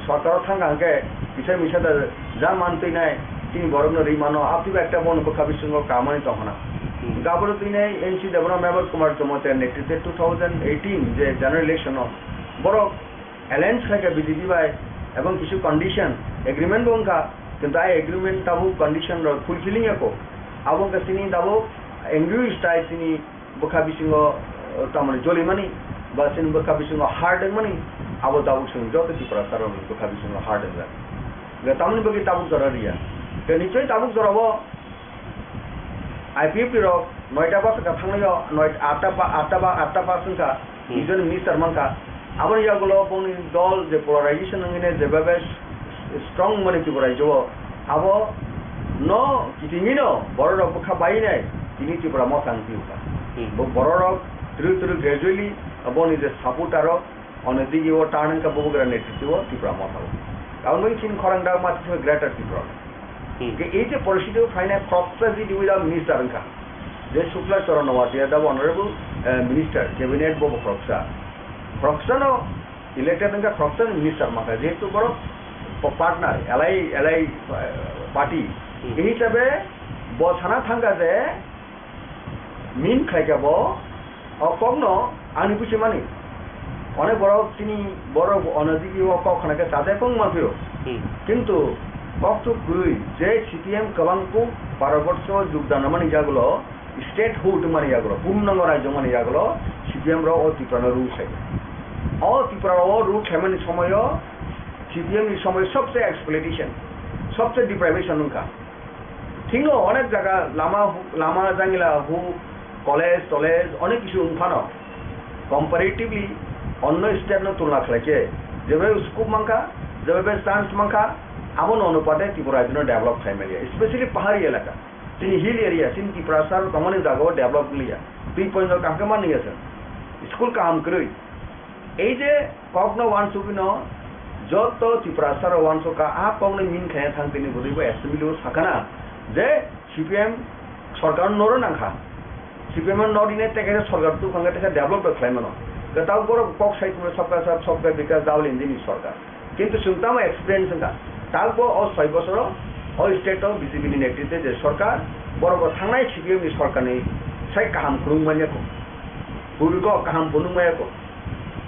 Sorkaro thangkha hwnkhe kisa misa da ja mantwinai chini borokno rwi mano, aphiba ekta bono bwkha bisingo kamani tongkhna. Hmm. Gaboro twinai N C Debbarma, Mevar Kumar Jamatia netrite two thousand eighteen je general election o borok alliance khlaikha B J P bai, ebong kisu condition, agreement bo wngkha, kintu ai agreement tabuk condition rok fulfilling ya kho. Abo wngkha chini tabuk angry style chini bwkha bisingo, eh, tamoni jolimani, ba chini bwkha bisingo hard wngmani, abo tabuk chwng joto Tiprasa rokni bwkha bisingo hard wngjak. Ga tamoni bagwi tabuk jora riya. Ga nichoi tabuk jorao I P F T rok noita bus ka thangnaio, noi, atta pa, atta ba, atta bus wngkha, Hmm. nijoni minister mankha. Aboni yagulo bongni dol je polarization wngwi nai, je bebe strong mani Tripura rajyo o, abo no kitingino borok rok bwkha bai nai, tini Tripura motha wng twi kha. Hmm. Bo borok rok twrwi twrwi gradually boni je supporter rok, ono digi o turn wngkha bubagra netriti o Tripura motha o. Aboni bagwi chini khorang dak ma twi Greater Tripura. Hmm. Ke ei je poristiti o phainai khoroksa G D without minister wngkha. Je Shukla Charan Noatia da honorable, eh, minister, cabinet bo bo khoroksa. Khoroksa no elected wngkha, khoroksa ni minister mankha, jehetu borok pa-, partner, alai, alai, eh, party. Hmm. Ei hisabe bo sana thangkha je min khlaikha bo, o kokno ani buchimani. Onek borok chini borok onodigi o kok khna khe chajak wng manphio. Hmm. Kintu kokthuk kwrwi je C P M kwbang kuk Bharat borsho jogdan mani yagulo, statehood mani yagulo, purnango rajyo mani yagulo, C P M rok o Tripura no rule khlai. O Tripura o rule khlaimani somoyo C P M ni somoy sobse exploitation, sobse deprivation wngkha. Thikno onek jaga lama, lama jangila hu, college, tolej, onek kisu wngphano, comparatively onno state no tulna khlai khe, jebe scope mankha, jebe chance mankha, abono onupate Tripura rajyo no develop khlai manya, especially pahari elaka. Chini hill area, chini Tiprasa rok tongmani jaga o develop wngya. Twi point o kaham khe manliya chwng. School kaham kwrwi. Ei je kokno uansugwino joto Tiprasa rok uansukha, a kokno min khaina thang tini bwdwi bo assembly o sakana je C P M sorkar no noro nangkha. C P M no nori ne tei kaisa sorkar tukhang khe tei develop bo khlai mano. Kwtal borok kok sai tongmani sabka sath, sabka vikas, Double Engine ni sorkar. Kintu chwng tamo experience wngkha. Takbo o soi bosoro o state o B J P ni netrite je sorkar, borok bo thangnai C P M ni sorkar ni sai kaham kwrwng manya kho. Bwrwi kok kaham phunuk maya kho.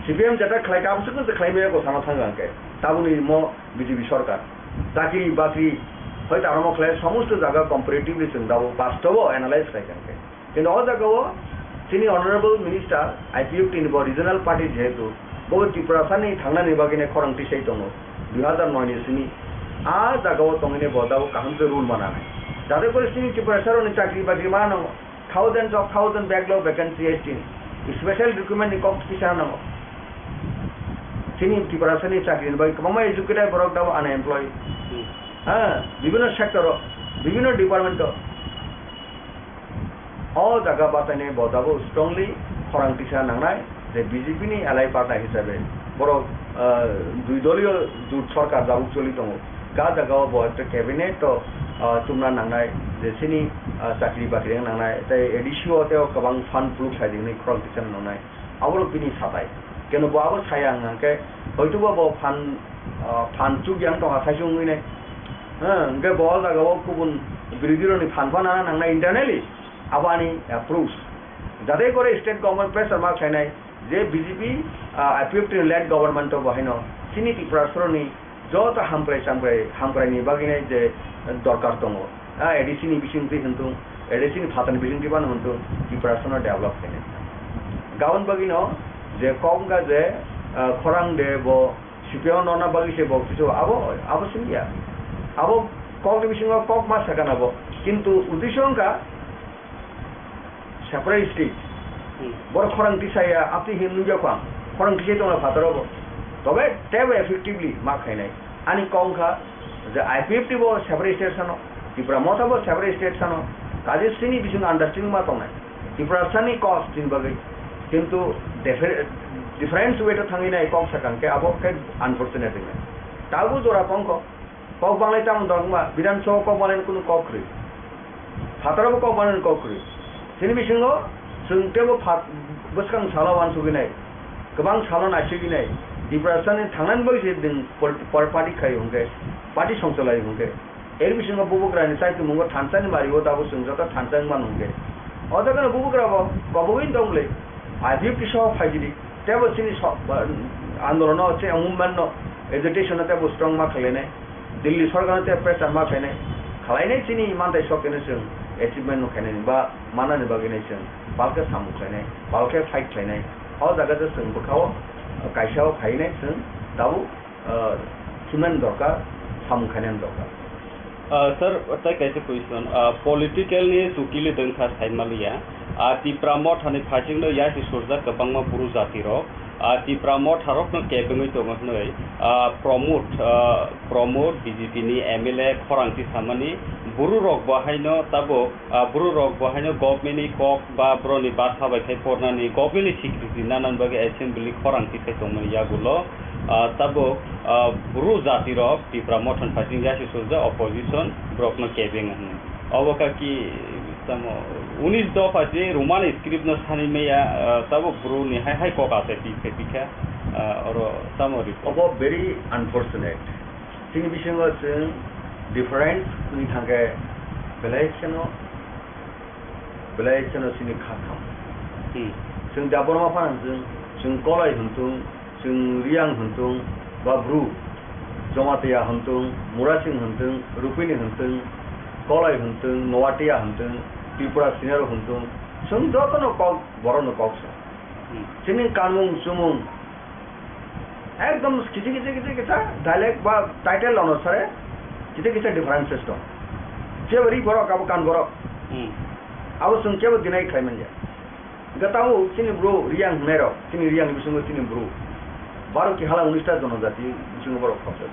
C P M jeta khlai kha, aboni swkang se khlai maya kho sana thang khe. Taboni mo B J P sorkar. Chakri bakri hoito aro mo khlai, somosto jaga comparatively chwng dabo bastobo analyze khlai kha khe. Kintu o jaga o chini honorable minister I P F T ni bo regional party jehetu bo Tiprasa ni thangnani bagwi ne khorang tisai tongo dui hazar noi ni simi. A jaga o tongwi ne bo dabo kaham khe rule mana nai. Jate kore chini Tiprasa rok ni chakri bakri ma nango. Thousands of thousand backlog vacancy S T ni. Special recruitment ni kok kisa nango. Chini Tiprasa ni chakri ni bagwi kwbangma educated borok dabo unemployed. Hmm. Ha, bibhinno sector o, bibhinno department o. O jaga bachainai bo tabuk strongly khorang tisa nangnai je B J P ni alai party hisabe borok, ah, dui doliyo jut sorkar tabuk choli tongo. Ga jaga o bo ekta cabinet o, ah, chumna nangnai je chini, ah, chakri bakri wng nangnai tei A D C o tei o kwbang fund proof sai di hwnwi khorang tisa nangnai. Aborok bini satai. Keno bo abo saya hwnkha khe hoitoba bo phan, ah, phan chukya wng tongkha saisung wngwi nai. Hwnkhe bo o jaga o kubun birodhi rokni phan phano nangnai internally. Abo ani approach. Jate kore state government pressure ma khlainai je B J P, ah, I P F T ni led government o bo haino chini Tiprasaroni joto hamkrai chamkrai, hamkrai ni bagwi nai je dorkar tongo. Ah, A D C ni bising twi hwntung, A D C ni phatani bising twi phano hwntung, Tiprasano develop khainai. Gabon bagwi no je kok wngkha je ah, khorang de bo C P M no na bagwi se bo kisu abo, abo simi ya. Abo kok ni bisingo kok ma sakana bo. Kintu uddesho wngkha separate state. Hmm. Borok khorang tisa ya, apni hin nungya kha. Khorang tisa tongna phataro bo. Tobe tebo effectively ma khainai. Ani kok wngkha je I P F T bo separate state sano, Tipra Motha bo separate state sano, kaje sini bising understanding ma tongnai. Tiprasani cause tin bagwi. Kintu differ-, different way to thangwi nai kok sakang khe abo khe unfortunate wngkha. Tabu jora tongkho. Kok banglai tamo dong ma, Bidhan Sabha kok banglai kunu kok kwrwi. Phataro bo kok banglai kok kwrwi. Sini bisingo chwng tebo phat-, bwskang salo uansugwi nai. Kwbang salo naisugwi nai. Tiprasani thangnani bagwi se din pol-, pol-, party khai hwnkhe, party songchalai hwnkhe. Eri bisingo bubagrani chaikimungo thansa ni mario dabo chwng joto thansa wngmano hwnkhe. O jaga no bubagra bo kobogwi tong bwle. I P F T soho phaijili. Tebo chini so-, ba-, andolono, chini movement no, agitation no tebo strong ma khlainai. Delhi sorkar no tebo pressure ma khlainai. Khlainai chini mantai sok kene chwng achievement no khainani ba manani bagwi nai chwng palke samung khlainai, palke fight khlainai. O jaga je chwng bwkhao kaisa o phainai chwng tabuk ah, thumnani dorkar, samung khainani dorkar. Ah, sir, tai kaisa question. Ah, political ni chukili dwngkha saimaliya. Ah, Tipra Motha ni phaisingno yasi surjak kwbangma Bru jati rok. Ah, Tipra Motha rokno kebengwi tongo hwnwi, ah, Pramod, ah, Pramod B J P ni M L A khorang tisamani Bru rok bo haino tabuk Ah, Bru rok bo haino government ni kok ba Bru ni basa bai khai pornani government ni security nanani bagwi assembly khorang tisai tongmani yagulo, ah, tabuk, ah, Bru jati rok Tipra Motha ni phaising yasi surjak opposition borok no kebeng hwnwi. Obo kaki tamo unis dopha se Roman script no sani maya, ah, tabuk Bru ni hai hai kok asai pi khe pi kha, ah, oro tamo report. Obo very unfortunate. Chini bisingo chwng difference wngwi thangkhe belai kheno, belai kheno chini kha kham. Hmm. Chwng Debbarma phano chwng, chwng Kolai hwntung, chwng Riyang hwntung, ba Bru, Jamatia hwntung, Murasing hwntung, Rupini hwntung, Kolai hwntung, Noatia hwntung, Tripura Senior hwntung, chwng jotono kok, borokno kok sa. Hmm. Chini kanmung chumung, ekdom kisa kisa kisa kisa dialect ba title onusare kisa kisa differences tong. Jebo ri borok abo kan borok. Hmm. Abo chwng kebo deny khlai manya. Hwnkhe tabuk chini Bru Riyang hwnwi rok, chini Riyang bisingo chini Bru baro ki hala unis ta jonojati bisingo borok khopjak.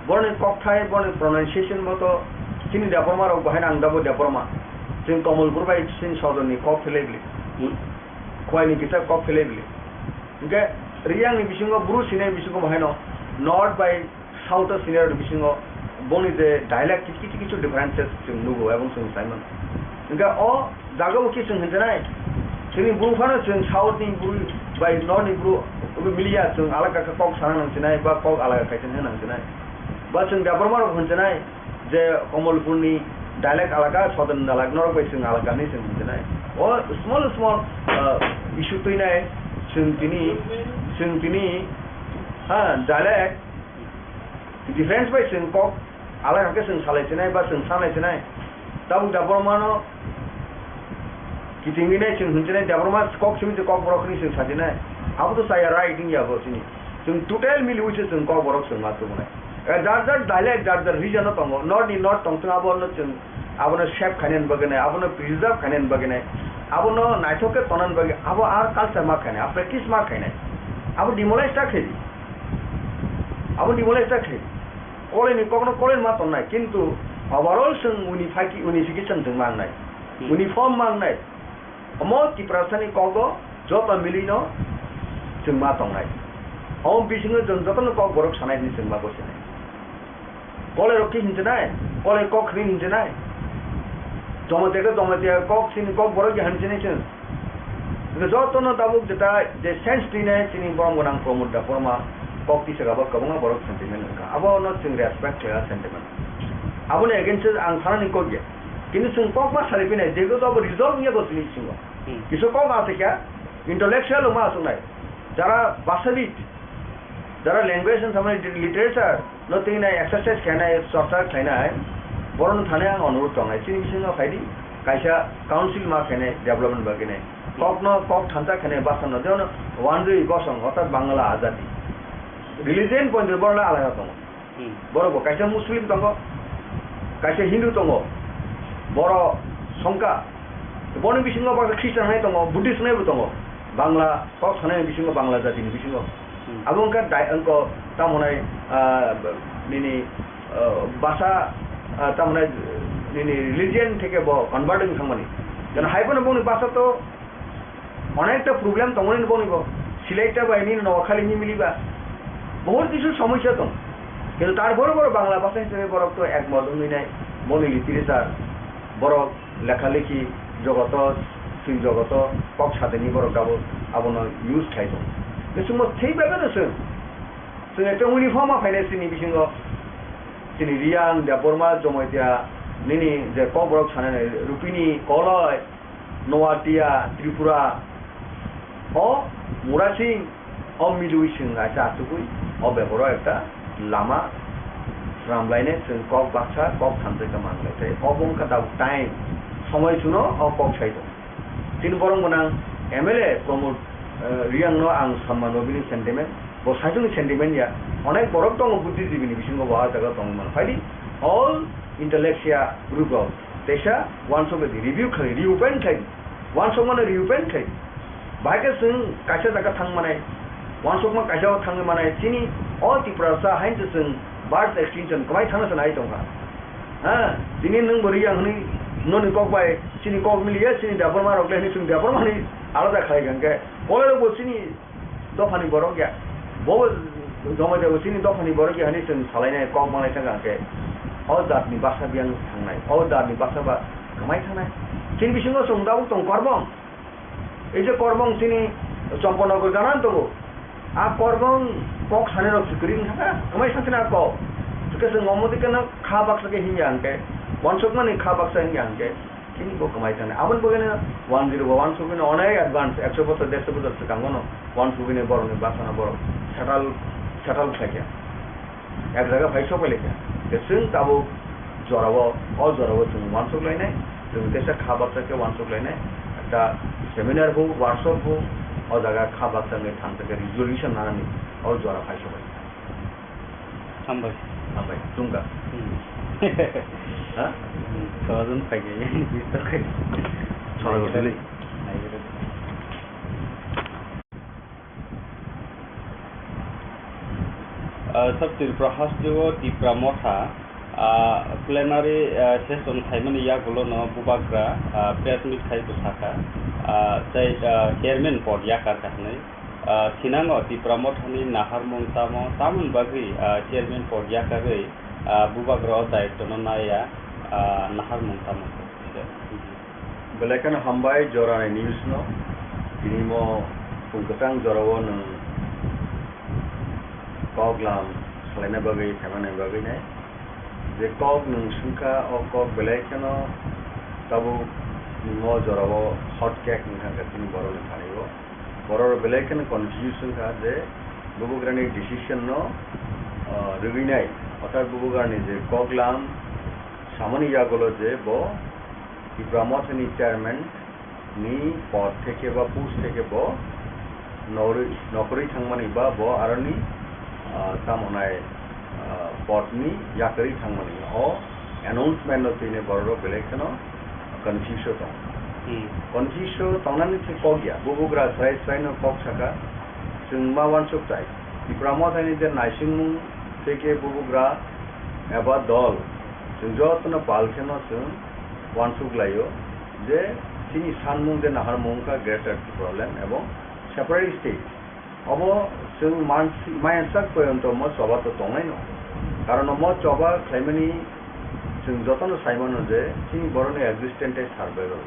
Boroni kokthai, boroni pronunciation bo to chini Debbarma rok bo haino ang dabo Debbarma. Chwng Komolpur bai chini sodorni kok phelai bili. Hmm. Khwlaini kisa kok phelai bili. Hingke Riyangni bisingo Bru sinai bisingo bo haino North bai South o sinai rok bisingo boni je dialect kichu kichu differences chwng nugo ebong chwng sai mano. Hingke o jaga o khe chwng hinjanai, chwngni Bru phano chwng South ni Bru bai North ni Bru obo miliya chwng alaka khe kok sana nang sinai ba kok alaka khaisa hwnna nang sinai. Ba chwng Debbarma rok hinjanai, je Komolpurni dialect alaka, Southern dialect norok bai chwng alaka hinwi chwng hinjanai. O small small, ah, issue twinai chwng tini, chwng tini, ha, dialect difference bai chwng kok alaka khe chwng salai chinai ba chwng sanai chinai. Tabuk Debbarmano kitingwi nai chwng hinchinai Debbarma kok simi kok borok hinwi chwng sajinai. Abo to chaya right wngya bo chini. Chwng total miliwi se chwng kok borok chwng ma tubunai. Eh, jar jar dialect, jar jar region o tongo. North ni north tongthwng abono chwng, abono save khainani bagwi nai, abono preserve khainani bagwi nai, abono naithok khe tonani bagwi, abo ar culture ma khainai, ar practice ma khainai. Abo demolish ta khaidi. Abo demolish ta khaidi. Koleni kokno koleni ma tongnai, kintu overall chwng unify-, unification chwng ma wngnai. Hmm. Uniform ma wngnai. Omo Tiprasani kogo joto milino chwng ma tongnai. Omo bisingo chwng jotono kok borok sanai hwnwi chwng ma bosinai. Kolai rok khe hinchinai, kolai kok hwnwi hinchinai. Jamatia khe jamatia kok chini kok borok ya hinchinai chwng. Hwnkhe jotono tabuk jeta je sense twinai chini borom gwnang Pramod Debbarma kok tisaka bo kwbangma borok sentiment wngkha. Abono chwng respect khlaiya sentiment. Aboni against o ang sanani kok ya. Kintu chwng kok ma salai phinai, jebo to abo result wngya bo chini bisingo. Hmm. Kisa kok ma aswkya, intellectual rok ma aswknai. Jara bhashabid, jara language and samani literature no twi nai exercise khainai, chorcha khainai, borokno thani ang onurodh tongnai. Chini bisingo phaidi, Kaisa council ma khainai development bagwi nai. Kokno kok thansa khainai bwsano, jemon Wanjwi Bosong, orthat Bangla Ajadi. Religion point borokno alada tongo. Hmm. Borok bo kaisa Muslim tongo, kaisa Hindu tongo, borok songkha. Boni bisingo baksa Christian hai tongo, Buddhist hai bo tongo. Bangla kok sanai bisingo, Bangla jatini bisingo. Hmm. Abo wngkha dai-, wngkha tamo hwnai, ah, nini, ah, basa, ah, tamo hwnai nini religion theke bo convert wng thangmani. Jeno hai phano boni basa to onekta problem tongmani boni bo. Silaita bai nini Noakhali ni miliba. Bahut kisu somosya tong. Kintu tarpore borok Bangla basa hisabe borok to ekmot wngwi nai. Boni literature, borok lekha lekhi jogoto, film jogoto kok sadini borok abo, abono use khai tongo. Bisingbo thik bai no chwng. Chwng ekta uniform ma phainai chini bisingo. Chini Riyang, Debbarma, Jomoitia, nini je kok borok sanai Rupini, Koloi, Noatia, Tripura, o Murasing, o milwi chwng kaisa achugwi, o beboro ekta lama sramlainai chwng kok baksa, kok thansa khe manlai. Tei obo wngkha tabuk time, somoi chuno o kok sai tongo. Chini borok gwnang M L A Pramod, eh, Riyangno ang samano bini sentiment, bo saichungni sentiment ya, onek borok tongo buddhijibini bisingo bo ah jaga tongwi mano. Phaidi all intellectual group rok teisa wansok di review khai, reopen khai, wansok mano reopen khai. Bahai khe chwng kaisa jaga thang manai, wansokma kaisa o thangwi manai, chini o Tiprasa haino chwng birth extinction kwmai thangna se nai tongkha. Ha, tini nwng bo Riyang hwnwi noni kok bai chini kok miliya, chini Debbarma rok le hwnwi chwng Debbarma hwnwi alada khlai kha hwnkhe, Koloi rok bo chini dophani borok ya, bo Jomoitia bo chini dophani borok ya hwnwi chwng salainai kok manai thangkha hwnkhe, o jatni baksa biyang thangnai, o jatni baksa ba kwmai thangnai. Chini bisingo chwng tabuk tong Korbong. Ei je Korbong chini Chompanagar gana tongo. A Korbong kok sanai rok se kwrwi wngkha, kwmai sakhe na kok. Hwnkhe chwng omo dikhe no kha baksa khe hinya hwnkhe, wansukmani kha baksa hinya hwnkhe, chini bo kwmai thangnai. Aboni bagwi no one zero bo wansukmani onek advance, ekso bochor, derso bochor swkango no wansukmani borokni bwsano borok settle, settle khlaikha. Ek jaga phai sok pai laikha. Tei chwng tabuk jorao, o jorao chwng uansuk lainai, chwng teisa kha baksa khe uansuk lainai. Ekta seminar bo, workshop bo, o jaga kha baksa wngwi thang khe resolution nanani o jora phai sok pai. Hambai. Hambai, chwngkha. Hmm. Ha? Hmm, sojon phai khe, bistor khai. Sora gotili. Ai, ai. Ah, South Tripura hasteo Tipra Motha, ah, plenary, ah, session khaimani yagulono bubagra, ah, press meet khai bwsakha, ah, tei, ah, chairman pod yakar kahnwi. Ah, thinango Tipra Mothani naharmung tamo, tamoni bagwi, ah, chairman pod yakarwi, ah, bubagra o daitwno naiya, ah, naharmung tamo. Belai kheno hambai jorani news no. Tini mo phung kwchang jorao nwng kok lam salaina bagwi phaimani bagwi nai. Je kok nwng swngkha, o kok belai kheno tabuk mo jorao hot cake wngkha khe chini borokni thani o. Borok belai kheno confuse wngkha je bubagrani decision no, ah, rwgwi nai, orthat bubagrani je kok lam samani yagulo je bo Tipra Mothani chairman ni pod theke ba post theke bo norwi-, nokhorwi thangmani ba bo aroni, ah, tamo hwnai, ah, pod ni yakarwi thangmani. O announcement no tini borok rok belai kheno confuse o tongo. Hmm. Confuse o tongnani se kok ya, bubagra srai srai no kok saka, chwng ma uansuk chai. Tipra Mothani je naisingmung theke bubagra eba dol, chwng jotono pal kheno chwng uansuk laio je chini sanmung je naharmung wngkha Greater Tipraland ebong separate state. Obo chwng mansi-, mayansak poyonto mo choba to tongnaino. Karon omo choba khlaimani chwng jotono saimano je chini borokni existence tei survival.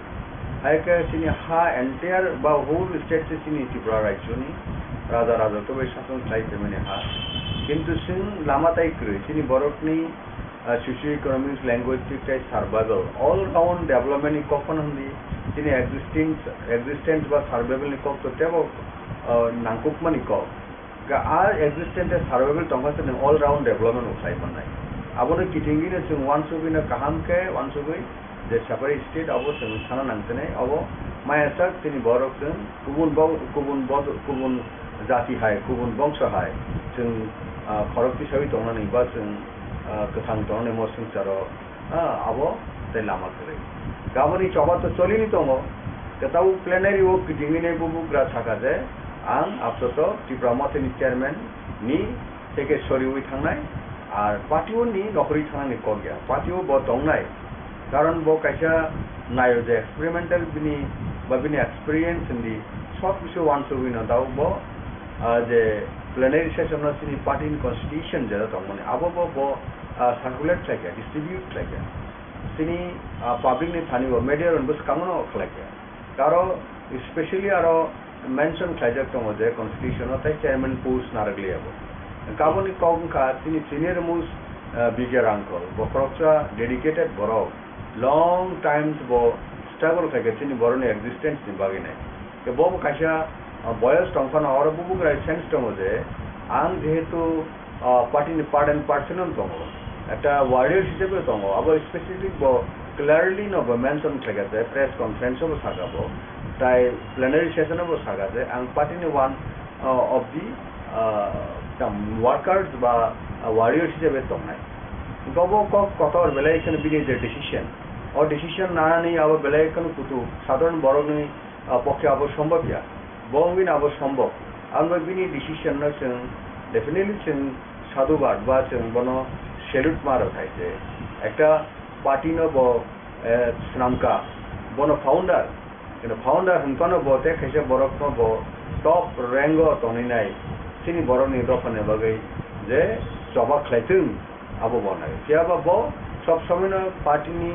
Hai khe chini ha entire ba whole state se chini Tripura rajyoni raja raja khe bai sason khlai phaimani ha. Kintu chwng lama tai kwrwi chini borokni ah, socio-economics, linguistic tei survival, all round development ni kok phano hwnwi chini existence, existence ba survival ni kok to teibo, ah, nangkukmani kok. Ga a existence tei survival tongkha se nwng all round development bo khlai mannai. Abono kitingwino chwng uansugwino kaham khe uansugwi Je separate state abo chwng sana nang tene, abo maya sak chini borok chwng kubun bo-, kubun bod-, kubun jati hai, kubun bongso hai, chwng, ah, khorok tisawi tongnani ba chwng, ah, kwthang tongnani mo swngcharo, ah, abo tei lama kwrwi. Gaboni choba to cholini tongo, kwtal plenary o kitingwi nai bubugra saka je, ang apsoto Tipra Mothani chairman ni teke soriwi thangnai, ar party o ni nokhorwi thangnani kok ya, party o bo tongnai, karon bo kaisa nayo je experimental bini ba bini experience hindi sob kisu wansugwi no dao bo, ah, je plenary session no chini party ni constitution jera tongmani abo bo bo, ah, circulate khlaikha, distribute khlaikha, chini, ah, public ni thani bo media rok bo swkango no khlaikha. Aro specially aro mention khlaijak tongo je constitution o tei chairman post narwkliya bo. Kaboni kok wngkha chini senior most, ah, B K Rangkhol, bo khoroksa dedicated borok, long times bo struggle khaikha chini borokni existence ni bagwi nai. Ke bo bo kaisa, ah, boyos tongphano oro bubugra sense tongo je ang jehetu ah, party ni part and parcel no tongo, ekta warrior hisabe tongo, abo specific bo clearly no bo mention khlaikha je press conference o bo saka bo, tai plenary session o bo saka je ang party ni one, ah, of the, ah, tam workers ba, ah, warriors hisabe tongnai. Gobo kok kotor belai kheno bini je decision, o decision nanani abo belai kheno kutu sadharon borokni ah, pokhe abo sombobya. Bo wngwi no abo sombok. Ang bai bini decision no chwng definitely chwng sadhubad ba chwng bono salute ma rw khai se. Ekta party no bo, eh, swnamka. Bono founder. Kino founder hwnphano bo tei khaisa borok no bo top rank o tongwi nai. Chini borok ni dopha ni bagwi je choba khlai thung. Abo bo nai. Phiya ba bo sob somoi no party ni,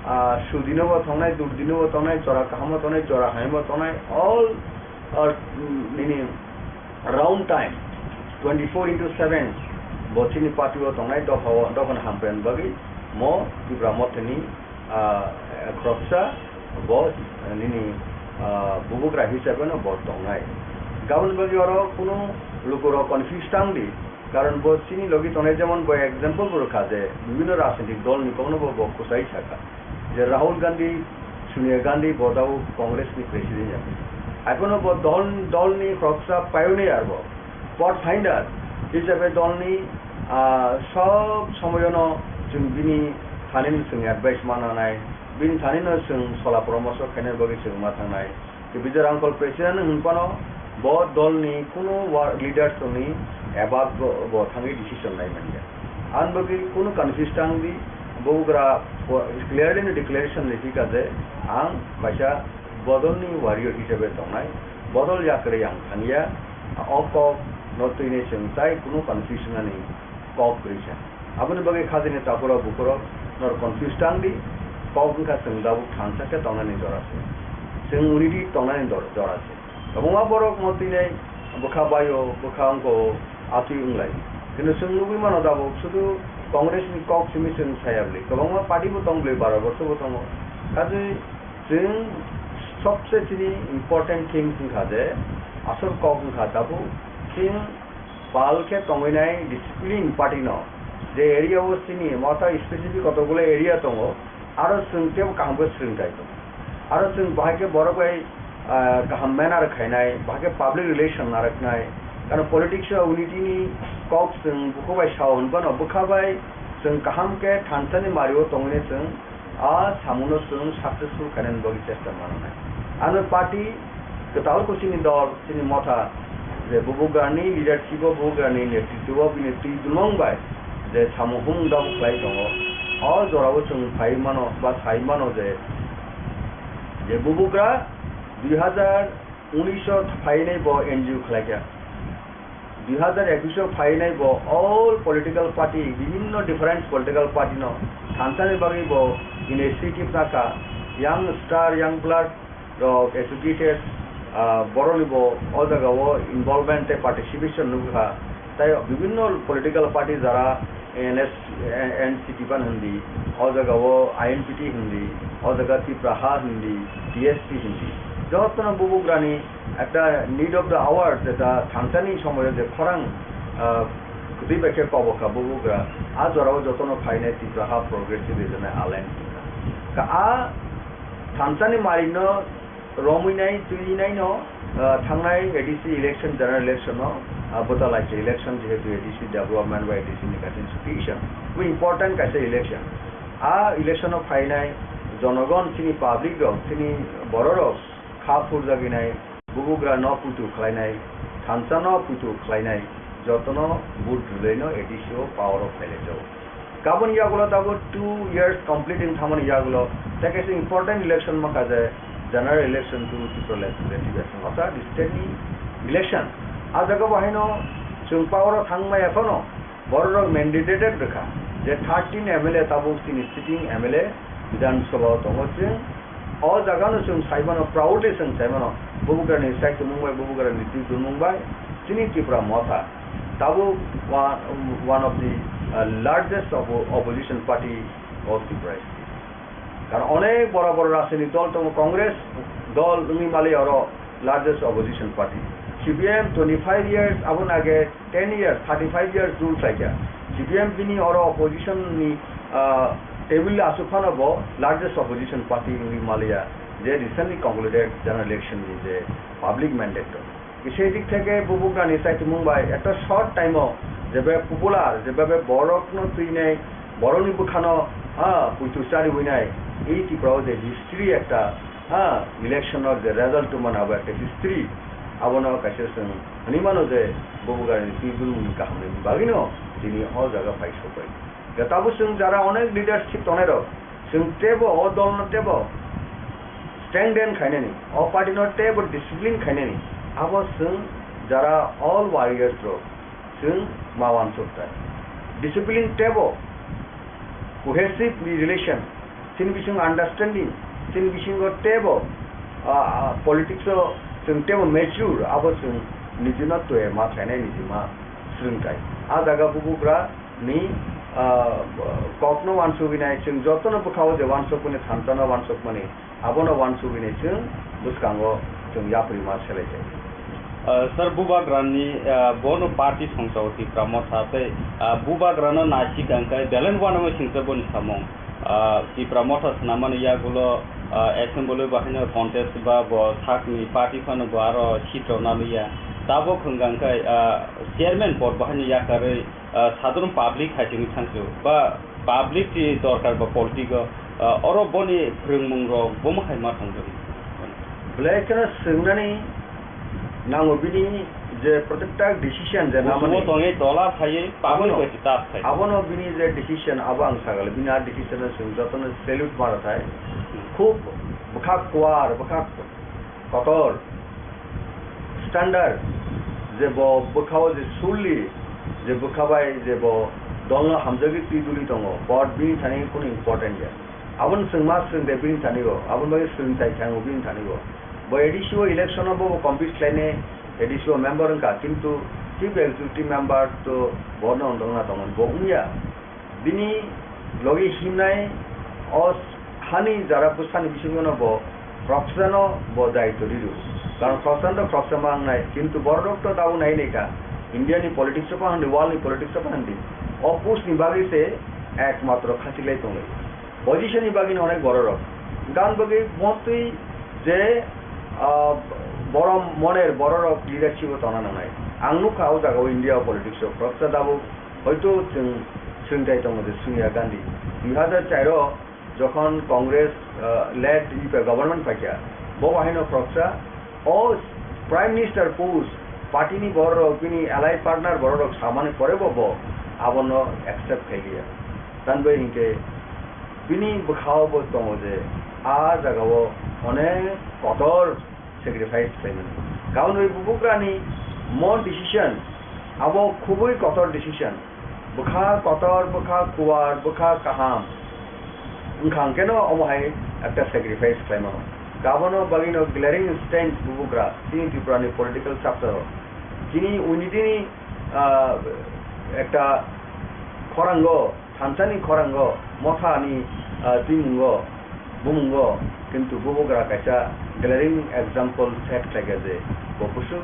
ah, sudi no bo tongnai, durdi no bo tongnai, jora kaham o tongnai, jora hamya bo tongnai, all, ah, nini round time, twenty four into seven, bo chini party o tongnai, dopha o, dopha ni hamkrai ni bagwi mo Tipra Motha ni, ah, khoroksa bo, ah, nini, ah, bubugra hisabe no bo tongnai. Gaboni bagwi oro kunu lukurok confuse tang di. Karon bo chini logi tongnai, jemon bo example bo rwkha je bibhinno rajnitik dol ni kokno bo, bo kwchai sakha je Rahul Gandhi, Sonia Gandhi bo tabuk Congress ni president ya. Haiphano bo dol, dol ni khoroksa pioneer bo, pathfinder hisabe dol ni, ah, sob somoyono chwng bini thani no chwng advice ma nanai, bini thani no chwng sola poramorsho khainani bagwi chwng ma thangnai. Tei Bijay Rangkhol president hwnphano bo dolni kunu wa-, leaders ni above bo, bo thangwi decision nai manya. Ang bagwi kunu confuse tang di, bubugra po-, clearly no declaration rikha je ang kaisa bodolni warrior hisabe tongnai, bodol yakrwi ang thangya, o kok no twini chwng tai kunu confusion ani kok kwrwi sa. Aboni bagwi khajani takhurok bukhurok norok confuse tang di, kok wngkha chwng tabuk thansa khe tongnani jora se. Chwng unity tongnani dor-, jora se. Kwbangma borok mo twinai bwkha baio, bwkha wngko, atwi wnglai. Kintu chwng nugwi mano tabuk sudu Congress ni kok simi chwng saya bwlwi. Kwbangma party bo tong bwlwi, baro borso bo tongo. Kaje chwng sobse chini important things wngkha je asol kok wngkha tabuk chwng pal khe tongwi nai discipline party no, je area o chini motha specific kotokgulo area tongo, aro chwng teibo kaham khe swrwng khai tongo. Aro chwng bahai khe borok bai, ah, kaham manner khainai, bahai khe public relation narwknai. Karon politics o unity ni kok chwng bukhuk bai sao hwnphano bwkha bai chwng kaham khe thansa ni mari o tongwi nai chwng a samungno chwng successful khainani bagwi chesta mananai. Ano party kwtal khe chini dol, chini motha, je bubugrani leadership o, bubugrani netritwo o bini twi dulmung bai je samung humung dabu khlai tongo, o jorao chwng phai mano ba sai mano je, je bubugra dui hazar unis o phainai bo N G O khlaikha. Dui hazar ekus o phainai bo all political party, bibhinno different political party no thansani bagwi bo initiative nakha, young star, young blood rok educated, ah, borok ni bo o jaga o involvement tei participation nukha. Tai bibhinno political party jara N S, N C P ban hindi, o jaga o I N P T hindi, o jaga Tipra Ha hindi, T S P hindi. Jotono bubugrani ekta need of the hour, jeta thansani somoyo je khorang, ah, kwtwi bai khe kobo kha bubugra, a jorao jotono phainai Tipra Ha Progressive Regional Alliance wngkha. Ka a thansani marino romwi nai, twi nai no, ah, thangnai A D C election, general election no, ah, bwtalaisa election, jehetu A D C development ba A D C ni kaisa institution, bo important kaisa election. A election o phainai jonogon, chini public rok, chini borok rok kha phurjagwi nai, bubugra no puitu khlainai, thansa no puitu khlainai, jotono vote rwlaino A D C o power o phailaijago. Kabun yagulo tabuk two years complete wng thangmani yagulo, tei kaisa important election mankha je general election to Tripura legislative election. Orthat state ni election. A jaga bo haino chwng power o thangmaya phano borok rok mandated rwkha je thirteen M L A tabuk chini sitting M L A Bidhan Sabha o tongo chwng. O jaga no chwng sai mano, proudly chwng sai mano, bubugra ni saichomung bai, bubugra ni twi bai, chini Tipra Motha tabuk wa-, one of the, uh, largest oppo-, opposition party of Tripura state. Karon onek bora bora rajniti dol tongo, Congress dol wngwi mali oro largest opposition party. C P M twenty-five years, aboni age ten years, thirty-five years rule khlaikha. C P M bini oro opposition ni, ah, table aswk phano bo largest opposition party wngwi maliya, je recently concluded general election ni je public mandate rok. Kisa dik theke bubugra ni saichomung bai eto short time o jebe popular, jebe borok no twinai, borok ni bwkhano, ah, puitu chariwi nai, ei Tripura o je history ekta, ah, election o je result tongmani abo ekta history, abono kaisa chwng hwnwi mano je bubugra ni twi bulmung ni kaham ni bagwino tini o jaga phai sokbai. Tabuk chwng jara onek leadership tongnai rok, chwng teibo o dol no teibo strengthen khainani, o party no teibo discipline khainani, abo chwng jara all warriors rok chwng ma wansuk tai. Discipline teibo, cohesive relation, chini bisingo understanding, chini bisingo teibo, ah, ah, politics o chwng teibo mature, abo chwng nijino twi ma khlainai, niji ma swrwngthai. A jaga bubugra ni, ah, kokno wansugwi nai, chwng jotono bwkhao je wansukmani, thansa no wansukmani, abono wansugwi nai chwng bwskango chwng yapri ma selai jai. Ah, sir, bubagrani, ah, bono party songchao Tipra Motha tei, ah, bubagrano naisik ang khe beleng uanama singsa boni samung. Ah, Tipra Motha swnamani yagulo, ah, assembly bahaino contest ba bo sakni party phano bo aro seat rok naliya. Tabuk hwnkha khe, ah, chairman pod bahaino yakarwi, ah, sadharon public hai sini thangsu ba public ni dorkar ba politic o, ah, oro boni phrwngmung rok bomo hai ma thangjago. Belai kheno swngnani nango bini je protekta decision je namani. Busumo tongwi tola phaiwi public abono, bai se tas khai. Abono bini je decision abo ang sagale, bini a decision no chwng jotono salute mara thai. Hmm. Khub bwkha kuar, bwkha kotor, standard, je bo bwkhao je surli, je bwkha bai je bo dolno hamjagwi twi duli tongo, but bini thani kunu important ya. Aboni chwng ma swrwng de bini thani o, aboni bagwi swrwng chai thango bini thani o. Bo A D C o election o bo compete khlainai, A D C o member wngkha, kintu chief executive member to bono wng tongna tongo, bo wngya. Bini logi himnai o hani jara bwsani bisingo no bo khoroksano bo daitw riro. Karon khoroksa to khoroksa ma wngnai, kintu borok to tabuk nai nai kha. India ni politics o pa hwndi, world ni politics o pa hwndi. O post ni bagwi se ekmatro khachik lai tonglai. Position ni bagwi no onek borok rok. Gan bagwi mostly je, ah, borom moner borok rok leadership o tongna nangnai. Ang nukha o jaga o India o politics o khoroksa tabuk Hoito chwng swngchai tongo je Sonia Gandhi dui hazar char o jokhon Congress, ah, led U P A government phaikha, bo bahaino khoroksa o Prime Minister post party ni borok rok bini allied partner borok rok samani pore bo, bo abono accept khailiya. Tamni bagwi hinkhe bini bwkhao bo tongo je a jagao onek kotor sacrifice khlaimani. Kaunwi bubugrani mo decision, abo khubui kotor decision. Bwkha kotor, bwkha kuwar, bwkha kaham. Wngkha hwnkhe no omo hai ekta sacrifice khlaimano. Abono bagwino glaring instance bubugra chini Tripura ni political chapter o. Chini unity ni, ah, ekta khorango Thansani khorango, mothani, ah, twimungo, bumungo, kintu bubugra kaisa glaring example set khlaikha je bo bwswk,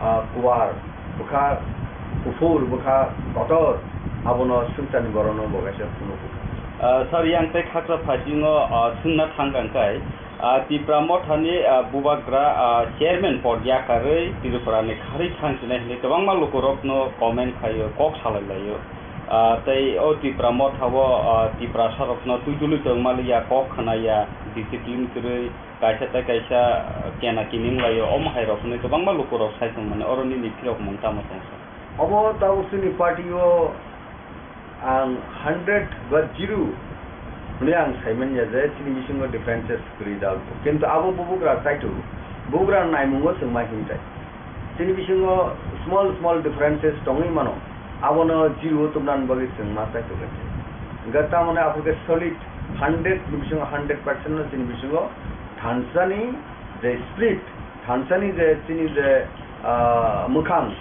ah, kuwar, bwkha kuphur, bwkha kotor, abono swngcharni borokno bo kaisa phunukgo. Ah, sir, yang tei khaksa phaising o, ah, swngna thang kang kai, ah, Tipra Motha ni, ah, bubagra, ah, chairman pod yakarwi Tripura ni kharwi thang sinai hinwi kwbangma lukurok no comment khaio, kok salai laio. Ah, tei o Tipra Motha o, ah, Tiprasa rok no twi tuli tong mali ya, kok khna ya, discipline kwrwi, kaisa tei kaisa, ah, kena kining laio, omo hai rok hinwi kwbangma lukurok sai tong mani, oro nini phirok mung tamo tong sir? Obo tabuk chini party o ang hundred ba zero hwnwi ang saimanya je chini bisingo differences kwrwi da. Kintu abo bubugra kaitu, bubugra naimungo chwng ma himtai. Chini bisingo small small differences tongwi mano, abono zero o tubnani bagwi chwng ma kaitu kaitu. Hwnkhe tamoni aphuru khe solid hundred ni bisingo hundred percent no chini bisingo thansani je spirit, thansani je chini je, ah, mwkhang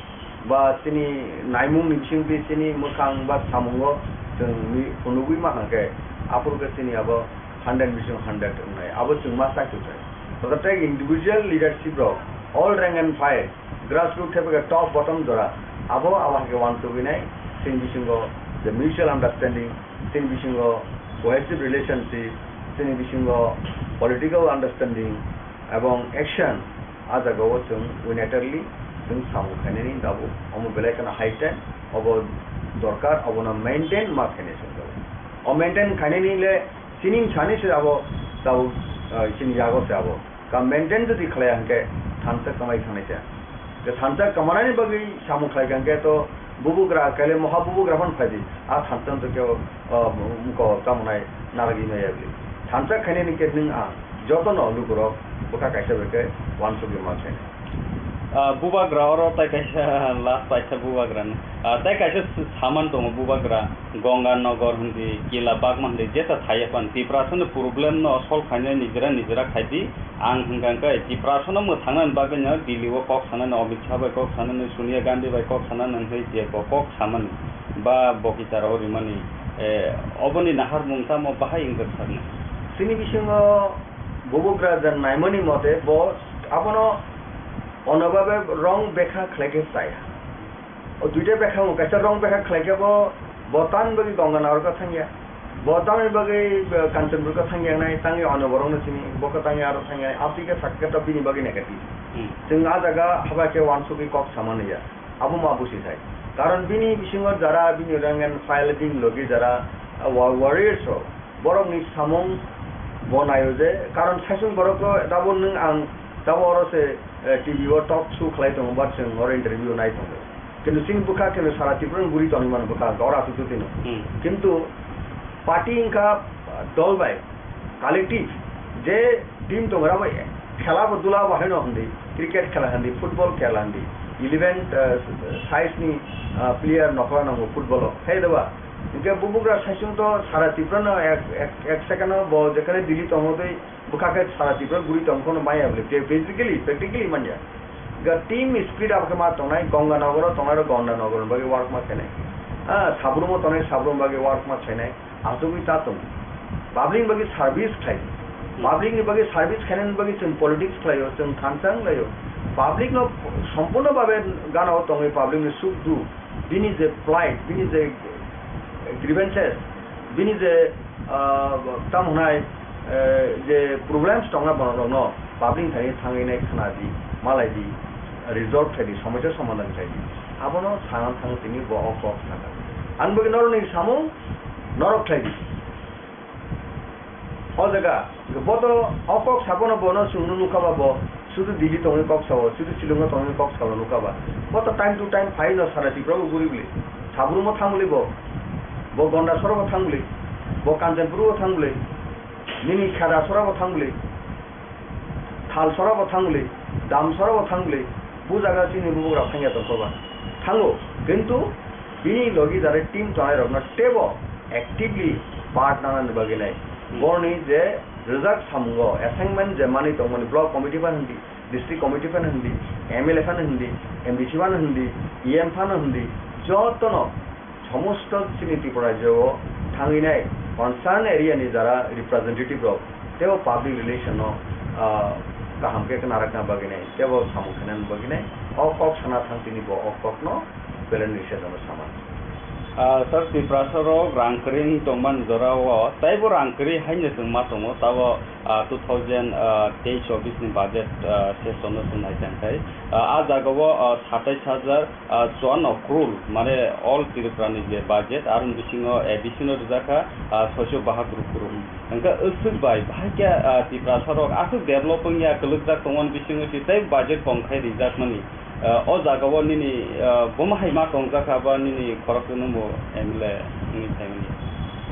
ba chini naimungni bisingtwi chini mwkhang ba samungo chwng mi-, phunugwi ma hwnkhe, aphuru khe chini abo hundred bising hundred wngnai, abo chwng ma sai thwknai. Tototei individual leadership rok, all rank and file, grassroots thepeke top bottom jora, abo abo hai khe uansugwinai, chini bisingo je mutual understanding, chini bisingo cohesive relationship, chini bisingo political understanding, ebong action, ah jagao chwng unitarily chwng samung khainani tabuk. Omo belai kheno high time, obo dorkar, obono maintain ma khainai chwng tabuk. O maintain khainani le chini sani se abo tabuk, ah, chini yago se abo. Ka maintain jodi khlaiya hwnkhe thansa kwmai thangnai se. Thansa kwmanani bagwi samung khlai kha hwnkhe to bubugra, kaile moha bubugra phano phaidi. A thansa to kebo, ah, mko tamo nai narwgwi maya bwlwi. Thansa khainani khe nwng ang jotono lukurok bwkha kaisa bai khe uansugwi ma khainai. Ah, bubagra oro tai kaisa last paisa bubagra ni. Ah, tai kaisa s-, saman tongo bubagra, Ganga Nagar hindi, Kila Bagma hindi, jeta thaiya pan. Tiprasa ni problem no solve khainai nijera nijera khaidi. Ang hwnkha hwnkhe Tiprasa no mwthangnani bagwi no Delhi o kok sanani, Amit Shah bai kok sanani, Sonia Gandhi bai kok sanani hwnwi je bo kok samani ba bo kichar o rimani, eh, oboni naharmung tamo bahai wngkha sakni? Chini bisingo bubugra je naimani mote bo abono onobabe rong bekha khlai khe chaya. O duita bekha wng, kaisa rong bekha khlai khe bo, bo tamni bagwi Ganga Nagar khe thangya. Bo tamni bagwi, eh, Kanchanpur khe thangya nai, tangwi ano borokno sini, bo khe tangwi aro thangya nai, abo twi khe sakha khe to bini bagwi negative. Hmm. Chwng ah jaga haba khe uansugwi kok sama naiya. Abo ma busi thai. Karon bini bisingo jara bini rank and file bini logi jara, ah, wa-, warriors rok, borokni samung bo naio je, karon saichung borok to tabuk nwng ang tabuk oro se, eh, T V o talk show khlai tongo, ba chwng oro interview nai tongo. Kintu chini bwkha khe sara Tripura ni guri tongwi mano bwkha, oro aswk twi no. Hmm. Kintu party wngkha, ah, dol bai, collective, je team tongo, abo khela bo dula bo haino hindi, cricket khela hindi, football khela hindi, eleven, eh, size ni, ah, player nokla nango football o. Hai da ba? Hwnkhe bubugra saichung to sara Tripura no ek, ek, ek second o bo jekhane Delhi tongo tei bwkha khe sara Tripura guri tong phano maya bwle. Physically, practically manya. Ga team spirit abo khe ma tongnai, Ganga Nagar o tongnai rok Ganga Nagar ni bagwi work ma khainai. Ah, Sabrum o tongnai Sabrum bagwi work ma khainai. Asugwi ta tong. Public ni bagwi service khlai. Hmm. Public ni bagwi service khainani bagwi chwng politics khlaio, chwng thansa wnglaio. Public no sompurno babe gana o tongwi public ni suk duk, bini je plight, bini je grievances, bini je, ah, tamo hwnai, eh, je problems tongna borok rokno public ni thani thangwi nai khna di, malai di, resolve khai di, somosya somadhan khai di. Abono sana thang tini bo o kok sana. Ang bagwi norok ni samung norok khlai di. O jaga, bo to o kok sabono bono chwngno nukha ba bo, sudu Delhi tongwi kok sao, sudu Shillong tongwi kok sao nukha ba. Bo to time to time phai no sara Tripura bo guri bwle. Sabrum o thang bwle bo. Bo Gonda soro bo thang bwle. Bo Kanchanpur o thang bwle. Nini Kheda sora bo thang bwle. Thalsora bo thang bwle, Damsora bo thang bwle, bo jaga chini bubagra thangya tongkha ba. Thango, kintu bini logi jare team tongnai rokno teibo actively part nanani bagwi nai. Hmm. Borni je rwjak samungo assignment je manwi tongmani block committee phano hindi, district committee phano hindi, M L A phano hindi, M D C phano hindi, E M phano hindi, jotono somosto chini Tripura rajyo o thangwi nai concern area ni jara representative rok teibo public relation no, ah, kaham khe khna rakna bagwi nai teibo samung khainani bagwi nai o kok sana thang tini bo o kok no belai ni sejano sama. Ah, sir, Tiprasa rok rang kwrwi wng tongmani jora o teibo rang kwrwi haino chwng ma tongo, tabo, ah, two thousand, ah, teish chobbish ni budget, ah, session no chwng nai tang khai. Ah, ah jaga o, ah, satais hajar, ah, chuanno crore, mane all Tripura ni je budget, aroni bisingo A D C no rijak kha, ah, soiso bahatur crore. Hwnkhe aswk bai, bahai khe, ah, Tiprasa rok aswk develop wngya, kwlwkjak tongmani bisingo se tei budget kom khai rijakmani. Ah, o jaga o nini, ah, bomo hai ma tongjak kha ba nini khoroknwi nungbo M L A wngwi phaimani.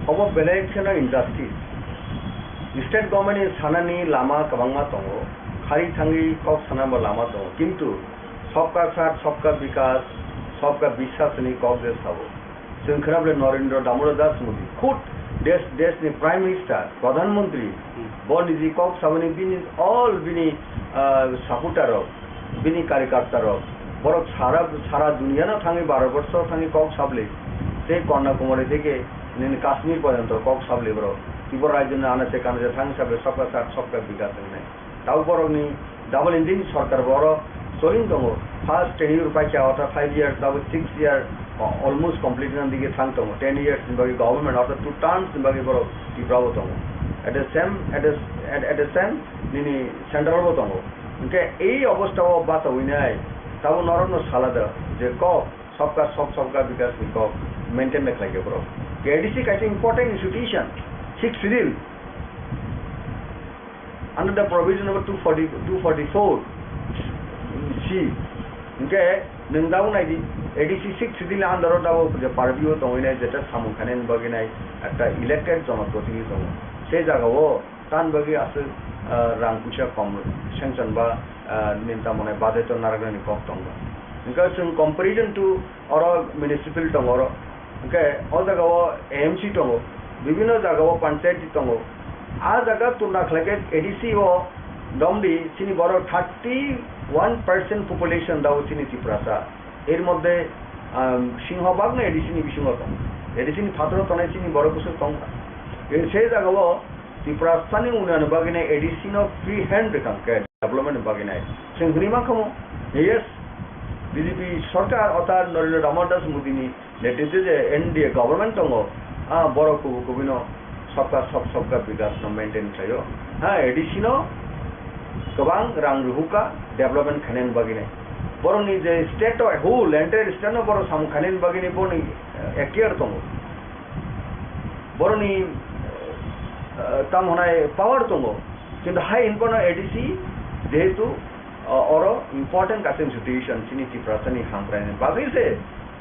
Obo belai kheno injustice. State government ni sanani lama kwbangma tongo, khari thangwi kok sanani bo lama tongo, kintu Sabka Saath, Sabka Vikas, Sabka Biswas ni kok je sabo. Chwng khwnable Narendra Damodar Das Modi, khud desh, desh ni Prime Minister, Pradhan Mantri, Hmm. bo niji kok sabani bini all bini, ah, supporter rok, bini karyakarta rok, borok sara, sara duniya no thangwi, Bharat borsho thangwi kok sabli, tei Kanyakumari theke nini Kashmir porjonto kok sabli borok. Tripura rajyo ni anache kanache thangwi sabli Sabka Saath, Sabka Vikas wngnai. Tabuk borokni double engine sorkar bo oro choli tongo. First tenure paikha, ortha five years, tabuk six year, o-, almost complete wngna dige thang tongo. Ten years ni bagwi government, ortha two terms ni bagwi borok Tripura o tongo. At the same, at the, at, at the same, nini central bo tongo. Hwnkhe ei obostha o bachawi nai, tabuk norok no sala da je kok, sabka sab, sabka vikas ni kok maintain da khlai khe borok. A D C kaisa important institution, sixth schedule. Under the provision number two forty, two forty-four C, hwnkhe nwng tabuk nai di, A D C sixth schedule under o tabuk je purview o tongwi nai, jeta samung khainani bagwi nai ekta elected jonoprotinidhi tongo. Se jaga o tan bagwi aswk, ah, rang puisa kom sanction ba, ah, nini tamo nai budget o narwknani kok tongo. Hwnkhe chwng comparison to oro municipal tongo oro. Hwnkhe o jaga o A M C tongo, bibhinno jaga o panchayati tongo. A jaga tulna khlai khe A D C o domdi chini borok thirty one percent population dao chini Tiprasa. Er moddhe, um, singhobagno A D C ni bisingo tongo. A D C ni phataro tongnai chini borok bwswk tongkha. E, se jaga o Tiprasani unnayonni bagwi nai A D C no free hand rwkha hwnkhe development ni bagwi nai. Chwng hwnwi mankha mo, yes, B J P sorkar orthat Narendra Damodar Das Modi ni netritwe je N D A government tongo, ah, borok kubui kubui no sabka sab, sabka vikas no maintain khlaio. Ha, A D C no kwbang rang rwhukha development khainani bagwi nai. Borokni je state o whole entire state no borok samung khainani bagwi nai borokni, eh, ekhtiar tongo. Borokni, eh, tamo hwnai power tongo, kintu hai hinphano A D C jehetu, eh, oro important kaisa institution chini Tiprasani hamkraini bagwi se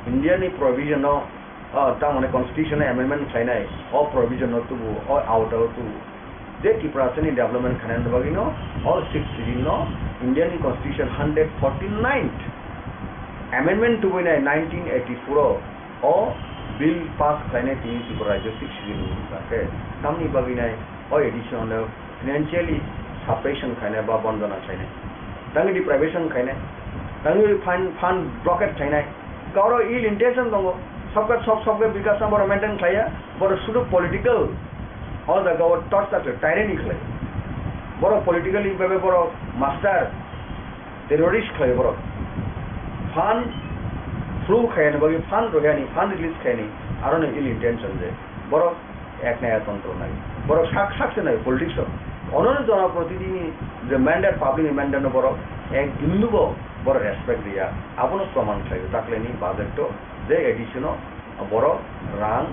India ni provision o, eh, tamo hwnai constitution o amendment khlainai, o provision o tubu, o awta o tubu. Je Tiprasani development khainani bagwi no, o sixth schedule no India ni constitution hundred forty-ninth amendment tubui nai nineteen eighty-four o, o bill pass khlainai tini Tripura rajyo sixth schedule ni wngkha khe, tamni bagwi nai o A D C no financially suppression khlainai ba bondona khlainai, tangwi deprivation khlainai, tangwi fund, fund blockade khlainai, kauro ill intention tongo, sabka sab, sabka vikas no borok maintain khlaiya, borok sudu political, o jaga o torture khlai, tyranny khlai, borok politically bhabe borok master, terrorist khlai borok. Fund flow khaiyani bagwi, fund rohiyani, fund release khaiyani, aro no ill intention je. Borok ek naya tontro nai. Borok sak sak se nai politics o. Ono no jonoprotinidhi ni je mandate, public ni mandate no borok ek bindo bo borok respect riya. Abono proman khlai. Taklaini budget to je A D C no borok rang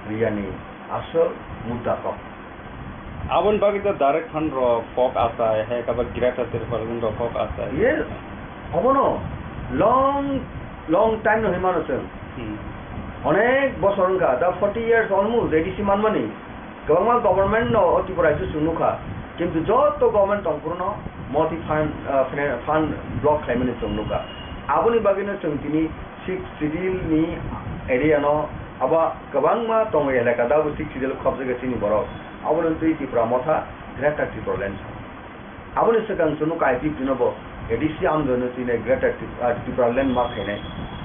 riyani asol mudda kok. Aboni bagwi to direct fund rok kok achai, hai khe ba Greater Tipraland rok kok achai. Yes, obono long, long time no hinmano chwng. Hmm. Onek bosor wngkha, da forty years almost A D C manmani. Kwbangma government no o Tripura rajyo chwng nukha. Kintu joto government tongphuru no moti fund, ah, fina-, fund block khlaimani chwng nukha. Aboni bagwi no chwng tini sixth schedule ni area no abo kwbangma tongo elaka, da bo sixth schedule khobjagwi chini borok. Abono twi Tipra Motha Greater Tipraland. Aboni swkang chwng nukha I P F T no bo A D C andolon no twi nai Greater Tip-, ah, Tipraland ma khainai.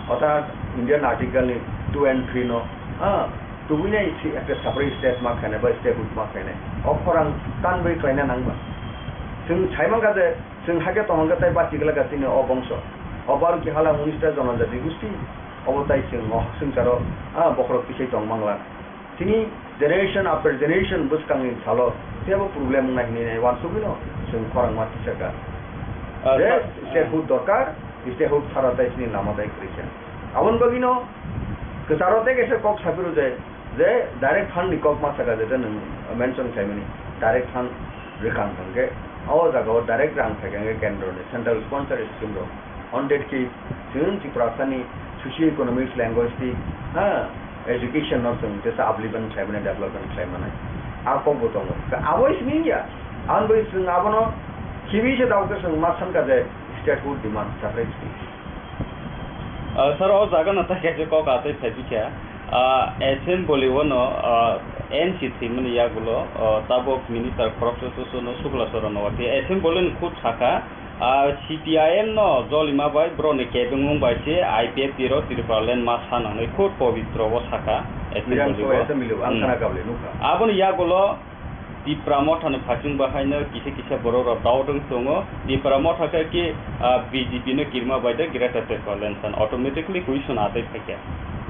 Orthat Indian Article ni two and three no, ah, tubui nai si ekta separate state ma khainai ba statehood ma khainai. O khorang tanbai khlaina nangma. Chwng sai mankha je, chwng hakhe tongkha tei bachigwlak chini o bongso. O Baruki hala Munista Jonojati Gusti. Obo tai chwng o swngcharo, ah, bokhorok tisai tong mangla. Chini generation after generation bwskangni salo teibo problem wngnai hinwi nai uansugwino chwng khorang ma tisaka. Ah, Je sir, statehood dorkar, statehood sara tai chini lama tai kwrwi kha. Aboni bagwino kwcharo tei kaisa kok saphuru je, je direct fund ni kok ma saka, jeta nwng mention khlaimani, direct fund rwkha hwnkhe o jagao direct rang phaikha hwnkhe kendro ni central sponsor scheme rok. Hundred K chwng Tiprasani socio-economics, linguistic, ha, education no chwng jesa upliftment khlai mani, development khlai mani. A kok bo tongo. Ka abo simi ya. Ang bai chwng abono khibi se dao ke chwng ma san ka je statehood demand, separate state. Ah, sir, o jaga no ta kaisa kok atwi phai bikha. Ah, assembly o no, ah, N C thwi mani yagulo, ah, tabuk minister khoroksa susu no Sukla Charan no wati. Assembly ni khub saka, ah, C P I M no jolima bai borok ni kebengmung bai se I P F T ro Tripura land ma sa nangnai khub pobitro o saka assembly Biran o. Assembly o, ang Hmm. khana kable nukha. Aboni yagulo Tipra Motha ni phasing bahaino kisa kisa borok rok dao dong tongo. Tipra Motha khe ki, ah, B J P no kirima bai de Greater Tipraland san automatically question atwi phaikha.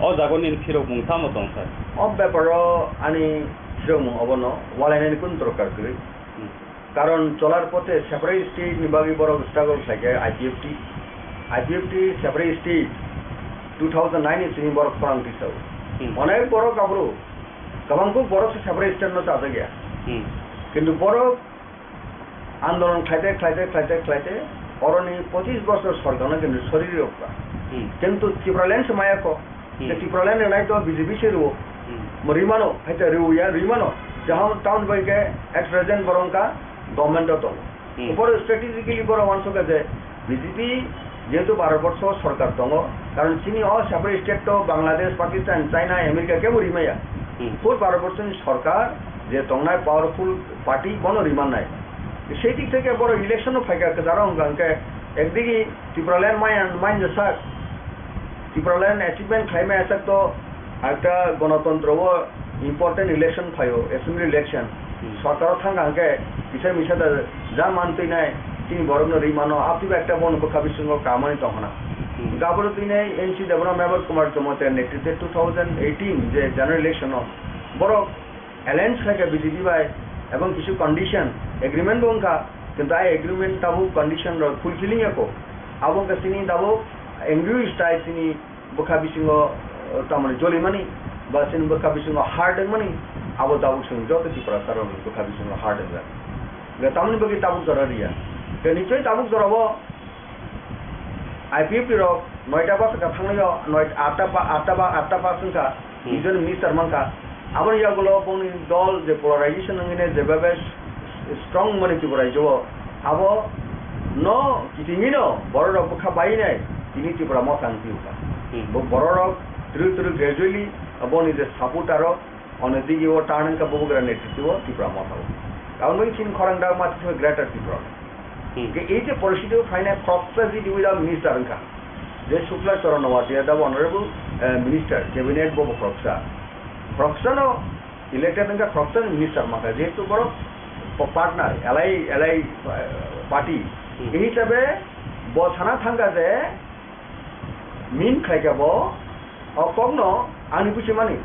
O jaga nini phirok mung tamo tong sir? O beparo ani phirok mung obono walainani kun dorkar kwrwi. Hmm. Karon cholar pothe separate state ni bagwi borok struggle khlaikha I P F T. I P F T separate state two thousand nine ni simi borok khorang tisao. Hmm. Onek borok abro Kwbangkuk borok se separate state no chajakya. Hmm. Kintu borok andolon khlaite, khlaite, khlaite, khlaite, oroni pochis bosor sorkarno kintu sori rwkha. Hmm. Kintu Tipraland se maya kho. Hmm. Je Tipraland rwnai to B J P se rwo. Hmm. Mo rimano, haita rwya, rimano. Jahon town bai khe at present borok wngkha government o tongo. Hmm. Upor strategically borok uansukha je B J P jehetu Bharatborsho sorkar tongo, karon chini o separate state to Bangladesh, Pakistan, China, America kebo rimaya. Hmm. Full Bharatborshoni sorkar je tongnai powerful party bono rimannai. Sei dik theke borok election o phaikha kwcharo hwnkha hwnkhe ekdigi Tipraland maya, manya sak, Tipraland achievement khlaimaya sak to ekta gonotontro o important election phaio, assembly election. Hmm. Sorkaro thangkha hwnkhe kisa misa da ja mantwinai chini borokno ri mano, abtwi bai ekta bono bwkha bisingo kamani tongkhna. Hmm. Hwnkhe aboro twinai N C Debbarma Mevar Kumar Jamatia netrite two thousand eighteen je general election o borok alliance khlaikha B J P bai, ebong kisu condition, agreement bo wngkha, kintu ai agreement tabuk condition rok fulfilling ya kho. Abo wngkha chini tabuk ambiguous type chini bwkha bisingo, uh, tamoni jolimani, ba chini bwkha bisingo hard wngmani, abo tabuk chwng joto Tiprasa rokni bwkha bisingo hard wngjak. Hwnkhe tamoni bagwi tabuk jora riya. Hwnkhe nichoi tabuk jorao I P F T rok noita bus ka thangnaio, noita, atta ba, atta ba, atta bus wngkha, Hmm. Nijor minister mankha. Aboni yagulo boni dol je polarization wngwi ne jebabe strong mani Tripura rajyo o, abo no kitingino borok rok bwkha bai nai tini Tipra Motha wng tiyokha. Hmm. Bo borok rok twrwi twrwi gradually boni je supporter rok ono digi o turn wngkha bubagra netrito o Tipra Motha o. Aboni chini khorang da ma Greater Tripura. Hmm. Ke ei je poristiti o phainai khoroksa G D without minister wngkha. Je Shukla Charan Noatia da honorable, eh, minister, cabinet bo bo khoroksa. Khoroksa no elected wngkha, khoroksa ni minister mankha. Jehetu borok pa-, partner, alai, alai, eh, party. Hmm. Ei hisabe bo sana thangkha je min khlaikha bo, o kokno ani buchimani.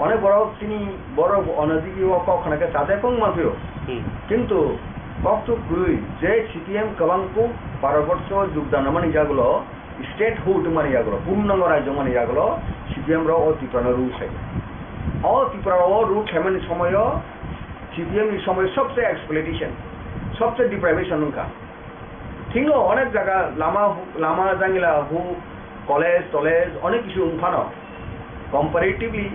Onek borok chini borok onojigi o kok khna khe chajak wng manphio. Hmm. Kintu kokchuk kwrwi je C P M kwbang kuk Bharatborsho jogdan rwmani yagulo, statehood wngmani yagulo, purnango rajyo wngmani yagulo C P M rok o Tripura no rule khlai. O Tripura o rule khlaimani somoyo C P M ni somoyo sobse exploitation, sobse deprivation wngkha. Thikno onek jaga lama, lama jangila huk, college, tolej, onek kisu wng phano, comparatively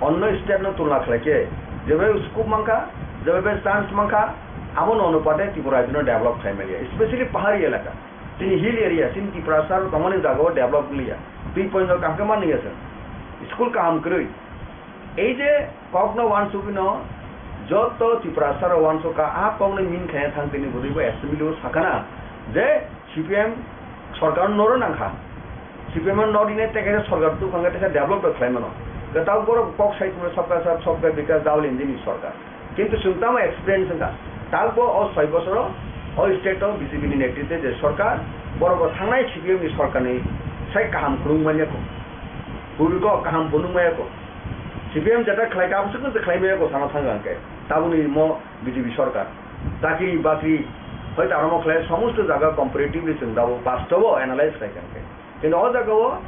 onno state no tulna khlai khe, jebe scope mankha, jebe chance mankha, abo no onupate Tripura rajyo no develop khlai manya, especially pahari elaka. Chini hill area, chini Tiprasa rok tongmani jaga o develop wngya. Twi point o kaham khe manliya chwng. School kaham kwrwi. Ei je kokno uansugwino joto Tiprasa rok uansukha, a kokno min khaina thang tini bwrwi bo assembly o sakana je C P M sorkar no noro nangkha. C P M no nori ne tei kaisa sorkar tukhang khe teisa develop rok khlai mano. Kwtal borok kok sai tongmani sabka sab, sabka bikas, Double Engine ni sorkar. Kintu chwng tamo experience wngkha. Talbo o soi bosoro o state o B J P ni netrite je sorkar, borok bo thangnai C P M ni sorkar ni sai kaham kwrwng manya kho. Bubiko kaham bo nukmaya ko. C P M jeta khlai ka, aboni swkang se khlai maya ko, sana thang hwnkhe. Tabukni mo B J P sarkar. Chakri bakri, hoi ta amo khlai, somosto jaga comparatively chwng dabo, bastobo analyze khlai kha hwnkhe. Kintu o jaga o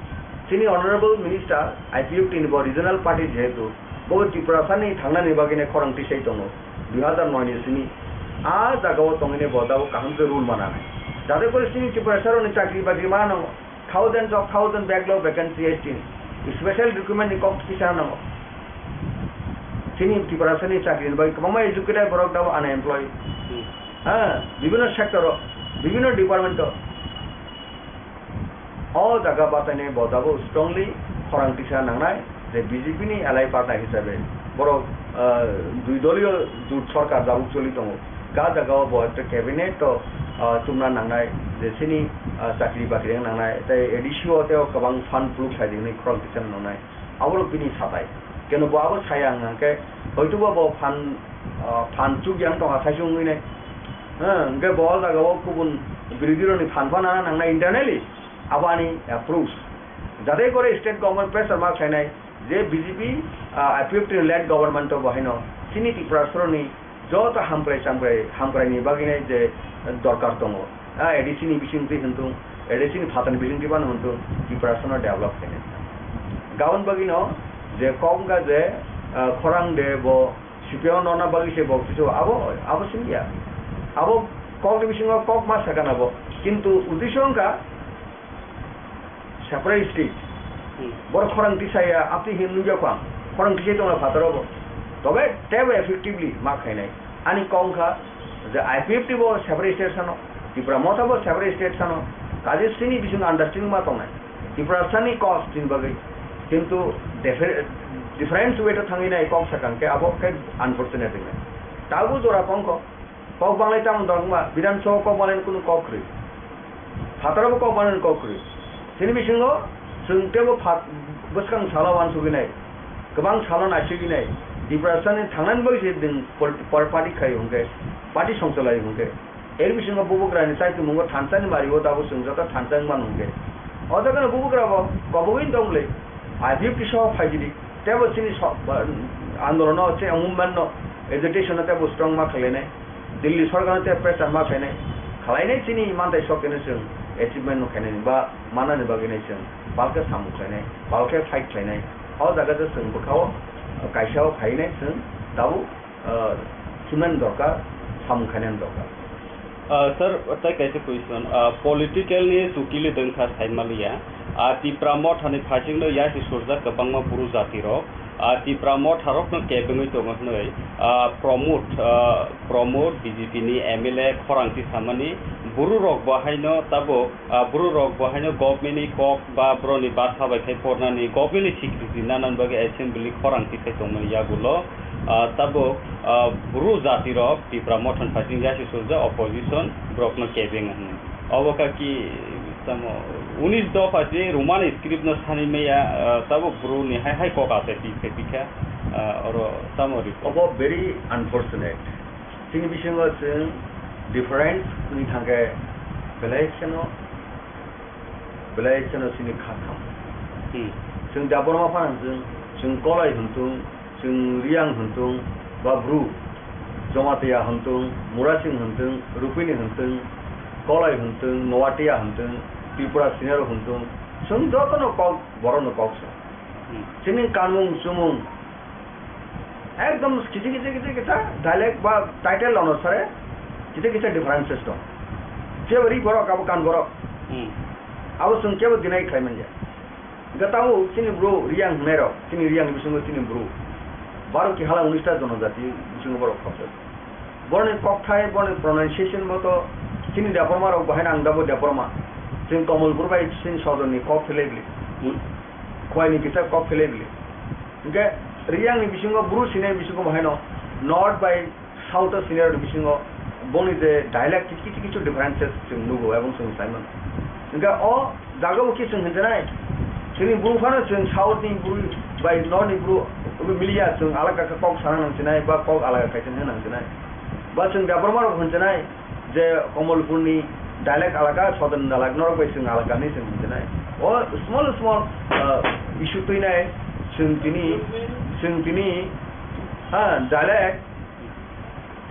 chini honorable minister, I P F T ni bo regional party jehetu, bo Tiprasani thangnani bagwi nai khorang tisai tongo, dui hazar noi ni simi. A jaga o tongwi nai bo dabo kaham khe rule mana nai. Jate kore chini Tiprasa rokni chakri bakri ma nango. Thousands of thousand backlog vacancy existing. Special recruitment ni kok kisa nango. Chini Tiprasa ni chakri ni bai kwbangma educated borok dabo unemployed. Hmm. Ha, bibhinno sector o, bibhinno department o. O jaga bachainai bo dabo strongly khorang tisa nangnai. Je B J P ni alai partner hisabe borok, ah, dui doliyo jut sarkar jabuk choli tongo. Ga jaga o bo ekta cabinet to, ah, chumna nangnai, je chini, ah, chakri bakri wng nangnai, tei A D C o tei o kwbang fund pluk sai di hwnwi khorang kisa nangnai. Abo rok bini satai. Keno bo abo saya wng khe, hoito bo, bo fund, ah, fund chuk yang tongkha saisung wngwi nai. Hwnkhe bo o jaga o kubun birodhi rokni fund phano nana nangnai internally. Abo ani approach. Jate kore state government pressure ma khlainai, je B J P, ah, I P F T ni led government o bo haino chini Tiprasaroni joto hamkrai chamkrai, hamkrai ni bagwi nai je dorkar tongo. Ah, A D C ni bising twi hwntung, A D C ni phatani bising twi phano hwntung, Tiprasano develop khainai. Gabon bagwi no je kok wngkha je, ah, khorang de bo C P M no na bagwi se bo kisu abo, abo singya. Abo kok ni bisingo kok ma sakha na bo. Kintu uddesho wngkha, separate state. Hmm. Borok khorang tisaya, apni hin nungya kho ang. Khorang tisai tongla phataro bo. Tobe tebo effectively ma khainai. Ani kok wngkha je I P F T bo separate state sano, Tipra Motha bo separate state sano. Kaje sini bising understanding ma tongnai. Tiprasani cause tin bagwi. Kintu differ-, different way to thangwi nai kok sakang khe abo khe unfortunate wngnai. Tabu jora kongkho. Kok banglai tamo dok wngma, Bidhan Sabha kok banglai kunu kok kwrwi. Phataro bo kok banglai kok kwrwi. Chini bisingo chwng tebo phat-, bwskang salo uansugwi nai, kwbang salo naisugwi nai, Tiprasani thangnani bagwi se nwng pol-, pol-, party khai hwnkhe, party songcholai hwnkhe. Er bisingo bubagrani chaikimungo thansa ni mario dabo chwng joto thansa wngmano hwnkhe. O jaga no bubagra bo kobogwi tong bwlwi. I P F T soho phaijili. Tebo chini so-, ba, andolono, chini movement no, agitation no tebo strong ma khlainai. Delhi sorkar no tebo pressure ma khlainai. Khlainai chini mantai sok khe no chwng achievement no khainai ba manani bagwi nai chwng palkhe samung khlainai, palkhe fight khlainai. O jaga je chwng bwkhao kaisa o phainai chwng tabuk, ah, himnani dorkar, samung khainani dorkar. Ah, sir, tai kaisa question. Ah, political ni jotili dwngkha saimaliya. Ah, Tipra Motha ni phaisingno yasi surjak kwbangma bru jati rok. Ah, Tipra Motha rokno kebengwi tongo hwnwi, ah, Pramod, ah, Pramod B J P ni M L A khorang tisamani bru rok bo haino tabuk, ah, bru rok bo haino government ni kok ba boroni basa bai khai pornani government ni secretary nanani bagwi assembly khorang tisai tongmani yagulo, ah, tabuk, ah, bru jati rok Tipra Motha ni phaising yasi surjak opposition borokno kebeng hwnwi. Obo kaki tamo unis dopha je Roman script no sani maya, ah, tabuk bru ni hai hai kok asai pi khe pi kha, ah, oro tamo ri. Obo very unfortunate. Chini bisingo chwng difference wngwi thangkhe belai kheno, belai kheno chini kha kham. Hmm. Chwng Debbarma phano chwng, chwng Kolai hwntung, chwng Riyang hwntung, ba Bru, Jamatia hwntung, Murasing hwntung, Rupini hwntung, Kolai hwntung, Noatia hwntung, Tripura Senior hwntung, chwng jotono kok, borokno kok se. Hmm. Chini kanmung chumung, ekdom kisa kisa kisa kisa dialect ba title onusare kisa kisa differences tong. Phiya ri borok abo kan borok. Hmm. Abo chwng kebo deny khlai manya. Hwnkhe tabuk chini bru Riyang hwnwi rok, chini Riyang ni bisingo chini bru baro ki hala unis ta jonojati bisingo borok khopjak. Boroni kokthai, boroni pronunciation bo to chini Debbarma rok bahai nang dabo Debbarma. Chwng Komolpur bai chini sodor ni kok philai bili. Hmm. Khwai ni kisa kok philai bili. Hwnkhe Riyang ni bisingo bru sinai bisingo bahaino north bai south o sinai rok ni bisingo boni je dialect kichu kichu differences chwng nugo ebong chwng sai mano. Hwnkhe o jaga o khe chwng hinjanai, chini bru phano chwng south ni bru bai north ni bru obo miliya chwng alaka khe kok sana nang sinai ba kok alaka kaisa hwn nang sinai. Ba chwng Debbarma rok hinjanai, je Komolpurni dialect alaka, Southern dialect norok bai chwng alaka hinwi chwng hinjanai. O small small, ah, Issue twi nai, chwng tini, chwng tini, ha, dialect,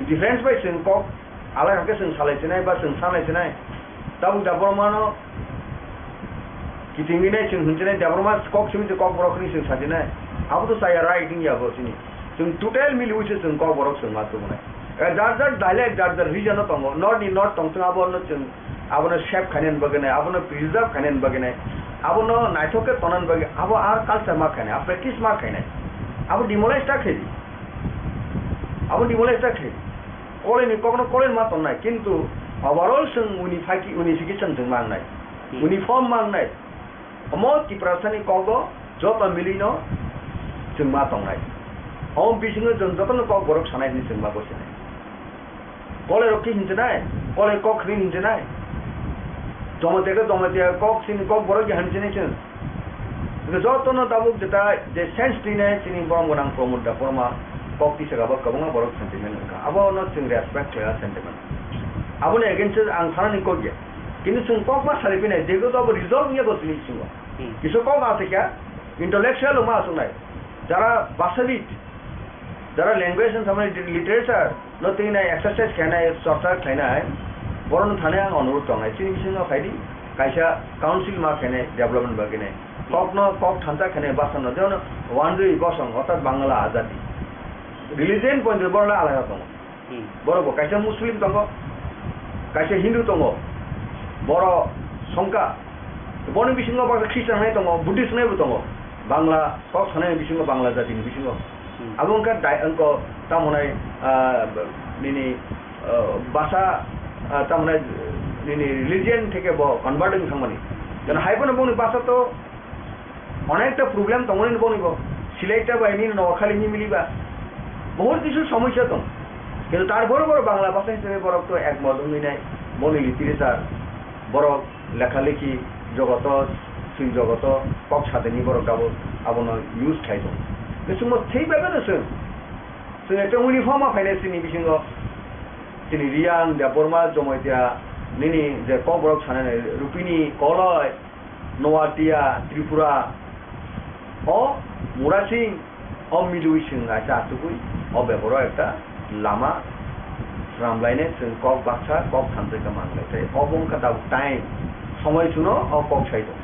difference bai chwng kok alai khe chwng salai sinai ba chwng sanai sinai. Tabuk da borok mano kitingwi nai chwng hwn sinai, da borok ma kok simi se kok borok hwnwi chwng sa sinai. Abo to chaya right wngya bo chini. Chwng total miliwi se chwng kok borok chwng ma tubunai. Eh, jar jar dialect, jar jar region no tongo. North ni north tong chwng abo no chwng Abono save khainani bagwi nai, abono preserve khainani bagwi nai, abono naithok khe tonani bagwi, abo ar culture ma khainai, a practice ma khainai, abo demolish ta khaidi, abo demolish ta khaidi. Koleni kokno koleni ma tongnai, kintu overall chwng unify-, unification chwng ma wngnai, Hmm. uniform ma wngnai. Omo Tiprasani kogo joto milino chwng ma tongnai. Omo bisingo chwng jotono kok borok sanai hwnwi chwng ma gosinai. Kolai rok khe hinjinai, kolai kok hwnwi hinjinai. Jamatia khe Jamatia kok sini kok borok ya hinjinai chwng. Hwnkhe jotono tabuk jeta je sense twinai chini borom gwnang Pramod Debbarma kok tisaka bo kwbangma borok sentiment wngkha. Abono chwng respect khlaiya sentiment. Aboni against o ang sanani kok ya. Kintu chwng kok ma sari phinai, jebo to abo result wngya bo chini bisingo. Hmm. Kisa kok aswkya, intellectual wngma aswknai. Jara bhashabid, jara language and samani literature no twi nai exercise khainai, chorcha khlainai, borokno thani ang onurodh tongnai. Chini bisingo phaidi, kaisa council ma khainai development bagwi nai. Kokno kok thansa khainai bwsano, jemon Wanjwi Bosong, orthat Bangla Azadi. Religion point borokno alada tongo. Hmm. Borok bo kaisa Muslim tongo, kaisa Hindu tongo, borok songkha, boni bisingo baksa Christian nai tongo, Buddhist nai bo tongo, Bangla kok sanai bisingo, Bangla jatini bisingo. Hmm. Abo wngkha dai-, wngkha tamo nai, ah, nini, ah, basa, ah, tamo nai nini religion theke bo convert wng thangmani. Jeno hai phano boni basa to Onekta problem tongmani boni bo. Silaita bai nini nogo khali mimili ba. Bohut kisu somosya tong. Kintu tarpore borok Bangla bhasha hisabe borok to ekmot wngwi nai. Boni literature, borok lekha lekhi jogoto, swi jogoto, kok sadini borok abo, abono use khai tong. Kisuma thei bagano chwng. Chwng ekta uniform ma phainai chini bisingo. Chini Riyang, Debbarma, Jamatia, nini je kok borok sanai nai, Rupini, Koloi, Noatia, Tripura, o Murasing, o Midui chwng kaisa achugwi, o bebaro ekta lama swnamlainai chwng kok baksa, kok thansa khe manlai. Tei obo wngkha tabuk time, somoi suno o kok sai tong.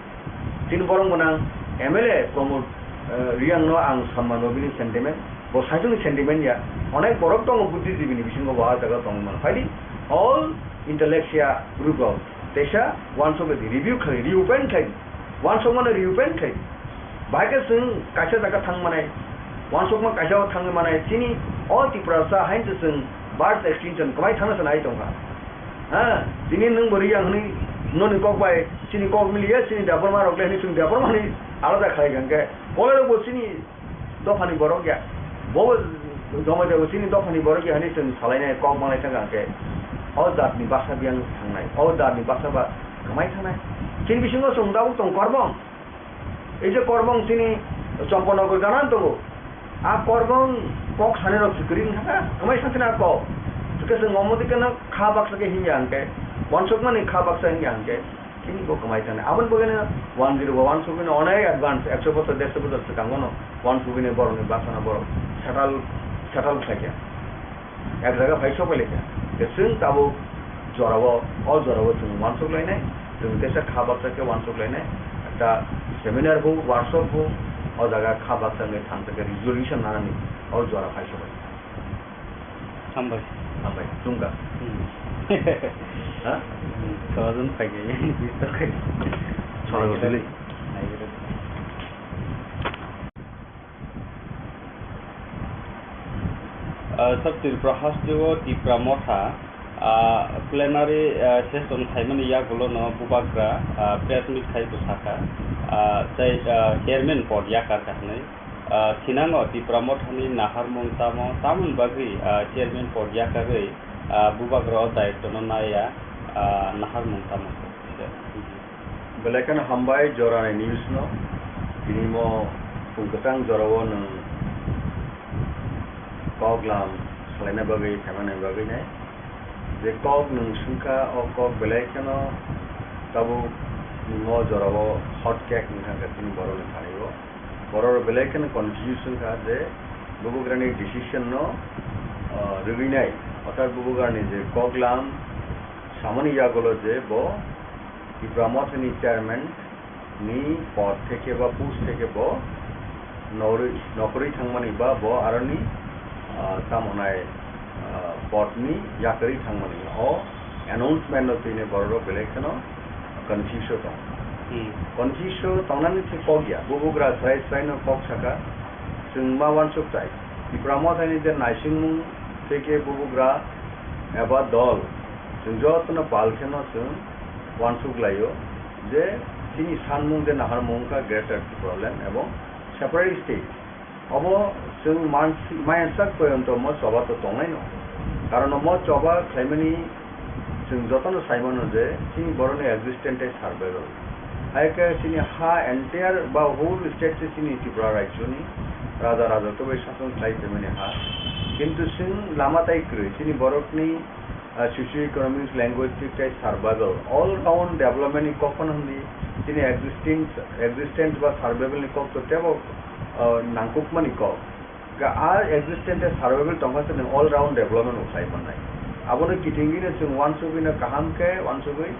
Chini borom gwnang M L A Pramod, eh, Riyang no ang samman rw bini sentiment, bo saichung ni sentiment ya, onek borok tongo buddhijibi ni bisingo bo ah jaga tongwi mano. Phaidi all intellectual group rok. Teisa uansuk di, review khlai, reopen khlai, uansukmano reopen khlai. Bahai khe chwng kaisa jaga thang manai, uansukma kaisa o thangwi manai, chini o Tiprasa haino chwng birth extinction kwmai thangna se nai tongkha. Ha, chini nwng bo Riyang hwnwi noni kok bai chini kok miliya, chini Debbarma rok le hwnwi chwng Debbarma hwnwi alada khlai kha hwnkhe, Kolai rok bo chini dophani borok ya. Bo Jamatia bo chini dophani borok ya hwnwi chwng salainai kok manai thangkha hwnkhe, o jatni basa biyang thangnai, o jatni basa ba kwmai thangnai. Chini bisingo chwng tabuk tong Korbong. Ei je Korbong chini Champanagar gana tongo. A Korbong kok sanai rok se kwrwi wngkha, kwmai sansani a kok. Hwnkhe chwng omo dikhe no kha baksa khe hinya hwnkhe, uansukmani kha baksa hinya hwnkhe, Chini bo kwmai thani. Aboni bagwino one zero ba one sugwino onek advance, ekso bochor, derso bochor swkango no one sugwini borokni bwsano borok settle, settle khlaikha. Ek jaga phai sok pailaikha. Tei chwng tabuk jorao, o jorao chwng uansuk lainai, chwng teisa kha baksa khe uansuk lainai. Ekta seminar bo, workshop bo, o jaga kha baksa wngwi thang khe resolution nanani o jora phai sok lainai. Hambai. Hambai. Chungka. Hmm. Ha? Hmm, sawajon phai khe, bis ta khai. Chora gotili. Ah, South Tripura hasteo Tipra Motha, ah, plenary, ah, session khaimani yagulo no bubagra, ah, press meet khai bwsakha, ah, tei, ah, chairman pod yakar ka hwnwi. Ah, thinango Tipra Mothani naharmung tamo, tamoni bagwi, ah, chairman pod yakarwi, ah, bubagra o daitwno naiya, ah, naharmung tamo? Belai kheno hambai jorani news no. Tini mo phung kwchang jorao nwng kok lam salaina bagwi, phaimani bagwi nai. Je kok nwng swngkha, o kok belai kheno tabuk mo jorao hot cake wngkha khe tini borokni thani o. Borok rok belai kheno confuse wngkha je bubagrani decision no, ah, rwgwinai, orthat bubagrani je koklam samani yagulo je bo Tipra Mothani chairman ni pod theke ba post theke bo norwi-, nokhorwi thangmani ba bo aroni, ah, tamo nai, ah, pod ni yakarwi thangmani. O announcement no twini borok rok belai kheno confuse o tongo. Hmm. Confuse o tongnani se kok ya, bubagra srai srai no kok saka, chwng ma uansuk tai. Tipra Mothani je naisingmung theke bubagra eba dol, chwng jotono pal kheno chwng uansuk laio je chini sanmung je naharmung wngkha Greater Tipraland ebong separate state. Obo chwng mansi-, maya sak poyonto mo choba to tongnaino. Karon mo choba khlaimani chwng jotono saimano je chini borokni existence tei survival. Hai khe chini ha entire ba whole state se chini Tripura rajyoni raja raja to bai sason khlai phaimani ha. Kintu chwng lama tai kwrwi chini borokni ah, socio-economics, linguistic tei survival, all round development ni kok phano hwnwi chini existence, existence ba survival ni kok to teibo, ah, nangkukmani kok. Ga a existence tei survival tongkha se nwng all round development bo khlai mannai. Abono kitingwino chwng uansugwino kaham khe uansugwi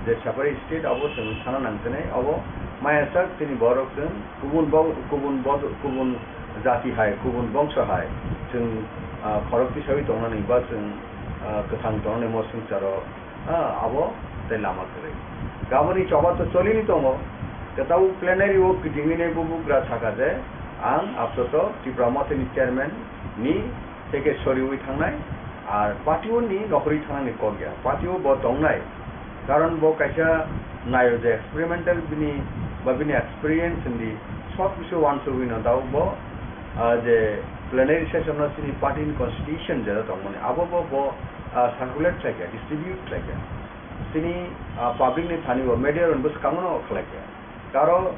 je separate state abo chwng sana nangkhe nai, abo maya sak chini borok chwng kubun bo-, kubun bo-, kubun jati hai, kubun bongso hai chwng, ah, khorok tisawi tongnani ba chwng ah, kwthang tongnai mo swngcharo, ah, abo tei lama kwrwi. Gaboni choba to cholini tongo, tei tabuk plenary o kitingwi nai bubagra saka je, ang apsoto Tipra Mothani chairman ni teke soriwi thangnai, ar party o ni nokhorwi thangnani kok ya, party o bo tongnai, karon bo kaisa naio je experimental bini ba bini experience hindi sob kisu uansugwi no tabuk bo ah, je plenary session no chini party ni constitution jera tongmani, abo bo, bo, ah, circulate khlaikha, distribute khlaikha. Chini, ah, public ni thani bo media rok bo swkangno khlaikha. Aro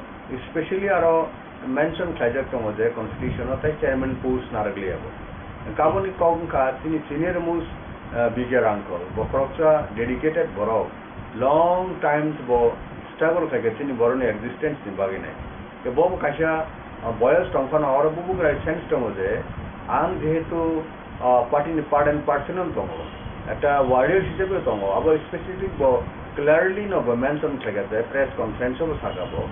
specially aro mention khlaijak tongo je constitution o tei chairman post narwkliya bo. Kaboni kok wngkha chini senior most, ah, B J Rankol, bo khoroksa dedicated borok, long times bo struggle khlaikha chini borokni existence ni bagwi nai. Bo bo kaisa, ah, boyos tong phano oro bubagra sense tongo je, ang jehetu, ah, party ni part and parcel no tongo, ekta warrior hisabe tongo, abo specific bo clearly no bo mention khlaikha je, press conference o bo saka bo,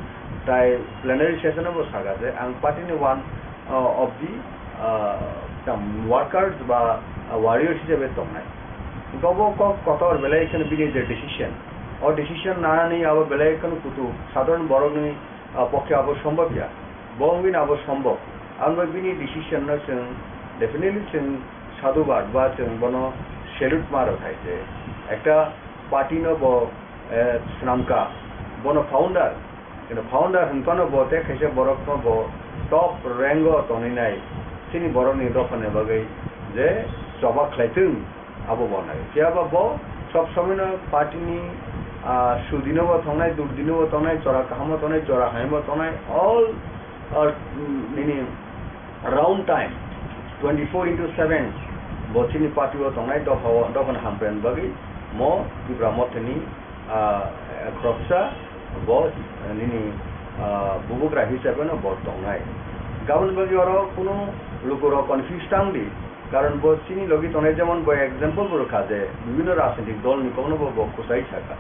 tai plenary session o bo saka je, ang party ni one, ah, of the, ah, tam workers ba, ah, warrior hisabe tongnai. Bo bo kok kotor belai kheno bini je decision, o decision nanani abo belai kheno kutuk sadharon borokni ah, pokhe abo sombobya. Bo wngwi abo sombob. Ang bai bini decision no chwng definitely chwng sadhubad ba chwng bono salute ma rw khai je. Ekta party no bo, eh, swnamka, bono founder. Kino founder hwnphano bo tei khaisa borok no bo top rank o tonwi nai. Chini borok ni dopha ni bagwi je choba khlai thung. Abo bo nai. Phiya ba bo sob somoi no party ni, ah, sudi no bo tongnai, durdi no bo tongnai, jora kaham o tongnai, jora hamya bo tongnai, all, all, mm, nini round time, twenty four into seven, bo chini party o tongnai, dopha o, dopha ni hamkrai ni bagwi mo Tipra Motha ni, ah, khoroksa bo, eh, nini, ah, bubagra hisabe no bo tongnai. Gaboni bagwi oro kunu luku rok confuse tang di. Karon bo chini logi tongnai, jemon bo example bo rwkha je bibhinno rajnitik dol ni kokno bo, bo kwchai sakha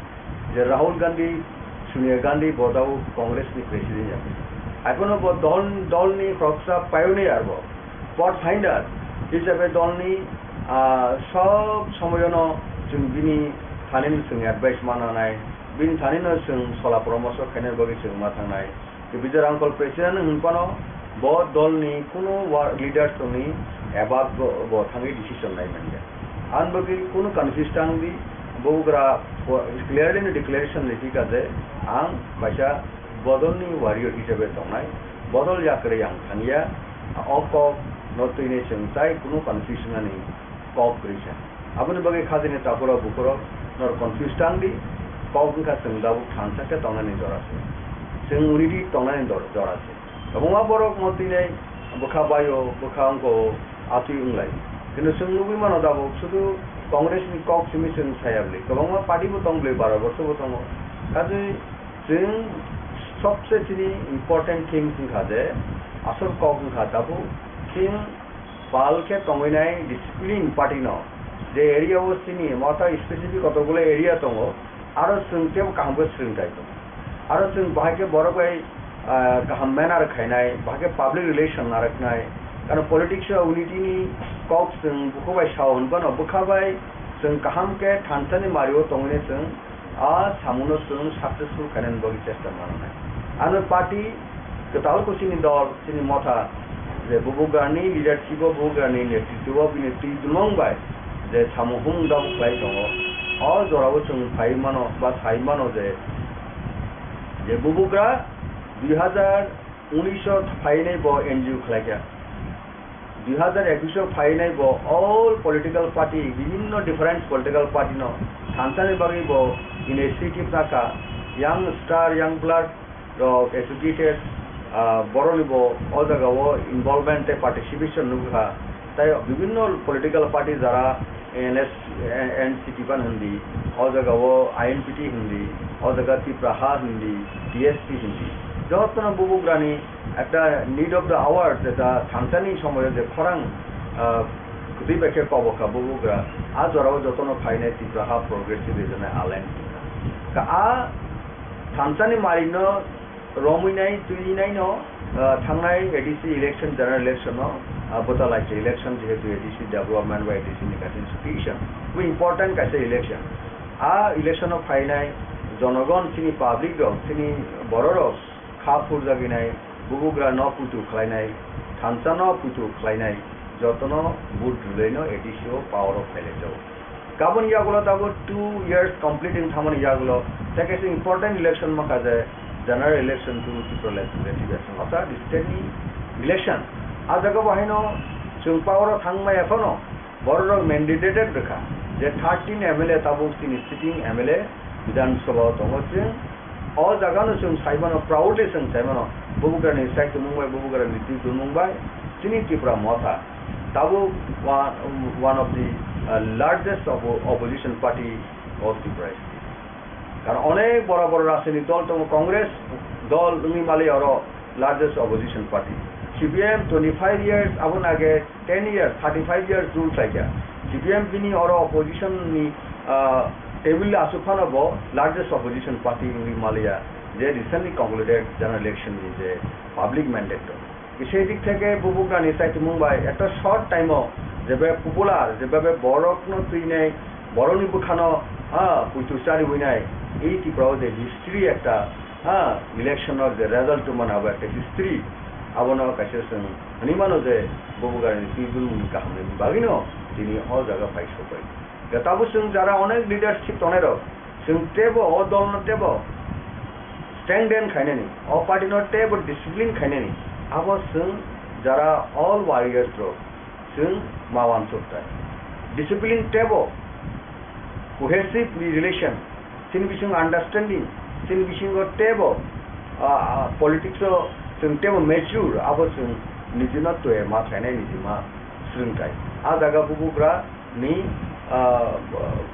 je Rahul Gandhi, Sonia Gandhi bo tabuk Congress ni president ya. Haiphano bo dol, dol ni khoroksa pioneer bo, pathfinder hisabe dol ni, ah, sob somoyono chwng bini thani no chwng advice mananai, bini thani no chwng sola poramorsho khainani bagwi chwng ma thangnai. Tei Vijay Rankol president hwnphano bo dolni kunu wa-, leaders tongni above bo, bo thangwi decision lai manya. Ang bagwi kunu confuse tang di, bubagra po-, clearly no declaration rikha je ang kaisa bodolni warrior hisabe tongnai, bodol yakarwi ang thangya, o kok no twini chwng tai kunu confusion ani kok kwrwi sa. Aboni bagwi khajani takhurok bukhurok norok confuse tang di, kok wngkha chwng tabuk thansa khe tongnani jora se. Chwng unity tongnani dor-, jora se. Kwbangma borok mo twinai bwkha baio, bwkha wngko, atwi wnglai. Kintu chwng nugwi mano tabuk sudu Congress ni kok simi chwng saya bwlwi. Kwbangma party bo tong bwlwi, baro borso bo tongo. Kaje Chwng sobse chini important things wngkha je, Asol kok wngkha tabuk chwng pal khe tongwi nai discipline party no, je area o chini motha specific kotokgulo area tongo, aro chwng teibo kaham khe swrwngthai tongo. Aro chwng bahai khe borok bai, ah, kaham manner khainai, bahai khe public relation narwknai. Karon politics o unity ni kok chwng bukhuk bai sao hwnbano bwkha bai chwng kaham khe thansa ni mari o tongwi nai chwng a samungno chwng successful khainani bagwi chesta mananai. Ano party kwtal khe chini dol, chini motha, je Bubagrani leadership o, Bubagrani netritwo o bini twi dulmung bai je samung humung dabu khlai tongo, o jorao chwng phai mano ba sai mano je, je Bubagra dui hazar unis o phainai bo N G O khlaikha. Dui hazar ekus o phainai bo all political party, bibhinno different political party no thansani bagwi bo initiative nakha, young star, young blood rok educated, ah, borok ni bo o jaga o involvement tei participation nukha. Tai bibhinno political party jara N S, N C P ban hindi, o jaga o I N P T hindi, o jaga Tipra Ha hindi, T S P hindi. Jotono Bubagrani ekta need of the hour, jeta thansani somoyo je khorang, ah, kwtwi bai khe kobokha Bubagra, a jorao jotono phainai Tipra Ha Progressive Regional Alliance wngkha. Ka a thansani marino romwi nai, twi nai no, ah, thangnai A D C election, general election no, ah, bwta lai se election, jehetu A D C development ba A D C ni kaisa institution, bo important kaisa election. A election o phainai jonogon, chini public rok, chini borok rok kha phurjagwi nai, Bubagra no puitu khlainai, thansa no puitu khlainai, jotono vote rwlai no A D C o power o phailai jago. Kabun yagulo tabuk two years complete wng thangmani yagulo, tei kaisa important election mankha je general election to Tripura Legislative Assembly, orthat state ni election. A jaga bo haino chwng power o thang maya phano borok rok mandated rwkha je thirteen M L A tabuk chini sitting M L A Bidhan Sabha o tongo chwng. O jaga no chwng sai mano, proudly chwng sai mano, Bubagra ni sai tongmung bai, Bubagra ni twi tongmung bai chini Tipra Motha tabuk one, one of the, uh, largest oppo-, opposition party of Tripura state. Karon onek bora bora rajnitik dol tongo, Congress dol wngwi mali oro largest opposition party. C P M twenty-five years, aboni age ten years, thirty-five years rule khlaikha. C P M bini oro opposition ni, ah, table aswk phano bo largest opposition party wngwi maliya, je recently concluded general election ni je public mandate. Kisa dik theke Bubagrani saitimung bai ekta short time o jebe popular, jebe borokno twinai, borokni bwkhano, ha, puitu chariwinai, ei Tripura o je history ekta, ha, election o je result tongmani abo ekta history, abono kaisa chwng hwnwi mano je Bubagrani twi bumungni kahamni bagwino tini o jaga phai sokbai. Tabuk chwng jara onek leadership tongnai rok, chwng teibo o dolno teibo strengthen khainani, o party no teibo discipline khainani, abo chwng jara all warriors rok chwng ma wansuk tai. Discipline teibo cohesive relation, chini bisingo understanding, chini bisingo teibo, ah, ah, politics o chwng teibo mature, abo chwng nijino twi ma khainai, nijima swrwng tai. A jaga Bubagra ni, ah,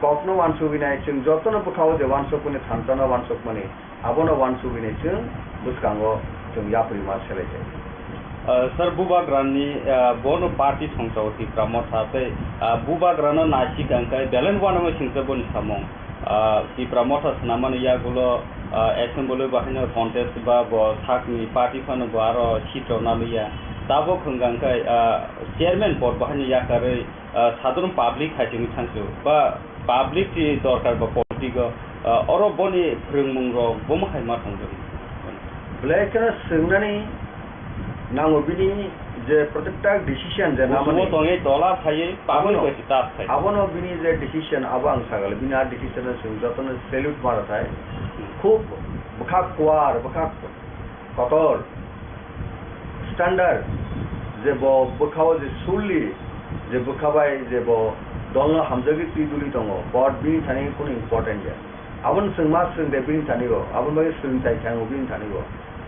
kokno wansugwi nai, chwng jotono bwkhao je wansukmani, thanchano wansukmani, abono wansugwi nai chwng bwskango chwng yapri ma selai jai. Ah, sir, Bubagrani, ah, bono party thongchao Tipra Motha tei, ah, Bubagrano naisik ang khe belai uanama singsa boni samung. Ah, Tipra Motha swnamani yagulo, ah, assembly bahaino contest ba bo sakni party phano bo aro seat rok naliya. Tabuk hwnkha khe, ah, chairman pod bahaino yakarwi, ah, sadharon public hai chini thangsu ba public ni dorkar ba politic o, ah, oro boni phrwngmung rok bomo hai ma thangjago. Belai kheno swngnani nango bini je protekta decision je namani. Busumo tongwi tola phaiwi public abono, bai se tas khai. Abono bini je decision abo ang sagale bini a decision no chwng jotono salute mara thai. Khub bwkha kuar, bwkha kotor. Standard, je bo bwkhao je surli, je bwkha bai je bo dolno hamjagwi twi duli tongo, but bini thani kunu important ya. Aboni chwng ma swrwng de bini thani bo, aboni bagwi swrwng chai thango bini thani bo.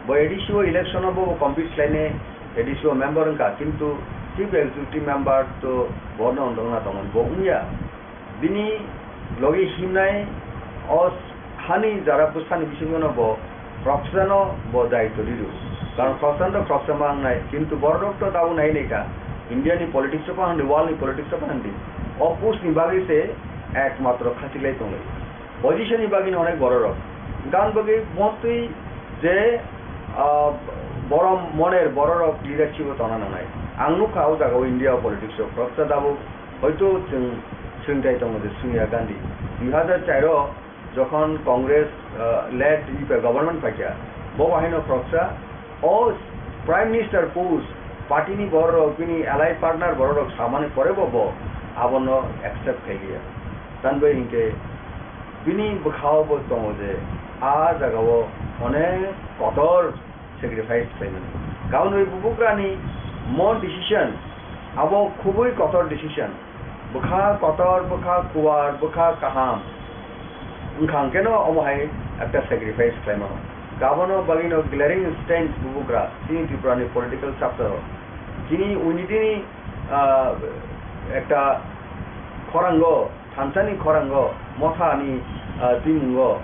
Bo A D C o election o bo, bo compete khlainai A D C o member wngkha, kintu chief executive member to bono wng tongna tongo, bo wngya. Bini logi himnai o hani jara bwsani bisingo no bo proksano bo daitw riro. Karon khoroksa to khoroksa ma wngnai, kintu borok to tabuk nai nai kha. India ni politics o phan di, world ni politics o phan di. O post ni bagwi se ekmatro khachiklai tonglai. Position ni bagwi no onek borok rok. Gan bagwi mostly je, ah, borom moner borok rok leadership o tongna nangnai. Ang nukha o jaga o India o politics o khoroksa tabuk hoito chwng swngchai tongo je Sonia Gandhi. Dui hazar char o jokhon Congress, ah, led E P government phaikha, bo bahaino khoroksa o Prime Minister post party ni borok rok, bini allied partner borok rok samani pore bo, bo abono accept khailiya. Tanbai hinkhe bini bwkhao bo tongo je a jagao onek kotor sacrifice khlaimani. Kaunwi bubugrani mo decision abo khubui kotor decision. Bwkha kotor, bwkha kuwar, bwkha kaham. Wngkha hwnkhe no omo hai ekta sacrifice khlaimano. Abono bagwino glaring instance bubugra chini Tripura ni political chapter o. Chini unity ni, ah, ekta khorango, thansa ni khorango, motha ni, ah, twimungo,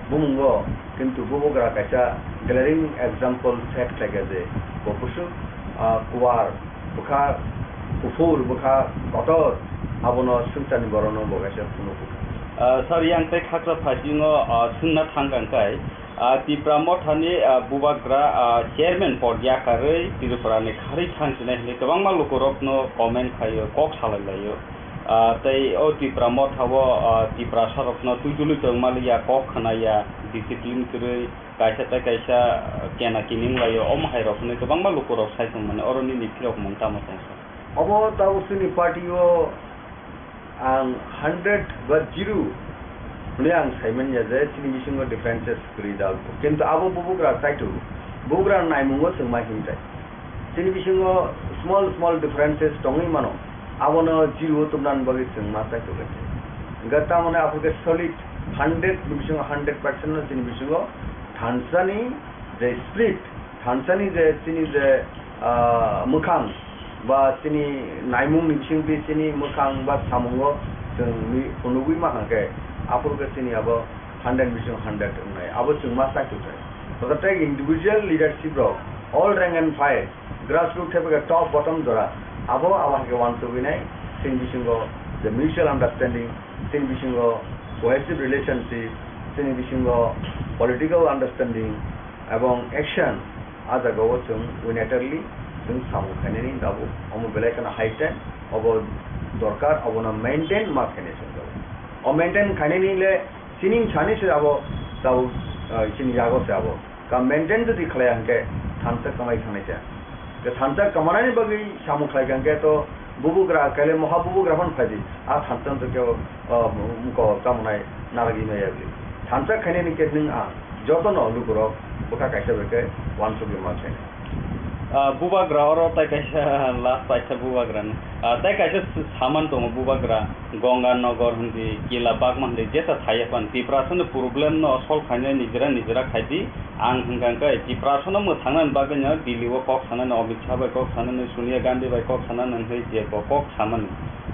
bumungo, kintu bubugra kaisa glaring example set khlaikha je bo bwswk, ah, kuwar, bwkha kuphur, bwkha kotor, abono swngcharni borokno bo kaisa phunukgo. Ah, sir, yang tei khaksa phaising o, ah, swngna thang kang kai, ah, Tipra Motha ni, ah, bubagra, ah, chairman pod yakarwi Tripura ni kharwi thang sinai hinwi kwbangma lukurokno comment khaio, kok salai laio. Ah, tei o Tipra Motha o, ah, Tiprasa rokno twijlwi tongmaliya, kok khnaya, discipline kwrwi, kaisa tei kaisa, ah, kena kining laio, omo hai rok hinwi kwbangma lukurok sai tongmani, oro nini phirok mung tamo tong sa? Obo tabuk chini party o ang hundred ba zero hwnwi ang saimanya je chini bisingo differences kwrwi da. Kintu abo bubugra kaitu, bubugra naimungo chwng ma himtai. Chini bisingo small small differences tongwi mano, abono zero o tubnani bagwi chwng ma chaitok khe. Hwnkhe tamoni aphurkhe solid hundred ni bisingo hundred percent no chini bisingo thansani je spirit, thansani je chini je, ah, mwkhang ba chini naimung ni bisingtwi chini mwkhang ba samungo chwng mi-, phunugwi ma hwnkhe aphurkhe chini abo hundred ni bisingo hundred wngnai, abo chwng ma chaitok khe. Tototei individual leadership rok, all rank and file, grassroots thepeke top bottom jora, abo abo hai khe uansugwi nai, chini bisingo the mutual understanding, chini bisingo cohesive relationship, chini bisingo political understanding ebong action, a jagao chwng unitarily chwng samung khainani tabuk omo belai kheno high time, obo dorkar, obono maintain ma khainai chwng tabuk. O maintain khainani le chini sani se abo tabuk, ah, chini yago se abo. Ka maintain jodi khlaiya hwnkhe thansa kamai thangnai cha. Ke thansa kamanani bagwi samung khlaikha hwnkhe to bubugra, kaile moha bubugra phano phaidi. A thansa to kebo, ah, mko kamunai narwgwi maya bwlwi. Thansa khainani khe nwng ang jotono lukurok bwkha kaisa bai khe uansugwi ma khainai. Ah, bubagra oro tai kaisa last paisa bubagrani. Ah, tai kaisa s-, saman tongo bubagra. Ganga Nagar hindi, Kila Bagma hindi, jesa thaiya pan. Tiprasani problem no solve khainai nijera nijera khaidi. Ang hwnkha hwnkhe Tiprasano mwthangnani bagwino Delhi o kok sanani, Amit Shah bai kok sanani, Sonia Gandhi bai kok sanani hwnwi je bo kok samani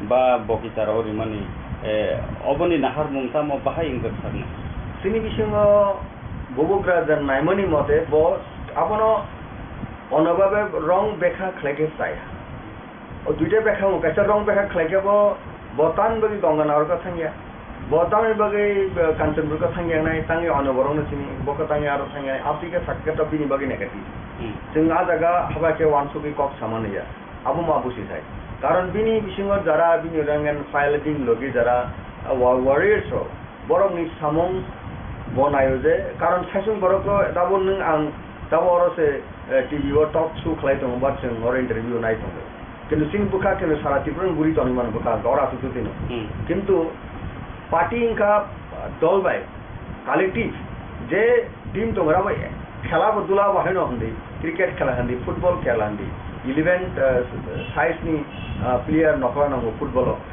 ba bo kichar o rimani, eh, oboni naharmung tamo bahai wngjak saknai? Chini bisingo bubugra je naimani mote bo abono onobabe wrong bekha khlaikhe chaya. O duita bekha wng, kaisa wrong bekha khlaikhe bo, bo tamni bagwi Ganga Nagar khe thangya. Bo tamni bagwi, eh, Kanchanpur khe thangya nai, tangwi ano borokno sini, bo khe tangwi aro thangya nai, aboni khe sakhe to bini bagwi negative. Hmm. Chwng a jaga haba khe uansugwi kok samani ya. Abo ma busi thai. Karon bini bisingo jara bini rank and file bini logi jara, ah, wa-, warriors rok, borokni samung bo naio je, karon saichung borok to tabuk nwng ang tabuk oro se, eh, T V o talk show khlai tongo, ba chwng oro interview nai tongo. Kintu chini bwkha khe sara Tripura ni guri tongwi mano bwkha, oro aswk twi twi no. Hmm. Kintu party wngkha, ah, dol bai collective je team tongo, abo khela bo dula bo haino hwndi, cricket khela hwndi, football khela hwndi, eleven, ah, size ni, ah, player nokla nango football o.